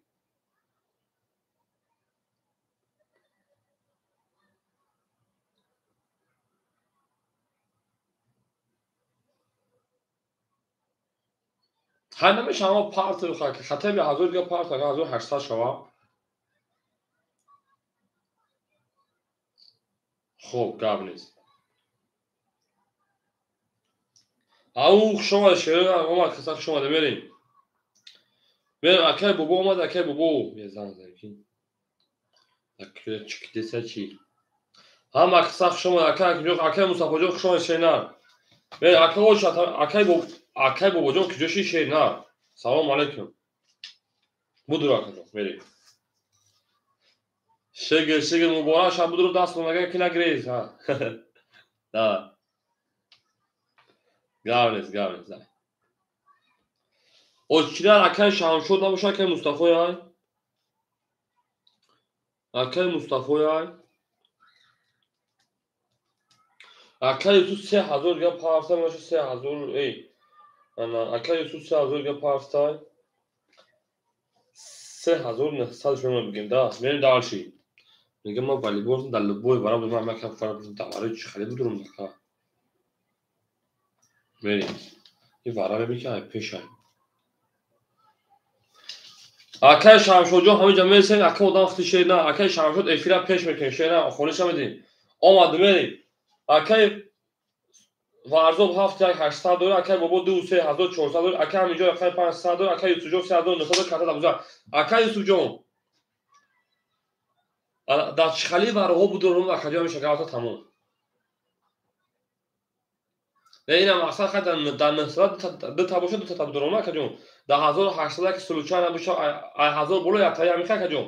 Ҳай намешава, ама партию хотя бы 1000 дига партия, 1800 шава. Хоб, гап нест. Ау, хуш омадед, шеро омад, каса хуш омадед, мерем. Мерем, акаи бобо омад, акаи бобо. Я занг задем ки. Чӣ кидеса чӣ? Ҳама каса хуш омадед, акаи Акимҷон, акаи Мустафоҷон, хуш омадед, шернар. Мерем, акаи ош, акаи бобо, акаи бобоҷон, куҷо ши, шернар? Салом алейкум. Будур, акаҷон, мерем. Шегир, шегир, муборак шав, будур, даст нагар ки нагирез, ҳа. Да. Гап нест, гап нест. Очкидар акаи Шамшод набоша, акаи Мустафои ай? Акаи Мустафои ай? Акаи Юсуф 3000 дига парса меша 3000, эй. Ана ака Юсуф 3000 га партай. 3900 шумо бигем да. Мерем дальше. Мегам ма волейбол дар любой вара будам, ман кам фара будам, давари чи хали будурум ака. Мерем. И вара мебин ки ай пешай. Акай Шамшодҷон ҳамиҷа мересем, ака одам хити шер на, акай Шамшод эфира пеш мекунем, шер на, холиша медиҳем. Омад мерем. Акай Варзоб 7 1800 дорад, акай Бобо 2 3400 дорад, акай ҳаминҷо акай 500 дорад, акай Юсуфҷон 3900 дорад, карта дабуза. Акай Юсуфҷон дар чихали вароҳо будурум, акаҷон ҳамеша гавата тамом. Не, ина мақсад хай дар 900 дута бошад, дута будурум, акаҷон. Дар 1800 ки случайно бошад, ай 1000 боло яктаи ҳамиха, акаҷон.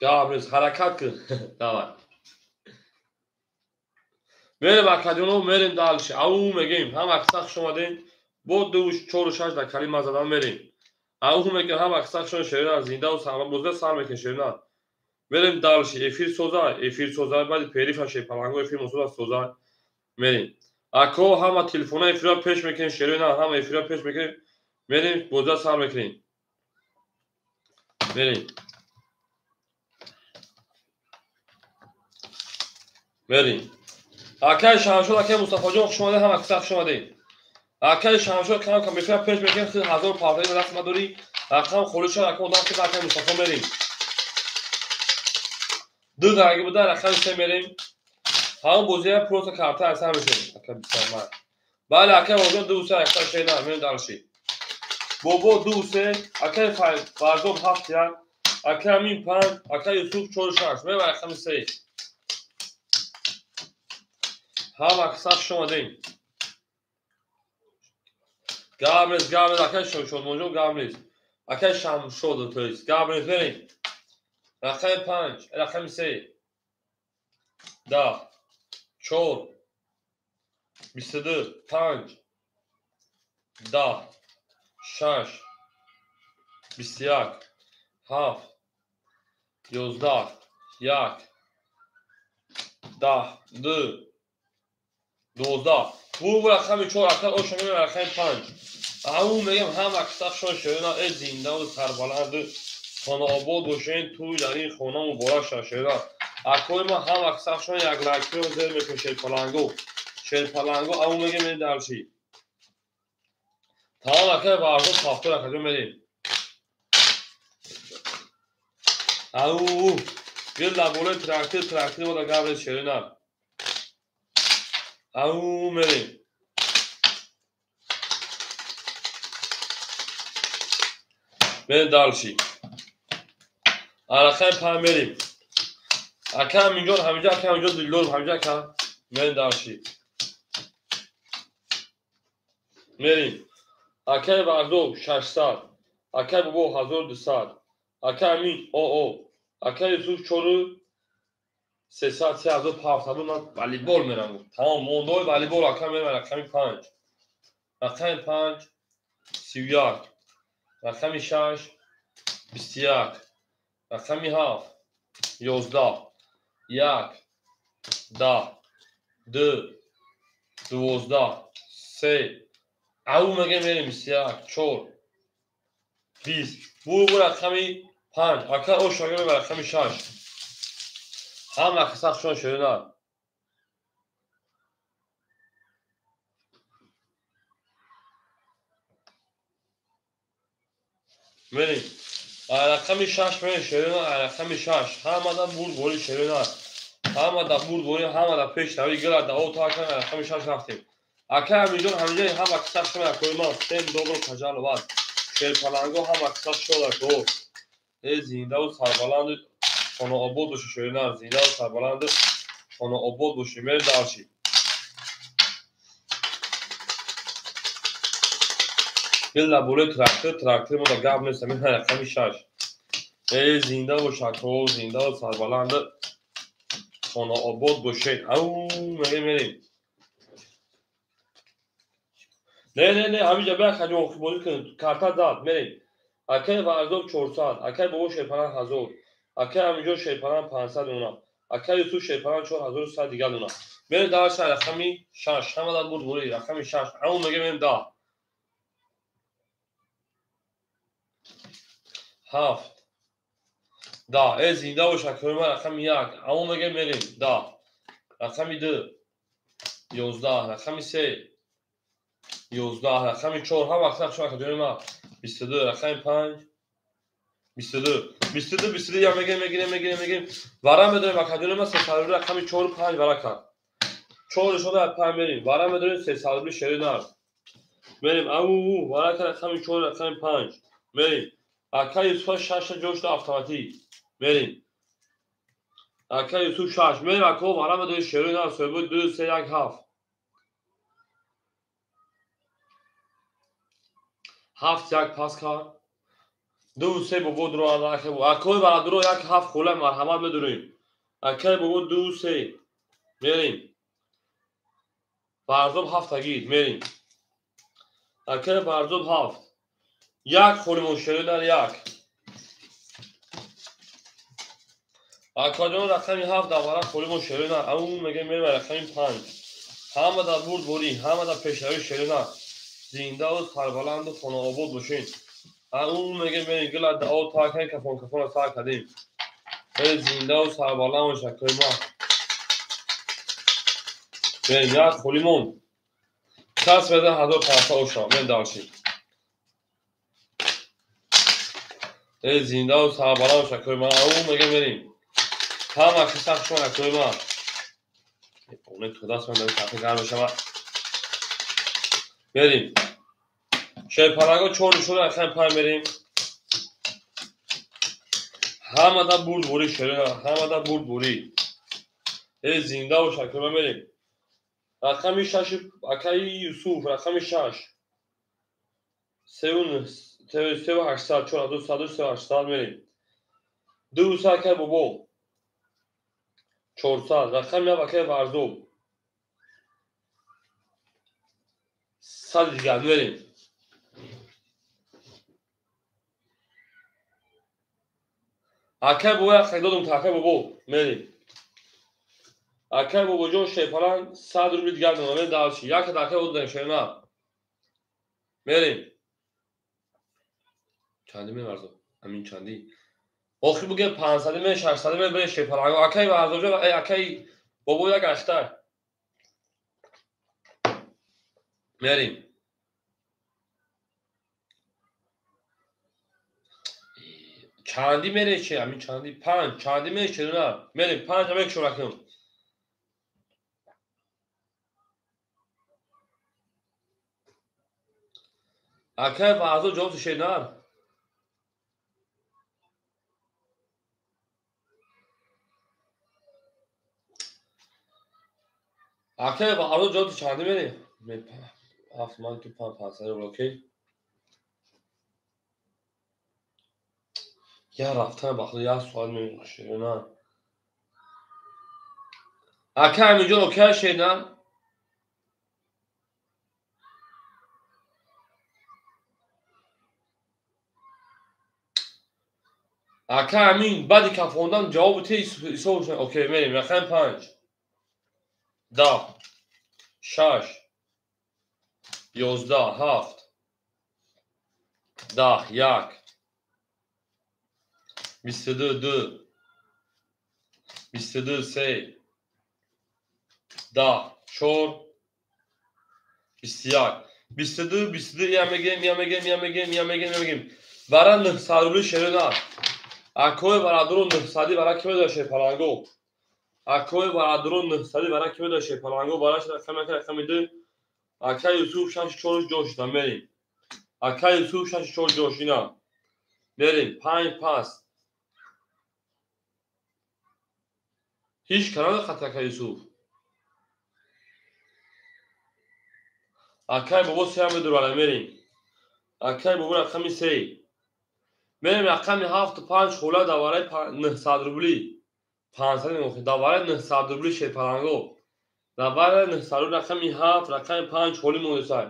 Гап нест, ҳаракат кун. Давай. Мерем, акаҷоно, мерем дальше. Ау мегем, ҳама киса хуш омадем. Бо ду чору шаш дар калима задан мерем. Ау мегем, ҳама киса хуш шерина, зиндаву саломат бозда сар мекунем шерина. Мерем дальше. Эфир соза, эфир соза, баъди перифа ше паланго эфир мусоза соза. Мерем. Ако ҳама телефона эфира пеш мекунем шерина, ҳама эфира пеш мекунем. Мерем, бозда сар мекунем. Мерем. Мерем. Акай Шамшод, акай Мустафоҷон, хуш омадед, ҳама киса хуш омадед. Акай Шамшод кам кам эфира пеш мекунем, хел ҳазор партаи даст мадорӣ, рақам холӣ шуд, ака одам хел акай Мустафо мерем. Ду дарги буда, рақами се мерем. Ҳамон бозия просто карта аз ҳам мешем. Ака бисамар. Бале, акай Орҷон ду се акай шена, мерем дальше. Бобо ду се, акай Фарзод 7 1, акай Амин 5, акай Юсуф 4 6. Мерем рақами се. Ҳама киса хуш омадем. Гап нест, гап нест, акай Шодмонҷон, гап нест. Акай Шамшод, то есть гап нест, мерем. Рақами панҷ, рақами се. 10, 4, 22, 5, 10, 6, 21, 7, 11, 1, 10, 2, 12. Бу рақами чор, ака оша мегӯям рақами панҷ. Ау мегӯям ҳама киса шон шерина, э зиндаву сарбаланду хонаобод бошен, тӯй дар ин хона муборак шавад шерина. Акои ман ҳама киса шон як лайкиро зер мекунем шерпаланго. Шерпаланго ау мегӯям мерем дальше. Тамом акай Варзод ҳафтор акаҷон мерем. Ау гил дар болои трактир, трактир бода гап нест шерина. Ау мерем. Мерем дальше. Рақами панҷ мерем. Ака ҳаминҷон, ҳаминҷо, ака ҳаминҷо дилдор, ҳаминҷо ака. Мерем дальше. Мерем. Акай Варзоб 600, акай Бобо 1200, акай Амин оо, акай Юсуф 4 300, 3000 700. Ман волейбол мерам. Тамом, мондаҳои волейбол ака мерам рақами панҷ. Рақами панҷ 31, рақами шаш 21, рақами ҳафт 11, 1, 10, 2, 12, 3. Ау мегӯем мерем 21, 4, 20. Бу рақами панҷ. Ака оша мегӯем рақами шаш. Ҳама киса хушон шерина. Мерем. Рақами шаш мерем шерина, рақами шаш. Ҳамада бурдборӣ шерина. Ҳамада бурдборӣ, ҳамада пешравӣ гила дао то ака рақами шаш рафтем. Ака ҳаминҷон, ҳаминҷо ҳама киса хушон акои ман. Всем добро пожаловать. Шерпаланго ҳама киса хушон ако. Э зиндаву сарбаланду хонаобод бошед шерина, зиндаву сарбаланду хонаобод бошед. Мерем дальше. Гил дар болои трактир, трактир мода гап нест, ҳамин рақами шаш. Э зинда бош ако, зиндаву сарбаланду хонаобод бошед. Ау мерем, мерем. Не, не, не, ҳаминҷа бия хаҷон бозӣ кунем. Карта зад, мерем. Акай Варзоб 400, акай Бобо Шерпаланг 1000, Акай Аминҷон шерпалан 500 мемонад. Акай Юсуф шерпалан 4100 дигар дона. Мерем дальше рақами 6. Ҳама дар бурд бурӣ. Рақами 6. Ҳамон мегем мерем 10. 7. 10. Э зинда бош акои ман рақами 1. Ҳамон мегем мерем 10. Рақами 2. 11. Рақами 3. 11. Рақами 4. Ҳама вақт шумо акаҷони ман 22. Рақами 5. 22. 22 22 я мегирем мегирем мегирем мегирем. Вара медорем акаҷони ман 300 рубли рақами 4 5 вара кард. 4 шуда 5 мерем. Вара медорем 300 рубли шери нар. Мерем ау вара кард рақами 4 рақами 5. Мерем. Ака Юсуф 6 ҷо шуда автоматик. Мерем. Ака Юсуф 6. Мерем ако вара медорем шери нар соҳиби 2 3 1 7. 7 1 пас кард. 2 3 бобо дуро акои барадуро 1 7 хола марҳамат медурем. Акай бобо 2 3 мерем. Барзоб 7 тагид мерем. Акай Барзоб 7. 1 холимон шеридар 1. Акаҷон рақами 7 давара холимон шеридар. Аму мегем мерем рақами 5. Ҳама дар бурд бурӣ, ҳама дар пешравӣ шеридар. Зиндаву сарбаланду хонаобод бошед. Ау мегем мерем гила дао та кай кафон кафона сар кардем. Э зиндаву сарбаланд бош акои ма. Мерем як холимон. Кас веда 1500 оша. Мерем дальше. Э зиндаву сарбаланд бош акои ма. Ау мегем мерем. Ҳама киса шумо акои ма. Оне то даст ман дар гарм мешавад. Мерем. Шерпалаго 4 шуда рақами 5 мерем. Ҳама да бурд бурӣ шера, ҳама да бурд бурӣ. Э зинда бош акои мерем. Рақами 6 акаи Юсуф, рақами 6. 3 800 4 200 3 800 мерем. 2 акаи бобо. 400 рақами 1 акаи Варзоб. 100 дигар мерем. Акай бобо як додум та акай бобо мерем. Акай бобоҷон шерпалан 100 рубли дигар донам. Дальше. Як акай бобо додем шерна. Мерем. Чанди меварзо? Амин чанди? Охир бугем 500 ме 600 ме бре шерпалан. Акай Варзоҷон, акай бобо як ахтар. Мерем. Чанди мере че? Амин чанди? 5 чанди мере че? Мерем 5 амек шураким. Акай Варзо ҷавоб шернар. Акай Варзо ҷавоб чанди мере? 7 ман ки 5 500 рубл окей. Я рафтан бахто як соат меширна. Ака Аминҷон окей шерна? Ака Амин баъди кафондан ҷавоби те ҳисоб окей мерем. Рақами 5. 10 6 11 7 10 1 22 2 22 3 10 4 21 22 22 я мегем я мегем я мегем я мегем я мегем. Вара 900 рубли шерина. Акои барадуро 900 вара ки медоша шерпаланго. Акои барадуро 900 вара ки медоша шерпаланго. Вара рақами 1 рақами 2. Акай Юсуф 6 4 ҷо шуда мерем. Акай Юсуф 6 4 ҷо шина. Мерем 5 пас. Ҳеҷ канада хат акай Юсуф. Акай бобо 3 медурала мерем. Акай бобо рақами 3. Мерем рақами 7 5 хола давараи 900 рубли. 500 мехоҳем. Давараи 900 рубли шерпаланго. Давараи 900 рубли рақами 7 рақами 5 холи монесай.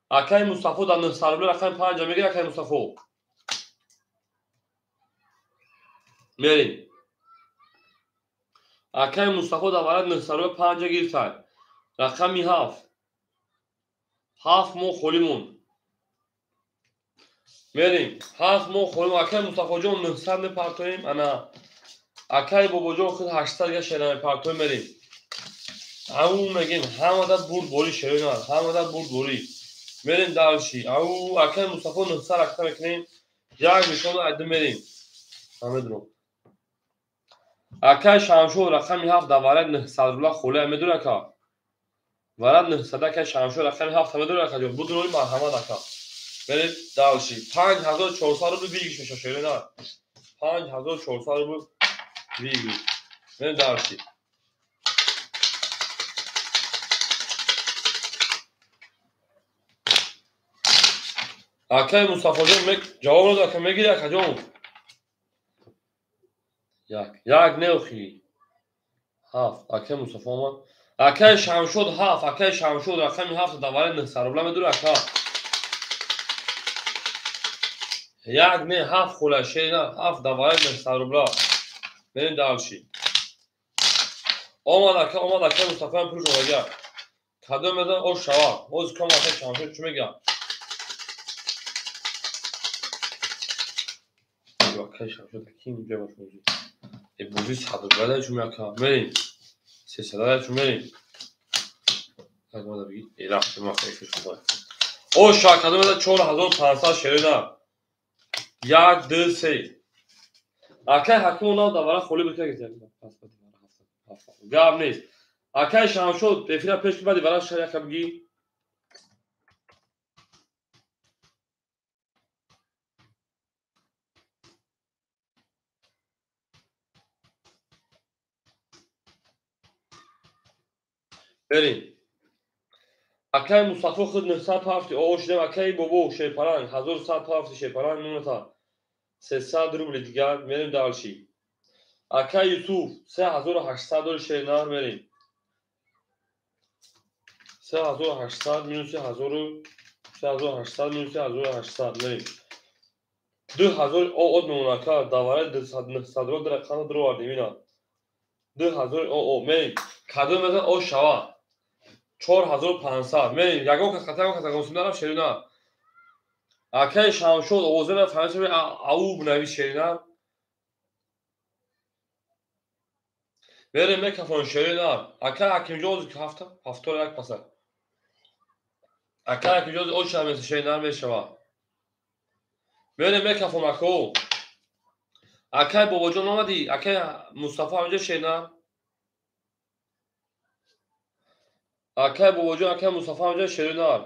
Акай Мустафо дар 900 рубли рақами 5 мегирад акай Мустафо. Мерем. Акаи Мустафо дар варяд 900 рубла 5 гирифтай. Рақами 7. 7 моҳ холӣ монд. Мерем. 7 моҳ холӣ. Акаи Мустафоҷон 900 мепартоем. Ана акаи Бобоҷон худ 800 га шера мепартоем. Мерем. Ау мегем ҳамада бурдборӣ шерои нар, ҳамада бурдборӣ. Мерем дальше. Ау акаи Мустафо 900 ракта мекунем. Як мишон айда мерем. Намедонам. Акаи Шамшод рақами 7 дар варяд 900 рубла холӣ медонӣ ака? Варяд 900 акаи Шамшод рақами 7 медонӣ ака ҷон? Будунои марҳамат ака. Мерем дальше. 5400 рубл выигрыш мешавад шерои нар. 5400 рубл выигрыш. Мерем дальше. Акаи Мустафоҷон ҷавоб надод, ака мегири акаҷон? Як, як неохи. 7. Акаи Мустафо омад. Акаи Шамшод 7, акаи Шамшод рақами 7 дар варяд 900 рубла медури ака? Як не 7 хула шери на 7 дар варяд 900 рубла. Мерем дальше. Омад ака, омад акаи Мустафоям пулш омада. Кадом мезан ош шава. Оз кам акаи Шамшод чӣ мегӯяд? Акаи Шамшод ки инҷа бош бозӣ. Э бозӣ 100 рубла дар чун ака. Мерем. 300 дар чун мерем. Так мада биги. Э рафт ма хайф шуд. О ша кадом мезан 4500 шери на. 1 2 3. Акаи Ҳаким нав дар вара холӣ буд ки гап нест. Акаи Шамшод эфира пеш ки баъди вара шар яка бигӣ. Берем. Акаи Мустафо худ 900 пафти. О шудем акаи Бобо Шерпаранг 1100 пафти Шерпаранг нуната. 300 рубли дигар. Мерем дальше. Акаи Юсуф 3800 дори шернар мерем. 3800 минуси 1000 3800 минуси 1800 мерем. 2000 о мемона ака давараи 900 рубла дар қанда дуровардем ина. 2000 о мерем. Кадом мезан о шава. 4500 мерем. Ягон кас хата ягон кас ягон сум нарафт шери нар. Акаи Шамшод овоза на фаҳмид ау бинавис шери нар. Мерем мекафон шери нар. Акаи Ҳакимҷон ҳафта 71 паса. Акаи Ҳакимҷон о шава шери нар мешава. Мерем мекафон ако. Акаи Бобоҷон омадӣ? Акаи Мустафо ҳаминҷо шери нар. Акаи Бобоҷон, акаи Мустафо ҳаминҷо шери нар.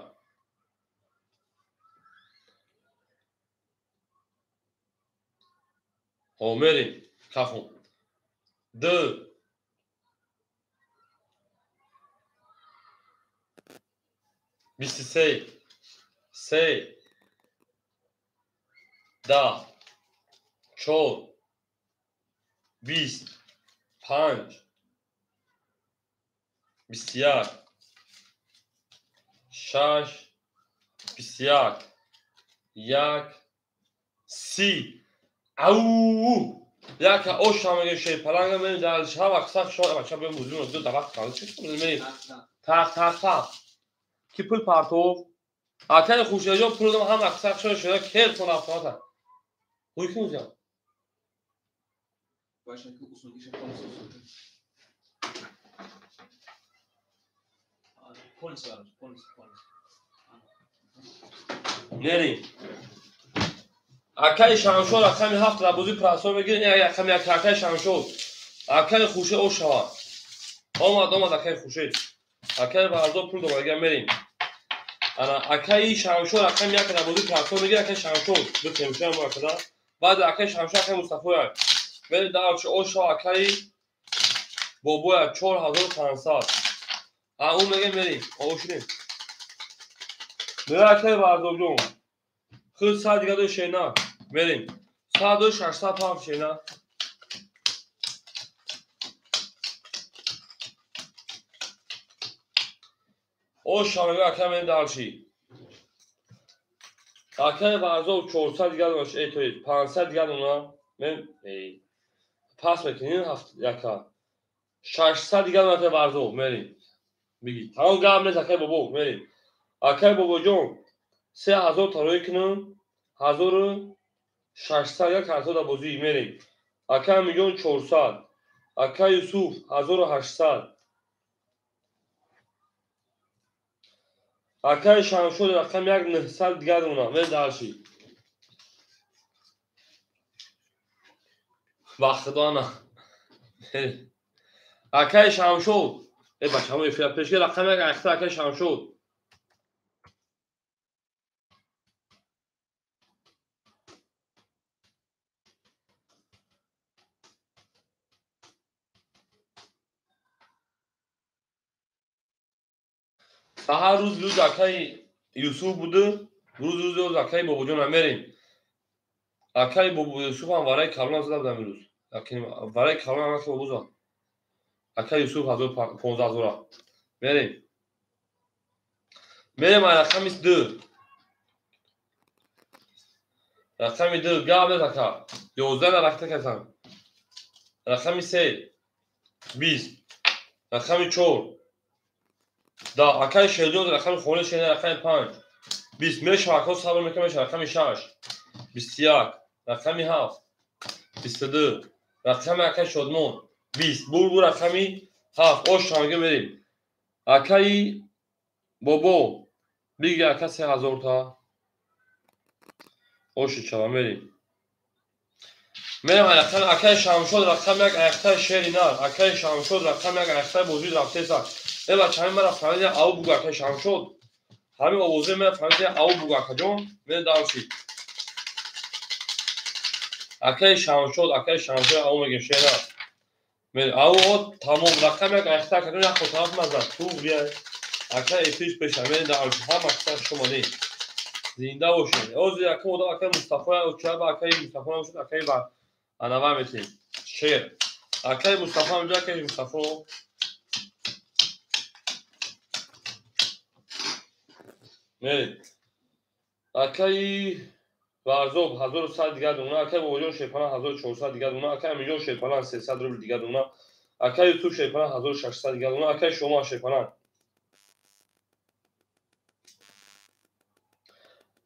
О мерем кафон. 2 23 3 10 4 20 5 21 6 21 1 30. Ау! Яка ош ҳамаги шерпаланга мерем дар шаб аксар шо бача бем бузун ду давақт калд чӣ мерем. Тақ тақ тақ. Ки пул партов? Акаи Хуршедҷон пул додам ҳам аксар шо шуда кер кун автомата. Ҳуй ки музям? Мерем. Акаи Шамшод рақами 7 дар бозии прасор мегирем. Рақами 1 акаи Шамшод. Акаи Хуршед о шава. Омад, омад акаи Хуршед. Акаи Варзоб пул дод, агар мерем. Ана акаи Шамшод рақами 1 дар бозии прасор мегирем. Акаи Шамшод ду темшам мо акада. Баъд акаи Шамшод акаи Мустафоя. Мерем дар о шава акаи Бобоя 4500. А ӯ мегем мерем. О шудем. Мерем акаи Варзобҷон. Худ 100 дигар дори шена. Мерем. 100 600 пафт шена. О шамега ака мерем дарчи. Акаи Варзоб 400 дигар дошт, то есть 500 дигар дона. Мерем. Эй. Пас мекунем ҳафт яка. 600 дигар акай Варзоб мерем. Биги. Тамом гап нест акай бобо мерем. Акай бобоҷон 3000 тарои кунам. 1600 як картода бозӣ мерем. Акай Амиҷон 400. Акай Юсуф 1800. Акай Шамшод рақами 1 900 дигар монам. Мерем дарши. Ба худо на. Акай Шамшод. Э бачамо эфира пешки рақами 1 ахта акай Шамшод. Ҳар рӯз рӯз акаи Юсуф буду, рӯз рӯз акаи бобоҷон мерем. Акаи бобо Юсуф ҳам вараи калон зада будам имрӯз. Вараи калон ҳам акаи бобо зад. Акаи Юсуф 15000 мерем. Мерем ай рақами 2. Рақами 2 гап нест ака. 11 рақта кардам. Рақами 3 20. Рақами 4 да акаи Шерҷон рақами хонаи шена рақами 5 20 мешава акао сабр мекунам мешава рақами 6 21 рақами 7 22 рақами акаи Шодмон 20 бур рақами 7 ош шанга мерем. Акаи бобо биги ака 3000 та оши чава мерем. Мерем рақами акаи Шамшод рақами 1 аяқтаи шери нар акаи Шамшод рақами 1 аяқтаи бозии рафтеса. Э бача ҳамин мара фаҳмида ав бугу акаи Шамшод. Ҳамин овозе мара фаҳмида ав бугу акаҷон. Мерем дарши. Акаи Шамшод, акаи Шамшод ав мегем шера. Мерем ав тамом рақами 1 аяқта акаҷон як хотараф мазан. Ту бия. Акаи эфирш пеша мерем дарши. Ҳама аксар шумо не. Зинда бошед. Ози акаи одам акаи Мустафо чаба акаи Мустафо намшуд акаи ба анава метем. Шер. Акаи Мустафо ҳамҷо акаи Мустафо. Мерем. Акаи Варзоб 1100 дигар дона, акаи Бобоҷон Шерпалан 1400 дигар дона, акаи Амиҷон Шерпалан 300 рубл дигар дона, акаи Юсуф Шерпалан 1600 дигар дона, акаи Шома Шерпалан.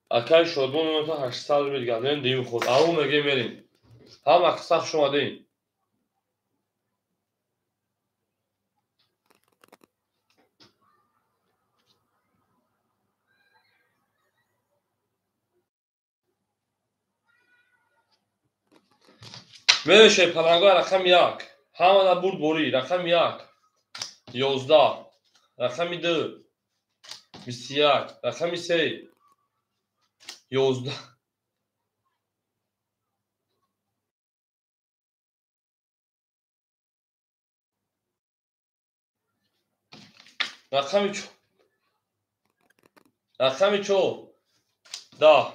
Акаи Шодмон 800 рубл дигар дона, дим худ. Ау мегем мерем. Ҳама қисса хуш омадем. Мерем Шерпаланго рақами 1. Ҳамада бурд борӣ рақами 1. 11 рақами 2 21 рақами 3 11 рақами 4 рақами 4 10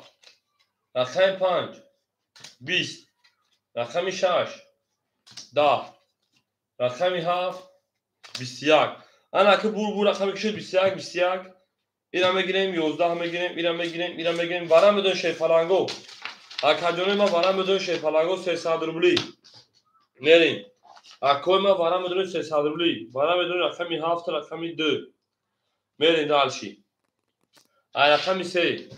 рақами 5 20 рақами 6 10 рақами 7 21. Ана ки бур рақами ки шуд 21 21. Ира мегирем 11 мегирем, ира мегирем, ира мегирем. Вара медон Шерпаланго. Акаҷони ма вара медон Шерпаланго 300 рубли. Мерем. Акои ма вара медон 300 рубли. Вара медон рақами 7 рақами 2. Мерем дальше. Ай рақами 3.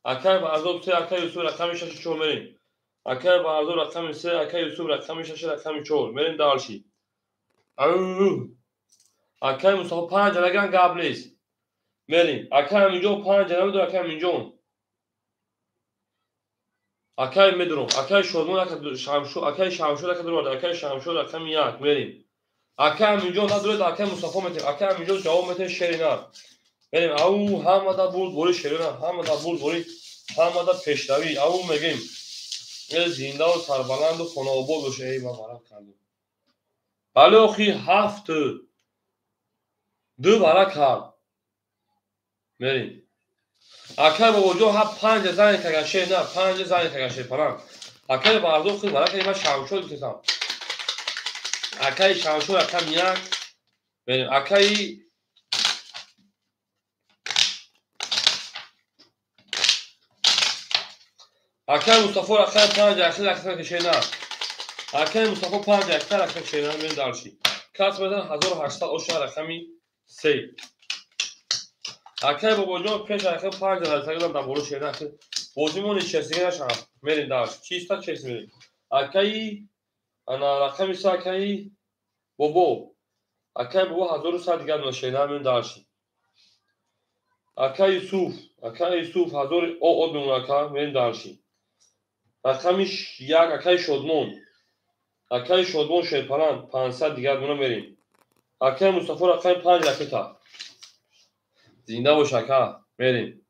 Акаи Варзоб 3, акаи Юсуф рақами 6 4 мерем. Акаи Варзоб рақами 3, акаи Юсуф рақами 6 рақами 4. Мерем дальше. Акаи Мустафо 5 раган гап нест. Мерем. Акаи Аминҷон 5 намедонам акаи Аминҷон. Акаи медонам. Акаи Шодмон ака Шамшод, акаи Шамшод ака дурвард, акаи Шамшод рақами 1 мерем. Акаи Аминҷон надоред, акаи Мустафо метем. Акаи Аминҷон ҷавоб метем шери нар. Мерем. Ау ҳамада бурд бори шери нар, ҳамада бурд бори, ҳамада пешравӣ. Ау мегем. Зиндаву сарбаланду хонаобод боше. Эй ман варақ кардам. Бале охи 7 2 варақ кард. Мерем. Акаи бобоҷон ҳа 5 зани каган шер на, 5 зани каган Шерпаланг. Акаи Варзоб худ варақ кард, ман Шамшод гуфтам. Акаи Шамшод рақами 1. Мерем. Акаи Мустафо рақами 5 ахир рақами ки шер на. Акаи Мустафо 5 якта рақам шерина мерем дарши. Кас мезан 1800 оша рақами 3. Акаи Бобоҷон пеш рақами 5 рақам дар боло шерина. Бозимон нишастига нашавад. Мерем дарши. Чиста чест мерем. Акаи ана рақами 3 акаи Бобо. Акаи Бобо 1100 дигар шерина мерем дарши. Акаи Юсуф, акаи Юсуф 1000 од мемонад ака, мерем дарши. Рақами 1 акаи Шодмон. Акаи Шодмон шерпаланд 500 дигар мона мерем. Акаи Мустафо рақами 5 ракета. Зинда бош ака, мерем.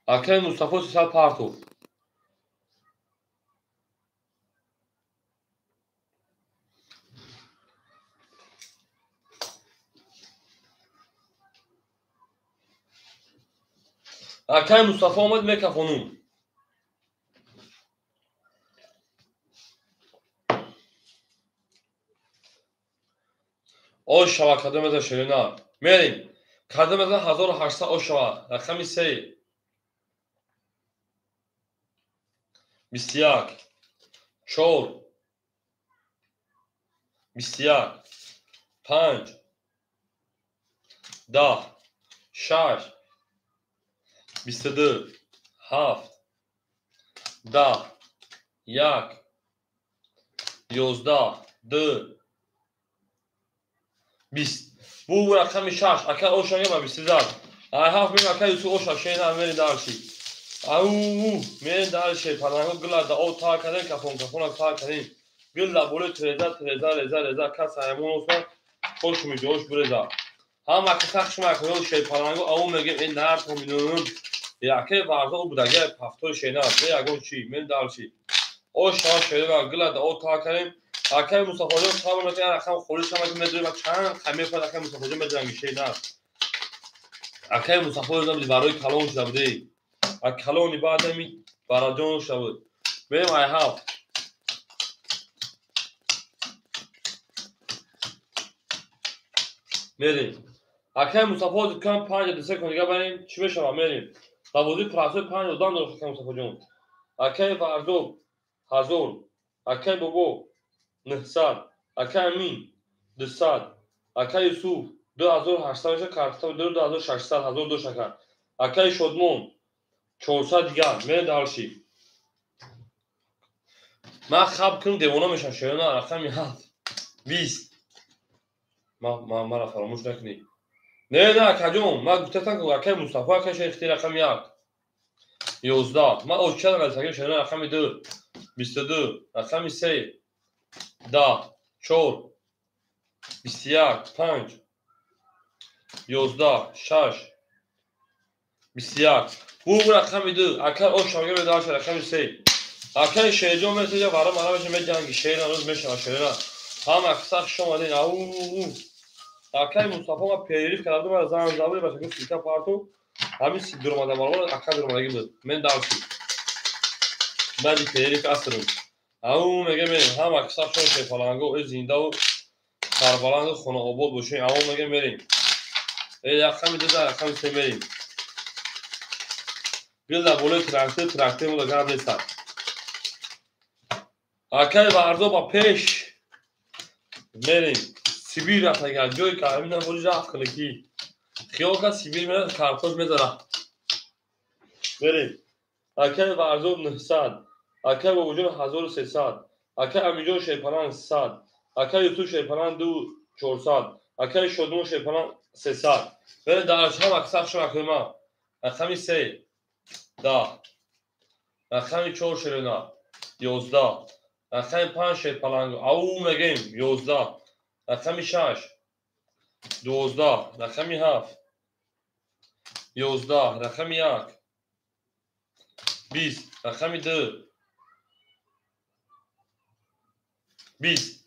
Акаи Мустафо 300 партов. Акаи Мустафо омад мекафонум. Ош шава кадом мезан ширина. Мерем. Кадом мезан 1800 ош шава. Рақами 3. 21. 4. 21. 5. 10. 6. 22. 7. 10. 1. 11. 2. 20. Бу рақами 6. Ака оша ма 22. Ай ҳафт мем ака Юсуф оша шена мерем дарши. Ау мерем дарши. Паланго гила да о та кадем кафон кафона та кадем. Гила боле треза треза реза реза кас аймон осман хош миҷош буреза. Ҳама ки сахт шума кунед шер паланго ау мегем эн нар то минум. Яке варзо будаге ҳафтои шена не ягон чи мерем дарши. Оша шена гила да о та кадем. Акаи Мустафоҷон сабр мекунад, рақам холӣ шава ки медонем ва чанд қамир фад акаи Мустафоҷон медонам ки шена. Акаи Мустафоҷон барои калон шуда буде. А калони баъд ами бараҷон шуда буд. Мерем ай ҳафт. Мерем. Акаи Мустафо кам 5 ду секунд дига барем, чӣ мешава? Мерем. Дар бозии прасои 5 одам дошт акаи Мустафоҷон. Акаи Варзоб 1000, акаи Бобо 900, акаи Амин 200, акаи Юсуф 2800 меша, картата 2600, 1000 дошт ака. Акаи Шодмон 400 дигар, мерем дарши. Ман хаб кунам девона мешам, шерона рақами 7 20. Мара фаромӯш накунӣ. Не, не, акаҷон, ман гуфтатам ки акаи Мустафо акаи шерихти рақами 1 11. Ман оча расагим шерона рақами 2 22, рақами 3 10 4 21 5 11 6 21. Бу рақами 2 ака оша мегӯяд даша рақами 3. Акаи Шерҷон месеҷа вара мара меша меҷанги шерина рӯз мешава шерина. Ҳама сахт шомадин. Ау акаи Мустафо ма перерив карда буд, мара занг зада буд, баша гуфт силка парту. Ҳамин дуромада баробар ака дуромадагӣ буд. Мен дарши. Баъди перерив асрум. Ау мега мерем. Ҳама сахт шом шефаланго э зиндаву сарбаланду хонаобод бошем. Ау мега мерем. Э рақами 2 рақами 3 мерем. Гил дар болои трактор, трактор мода гап нестад. Акаи Варзо ба пеш мерем. Сибир рафт агар ҷои ҳамин боли рафт кунад ки хиёл кард Сибир мерад картош мезанад. Мерем. Акаи Варзо 900, акаи Бобоҷон 1300, акаи Амиҷон Шерпаланд 100, акаи Юсуф Шерпаланд 2400, акаи Шодмон Шерпаланд 300. Мерем дар ҳама сахт шума кунем. Рақами 3 10, рақами 4 шерона 11, рақами 5 шерпаланг ау мегем 11, рақами 6 12, рақами 7 11, рақами 1 20, рақами 2 20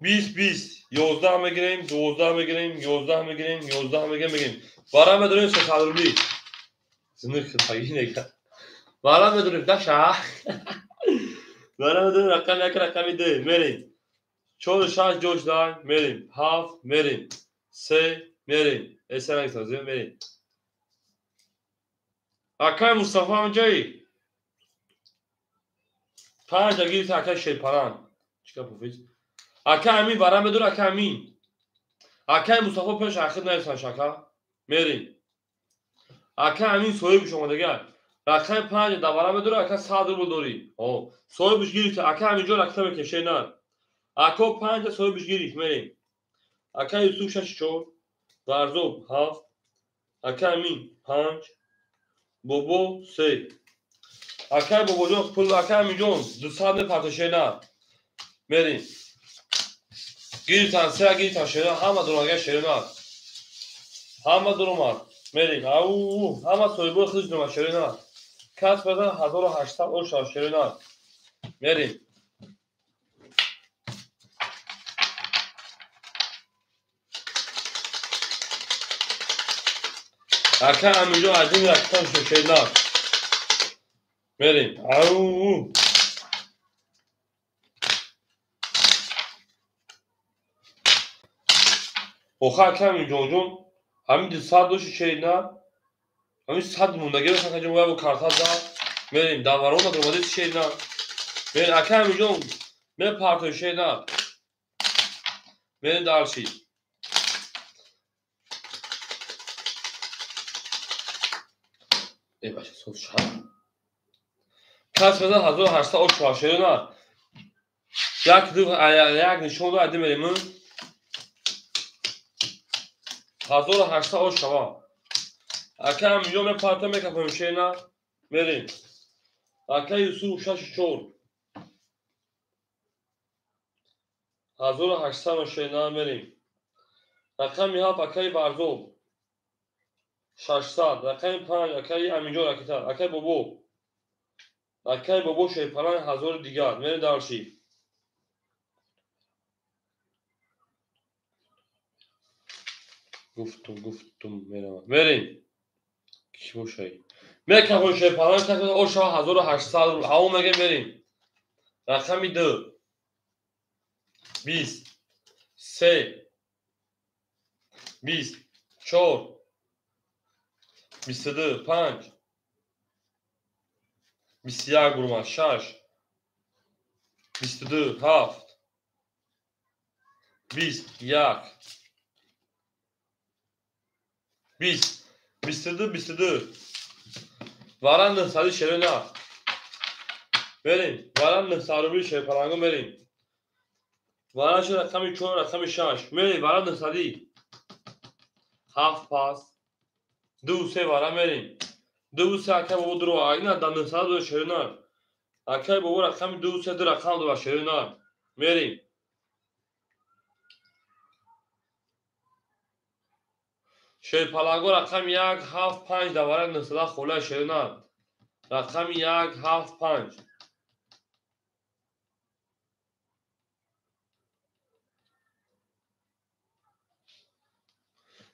20 20 11 мегирем, 12 мегирем, 11 мегирем, 11 мегирем. Бара медорем 300 рубли. Зинық тагинека. Бара медорем даша. Бара медорем рақами 1, рақами 2 мерем. 4 6 ҷош дар мерем. 7 мерем. 3 мерем. Эсанак мерем. Акай Мустафо ҳамҷои? Панҷа гирифта акай Шерпаланг. Чӣ гап ҳофиз? Акай Амин вара медора, акай Амин. Акай Мустафо пеш ахир наистан шака. Мерим. Акай Амин соҳибш омадага. Рақами панҷа да вара медора, ака 100 рубл дорӣ. О, соҳибш гирифта, акай Аминҷон ракта мекунем, шернар. Ако панҷа соҳибш гирифт, мерим. Акай Юсуф 6-4, Варзоб 7, акай Амин 5, Бобо 3. Акай Бобоҷон пул, акай Аминҷон 200 мепарта, шернар. Мерим. Гирифтан, се гирифтан, шернар, ҳама дуромага, шернар. Ҳама дуромад. Мерим. Ау, ҳама соҳибои худаш дуромад, шернар. Кас базан 1800 оша, шернар. Мерим. Акай Аминҷон один ракитан шернар. Мерим. Ау. Оха акай Аминҷонҷон ҳамин 200 дошти шернар. Ҳамин 100 мондаги акаҷон вай бо карта зад. Мерим. Даварона дуромади шернар. Мерим. Акай Аминҷон мепартои шернар. Мерим дарши. Эй бача, соз шаб. Кас базан 1800 ош шернар. Як ду як нишон ду ади мерим. 1800 ош шава. Акай Аминҷон мепарта мекапем шернар. Мерим. Акай Юсуф 6-4. 1800 шернар мерим. Рақами 7 акай Варзоб 600. Рақами 5 акай Аминҷон ракета. Акай Бобо. Акай Бобо Шерпаланг 1000 дигар. Мерим дарши. Гуфтум, гуфтум, меравад. Мерим. Кӣ бошай? Мекапем Шерпаланг оша 1800 рубл. Ҳаво мега мерим. Рақами 2. 20. 3. 20. 4. 22. 5. 21 бурма. 6. 22. 7. 20. 1. 20. 22. 22. Варан 900 шерена. Мерим. Варан 900 рубли Шерпалангу мерим. Варан шо рақами 4, рақами 6. Мерим. Варан 900. 7 пас. 2 3 вара мерим. 2 3 акай бобо дуро. Айна да 900 до шерена. Акай бобо рақами 2 3 ду рақам дора шерена. Мерим. Шерпаланго рақами 1 7 5 давара 900 хола шерена. Рақами 1 7 5.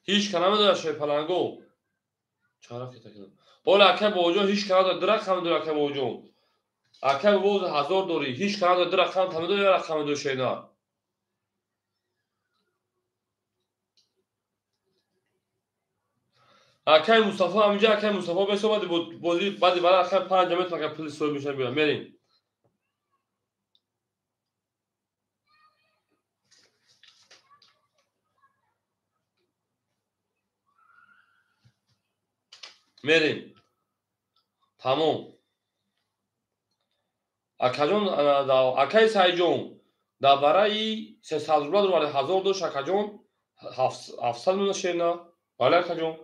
Ҳеҷ ка намедонад Шерпаланго. Чаро кита кардам? Ола акай Бобоҷон ҳеҷ ка надорад, ду рақам дорад акай Бобоҷон. Акай бобо 1000 дорӣ, ҳеҷ ка надорад, ду рақам та медонӣ, як рақам медонӣ шернар. Акай Мустафо ҳаминҷа, акай Мустафо бесо баъди бозӣ баъди бара акай 5 метр акай пули соҳиб мешавад биёд. Мерим. Мерим. Тамом. Акаҷон, акай Сайҷон, дар бараи 300 рубла дуромади 1000 дошт акаҷон, 700 мона шерна. Бале акаҷон.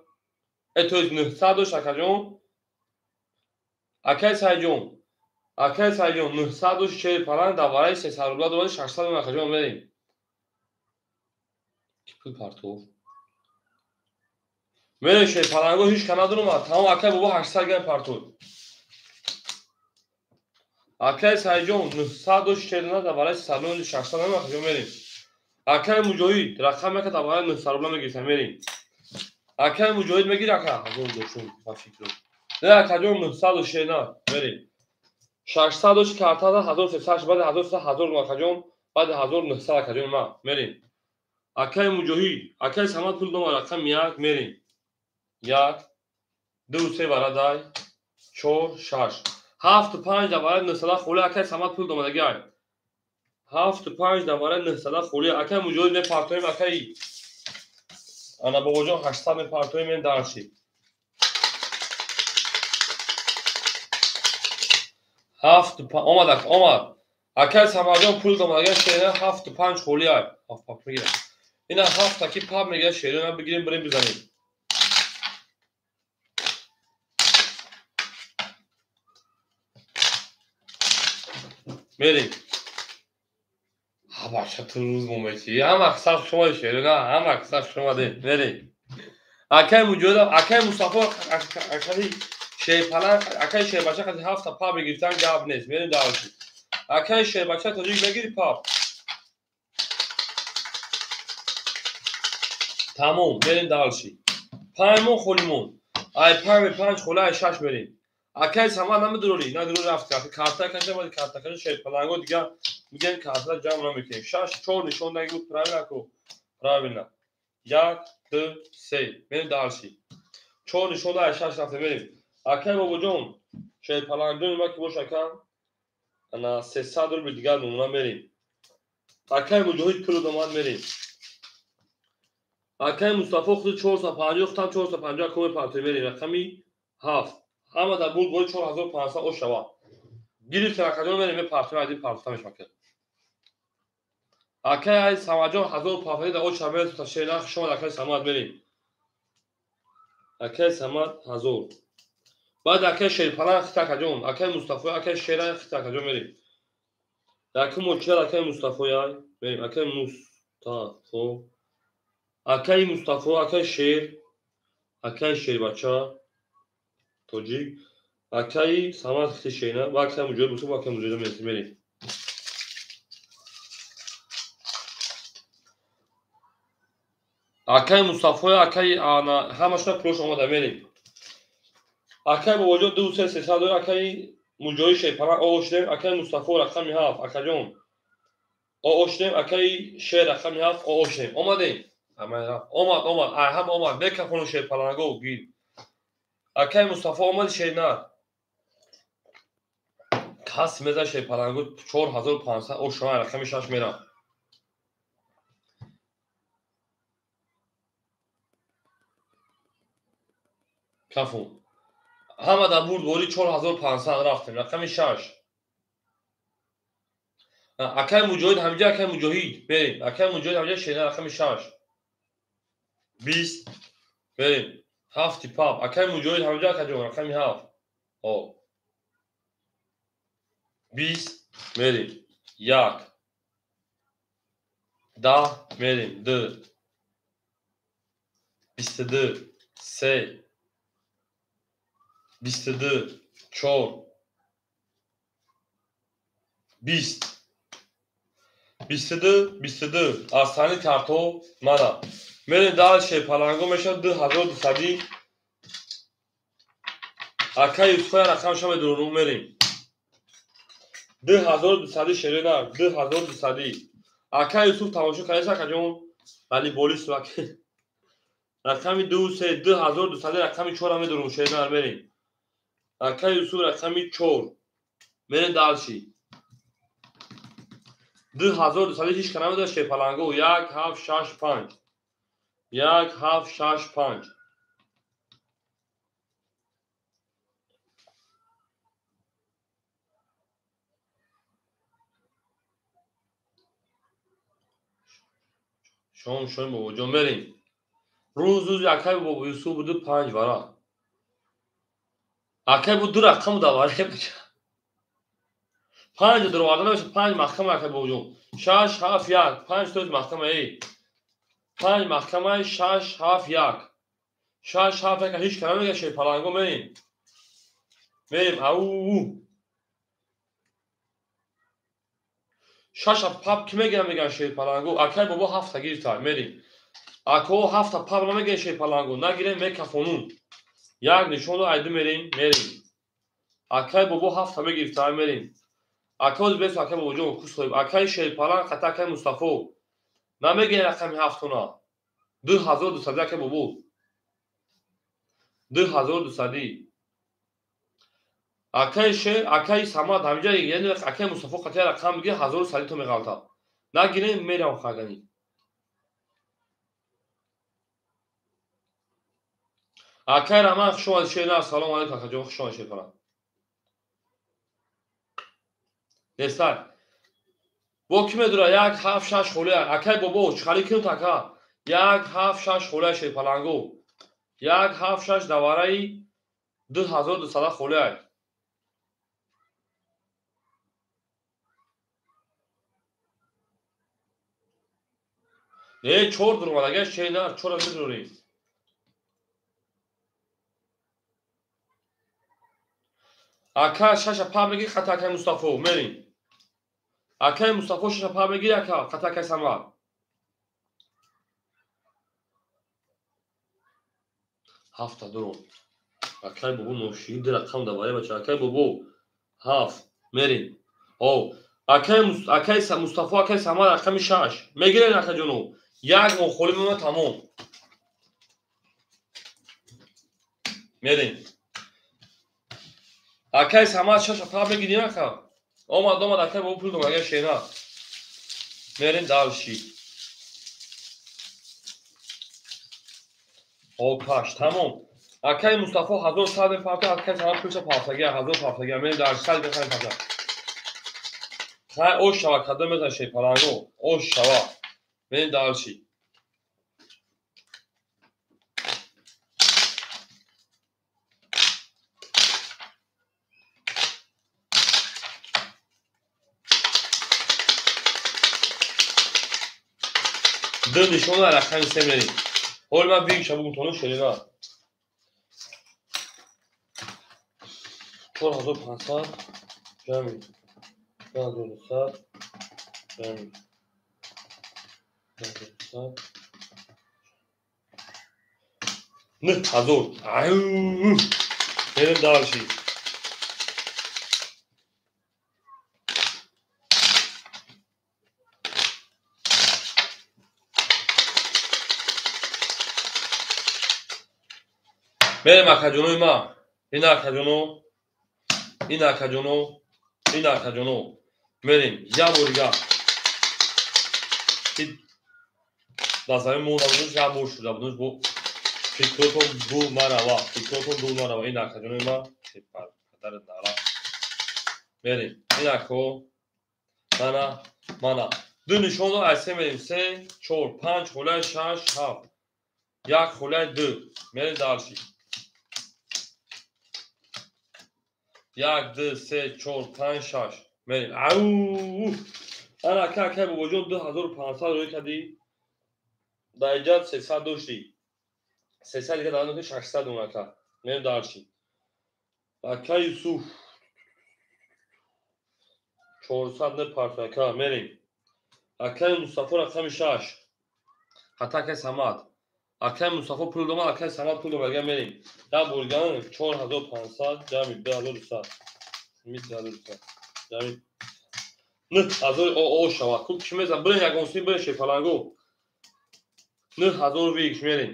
То есть 900 дошт акаҷон. Акай Сайҷон. Акай Сайҷон 900 дошт Шерпаланг дар бараи 300 рубла дуромади 600 мона акаҷон мерим. Ки пул партов? Мерем Шерпаланго ҳеҷ ка надуромад. Тамом акай бобо 800 грам партов. Акай Сайҷон 900 дошт шерна дар бараи 300 рубла 600 мона акаҷон мерим. Акай Муҷоҳид рақам яка дар бараи 900 рубла мегирифта мерим. Акай Муҷоҳид мегир ака 1000 дошт ба фикру. Не акаҷон 900 дошт шерна мерим. 600 дошт карта 1300 баъд 1300 1000 акаҷон баъд 1900 акаҷон ма мерим. Акай Муҷоҳид, акай Самад пул нома рақам 1 мерим. 1 2 3 вара дай 4 6. 7 5 давара 900 холи акай Самад пул домадагиай. 7 5 давара 900 холи акай Муҷоҳид мепартоем, акай ана бобоҷон 800 мепартоем, мен дарши. Ҳафту омад, омад. Акай Самадҷон пул домадагиай, шерина 7 5 холи ай. Ҳафт пап мегирам. Ина ҳафта ки пап мегирад, шерина бигирем, бирем бизанем. Мерем. Бача, ту рӯз мометӣ. Ҳама сар шумо шерина, ҳама сар шумо мерем. Акай Муҷоҳид, акай Мустафо, акай Шерпаланг, акай Шербача қади ҳафта пап мегирифтан, гап нест. Мерем дальше. Акай Шербача тоҷик мегири пап. Тамом, мерем дальше. Панҷ мон холимон. Ай панҷ панҷ хола, ай шаш мерем. Акай Самад намедурорӣ, надурори рафт. Карта каша, баъд карта каша Шерпаланго дига мигӯем, карта ҷамъ намекунем. Шаш чор нишон даги буд, правильно ку? Правильно. Як, ду, се. Мерем дальше. Чор нишон дай, шаш рафта мерем. Акай бобоҷон, Шерпалангҷони ма ки бош ака, ана 300 рубли дигар намуна мерем. Акай Муҷоҳид пул домад, мерем. Акай Мустафо худи 450, худам 450 коме партои, мерем. Рақами ҳафт. Ҳама дар бурд бои 4500 ош шавад. Гирифтем, акаҷон, мерем, мепартоем, айдин партофта мешавад. Акай ай Самадҷон ҳазор партои дар ош шава, шерина шомад, акай Самад, мерем. Акай Самад ҳазор. Баъд акай Шерпаланг хит, акаҷон, акай Мустафо, акай Шера хит, акаҷон, мерем. Якум очирад акай Мустафояй, мерем. Акай Мустафо, акай Мустафо, акай Шер, акай Шербача тоҷик, акаи Самад хити шена ва акай Муҷоҳид бошад, акай Муҷоҳид мерем, мерем. Акай Мустафоя, акай ана ҳамашона пулош омада, мерем. Акай бобоҷон ду се 300 дор, акай Муҷоҳид Шерпаланг оо шудем, акай Мустафо рақами ҳафт, акаҷон оо шудем, акаи Шер рақами ҳафт оо шудем. Омадем. Омад, омад, ай ҳам омад, мекафону Шерпаланго гир. Акай Мустафо омади, шернар. Кас меза Шерпаланго 4500 о шума, рақами шаш мерам. Кафун. Ҳама дар бурдборӣ 4500 рафтем. Рақами шаш. Акай Муҷоҳид ҳамҷа, акай Муҷоҳид мерем. Акай Муҷоҳид ҳамҷа, шерна рақами шаш. 20 мерем. Ҳафти пап. Акай Муҷоҳид ҳамҷа, акаҷон, рақами ҳафт. О. 20 мерем. Як. 10 мерем. Ду. 22. Се. 22. Чор. 20. 22. 22. Аз тани картҳо мана. Мерем дальше, паланго мешавад 2200. Акай Юсуфая рақамша медурунум, мерем. 2200 шерена, 2200. Акай Юсуф тамошо кардест, акаҷон? Али болис рақами ду се, 2200, рақами чора медурум, шерена, мерем. Акай Юсуф рақами чор. Мерем дальше. 2200 ҳеч ка намедонад шерпаланго. Як, ҳафт, шаш, панҷ. Як, ҳафт, шаш, панҷ. Шом шом, бобоҷон, мерем. Рӯз рӯзи акай бобо Юсуф буду панҷ вара. Акай бу ду рақам даваре. Панҷ дароварда намешавад, панҷ маҳкама, акай бобоҷон. Шаш, ҳафт, як. Панҷ тоз маҳкама, эй. Панҷ маҳкамаи шаш, ҳафт, як. Шаш, ҳафт, як ҳеч ка намегӯяд шерпаланго, мерем. Мерем, ау. Шаша пап ки мегирам, мегӯян шерпаланго. Акай бобо ҳафта гирифта, мерем. Ако ҳафта пап намегирем шерпаланго, нагирем, мекафонум. Як нишон айду мерем, мерем. Акай бобо ҳафта мегирифта, мерем. Акай бес, акай бобоҷон кус соҳиб. Акай Шерпаланг қата акай Мустафо. Намегирем рақами ҳафтона. 2200 акай бобо. 2200. Акаи шер, акаи Самад ҳамиҷа, яъне акаи Мустафо қатия рақам бигир, 1100 то меғалтад. Нагирем, мерам хагани. Акаи Раман, хуш омадӣ, шер на, салом алейкум, акаҷон, хуш омадӣ, шерпаланг. Нестай. Бо ки медура? 1, 7, 6 холия. Акаи бобо, чӣ кунт ака? 1, 7, 6 холия шерпалангу. 1, 7, 6 давараи 2200 холия. Не, 4 дуромад, агар шер на, 4 медурем. Ака 6 па мегири хата акаи Мустафо, мерим. Акаи Мустафо 6 па мегири ака, хата акаи Самад. 7 дуром. Акаи бобо ношии ду рақам даваре бача. Акаи бобо 7 мерим. О, акаи Мустафо, акаи Самад рақами 6. Мегирен акаҷоно. Як моҳ холӣ мемонад тамом. Мерим. Акаи Самад 6 па мегирӣ ака? Омад, омад, акаи бобо пул дом, агар шена. Мерим дальше. Окаш, тамом. Акаи Мустафо 1100 мепарта, акаи Самад пулша партагия, 1000 партагия. Мерим дальше, 100 бехарем парта. Хай, ош шава, кадом мезан шерпаланго? Ош шава. Мерим дальше. Ду нишона рақами се мерим. Ҳол ман бигиша бугум тону шерина. 4500 ҷамъи 2200 ҷамъи 2200 9000. Аю! Мерим дальше. Мерим акаҷонои ма. Ин акаҷоно, ин акаҷоно, ин акаҷоно. Мерим як бор дига. Дар замин монда будуш, як бор шуда будуш, бо фикротон дур нарава, фикротон дур нарава. Ин акаҷонои ма, падари нара. Мерим. Ин ако, мана, мана. Ду нишонро аз се мерим. 3, 4, 5 холаи 6, 7. 1 холаи 2. Мерим дальше. 1, 2, 3, 4, 5, 6. Мерим. Ау! Ана ака, акаи бобоҷон 2500 рӯй кардӣ. Дар инҷа 300 доштӣ. 300 дига дар 600 он ака. Мерим дальше. Ака Юсуф 400 непарт ака, мерим. Акаи Мустафо рақами 6. Хата акаи Самад. Акаи Мустафо пул домад, акаи Самад пул домад, агар мерим. Як бор дига 4500 ҷамъи 2200. 2200 ҷамъи 9000 о шава. Ку ки мезан? Бирен ягон син, бирен шерпаланго. 9000 вик мерим.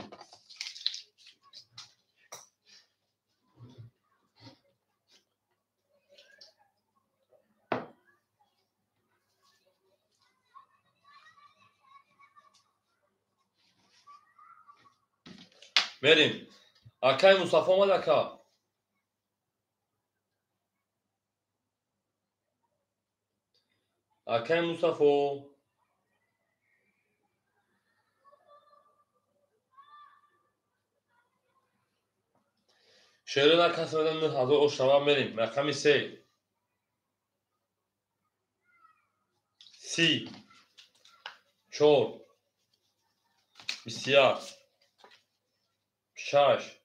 Мерим. Акаи Мустафо омад ака. Акаи Мустафо. Шерина кас медан 9000 ош шава, мерим. Рақами 3. 30, 4, 21, 6,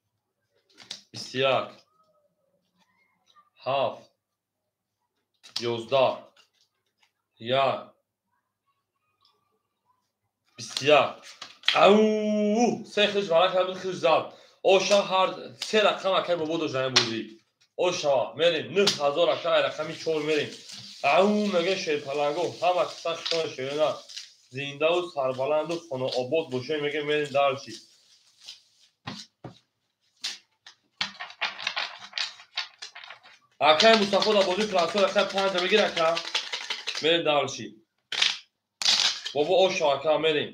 21, 7, 11, 1, 21. Ау! Се хиш вара кард, хиш зад. Оша ҳар се рақам акай бобо дошт дар ин бозӣ. Ошава, мерим. 9000 акай рақами 4 мерим. Ау, мега шерпаланго, ҳама қисса хитона шерина. Зиндаву сарбаланду хонаобод бошем, мега мерим дальше. Акай Мустафо дар бозии трансфер рақами 5 мегир ака. Мерем дальше. Бобо оша ака мерем.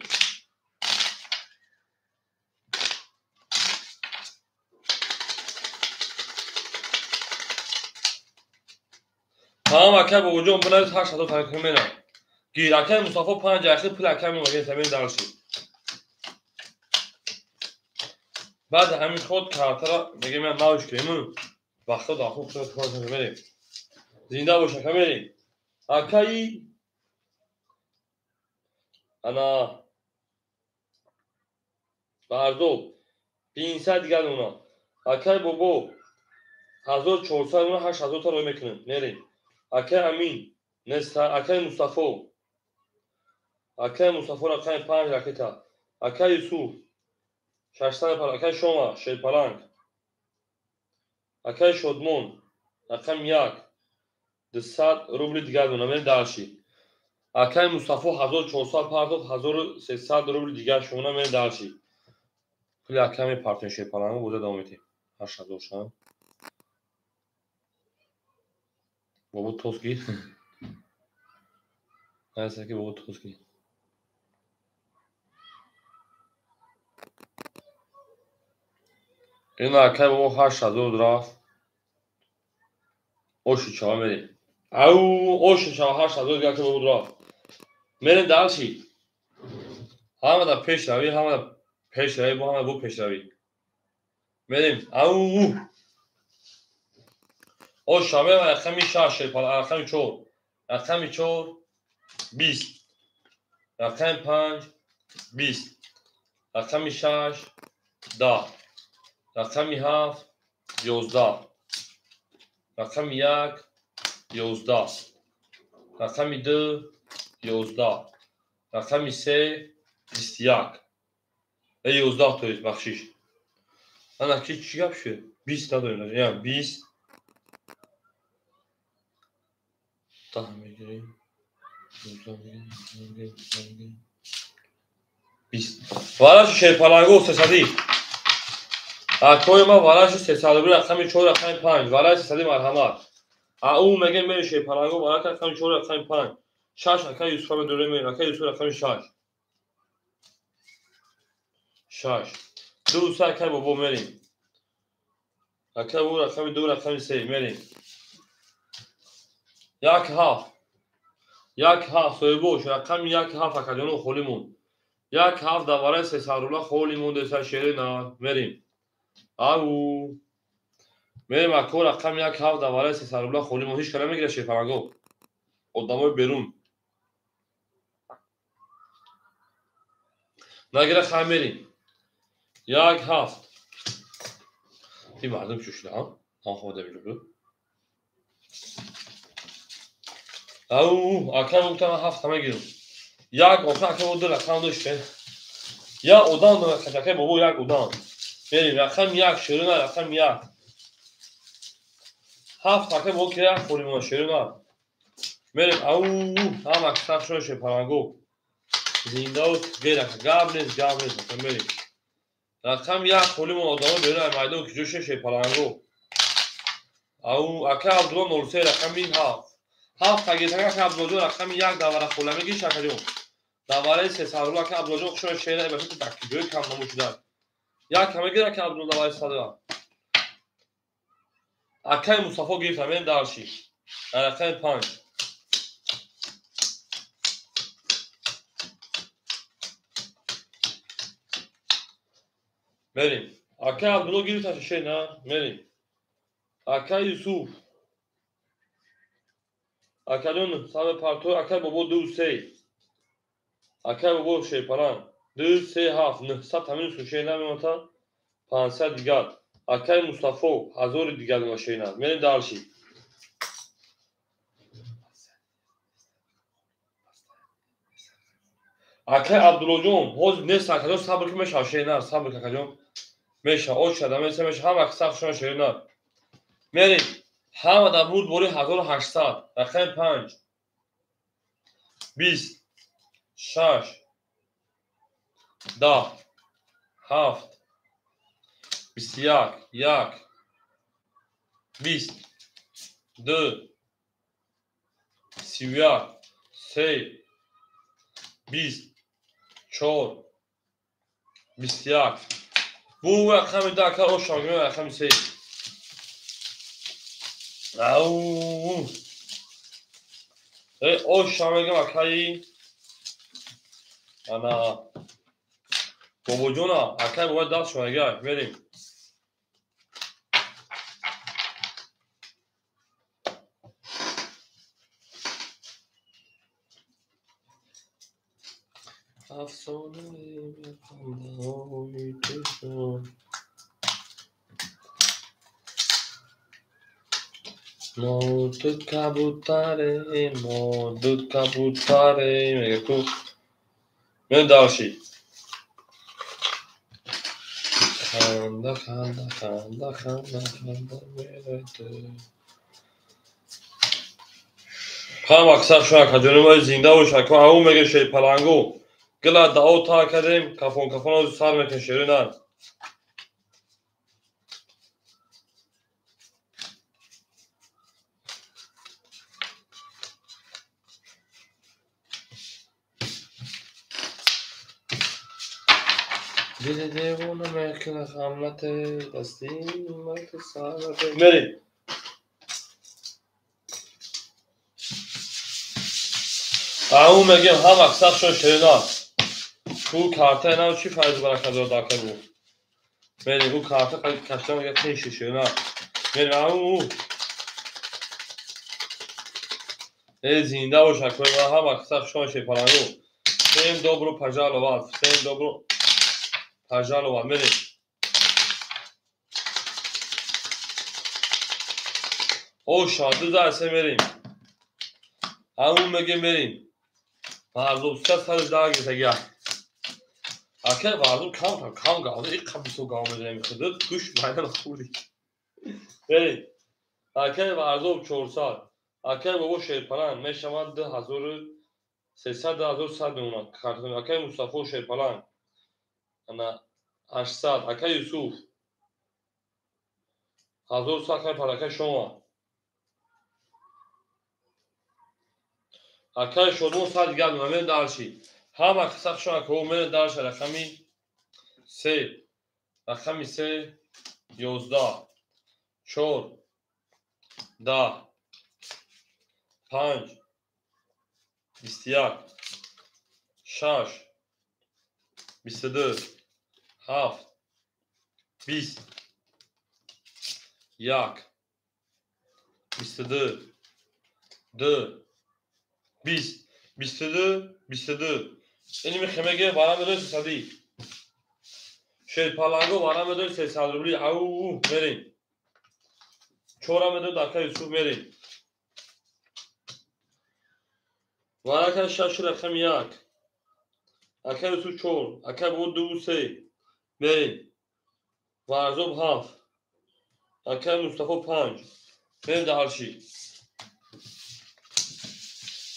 Тамом ака бобоҷон бинавис 8000 тариқ мерам. Гир акай Мустафо 5 ахир пул акай мемагин мерем дальше. Баъд ҳамин ход картара мегем я навш кунем. Вақто дар худ кор мерем. Зинда бош ака мерем. Акаи ана Бардо 500 дигар уна. Акай бобо 1400 уна 8000 та рой мекунем. Мерем. Акай Амин неста акай Мустафо. Акай Мустафо рақами 5 ракета. Акай Юсуф 600 пар. Акай Шома Шерпаланг. Акай Шодмон рақами 1 200 рубли дигар уна. Мерем дальше. Акай Мустафо 1400 партод 1300 рубли дигар шуна. Мерем дальше. Пули акай мепартем Шерпалангу боза давом метем. 8000 шан. Бобо тоз гир. Найса ки бобо тоз гир. Ин акай бобо 8000 рафт. Оши чава мерем. Ау, оши чава 8000 дигар ки бобо рафт. Мерем дальше. Ҳама да пешравӣ, ҳама да пешравӣ, бо ҳама бо пешравӣ. Мерем. Ау. Оша мерем рақами 6, рақами 4. Рақами 4 20. Рақами 5 20. Рақами 6 10. Рақами 7 11. Рақами 1 11. Рақами 2 11. Рақами 3 21. 11 то есть бахшиш. Ана ки чӣ гап шуд? 20 надорем. Я 20 10 мегирем. 19 мегирем, 20. Вараши Шерпалангу 300. Акои ма вараши 300 рубли рақами 4 рақами 5. Вараши 300 марҳамат. Ау мегем мери Шерпалангу вараши рақами 4 рақами 5. 6 ака Юсуфа медорем мери ака Юсуф рақами 6. 6. 2 3 ака бобо мерим. Ака бобо рақами 2 рақами 3 мерим. 1 7. 1 7 соҳибош рақами 1 7 акаҷону холӣ монд. 1 7 дар вараи 300 рубла холӣ монда шери на мерим. Ау. Мерим ако рақами 1 7 дар вараи 300 рубла холӣ монд. Ҳеч кара мегирад Шерпаланго. Одамои берун. Нагира хай мерим. 1 7. Ти мардум чӯ шуда, ҳа? Ҳа хода билуб. Ау, ака гуфтам 7 мегирам. Як оха ака бо 2 рақам дошт. Я одам дорад ака бобо як одам. Мерим рақам 1 ширина рақам 1. 7 ака бобо ки як холӣ монд ширина. Мерим ау, ҳама сахшо Шерпалангу. Зинда гер ака гап нест, гап нест ака мерим. Рақам 1 холӣ монд одамо берун майдон ки ҷоше Шерпалангу. Ау, ака Абдулло 03 рақами 7. 7 тагиртага ака Абдуллоҷон рақами 1 давара хола мегир шакаҷон. Давараи 300 рубла ака Абдуллоҷон хушро шера башад дар киҷои кам намуд шуда. Як мегир ака Абдулло давараи 100. Акаи Мустафо гирифта мерем дальше. Рақами 5. Мерим. Акаи Абдулло гирифта шера, мерим. Акаи Юсуф. Акаҷон сабе парто акаи бобо 2 3. Акаи бобо Шерпаланг 2 3 7 900 ҳамин сушена мемонад 500 дигар. Акаи Мустафо 1000 дигар машина. Мерем дальше. Акаи Абдуллоҷон ҳозир нест акаҷон сабр ки мешава шеринар сабр ки акаҷон мешава очада меса мешава ҳама сахт шуна шеринар. Мерем. Ҳама дар бурд бори 1800 рақами 5 20 6 10 7 21 1 20 2, 31, 3, 20, 4, 21. Бу рақами 2 ака ош мегӯем рақами 3. Ау. Ош мегӯем акаи ана бобоҷона акай бояд даст шумо мегӯяд мерем. Афсонаи бехандаҳои ту шуд. Мо ду кабутарем, мо ду кабутарем. Мега ку мерем дарши. Ханда, ханда, ханда, ханда, ханда меред. Ҳам аксар шуна каҷонимои зинда бошад. Ку ау мега шерпалангу. Гила дао та кардем, кафон кафон сар мекунем шери нар. Дили девона мекунад хамлате, дасти мард сарате. Мерем. Ау мегем ҳам аксар шуна шери нар. Ку карта нав чӣ файзу барака дорад ака бу? Мерем, ӯ карта кашта мега теши шери нар. Мерем, ау. Э зинда бош акои ма ҳам аксар шуна шерпалангу. Всем добро пожаловать, всем добро пожаловать. Мерем. Оша, 2 3 мерем. Ау мегем мерем. Мардум 310 гирифтагия. Ака мардум кам кам гавда, иққа бисо гав мезанем худат, гӯш майдан хӯрди. Мерем. Акай Варзоб 400. Акай бобо Шерпаланг мешавад 2300, 2100 мемонад. Акай Мустафо Шерпаланг ана 800. Акай Юсуф 1100 акай Палакай шома. Акай Шодмон 100 дигар мемонад дарши. Ҳама қисса шуна ко мерем дарши рақами 3. Рақами 3 11 4 10 5 21 6 22 7 20 1 22 2 20 22 22. Иними хемеге вара медои 300. Шерпаланго вара медои 300 рубли. Ау мерем. Чора медои ака Юсуф мерем. Варака 6 рақами 1. Ака Юсуф 4, ака бо 2 3. Мерем. Варзоб 7. Ака Мустафо 5. Мерем дарши.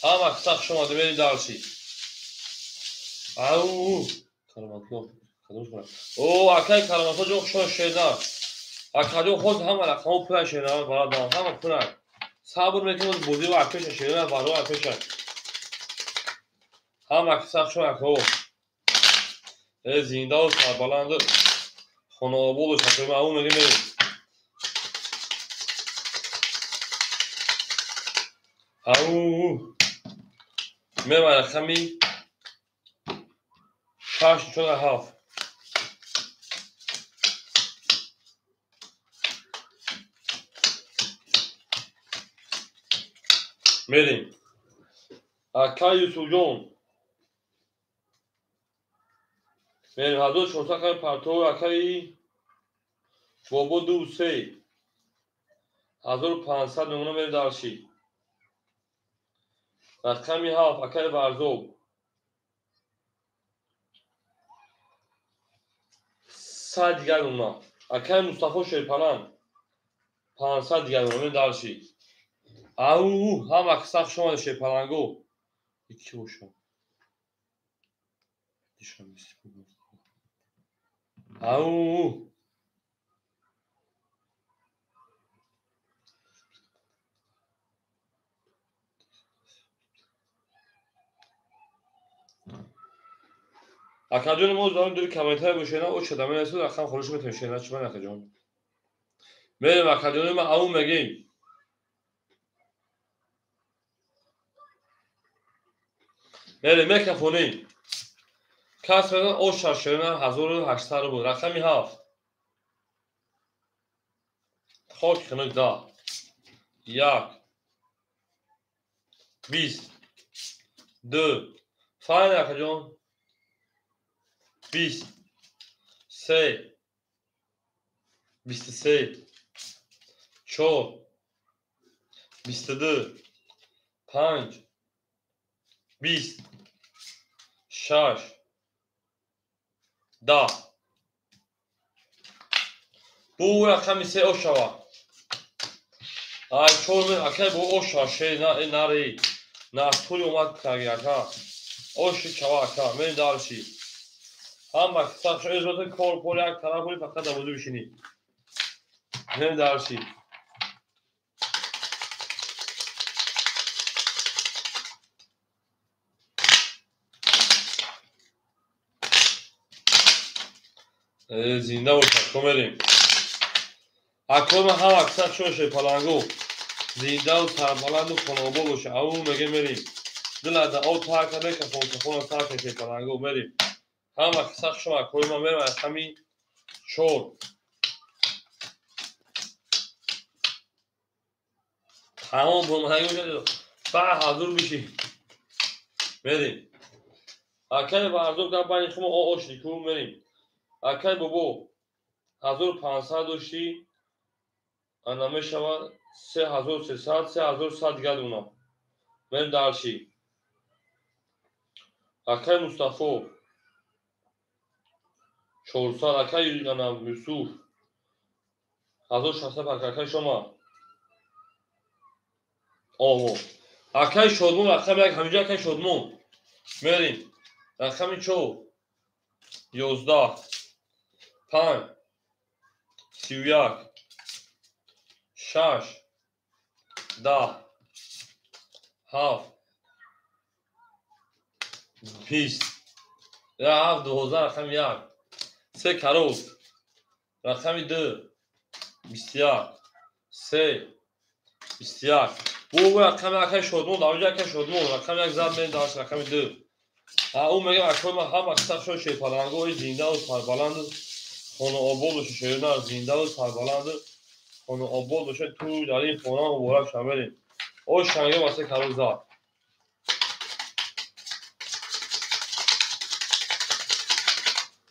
Ҳама қисса хуш омада мерем дарши. Ау Караматло кадом шуна? О акай Караматло ҷон хушон шернар. Акаҷон хоз ҳама рақамҳо пуран шернар барадан, ҳама пуран. Сабр мекунем бозӣ ва акпеша шернар баро акпеша. Ҳама қисса хушон акаҳо. Э зиндаву сарбаланду хонаободу шакои ау мегем мерем. Ау мерем рақами 6 4 7. Мерем. Акай Юсуфҷон. Мерем 1400 акай Партов, акаи Бобо 2 3. 1500 мемона мерем дарши. Рақами 7 акай Варзоб. 100 дигар мемонад. Акай Мустафо Шерпаланг 500 дигар мемонад дарши. Ау ҳама қисса хуш омада шерпалангу. Ики бошад. Ау. Акаҷони мо дорам дури комментария бошена, о чада менасуд, рақам холиш метавонем шена чӣ ман акаҷон. Мерем акаҷони ма ау мегем. Мерем мекафонем. Кас мегӯяд оша шена 1800 рубл. Рақами 7. Хок хунук 10. 1 20 2 файн акаҷон 20 3 23 4 22 5 20 6 10. Бу рақами 3 ошава. Ай 4 акай бу оша ше на нари. На тули омад таги ака. Оши чава ака, мен дарши. Ҳама сахш ӯзбата кор пор як тараф бури фақат дамуду бишинӣ. Мен дарши. Зинда бошад, ко мерем. Акома ҳама аксар шоше палангу. Зиндаву сарбаланду хонаобод боша. Ау меге мерем. Дилада о така бекафон кафона така шепалангу мерем. Ҳама сах шума акоима мерем рақами 4. Тамом бомаги ба ҳазур биши. Мерем. Акай Варзоб гап байни хумо о ошди ку мерем. Акай бобо 1500 дошти ана мешавад 3300, 3100 дигар дуна. Мерем дарши. Акай Мустафо 400, акай ана Юсуф 1600, акай шома. Оҳо. Акай Шодмон рақами 1, ҳаминҷо акай Шодмон. Мерем. Рақами 4 11 5 31 6 10 7 20 7 12 рақами 1 3 карол рақами 2 21 3 21. Бу рақами акай Шодмон, давҷа акай Шодмон рақами 1 зад мерем дарш рақами 2. Ау мегам акой ма ҳама сахшо шепалангои зиндаву сарбаланду хонаобод боша шерина зиндаву сарбаланду хонаобод боша ту дар ин хона муборак шава мерем. О шанге васе карол зад.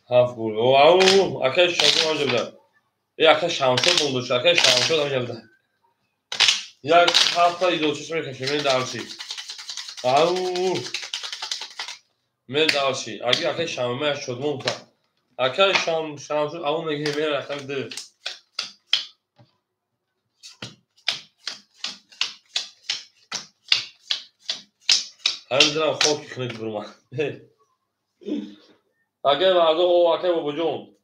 Ҳафт гул. О ау акай Шодмон ҳамҷа буда. Э акай Шамшод ном дошт, акай Шамшод ҳамҷа буда. Як ҳафта идочиш мекашем мен дарши. Ау мен дарши. Аги акай Шамма Шодмон ка. Акай Шамшод ау меги мен рақами 2. Ҳамин дилам хоки хунук бурма. Акай Варзо, о акай Бобоҷон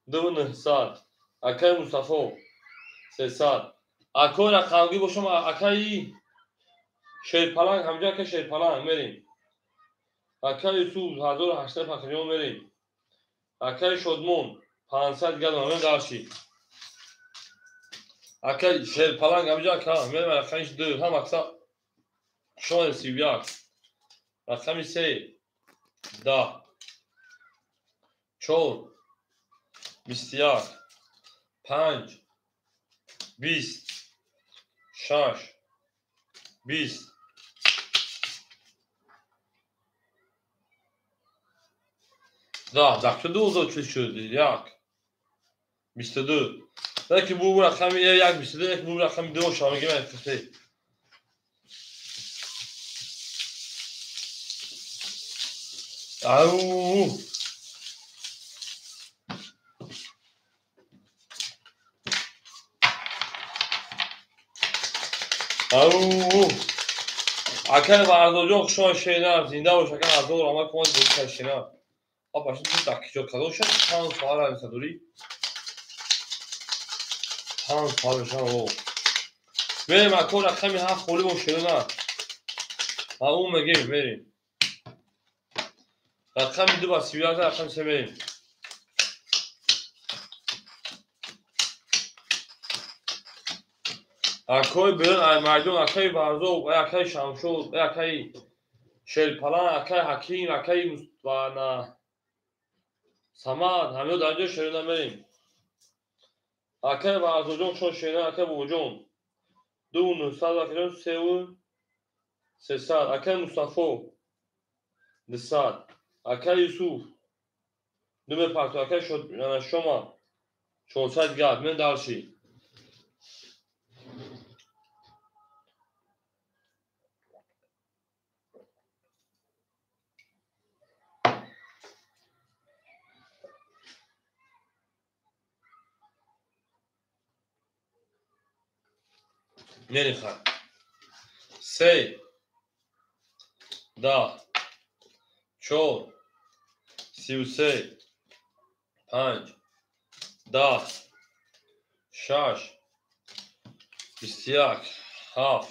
2900, акай Мустафо 300. Акой рақамгӣ бошам акаи Шерпаланг, ҳамҷо акай Шерпаланг мерем. Акай Юсуф 1800 пахриён мерем. Акай Шодмон 500 дигар донам дарши. Акай Шерпаланг ҳамҷо ака мерем рақами 2 ҳам акса шоне 31 рақами 3 10 4 21 5 20 6 20 10. Дақиқа 12 шуд. 1 22. Яке бу рақами 1 22, яке бу рақами 2 шава мегем 3. Ау! Ау! Акай Варзоҷон хушомад шена, зинда бош ака ҳазор раҳмат кумак бошад шена. Апа шуд дақиқо кадо шуд 5 соат рависа дорӣ? 5 соат мешавад о. Мерем ако рақами 7 холӣ бош шена. Ау мегем мерем. Рақами 2 ба 31, рақами 3 мерем. Акои берун ай майдон, акаи Барзоб, акаи Шамшод, акаи Шерпалан, акаи Ҳаким, акаи Мустана Самад, ҳамиё дар ҷо шерина мерем. Акаи Барзоҷон шон шерина, акаи Бобоҷон 2 900, акаҷон 3 300, акаи Мустафо 200, акаи Юсуф 2 мепарту, акаи Шома 400 гап, мен дарши. Мерем хай. 3, 10, 4, 33, 5, 10, 6, 21, 7,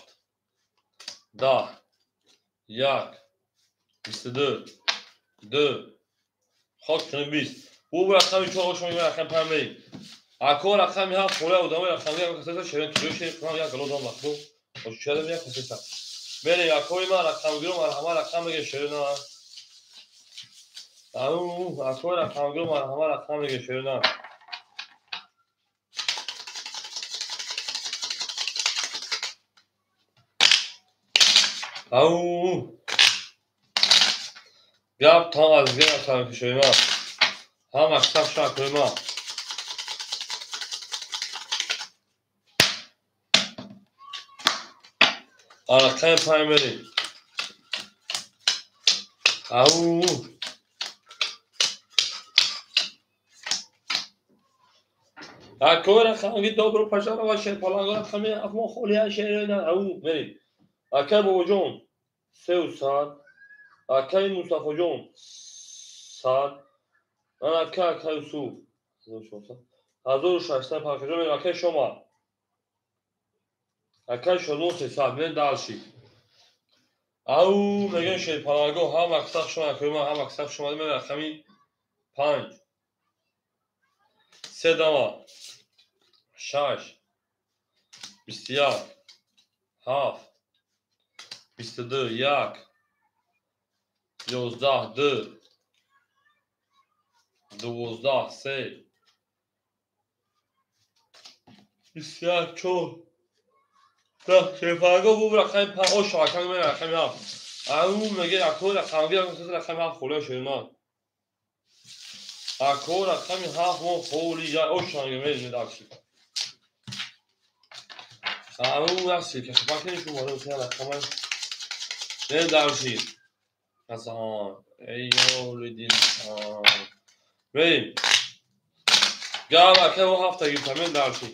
10, 1, 22, 2, хок кунем 20. Ӯ рақами 4 шумо рақами 5 мерем. Ако рақами 7 хола одамои рақами 1 касеса шерин киҷо шерин кунам як гало дам вақту. Ошчадам як касеса. Мерем акои ман рақамгиру марҳама рақам меге шерина. Ау, акои рақамгиру марҳама рақам меге шерина. Ау. Гап там аз гап там шерина. Ҳам аксар шакои ман. Рақами 5 мерем. Ау. Акои рақамги добро пожаловать шерпаланго рақами афмо холия шерина. Ау, мерем. Акаи Бобоҷон 300, акаи Мустафоҷон 100, ака Юсуф 1600 пакаҷон мерем. Акаи Шома, акаи Шодмон 300, мерем дарши. Ау, мегӯем шерпаланго ҳам аксар шумо акои ман ҳам аксар шумо мерем рақами 5, 3 дама, 6, 21, 7, 22, 1, 11, 2, 12, 3, 21, 4, 10. Шерпаланго бу рақами 5, ош акаи мерем рақами 7. Ау, меге акои рақамги рақами 7 холия шерина. Ако рақами 7 мо холия ошанги мерем дарши. Ау, яси ки шапакни шу модел се рақами мерем дарши. Асан, эй ёли дил. Мерем. Гап акаи о ҳафта гирифта мерем дарши.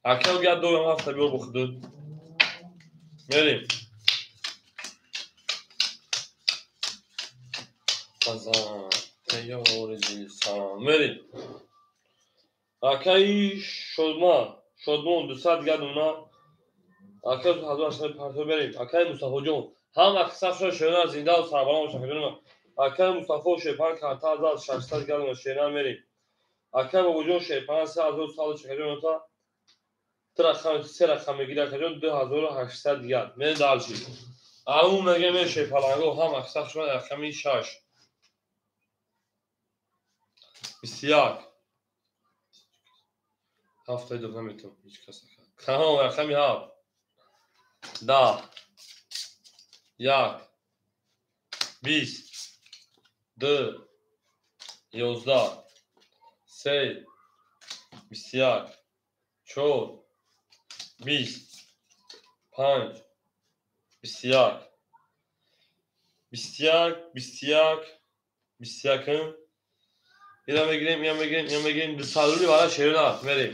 Акаи гап дорам ҳафта биёр бо худат. Мерем. Азан, эй ёли дил. Мерем. Акаи Шодмон, Шодмон 200 гадуна. Акаи 1800 парто мерем. Акаи Мустафоҷон ҳам аксар шерина зинда ва сарбаланд бошад. Акаи Мустафо шерпан карта 1600 гадуна шерина мерем. Акаи Бобоҷон шерпан 3100 шакаҷон та се рақам мегири акаҷон 2800 дигар. Мерем дарши. Ау меге ме шерпаланго ҳам аксар шумо рақами 6, 21, ҳафтаи дод наметавон ҳеҷ кас накард. Тамом рақами 7, 10, 1, 20, 2, 11, 3, 21, 4, 20, 5, 21, 21, 21, 21. Ина мегирем, ина мегирем, ина мегирем. 200 рубли вара шерина мерем.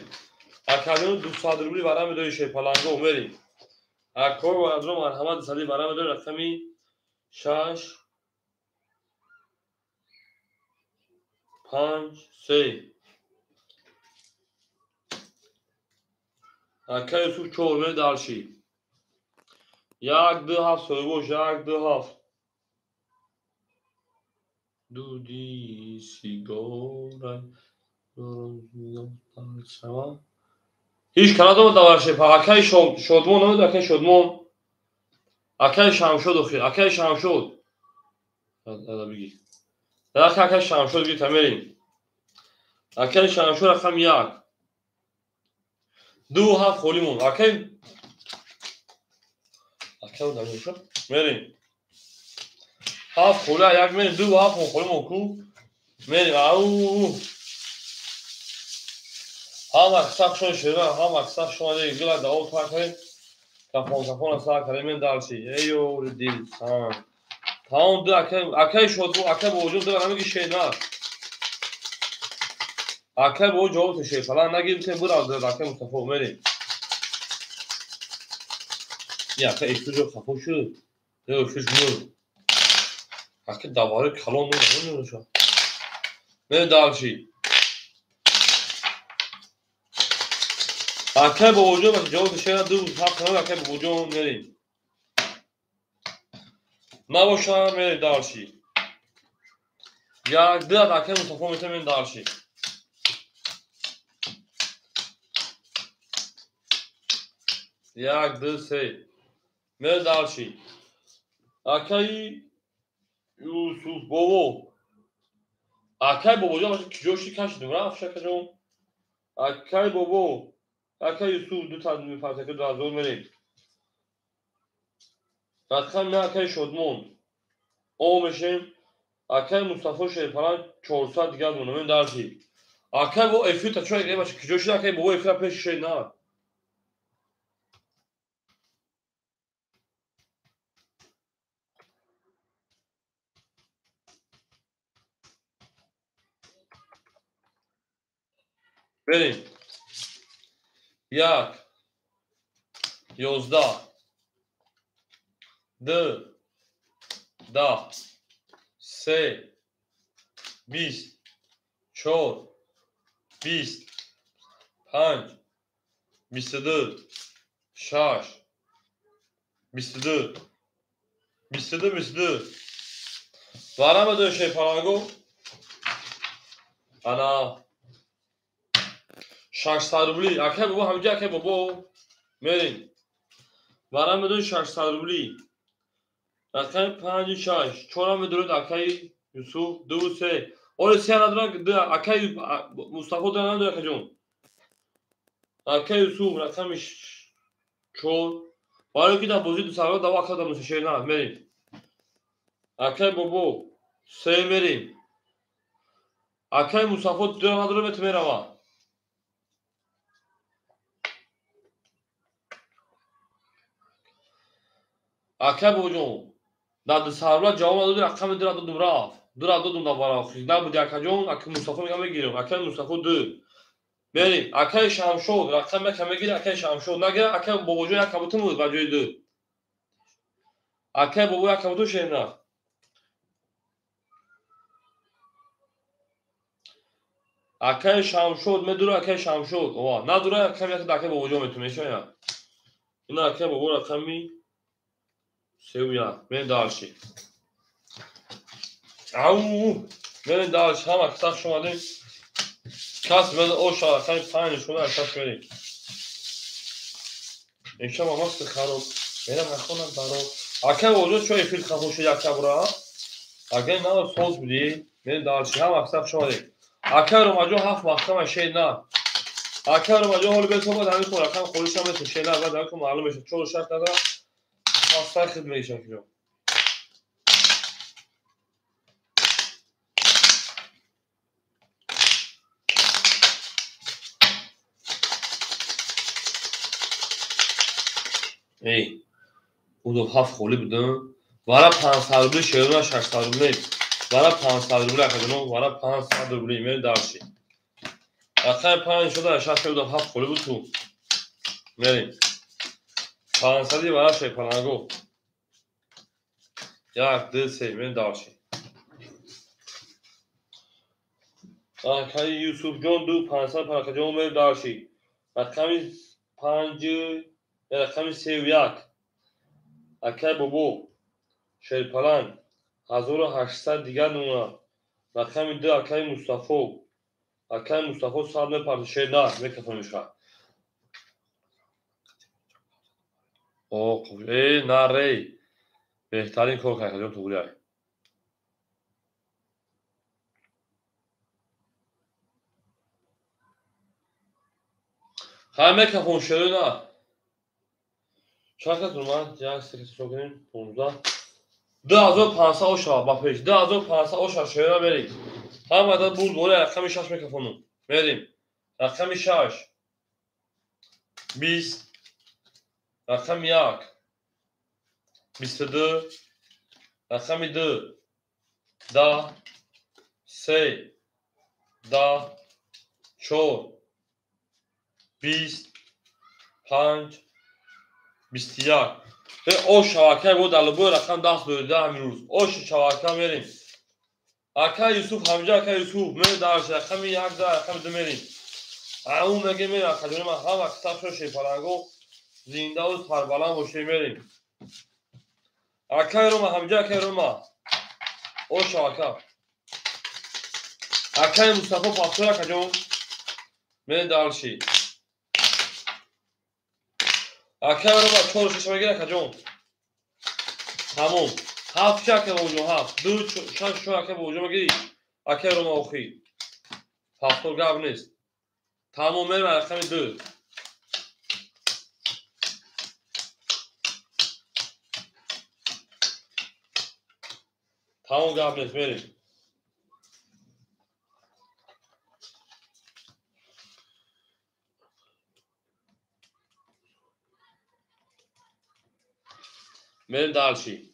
Акаҷон 200 рубли вара медори шерпаланго мерем. Акои варадро марҳамат 200 вара медори рақами 6, 5, 3. Акаи Юсуф 4 мерем дарши. 1, 2, 7 соҳибош 1, 2, 7. Дуди сигора ҳеҷ канадома давар шепа. Акаи Шодмон намед, акаи Шодмон, акаи Шамшод, охир акаи Шамшод биги, акаи Шамшод ги тамерин. Акаи Шамшод рақами 1, 2, 7 холӣ монд. Акаи мерем, 7 холӣ, 1 мерем, 2, 7 холӣ монд ку мерем. Ау, ҳама сах шон шера, ҳама сах шон гила давом сар кардем, кафон кафона сар кардем. Мен дарси эй ёри дил сан тамом. Ду акаи Шодмон, акаи Бобоҷон ду намеги шер на. Акаи бобо ҷавоб шер фалан нагирифтем, бурав акаи Мустафо мерем. Ака эфирҷо хафо шуд, эфир мурд. Ака давари калон намеша. Мерем дарси. Акаи Бобоҷон ҷавоби шера 2, 7 акаи Бобоҷон мерем. Набоша мерем дарси. 1, 2 акаи Мустафо метавонем дарси. 1, 2, 3 мерем дарси. Акаи Юсуф бобо, акаи Бобоҷон киҷо ши кашидум рафт шакаҷон. Акаи бобо, акаи Юсуф ду та мепартака 2000 мерем. Рақам на акаи Шодмон о мешем. Акаи Мустафо Шерпалан 400 дигар монам дарси. Акаи бо эфир та чой гиребаш киҷо шид. Акаи бобо эфира пеш шед на. Берем. 1, 11, 2, 10, 3, 20, 4, 20, 5, 22, 6, 22, 22, 22. Варама дӯшей паланго. Ана 600 рубли. Акай бобо ҳамҷа, акай бобо мерем. Варама дӯ 600 рубли. Рақами 5, 6, 4 медурад акаи Юсуф, 2, 3. Оли се надорад, акаи Мустафо ду надорад, акаҷон. Акаи Юсуф рақами 4. Барои ки дар бозии дусарва дава ака дар мусашер на мерем. Акаи бобо 3 мерем. Акаи Мустафо ду надорад, мет мерава. Акаи бобоҷон дар дусарва ҷавоб надоди, рақами 2 додум рафт. 2 додум дар варақ. Набуди акаҷон, акаи Мустафо мегам мегирем. Акаи Мустафо 2. Мерем. Акаи Шамшод рақами 1 мегирем, акаи Шамшод нагира, акаи бобоҷон як кабутун буд ба ҷои 2. Акаи бобо як кабутун шер на. Акаи Шамшод медура, акаи Шамшод. Ова, надура, рақами 1 акаи бобоҷон метунем. Ишая. Ина акаи бобо рақами 3 1. Мерем дарси. Ау, мерем дарси. Ҳама сах шумадем. Кас мед оша рақами 5 шуда шаш мерем. Имшаб маст хароб. Мерам нахонам баро. Акаи бобоҷон чой эфир хафо шуд як шабра. Акаи на соз будӣ. Мерем дарси. Ҳама сах шумадем. Акаи Ромаҷон 7 маҳкама шед на. Акаи Ромаҷон ҳоли бесобад ҳамин кор рақам холишам метун шед на. Баъд ҳамин кор маълум мешавад. 4 6 надорам. Хаста хид мешавад киҷо. Эй, удо 7 холӣ будам. Вара 500 рубли шерона 600 рубли. Вара 500 рубли акаҷоно, вара 500 рубли мерем дарси. Рақами 5 шуда 6 удо 7 холӣ буд ту. Мерем. 500 вара шерпаланго. 1, 2, 3 мерем дарси. Акаи Юсуфҷон 2 500 паракаҷон мерем дарси. Рақами 5, рақами 3 1. Акаи бобо шерпаланг 1800 дигар намуна. Рақами 2 акаи Мустафо. Акаи Мустафо 100 мепарти шер на, мекафонишха. О, э, на рей. Беҳтарин кор кард, ҷон туғрияй. Хай мекафон шеро на. Чанд кас ман як се кас кунем 15 2500 оша ба пеш 2500 оша шеро мерем. Ҳамада буд бори рақами 6 мекафонум. Мерем. Рақами 6 20 рақами 1 22 рақами 2 10 3 10 4 20 5 21. Ош шавака бо дар лубои рақам даст дорида ҳамин рӯз. Ош шавака мерем. Ака Юсуф ҳамҷа ака Юсуф мерем дар рақами 1 да рақами 2 мерем. Ау меге мерем акаҷони ман ҳама китабшо шепаланго зиндаву сарбаланд бошем мерем. Акаи Рома ҳамҷа акаи Рома. Ош шавака. Акаи Мустафо пастор акаҷон. Мерем дарши. Акаи Рома 4 6 мегир акаҷон. Тамом. 7 ча акаи Бобоҷон 7 2 6 4 акаи Бобоҷон мегири. Акаи Рома охир. Пастор гап нест. Тамом мерем рақами 2. Тамом гап нест мерем. Мерем дальше.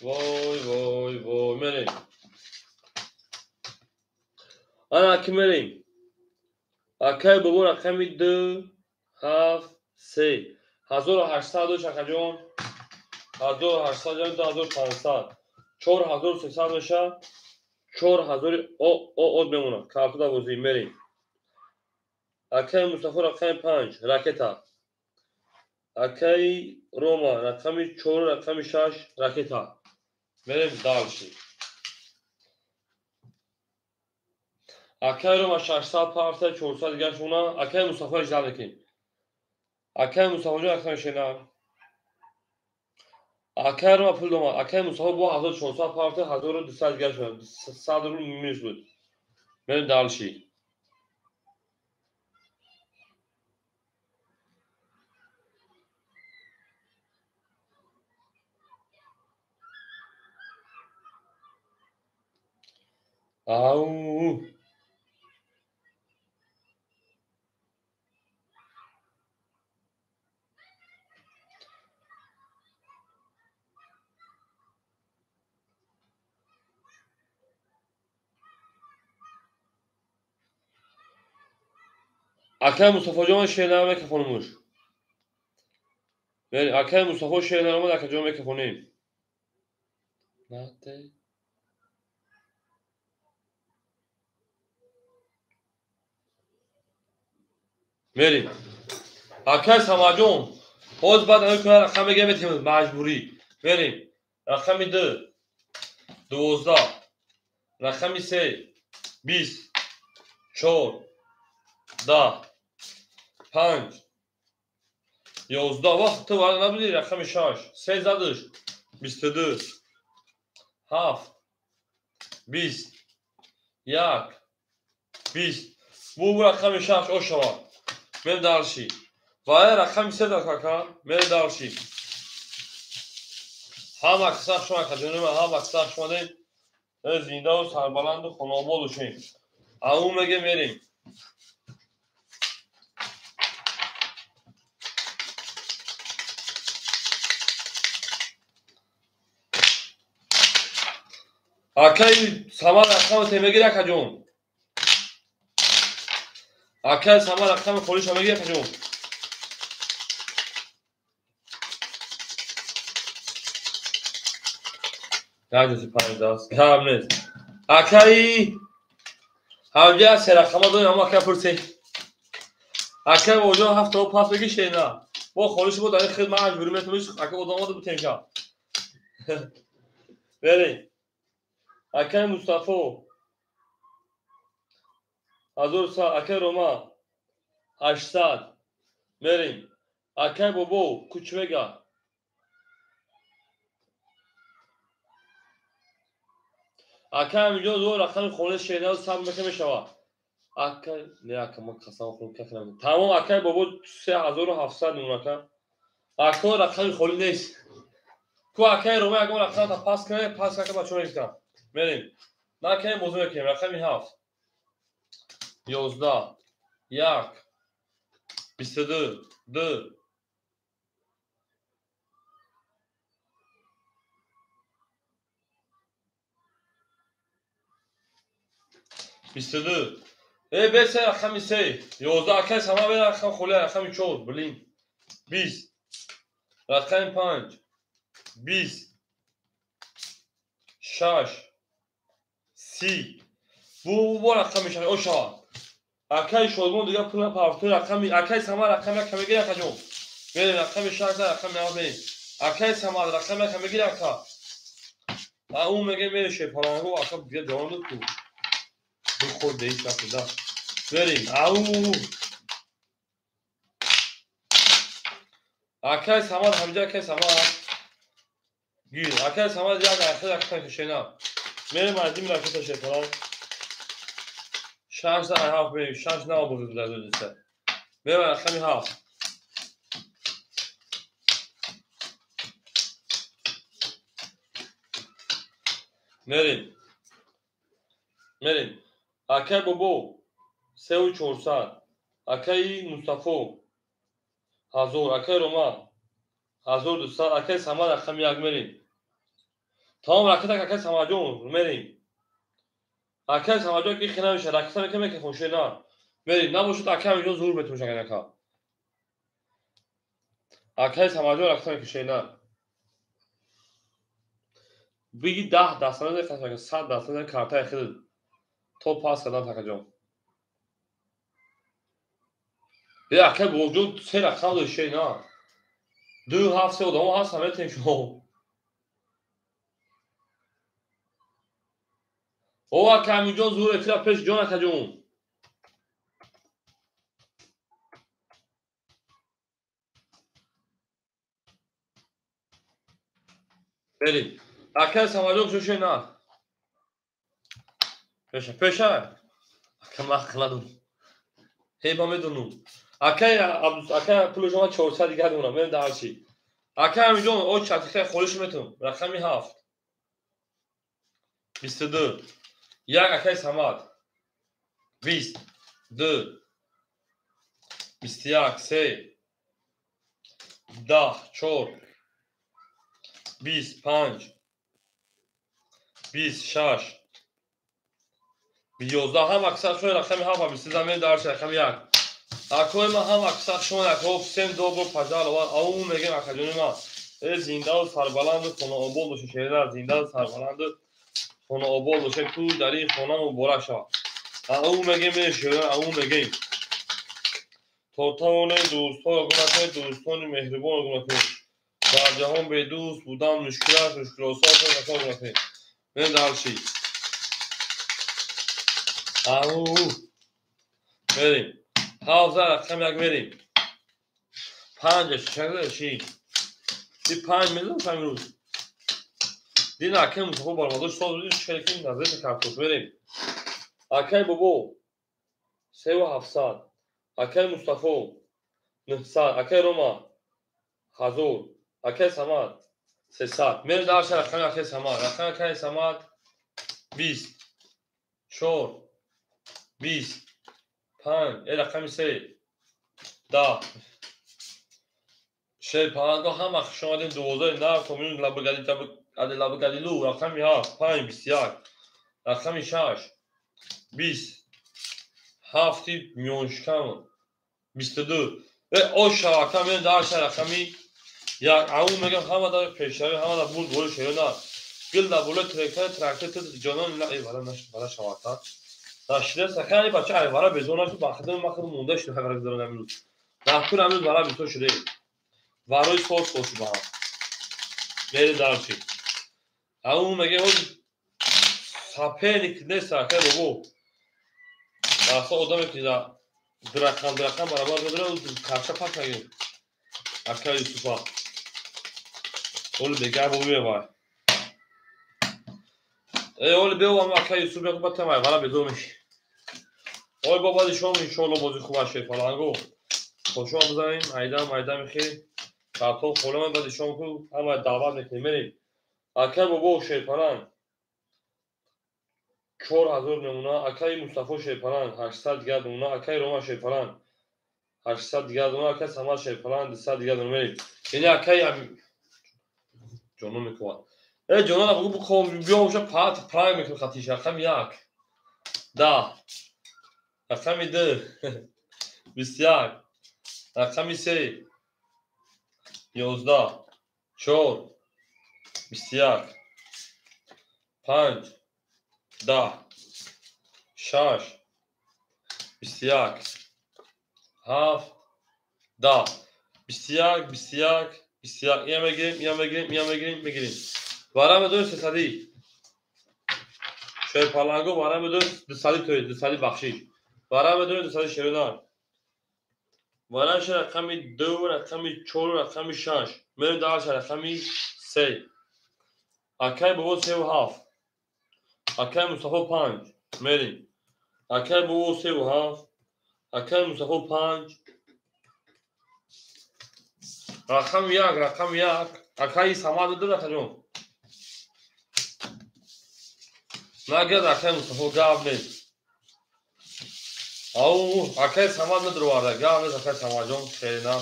Вой, вой, вой, мерем. Ана ки мерем. Акаи бобо рақами 2 7 3 1800 дош акаҷон. 1800 ҷон 2500. 4300 меша. 4000 о мемонад. Картуда бозӣ мерем. Акаи Мустафо рақами 5 ракета. Акаи Рома рақами 4 рақами 6 ракета. Мерем дальше. Акаи Рома 600 парта 400 дигар шуна. Акаи Мустафо иҷза мекунем. Акаи Мустафо ҷон рақами шена. Акаи Рома пул домад. Акаи Мустафо бо 1400 парта 1200 дигар шуна. 100 рубл минус буд. Мерем дальше. Ау. Акаи Мустафоҷон шеърнама мекафонумуш. Акаи Мустафо шеърнама акаҷон мекафонем. Мерем. Акаи Самаҷон, ҳоз баъд ами кунад рақам мегирем метем маҷбурӣ. Мерем. Рақами 2 12 рақами 3 20 4 10 5 11 вақт ту вара набудӣ рақами 6 3 задаш 22 7 20 1 20 бу рақами 6 ошава. Мерем дальше. Ва рақами 3 зад кака. Мерем дальше. Ҳама киса шума каҷонема, ҳама киса шума дем. Зиндаву сарбаланду хонаобод бошем. Ау меге мерем. Акаи Самар рақами те мегири акаҷон. Акаи Самар рақами холиша мегири акаҷон. Як панҷ даст гап нест. Акаи ҳамҷа се рақама дорем, ҳама ака пурсем. Акаи Бобоҷон ҳафт пас мегише на. Бо холиш бо дар ин хидмат маҷбурӣ метавониш ака одамода бутем ша. Мерем. Акай Мустафо 1100. Акай Рома 800. Мерим. Акай Бобо Кучвега. Акай Амиҷон ду рақами хонаи шерназ сабр мекунад мешавад. Акай не ака ма қасам хӯрд кахнам. Тамом акай Бобо 3700 мемон ака. Ако рақами холӣ нест. Ку акай Рома ягон рақамата пас кунед, пас ака бачаҳо гирифтам. Мерим. На акай бозӣ мекунем. Рақами 7 11 1 22 2 22. Э бесе рақами 3 11 акай сама бе рақам холӣ рақами 4 блин 20 рақами 5 20 6 30 бу рақами 6 ошава. Акай Шодмон дигар пул напартои рақами акай Самад рақами як мегири акаҷон. Берем рақами 6 рақами 7 берем. Акай Самад рақами як мегири ака. А ӯ меге мере шепаланго ака дигар ҷавон дод ку. Бихӯр деи шакуда. Берем. Ау. Акай Самад ҳамҷа акай Самад. Гир. Акай Самад як ахир акай кишена. Мерем азим ракета шепаланг. 6 7 мерем. 6 9 бузург. Мерем рақами 7. Мерем. Мерем. Акай Бобо 3400. Акай Мустафо 1000. Акай Рома 1200. Акай Самад рақами 1 мерем. Тамом ракета акай Самадҷон мерем. Акай Самадҷон ки хина мешавад. Ракета мекунем ки хуше на. Мерем. Набошад акай Амиҷон зур метавонад ака. Акай Самадҷон ракета мекушад на. Биги 10 дастана қасам 100 дастана картаи хид то пас кардан такаҷон. Е акай Бобоҷон се рақам дошт на. 2 7 3 одамо ҳастан метавонем шумо. О акай Амиҷон зур эфира пеш ҷон акаҷон. Берем. Акай Самадҷон шуше на. Пеша, пеша. Ака ман ақл надорам. Ҳей ба медонам. Акай акай пули шумо 400 дигар дорам. Мерем дар чӣ. Акай Амиҷон о чатихаи холиш метавонам. Рақами 7 22 1 акай Самад 20 2 21 3 10 4 25 26 11 ҳам аксар шумо рақами 7 22 мен дар рақами 1. Акои ман ҳам аксар шумо ако всем добро пожаловать. Ау мегем акаҷони ман. Э зиндаву сарбаланду хонаобод бошед, шердар зиндаву сарбаланду хонаобод бошед, ту дар ин хона муборак шавад. Ау мегем шердар, ау мегем. То тавонем дӯстҳоро гуна кунед, дӯстони меҳрибонро гуна кунед. Дар ҷаҳон бедӯст будан мушкил аст, мушкилосон гуна кунед. Мен дар чӣ? Ау. Мерем. 7 рақам 1 мерем. 5 6 6. Ди 5 мезанам имрӯз. Дин акай Мустафо баромадош соз будем чӣ ки назари картош мерем. Акай Бобо 3700. Акай Мустафо 900. Акай Рома 1000. Акай Самад 300. Мерем дар рақами акай Самад. Рақами акай Самад 20 4 20 5 рақами 3 10 шер паланго ҳама хуш омадем 12 нар комин лабагалилу рақами 7 5 21 рақами 6 20 7 миёншикам 22 оша ака мен дар рақами 1 ау мегам ҳама дар пешравӣ ҳама дар бурд боло шеро на гил дар болои трактор ҷонон вара вара шавата нашида сакани бача ай вара безор нашуд бахидам махидам монда шуд ҳагара гузарон амрӯз даҳтур амрӯз вара бисёр шуда варои соз соз шуд баҳам мери дар чӣ ау меге ҳоз Соперник нест, акай бобо. Асло одаме ки ду рақам баробар медорад, карша пас нагирем. Акай Юсуфа. Оли бегар бо мевай. Э, оли бео акай Юсуф мегӯ батамай, вала бедор меши. Ой, бо баъди шом иншоалло бози хуб аст шерпаланго. Хошом бизанем, айдам, айдам хел. Картон холама баъди шом ку ҳама даъват мекунем, мерем. Акай бобо шерпаланг 4000 мемона, акай Мустафо шерпаланг 800 дигар мемона, акай Рома шерпаланг 800 дигар мемона, акай Самад шерпаланг 200 дигар мемона. Мерем. Яъне акай ҷонон мекунад. Э, ҷонон бугу бухо биё уша пат пранк мекунем хатиш. Рақами 1 10, рақами 2 21, рақами 3 11, 4 21, 5 10, 6 21, 7 10, 21, 21, 21. Ия мегирем, ия мегирем, ия мегирем, мегирем. Вара медорем сесадӣ. Шерпаланго вара медорем дусадӣ, тои дусадӣ бахшиш. Вара медорем дусадӣ шеринар. Вараша рақами 2, рақами 4, рақами 6. Мерем даша рақами 3. Акай бобо 3 ва 7. Акай Мустафо 5. Мерем. Акай бобо 3 ва 7. Акай Мустафо 5. Рақами 1, рақами 1. Акай Самад ду рақаҷон. Нагар акай Мустафо гап нест. Ау, акай Самад надроварда, гап нест акай Самадҷон, шерина.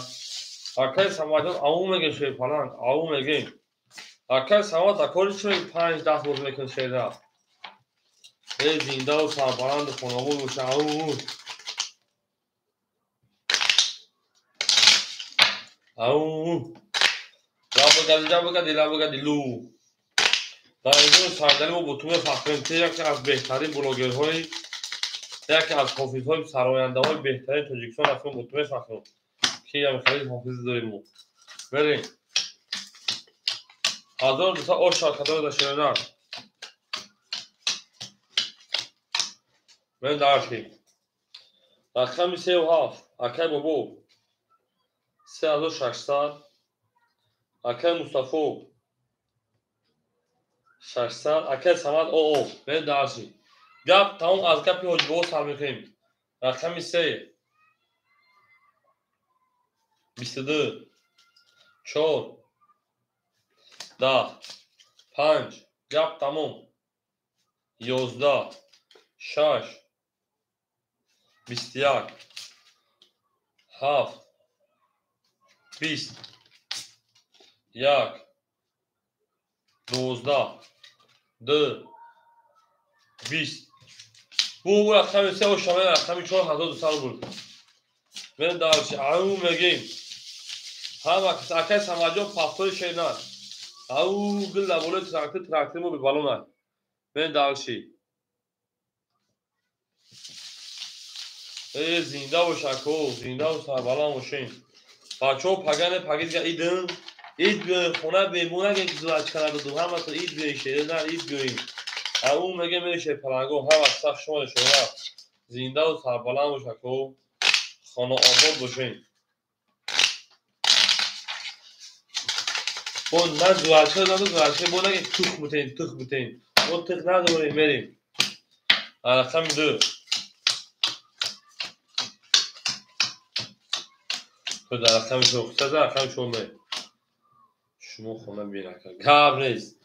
Акай Самадҷон ау меге шерпаланг, ау меге. Акай Самад акори чӣ меги 5 10 боз мекунад шерина. Э, зиндаву сарбаланду хонобод боша, ау. Ау. Лабагади, лабагади, лабагади, лу. Дар инҷо сардали мо бо ту мефахрем, ки яке аз беҳтарин блогерҳои, яке аз ҳофизҳои сарояндаҳои беҳтарини Тоҷикистон ҳастем, бо ту мефахрем, ки ҳамихали ҳофиз дорем мо. Мерем. 1200 ош шаркадор дар шеринар. Мерем дарши. Рақами 3 ва 7, акай бобо 3600, акай Мустафо 600, акай Самад оо. Мерем дарши. Гап тамом, аз гапи ҳоҷибобо сар мекунем. Рақами 3 22, 4 10, 5, гап тамом, 11, 6 21, 7 20, 1 12, 2 20. Бу рақами 3 ошамена рақами 4200 рубл. Мен дарши ау мегем. Ҳама кас акай Самадҷон пафтои шеринар. Ау гил дар болои трактор, трактор мо бебалон аст. Мен дарши. Э, зинда бош ако, зиндаву сарбаланд бошем. Бачаҳо пагане паги дига идм. Ид биёем хона бемона ки зулачка надодум. Ҳамато ид биёем шеринар, ид биёем. Ау меге мереше паланго, ҳама сах шумо шумо. Зиндаву сарбаланд бош ако. Хона обод бошем. Бо на зулачка надо, зулачка бо наге тух бутем, тух бутем. Мо тух надорем, мерем. Рақами 2. То дар рақами 4, хусусан рақами 4 ме. Шумо хона биён ака. Гап нест.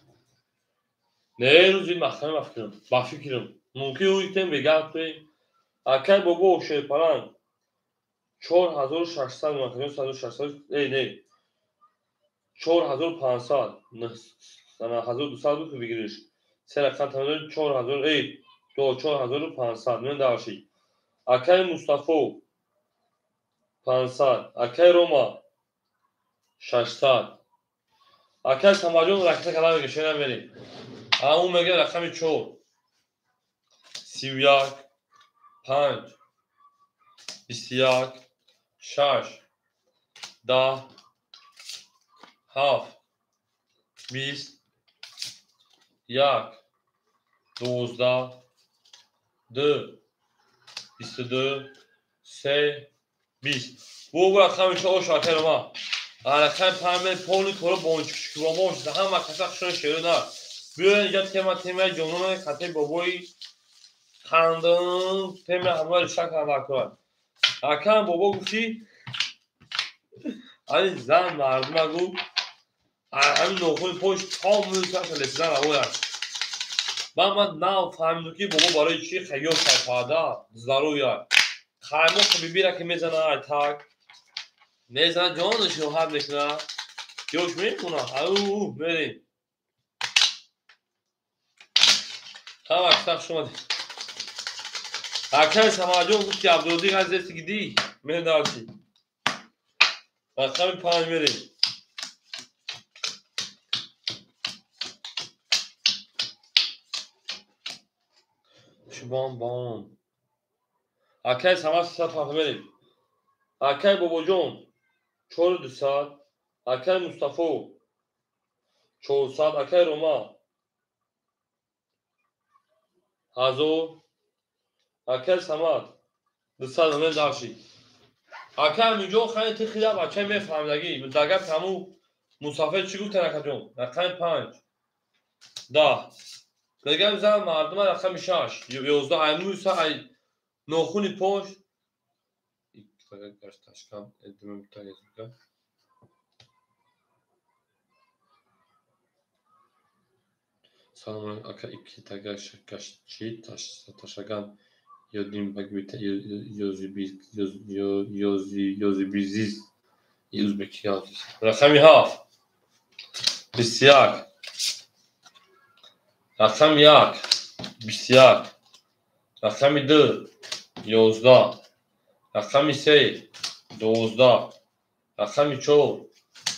Не, рӯзи маҳкама ба фикрам, ба фикрам. Мумкин ӯ бегап туем. Акай бобо шерпаланг 4600 4600, э, не. 4500, 1200 буд бигириш. Се рақам тамом 4000, эй, 4500 мен дарши. Акай Мустафо 500, акай Рома 600. Акай Самадҷон ракета кала меге, шена мерем. Ау меге рақами 4 31, 5 21, 6 10, 7 20, 1 12, 2, 22, 3, 20. Бу рақами 4 акай Рома. Рақами 5 полни коро бончик бомон ҳама каса хушон шерона. Биёед инҷа тема темаи ҷонони хати бобои қандон тема ҳамаи шак ҳамакор. Акам бобо гуфти ани зан мардума гуфт ҳамин нохуни пош то мӯи сарша лесидан равояд. Ман нав фаҳмидам ки бобо барои чӣ хаёл шайфада здоровья. Қаймоқ бибира ки мезана ай так. Мезана ҷонаш роҳат мекунад. Ёш мемона. Ау мерем. Ҳама киса хуш омадед. Акай Самаҷон гуфт ки Абдурозиқ азиз гиди мерем дарси. Рақами 5 мерем. Шубон бон. Акай Самад 350 мерем. Акай Бобоҷон 4200, акай Мустафо 400, акай Рома 1000, акай Самад 200 мерем дарши. Акай Аминҷон хай ти хида бачаи мефаҳмидагӣ. Дар гапи ҳаму мусафир чӣ гуфтан акаҷон? Рақами 5 10. Мегам зан мардума рақами 6 11 ай мӯса ай нохуни пош. Салом алейкум ака, икки тага шакашчи ташаган ёзибизиз узбеки. Рақами 7 21, рақами 1 21, рақами 2 11, рақами 3 12, рақами 4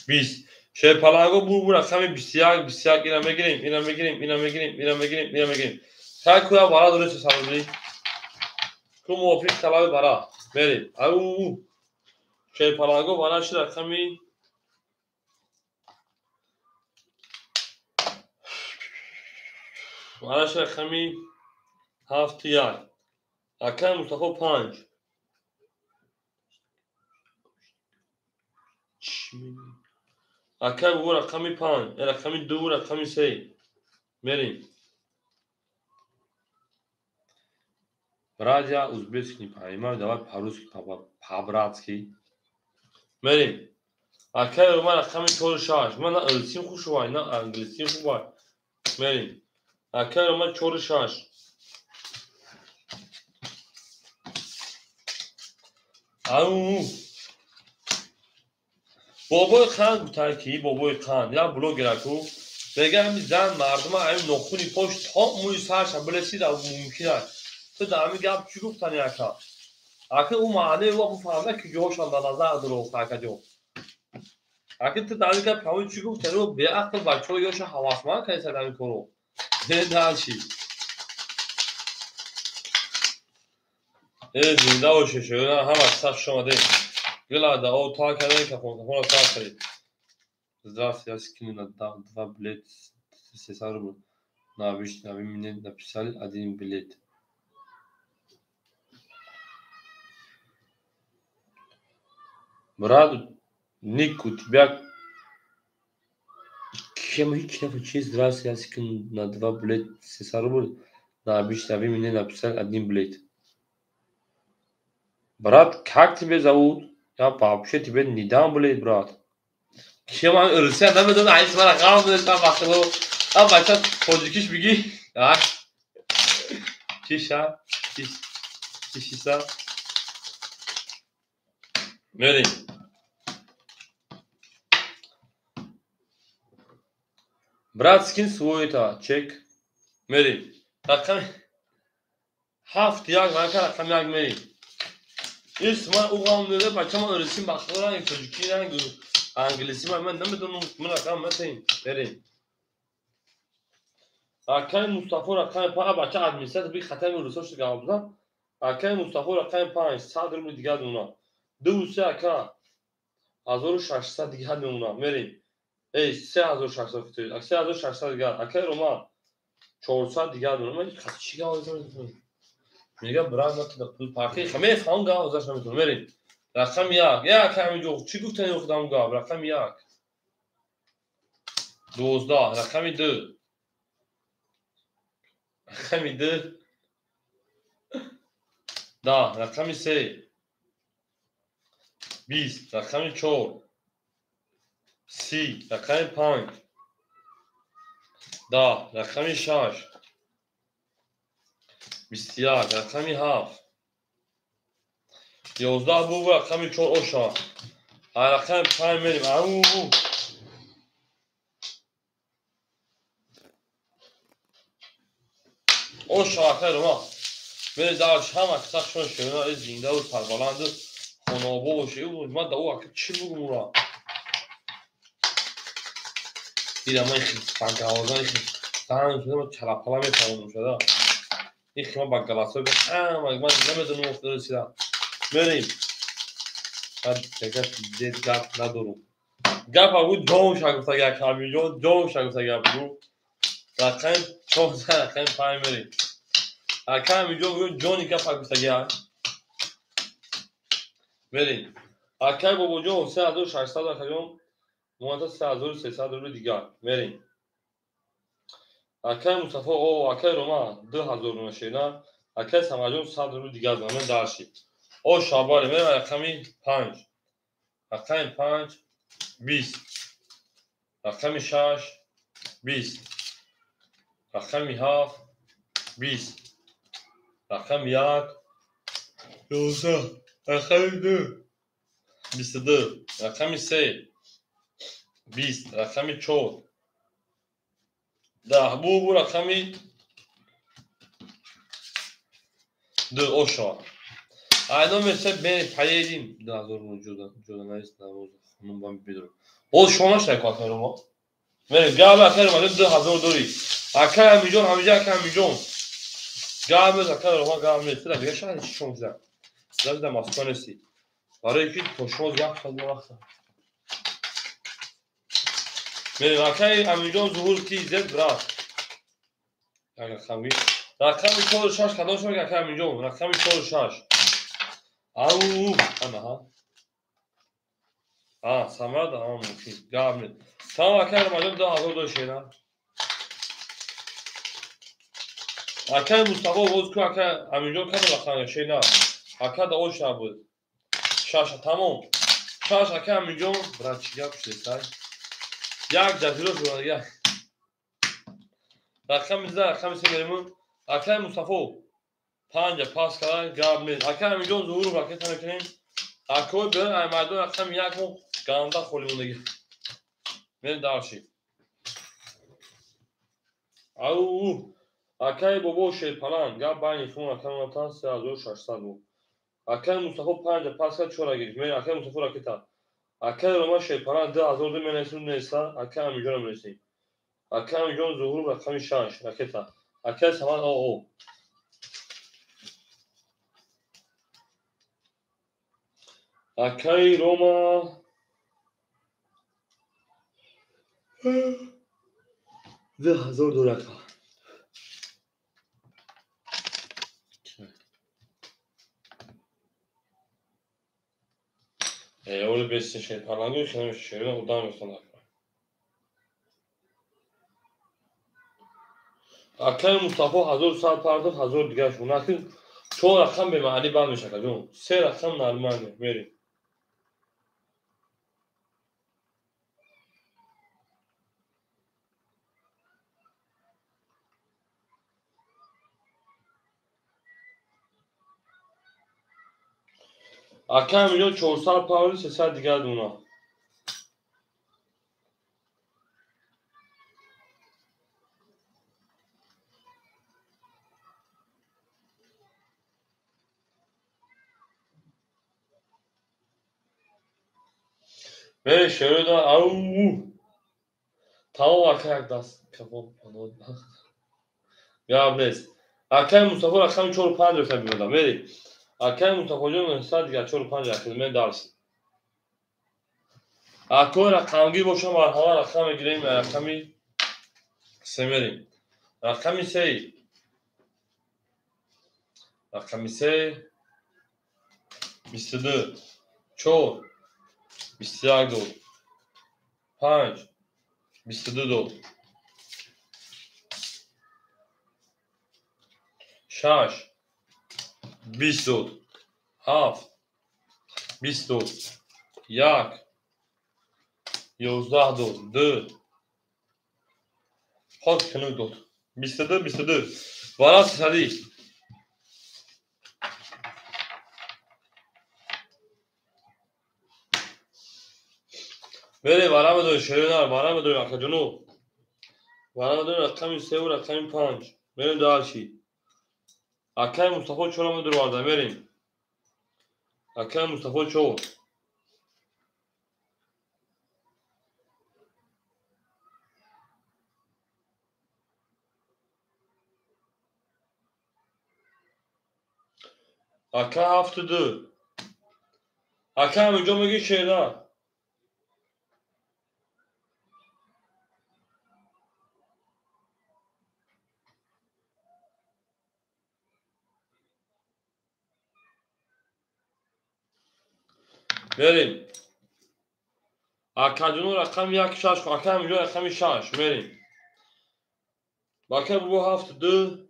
20. Шерпаланго бу рақами 21 21 ина мегирем, ина мегирем, ина мегирем, ина мегирем, ина мегирем. Хай куя бара дуруст саломли. Ку мувофиқ талаби бара. Мерем. Ау. Шерпаланго бара ши рақами бара ши рақами 7 1. Акай Мустафо 5. Акай бу рақами 5, рақами 2, рақами 3. Мерем. Братья, узбекский не понимаю, давай по-русски, по-братски. Мерем. Акай Рома рақами 4 6. Ман на русим хушвай, на англисим хубай. Мерем. Акай Рома 4 6. Ау. Бобои қанд гуфтанд ки бобои қанд як блогераку мега ҳами зан мардума ҳами нохуни пош то мӯи сарша билесид мумкин аст. Ту дар ҳами гап чӣ гуфтани ака? Ака ӯ маънаи ӯ буфаҳмда ки ҷоҳошон дар назар дуруст акаҷон. Ака ту дар ҳами гап ҳамин чӣ гуфтани ӯ беақл бачаҳо ёша ҳавасманд кардисад ҳамин корро. Дальше. Зинда бошед, шоирон ҳама саф шумо омадед. Гила да о та кардем кафон кафонро сар кардед. Здравствуйте, я скину на 2 билет 300 рублей. На обычный, а вы мне написали 1 билет. Брат, ник у тебя Чем здравствуйте, я скину на 2 билет 300 рублей. На обычный, а вы мне написали 1 билет. Брат, как тебя зовут? Я вообще тебе не дам билет, брат. Чем Русия намедонад, ай мара ғам дошта бахло. А бача тоҷикиш бигӣ. А? Чиша? Чишиса? Мерем. Брат, скинь свой это чек. Мерем. Рақами 7 1 мака рақами 1 мерем. Ис ман ӯ ғам дода бача ман русӣ бахло ранг тоҷикӣ ранг англисӣ ман намедонам ман рақам матем. Мерем. Акай Мустафо рақами 5 бача администратор би хатами русо шуд гап зад. Акай Мустафо рақами 5 100 рубл дигар мемонад. 2 3 ака 1600 дигар мемонад. Мерем. Эй 3600 фитоид. 3600 дигар. Акай Рома 400 дигар дорам. Ман чӣ гап мегам, брат, ман туда пул пақи мефаҳмам, гап озаш наметавонам. Мерем рақами 1. Як ҳаминҷо чӣ гуфтани худам гап? Рақами 1 12, рақами 2, рақами 2 10, рақами 3 20, рақами 4 30, рақами 5 10, рақами 6 21, рақами 7 11 бу, рақами 4 оша. Рақами 5 мерим. Ау, оша акай Рома. Мерем дар ҳама касашон шевна зиндаву сарбаланду хонобо боше. Ман да ӯ ака чӣ бугум ура? Ира ман ба гавозан санг шуда, ман чалапала метавонам шуда. Ин хима ба галасо ҳама ман намедонам охир чида. Мерем. Дед гап надорум. Гап агу ҷонша гуфта гап, ҳаминҷон ҷонша гуфта гап гу. Рақами 4, рақами 5 мерем. Ака ҳаминҷон гӯ ҷони гап гуфта гап. Мерем. Акай бобоҷон 3600, акаҷон монета 3300 рубли дигар. Мерем. Акай Мустафо, о, акай Рома 2000 рубли шена. Акай Самаҷон 100 рубли дигар замин дарши. О, шабали, мерем рақами 5. Рақами 5 20. Рақами 6 20. Рақами 7 20. Рақами 1 11. Рақами 2 22. Рақами 3 20. Рақами 4 10. Бу рақами 2 оша. Ай номер се бери поедим. 2000 рубли ҷуда ҷуда наист навоз хонум бам бидорам. Боз шумо наштай ку акай Рома. Мерем гап акай Рома 2000 дорӣ. Акай Амиҷон ҳамиҷа, акай Амиҷон. Гап нест, акай Рома, гап нест. Тира дига шаҳри чӣ шумо зида. Зида Москва нестӣ. Барои ки то шумо як соат вақт. Мерем акай Амиҷон Зуҳур ки зед брат. Як рақами. Рақами 4 6 кадом шумо, акай Амиҷон? Рақами 4 6. Ау, ана ҳа. А, Самад, а, мумкин. Гап нест. Тамом, акай Ромаҷон 2000 дошт шена. Акай Мустафо боз ку, акай Аминҷон кадом рақам шена? Ака да оша буд. Шаш, тамом. Шаш, акай Аминҷон, брат, чӣ гап шудесай? Як ҷазиро шуда як. Рақами 2, рақами 3 мерем. Акай Мустафо панҷа пас кардан гап нест. Акай Аминҷон Зуҳуров ракета мекунем. Акои берун ай майдон рақами 1 мо ганда холӣ мондагӣ. Мерем дарши. Ау, акай бобо Шерпаланг гап байни хун акай 3600 буд. Акай Мустафо панҷа пас кард, чора гирифт. Мерем акай Мустафо ракета. Акай Рома Шерпаланг 2000 ду менесум неста, акай Аминҷонам мересем. Акай Аминҷон Зуҳуров рақами 6 ракета. Акай Самад о. Акай Рома 2000 ду рака. Оли бесин Шерпалангу хинам шерина одам мехонад. Акай Мустафо 1100 партоф, 1000 дигар шуд. Накин чор рақам бемаънӣ банд мешавад, ҷон. Се рақам нормально. Мерем. Акай Аминҷон 400 павли, 300 дигар дуна. Мерем шерода. Ау. Тамом, акай, як даст кабоб панод. Гап нест. Акай Мустафо рақами 4 5 рақам мемонад. Мерем. Акай Мустафоҷон 900 дигар 4 5 рақам мен дарс. Акои рақамгир бошам, марҳамат, рақам мегирем, рақами се мерем. Рақами се. Рақами се. 22. 4. 21 дод. 5. 22 дод. 6. 20 дод. 7. 20 дод. 1. 11 дод. 2. Ход кунук дод. 22, 22. Вара садӣ. Мерем вара медорем шеринар, вара медорем акаҷоно. Вара медорем рақами 3 ва рақами 5. Мерем дальше. Акаи Мустафо 4 медорем, мерем. Акаи Мустафо 4. Ака 7 2. Ака ҳаминҷо мегӣ шера. Мерем. Акаҷоно рақами 1 6. Ака ҳаминҷо рақами 6. Мерем. Ака бубо 7 2.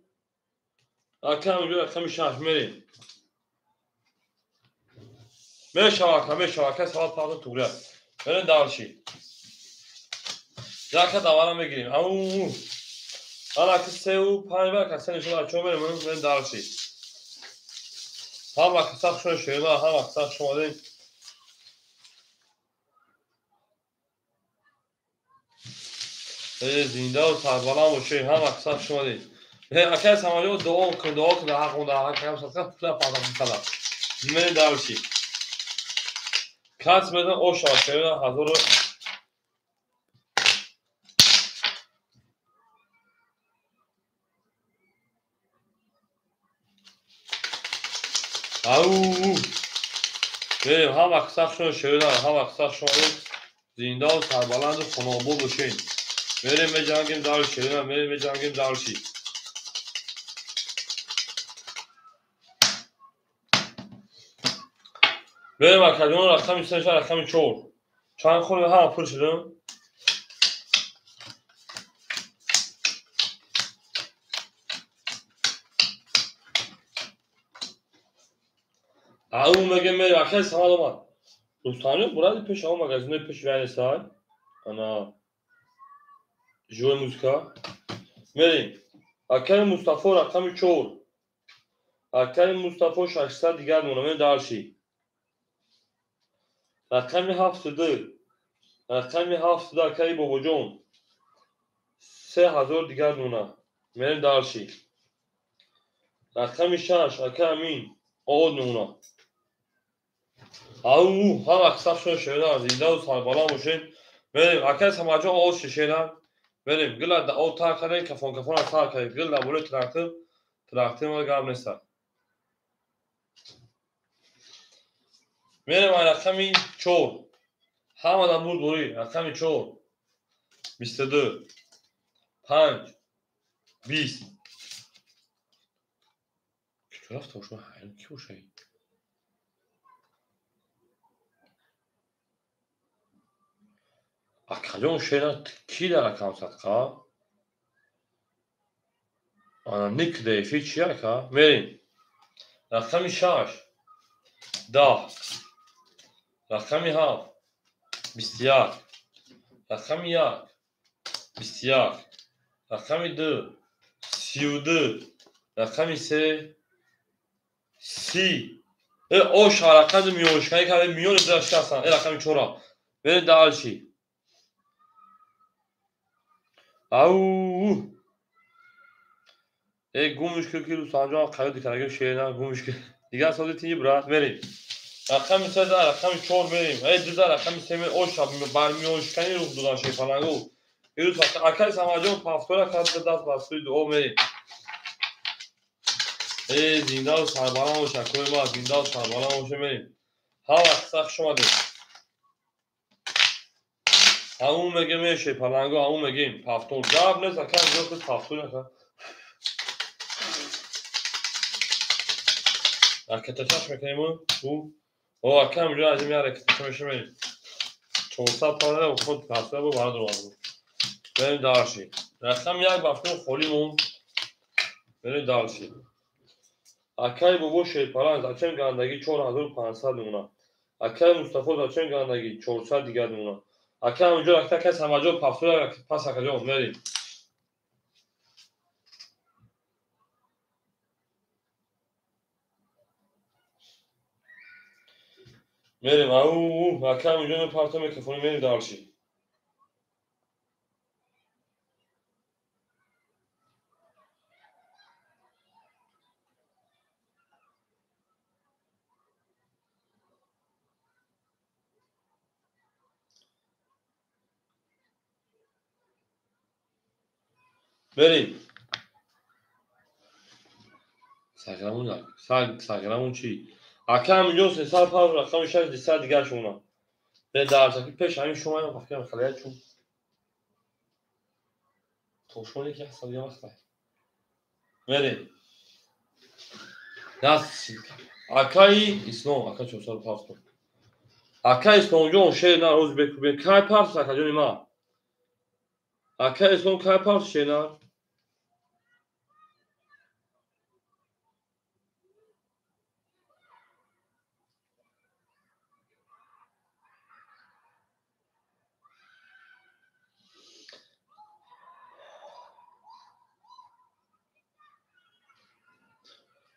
Ака ҳаминҷо рақами 6. Мерем. Мешава ака, мешава ака, савол пардо туғри аст. Мерем дальше. Яка давара мегирем. Ау. Ана ки 3 ва 5 ва ака се нишон ачо мерем, мерем дальше. Ҳама каса хушон шерина, ҳама каса хуш омадем. Зиндаву сарбаланд бошед, ҳама каса хуш омадед. Акай Самаҷон дуо кун, дуо кун, ҳақ монда, ҳақ кам садқа пула пардохт мекарда. Мерем дальше. Кас медон оша шерина ҳазору Ау. Мерем ҳама каса хушон шерина, ҳама каса хуш омадед. Зиндаву сарбаланду хонобод бошед. Мерем меҷангем дальше, шерина, мерем меҷангем дальше. Мерем акаҷон рақами 3 рақами 4. Чанд хол ҳама пур шудам? Ау мегем мерем акай Самад омад. Рустамҷон буради пеш ав магазинои пеш вай нестай. Ана живой музыка. Мерем. Акаи Мустафо рақами 4. Акаи Мустафо 600 дигар монам. Мерем дальше. Рақами 7 2. Рақами 7 2 акаи Бобоҷон. 3000 дигар мона. Мерем дальше. Рақами 6 акаи Амин. Овод мемона. Ау, ҳама каса хушон шерина, зиндаву сарбаланд бошед. Мерем акаи Самаҷон овоз шишена. Мерем гила да об тар кардем, кафон кафона тар кардем. Гил дар болои трактор, трактор ма гап неста. Мерем ай рақами 4. Ҳама дар бурдборӣ, рақами 4. 22. 5. 20. Куҷо рафта бошам? Ҳайрон ки бошад? Акаҷон шера ки дар рақам садқа? Ана ник дефи чи ака? Мерем. Рақами 6. 10. Рақами 7. 21. Рақами 1. 21. Рақами 2. 32. Рақами 3. 30. Оша рақами миёншиканӣ карда миёни ду шикастан. Рақами 4. Мерем дальше. Ау. Гумш ки ки Рустамҷон қайёди кардаги шерина гумш ки. Дигар сози тинҷи брат мерем. Рақами 3 рақами 4 мерем. 2 рақами 3 мерем. Оша бар миёншиканӣ рух додан шерпалангу. Ирӯз акаи Самаҷон повтора карда даст ба сӯи дуо мерем. Зиндаву сарбаланд бош акои ма, зиндаву сарбаланд боша мерем. Ҳама каса хуш омадед. Ҳамун мегем шерпалангу, ҳамун мегем повтор. Гап нест акаи ҷо худ повтор ака. Ракетачаш мекунем ӯ. О, ака ҳаминҷо аз ин як ракетача меша мерем. 450 худ пасда бу бародар овард. Берем дальше. Рақам як ба фикр холӣ монд. Берем дальше. Акай бобо Шерпаланг зачем гандагӣ 4500 мемонад. Акай Мустафо зачем гандагӣ 400 дигар мемонад. Акай ҳаминҷо ракета кас ҳамаҷо пафтура пас акаҷон мерем. Мерем, ау, ака ҳаминҷо мепарто микрофони мерем дальше. Мерем. Саграмон саг саграмон чӣ? Ака ҳаминҷо 305 рақами 6 200 дигар шумона. Бе дарсаки пеш ҳамин шумо ҳам фақат халия чун. Тошоне ки ҳасад я вақт. Мерем. Даст акаи Ислом, ака 405. Ака Исломҷон шер на рӯз бекубе кай парс акаҷони ма. Ака Ислом кай парс шер на?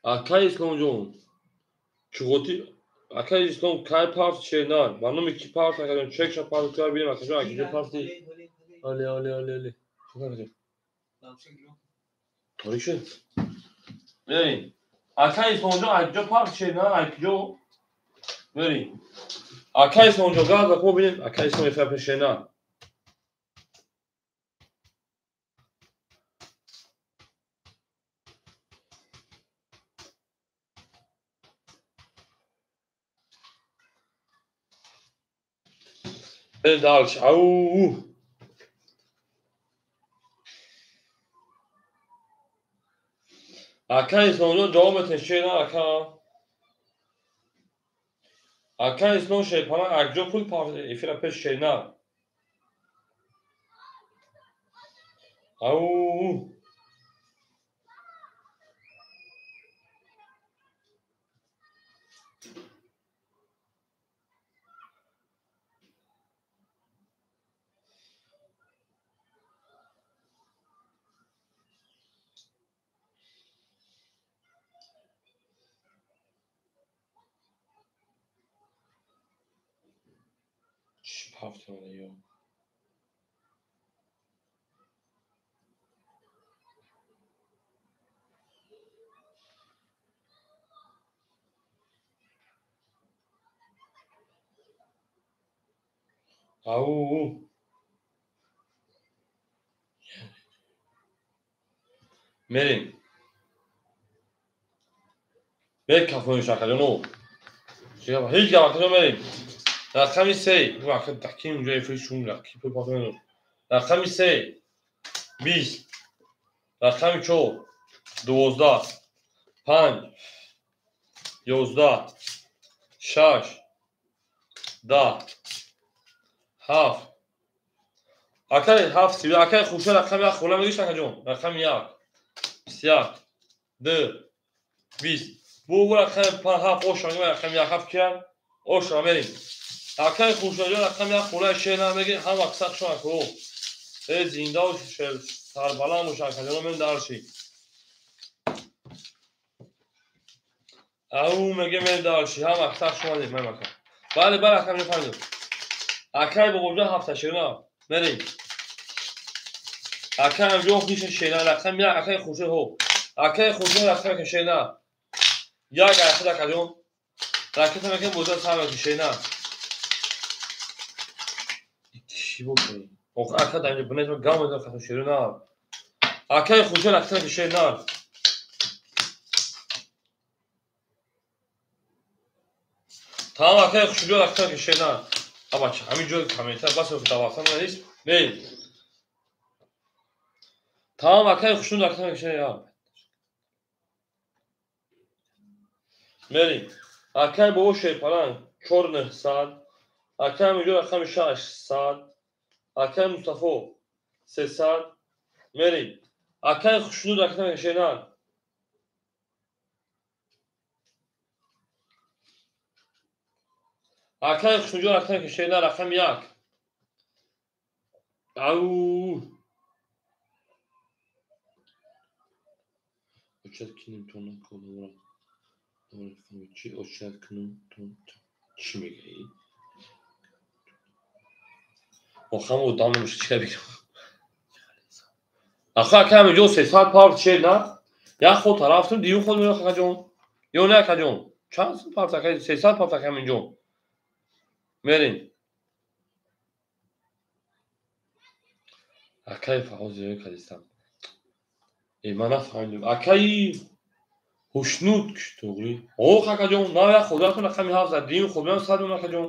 Акай Исломҷон чуғоти акай Ислом кай парс шернар? Ба номи ки парс акаҷон? Чекша парс кар бинем акаҷон акиҷо парси. Але але але але. Чӣ акаҷон? Торик шуд. Мерем. Акай Исломҷон акиҷо парс шернар акиҷо? Мерем. Акай Исломҷон газа ко бинем акай Ислом ефра шернар. Дальше. Ау. Ака Исломҷон ҷавоб метен шер ака. Ака Ислом шерпана акҷо пул эфира пеш шерна. Ау. Чӣ пафтимада ё? Ау. Мерем. Бек кафони шакаҷоно. Ҳеҷ гап акаҷон мерем. Рақами 3. Ака даким ҷои фишун раки пул. Рақами 3 20. Рақами 4 12 5 11 6 10 7. Акай 7 си акай хуша рақами 1 хола мегиш акаҷон. Рақами 1 21 2 20. Бу рақами 5 7 ош рақами 1 7 киян? Ош мерем. Акай Хуршедҷон рақами як хулаи шер намегӣ ҳам аксар шумо ко. Э зинда шер сарбаланд бош акаҷон мен дарши. Ау меге мен дарши ҳам аксар шумо дид ман ака. Бале бале ака мефаҳмидам. Акай бобоҷон ҳафта шерна мерем. Акай ҳамҷон хиша шерна рақами як акай Хуршед ҳо. Акай Хуршед рақами ка шерна. Як акай акаҷон. Ракета мекунем боза сар мекунем шерна. Чӣ бокунем? Охир ака дар инҷо бинед гам мезанам хатм шерна. Акай Хуршед ракета ки шерна. Тамом акай Хуршед ракета ки шерна. Аба ҳамин ҷо комментар бас давахтан нест. Мерем. Тамом акай Хуршед ракета ки шерна. Мерим. Акай бобо Шерпаланг 4900. Акай Амиҷон рақами 600. Акай Мустафо 300. Мерим. Акай Хушнуд рақами шенар. Акай Хушнудҷон рақами шенар рақами 1. Ау. Очат кинем то накодам. Чи очат кунам то чӣ мегӯӣ? Охам одам намеша чӣ бигӯям. Аха акай Амиҷон 300 парт шер на? Як ход тарафтум, дуюм ход меояд акаҷон. Ё не акаҷон? Чанд парт акай? 300 парт акай Амиҷон. Мерим. Акай Фароз зиёд кардистам. Ман нафаҳмидам. Акаи Хушнуд туғри. Ох акаҷон, на як ход рафтум рақами 7 зад, дуюм ход меояд 100 акаҷон.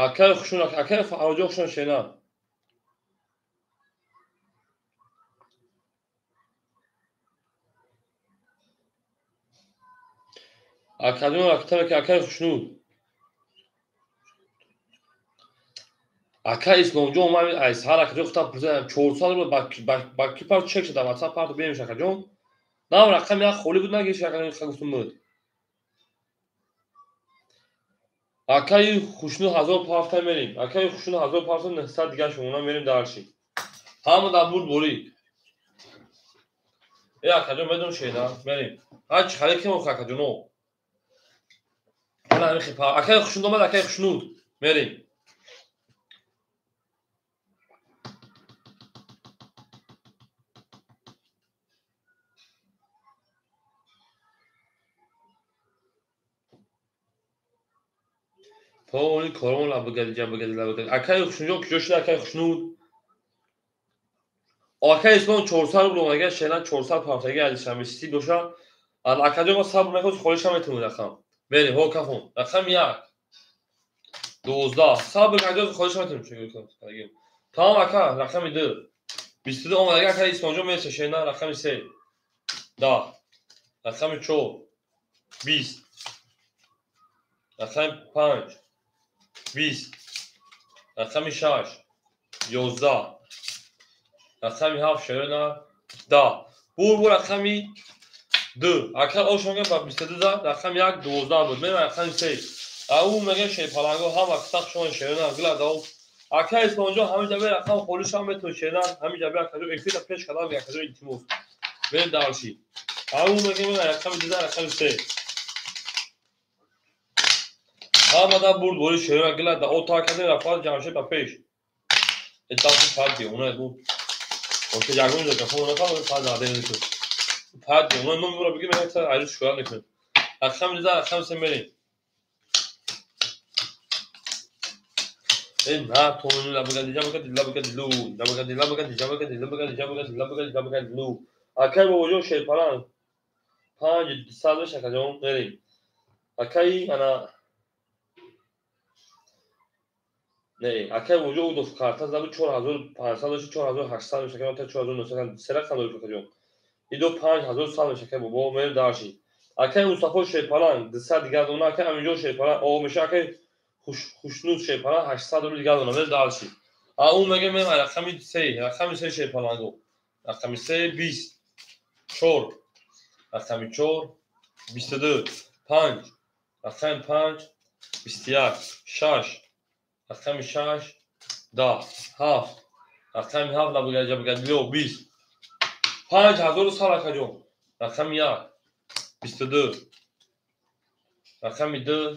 Акай Хушнуд, акай Фарҳодҷон Хушнуд шена. Акаҷон акай Хушнуд. Акай Исломҷон ман ай саҳар акаҷон худам пурсидам 400 рубл ба ки парт чек шуда WhatsApp парт бемеш акаҷон. На рақами як холӣ буд нагирифт акаҷон гуфтум буд. Акаи Хушнуд 1000 парта мерим. Акаи Хушнуд 1000 парта 900 дигар шумона мерим дарши. Ҳама дар бурд борӣ. Э акаҷон медон шеда мерим. Ҳар чӣ харид кем охир акаҷоно. Ҳана ҳамин хел акаи Хушнуд омад, акаи Хушнуд мерим. Поли корон лабгади ҷабгади лабгади. Акаи Хушнудҷон куҷо шуда акаи Хушнуд? Акаи Ислом 400 рубл омадага шена 400 ҳафтаги аз душанбе сити боша. Акаҷон ма сабр мекунад холиша метавонед рақам. Мерим, ҳо кафон. Рақами 1. 12. Сабр акаҷон холиша метавонед. Тамом ака, рақами 2. 22 омадага акаи Исломҷон мерса шена рақами 3. 10. Рақами 4. 20. Рақами 5. 20. Рақами 6. 11. Рақами 7 шерена 10. Бур рақами 2. Ака ошонга ба 22 зад, рақами 1 12 буд. Мерам рақами 3. Ау мегем шерпаланго ҳама қисақ шумо шерена гила дав. Ака Исломҷон ҳамин ҷабе рақам холиша метавонед шерена, ҳамин ҷабе акаҷон эфирда пеш кардам акаҷон илтимос. Мерем дарши. Ау мегем рақами 2 рақами 3. Ҳамада бурд бори шерена гила да ота кардем рафт Ҷамшед ба пеш. Этапи фарди она буд. Оке ягон ҷо гафон накард, фард заде нишуд. Фарди она номи ӯро бигир, мегӯяд айрӯз шикоят мекунад. Рақами 2 рақами 3 мерем. Э на тону лабгади ҷабгади лабгади лу ҷабгади лабгади ҷабгади лабгади ҷабгади лабгади ҷабгади лу. Акай бобоҷон Шерпаланг 500 меша акаҷон мерем. Акаи ана не, акай бобоҷон удов карта зад 4500 дошт, 4800 меша акаҷон, 4900 се рақам доред акаҷон. Идо 5100 меша акай бобо мерем дарши. Акай Мустафо Шерпаланг 200 дигар дона, акай Амиҷон Шерпаланг о меша акай Хушнуд Шерпаланг 800 рубл дигар дона, мерем дарши. А ӯ мега мерем рақами 3, рақами 3 Шерпаланго. Рақами 3 20 4 рақами 4 22 5 рақами 5 21 6 рақами 6 10 7 рақами 7 лабгади ҷабгади ло 20 5100 акаҷон. Рақами 1 22 рақами 2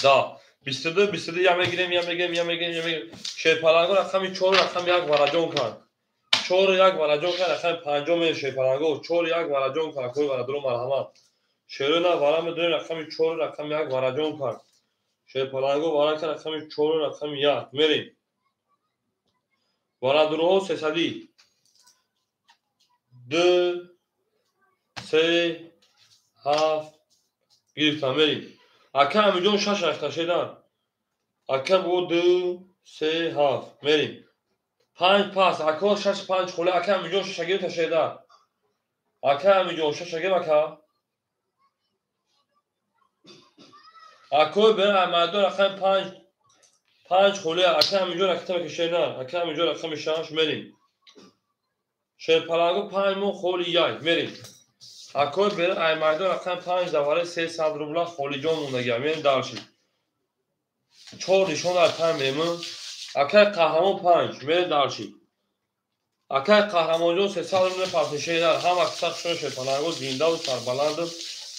10 22 22 я мегирем, я мегирем, я мегирем, я мегирем. Шерпаланго рақами 4 рақами 1 вараҷон кард. 4 1 вараҷон кард, рақами 5 мер Шерпаланго 4 1 вараҷон кард. Кой варадро марҳамат. Шерона вара медонем рақами 4 рақами 1 вараҷон кард. Шерпаланго вара кард рақами 4 рақами 1. Мерем. Варадроҳо 300. 2 3 7 гирифтам мерем. Ака Амиҷон 6 рахта шедан. Ака бо 2 3 7 мерем. 5 пас, ако 6 5 холи, ака Амиҷон шашагир ташеда. Ака Амиҷон шашагир ака. Акои бера Амадон рақами 5 5 холи, ака Амиҷон ракета мекашена. Ака Амиҷон рақами 6 мерим. Шерпаланго 5 мо холи 1 мерим. Акои бера Аймайдон рақами 5 давари 300 рубла холиҷон мондагия. Мерим дальше. 4 нишон дар 5 мерим. Акай қаҳрамон 5 мерим дальше. Акай қаҳрамонҷон 300 рубла партишена. Ҳама киса хушон шерпаланго зиндаву сарбаланду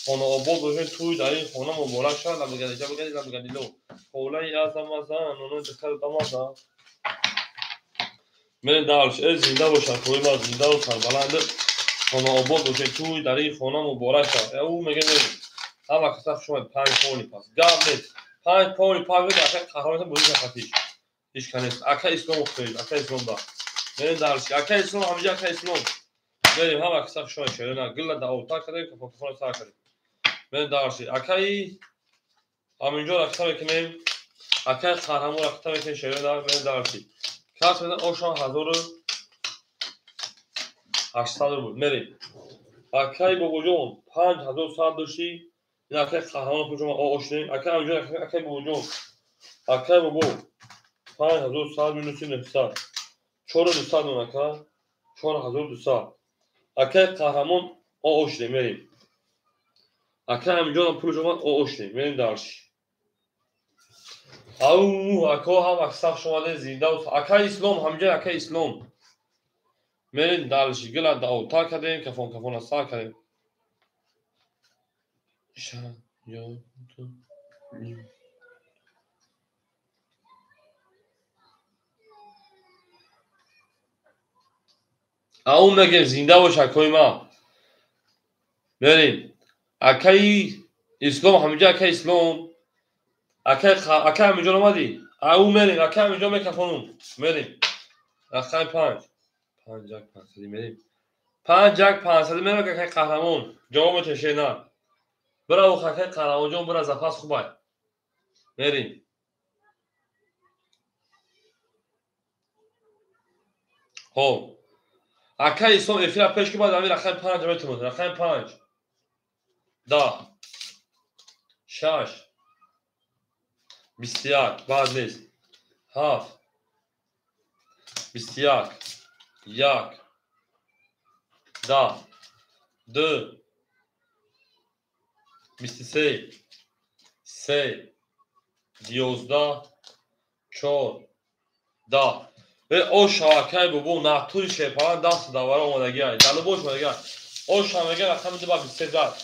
хонаобод бошед, тӯй дар ин хона муборак шавад. Лабгади лабгади лабгадило. Холаи азамазан, оно дикар дамазан. Мерим дальше. Э зинда бошад, акои ма зиндаву сарбаланду хонаобод бошед, тӯй дар ин хона муборак шавад. Ӯ мега мерим. Ҳама киса хушон 5 пони пас. Гап нест. 5 пони пас ака қаҳрамон бозӣ шафатиш. Ҳеч канест. Ака Ислом ухтоид, ака Ислом да. Мерим дальше. Ака Ислом ҳамиҷа ака Ислом. Мерим ҳама киса хушон шерена. Гилла да овтар кардем, кафокафона сар кардем. Мерим дальше. Акаи Аминҷон ракета мекунем. Акаи қаҳрамон ракета мекунем шерена. Мерим дальше. Кас мезан ошон 1800 рубл. Мерим. Акаи Бобоҷон 5100 дошти. Ин акаи қаҳрамон пушон ошнем. Акаи Аминҷон, акаи Бобоҷон. Акаи Бобо 5100 минуси 900. 4200 мон ака. 4200. Акаи қаҳрамон ошнем. Мерим. Акаи Аминҷон пулш омад ошнем. Мерим дальше. Ау, ако ҳама саф шумаде зинда. Акаи Ислом ҳамиҷа акаи Ислом. Мерим дальше. Гила даотар кардем, кафон кафона сар кардем. Ша, ё, ту, ним. Ау мегем зинда бош акои ма. Мерим. Акаи Ислом ҳамиҷа акаи Ислом. Акаи Амиҷон омадӣ? Ау мерим, акаи Амиҷон мекафонум. Мерим. Рақами 5. 5 1 500 мерим. 5 1 500 мерим акаи қаҳрамон. Ҷавоб метешена. Бира акаи қаҳрамонҷон, бира запас хубай. Мерим. Хоб. Акаи Ислом эфира пеш ки баъд ҳамин рақами 5 метавонад. Рақами 5. 10 6 21 баъд нест. 7 21 1 10 2 23 3 11 4 10. Оша акаи бобо натури шерпалан даст давара омадагиай. Далубош омадагиай. Оша мега рақами 2 ба 23 зад.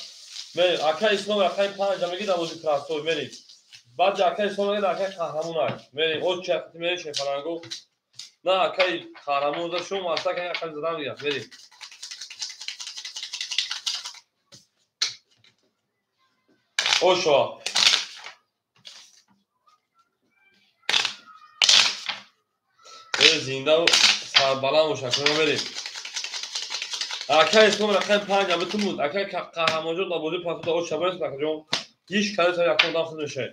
Мерим. Акаи Ислом рақами 5 меги дарвози красой. Мерим. Баъд акаи Ислом мега акаи қаҳрамон ай. Мерим. Оч мерим шерпаланго. На акаи қаҳрамон за шум аста акаи рақами задам дига. Мерим. Оша. Зинда сарбаланд бош акаи мерим. Акаи Ислом рақами 5 абитун буд. Акаи қаҳрамонҷон дар бозии пасода оч шабонест акаҷон. Ҳеч кадом сари якум одам худ мешавед.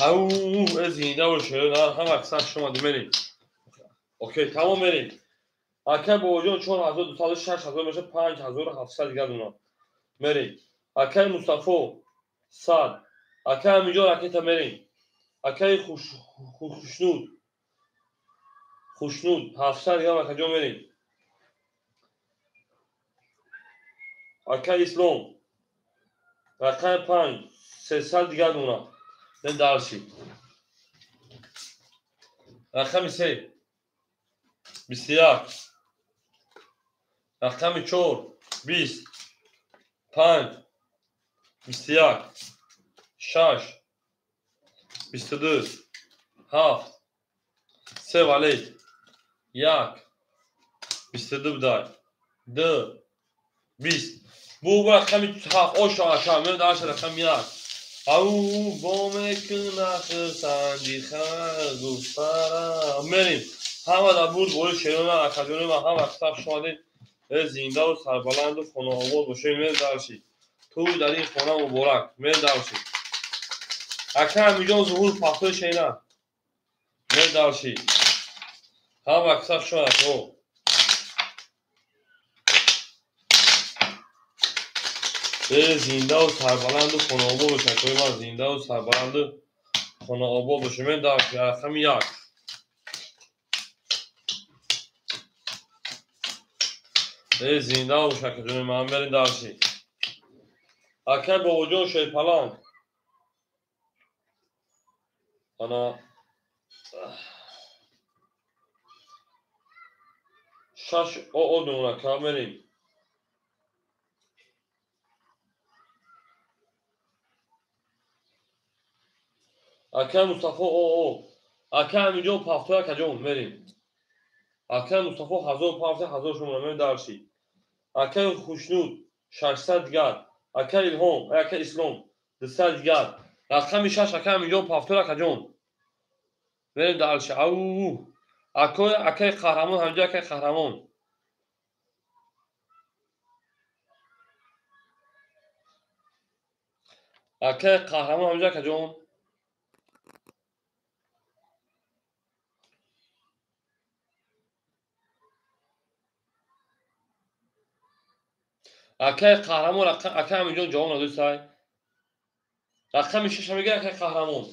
Ау, э зинда бош, ҳама киса шумо мерим. Окей, тамом мерим. Акаи Бобоҷон 4200 6000 мешавад 5700 дигар дона. Мерим. Акаи Мустафо 100. Акаи Аминҷон ракета мерим. Акаи Хушнуд Хушнуд 700 дигар акаҷон мерим. Акаи Ислом рақами 5 300 дигар дона. Дальше. Рақами 3 21 рақами 4 20 5 21 6 22 7 3 валет 1 22 будай 2 20. Бу рақами 7 оша ака мен дальше рақами 1. Ау бо мекуна хурсанди гуфтара. Мерим. Ҳама дар бурд бори шерона акаҷони ма ҳама саф шумадед. Э зиндаву сарбаланду хонаобод бошед. Мерим дальше. Тӯй дар ин хона муборак. Мерим дальше. Ака Амиҷон Зуҳур пахтои шена. Мерем дальше. Ҳама каса шуд ако. Зиндаву сарбаланду хонаобод бош, акои ман, зиндаву сарбаланду хонаобод бош. Мерем дальше. Рақами як. Зинда бош, акаҷони ман, мерем дальше. Акай Бобоҷон Шерпаланг. Ана шаш оо дона ака, мерем. Акай Мустафо оо. Акай Амиҷон пафтой, акаҷон, мерем. Акай Мустафо 1000 пафта, 1000 шумора, мерем дальше. Акай Хушнуд 600 дигар. Акай Илҳом, акай Ислом 200 дигар. Рақами 6 акай Амиҷон пафтой, акаҷон. Мерем дальше. Ау. Акай Қаҳрамон, ҳамҷо акай Қаҳрамон. Акай Қаҳрамон ҳамҷо акаҷон. Акай Қаҳрамон, акай Амиҷон ҷавоб надод сай. Рақами 6 мегӯяд акай Қаҳрамон.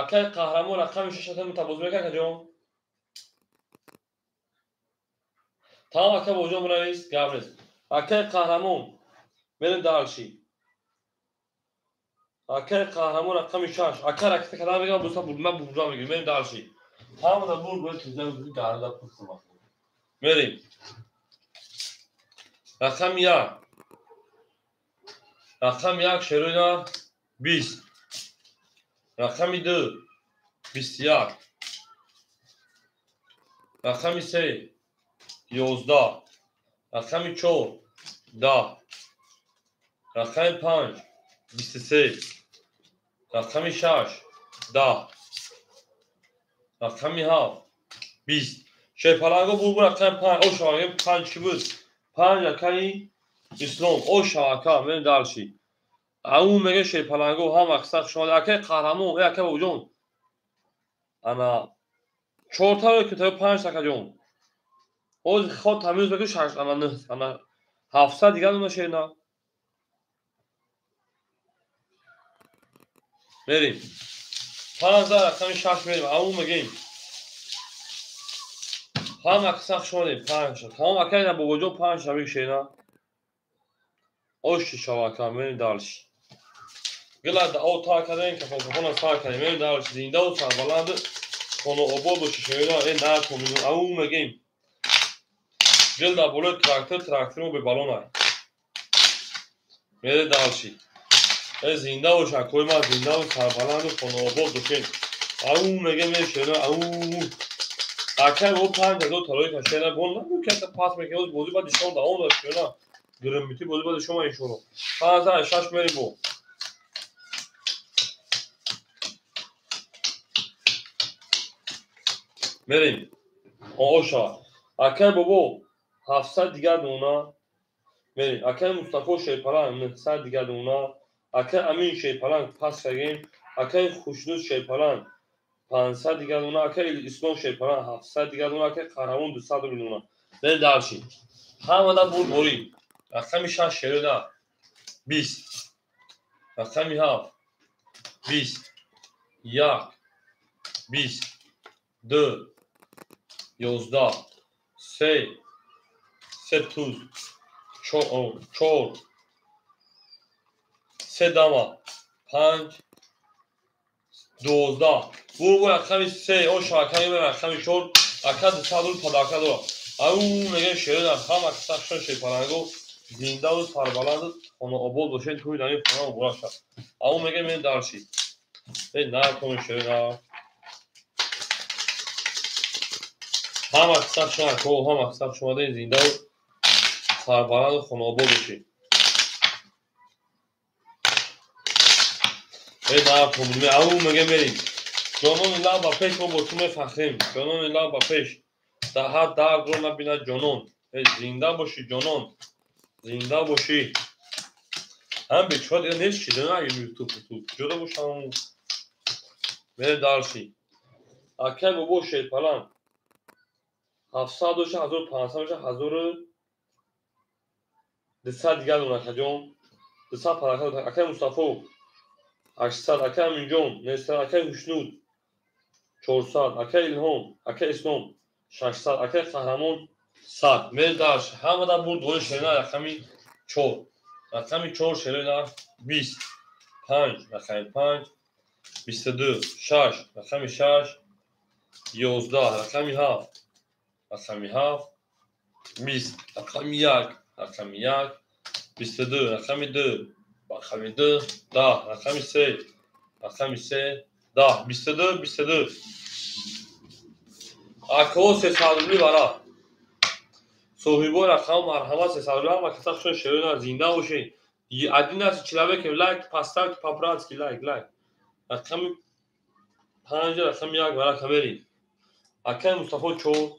Акай Қаҳрамон рақами 6 ата мутабозӣ мекунад акаҷон. Тамом ака Бобоҷон бинавис, гап нест. Акай Қаҳрамон, мерем дальше. Акай Қаҳрамон рақами 6. Ака ракета кадан мегӯям, буса ман бурда мегирам. Мерем дальше. Ҳамада бур бояд чиза гарда пурсам. Мерем. Рақами 1. Рақами 1 шероина 20. Рақами 2 21. Рақами 3 11. Рақами 4 10. Рақами 5 23. Рақами 6 10. Рақами 7 20. Шерпаланго бурбур рақами 5. О шаваги 5 ки буд? 5 акаи Ислом. О шавака, мерем дальше. Ау мега Шерпаланго ҳама каса шумо акаи Қаҳрамон, э ака Бобоҷон. Ана 4 та ки та 5 акаҷон. Ҳозир ход тамиз бекун 6 ана 9 ана 700 дигар нуна шена. Мерем. 5 рақами 6 мерем. Ау мегем. Ҳама каса шумо 5. Тамом акаи на Бобоҷон 5 шабик шена. Оши шавака, мерем дальше. Гила о та кардем, кафон кафона сар кардем, мерем дальше. Зиндаву сарбаланд хонаобод боши шероина, э на комин. Ау мегем. Гил дар болои трактор, трактор мо бебалон ай. Мерем дальше. Э зинда бош, акои ман, зиндаву сарбаланду хонаобод бошед. Ау мегем, э шероина, ау. Акай бо 5000 талои кашена бон набуд ки пас мекунад, бозӣ баъд нишон давом дошт шероина. Гирмити бозӣ баъд шумо иншоалло. 56 мерем бо. Мерем. Оша. Акай бобо 700 дигар дона. Мерем. Акай Мустафо Шерпаланг 900 дигар дона. Акай Амин Шерпаланг пас кардем. Акай Хушнуд Шерпаланг 500 дигар дона. Акай Ислом Шерпаланг 700 дигар дона. Акай Қаҳрамон 200 дона. Мерем дальше. Ҳамада бур борӣ. Рақами 6 шероина 20. Рақами 7 20. 1 20 2 11 3 3 туз 4 3 дама 5 12. Бурбу рақами 3 о шавакаи рақами 4 ака 200 рубл падарка дорад. Ау мегӯям шероина ҳама каса шон Шерпаланго зиндаву сарбаланду хонаобод бошед, тӯи дар ин хона муборак шавад. Ау мегӯям мерем дальше. Э накун шероина. Ҳама каса шон ако, ҳама каса шумода зиндаву сарбаланду хонаобод бошед. Э накун, ау мегӯям мерем. Ҷонони лаб ба пеш, мо бо ту мефахрем. Ҷонони лаб ба пеш. Даҳат дардро набинад ҷонон. Э зинда бошӣ ҷонон. Зинда бошӣ. Ҳам бечора дига нест чи дона ютуб куҷода бошам. Мерем дальше. Акай бобо шерпаланг 700 доша, 1500 доша, 1200 дигар дона акаҷон. 200 палака. Акай Мустафо 800, акай Аминҷон 900, акай Ҳушнуд 400, акай Илҳом, акай Ислом 600, акай Қаҳрамон 100. Мерем дальше. Ҳамада бурд бори шерина рақами 4. Рақами 4 шерои нарх 20, 5, рақами 5, 22, 6, рақами 6, 11, рақами 7, рақами 7, 20, рақами 1, рақами 1, 22, рақами 2, рақами 2, 10, рақами 3, рақами 3, 10, 22, 22. Акаҳо 300 рубли вара. Соҳибои рақам марҳамат 300 рубли ҳама каса хушон шерои нар зинда бошед. 11 человек лайк поставьте по-братски лайк лайк. Рақами 5, рақами 1 варака мерем. Акай Мустафо 4,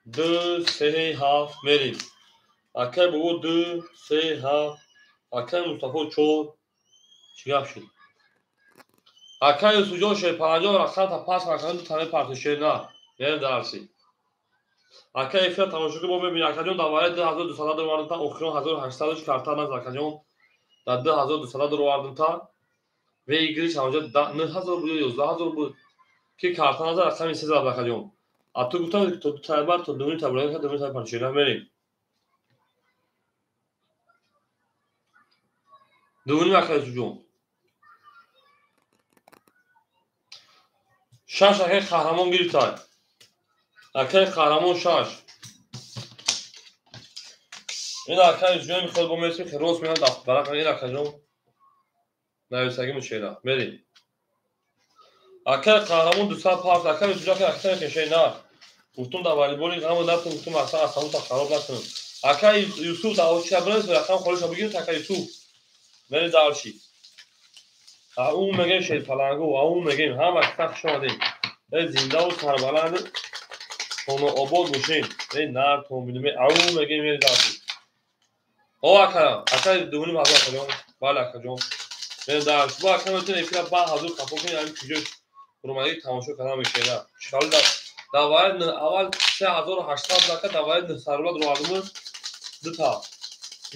2, 3, 7 мерем. Акай бобо 2, 3, 7, акай Мустафо 4. Чӣ гап шуд? Акай Юсуфҷон шерпаланҷон рақам та пас рақами ду тане парти шер на. Мерем дальше. Акай эфира тамошо ки бо мебинед акаҷон дар вараи 2200 даровардем та охирон 1800 карта наз акаҷон. Дар 2200 даровардем та выигрыш ҳамҷа 9000 буд ё 11000 буд ки карта назар рақами 3 зад акаҷон. А ту гуфтам ки то ду тайбар то дуни табрак ка дуни табар шера мерем. Дуни акай Юсуфҷон. 6 акай Қаҳрамон гирифтай. Акай Қаҳрамон 6. Ин акай Юсуфҷон мехоҳад бо мерсим ки рост менам дафтарақа ин акаҷон. Нависагиму шера. Мерем. Акай Қаҳрамон 200 парт, акай Юсуфҷон акай акай хешей на. Гуфтум дар волейболи ғамо натун, гуфтум аслан асамута хароб накун. Акай Юсуф дар очи шабрес рақам холиша бигиред акай Юсуф. Мерем дальше. Ау мегем шерпалангу, ау мегем ҳама каса хуш омадем. Э зиндаву сарбаланд хоно обод бошем. Э нар тон бинем, ау мегем мерем дальше. О ака, ака дувним ҳазор акаҷон. Бале акаҷон. Мерем дальше. Бо ака метавонем эфира ба ҳазор қафо кунем, ҳамин куҷош румадӣ тамошо кардан мешавад. Чикали дар вараи аввал 3800 ака, дар вараи 900 рубла дуровардимуз дута.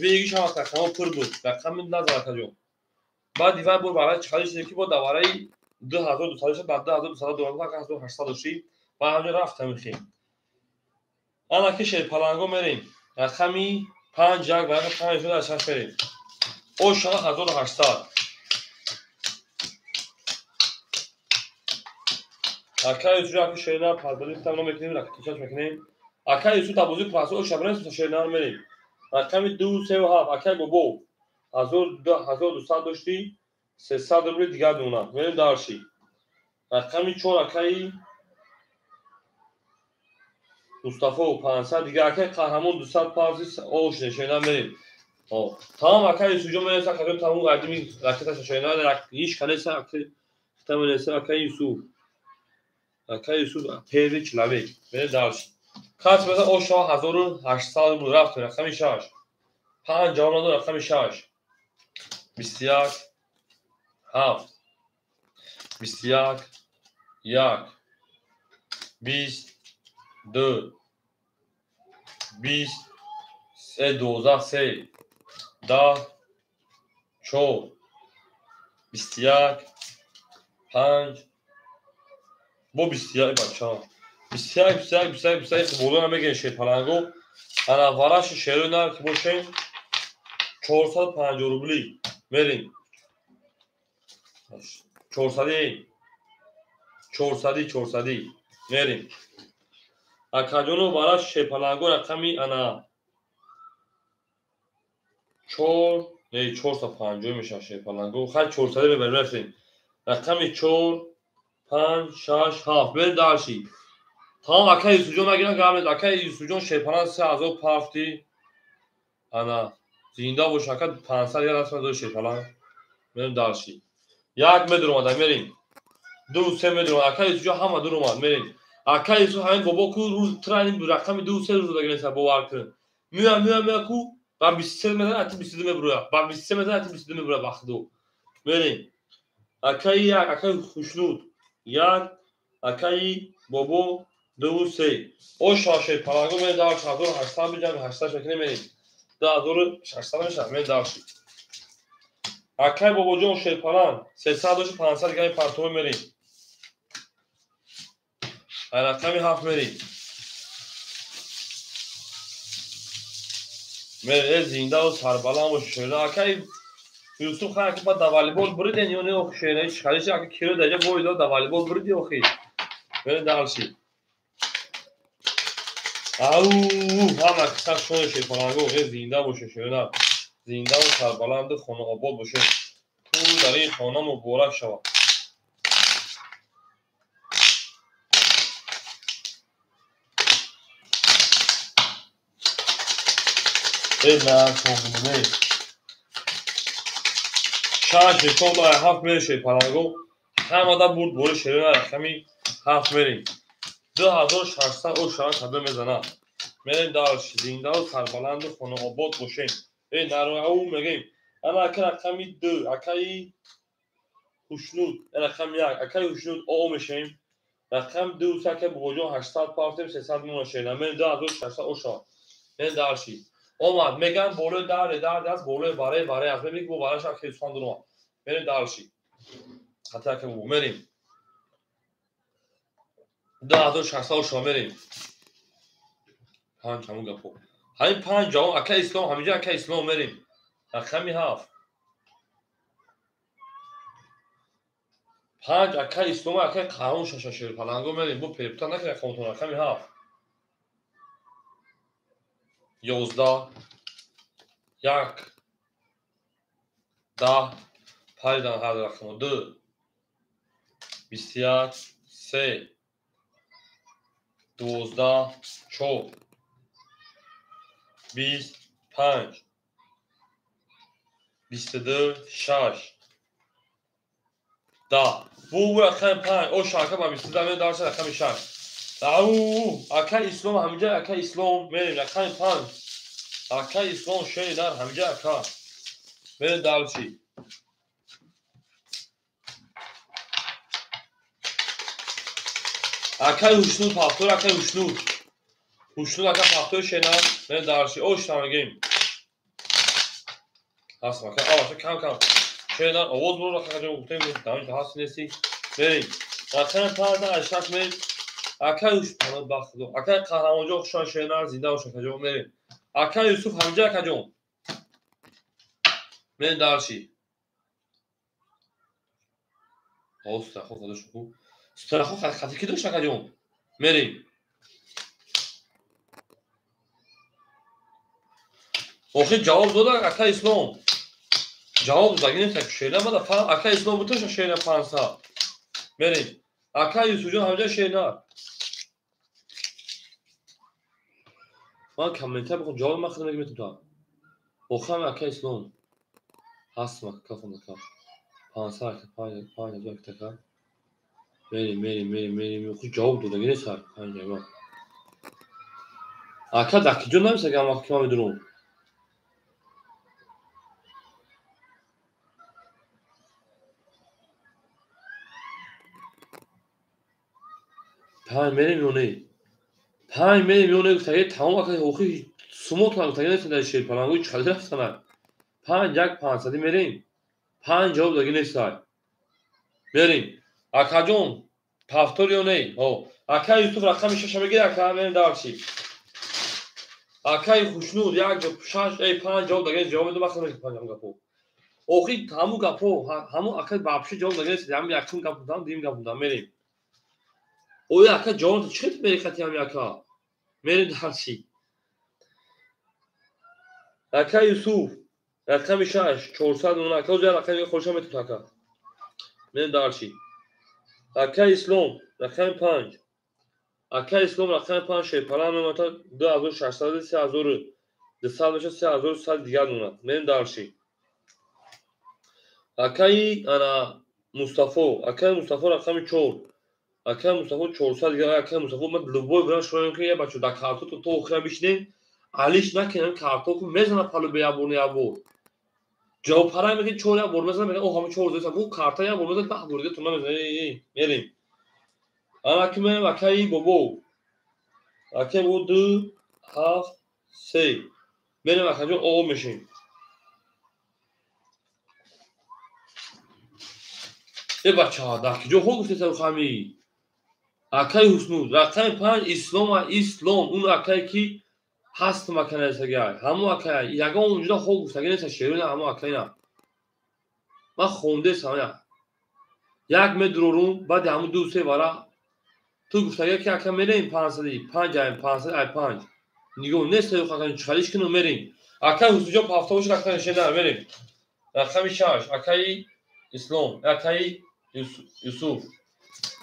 Выигрыш ҳама рақамҳо пур буд. Рақами назар акаҷон. Баъд дивай бор барои чиқари шудем ки бо дар вараи 2200 шуд, дар 2200 доллар ака 1800 дошти ва ҳамҷо рафт ҳамин хел. Ана ки шерпаланго мерем. Рақами 5 1 ва рақами 5 шуд 6 мерем. Ошана 1800. Акай Юсуф ака шерна парбали там намекунем, ракетачаш мекунем. Акай Юсуф табози прасо ошабрен шерна мерем. Рақами 2 3 7 акай бобо 1200 дошти 300 рубли дигар дона. Мерем дальше. Рақами 4 акай Мустафо 500 дигар акай Қаҳрамон 200 парти ош шерна мерем. Тамом акай Юсуфҷон мерем, акай тамом қадими ракеташ шерна ҳеч канеса акай хитам акай Юсуф. Акай Юсуф первый человек. Мерем дальше. Кас меза ош 1800 рубл рафт рақами 6. 5 ҷавоб надод рақами 6. 21 7 21 1 20 2 20 3 12 3 10 4 21 5 бо 21 бача 21 21 21 21 боло намегирем шерпаланго. Ана вараши шерои нар ки бошем 450 рубли мерем. 400 400 400 мерем. Акаҷоно вараш шерпаланго рақами ана 4 не 450 мешавад шерпаланго. Хай 400 мебарем рафтем. Рақами 4 5 6 7 мерем дальше. Тамом акай Юсуфҷон нагиран гап нест. Акай Юсуфҷон шерпаланг 3000 пафти. Ана зинда бош ака 500 я расма дор шерпаланг. Мерем дальше. 1 метр омада мерем. 2 3 метр омада. Акай Юсуфҷон ҳама дур омад мерем. Акай Юсуф ҳамин бобо ку рӯз трайнинг рақами 2 3 рӯз дагирен бовар кун. Меоям меоям меоям ку Ба 23 мезанад, ати 22 мебурояд. Ба 23 мезанад, ати 22 мебурояд вақтду. Мерем. Акаи як, акаи Хушнуд. Як, акаи Бобо, ду, се. О шаше паланго мерем дар 1800 биҷам, 800 мекунем мерем. 2600 мешавад, мерем дарши. Акаи Бобоҷон шерпаланг, 300 дошт, 500 грамми партовӣ мерем. Рақами 7 мерем. Мерем, зиндаву сарбаланд бошед шерина. Акаи Юсуф хан, ака ба да волейбол буриден ё не охи шерина? Ҳеч ака киро даҷа бой дод, да волейбол буриди охи. Мерем дарши. Ау, ҳама киса шони шерпаланго, зинда бошед шерина. Зиндаву сарбаланду хонаобод бошед. Тӯй дар ин хона муборак шавад. Э, на, шаш ҳисоб ҳафт мерем шерпаланго. Ҳамада бурд бори шерина рақами 7 мерем. 2600 о шавад садо мезанад. Мерем дарш, зиндаву сарбаланду хонаобод бошем. Э, нарау мегем. Ана ака рақами 2, акаи Хушнуд, рақами 1, акаи Хушнуд о мешавем. Рақами 2 акаи Бобоҷон 800 партем, 300 мемонад шерина. Мерем 2600 о шавад. Мерем дарши. Омад, меган болои даре дарде аст, болои баре баре аст. Мебинӣ ки бо бараш ака Юсуф хан дуромад. Мерем дарши. Хати ака Бобо, мерем. 2600 о шавад мерем. Панҷ ҳамун гапо. Ҳамин панҷ ҷавоб ака Ислом, ҳаминҷа ака Ислом мерем. Рақами 7. Панҷ ака Ислом, акаи Қаҳрон шаша шерпаланго мерем. Бо перепута накунед рақамотон. Рақами 7. 11, 1, 10, паридан ҳар рақамо. 2, 21, 3, 12, 4, 20, 5, 22, 6, 10. Бу рақами 5, о шака ба 22 мерем дарса рақами 6. Ау, ака Ислом ҳаминҷа, ака Ислом мерем рақами 5. Ака Ислом шери дар ҳаминҷа ака. Мерем дарчи. Акаи Хушнуд пафтор, акаи Хушнуд. Хушнуд ака пафтор шена, мерем дарчи. О шта мегем. Ҳастам ака, аша кам кам. Шена овоз бур ака ҷон гуфтем, дар ҳаст нести. Мерем. Рақами 5 аз 6 мерем. Акаи Юсуф бахтдо. Акаи Қаҳрамонҷон хушон шена, зинда бошад акаҷон мерем. Акаи Юсуф ҳаминҷа акаҷон. Мерем дарши. О, страхо худо шукр. Страхо хати ки дошт акаҷон? Мерем. Охир ҷавоб дода ака Ислом. Ҷавоб додаги нест шена мада ака Ислом буташа шена 500. Мерем. Ака Юсуфҷон ҳаминҷа шена. Ман комментар бихом ҷавоб ман худам мегӯям то. Охирам ака Ислом. Ҳастам ака кафон ака. 500 ака 5 5 ака. Мерем, мерем, мерем, мерем. Худ ҷавоб додаги нест 5 ама. Ака дар киҷо намисаг ама ки ман медонам. Панҷ мерем ё не? Панҷ мерем ё не гуфтаги тамом ака охи сумотон гуфтаги нест дар шерпалангои чӣ қадар рафтанак. 5 1 500 мерем. 5 ҷавоб додаги нест. Мерем. Акаҷон пафтор ё не? О, ака Юсуф рақами 6 мегирад, ака мерем дарши. Акаи Хушнуд 1 6 5 ҷавоб додаги нест, ҷавоб медодам ахир мегирад 5 гапо. Охи ҳамун гапо, ҳамун ака вообще ҷавоб додаги нест, ҳамин якум гап будам, дуюм гап будам, мерем. Оя ака ҷавоб чӣ хел мери хати ҳами ака? Мерем дарши. Ака Юсуф рақами 6 400 мон ака, озя рақами хошам метут ака. Мерем дарши. Ака Ислом рақами 5. Ака Ислом рақами 5 шерпалан мемонад 2600 3200 мешавад, 3100 дигар мемонад. Мерем дарши. Акаи ана Мустафо, акаи Мустафо рақами 4. Акаи Мустафо 400 дигар, акаи Мустафо ман любой вариант шумо мегӯям ки я бачо дар картото то охира бишинед, Алиш накунем картоку мезана палу бе ябор ябор. Ҷавоб парай мекунем 4 ябор мезана, мегӯяд о ҳама 4 зоиса. Бу карта ябор мезана, 10 бор дига туна мезана. Эй, мерем. Ана ки мерем акаи бобо. Акаи бобо 2 7 3. Мерем акаҷон о мешем. Э бачаҳо, дар киҷо хо гуфтесам хами? Акаи Ҳуснуд, рақами 5 Ислом, Ислом, он акае ки ҳаст маканасагай, ҳамо акай, ягон унҷода хо гуфтаги неста шерина ҳамо акайна. Ман хондесам я. Як медурорум, баъди ҳамо 2-3 вара ту гуфтаги ки ака мерем 500, 5 ай 500 ай 5. Нигоҳ неста ё акай чалиш кину мерем. Акаи Ҳуснуҷон пафта бошад, акаи шерина мерем. Рақами 6, акаи Ислом, акаи Юсуф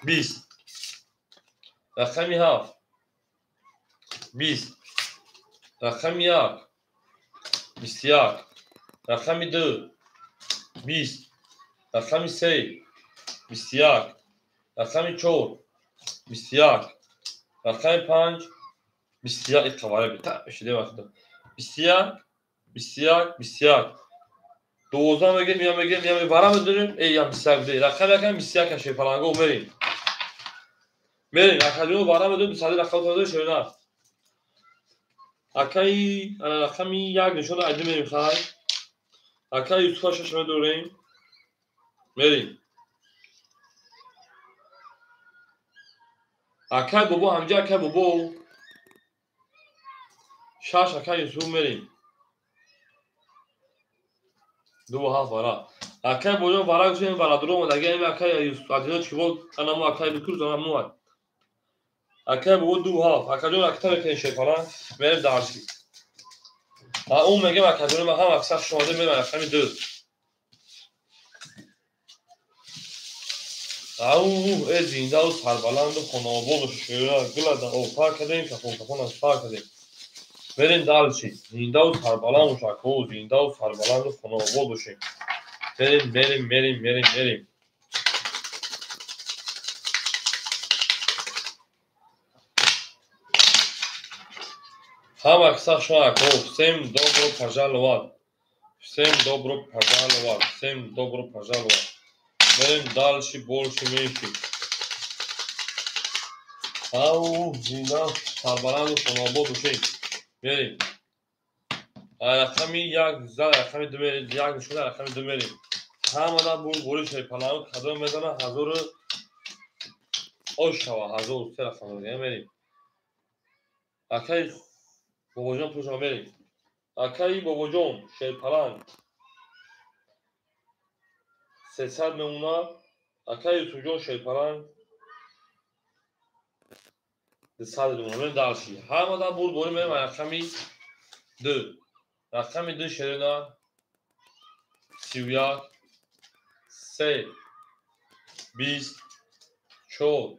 20. Рақами 7 20. Рақами 1 21. Рақами 2 20. Рақами 3 21. Рақами 4 21. Рақами 5 21. Иқавара бита шиде вақт. 21 21 21. 12 мегем, я мегем, я вара медорем, эй, я 21 буде. Рақами якам 21 каше паланго мерем. Мерем, акаҷон вара медорем, 200 рақам то шерина. Акаи, ана рақами 1 нишон айди мерем хай. Акаи Юсуфа 6 медорем. Мерем. Акаи бобо ҳамҷа, акаи бобо 6 акаи Юсуф мерем. 2 7 вара. Акаи бобоҷон вара гуфтем вара дуро омад. Агар ин акаи Юсуф адино чӣ буд, анамо акаи бикур занамо ад. Акаи бобо 2 7. Акаҷон акта мекунем шефара, мерем дарси. А он мегем акаҷон ма ҳам аксар шумода мерем рақами 2. Ау, э зиндаву сарбаланду хонаободу шӯра гулада опа кардем, кафон кафон аз па кардем. Мерем дальше. Зиндаву сарбаланду шако, зиндаву сарбаланду хонаобод бошем. Мерем, мерем, мерем, мерем, мерем. Ҳама кса шако, всем добро пожаловать. Всем добро пожаловать. Всем добро пожаловать. Мерем дальше, больше, меньше. Ау, зинда сарбаланду хонаобод бошем. Мерем. Рақами 1 зад, рақами 2 мерем, 1 шуда, рақами 2 мерем. Ҳамада бур бориш паланг кадом мезана 1000 ош шава, 1003 рақам мерем. Акаи бобоҷон пушо мерем. Акаи бобоҷон шерпаланг 300 мемона. Акаи Юсуфҷон шерпаланг 200 мемона. Мерем дальше. Ҳамада бур борӣ мерем рақами 2. Рақами 2 шерина 31 3 20 4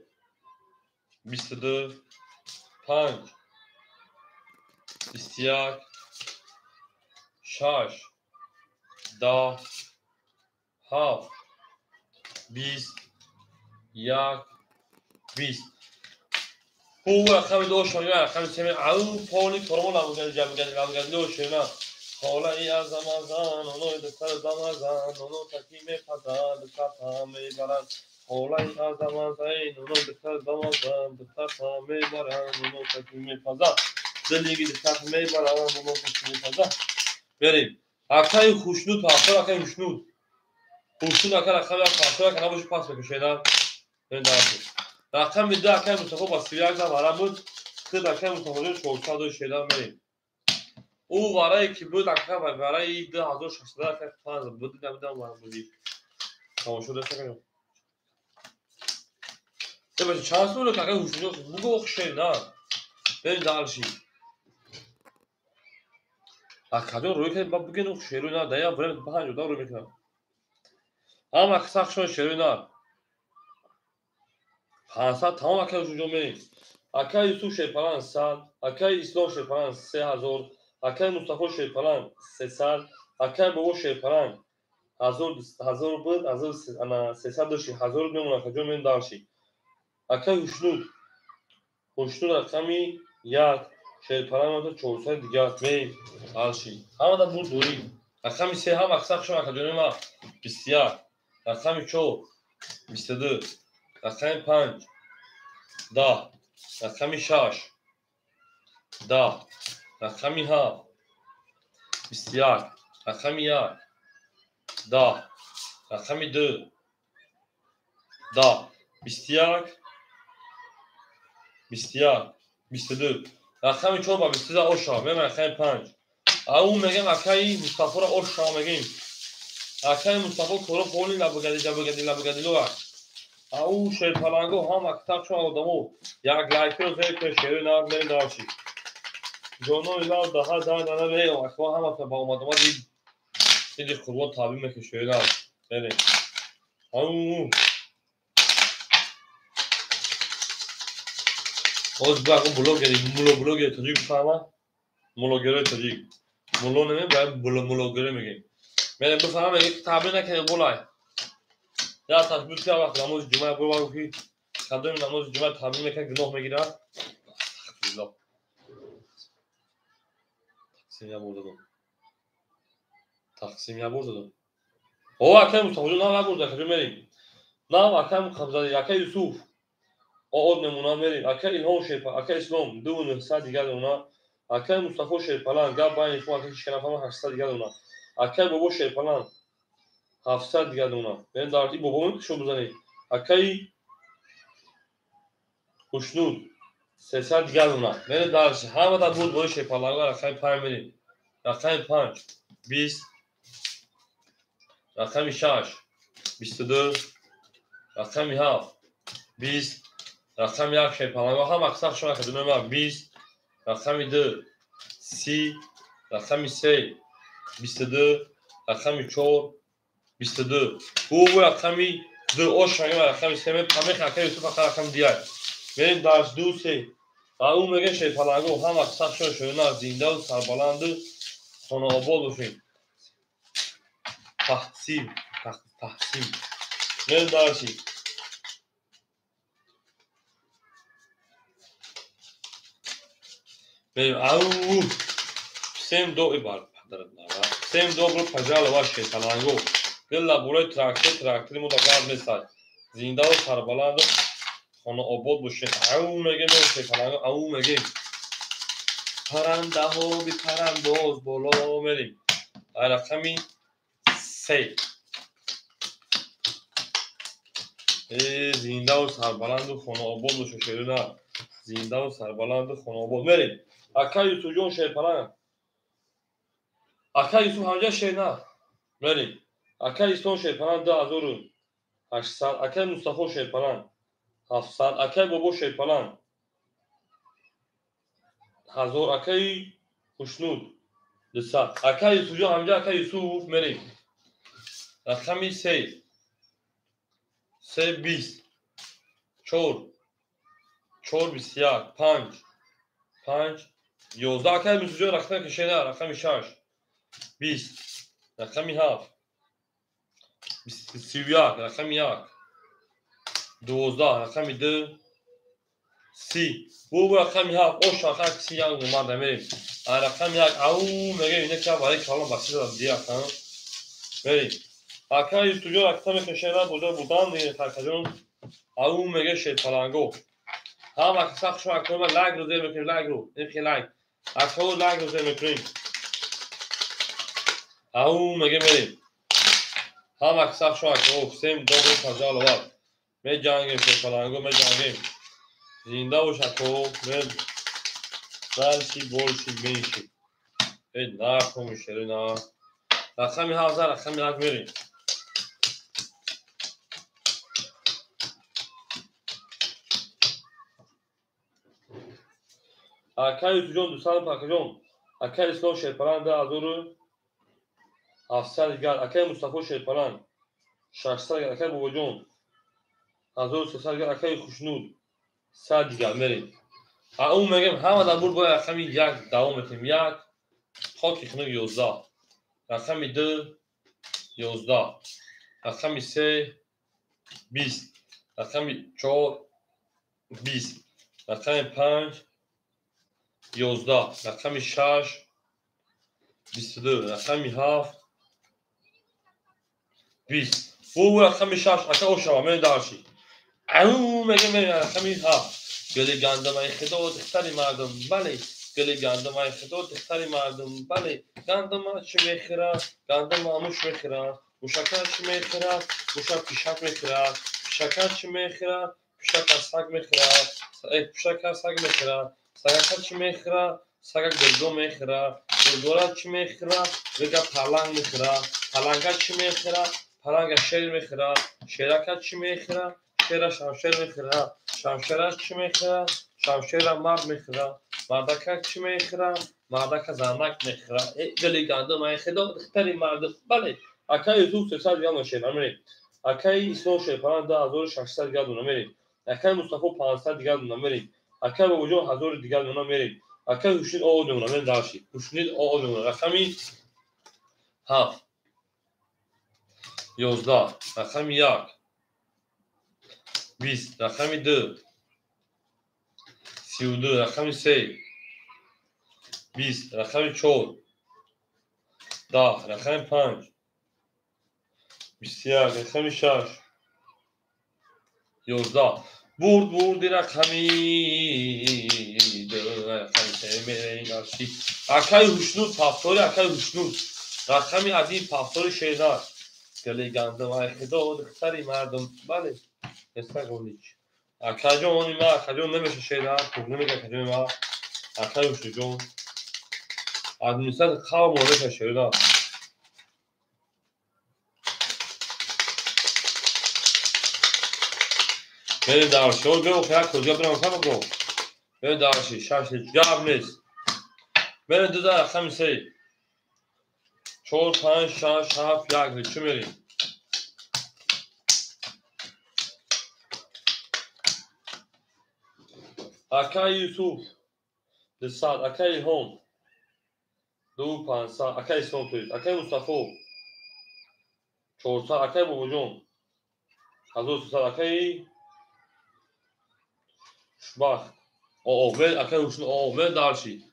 22 5 21 6 10 7 20 1 20. Ҳу рақами 2 шоя, рақами 3 ау пони тормо ламган ҷамган ламган ду шена. Холаи азамазан, оно духтар дамазан, оно таки мепазад, духтар мебарад. Холаи азамазан, оно духтар дамазан, духтар мебарад, оно таки мепазад. Дилиги духтар мебарад, оно таки мепазад. Берем. Акаи Хушнуд, пафтор акаи Хушнуд. Хушнуд ака рақами пафтор ака набоши пас мекушена. Берем дарси. Рақами 2 акаи Мустафо ба 31 зам вара буд. Худ акаи Мустафоҷон 400 шеда мерем. Ӯ варае ки буд ака вараи 2600 ака 5 буд, намедонам вара буди. Тамошо дошта кардем. Бача чанд сум ака Хушнуд буго шена. Берем дальше. Акаҷон рӯй кардем, ба буген шерӯй на, дая бурем 5 одам рӯй мекунам. Ҳама сахшон шерӯй на. 500 тамом акаи Хушнудҷон мерем. Акаи Юсуф шерпаланг 100, акаи Ислом шерпаланг 3000, акаи Мустафо шерпаланг 300, акаи бобо шерпаланг 1000 буд, 1300 дошти, 1000 мемонад, акаҷон мерем дальше. Акаи Хушнуд, Хушнуд рақами 1 Шерпаланг 400 дигар меем. Арши. Ҳамада бурд дорӣ. Рақами 3 ҳам аксар шумо акаҷони ма 21. Рақами 4 22. Рақами 5 10. Рақами 6 10. Рақами 7 21. Рақами 1 10. Рақами 2 10. 21 21 22. Рақами 4 ба 22 оша. Мем рақами 5. Ау мегем акаи Мустафоро оша мегем. Акаи Мустафо коро фоли лабгади лабгади лабгади лоа. Ау шерпаланго ҳам актар шумо одамо. Як лайкро зер кунед шери нав мерем дарчи. Ҷонои лав даҳа даҳ нана мерем. Аква ҳама ба омад иди қурбон табрик мекунем шери нав. Мерем. Ау Оз баъ блогери, блогери тоҷик бифаҳма? Блогери тоҷик. Мулло намегем, бояд блогери мегем. Мерем бифаҳма, мегем табрик накунем болай. Я ташбих ки вақт намози ҷумъа бо ки кадоми намози ҷумъа табрик мекунад гуноҳ мегирад. Астағфируллоҳ. Тақсим я бор додам. Тақсим я бор додам. О, акай Мустафоҷон нав набурд, акаҷон мерем. Нав акай Қабзади, акай Юсуф. Од намуна мерем. Акай Илҳом Шерпа, акай Ислом 2900 дигар намуна. Акай Мустафо Шерпаланг, гап байни шумо акай ҳеч нафаҳма 800 дигар намуна. Акай Бобо Шерпаланг 700 дигар намуна. Мерем дар ин бобо мекушо бизанед. Акай Хушнуд 300 дигар намуна. Мерем дар ҳама дар буд бои Шерпаланг рақами 5 мерем. Рақами 5 20, рақами 6 22, рақами 7 20, рақами 1 Шерпаланг ҳам аксар шумо академия ма 20, рақами 2 30, рақами 3 22, рақами 4 22. Бу рақами 2 ош мегем рақами 3 ме памех акай Юсуф ака рақами 2. Мерем дарс 2 3. Ва ӯ мегем Шерпаланг ҳам аксар шумо шуна зинда ва сарбаланд хонаобод бошед. Таҳсин, таҳсин. Мерем дарси. Ау, всем добрый всем добро пожаловать Шерпаланго. Дила болои трактор, трактори мо да газ месад. Зинда ва сарбаланд хонаобод бошед. Ау мегем Шерпаланго, ау мегем. Парандаҳо бипаранд боз боло мерем. Рақами 3. Зинда ва сарбаланду хонаобод бошед шерина. Зинда ва сарбаланду хонаобод мерем. Акай Юсуфҷон Шерпаланг. Акай Юсуф ҳамҷа шерна. Мерем. Акай Ислом Шерпаланг 2800, акай Мустафо Шерпаланг 700, акай Бобо Шерпаланг 1000, акай Хушнуд 200. Акай Юсуфҷон ҳамҷа акай Юсуф мерем. Рақами 3 3 20 4 4 21 5 5 11. Акай Юсуфҷон рақами кашена, рақами 6 20, рақами 7 31, рақами 1 12, рақами 2 30. Бу рақами 7 ош рақами 31 омада мерем. Рақами 1 ау мегем ина ки барои калон басида диякан. Мерем. Акай Юсуфҷон рақами кашена буда будан акаҷон ау меге Шерпаланго. Ҳам аксар шумо акома лайк ро зер мекунем, лайк ро, ин лайк. Акао лайк ро зер мекунем. Ау меге мерем. Ҳам аксар шумо акао всем добро пожаловать. Меҷангем Шерпаланго, меҷангем. Зинда бош акао, мер дальше больше меньше. Эй, нахуй шерина. Рақами 1000, рақами 1 мерем. Акай Юсуфҷон 200 акаҷон. Акай Ислом Шерпаланг 2700 дигар. Акай Мустафо Шерпаланг 600 дигар. Акай Бобоҷон 1300 дигар. Акай Хушнуд 100 дигар мерем. Ау мегем ҳама дар бур бояд рақами 1 давом метем. 1 хоки хунук 11, рақами 2 11, рақами 3 20, рақами 4 20, рақами 5 11, рақами 6, 22, рақами 7, 20. Бу рақами 6, ака ошава, мен дарши. Ау, мега мен рақами 7. Гули гандумаи худо, духтари мардум, бале. Гули гандумаи худо, духтари мардум, бале. Гандума чӣ мехӯрад? Гандума муш мехӯрад. Мушака чӣ мехӯрад? Мушак пишак мехӯрад. Пишака чӣ мехӯрад? Пишака саг мехӯрад. Пишака саг мехӯрад. Сагака чӣ мехӯрад? Сага гурго мехӯрад. Гургора чӣ мехӯрад? Гурга паланг мехӯрад. Паланга чӣ мехӯрад? Паланга шер мехӯрад. Шерака чӣ мехӯрад? Шера шамшер мехӯрад. Шамшера чӣ мехӯрад? Шамшера мард мехӯрад. Мардака чӣ мехӯрад? Мардака занак мехӯрад. Гули гандумаи худо, духтари мардум, бале. Акаи Юсуф 300 грамм шер намерем. Акаи Ислом Шерпалан 2600 грамм намерем. Акаи Мустафо 500 грамм намерем. Акаи Бобоҷон 1000 дигар намерем. Акаи Хушнид ОО намерем дарши. Хушнид ОО намерем. Рақами 7, 11, рақами 1, 20, рақами 2, 32, рақами 3, 20, рақами 4, 10, рақами 5, 21, рақами 6, 11. Бурд, бурди рақами 2, рақами 3 мерем дарши. Акаи Хушнуд пафтори, акаи Хушнуд. Рақами 1 пафтори шернар. Гули гандумаи худо, духтари мардум, бале. Эстаголич. Акаҷони ма, акаҷон намеша шернар, туғ намега акаҷони ма. Акаи Хушнудҷон. Администратор қавм намеша шернар. Мерем дарши. О, бео, як козга бирам сабақо. Мерем дарши, 6 лич. Гап нест. Мерем 2 рақами 3. 4, 5, 6, 7, 1 лич. Чӣ мерем? Акаи Юсуф 200, акаи Илҳом 2500, акаи Ислом тоист, акаи Мустафо 400, акаи Бобоҷон 1300, акаи Хушбахт ОО, акаи Хушнуд ОО, мер дарши.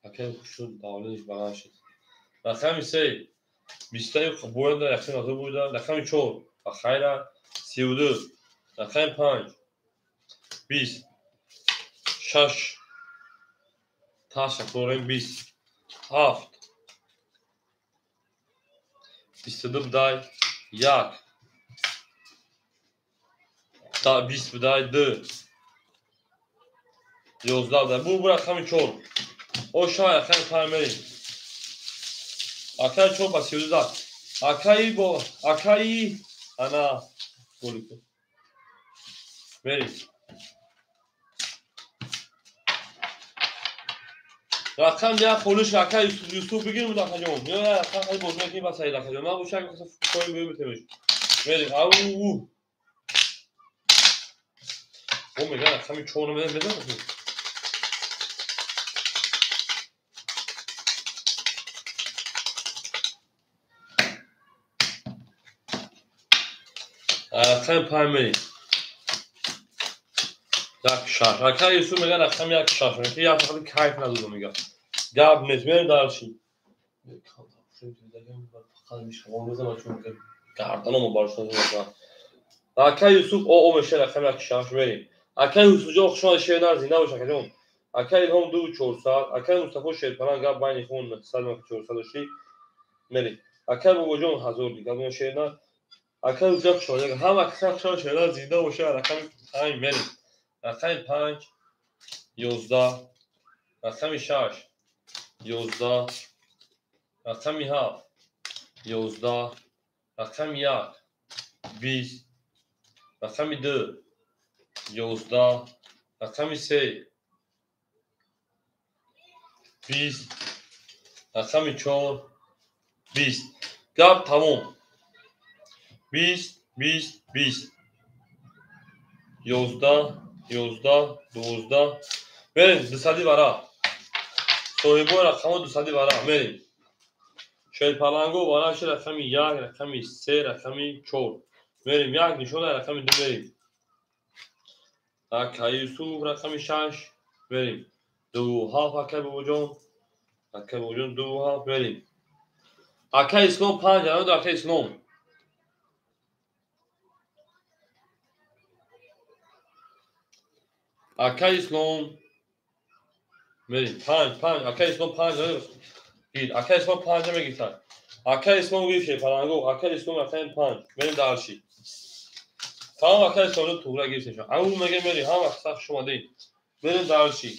Акаи Хушнуд давлатиш баланд шид. Рақами 3, 20 бояда, яксад назар буида. Рақами 4, ба хайра, 32, рақами 5, 20, 6, таша дорем 20, 7, 22 будай, 1, 20 будай, 2, 11 будай. Бу рақами 4. О, шай, рақами 5 мерем. Акаи 4 ба 32. Акаи бо, акаи, ана, голико. Мерем. Рақам 1 холиш акаи Юсуф бигир буд акаҷон. Ё рақам хеле боз мекунӣ ба Саид акаҷон. Ман бошам коин бигир битемеш. Мерем. Ау. О, меган рақами 4 намедонам, медонам. Рақами 5 мерем. 1 6. Акаи Юсуф меган рақами 1 6. Меган як фақат кайф надодам меган. Гап нест, мерем дарши. Акаи Юсуф ОО меша рақами 1 6 мерем. Акаи Юсуфҷон хушомад шернар зинда бош акаҷон. Акаи Илҳом 2400, акаи Мустафо Шерпалан гап байни хун 900 400 дошти. Мерем. Акаи Бобоҷон 1000 дигар бо шернар. Акаи Юсуф хушомад. Ҳам акаи хушомад шернар зинда боша рақами 5 мерем. Рақами 5, 11, рақами 6, 11, рақами 7, 11, рақами 1, 20, рақами 2, 11, рақами 3, 20, рақами 4, 20. Гап тамом. 20, 20, 20, 11, 11, 12. Мерем 200 вара. Соҳибои рақамҳо 200 вара. Мерем. Шерпаланго вара ши рақами 1, рақами 3, рақами 4. Мерем 1 нишона рақами 2 мерем. Акаи Юсуф рақами 6 мерем. 2 7 акай бобоҷон. Акай бобоҷон 2 7 мерем. Акай Ислом 5 анаду акай Ислом. Акай Ислом мерем 5 5 акай Ислом 5 гир. Акай Ислом 5 мегиртад. Акай Ислом гирифт паланго. Акай Ислом акай 5. Мерем дальше. Тамом акай Ислом туғра гирифтешон. Ау меге мери ҳама сах шумадин. Мерем дальше.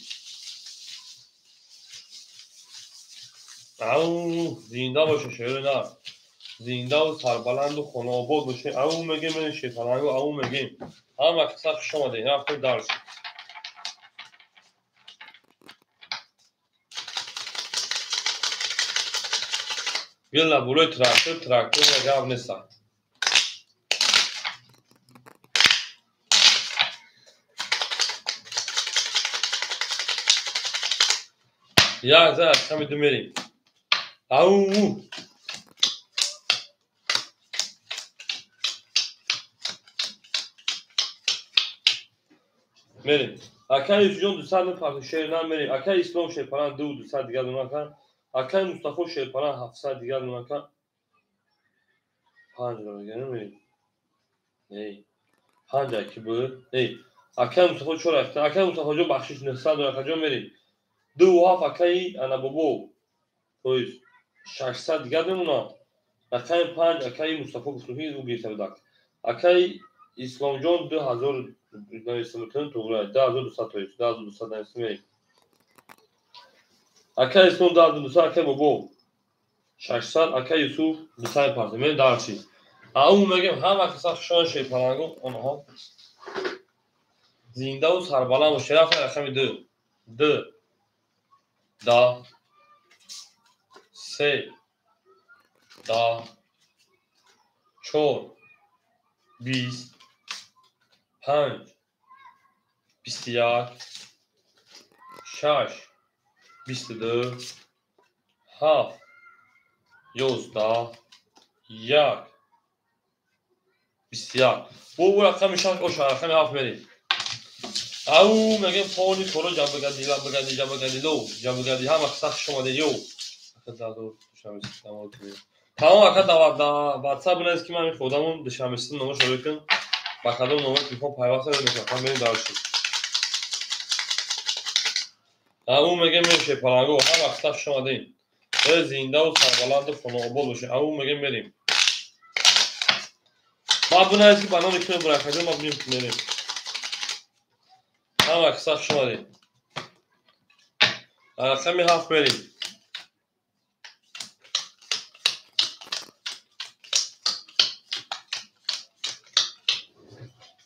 Ау зинда боше шери нар. Зиндаву сарбаланду хонаобод боше. Ау меге мери шерпаланго ау меге. Ҳама сах шумадин. Рафтем дальше. Гила булои трактор трактор гап неста. Як за рақами 2 мерем. Ау! Мерем. Акай Юсуфҷон 200 мепартад шернам мерем. Акай Ислом шерпаран 2 200 дигар дунака. Акай Мустафо шерпаран 700 дигар дунака. 5 мегӯям мерем. Не. 5 аки буд. Не. Акай Мустафо 4 акта. Акай Мустафоҷон бахшиш 900 доракаҷон мерем. 2 7 акаи ана бобо. То есть 600 дигар мемонад. Рақами 5 акаи Мустафо гуфтум ки ӯ гирифта будак. Акаи Исломҷон 2000 нависта метавонем туғра 2200 то есть 2200 нависта мерем. Акаи Ислом 2200, акаи бобо 600, акаи Юсуф 200 партем. Мерем дальше. Ау мегем ҳама каса хушон шерпаланго онҳо зиндаву сарбаланд боше. Рафтем рақами 2. 2 10 3 10 4 20 5 21 6 22 7 11 1 21. Бо рақами 6 оша рақами 7 мерем. Ау мегем пони коро ҷабгади лабгади ҷабгади ло ҷабгади ҳама сах шумаде ё. Тамом ака ватсап бинавис ки ман худамон душанбеситон номер шоя кун. Ба кадом номер телефон пайваст мешавам мерем дальше. Ау мегем меше паланго ҳама сах шумадем. Э зиндаву сарбаланду хонаобод бошед. Ау мегем мерем. Ма бинавис ки ба номи ки мебарам ма бинем ки мерем. Ҳама сах шумадем. Рақами 7 мерем.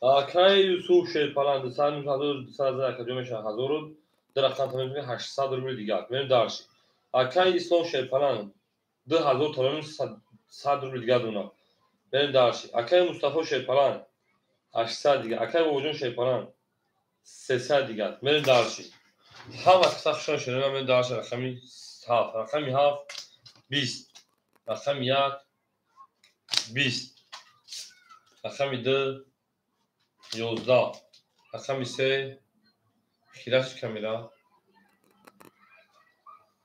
Акаи Юсуф шерпаланд 200 200 акаҷо мешавад 1000 ду рақам тамом мекунем 800 рубл дигар. Мерем дальше. Акаи Ислом шерпаланд 2000 тамом 100 рубл дигар дона. Мерем дальше. Акаи Мустафо шерпаланд 800 дигар. Акаи Бобоҷон шерпаланд 300 дигар. Мерем дальше. Ҳама сах шон шерпаланд мерем дальше рақами 7. Рақами 7 20. Рақами 1 20. Рақами 2 11. Рақами 3 хираш камера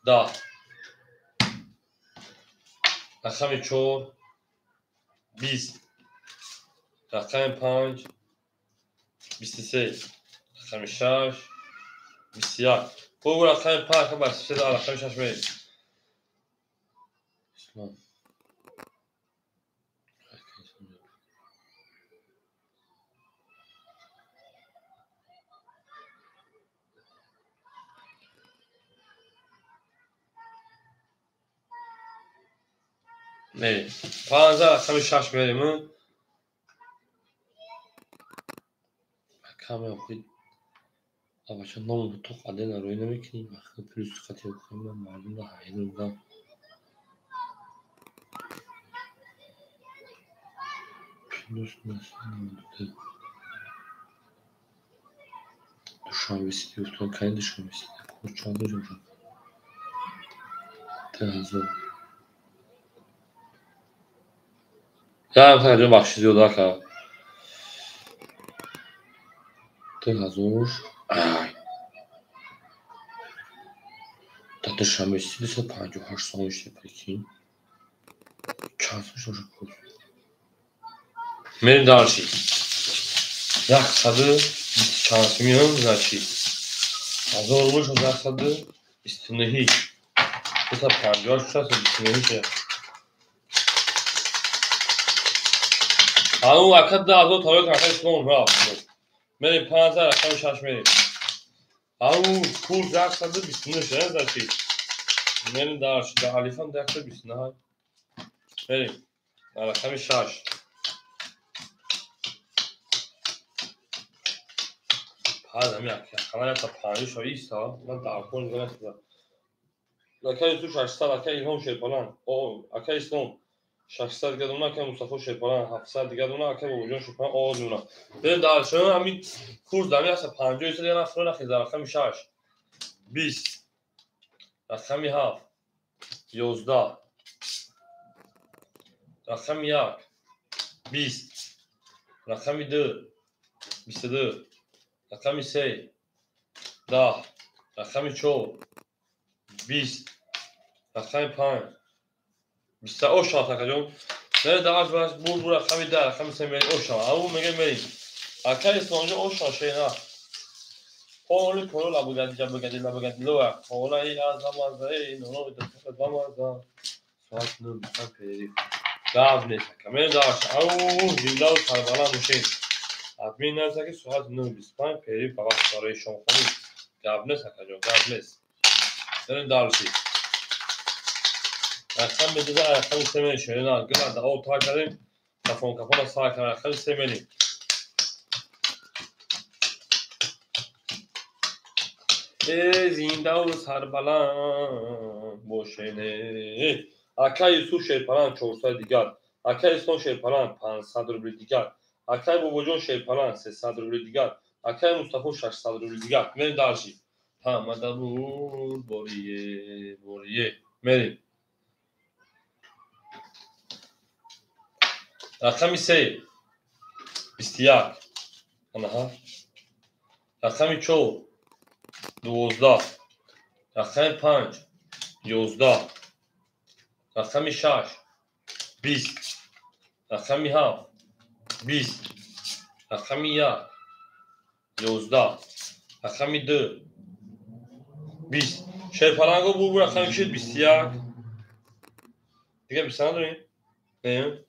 10. Рақами 4 20. Рақами 5 23. Рақами 6 21. Бо рақами 5 ба 23 рақами 6 мерем. Ислом. Мерем. 15 рақами 6 мерем. Каме охи абача ному бутоқ адена рӯй намекунӣ. Вақти плюс қати охи мардум да ҳайрон будам. Плюс 992. Душанбе сити гуфтам, кай Душанбе сити? Кор чанд рӯз мешавад? 2000. Як ҷо бахши зиёд ака. 2000. Ай. Дар Душанбе 258 сомон шуда, прикинь. Чанд сом шуда курс? Мерим дальше. 120 чанд сомон, значит. 1000 рубл шуд 129. 258 629 шуд. Ҳанӯз ака 2000 тарои ака Ислом рафт. Мерим 50 рақами 6 мерим. Ҳанӯз курс 129 шуд, значит. Мерим дальше. Дар алифам 129. Мерим. Рақами 6. Ҳаз ами акана якта панҷ шо иста, ман дар кор нигоҳ накардам. Ака Юсуф 600, ака Илҳом Шерпалан, о, ака Ислом 600 дигар дона, ака Мустафо Шерпалан 700 дигар дона, ака Бобоҷон Шерпалан оғоз дона. Берем дальше, ҳамин курс дар 150 иста, дигар нафро нахез, дар рақами 6 20, рақами 7 11, рақами 1 20, рақами 2 22, рақами 3 10, рақами 4 20, рақами 5 20. Ошава акаҷон. Мерем дар баш бур бур рақами 10, рақами 3 мерем ошава. Ау мегем мерем. Ака Исломҷон ошава шена. Поли коро лабугади ҷабугади лабугади лоа. Хонаи азамазаи ноно бамаза. Соат 9 перерыв. Гап нест ака. Мерем дальше. Ау зиндаву сарбаланд бошед. Админ нависа ки соат 9:25 перерыв ба вақт барои шомхонӣ. Гап нест акаҷон, гап нест. Мерем дальше. Рақами 2 рақами 3 мерем. Шерина гила да об тар кардем. Кафон кафона сар кардем. Рақами 3 мерем. Зиндаву сарбаланд бошед. Ака Юсуф Шерпалан 400 дигар. Ака Ислом Шерпалан 500 рубли дигар. Акай Бобоҷон Шерпалан 300 рубли дигар. Акай Мустафо 600 рубли дигар. Мерем дальше. Ҳамада бур борие борие. Мерем. Рақами 3 21. Анаҳа. Рақами 4 12. Рақами 5 11. Рақами 6 20. Рақами 7 20. Рақами 1 11. Рақами 2 20. Шерпаланго бур бур рақами 6 21. Дигар 20 надорем? Не.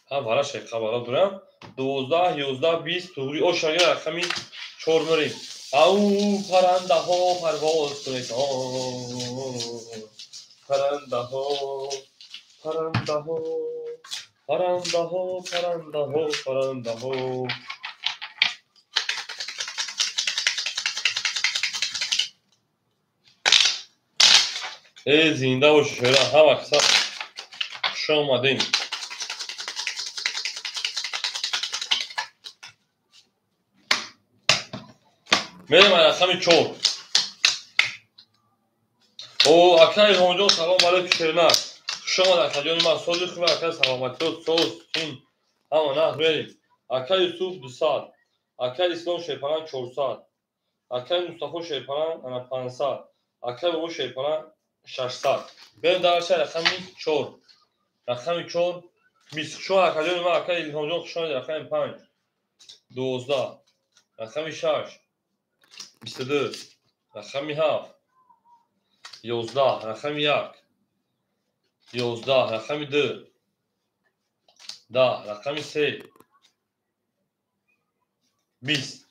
Ҳа вара шерқабара дорам. 12 11 20 туғри ошага рақами 4 мерем. Ау парандаҳо парвоз кунед. Парандаҳо парандаҳо парандаҳо парандаҳо парандаҳо. Зинда бошед шоира, ҳама каса хуш омадем. Мерем рақами 4. О, ака Илҳомҷон, салом алейкум шерина. Хуш омад акаҷони ман, сози хуб ака, саломатиё, соз, тин, ҳама нағз мерем. Ака Юсуф 200, ака Ислом Шерпалан 400, ака Мустафо Шерпалан ана 500, ака Бобо Шерпалан 600. Берем дальше рақами 4. Рақами 4 20. Хуш омад акаҷони ман, ака Илҳомҷон, хуш омад. Рақами 5 12, рақами 6 22, рақами 7 11, рақами 1 11, рақами 2 10, рақами 3 20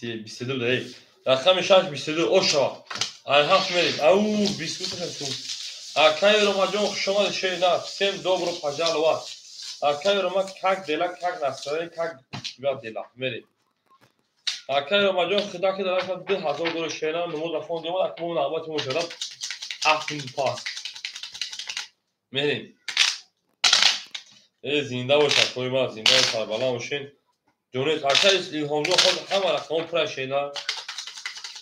22 да, рақами 6 22 ошава. Ай ҳафт мерем. Ау 20 сум. Акай Ромаҷон, хуш омадед шерина. Всем добро пожаловать. Акай Рома, как дела, как настроение, как тебя дела? Мерем. Акай Ромаҷон, худо ки дар 2000 доллар шерина намоз хондем, акмон навбати мо шуда 7 пас. Мерем. Зинда бош акои ман, зинда бош, сарбаланд бошед. Ҷонет, акай Илҳомҷон хонд ҳама рақамҳо пура шерина.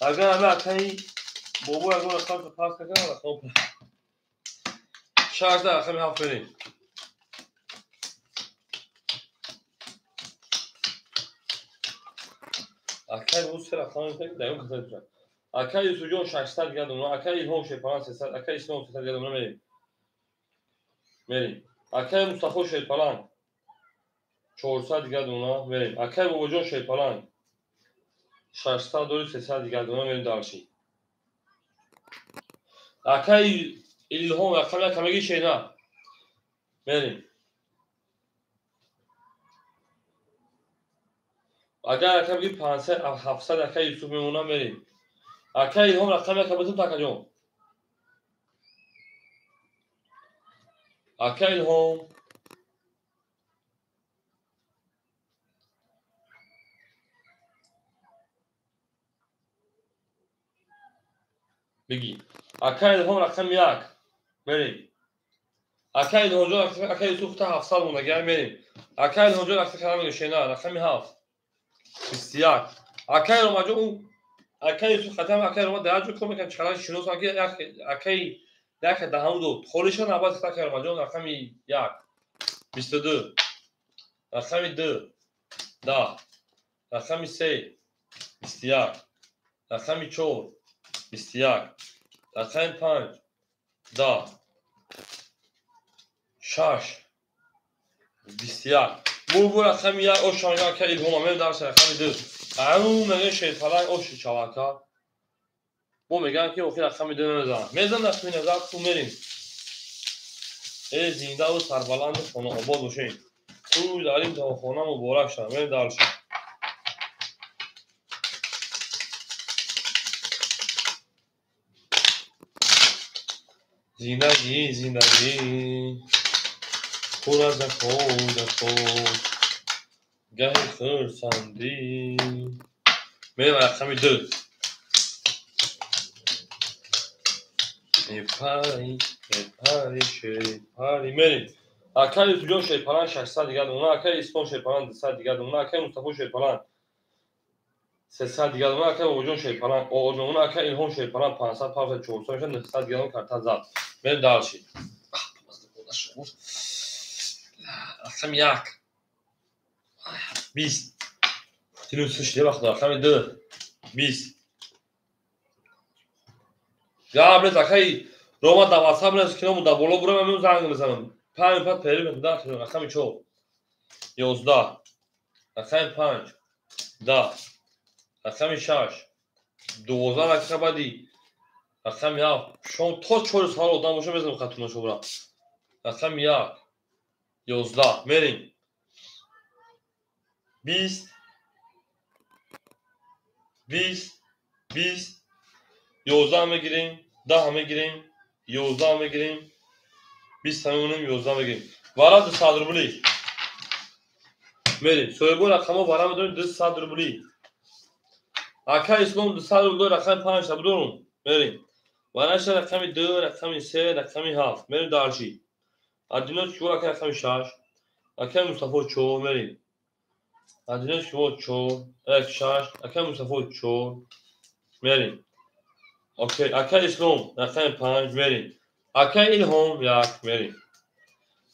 Агар ҳама акаи бобо ягон рақам пас накард, рақамҳо пура. 6 рақами 7 мерем. Акай бу се рақам мекунад, дар он каса мекунад. Акай Юсуфҷон 600 дигар дона, акай Илҳом Шерпаланг 300, акай Ислом 300 дигар дона мерем. Мерем. Акай Мустафо Шерпаланг 400 дигар дона мерем. Акай Бобоҷон Шерпаланг 600 дори 300 дигар дона мерем дальше. Акай Илҳом рақам якамеги шена. Мерем. Агар ака бигӣ 500 700 акай Юсуф мемонам мерем. Акай Илҳом рақам яка битум такаҷон. Акай Илҳом бигӣ. Акай Илҳом рақам 1 мерем. Акай Илҳомҷон акай Юсуф та 700 монда мерем. Акай Илҳомҷон рақам шена рақами 7 21. Акай Ромаҷон акай Юсуф хатам акай Рома дар ҷо кор мекунад чақадар шиносам ки акай як даҳам дод. Холиша набад акай Ромаҷон рақами 1 22 рақами 2 10 рақами 3 21 рақами 4 21 рақами 5 10 6 21. Бу рақами 1 ош ака Илҳом мем дарс рақами 2. Ау мегӯяд Шерпаланг оши чавака. Бо мегӯянд ки охир рақами 2 намезанад. Мезанад рақами назар ту мерем. Э зиндаву сарбаланду хонаобод бошем. Ту дар ин хона муборак шавад. Мерем дальше. Зиндагӣ, зиндагӣ пур аз заход, гаҳи хурсандӣ. Мерем рақами 2. Мепари, мепари, шерпари. Мерем. Акай Юсуфҷон Шерпаланг 600 дигар дона, акай Ислом Шерпаланг 200 дигар дона, акай Мустафо Шерпаланг 300 дигар дона, акай Бобоҷон Шерпаланг оғоз мемона, акай Илҳом Шерпаланг 500, 500, 400 мешавад, 900 дигар дона карта зад. Мерем дальше. Рақами 1 20 тинус шиде вақт рақами 2 20 гап акай Рома дар WhatsApp нес кино дар боло бурам ман занг мезанам 5 пат пери мекунам рақами 4 11 рақами 5 10 рақами 6 12 дақиқа баъди рақами 7 шом то 4 соат одам боша мезанам хатуна шобра рақами 1 11 мерем 20 20 20 11 мегирем 10 мегирем 11 мегирем 20 мемонем 11 мегирем вара 200 рубли мерем соҳибо рақамҳо вара медорем 200 рубли ака Ислом 200 рубли рақами 5 та бидорум мерем вараша рақами 2 рақами 3 рақами 7 мерем дальше. Адино чор ака рақами 6 ака Мустафо 4 мерем. Адино чор 4 6 ака Мустафо 4 мерем. Окей, ака Ислом рақами 5 мерем. Ака Илҳом 1 мерем.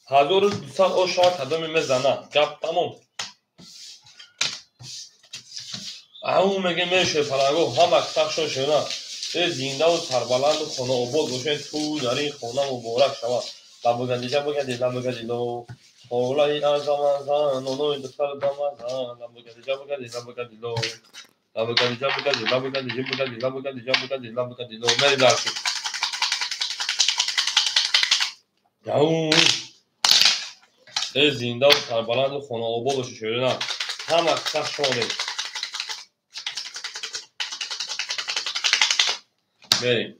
1200 оша кадоми мезана. Гап тамом. Ау меге меше фараго ҳама тахшон шена. Э зиндаву сарбаланду хонаобод бошед ту дар ин хона муборак шавад. Лабгади ҷабгади лабгади ло. Холаи азамазан онои духтар дамазан лабгади ҷабгади лабгади ло. Лабгади ҷабгади лабгади ҷабгади лабгади ҷабгади лабгади ло. Мерем дальше. Ау э зиндаву сарбаланду хонаобод бошед шерина. Ҳама тахшон мерем.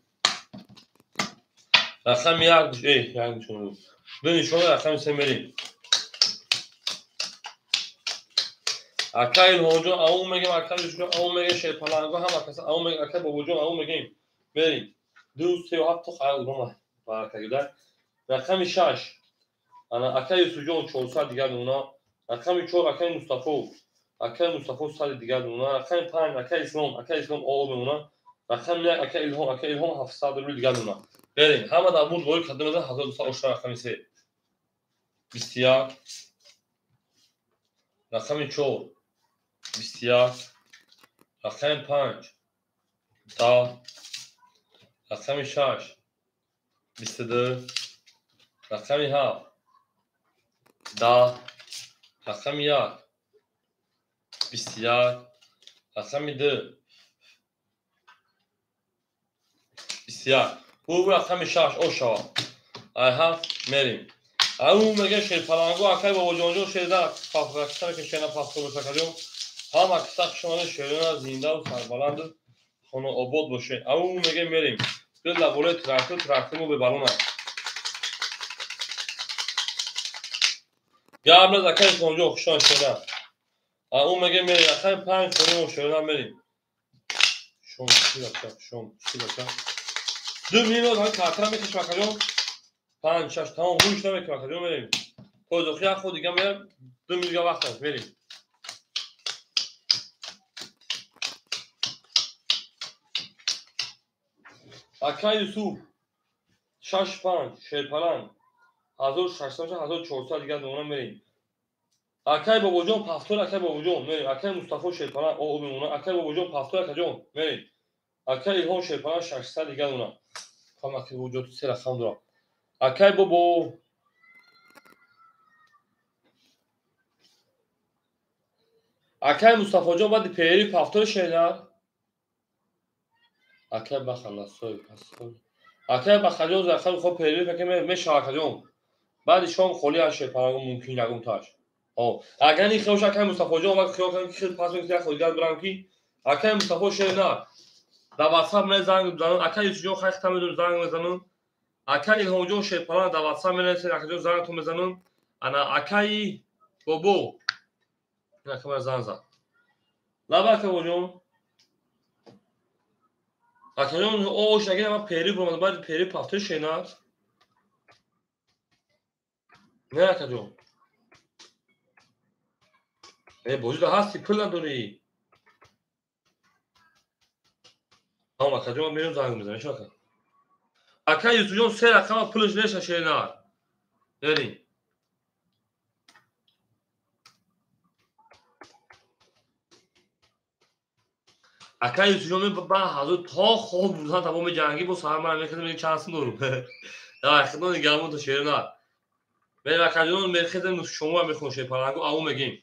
Рақами 1 як нишон. 2 нишон рақами 3 мерем. Ака Илҳомҷон ау мегем, ака Юсуфҷон ау мегем, Шерпаланго ҳама каса ау мегем, ака Бобоҷон ау мегем. Мерем. 2 3 7 то хайр удома барака гида. Рақами 6. Ана ака Юсуфҷон 400 дигар дона. Рақами 4 акаи Мустафо. Акаи Мустафо 100 дигар дона. Рақами 5 акаи Ислом, акаи Ислом ау мемона. Рақами 1 ака Илҳом, ака Илҳом 700 рубл дигар дона. Берем. Ҳама дар бурд бори кадом мезанад 1200 оша рақами 3. 21 рақами 4 21 Рақами 5 10. Рақами 6 22. Рақами 7 10. Рақами 1 21. Рақами 2 21. Бу рақами 6 ошава. Ай 7 мерим. Ау мега шерпалангу акай бобоҷонҷон шерда пафраксара ки шена пафто бошакаҷон. Ҳама киса хушомада шерона зиндаву сарбаланду хонаобод бошед. Ау мега мерим. Дил лаболаи трактор, трактор мо бебалона. Гап наз акай хонҷон хушон шена. Ау мега мерим. Акай 5 хони мо шерона мерим. Шом чи бача, шом чи бача. 2 минут ҳам картара мекашам акаҷон. 5 6 тамом гӯш намекунам акаҷон мерим. Тозохи як худ дига мерам 2 минут вақт аст мерим. Акай Юсуф 6 5 шерпаланг 1600 1400 дига дона мерим. Акай бобоҷон пафтор акай бобоҷон мерим. Акай Мустафо шерпаланг о мемона. Акай бобоҷон пафтор акаҷон мерим. Акай Илҳом шерпаланг 600 дига дона. Хам акай бобоҷон се рақам дорам. Акай бобо акай Мустафоҷон баъди пери пафтор шернар. Акай бахаласой пасой. Акай бахалён захар хо пери факе мешава акаҷон. Баъди шом холи аз шерпалангу мумкин ягон таш. О, агар ни хеош акай Мустафоҷон вақт хиёл кардам ки хел пас мекунам як ходигар бирам ки акай Мустафо шернар. Дар WhatsApp ме занг мезанам, акай Юсуфҷон хай хитам медонам занг мезанам. Акай Илҳомҷон шерпаланг дар WhatsApp менависед, акаҷон зангтон мезанам. Ана акай бобо. Ака ман занг зад. Лаба ака бобоҷон. Акаҷон ош агар ман пери буромадам, баъди пери пафтор шенад. Не акаҷон. Э бозида ҳасти пул надорӣ. Тамом акаҷон ман мерам занг мезанам, ишо ака. Ака Юсуфҷон се рақама пулаш неша шенад. Мерим. Ака Юсуфҷон ме ба ҳазур то хоб бурдан тамом ҷангӣ бо саҳар ман мехезам мегӯям чанд сум дорум. Давай хидмат нигаҳбон то шернар. Мерем акаҷон мехезем шумо мехонем шерпалангу ау мегем.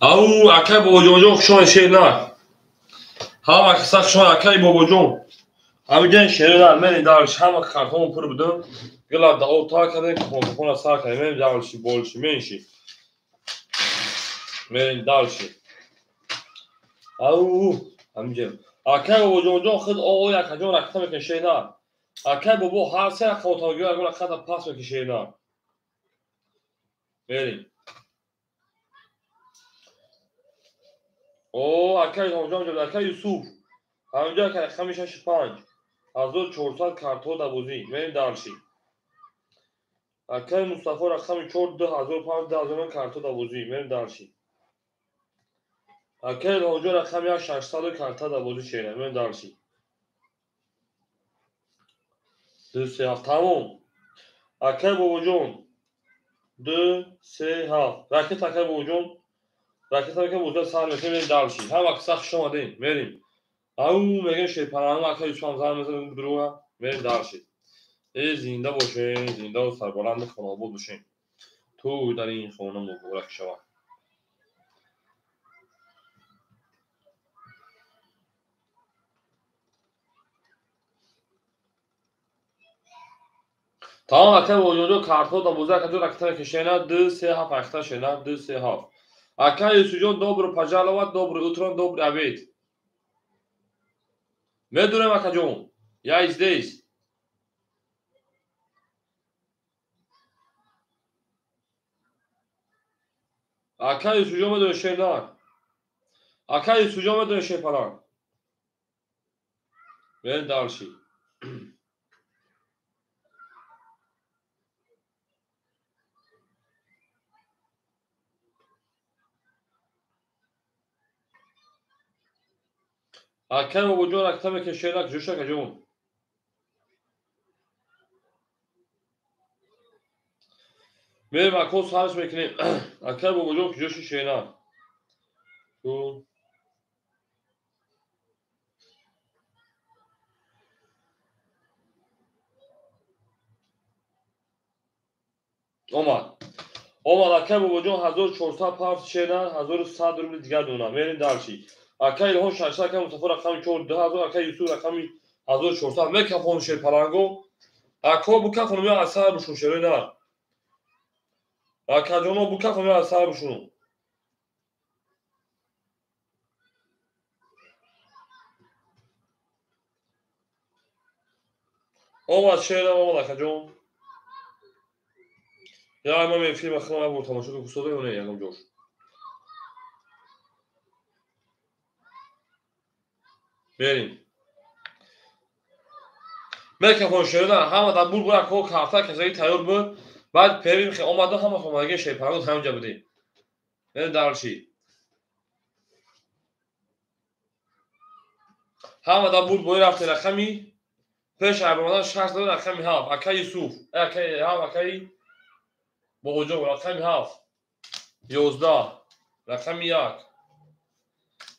Ау, акай бобоҷонҷон, хушомад шернар. Ҳама каса хушомад, акай бобоҷон. Ҳамиҷан шернар, мени дарш, ҳама картон пур будам. Гила дао та кардем, купон сар кардем, мени дарши, болши, менши. Мени дарши. Ау, ҳамиҷан. Акай бобоҷонҷон худ оо якаҷон ракта мекунад шернар. Акай бобо ҳар се рақам ягон рақата пас мекунад шернар. Мерим. О, акай Илҳомҷон, акай Юсуф. Ҳаминҷо акай рақами 65. 1400 картҳо дар бозӣ. Мерим дарши. Акай Мустафо рақами 4 2005 2000 картҳо дар бозӣ. Мерим дарши. Акай Илҳомҷон рақами 1 600 карта дар бозӣ шера. Мерим дарши. 2 3 7 тамом. Акай бобоҷон 2 3 7. Ракет акай бобоҷон. Ракета мекунем, бозиро сар мекунем, мерим дарши. Ҳама каса хуш омадем, мерим. Ау, мегем шерпаланг, акай Юсуфам зан мезанем друга, мерим дарши. Э, зинда бошем, зиндаву сарбаланду хонаобод бошем. Ту дар ин хона муборак шавад. Тамом, акай бобоҷонҷон, картҳо дар бозӣ, акаҷон ракета мекашена, 2 3 7 ракета шена, 2 3 7. Акай Юсуфҷон, добро пожаловать, доброе утро, добрый обед. Медурем, акаҷон, я здесь. Акай Юсуфҷон медонем шернар. Акай Юсуфҷон медонем шерпаланг. Мерем дарши. Акай бобоҷон ракта мекашена, куҷош акаҷон? Мерем ако сарш мекунем. Акай бобоҷон куҷоши шена? Ту омад. Омад акай бобоҷон 1400 пафт шена, 1100 рубли дигар дона. Мерем дарши. Акай Илҳом 600, акай Мустафо рақами 4 2000, акай Юсуф рақами 1400. Мекафон шерпаланго. Ако букафон меа аз сар бушун шерои нар. Акаҷоно букафон меа аз сар бушун. Омад шерам, омад акаҷон. Я ман филм худам як бор тамошо кунам, кусода ё не ягон ҷош. Мерим. Мекафон шерина, ҳама дар бур бур ко карта касаги тайёр буд. Баъд перим хе омада ҳама хомадаги шерпаланг ҳамҷа будем. Мерим дарши. Ҳама дар бур бои рафте рақами пеш омадан 6 рақами 7. Акай Юсуф, акай 7, акай бобоҷон рақами 7. 11 рақами 1.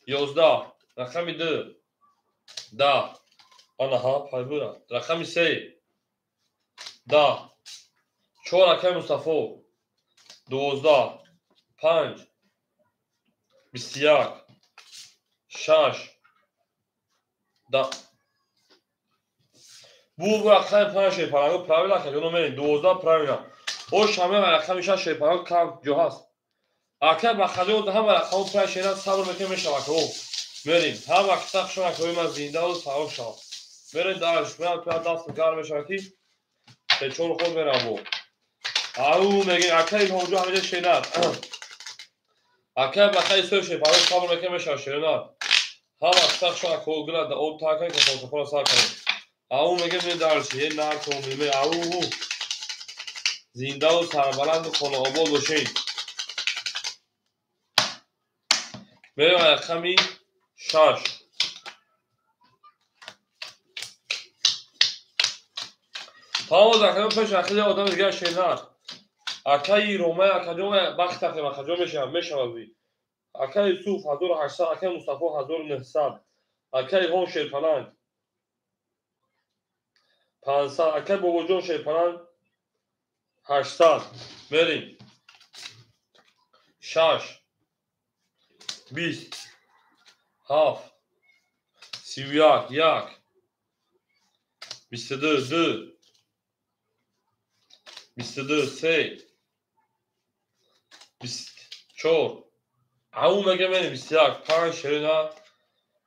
11 рақами 2. 10. Ана ҳа, пайбура. Рақами 3. 10. 4 акай Мустафо. 12. 5. 21. 6. 10. Бу рақами 5 шерпаланг правильно акаҷоно мерем. 12 правильно. Ош ҳама рақами 6 шерпаланг кам ҷо ҳаст. Акай бахаҷон ҳама рақамҳо пай шера сабр мекунем мешавад акаҳо. Мерем. Ҳама киса хушон акаҳои ман зиндаву савоб шавад. Мерем дарш, мерам то даст гарм мешавад ки се-чор ход мерам бо. Ау мегем акай Илҳомҷон ҳамиҷа шернар. Акай бахаи соҳиб шерпаланг сабр мекунем мешавад шернар. Ҳама киса хушон акаҳо гила да об та кунем кафонсафонро сар кунем. Ау мегем мерем дарш, е нарто меме ау. Зиндаву сарбаланду хонаобод бошед. Мерем рақами 6. Тамом акаҷон пеш ахири одам дигар шернар. Акаи Ромай акаҷон бахт тақим акаҷон мешавад, мешавад. Акаи Юсуф 1800, акаи Мустафо 1900, акаи Илҳом шерпаланг 500, акаи бобоҷон шерпаланг 800. Мерим. 6. 20, 7, 31, 1, 22, 2, 22, 3, 24. Ау мега мерем 21, 5, шерина,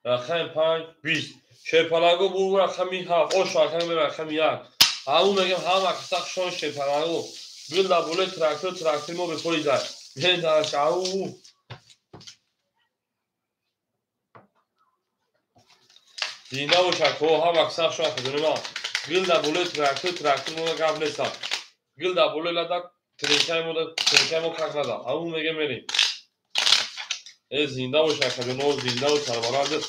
рақами 5, 20. Шерпалаго бу рақами 7, ош рақами рақами 1. Ау мегам ҳама каса хушон шерпалаго. Гул дар болои трактор, трактори мо бепоизад. Мерем дараш, ау. Зинда бошад, ко ҳама каса хушон худонима. Гул дар болои трактор, трактор мо гап неста. Гул дар болои лада тренкаи мо, тренкаи мо как нада. Ау мегам мерем. Э зинда бошад, худоно, зинда ва сарбаланд.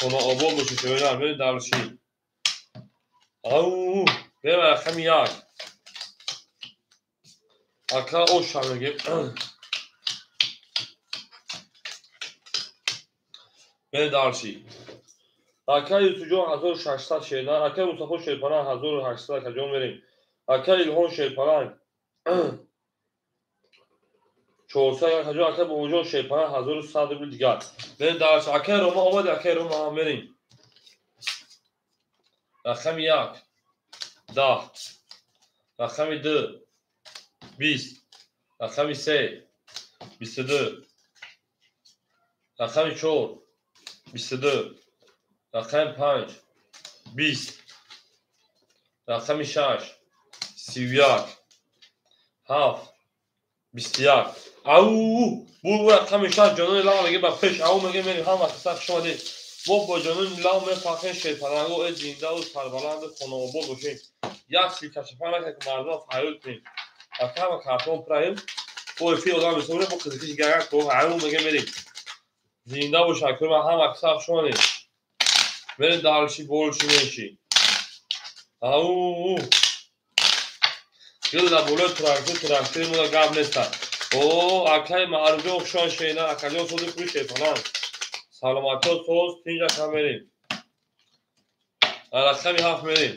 Хона обод бошад, шоина, мерем дарши. Ау, мерем рақами 1. Ака оша мегем. Мерем дарши. Ака Юсуфҷон 1600 шерна, ака Мустафо Шерпаланг 1800 акаҷон мерем. Ака Илҳом Шерпаланг 400 акаҷон, ака Бобоҷон Шерпаланг 1100 рубл дигар. Мерем дарши. Ака Рома омад, ака Рома мерем. Рақами 1, 10, рақами 2, 20, рақами 3, 22, рақами 4, 22, рақами 5, 20, рақами 6, 31, 7, 21. Ау, бу рақами 6 ҷонони лав меге ба пеш, ау меге мерем ҳама каса хуш омадед. Мо бо ҷонони лав мефахрем шерпаланго, э зиндаву сарбаланду хонаобод бошем. Як силкашафа накард ки мардумро фарёд кунем. Ака ҳама картон пураем, бо эфир одам бисорем, бо қизикиш гагак бо ау меге мерем. Зинда бошад, кӯрма ҳама каса хуш омадед. Мерем дарши, болши, менши. Ау, гул дар болои трактор, трактори мо гап неста. О, акаи Маъруфҷон хушон шена, акаҷон сози пули шерпаланг. Саломатиҳо соз, тинҷ ака мерем. Рақами 7 мерем.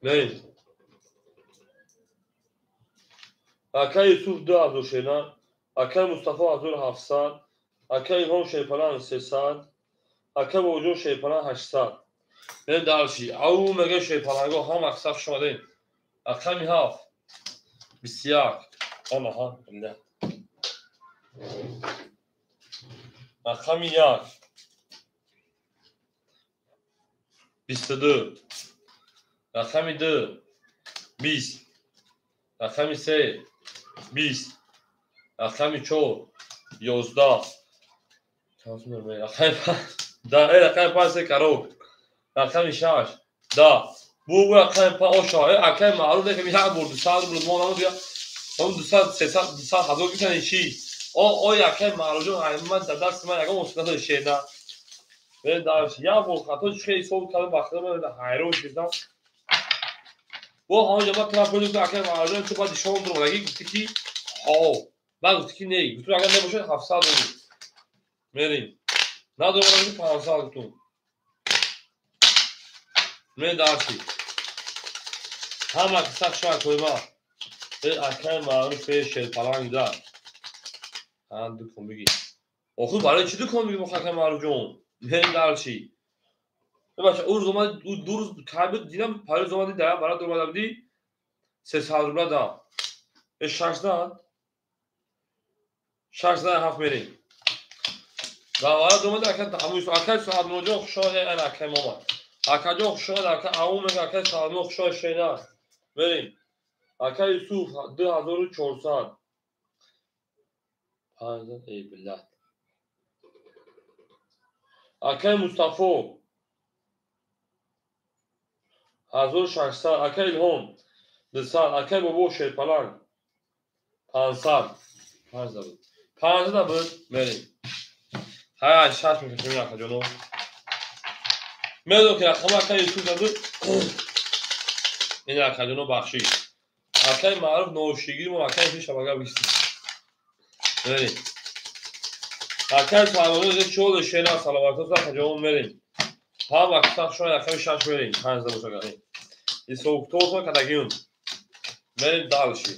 Мерем. Акаи Юсуф 2000 шена, акаи Мустафо 1700, акаи Илҳом Шерпаланг 300, акаи Бобоҷон Шерпаланг 800. Мерем дарши. Ау мега шерпаланго ҳама каса хуш омадед. Рақами 7, 21. Анаҳа, биллаҳ. Рақами 1, 22, рақами 2, 20, рақами 3, 20, рақами 4, 11. Рақами 5, рақами 5 се кароб. Рақами 6, 10. Бу рақами 5 оша. Акаи Маъруф некам як бор 200 рубл мо намуд, он 200, 300, 200 ҳазор гирифтани чӣ? О, ой акаи Маъруфҷон, ай ман дар дасти ман ягон мусибат надошт шена. Мерем дарш. Як бор хато чӣ хеле ҳисоб кардам, ба худо ман ҳайрон шудам. Бо ҳамон ҷо ман тараф гуфтам акаи Маъруфҷон, ту баъд шом дуромадагӣ гуфтӣ ки ҳо. Ман гуфтӣ ки не, гуфтам агар набошад 700 рубл. Мерем. Надоромадагӣ 500 гуфтум. Мерем дарши. Ҳама каса хуш омад кӯйма. Э акаи Маъруф э шерпаланг да. Ҳа, дукон бигӣ. Охир барои чӣ дукон бигӣ акаи Маъруфҷон? Мерем дарши. Бача, ӯ рӯз омад, ӯ ду рӯз кай буд, дидам пароз омадӣ, да, барат омада будӣ, 300 рубла да. Э 6 зад. 6 зад 7 мерем. Да, барат омада, ака ҳамун акаи Саадмуроҷон хуш омад, ана акаи мо омад. Акаҷон хуш омад, ака ау мега, акаи Саадмуро хуш омад шена. Мерем. Ака Юсуф 2400. 5 эй биллаҳ. Акаи Мустафо 1600, акаи Илҳом 200, акаи Бобо Шерпаланг 500. 500 буд. 500 буд, мерем. Ҳай, 6 мекашем акаҷоно. Медонам ки рақами акаи Юсуф набуд. Ин акаҷоно бахшид. Акаи Маъруф ношигир мо акаи пеш шабага бистид. Мерем. Акаи Саломат чол шена саломатот акаҷон мерем. Ҳама каса хушон рақами 6 мерем. 5 бошад. Исоктор кадагиюн. Мерем дальше.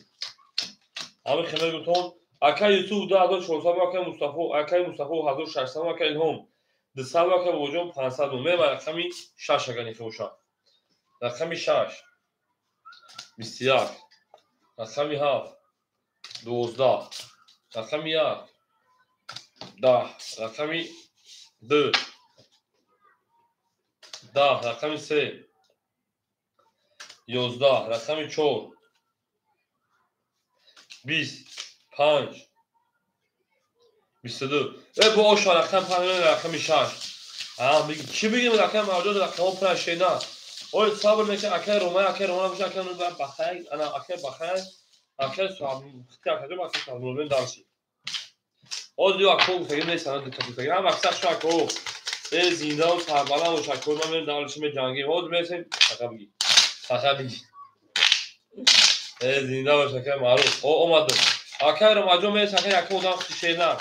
Ҳамин хел мегӯтон. Акай Юсуф 2400, акай Мустафо, акай Мустафо 1600, акай Илҳом 200, акай Бобоҷон 500. Мерем рақами 6 агар нихе бошад. Рақами 6 21, рақами 7 12, рақами 1 10, рақами 2 10, рақами 3 11, рақами 4 20, 5 22. Бо оша рақам 5, рақами 6. Чӣ бигем рақам мавҷуд, рақамҳо пур шена. Ой сабр мекунем, акай Ромай, акай Ромай боша, акай Бахай, ана акай Бахай, акай Суҳаб, акай Бахай Суҳаб дарси. Оз ё ако гуфтагим нест, ана дикка гуфтагим. Ҳам аксар шу ако. Зинда ва сарбаланд бош ако, ман мерем дарси меҷангим. Оз мерасем, фақат биги. Фақат биги. Зинда бош акай маъруф. О омадам. Акай Ромаҷон мерасем, акай як одам шена.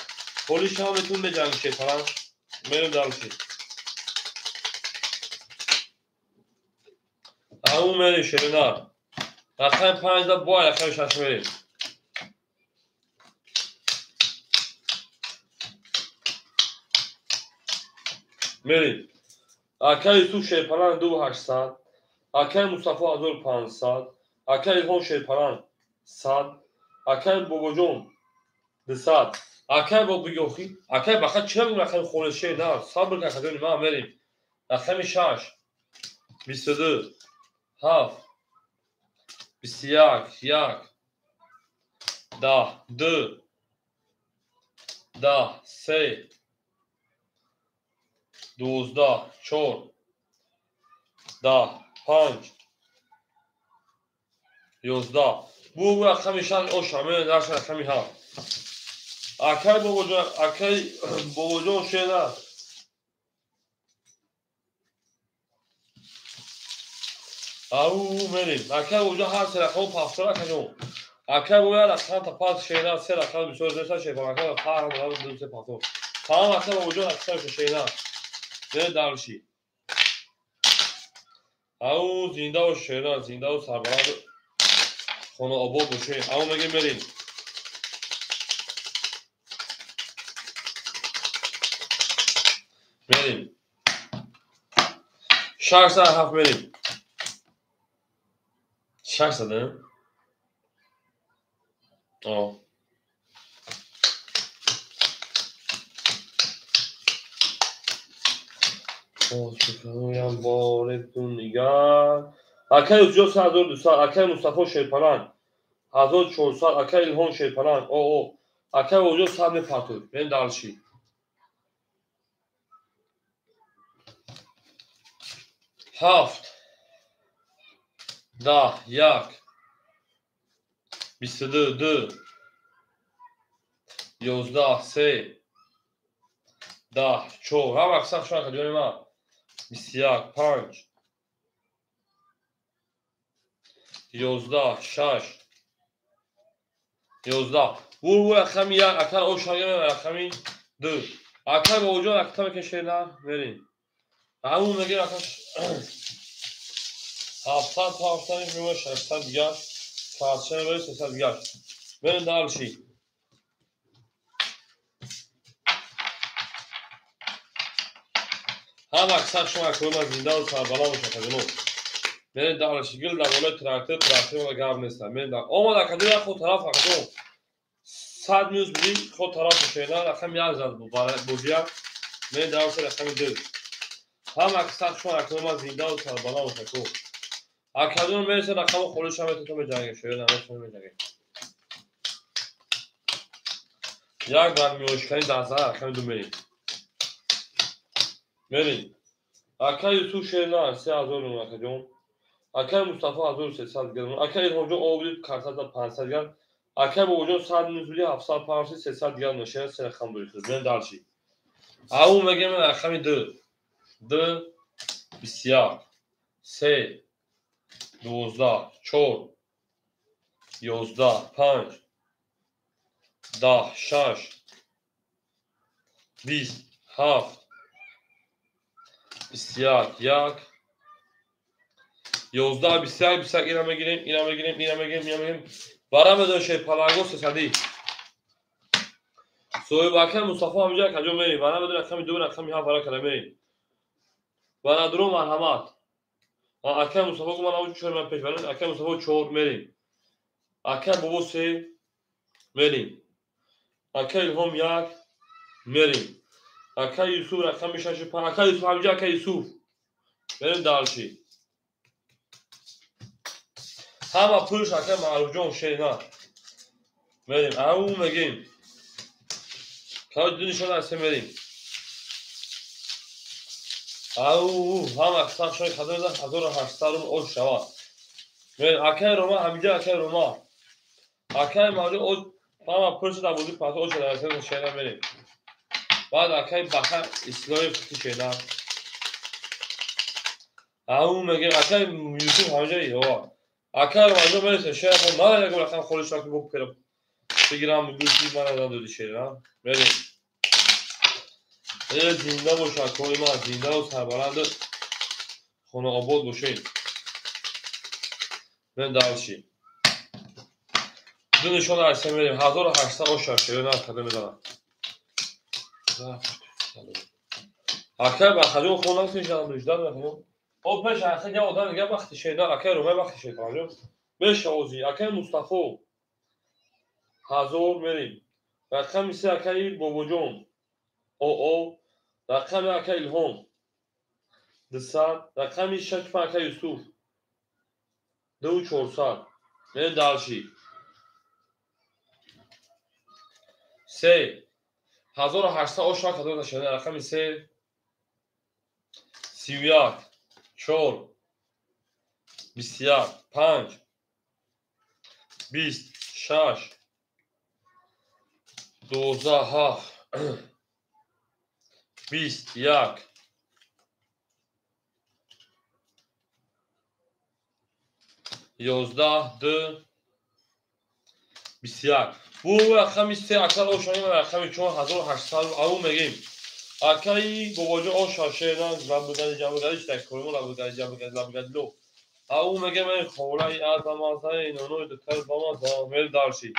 Ҳоли шумо метун меҷангӣ шефалан. Мерем дарси. Ҳамун мерем шена. Рақами 5 да бо рақами 6 мерем. Мерем. Акай Юсуф Шерпалан 2800, акай Мустафо 1500, акай Илҳом Шерпалан 100, акай Бобоҷон 200, акай Бобигохи, акай Баха чира бигем рақами холи шер на, сабр кун акаҷони ман мерем. Рақами 6 22 7 21 1 10 2 10 3 12 4 10 5 11. Бу рақами 6 оша, мерем дарси рақами 7. Акай Бобоҷон, акай Бобоҷон шена. Ау мерем. Акай Бобоҷон ҳар се рақаму пафтор акаҷон. Акай Бобоҷон рақам та пас шена, се рақам бисёр неста шефа, акай паҳ ду се пафтор. Тамом акай Бобоҷон аксаршо шена. Мерем дарси. Ау зинда бош шена, зинда ва сарбаланд хона обод бошед. Ау мегем мерем. Мерем. 607 мерем. 600, о. Боз боретун нигар. Акай Юсуф 1200, акай Мустафо Шерпалан 1400, акай Илҳом Шерпалан, о, акай Бобоҷон 100 мепартуд. Мерем дарси. 7 10 1 22 2 11 3 10 4. Ҳам аксар шумо акаҷони ман. 21 5 11 6 11. Бу рақами 1, акар оша рақами 2. Акай Бобоҷон акта мекашена, мерем. Ҳамун мегем акаш 700 700 мева 600 дигар, 400 мева 300 дигар. Мерем дарси. Ҳам аксар шумо акои ман зинда ва сарбаланд бошад акаҷонон. Мерем дарси. Гил дар болои трактор, трактор ма гап нест. Мерем дар. Омад акаҷон як худ тараф акаҷон. 100 минус бидӣ худ тараф шена, рақами 1 зад бозия. Мерем дарси рақами 2. Ҳам аксар шумо акои ман зинда ва сарбаланд бошад ако. Акаҷон мераса рақами холи шумо метавонад меҷангем, шена намешавад меҷангем. Як дар миёшкани 10 рақами 2 мерем. Мерем. Акай Юсуф шена 3000 рум акаҷон. Акай Мустафо 1300 грам. Акай Илҳомҷон обди картада 500 грам. Акай Бобоҷон 100 минус биди 700 500 300 грам шена се рақам дорӣ. Мерем дарси. Ау мегем рақами 2 2 21 3 12 4 11 5 10 6 20 7 21 1 11 21 21 ира мегирем, ира мегирем, ира мегирем, ира мегирем. Бара медошед паланго 300. Соҳиб акай Мустафо ҳамҷа каҷо мерем? Бара медо рақами 2 рақами 7 бара када мерем. Барадро марҳамат. Акай Мустафо гуман авҷ 4 ман пеш барем. Акай Мустафо 4 мерем. Акай Бобо 3 мерем. Акай Илҳом 1 мерем. Акай Юсуф рақами 6 5. Акай Юсуф ҳамҷа акай Юсуф. Мерем дальше. Ҳама пулш акай Маъруфҷон шена. Мерем. Ау мегем. Каҷ ду нишон аст мерем. Ау ҳама сахшои хадр 1800 рубл ош шавад. Мерем. Акай Рома ҳамиҷа акай Рома. Акай Мавлуд ош ҳама пулш дар бозӣ пас ош дар шена мерем. Баъд акай Баха Ислоев шена. Ау мегем акай Юсуф ҳамиҷа ё. Акай Ромаҷон мересе шена кун. Ман як рақам холиш ракм букерам. Бигирам гӯши мана надоди шена. Мерем. Зинда бош акои ман, зиндаву сарбаланду хонаобод бошед. Мерем дальше. Ду нишон аст мерем. 1800 оша шена када мезанам. Акай Бахаҷон хона нишонам дуждан мехонам. О пеш ахир я одам дига вақти шена акай Ромай вақти шена. Бешавози акай Мустафо 1000 мерем. Рақами 3 акай Бобоҷон ОО, рақами акай Илҳом 200, рақами 6 акай Юсуф 2400. Мерем дальше. 3 1800 оша кадо шена рақами 3 31 4 21 5 20 6 12 7 21 11 2 21. Бу рақами 3 акар ошаним рақами 4 1800 ау мегем. Акаи Бобоҷон оша шена лабгани ҷамъгари шитак коримо лабгани ҷамъгари лабгани ло. Ау мегем эй холаи азамазаи нонои дутар бамаза мер дарши.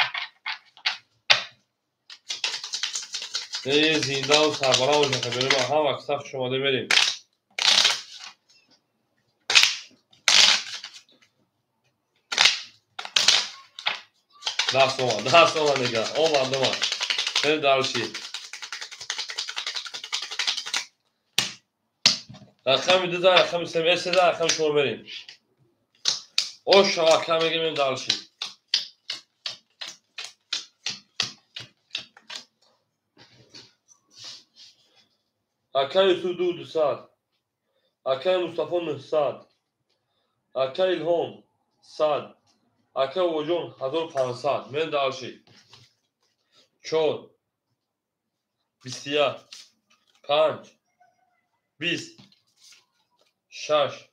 Эй зиндаву сарбаланд бошед хабари ман ҳама сахт шумода мерем. Даст омад, даст омад дига, омад, омад. Мерем дальше. Рақами 2 рақами 3 3 рақами 4 мерем. Ош ака мегем мерем дальше. Акай Юсуф 200, акай Мустафо 900, акай Илҳом 100, акай Бобоҷон 1500. Мерем дальше. 4 21 5 20 6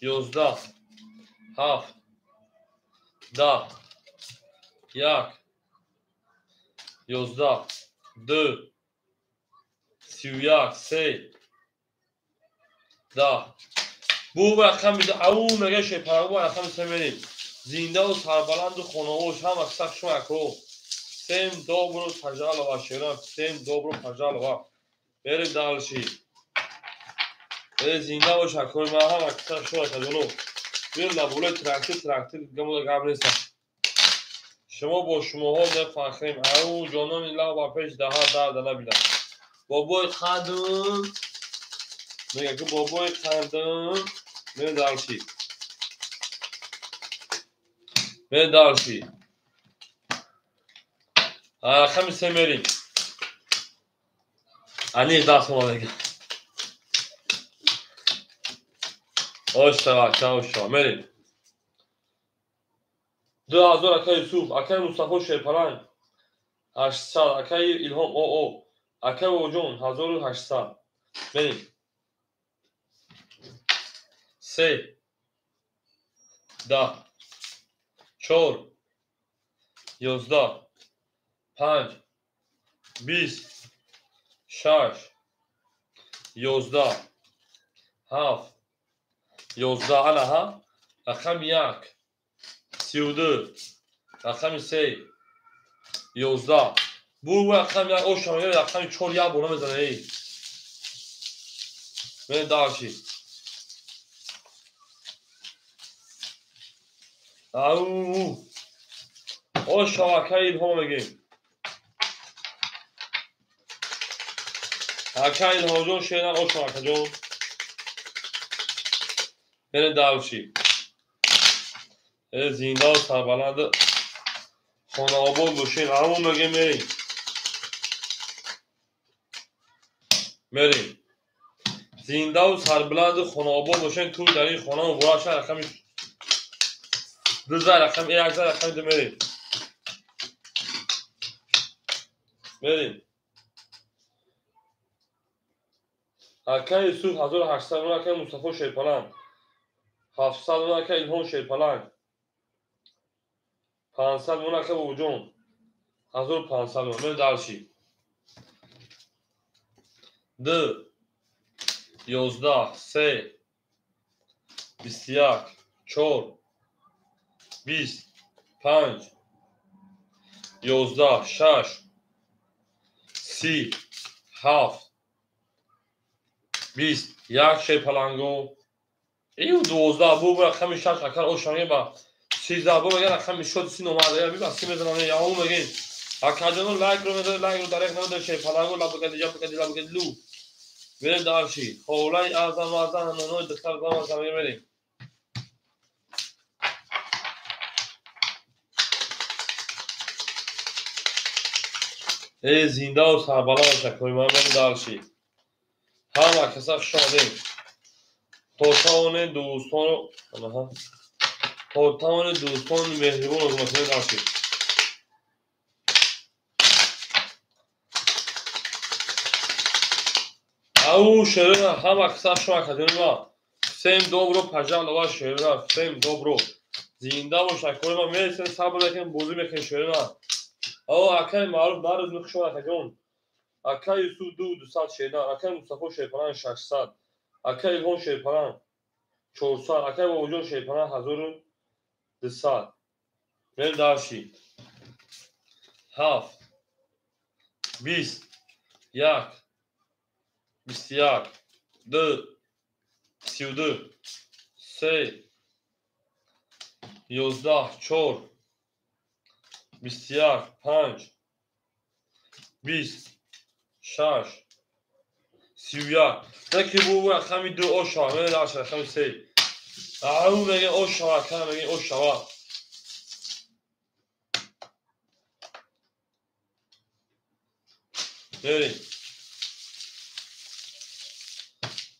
11 7 10 1 11 2 31 3 10. Бу рақами ау мега шепарагу рақами 3 мерем. Зиндаву сарбаланду хонаош ҳама сахт шумо ако. Всем добро пожаловать, шерам. Всем добро пожаловать. Мерем дальше. Зинда бош акои ман ҳама сахт шумо акаҷоно. Бир лаболаи трактир трактир гамода гап неста. Шумо бо шумоҳо мефахрем. Ау ҷонони лаб ба пеш даҳа дарда набинад. Бобои қандум мега ки бобои қандум. Мерем дальше. Мерем дальше. Рақами 3 мерем. Аниқ даст омад дига. Ош шава, ака, ош шава. Мерем. 2000 акай Юсуф, акай Мустафо Шерпаланг 800, акай Илҳом ОО, акай Бобоҷон 1800. Мерем. 3 10 4 11 5 20 6 11 7 11 анаҳа рақами 1 32 рақами 3 11 бу рақами 1 оша мега рақами 4 як бора мезана эй мен дальше ау оша акай Илҳом мегем акай Илҳомҷон шеран оша акаҷон мерем дальше зинда ва сарбаланд хонаобод бошед ҳамон мегем мерем мерем зиндаву сарбаланду хонаобод бошед ту дар ин хона муборак шад рақами 2 за рақами 1 за рақами 2 мерем мерем акай Юсуф 1800 акай Мустафо Шерпаланг 700 акай Илҳом Шерпаланг 500 мон акай Бобоҷон 1500 мон мерем дальше 2 11 3 21 4 20 5 11 6 30 7 20 1 Шерпаланго ию 12 бу рақами 6 акар ошанге ба 13 бу мега рақами 6 си номада би ба си мезанам яъу мегин акаҷоно лайкро мезанед лайкро дареғ намедоред Шерпаланго лабакади ҷабакади лабакади лу мерем дальше холаи аъзам аъзам нонои духтар замазам мерем эй зиндаву сарбаланд бошад ман мерем дальше ҳама каса хуш омадем то тавонед дӯстонро то тавонед дӯстони меҳрибонро гумакунед дальше ау шерина ҳама каса шума кадима всем добро пожаловать шерина всем добро зинда бош акои ма мересем сабр мекунем бозӣ мекунем шерина ау акай маъруф нарӯз мехушон акаҷон акай Юсуф 200 шерина акай Мустафо Шерпаланг 600 акай Илҳом Шерпаланг 400 акай Бобоҷон Шерпаланг 1200 мерем дальше 7 20 1 21 2 32 3 11 4 21 5 20 6 31 таки бу рақами 2 ошава мерем дальше рақами 3 ау мегем ошава ака мегем ошава мерем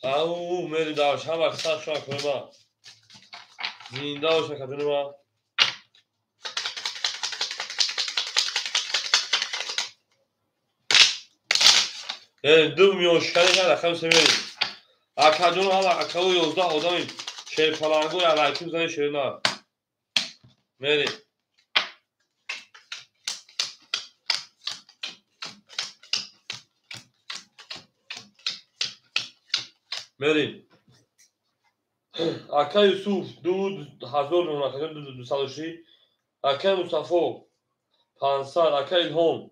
ау мерем дальше ҳама каса шума кунема зинда боша кадунема ду миёшкани шад рақами се мерем акаҷону ҳама акаву 11 одами Шерпалангу ялайки бизанед шерина мерем мерем акай Юсуф 2000 акаҷон 206 акай Мустафо 500 акай Илҳом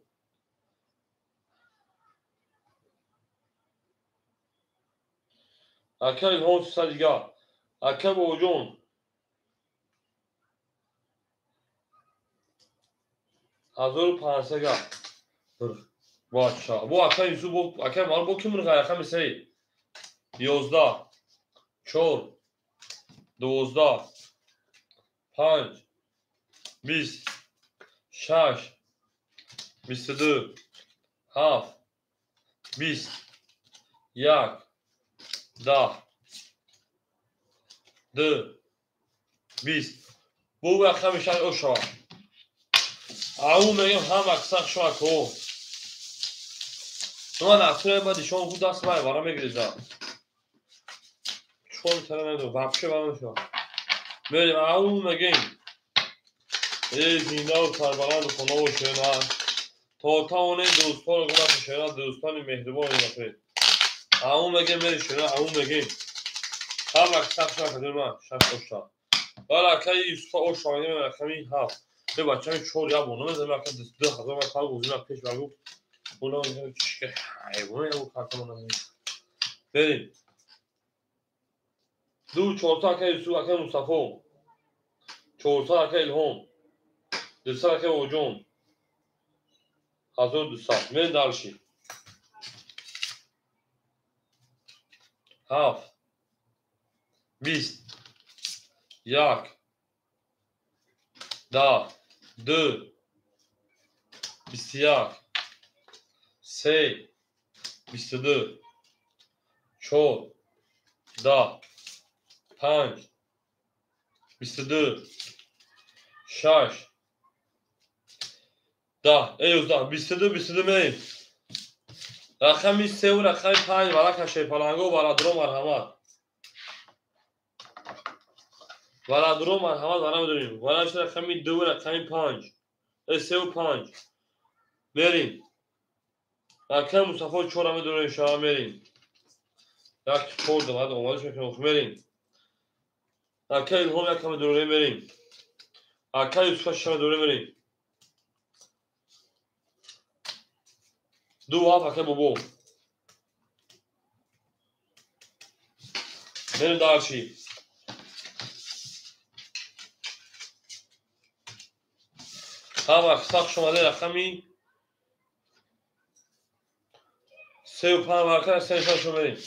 акай Илҳом 300 дигар акай Бобоҷон 1500 га бача бо акай Юсуф акай маъруф бо ки мурға рақами 3 11 4 12 5 20 6 22 7 20 1 10 2 20 бу рақами 6 ошава ау мегем ҳама каса шума ко ман атуя ба дишон ху даст май вара мегириза чон тара намедонам вообще вара намешавад мерем ау мегем эй зиндаву сарбаланду хона бошед то тавонед дӯстонро гумакунед шерина дӯстони меҳрибонро гумакунед ау мегем мери шерина ау мегем Ҳама сахт шуд, ма шаш оша. Бала акаи Юсуфа оша мегем рақами 7. Бе бачаи 4 я бо намезанем ака 2000 ма пал гузина пеш багу. Уна чишке ҳайвон я картон намезанем. Берим. 2 4 акаи Юсуф, акаи Мустафо. 400 акаи Илҳом. 200 акаи Оҷон. 1200. Мен дальше. 7 20 1 10 2 21 3 22 4 10 5 22 6 10 11 22 22 мерем. Рақами 3 ва рақами 5 варака шерпаланго варадро марҳамат. Варадро марҳамат вара медонем. Вараш рақами 2 ва рақами 5. 3 ва 5. Мерем. Рақами Мустафо 4 медонем шава мерем. Як 4 да омадаш мекунем мерем. Акаи Илҳом як медонем мерем. Акаи Юсуф 6 медонем мерем. 2 7 акаи Бобо. Мерем дальше. Ҳама сахт шумода рақами 3 ва 5 варака 3 6 мерем.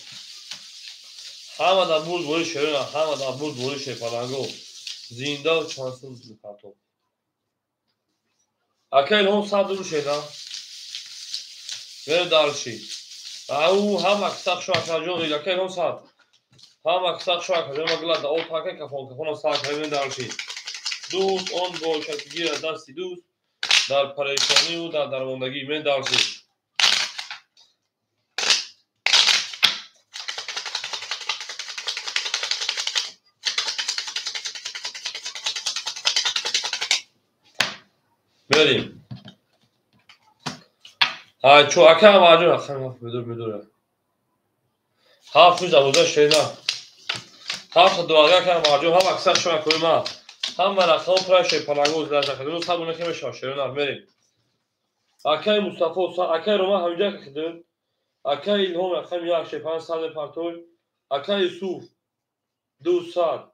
Ҳама дар бурд бори шерона, ҳама дар бурд бори шерпаланго. Зинда чанд сум партоб. Акаи Илҳом 100 рубл шеда. Мерем дальше. Ау ҳама сахт шумо акаҷон, акаи Илҳом 100. Ҳама сахт шумо акаҷон, магла да от акаи кафон, кафон 100 мерем дальше. Дӯст он бошад ки гирад дасти дӯст дар парешониву дар дармондагӣ. Мен дальше. Мерем. Чо ака маҷон рақами 7 медор медора. 7 12 шена. 7 12 ака маҷон ҳама аксар шумо кӯи ма. Ҳама рақам пура шерпаланго зилажа сабр накемеша шерона мерем. Акаи Мустафо, акаи Рома ҳамиҷа кидин. Акаи Илҳом рақами 1 шерпаланг 100 партой. Акаи Юсуф 200.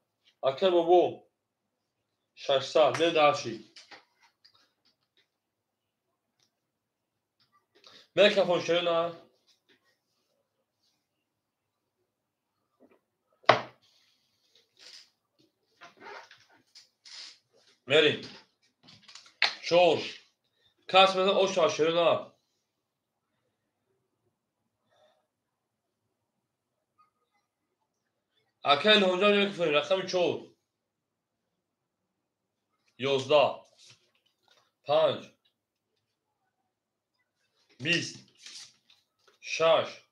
Акаи Бобо 600. Мен дальше. Микрофон шерона. Мерем. 4 кас мезан оша шерона. Акаи Илҳомҷон микрофон рақами 4 11 5 20 6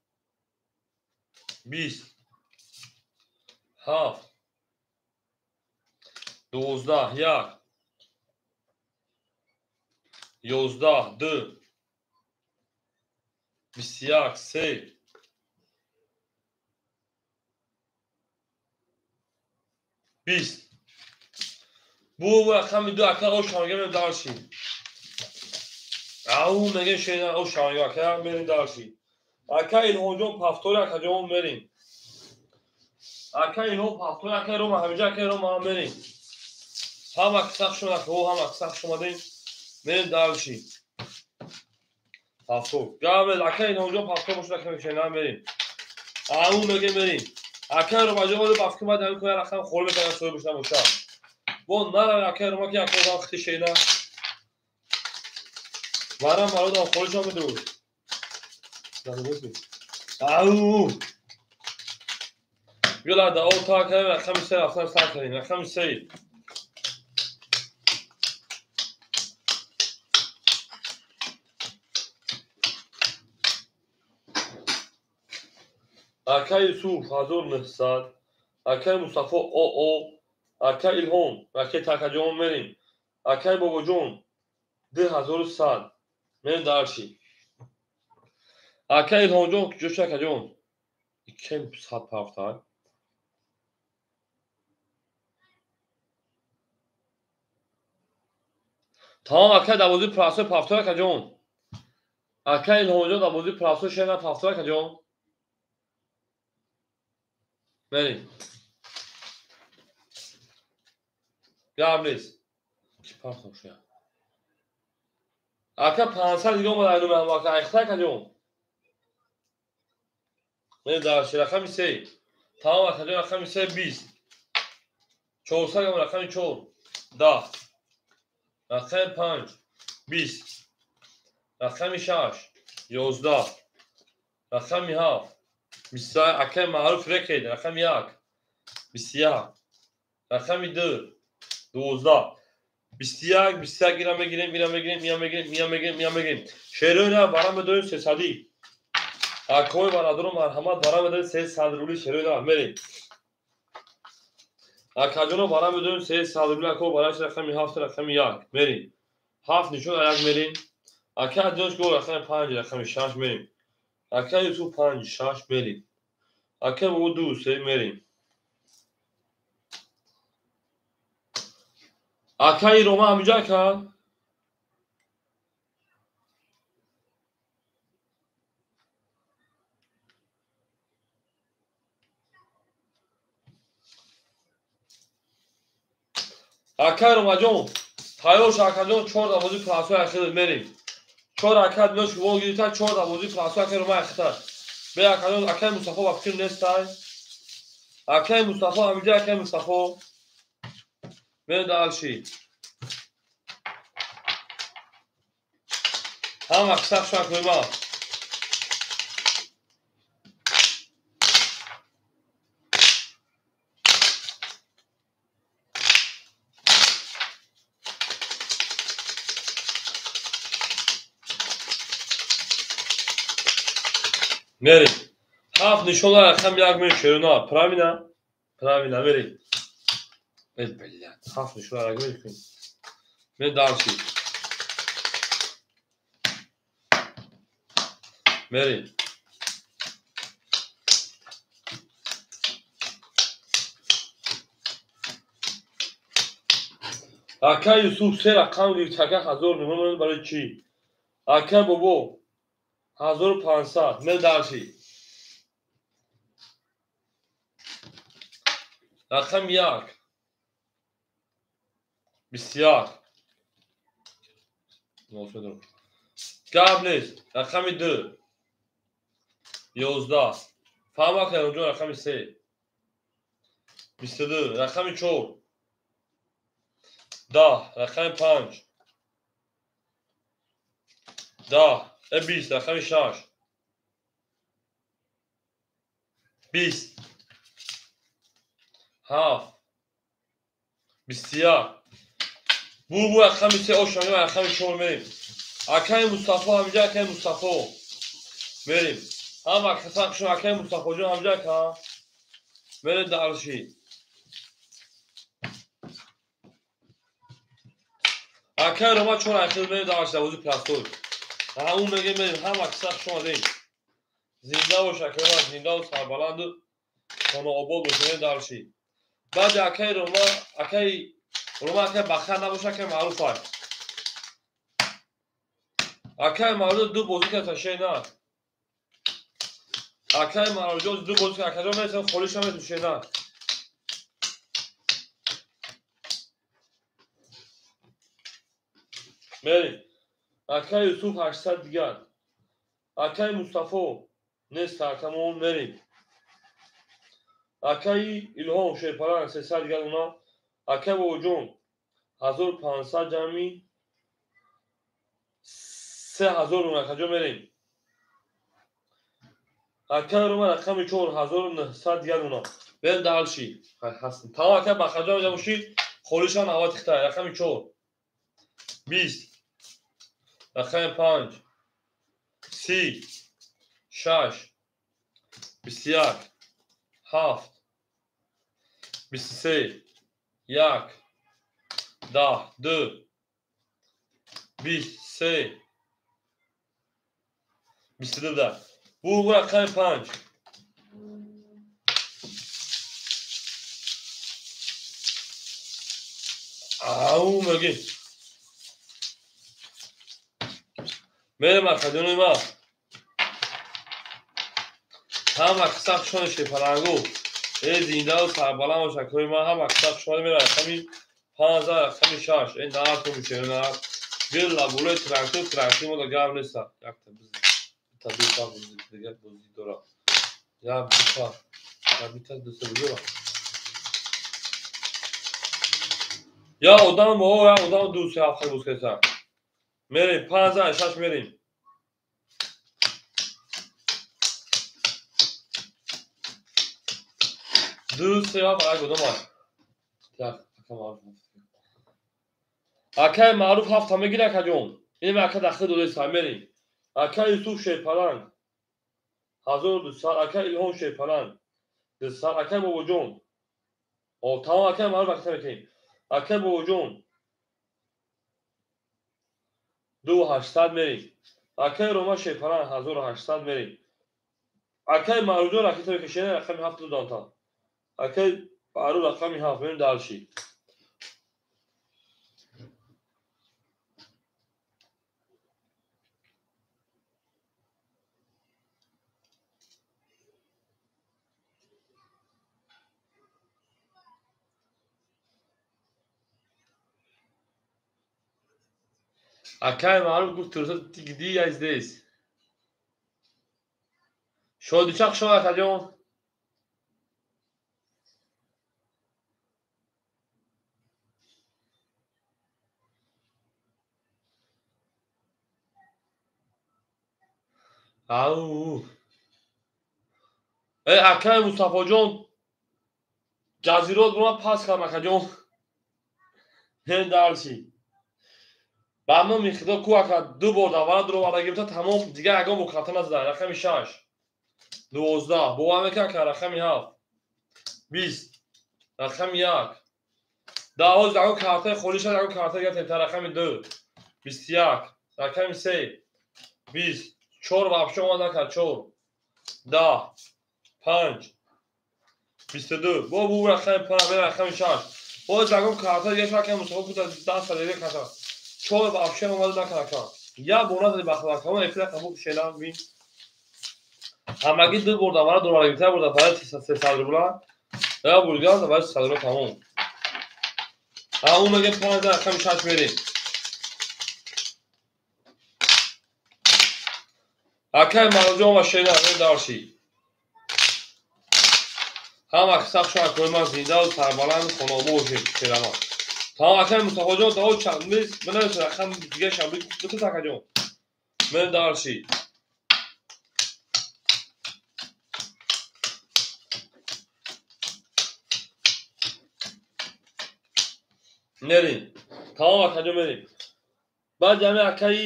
20 7 12 1 11 2 21 3 20. Бу рақами 2 ака оша мегем дальше. Ау мегем шена оша мегем ака мерем дальше. Ака Илҳомҷон пафтори акаҷон мерем. Ака Илҳом пафтори ака Рома ҳамиҷа ака Рома мерем. Ҳама сахт шуд ака ҳама сахт шумадем. Мерем дальше. Пафтор. Гавел ака Илҳомҷон пафтор бошад ака шена мерем. Ау мегем мерем. Ака Рома ҷон ода бафки ма дар куя рақам хол мекунад соҳиб бошад бошад. Бо нарав ака Рома ки ака одам хити шена. Варам бародам холишам медур. Ау! Била да о та ака рақами 3 рафтан сар кардем. Рақами 3. Акаи Юсуф 1900, акаи Мустафо ОО, акаи Илҳом, акаи Такаҷон мерем. Акаи Бобоҷон 2100. Мерем дальше. Акаи Илҳомҷон куҷо шуд акаҷон? Икем 100 пафта. Тамом ака дар бозии простой повтор акаҷон. Ака Илҳомҷон дар бозии простой шена повтор акаҷон. Мерем. Гап нест. Чӣ партом шуя? Ака 500 дига омад айнуми ҳам ака айхта акаҷон. Мерем дар рақами 3. Тамом акаҷон рақами 3 20. 400 гам рақами 4 10. Рақами 5 20. Рақами 6 11. Рақами 7 20. Акаи Маъруф рекед рақами 1 21. Рақами 2 12. 21 21 ира мегирем, ира мегирем, ира мегирем, ира мегирем, ира мегирем. Шерои вара медорем 300. Акои бародаро марҳамат вара медорем 300 рубли шерои на мерем. Акаҷоно вара медорем 300 рубли ако бараш рақами 7 рақами 1 мерем. 7 нишон 1 мерем. Ака Адинош го рақами 5 рақами 6 мерем. Ака Юсуф 5 6 мерем. Ака Бобо 2 3 мерем. Акаи Рома ҳамиҷа ака? Акаи Ромаҷон, тайёр ша акаҷон, 4 дарвозаи простой ахир мерем. 4 ака Адинош во гирифта, 4 дарвозаи простой акаи Рома ахирта. Бе акаҷон, акаи Мустафо ба фикр нестай. Акаи Мустафо ҳамиҷа акаи Мустафо. Мерем дальше. Ҳама қисақ шуа кӯйма. Мерем. 7 нишона рақам 1 мерем шерона. Правильно? Правильно, мерем. Эй, блядь, 7 нишона рақам мерем. Мерем дальше. Мерем. Ака Юсуф 3 рақам гирифт, ака 1000 нишона барои чӣ? Ака Бобо 1500. Мерем дальше. Рақами 1 21. Гап нест. Рақами 2 11. Фаҳм ака Ҷон рақами 3 22. Рақами 4 10. Рақами 5 10. 20. Рақами 6 20. 7 21. Бу рақами 3 ошам, рақами 4 мерем. Акаи Мустафо ҳамиҷа акаи Мустафо. Мерем. Ҳама касақшон акаи Мустафоҷон ҳамиҷа ака. Мерем дальше. Акаи Рома 4 ахир мерем дальше дарвозаи простой. Ҳамун мегем мерем ҳама касақшон омадем. Зинда бош акаи Рома, зиндаву сарбаланду хонаобод бош. Мерем дальше. Баъди акаи Рома, акаи Рома акаи Бахар набоша, акаи Маъруф ай. Акаи Маъруф 2 бозӣ кард шена. Акаи Маъруф 2 бозӣ кард, акаҷон мерасем холиш намесем шена. Мерем. Акаи Юсуф 800 дигар. Акаи Мустафо нест акамон мерем. Акаи Илҳом Шерпалан 300 дигар уна. Акаи Бобоҷон 1500 ҷамъи 3000 уна акаҷон мерем. Акаи Рома рақами 4 1900 дигар уна. Берем дальше. Тамом акаи Бахаҷон ҷа бошӣ, холишам навбати хитай. Рақами 4 20. Рақами 5 30 6 21 7 23 1 10 2 23 22. Бу рақами 5. Ау мегӣ. Мерем акаҷони ма. Ҳама қисса хушони шерпалангу. Э зиндаву сарбаланд бош акои ма. Ҳама қисса хушони мера рақами 5, рақами 6. Э нарх мешавад нарх. Гил лабулои трактор, трактор мода гап нест. Якта биз. Бита дута бузи дига бузи дора. Я бита. Я бита дута дора. Я одам о, я одам ду се ҳафта буз кеса. Мерем 5 6 мерем. Ду се ҳафт як одам аст. Так, ака маъруф. Акай маъруф ҳафта мегирад акаҷон. Ин ака дахил додеста мерем. Ака Юсуф Шерпаланг 1200, ака Илҳом Шерпаланг 200, акай Бобоҷон. О, тамом акай маъруф ака мекунем. Акай Бобоҷон 2800 мерем. Акай Рома Шерпаланг 1800 мерем. Акай Маъруфҷон ракета мекашена рақами 7 доданта. Акай Маъруф рақами 7 мерем дальше. Акай маъруф гуфт турса ты где я здесь. Шодича хуш омад акаҷон. Ау. Э акай Мустафоҷон ҷазирот бума пас кардам акаҷон. Ҳен дарси. Ба номи Худо ку ака ду бор давара дуроварда гирифта тамом дигар ягон бо карта назада. Рақами 6 12 бовар мекунад ака рақами 7 20 рақами 1 10 ҳозир ягон картаи холӣ шад ягон карта гирифтем та рақами 2 21 рақами 3 20 4 вообще омад ака 4 10 5 22 бо бу рақами 5 рақами 6 боз ягон карта дигар шад ака Мустафо кута 10 та дигар карта 4 вообще омада накард ака. Я бор назади бахлакамон эфира қабул шелам бин. Ҳамагӣ ду бор давара дорад гирифта бор давара 300 рубла. Я бор дигар давара 300 рубла тамом. А он мега 5 рақами 6 мерем. Акай Маъруфҷон ва шена дарши. Ҳама қисса хуш акои ман зиндаву сарбаланд хонобо бошед шерама. Тамом акай Мустафоҷон тао чанд бинавис рақам дига шаб битут акаҷон. Мен дарши. Мерем. Тамом акаҷон мерем. Баъд ҷамъи акаи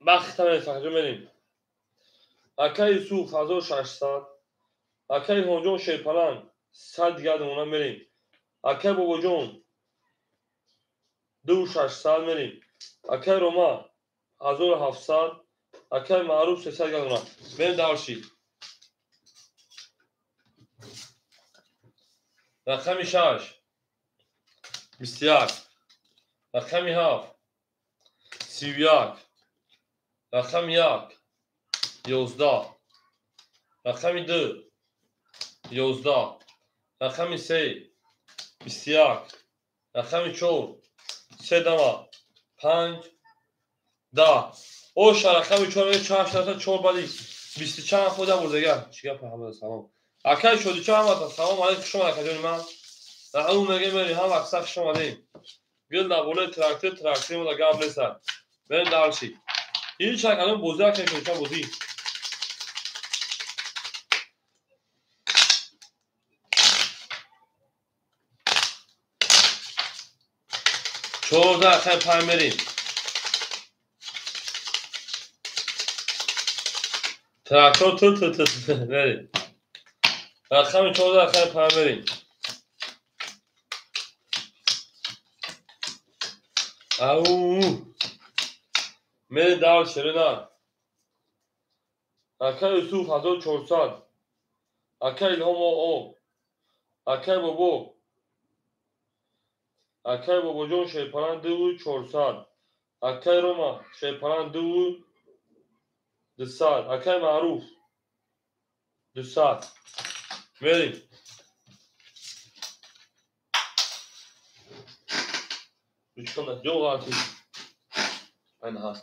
бахта мерем акаҷон мерем. Акаи Юсуф 1600, акаи Илҳомҷон Шерпаланг 100 дигар домона мерем. Акаи Бобоҷон 2600 мерем. Акаи Рома 1700, акаи Маъруф 300 дигар домона. Мерем дарши. Рақами 6 21, рақами 7 31, рақами 1 11, рақами 2 11, рақами 3 21, рақами 4 3 дама 5 10. Оша рақами 4 мега чанд шуда 4 бади 20 чанд худа бурдага. Чӣ гап ҳамада салом. Акай Шодича ҳамата салом алейкум хуш омад акаҷони ман. Ау мега мери ҳама қисса хуш омадем. Гил дар болои трактор, трактор мода гап нест. Мерем дарши. Ин чак алон бозӣ акай Шодича бозӣ. 14 акай 5 мерем. Трактор ту ту ту мерем. Рақами 14 акай 5 мерем. Ау. Мерем дальше, рена. Акай Юсуф 1400. Акай Илҳом О. Акай Бобо. Акай Бобоҷон Шерпаланг 2400. Акай Рома Шерпаланг 2 200. Акай Маъруф 200. Мерем. Ҷо айнаҳа.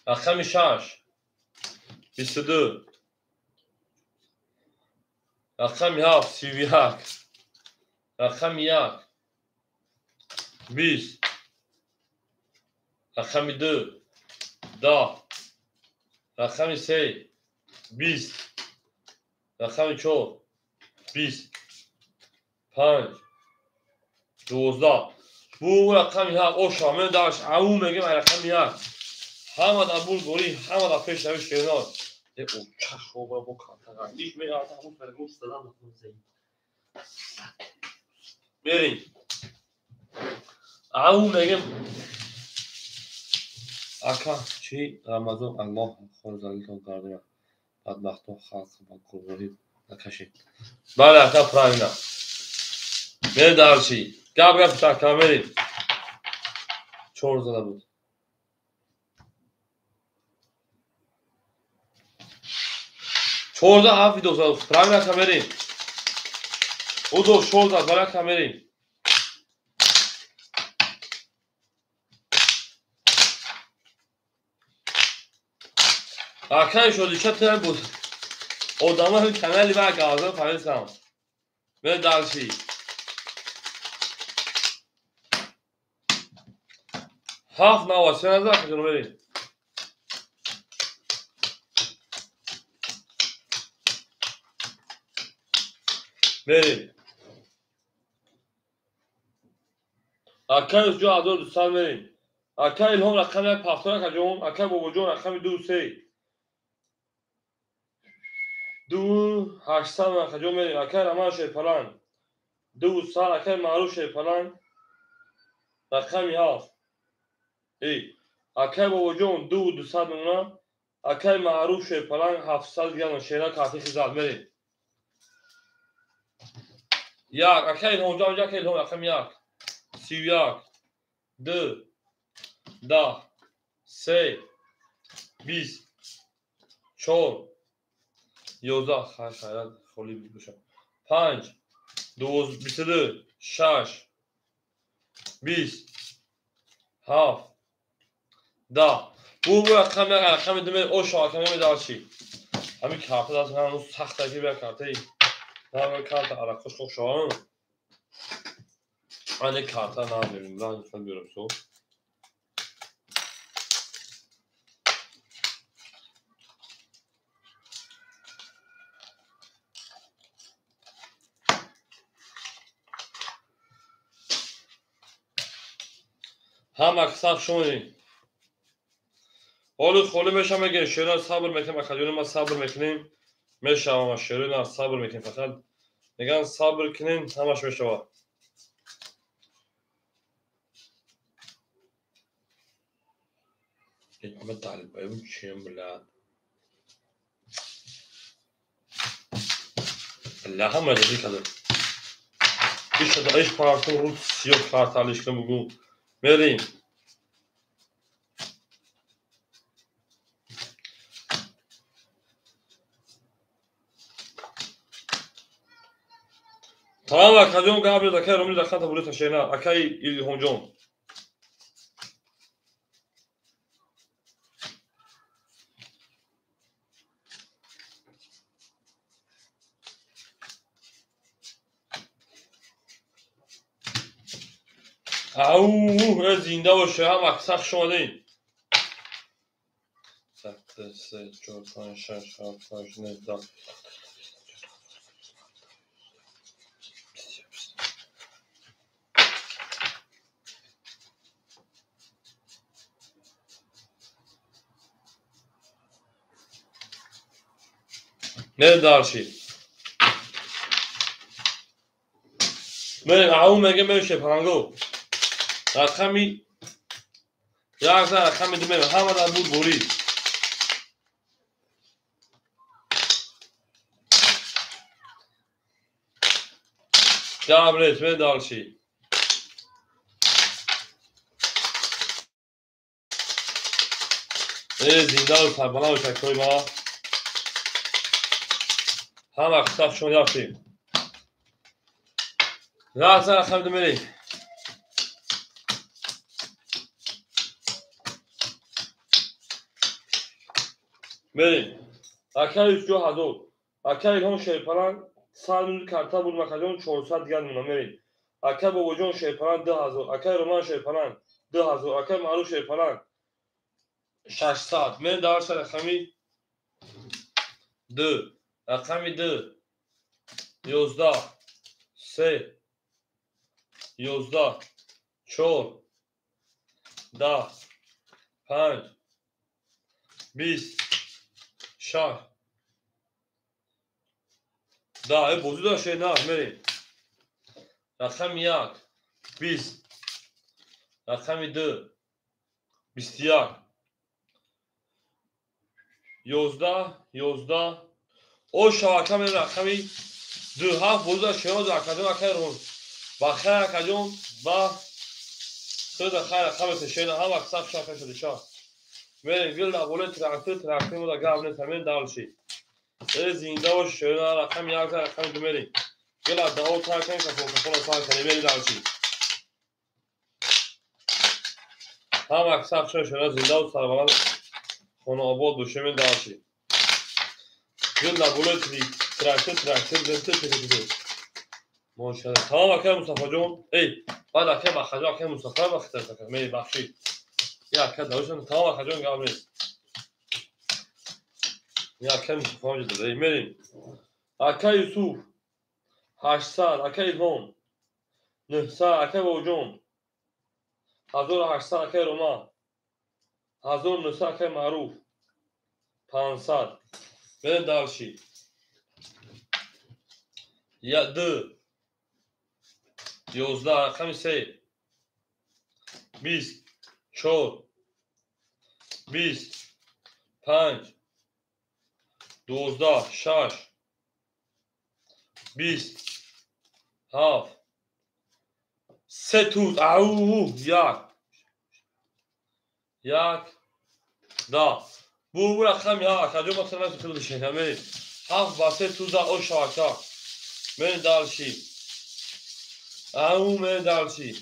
Рақами 6 22. Рақами 7 31. Рақами 1 20. Рақами 2 10. Рақами 3 20. Рақами 4 20. 5 12. Бу рақами 7 оша мен даш ау мегем рақами 1. Ҳама дар бурдборӣ, ҳама дар пешравӣ шернод. Е оча шобра бо картага. Иш мегарда ҳамун фаргӯш задам накунзай. Мерем. Ау мегем. Ака чӣ Рамазон Аллоҳ хор залилтон гардонад. Бадбахто халқ ба қурбонӣ накашед. Бале ака, правильно. Мерем дарчи. Гап гап ака мерем. Чор зада буд. 14 7 видео зад. Правильно ака мерем. Удо 14 бале ака мерем. Акай шодиша тра буд. Одама канали ва газа фаҳмидам. Мерем дарчи. 7 93 назар акаҷон мерем. Мерем. Акай Юсуф 1200 мерем. Акай Илҳом рақами 1 пахтон акаҷон. Акай Бобоҷон рақами 2 3. 2 800 акаҷон мерем. Акай Раман Шерпаланг 2 100. Акай Маъруф Шерпаланг рақами 7. Акай Бобоҷон 2 200 мемона. Акай Маъруф Шерпаланг 700 грамм шера карти хизад мерем. 1 акай Илҳомҷон, акай Илҳом рақами 1 31 2 10 3 20 4 11 хайр хайрат холӣ бошад 5 22 6 20 7 10. Бу рақами рақами 2 оша рақами дарчи. Ҳамин карта даст ҳанӯз сахта ки бия картаи на карта арақош хоб шавам. Ане карта надорем. Ман мехоҳам биёрам со. Ҳама сабр шумои. Ҳоли холӣ мешавам мегӯем шеъра сабр мекунем, акаҷони ма сабр мекунем. Мешавам шеъра сабр мекунем, фақат мегӯянд сабр кунем, ҳамаш мешавад. Ама далбаем чием, блядь. Бля, ҳама ҷазӣ кардем. Иш партум рӯз сиёҳ карта алиш кунем бугӯ. Мерем. Тамом акаҷон гап зад акай Ромил рақам табулита шена акай Илҳомҷон. Ау, зинда боше, ҳама сахт шумодаин. 1 2 3 4 5 6 7 8 9 10. Мерем дарши. Мерем ау мегем мерем шепанго. Рақами 1 за рақами 2 мерем. Ҳама дар буд борӣ. Гап нест, мен дальше. Зинда ва сарбаланд бошад акои ма. Ҳама қисса шумо яхши. Лаҳза рақами ду мерем. Мерем. Акаи Юсуф 1000. Акаи Илҳом Шерпаланг 100 минут карта буд макаҷон 400 дигар мемонам. Мерем. Акаи Бобоҷон Шерпаланг 2000. Акаи Роман Шерпаланг 2000. Акаи Маъруф Шерпаланг 600. Мерем дарса рақами 2. Рақами 2. 11 3 11 4 10 5 20 6 10. Бозӣ дошт на мерем. Рақами 1 20. Рақами 2 21 11 11. О шавака мерем рақами 2 7 бозӣ дошт шероз акаҷон акаи Рон. Бахайр акаҷон ба худа хайр рақами шена ҳама саф шафа шуда ша. Мерем гил да боле трактор трактор мода гап нест мерем дальше. Зинда бош шена рақами 1 рақами 2 мерем. Гила дао таркан кафон кафон сар кане мерем дальше. Ҳама саф шена зинда ва сарбаланд хонаобод боше мерем дальше. Гил да боле трактор трактор зинда трактор. Мошалла. Тамом акаи Мустафоҷон. Эй, баъд акаи Бахаҷон, акаи Мустафо бахтар такар. Мери бахшид. Я ака давшан тамом акаҷон гап нест. Я акаи Мустафо ҳам ҷида. Эй, мерим. Акаи Юсуф 800, акаи Илҳом 900, акаи Бобоҷон 1800, акаи Рома 1900, акаи Маъруф 500. Мерем дальше. Я 2 11 рақами 3 20 4 20 5 12 6 20 7 3 туз ау 1 1 10. Бу рақами 1 акаҷон масалан хеле шена мерем. 7 ба 3 туз о шавака. Мерем дальше. Ау мерем дальше.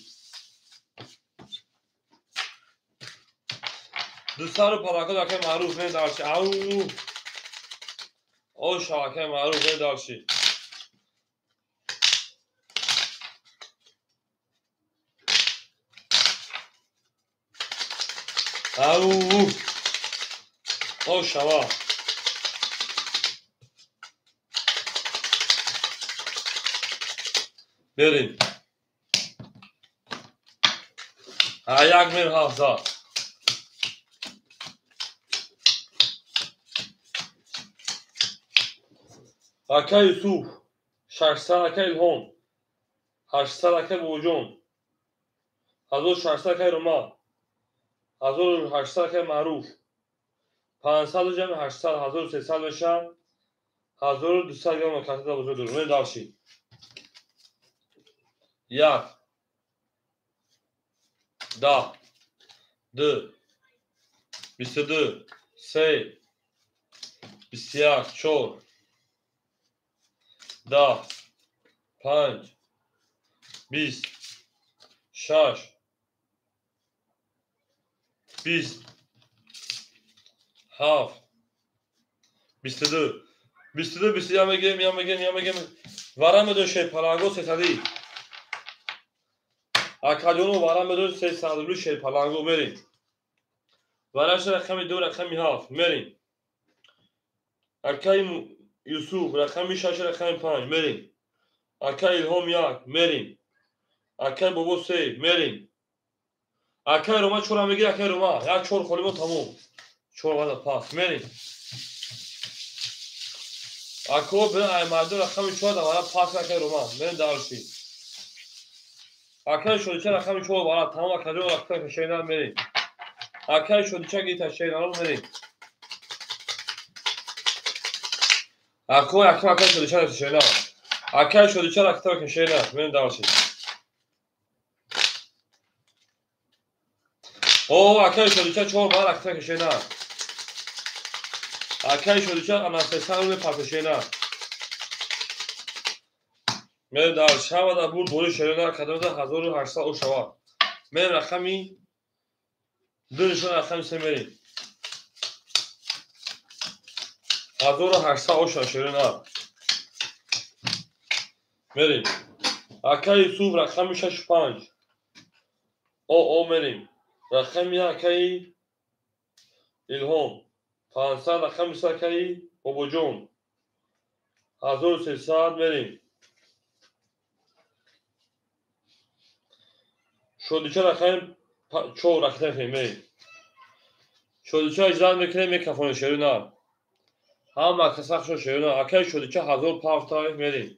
200 палака акаи Маъруф мерем дальше. Ау о шавакаи Маъруф мерем дальше. Ау о шава. Мерем. Як мер 700. Акаи Юсуф 600, акаи Илҳом 800, акаи Бобоҷон 1600, акаи Рома 1800, акаи Маъруф 500 ҷамъи 800 1300 мешавад. 1200 грамм карта бозор дорем. Мерем дальше. 1 10 2 22 3 21 4 10 5 20 6 20 7 22 22 21 мегирем, я мегирем, я мегирем. Вара медон шерпаланго 300. Акаҷоно вара медон 300 рубли шерпаланго мерем. Вараш рақами 2 рақами 7 мерем. Акаи Юсуф рақами 6 рақами 5 мерем. Акаи Илҳом 1 мерем. Акаи Бобо 3 мерем. Акаи Рома 4 мегирад, акаи Рома. Як 4 холимо тамом. 4 вада пас мерем. Ако бе ай марду рақами 4 вара пас акаи Рома. Мерем дальше. Акаи Шодича рақами 4 вара тамом акаҷон рақами шейна мерем. Акаи Шодича гита шейна мерем. Ако акаи Шодича шейна. Акай шодича ракета мекунем шерина. Мерем дальше. О, акай шодича 4 бал ракета мекунем шерина. Акай шодича ана 300 рубл пас шерина. Мерем дальше. Ҳама дар бурд бори шерина кадомда 1800 о шава. Мерем рақами 2 нишон рақами 3 мерем. 1800 о шава шерина. Мерем. Акай Юсуф рақами 6 5. О мерем. Рақами акаи Илҳом 500, рақами 3 акаи Бобоҷон 1300 мерем. Шодича рақами 4 ракета мекунем мерем. Шодича иҷрат мекунем микрофони шерина. Ҳама каса хушо шерина. Акаи шодича 1000 пафтай мерем.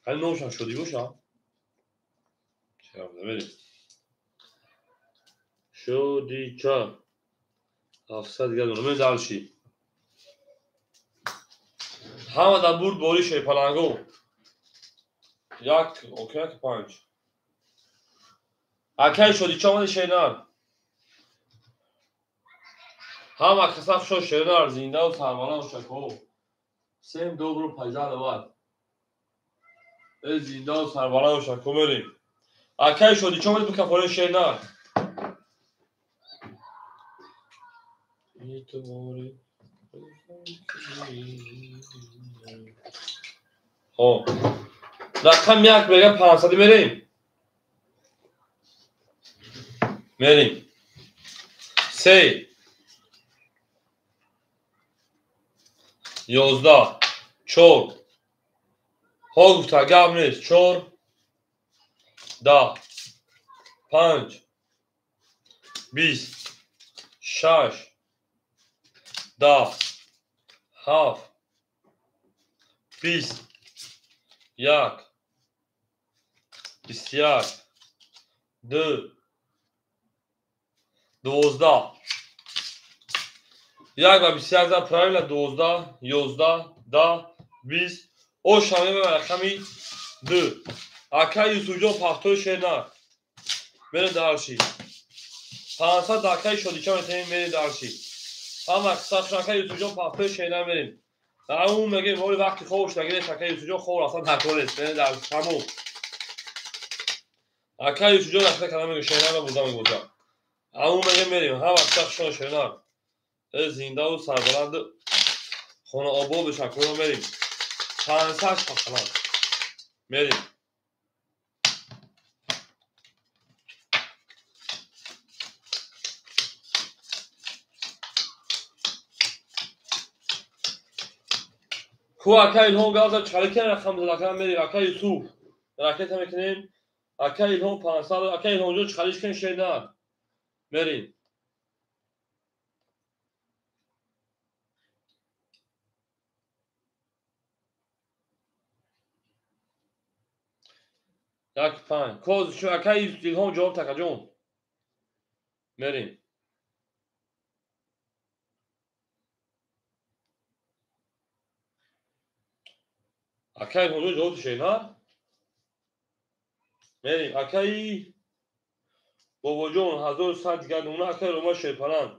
Ҳали номшам шодӣ боша? Мерем. Шодича 700 дигар дона. Мерем дальше. Ҳама дар бурд бори шерпаланго. 1 окей 5. Акай шодича омади шернар. Ҳама каса хушо шернар зиндаву сарбаланд шакҳо. Всем добро пожаловать. Зиндаву сарбаланд шакҳо мерем. Акай шодича омади бикафори шернар. Рақам 1 мега 500 мерем. Мерем. 3 11 4 ҳо гуфта гап нест. 4 10 5 20 6 10 7 20 1 21 2 12 1 ва 21 за правильно 12 11 10 20 о шамем рақами 2. Акай Юсуфҷон пахтои шернар. Мерем дальше. 500 акай шодича метавонем мерем дальше. Ҳама қисса акай Юсуфҷон пахтои шернар мерем. Дар мегем оли вақти хоб шудагиреш акай Юсуфҷон хоб рафта накорес. Мерем дальше. Тамом. Акай Юсуфҷон рафта када мегӯ шернарро бурда мегӯза. Аму мегем мерем. Ҳама қисса хушон шернар. Зиндаву сарбаланд хонаобод шакоро мерем. 500 пахлан. Мерем. Ку акай Илҳом гавза чалика рақам зада мерем. Акай Юсуф ракета мекунем. Акай Илҳом 500, акай Илҳомҷон чалиш кун шернар. Мерем. 1 5. Коз шу акай Илҳом ҷавоб такаҷон. Мерем. Акай Илҳомҷон ҷавоб шернар. Мерем. Акай Бобоҷон 1100 дигар нуна, акай Рома шерпаланд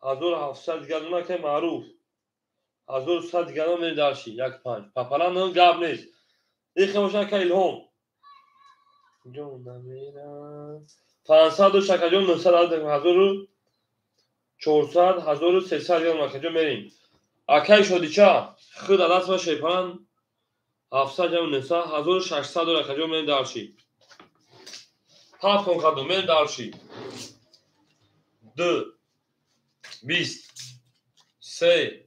1700 дигар нуна, акай Маъруф 1100 дигар нуна. Мерем дальше. 1 5. Папаланд гап нест. Ихе боша акай Илҳом. Ҷон намерам. 500 шакаҷон 900 1400 1300 дигар акаҷон мерем. Акай шодича худ адас ва шерпаланд 700 ҷамъ 900 1600 акаҷон мерем дальше. Пафкон кардум мерем дальше. 2 20 3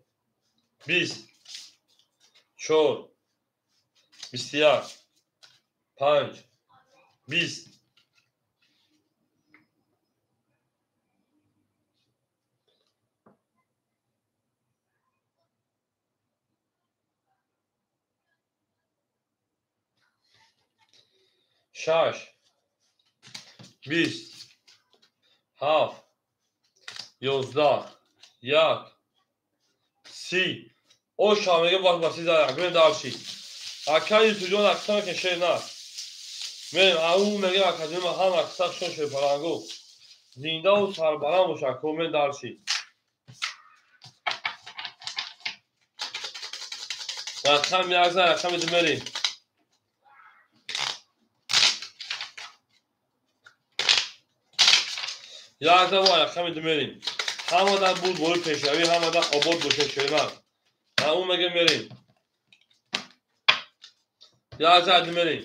20 4 21 5 20 6 20 7 11 1 30 о шамега бо ба 30 як. Мерем дальше. Акай Юсуфҷон акса мекунем шер на. Мерем ау мегем академия ҳам акса шон шерпаланго. Зиндаву сарбаланд бош ако мен дарши. Рақам як зан рақами ду мерем. Як зан ва рақами ду мерем. Ҳама дар буд бори пешравӣ, ҳама дар обод боша шермар. Ау мегем мерем. Як зан ду мерем.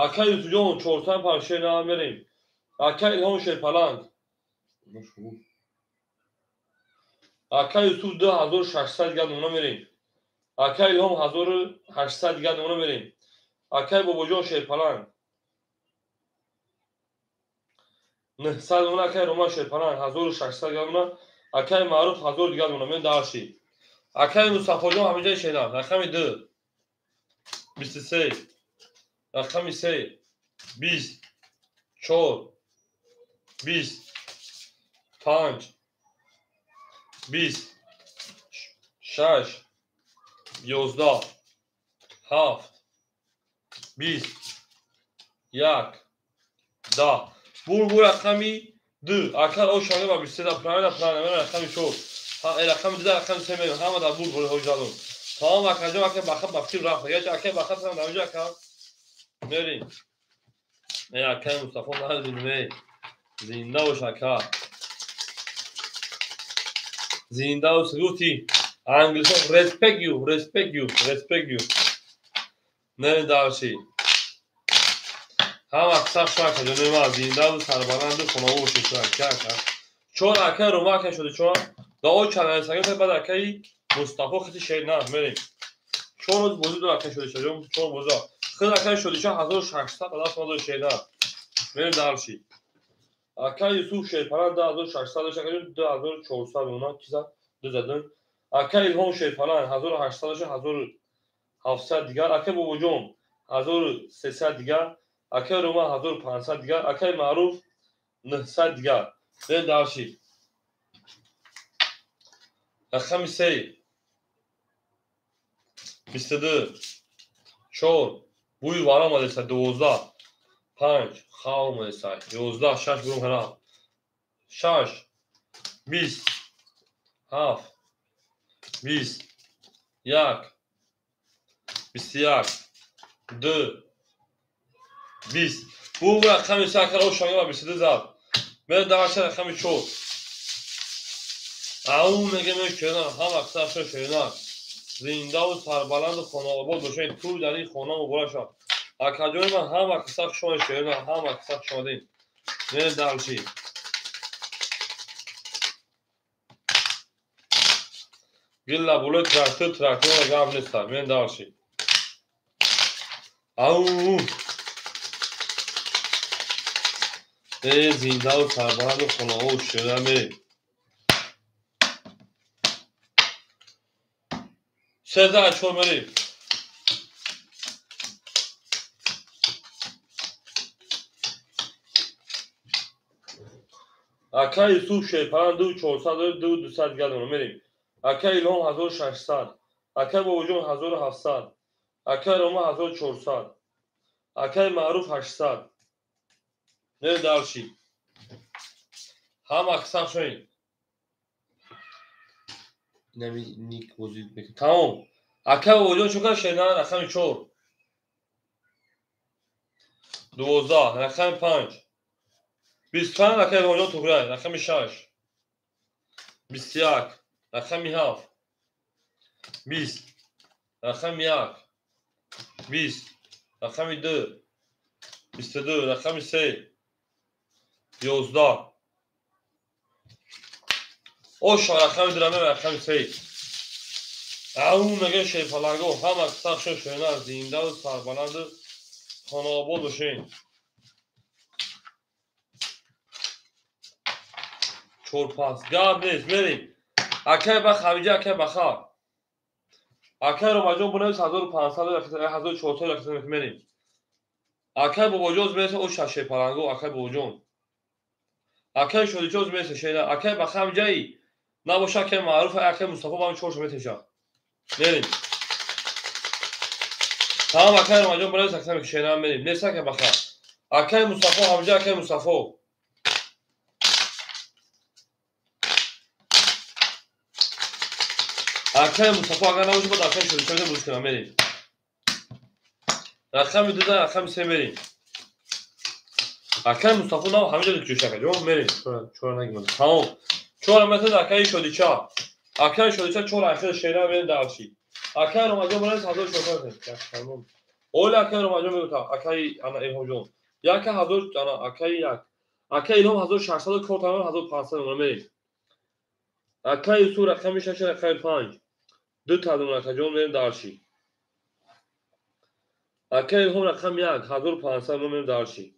Акай Юсуфҷон 405 шер на мерем. Акай Илҳом шерпаланг. Акай Юсуф 2600 дигар номуна мерем. Акай Илҳом 1800 дигар номуна мерем. Акай Бобоҷон шерпаланг 900 номуна. Акай Рома шерпаланг 1600 дигар номуна. Акай Маъруф 1000 дигар номуна. Мен дарши. Акай Мустафоҷон ҳамиҷаи шернав. Рақами 2 23 рақами 3 20 4 20 5 20 6 11 7 20 1 10. Бур рақами 2. Акар ошага ба 23 да правильно правильно рақами 4. Рақами 2 рақами 3 мерем. Ҳама дар бур бур ҳоҷалон. Тамом акаҷон акай бахат ба фикр рафт. Яч акай бахат ҳам дар инҷо ака. Мерем. Эй акай Мустафо назин эй. Зинда бош ака. Зинда бош гуфти англисо respect you, respect you, respect you. Не дарши. Ҳама аксар шака ҷони ма зинда ва сарбаланду хонаву бошед ака ака. Чор акай Рома ака шуди чор. Дао чанал баъд акаи Мустафо хити шер на мерем. Чор рӯз бозӣ дор акай шуди шаҷон чор боза. Хид акай шуди чор 1600 адад мадор шер на. Мерем дарши. Акай Юсуф шерпалан 2600 дошт акай 2400 мона киза ду задан. Акай Илҳом шерпалан 1800 дошт 1700 дигар. Акай Бобоҷон 1300 дигар. Акай Рома 1500 дигар. Акай Маъруф 900 дигар. Мерем дарши. Рақами 3 22 4 бӯи вара омадеса 12 5 хав омадеса 11 6 бурум ҳара 6 20 7 20 1 21 2 20. Бу рақами 3 акар ошага ва 22 зад. Мер дарша рақами 4. Ау мегем шернар ҳама аксар шернар. Зиндаву сарбаланду хонаобод бошед. Ту дар ин хона муборак шавад. Акаҷони ман ҳама аксар шумо шернар, ҳама аксар шодем. Мер дарши. Гилла було трактор трактор гап неста. Мер дарши. Ау Э зиндаву сарбаланду хонаобод шернар мерем. 13 4 мерем. Акай Юсуф шерпалан 2400 2200 дигар номуна мерем. Акай Илҳом 1600, акай Бобоҷон 1700, акай Рома 1400, акай Маъруф 800. Мерем дарши. Ҳама аксар шоед. Нами ник бозӣ мекунем. Тамом. Акай Бобоҷон чӣ кар шернар рақами 4 12 рақами 5 25 акай Бобоҷон Туғрай рақами 6 21 рақами 7 20 рақами 1 20 рақами 2 22 рақами 3 11 Оша рақами 2 рақами 3. Ау мегем шерпаланго ҳама аксар шо шернар зиндаву сарбаланду хонаобод бошед. 4 5 гап нест мерем. Акай ба Хавиҷа акай ба Хар. Акай Ромаҷон бунавис 1500 1400 рақам мерем. Акай Бобоҷон мераса оша шерпаланго акай Бобоҷон. Акай Шодича оз меса шена. Акай Бахам ҷаи. Набоша акай Маъруф, акай Мустафо бам чорша метеша. Мерим. Тамом акай Ромаҷон барои саксам шена мерим. Нест акай Баха. Акай Мустафо ҳамҷа акай Мустафо. Акай Мустафо агар набоша бад акай Шодича мета буз кунам мерим. Рақами 2 рақами 3 мерим. Акай Мустафо нав ҳамиҷа ҷӯшака. Ҷо мерим. Чора нагимон. Тамом. Чора метад акаи Шодича. Акаи Шодича чора ахир шена мерим дарши. Акаи Ромаҷон барои 1400. Тамом. Ола акаи Ромаҷон мегӯта акаи ана Илҳомҷон. Яка ҳазор ана акаи як. Акаи Илҳом 1600 кор тамом 1500 мерим. Акаи Юсуф рақами 6 рақами 5. Ду та акаҷон мерим дарши. Акаи Илҳом рақами 1 1500 мерим дарши.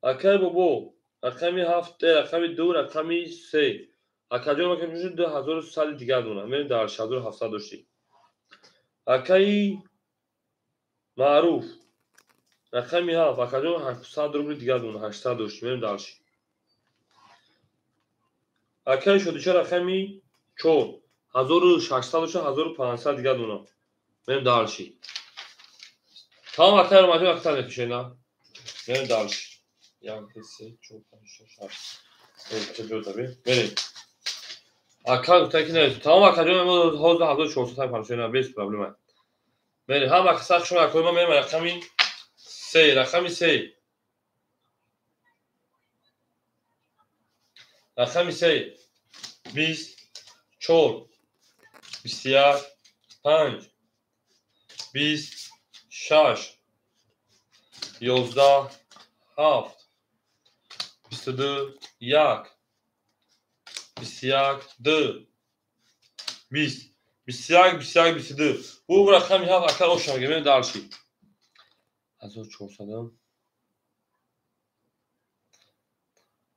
Акаи Бобо рақами 7 рақами 2 рақами 3. Акаҷон рақами 2100 дигар дона мерим дарши 1700 дошти. Акаи Маъруф рақами 7 акаҷон 800 рубли дигар дона 800 дошти мерим дарши. Акаи Шодича рақами 4 1600 дошта 1500 дигар дона мерим дарши. Тамом акаи Ромаҷон акта мекушена мерим дарши. 1 2 3 4 5 6 7 мерим. Ака гуфта ки не тамом акаҷон ҳозир 1400 паншена без проблема. Мерим ҳам ака сахт шумо акои ма мерим рақами 3 рақами 3 рақами 3 20 4 21 5 20 6 11 7 22 1 21 2 20 21 21 22. Bu рақами 7 ака ошам мерим дарши. 1400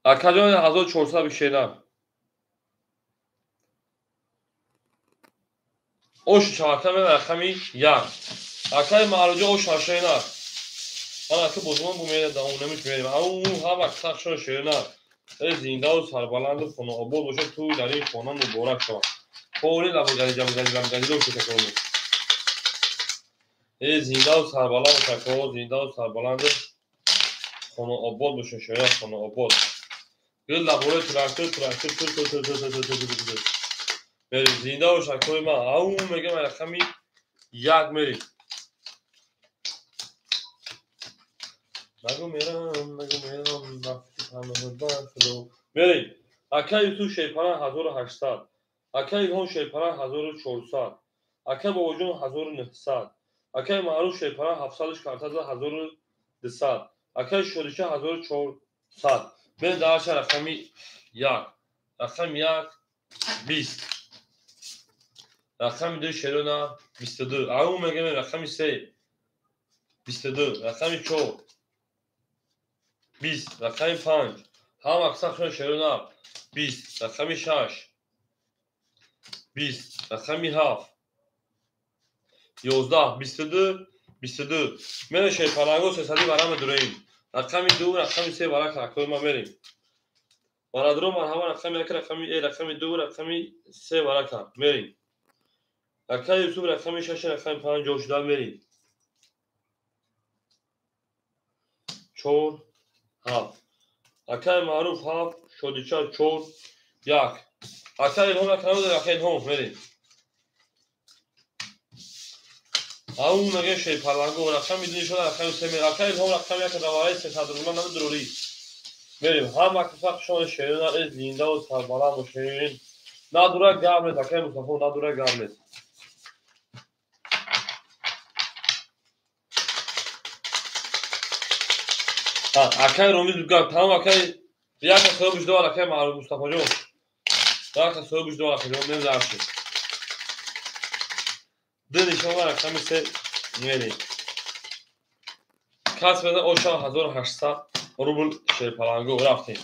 акаҷон 1400 бишена. Ош шавака мерим рақами 1. Акаи Маъруфҷон ош шена. Ана ака бозмон бу мерим давом мерим. Ау ҳама сахшон шена. Э зиндаву сарбаланду хонаобод бошад ту дар ин хона муборак шавад. Пори лабогари ҷамгари ламгари дошта такону. Э зиндаву сарбаланд тако зиндаву сарбаланду хонаобод бошад шояд хонаобод. Гул лабораи трактор трактор ту ту ту ту ту ту ту ту. Мерим зиндаву шакои ма ау мегам рақами 1 мерим. Нагу мерам, нагу мерам, вақти паноҳ мерим. Акаи Юсуф Шерпаран 1800, акаи Илҳом Шерпаран 1400, акаи Бобоҷон 1900, акаи Маъруф Шерпаран 700 картаза 1200, акаи Шодича 1400. Мерим дарша рақами 1, рақами 1 20, рақами 2 Шерона 22, ау мегем рақами 3 22, рақами 4 20, рақами 5 ҳама аксаршон шерона 20, рақами 6 20, рақами 7 11 22 22. Мерем Шерпаланго 300 вара медуроем. Рақами 2 рақами 3 вара акои ма мерем. Варадро марҳаба рақами 1 рақами рақами 2 рақами 3 вара кар мерем. Акаи Юсуф рақами 6 рақами 5 ҷо шуда мерем. 4 7 акаи Маъруф 7 Шодича 4 1 акаи Илҳом акаи акаи Илҳом мерем. Ау меге Шерпаланго рақами 2 шуда рақами 3 мерем. Акаи Илҳом рақами 1 давараи 300 рубла намедурорӣ. Мерем ҳама аксахшон шерона э зиндаву сарбаланд бошед. Надура гап нест акаи Мустафо надура гап нест. Акаи Ромиз гап тамом акаи яка соҳиб шуда акаи Маъруф Мустафоҷон. Яка соҳиб шуда акаҷон мерим дарши. Ду нишон ва рақами 3 мерем. Кас мезан оша 1800 рубл Шерпаланго рафтем.